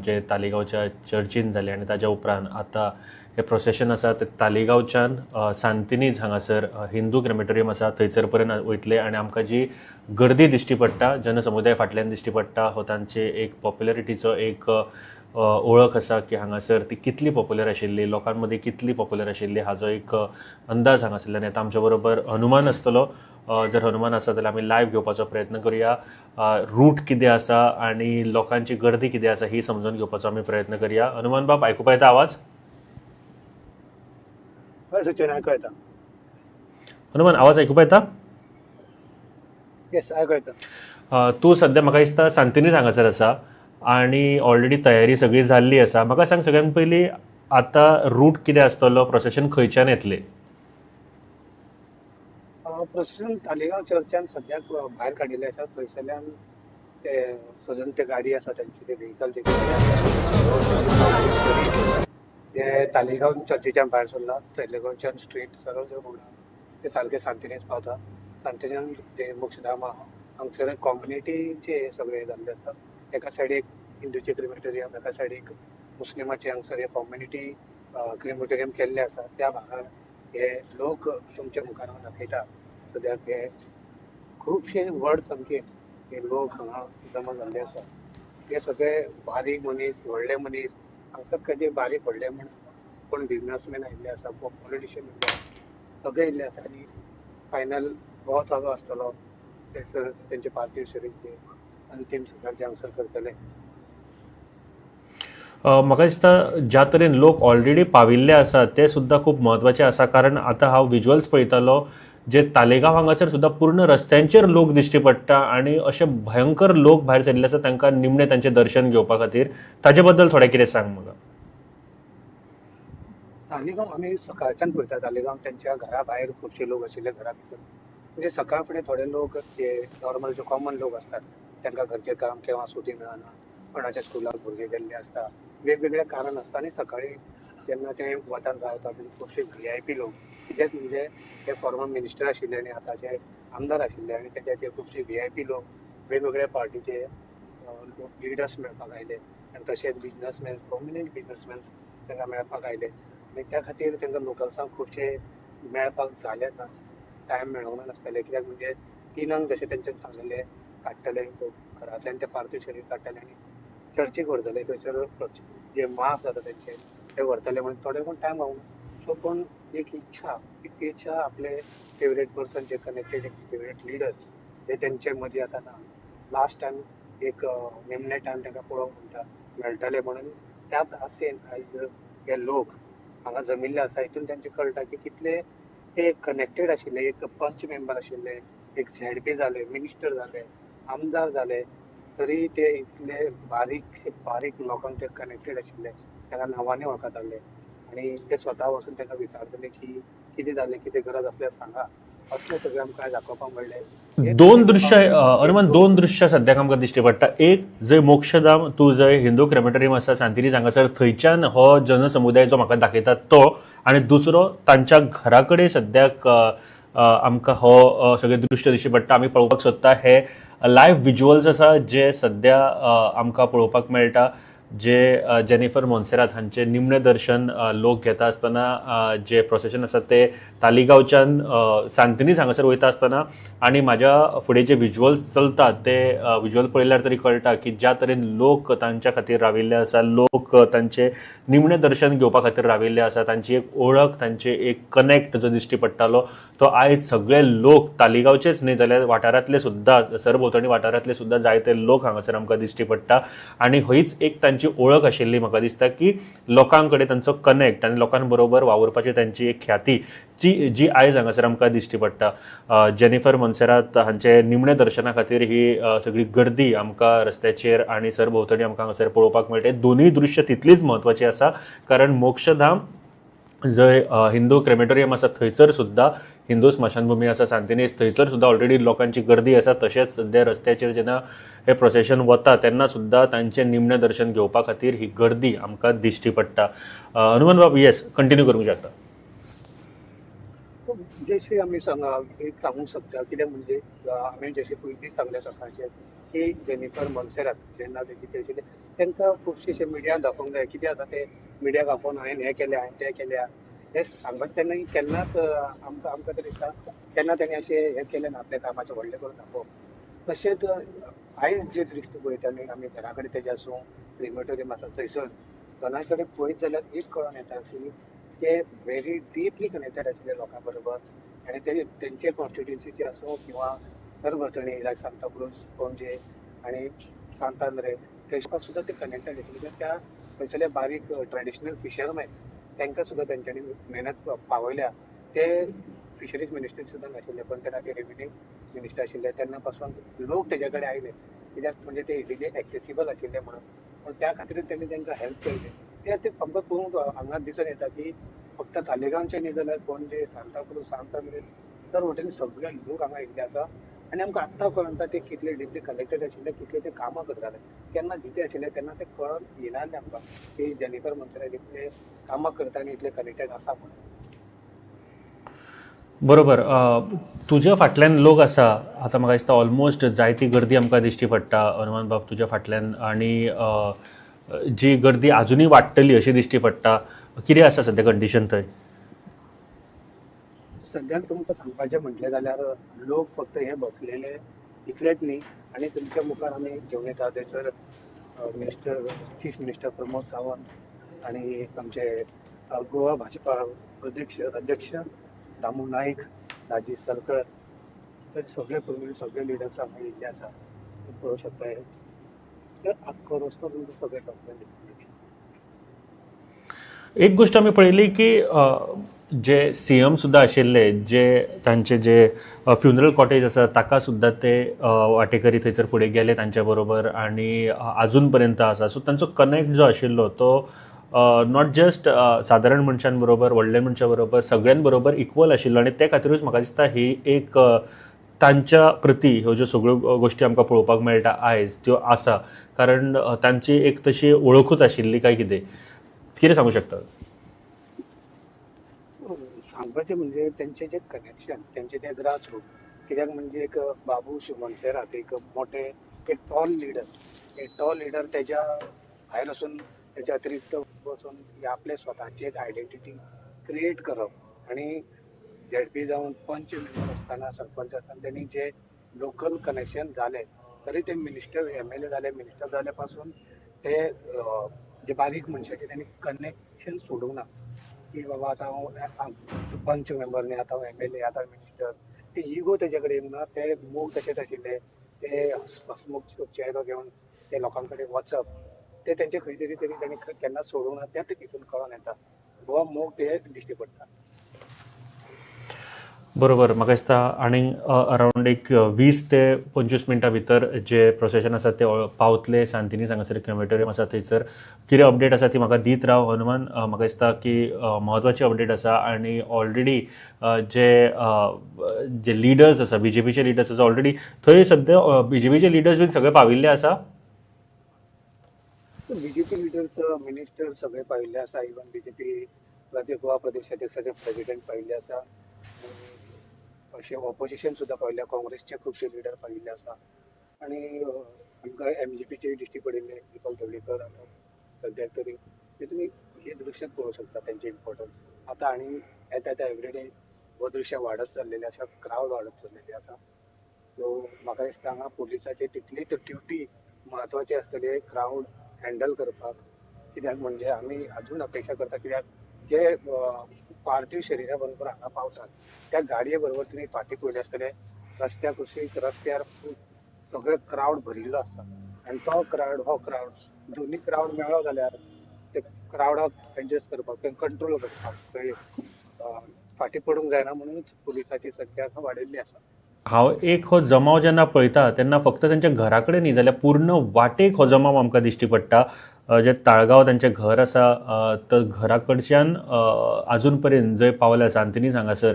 जे तालिगांवच्या चर्चीन जाले आनी ताज्या उपरांत आतां हें प्रोसेशन आसा तें तालिगांवच्यान सांतिनीज हांगासर हिंदू क्रेमेटोरियम आसा थंयसर पर्यंत वयतले. आनी आमकां जी गर्दी दिश्टी पडटा, जनसमुदाय फाटल्यान दिश्टी पडटा, हो तांचे एक पॉप्युलरिटीचो एक ओळख आसा की हांगासर ती कितली पॉप्युलर आशिल्ली, लोकां मदीं कितली पॉप्युलर आशिल्ली हाजो एक अंदाज हांगासरल्यान येता. आमच्या बरोबर हनुमान आसतलो, जर हनुमान आसा जाल्यार आमी लायव्ह घेवपाचो प्रयत्न करुया. रूट कितें आसा आनी लोकांची गर्दी कितें आसा ही समजून घेवपाचो आमी प्रयत्न करुया. हनुमान बाब, आयकुपा येता आवाज? हय सचिन, आयकू येता. हनुमान, आवाज आयकुपा येता? येस, आयकू येता. तूं सद्या म्हाका दिसता सांतिनीज हांगासर आसा आनी ऑलरेडी तयारी सगळी जाल्ली आसा. म्हाका सांग सगळ्यान पयलीं आतां रूट कितें आसतलो, प्रोसेशन खंयच्यान येतलें? प्रोसेशन तालिगांव चर्चान सद्याक भायर काडिल्लें आसा. थंयसरल्यान ते सजून ते गाडी आसा तांची, ते व्हेकल ते तालिगांव चर्चीच्यान भायर सरला. तालिगांवच्यान स्ट्रीट सरळ ते सारके सांतिनेज पावता. सांतिनेज ते मोक्षधाम आहा हांगसर कॉम्युनिटीचे सगळे जाल्ले आसा. एका सायडीक हिंदूचे क्रिमेटोरियम, एका सायडीक मुस्लिमाचे, हांगसर हे कॉम्युनिटी क्रिमेटोरियम केल्ले आसा. त्या भागार हे लोक तुमच्या मुखार हांव दाखयता. सद्याक हे खुबशे व्हड संख्येन हे लोक हांगा जमा जाल्ले आसा. हे सगळे बारीक मनीस, व्हडले मनीस, हांगसर कधी बारीक व्हडले म्हण कोण बिजनसमॅन आयिल्ले आसा, कोण पॉलिटिशियन आयिल्ले आसा, सगळे येयल्ले आसा. आनी फायनल हो चालू आसतलो थंयसर तेंचे पार्थीव शरीर अंतीम संस्कार जे हांगसर करतले. म्हाका दिसता ज्या तरेन लोक ऑलरेडी पाविल्ले आसात ते सुद्दां खूब म्हत्वाचे आसा, कारण आतां हांव विज्युअल्स पळयतालो जे तालेगांव हांगासर सुद्दां पूर्ण रस्त्यांचेर लोक दिश्टी पडटा आनी अशे भयंकर लोक भायर सरिल्ले आसा तांकां निमणें तांचें दर्शन घेवपा खातीर. ताजे बद्दल थोडें कितें सांग म्हाका. तालिगांव आमी सकाळच्यान पळयता. तालिगांव त्यांच्या घरा भायर खुबशे लोक आशिल्ले, घरा भितर म्हणजे सकाळ फुडें थोडे लोक जे नॉर्मल जे कॉमन लोक आसतात तांकां घरचें काम केव्हा सुटी मेळना, कोणाच्या स्कुलाक भुरगे गेल्ले आसता, वेगवेगळे कारण आसता. आनी सकाळी जेन्ना ते वतान रावता तेन्ना खुबशे VIP लोक, कित्याक म्हणजे ते फॉर्मर मिनिस्टर आशिल्ले आनी आतांचे आमदार आशिल्ले आनी तेच्या खुबशे VIP लोक वेगवेगळ्या पार्टीचे लोक लिडर्स मेळपाक आयले. आनी तशेंच बिजनसमॅन, प्रोमिनंट बिजनसमॅन्स तांकां मेळपाक आयले आनी त्या खातीर तांकां लोकल्सांक खुबशे मेळपाक जालें ना, टायम मेळोंक नासतलें. कित्याक म्हणजे 3 जशें तेंच्यांनी सांगलेलें काडटले घरांतल्यान ते पार्थीव शरीर काडटले आनी चर्चीक व्हरतले, थंयसर जे मास जाता तेंचे ते व्हरतले म्हणून थोडे कोण टायम गावना. सो पूण एक इच्छा आपले फेवरेट पर्सन जे कनेक्टेड फेवरेट लिडर जे तेंचे मदीं आतां ना, लास्ट टायम एक निमणे टायम तांकां पळोवंक म्हणटा मेळटले म्हणून त्याच आशेन आयज हे लोक हांगा जमिल्ले आसा. हितून तेंचे कळटा की कितले ते कनेक्टेड आशिल्ले, एक पंच मेंबर आशिल्ले, एक झेडपी जाले, मिनिस्टर जाले, आमदार जाले, तरी ते इतले बारीक बारीक लोकांक ते कनेक्टेड आशिल्ले, तांकां नांवांनी वळखताले आनी ते स्वता वचून तांकां विचारतले की कितें जालें, कितें गरज आसल्यार सांगा, असलें सगळें आमकां दाखोवपाक मेळ्ळें. दोन दृश्य अरमान, दोन दृश्य सद्याक आमकां दिश्टी पडटा. एक जंय मोक्षधाम तूं जंय हिंदू क्रेमेटरीयम आसा सांतिरी हांगासर, थंयच्यान हो जनसमुदाय जो म्हाका दाखयता तो, आनी दुसरो तांच्या घरा कडेन सद्याक आमकां हो सगळें दृश्य दिश्टी पडटा. आमी पळोवपाक सोदता हे लायव्ह विज्युअल्स आसा जे सद्या आमकां पळोवपाक मेळटा, जे जेनिफर मोन्सेरात हांचे निमणें दर्शन लोक घेता आसतना जे प्रोसेशन आसा ते तालिगांवच्यान सांतिनीज हांगासर वयता आसतना, आनी म्हाज्या फुडें जे विज्युअल्स चलतात ते विज्युअल पळयल्यार तरी कळटा की ज्या तरेन लोक तांच्या खातीर राविल्ले आसा, लोक तांचे निमणें दर्शन घेवपा खातीर राविल्ले आसा, तांची एक ओळख, तांचे एक कनेक्ट जो दिश्टी पडटालो तो आयज सगळे लोक तालिगांवचेच न्हय जाल्यार वाठारांतले सुद्दां, सरभोंवतणी वाठारांतले सुद्दां जायते लोक हांगासर आमकां दिश्टी पडटा. आनी हयच एक तांची ओळख आशिल्ली म्हाका दिसता की लोकां कडेन तांचो कनेक्ट आनी लोकां बरोबर वावुरपाची तांची एक ख्याती जी जी आयज हांगासर आमकां दिश्टी पडटा. जेनिफर मोन्सेरात हांचे निमणे दर्शना खातीर ही सगळी गर्दी आमकां रस्त्याचेर आनी सरभोंवतणी आमकां हांगासर पळोवपाक मेळटा. दोनूय दृश्य तितलीच म्हत्वाची आसा, कारण मोक्षधाम जंय हिंदू क्रेमेटोरियम आसा थंयसर सुद्दां हिंदू स्मशानभूमी आसा सांतिनेज, थंयसर सुद्दां ऑलरेडी लोकांची गर्दी आसा. तशेंच सद्या रस्त्याचेर जेन्ना हे प्रोसेशन वता तेन्ना सुद्दां तांचें निमणें दर्शन घेवपा खातीर ही गर्दी आमकां दिश्टी पडटा. हनुमान बाब, येस, कंटिन्यू करूंक शकता. जशें आमी एक सांगूंक शकता कित्याक म्हणजे आमी जशें पयलीं सांगलें सकाळचें की जेनिफर मोन्सेरात जेन्ना तेजी आशिल्ले तांकां खुबशे अशें मिडियान दाखोवंक जाय कितें आसा तें मिडियाक आपोवन हांवें हें केलें, हांवें तें केलें हें सांगत तेन्ना केन्नाच आमकां आमकां तरी दिसता केन्ना तेणी अशें हें केलें ना, आपल्या कामाचें व्हडलें करून दाखोवप. तशेंच आयज जे दृश्टी पळयता न्ही आमी घरा कडेन तेजें आसूं क्रिमेटोरियम आसा थंयसर दोनाय कडेन पळयत जाल्यार एक कळोन येता की ते व्हेरी डिपली कनेक्टेड आशिल्ले लोकां बरोबर आनी ते तेंचे कॉन्स्टिट्युन्सीचे आसूं किंवां सरभोंवतणी लायक सांताक्रूज, पणजे आनी सांतांद्रे थंयसर सुद्दां ते कनेक्टेड आशिल्ले. त्या थंयसरले बारीक ट्रेडिशनल फिशरमॅन तांकां सुद्दां तेंच्यांनी मेहनत पावयल्या. ते फिशरीज मिनिस्टर सुद्दां नाशिल्ले पण तेन्ना ते रेव्हेन्यू मिनिस्टर आशिल्ले, तेन्ना पासून लोक तेज्या कडेन आयले कित्याक म्हणजे ते इजिली एक्सेसिबल आशिल्ले म्हणून, पूण त्या खातीरूच तेणी तांकां हेल्प केल्ले. ते आतां आमकां पळोवंक हांगा दिसून येता की फक्त तालिगांवचे न्ही जाल्यार पणजे, सांताक्रूज, सांतांद्रे तर वटेन सगळे लोक हांगा आयिल्ले आसा आनी आमकां आत्तां कळटा ते कितले डिपली कनेक्टेड आशिल्ले, कितले ते कामां करताले, केन्ना जिते आशिल्ले तेन्ना ते कळोन येनासलें आमकां की जेनिफर मोन्सेरात इतले कामां करता आनी इतले कनेक्टेड आसा म्हणून. बरोबर, तुज्या फाटल्यान लोक आसा आतां म्हाका दिसता ऑलमोस्ट जायती गर्दी आमकां दिश्टी पडटा हनुमान बाब तुज्या फाटल्यान, आनी जी गर्दी आजुनूय वाडटली अशी दिश्टी पडटा. कितें आसा सद्या कंडिशन थंय? सद्याक तुमकां सांगपाचें म्हटलें जाल्यार लोक फक्त हे बसलेले इतलेच न्ही, आनी तुमच्या मुखार आमी घेवन येता थंयसर minister, chief minister Pramod Sawant आनी आमचे गोवा भाजपा अध्यक्ष दामू नायक, राजेश सरकर, तर सगळे प्रोमिनंट सगळे लिडर्स हांगा येयल्ले आसा, पळोवंक शकता. तर आख्खो रस्तो तुमकां सगळे डॉक्युमेंट दिसतले. एक गोश्ट आमी पळयली की जे सीएम सुद्दां आशिल्ले, जे तांचे जे फ्युनरल कॉटेज आसा ताका सुद्दां ते वाटेकरी थंयसर फुडें गेले तांच्या बरोबर आनी आजून पर्यंत आसा. सो तांचो कनेक्ट जो आशिल्लो तो not just सादारण मनशां बरोबर, व्हडल्या मनशां बरोबर, सगळ्यां बरोबर इक्वल आशिल्लो आनी ते खातीरूच म्हाका दिसता ही एक तांच्या प्रती ह्यो ज्यो सगळ्यो गोश्टी आमकां पळोवपाक मेळटा आयज त्यो आसा, कारण तांची एक तशी वळखूच आशिल्ली काय कितें, कितें सांगू शकता? सांगपाचें म्हणजे तेंचें जें कनेक्शन, तेंचें तें ग्रास रूट, कित्याक म्हणजे एक बाबू मोन्सेरात एक मोठे एक टॉल लिडर, एक टॉल लिडर तेज्या भायर वचून तेच्या अतिरिक्त वचून आपले स्वताची एक आयडेंटिटी क्रिएट करप आनी झेडपी जावन पंच मेंबर आसतना, सरपंच आसतना तेणी जे लोकल कनेक्शन जाले तरी ते मिनिस्टर एमएलए जाले, मिनिस्टर जाले पासून ते जे बारीक मनशाचे तेणी कनेक्शन सोडूंक ना की बाबा आतां हांव पंच मेंबर न्ही, आतां हांव एमएलए, आतां मिनिस्टर, ते इगो तेजे कडेन येवंक ना. ते मोग तशेंच आशिल्ले, ते हसमुख चेहरो घेवन ते लोकां कडेन वचप, ते तेंचे खंय तरी तरी तेणी केन्ना सोडूंक ना, तें तितून कळोन येता. गोवा मोग ते दिश्टी पडटा. बरोबर, म्हाका दिसता आनी अरावंड एक 20 ते 25 मिनटां भितर जे प्रोसेशन आसा ते पावतले सांतिनीस हांगासर क्रिमेटोरियम आसा थंयसर. कितें अपडेट आसा ती म्हाका दीत राव हनुमान. म्हाका दिसता की म्हत्वाची अपडेट आसा आनी ऑलरेडी जे जे लिडर्स आसा, बीजेपीचे लिडर्स आसा, ऑलरेडी थंय सद्या बीजेपीचे लिडर्स बीन सगळे पाविल्ले आसा. बीजेपी लिडर्स, मिनिस्टर सगळे पाविल्ले आसा. इवन बीजेपी गोवा प्रदेश अध्यक्षाचे प्रेसिडेंट पाविल्ले आसा, अशें ऑपोजिशन सुद्दां पाविल्ले, काँग्रेसचे खुबशे लिडर पाविल्ले आसा आनी आमकां एमजीपीचे दिश्टी पडिल्ले दीपक ढवळीकर आतां सद्याक तरी. ते तुमी हे दृश्य पळोवंक शकता तेंचे इम्पोर्टन्स आतां आनी येता येता एवरीडे हो दृश्य वाडत चल्लेलें आसा, क्रावड वाडत चल्लेली आसा. सो म्हाका दिसता हांगा पुलिसाची तितलीच ड्युटी म्हत्वाची आसतली क्रावड हँडल करपाक. कित्याक म्हणजे आमी अजून अपेक्षा करता, कित्याक जे पार्थीव शरिरा बरोबर हांगा पावतात त्या गाडये बरोबर तुमी फाटीं पळयले आसतले रस्त्या कुशीक रस्त्यार सगळे क्रावड भरिल्लो आसता आनी तो क्रावड हो क्रावड दोनी क्रावड मेळ्ळो जाल्यार ते क्रावडाक एडजस्ट करपाक, कंट्रोल करपाक फाटीं पडूंक जायना म्हणून पुलिसाची संख्या वाडिल्ली आसा. हांव एक हो जमाव जेन्ना पळयता तेन्ना फक्त तेंच्या घरा कडेन न्ही जाल्यार पूर्ण वाटेक हो जमाव आमकां दिश्टी पडटा. जे ताळगांव तेंचें घर आसा तर घरा कडच्यान आजून पर्यंत जंय पावल्या सांतिनीस हांगासर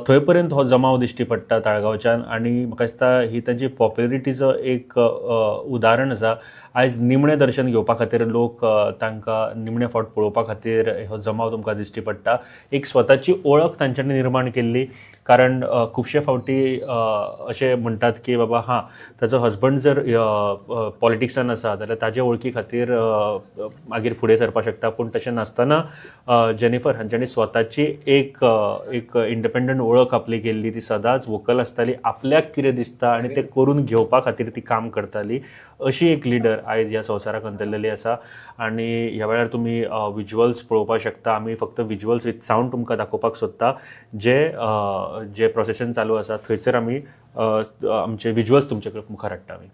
थंय पर्यंत हो जमाव दिश्टी पडटा ताळगांवच्यान. आनी म्हाका दिसता ही तेंची पॉप्युलरिटीचो एक उदाहरण आसा. आयज निमणें दर्शन घेवपा खातीर लोक तांकां निमणे फावट पळोवपा खातीर हो जमाव तुमकां दिश्टी पडटा. एक स्वताची ओळख तांच्यांनी निर्माण केल्ली, कारण खुबशे फावटी अशें म्हणटात की बाबा हां ताचो हजबंड जर पॉलिटिक्सान आसा जाल्यार ताजे वळखी खातीर मागीर फुडें सरपाक शकता, पूण तशें नासतना जेनिफर हांच्यांनी स्वताची एक एक इंडिपेंडंट ओळख आपली केल्ली. ती सदांच वोकल आसताली, आपल्याक कितें दिसता आनी तें करून घेवपा खातीर ती काम करताली. अशी एक लिडर आयज ह्या संवसाराक अंतरलेली आसा. आनी ह्या वेळार तुमी विज्युअल्स पळोवपाक शकता. आमी फक्त विज्युअल्स विथ सावंड तुमकां दाखोवपाक सोदता. जे जे प्रोसेशन चालू आसा थंयसर आमी आमचे विज्युअल्स तुमचे कडेन मुखार हाडटा आमी.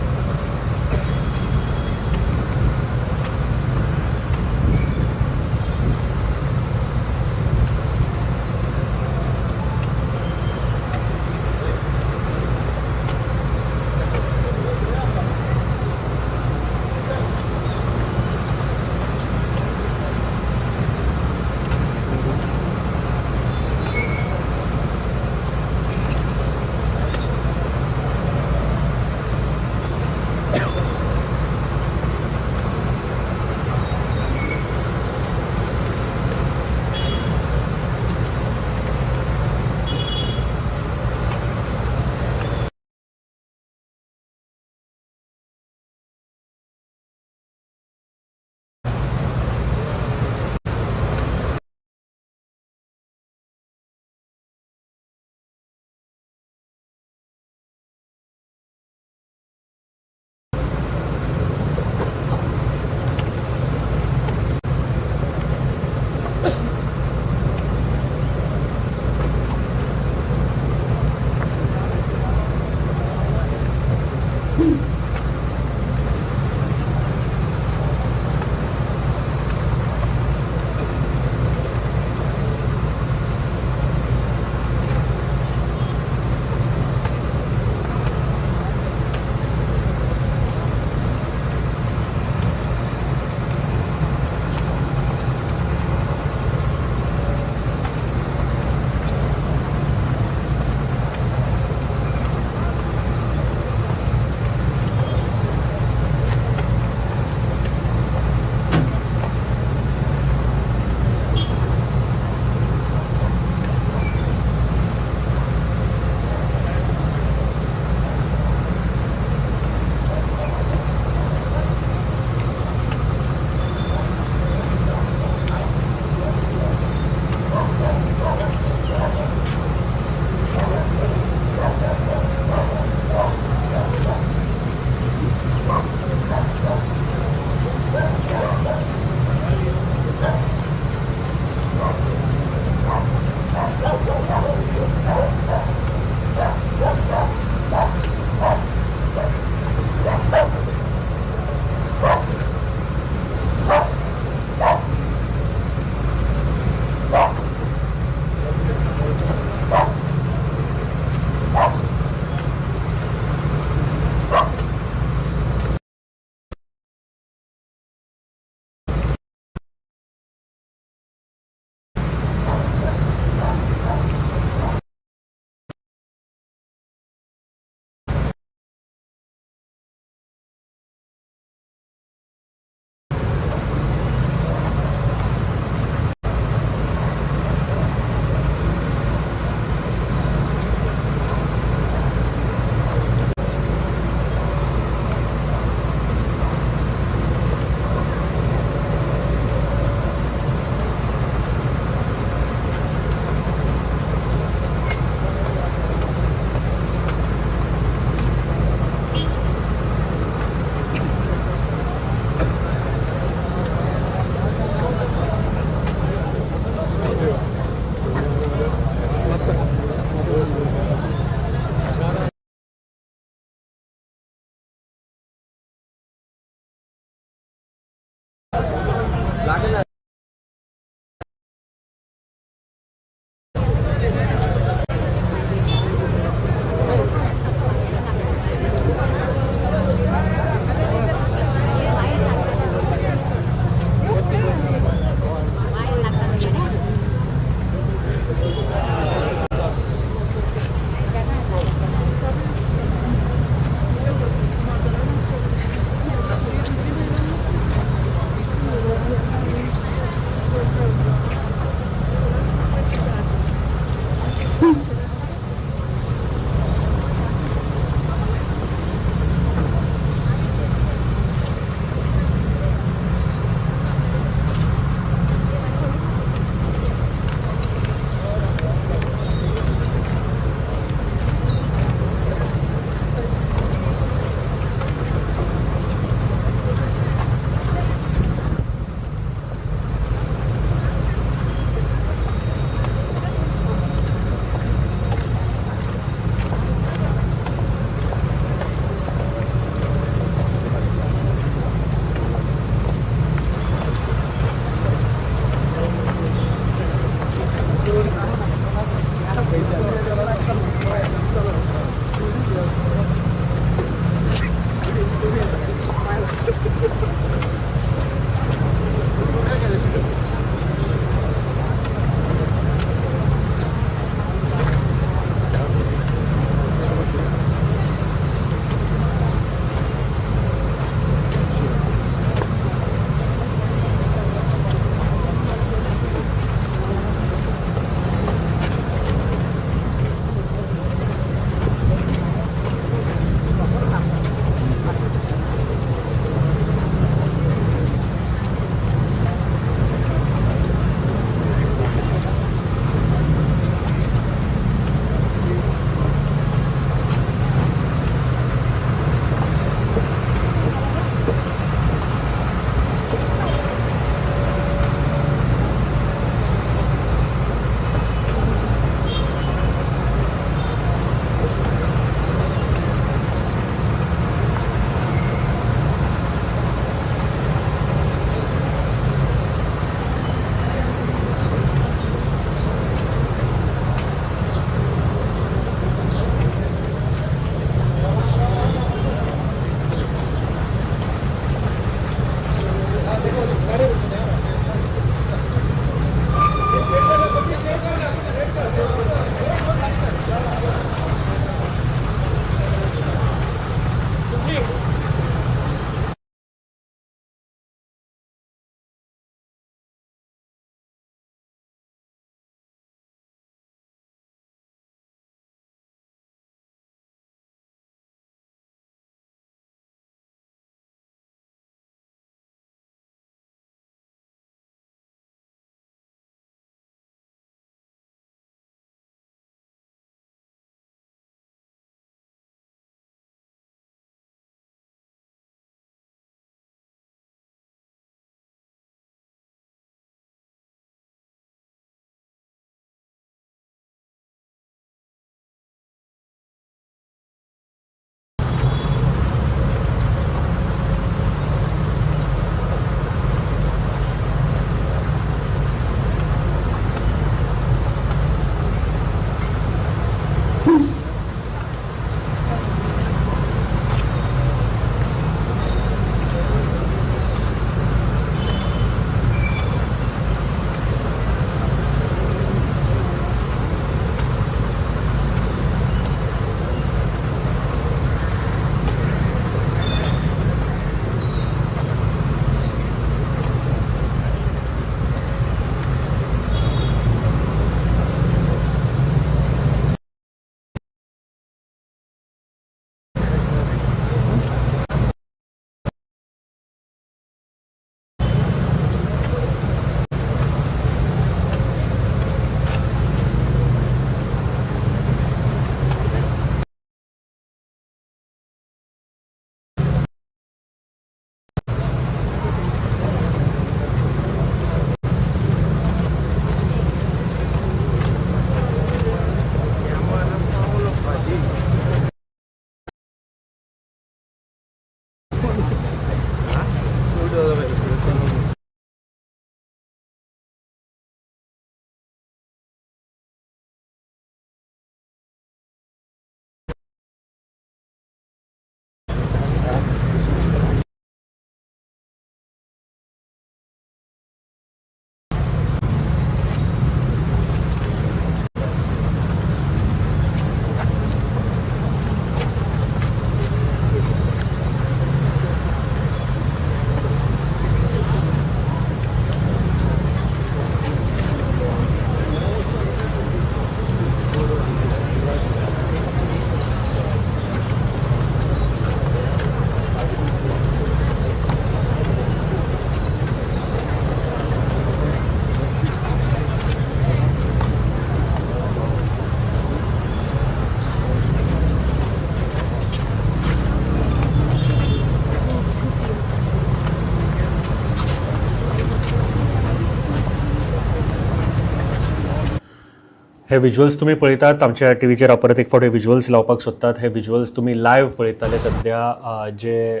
हे विज्युअल्स तुमी पळयतात आमच्या टीव्हीचेर. हांव परत एक फावट हे विज्युअल्स लावपाक सोदतात. हे विज्युअल्स तुमी लायव्ह पळयताले सद्या, जे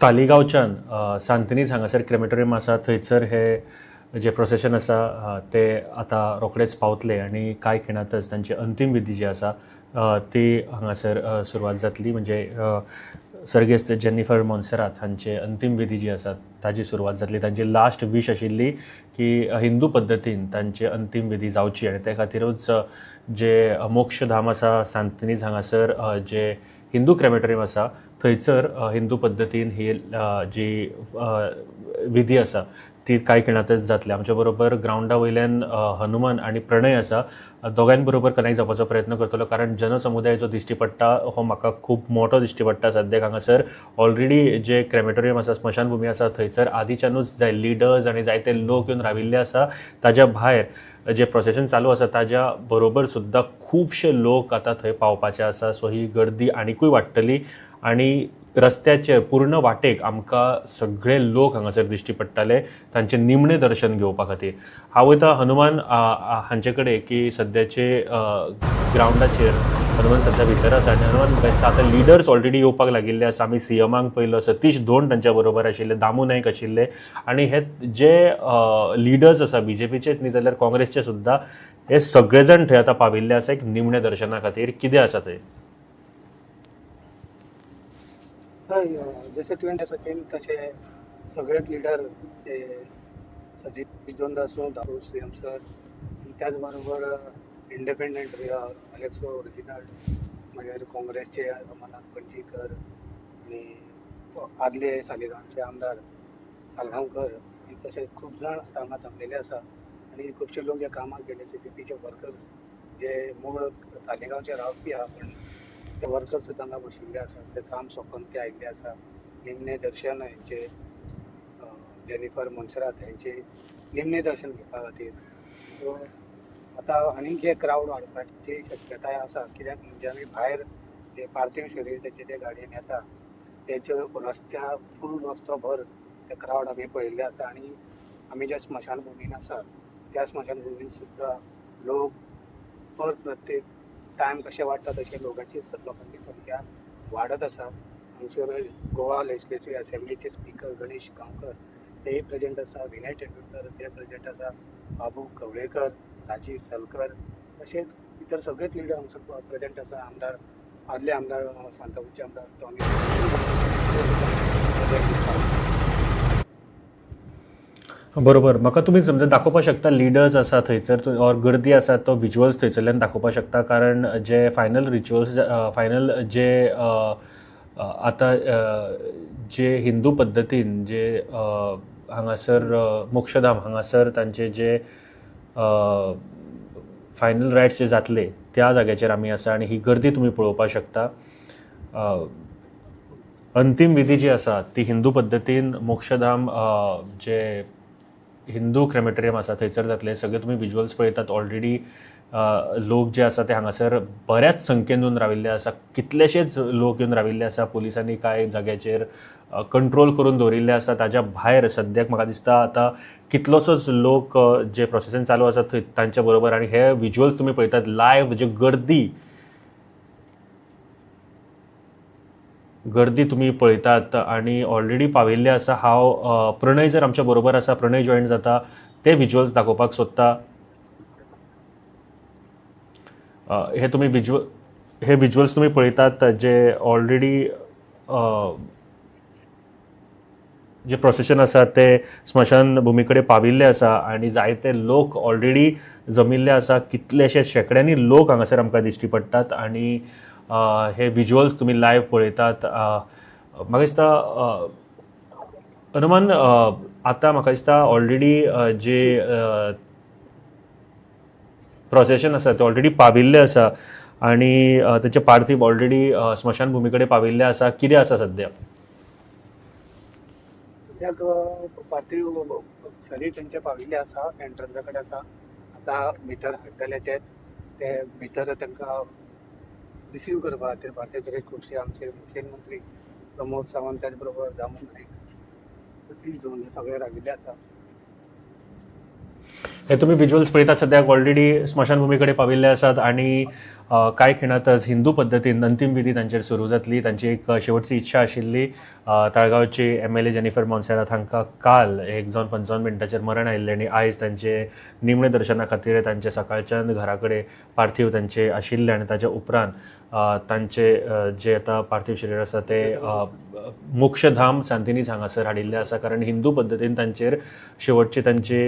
तालिगांवच्यान सांतनीज हांगासर क्रेमेटोरियम आसा थंयसर हे जे प्रोसेशन आसा ते आतां रोखडेच पावतले आनी कांय खिणांतच तांची अंतीम विधी जी आसा ती हांगासर सुरवात जातली. म्हणजे सर्गेस्त जेनिफर मोन्सेरात हांचे अंतीम विधी जी आसा ताजी सुरवात जातली. तांची लास्ट वीश आशिल्ली की हिंदू पद्दतीन तांचे अंतीम विधी जावची आनी ते खातीरूच जे मोक्षधाम आसा सांतनीज हांगासर जे हिंदू क्रेमेटोरियम आसा थंयसर हिंदू पद्दतीन ही जी विधी आसा ती कांय खिणांतच जातली. आमच्या बरोबर ग्रावंडा वयल्यान हनुमान आनी प्रणय आसा, दोगांय बरोबर कनेक्ट जावपाचो प्रयत्न करतलो, कारण जनसमुदाय जो दिश्टी पडटा हो म्हाका खूब मोठो दिश्टी पडटा सद्याक. हांगासर ऑलरेडी जे क्रेमेटोरियम आसा, स्मशानभुमी आसा थंयसर आदीच्यानूच जाय लिडर्स आनी जायते लोक येवन राविल्ले आसा. ताज्या भायर जे प्रोसेशन चालू आसा ताज्या बरोबर सुद्दां खुबशे लोक आतां थंय पावपाचे आसा. सो ही गर्दी आनिकूय वाडटली आनी रस्त्याचे पूर्ण वाटेक आमकां सगळे लोक हांगासर दिश्टी पडटाले तांचे निमणें दर्शन घेवपा खातीर. हांव वयता हनुमान हांचे कडेन की सद्याचे ग्रावंडाचेर हनुमान सद्या भितर आसा आनी हनुमान म्हाका दिसता आतां लिडर्स ऑलरेडी येवपाक लागिल्ले आसा. आमी सीएमाक पयलो, सतीश धोंड तांच्या बरोबर आशिल्ले, दामू नायक आशिल्ले आनी हे जे लिडर्स आसा बीजेपीचेच न्ही जाल्यार काँग्रेसचे सुद्दां हे सगळे जाण थंय आतां पाविल्ले आसा एक निमणें दर्शना खातीर. कितें आसा थंय? हय, जशें तुवें सचिन तशें सगळेच लिडर जे सतीश धोंड आसूं, दामू सीएम सर, त्याच बरोबर इंडिपेंडंट अलेक्सो ओरिजिनल, मागीर काँग्रेसचे रमानाथ पणजीकर आनी आदले सालिगांवचे आमदार सालगांवकर, तशें खूब जाण हांगा जमलेले आसा आनी खुबशे लोक जे कामाक गेले, सीसीपीचे वर्कर्स जे मूळ तालिगांवचे रावपी आहा पण ते वर्कर्स सुद्दां हांगा बशिल्ले आसा, ते काम सोंपोवन ते आयिल्ले आसा. निमणें दर्शन हेंचे जेनिफर मोन्सेरात हेंचे निमणें दर्शन घेवपा खातीर. सो आतां आनीक जे क्रावड वाडपाची शक्यताय आसा, कित्याक म्हणजे आमी भायर जे पार्थीव शरीर तेंचे जे गाडयेन येता तेचे रस्त्या फूल रस्तो भर ते क्रावड आमी पळयल्ले आसा. आनी आमी ज्या स्मशानभुमीन आसा त्या स्मशानभुमीन सुद्दां लोक पर प्रत्येक टायम कशें वाडटा तशें लोकांची संख्या वाडत आसा. हांगसर गोवा लेजिस्लेटिव्ह असेंब्लीचे स्पिकर गणेश गांवकर तेय प्रेजेंट आसा, विनय तेंडुलकर ते प्रेजेंट आसा, बाबू कवळेकर, राजीव सलकर, तशेंच इतर सगळेच लिडर हांगसर प्रेजेंट आसा. आमदार, आदले आमदार सांताक्रूजचे आमदार टॉमी. बरोबर, म्हाका तुमी समजा दाखोवपाक शकता लिडर्स आसा थंयसर ऑर गर्दी आसा तो विज्युअल्स थंयसरल्यान दाखोवपाक शकता, कारण जे फायनल रिच्युअल्स फायनल जे आतां जे हिंदू पद्दतीन जे हांगासर मोक्षधाम हांगासर तांचे जे फायनल रायट्स जे जातले त्या जाग्याचेर आमी आसा आनी ही गर्दी तुमी पळोवपाक शकता. अंतीम विधी जी आसा ती हिंदू पद्दतीन मोक्षधाम जे हिंदू क्रेमेटोरियम आसा थंयसर जातले. सगळे तुमी विज्युअल्स पळयतात. ऑलरेडी लोक जे आसा ते हांगासर बऱ्याच संख्येन येवन राविल्ले आसा, कितलेशेच लोक येवन राविल्ले आसा. पुलिसांनी कांय जाग्याचेर कंट्रोल करून दवरिल्ले आसा. ताज्या भायर सद्याक म्हाका दिसता आतां कितलोसोच लोक जे प्रोसेसन चालू आसा थंय तांच्या बरोबर. आनी हे विज्युअल्स तुमी पळयतात लायव्ह, जे गर्दी तुमी पळयतात आनी ऑलरेडी पाविल्ले आसा. हांव प्रणय जर आमच्या बरोबर आसा, प्रणय जॉयन जाता ते विज्युअल्स दाखोवपाक सोदता. हे तुमी हे विज्युअल्स तुमी पळयतात जे ऑलरेडी जे प्रोसेशन आसा ते स्मशान भुमी कडेन पाविल्ले आसा आनी जायते लोक ऑलरेडी जमिल्ले आसा. कितलेशे शेंकड्यांनी लोक हांगासर आमकां दिश्टी पडटात आनी हे विज्युअल्स तुमी लायव्ह पळयतात. म्हाका दिसता हनुमान आतां म्हाका दिसता ऑलरेडी जे प्रोसेशन आसा ते ऑलरेडी पाविल्ले आसा आनी तांचे पार्थिव ऑलरेडी स्मशानभुमी कडेन पाविल्ले आसा. कितें आसा सद्या? सद्याक पार्थिव शरीर तेंचे पाविल्ले आसा, एंट्रन्सा कडेन आसा. आतां भितर हाडटले ते भितर तांकां रिसीव करपा खातीर भारतीय सगळे खुबशे आमचे मुखेलमंत्री प्रमोद सावंत, त्याच बरोबर दामू नायक, सतीश धोंड सगळे राविल्ले आसा. हे तुमी विज्युअल्स पळयतात सद्याक ऑलरेडी स्मशानभुमी कडेन पाविल्ले आसात आनी कांय खिणांतच हिंदू पद्दतीन अंतीम विधी तांचेर सुरू जातली. तांची एक शेवटची इच्छा आशिल्ली. ताळगांवची MLA Jennifer Monserrate हांकां काल 1:55 मरण आयिल्लें आनी आयज तांचे निमणे दर्शना खातीर तांचे सकाळच्यान घरा कडेन पार्थिव तांचे आशिल्ले आनी ताच्या उपरांत तांचे जे आतां पार्थिव शरीर आसा ते मोक्षधाम सांतिनीज हांगासर हाडिल्लें आसा, कारण हिंदू पद्दतीन तांचेर शेवटची तांची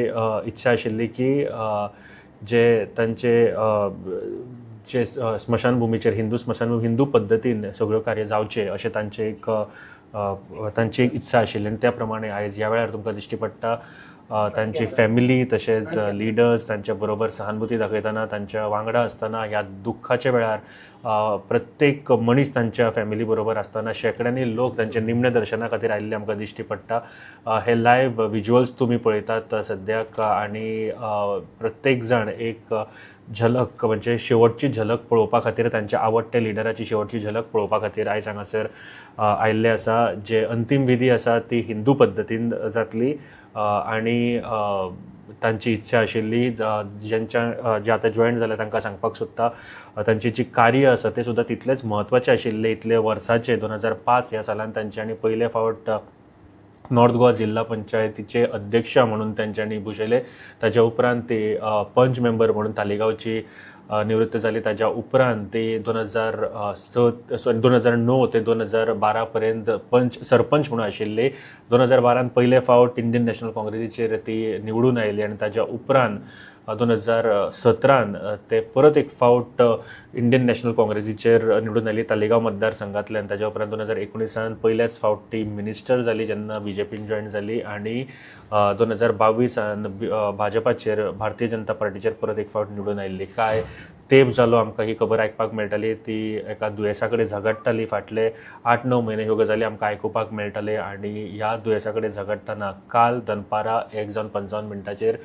इच्छा आशिल्ली की जे तांचे जे स्मशानभुमीचेर हिंदू स्मशानभूमी हिंदू पद्दतीन सगळ्यो कार्य जावचें अशें तांचें एक तांची एक इत्सा आशिल्ली आनी त्या प्रमाणे आयज ह्या वेळार तुमकां दिश्टी पडटा तांची फॅमिली तशेंच लिडर्स तांच्या बरोबर सहानुभूती दाखयतना तांच्या वांगडा आसतना ह्या दुख्खाच्या वेळार प्रत्येक मनीस तांच्या फॅमिली बरोबर आसतना शेंकड्यांनी लोक तांच्या निमण्या दर्शना खातीर आयिल्ले आमकां दिश्टी पडटा. हे लायव्ह विज्युअल्स तुमी पळयतात सद्याक आनी प्रत्येक जाण एक झलक म्हणजे शेवटची झलक पळोवपा खातीर तांच्या आवडट्या लिडराची शेवटची झलक पळोवपा खातीर आयज हांगासर आयिल्ले आसा. जे अंतीम विधी आसा ती हिंदू पद्दतीन जातली आनी तांची इच्छा आशिल्ली ज्यांच्या जे आतां जॉयन जाले तांकां सांगपाक सोदता तांची जी कार्य आसा तें सुद्दां तितलेंच म्हत्वाचें आशिल्लें. इतले वर्साचे 2005 ह्या सालान तांच्यांनी पयले फावट नॉर्थ गोवा जिल्हा पंचायतीचे अध्यक्ष म्हणून तांच्यांनी भुशयले. ताच्या उपरांत ते पंच मेंबर म्हणून तालिगांवची निवृत्त जाली. ताच्या उपरांत ते 2009 ते 2012 पर्यंत पंच सरपंच म्हणून आशिल्ले. 2012 पयले फावट इंडियन नॅशनल काँग्रेसीचेर ती निवडून आयली आनी ताच्या उपरांत 2017 ते परत एक फावट इंडियन नॅशनल काँग्रेसीचेर निवडून आयली तालिगांव मतदारसंघांतल्यान. ताच्या उपरांत 2019 पयल्याच फावट ती मिनिस्टर जाली जेन्ना बीजेपीन जॉयन जाली आनी 2022 भाजपाचेर भारतीय जनता पार्टीचेर परत एक फावट निवडून आयिल्ली. कांय तेंप जालो आमकां ही खबर आयकपाक मेळटाली, ती एका दुयेंसा कडेन झगडटाली. फाटले 8-9 म्हयने ह्यो गजाली आमकां आयकुपाक मेळटाले आनी ह्या दुयेंसा कडेन झगडटना काल दनपारां 1:55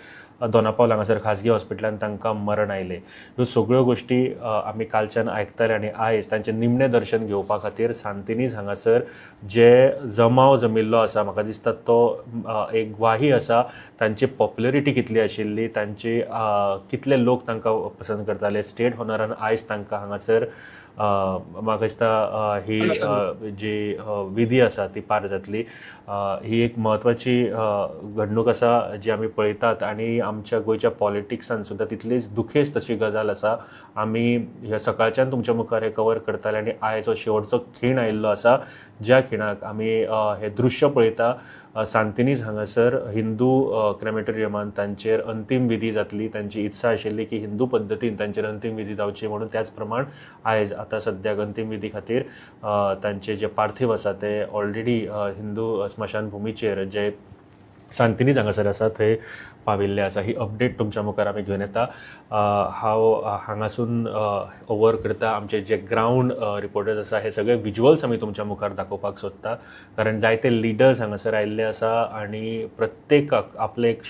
दोनापावल हांगासर खाजगी हॉस्पिटलान तांकां मरण आयलें. ह्यो सगळ्यो गोश्टी आमी कालच्यान आयकताले आनी आयज तांचें निमणें दर्शन घेवपा खातीर सांतिनीज हांगासर जे जमाव जमिल्लो आसा म्हाका दिसता तो एक ग्वाही आसा तांची पॉप्युलरिटी कितली आशिल्ली, तांची कितले लोक तांकां पसंत करताले. स्टेट हॉनरान आयज तांकां हांगासर म्हाका दिसता ही जी विधी आसा ती पार जातली. ही एक म्हत्वाची घडणूक आसा जी आमी पळयतात आनी आमच्या गोंयच्या पॉलिटिक्सान सुद्दां तितलीच दुखेस्त अशी गजाल आसा. आमी ह्या सकाळच्यान तुमच्या मुखार हें कवर करताले आनी आयज हो शेवटचो खीण आयिल्लो आसा ज्या खिणाक आमी हें दृश्य पळयता. सांतिनीज हांगासर हिंदू क्रेमेटोरियमान तांचेर अंतीम विधी जातली. तांची इत्सा आशिल्ली की हिंदू पद्दतीन तांचेर अंतीम विधी जावची म्हणून त्याच प्रमाण आयज आतां सद्याक अंतीम विधी खातीर तांचे जे पार्थिव आसा ते ऑलरेडी हिंदू स्मशानभुमीचेर जे सांतिनीज हांगासर आसा थंय पाविल्ले आसा. ही अपडेट तुमच्या मुखार आमी घेवन येता. हांव हांगासून ओवर करता आमचे जे ग्रावंड रिपोर्टर्स आसा हे सगळे विज्युअल्स आमी तुमच्या मुखार दाखोवपाक सोदता, कारण जायते लिडर्स हांगासर आयिल्ले आसा आनी प्रत्येकाक आपले एक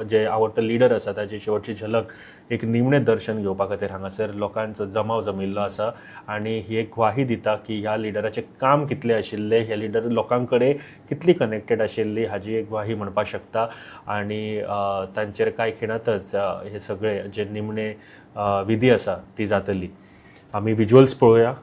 जे आवडटो लिडर आसा ताची शेवटची झलक एक निमणें दर्शन घेवपा खातीर हांगासर लोकांचो जमाव जमिल्लो आसा आनी ही एक ग्वाही दिता की ह्या लिडराचें काम कितलें आशिल्लें, हे लिडर लोकां कडेन कितली कनेक्टेड आशिल्ली हाजी एक ग्वाही म्हणपाक शकता. आनी तांचेर कांय खिणांतच हे सगळे जे निमणे विधी आसा ती जातली. आमी विज्युअल्स पळोवया.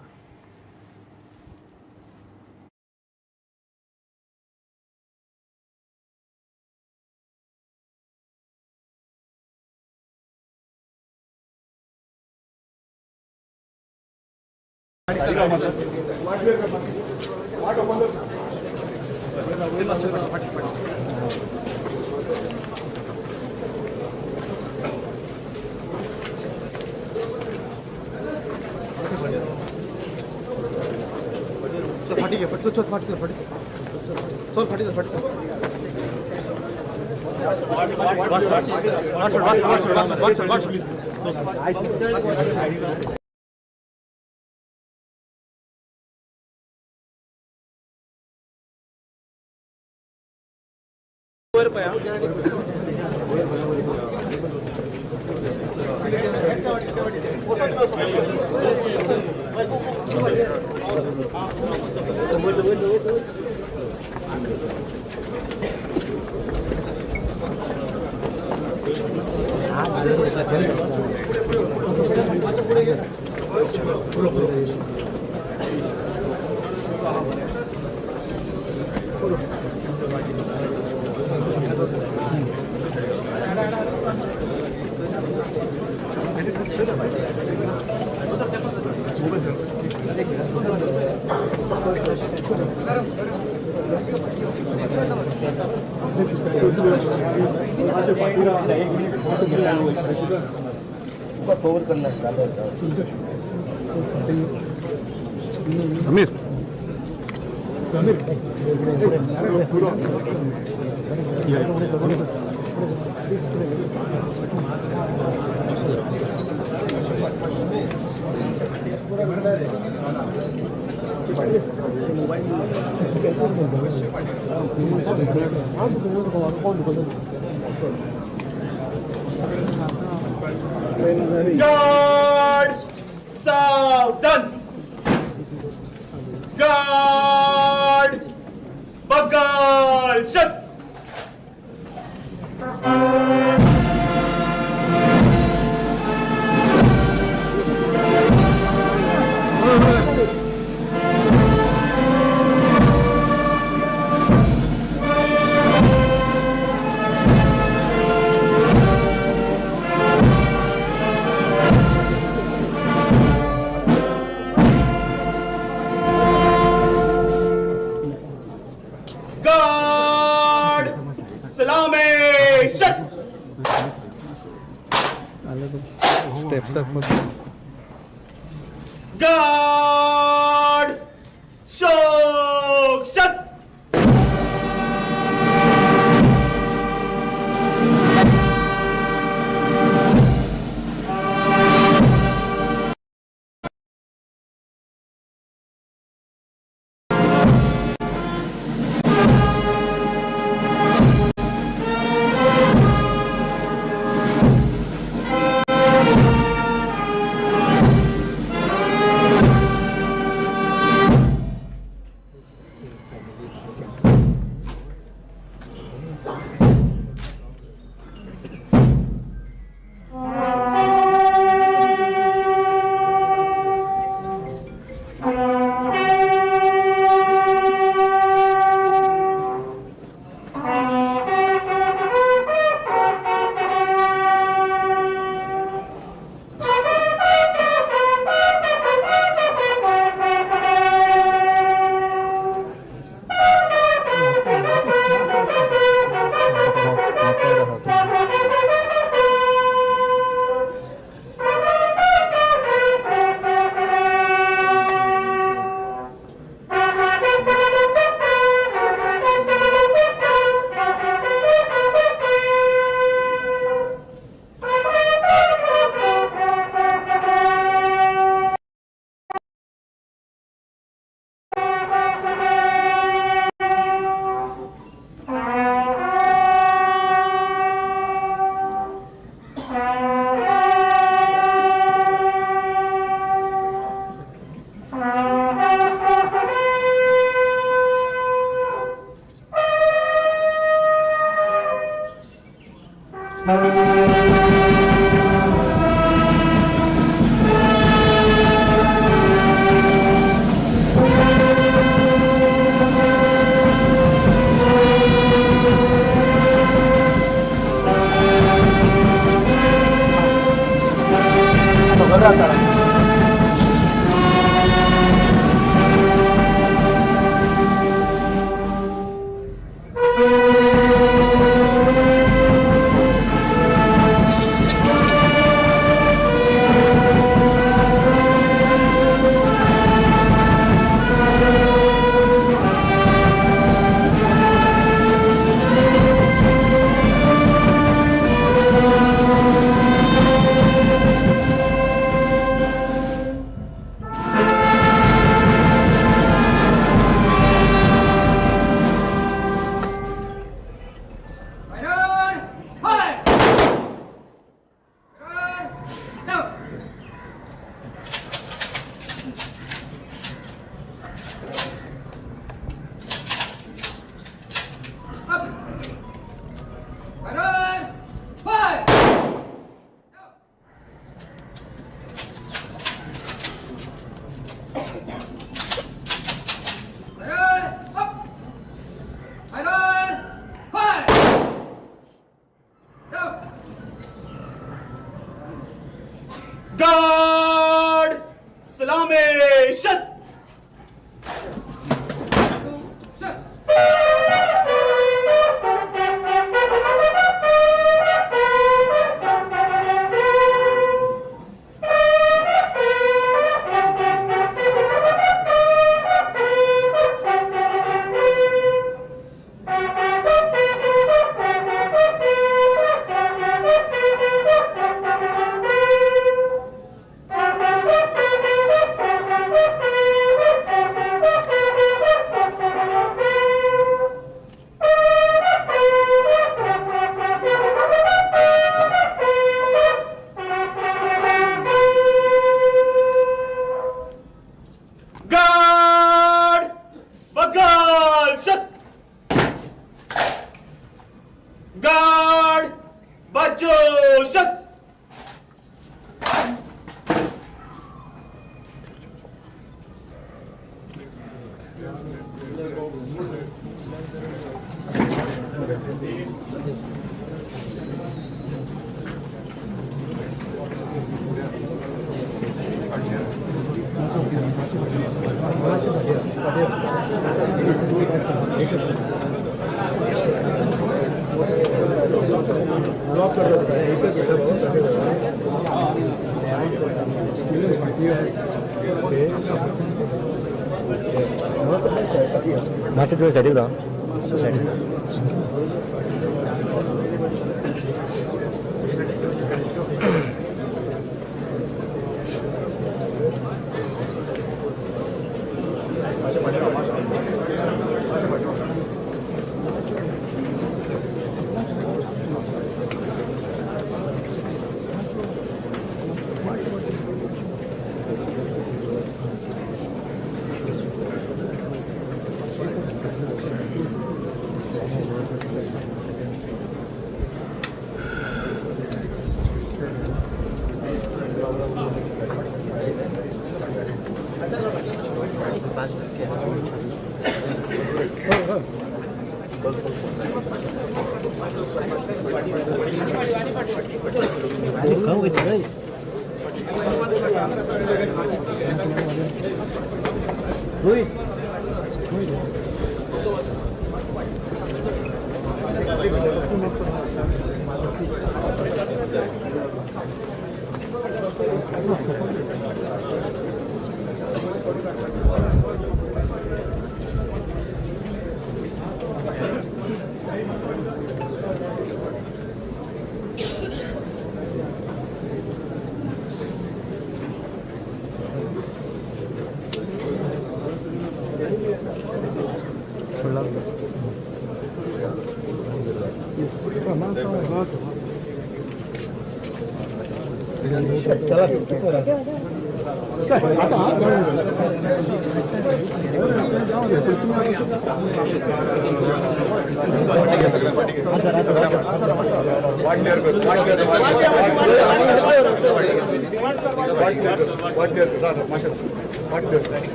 फाटी घे, चल फाटी, चल फाटी, चल फाटी, चल फाटी, Sameer Guard Southern Guard Buckle Shut Guard Salame Shut Steps up. Guard Shok Shut Guard! Salame! Shas! Guard! Bagal! Shas! Guard! Bajo! Shas! मातशें तुवें सायडीक राव.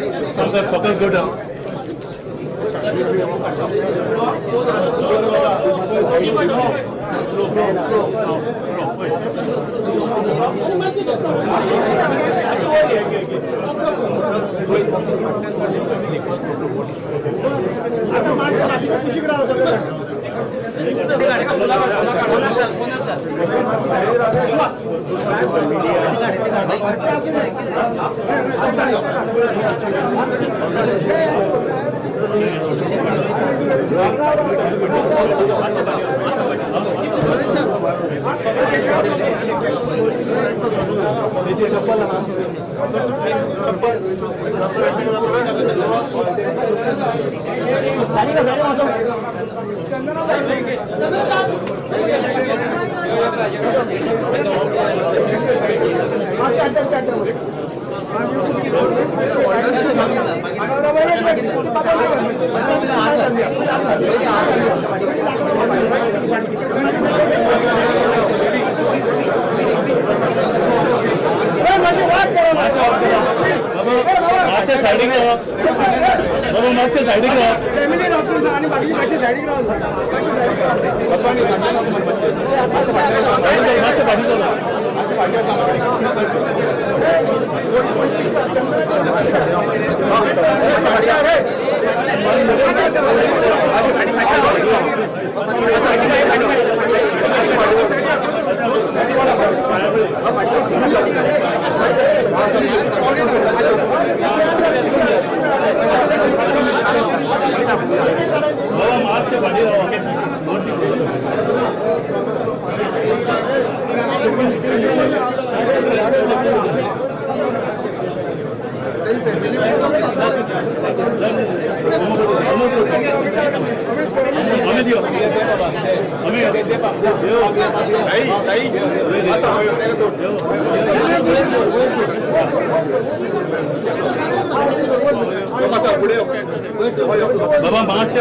Focus, focus, go down. बाबा मातशे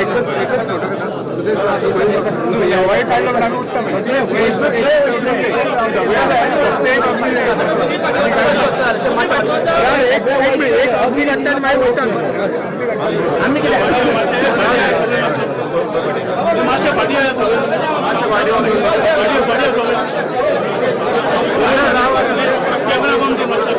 एकच फोटो ह्या काडलो आमी उठता. एक अग्नी काडटा आनी मागीर उठता आमी कितें मातशें फाटीं मातशें फाटीं कॅमेरा बंद कर मातशें.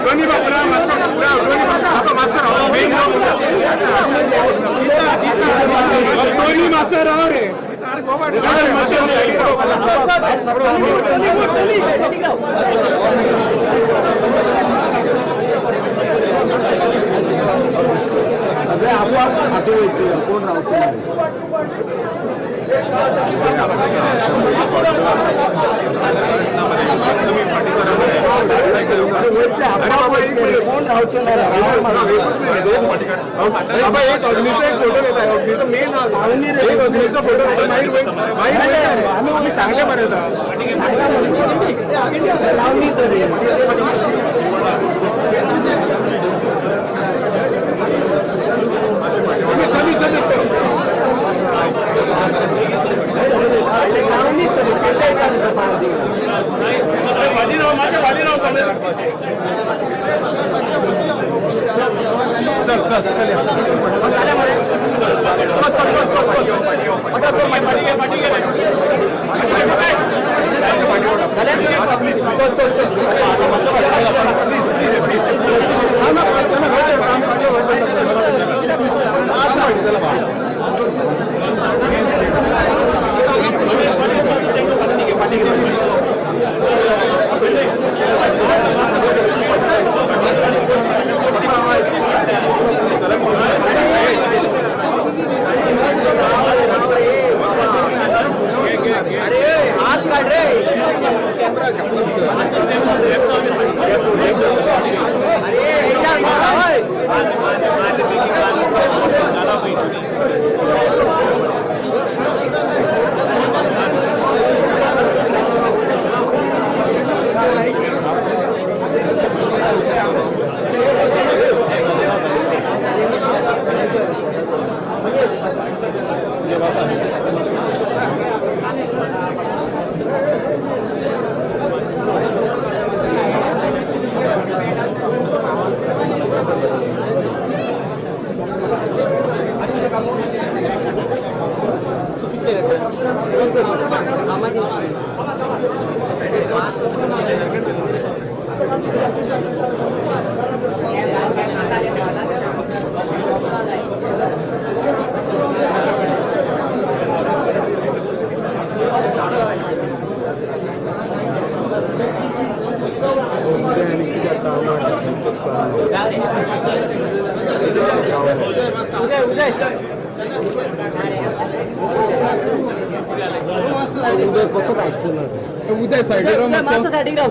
रोनी बाबा मातसो रोनी बाबा मातसो राव रोनी मातसो राव रे. सगळे आपोआप फाटीं वयतले कोण रावचे ना. कोण रावचे ना. बाबा एक अग्नीचो एक फोटो घेता. अग्नीचो मेन एक अग्नीचो फोटो घेता. मागीर आमी सांगले मरे आतां. चल चल चल चल चल चल चल चल उदय सायडीर राव मातसो. सायडीक राव.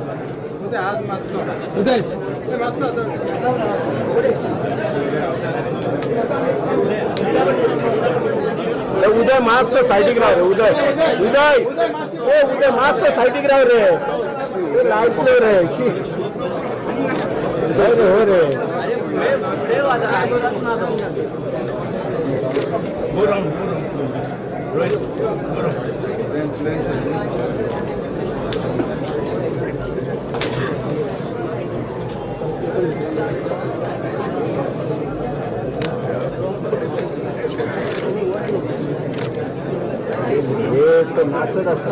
उदय उदय मातसो सायडीक राव रे. उदय उदय ओ उदय मातसो सायडीक राव रे. लायतलो रे शी. हय रे हो रे. तो नाचत आसा.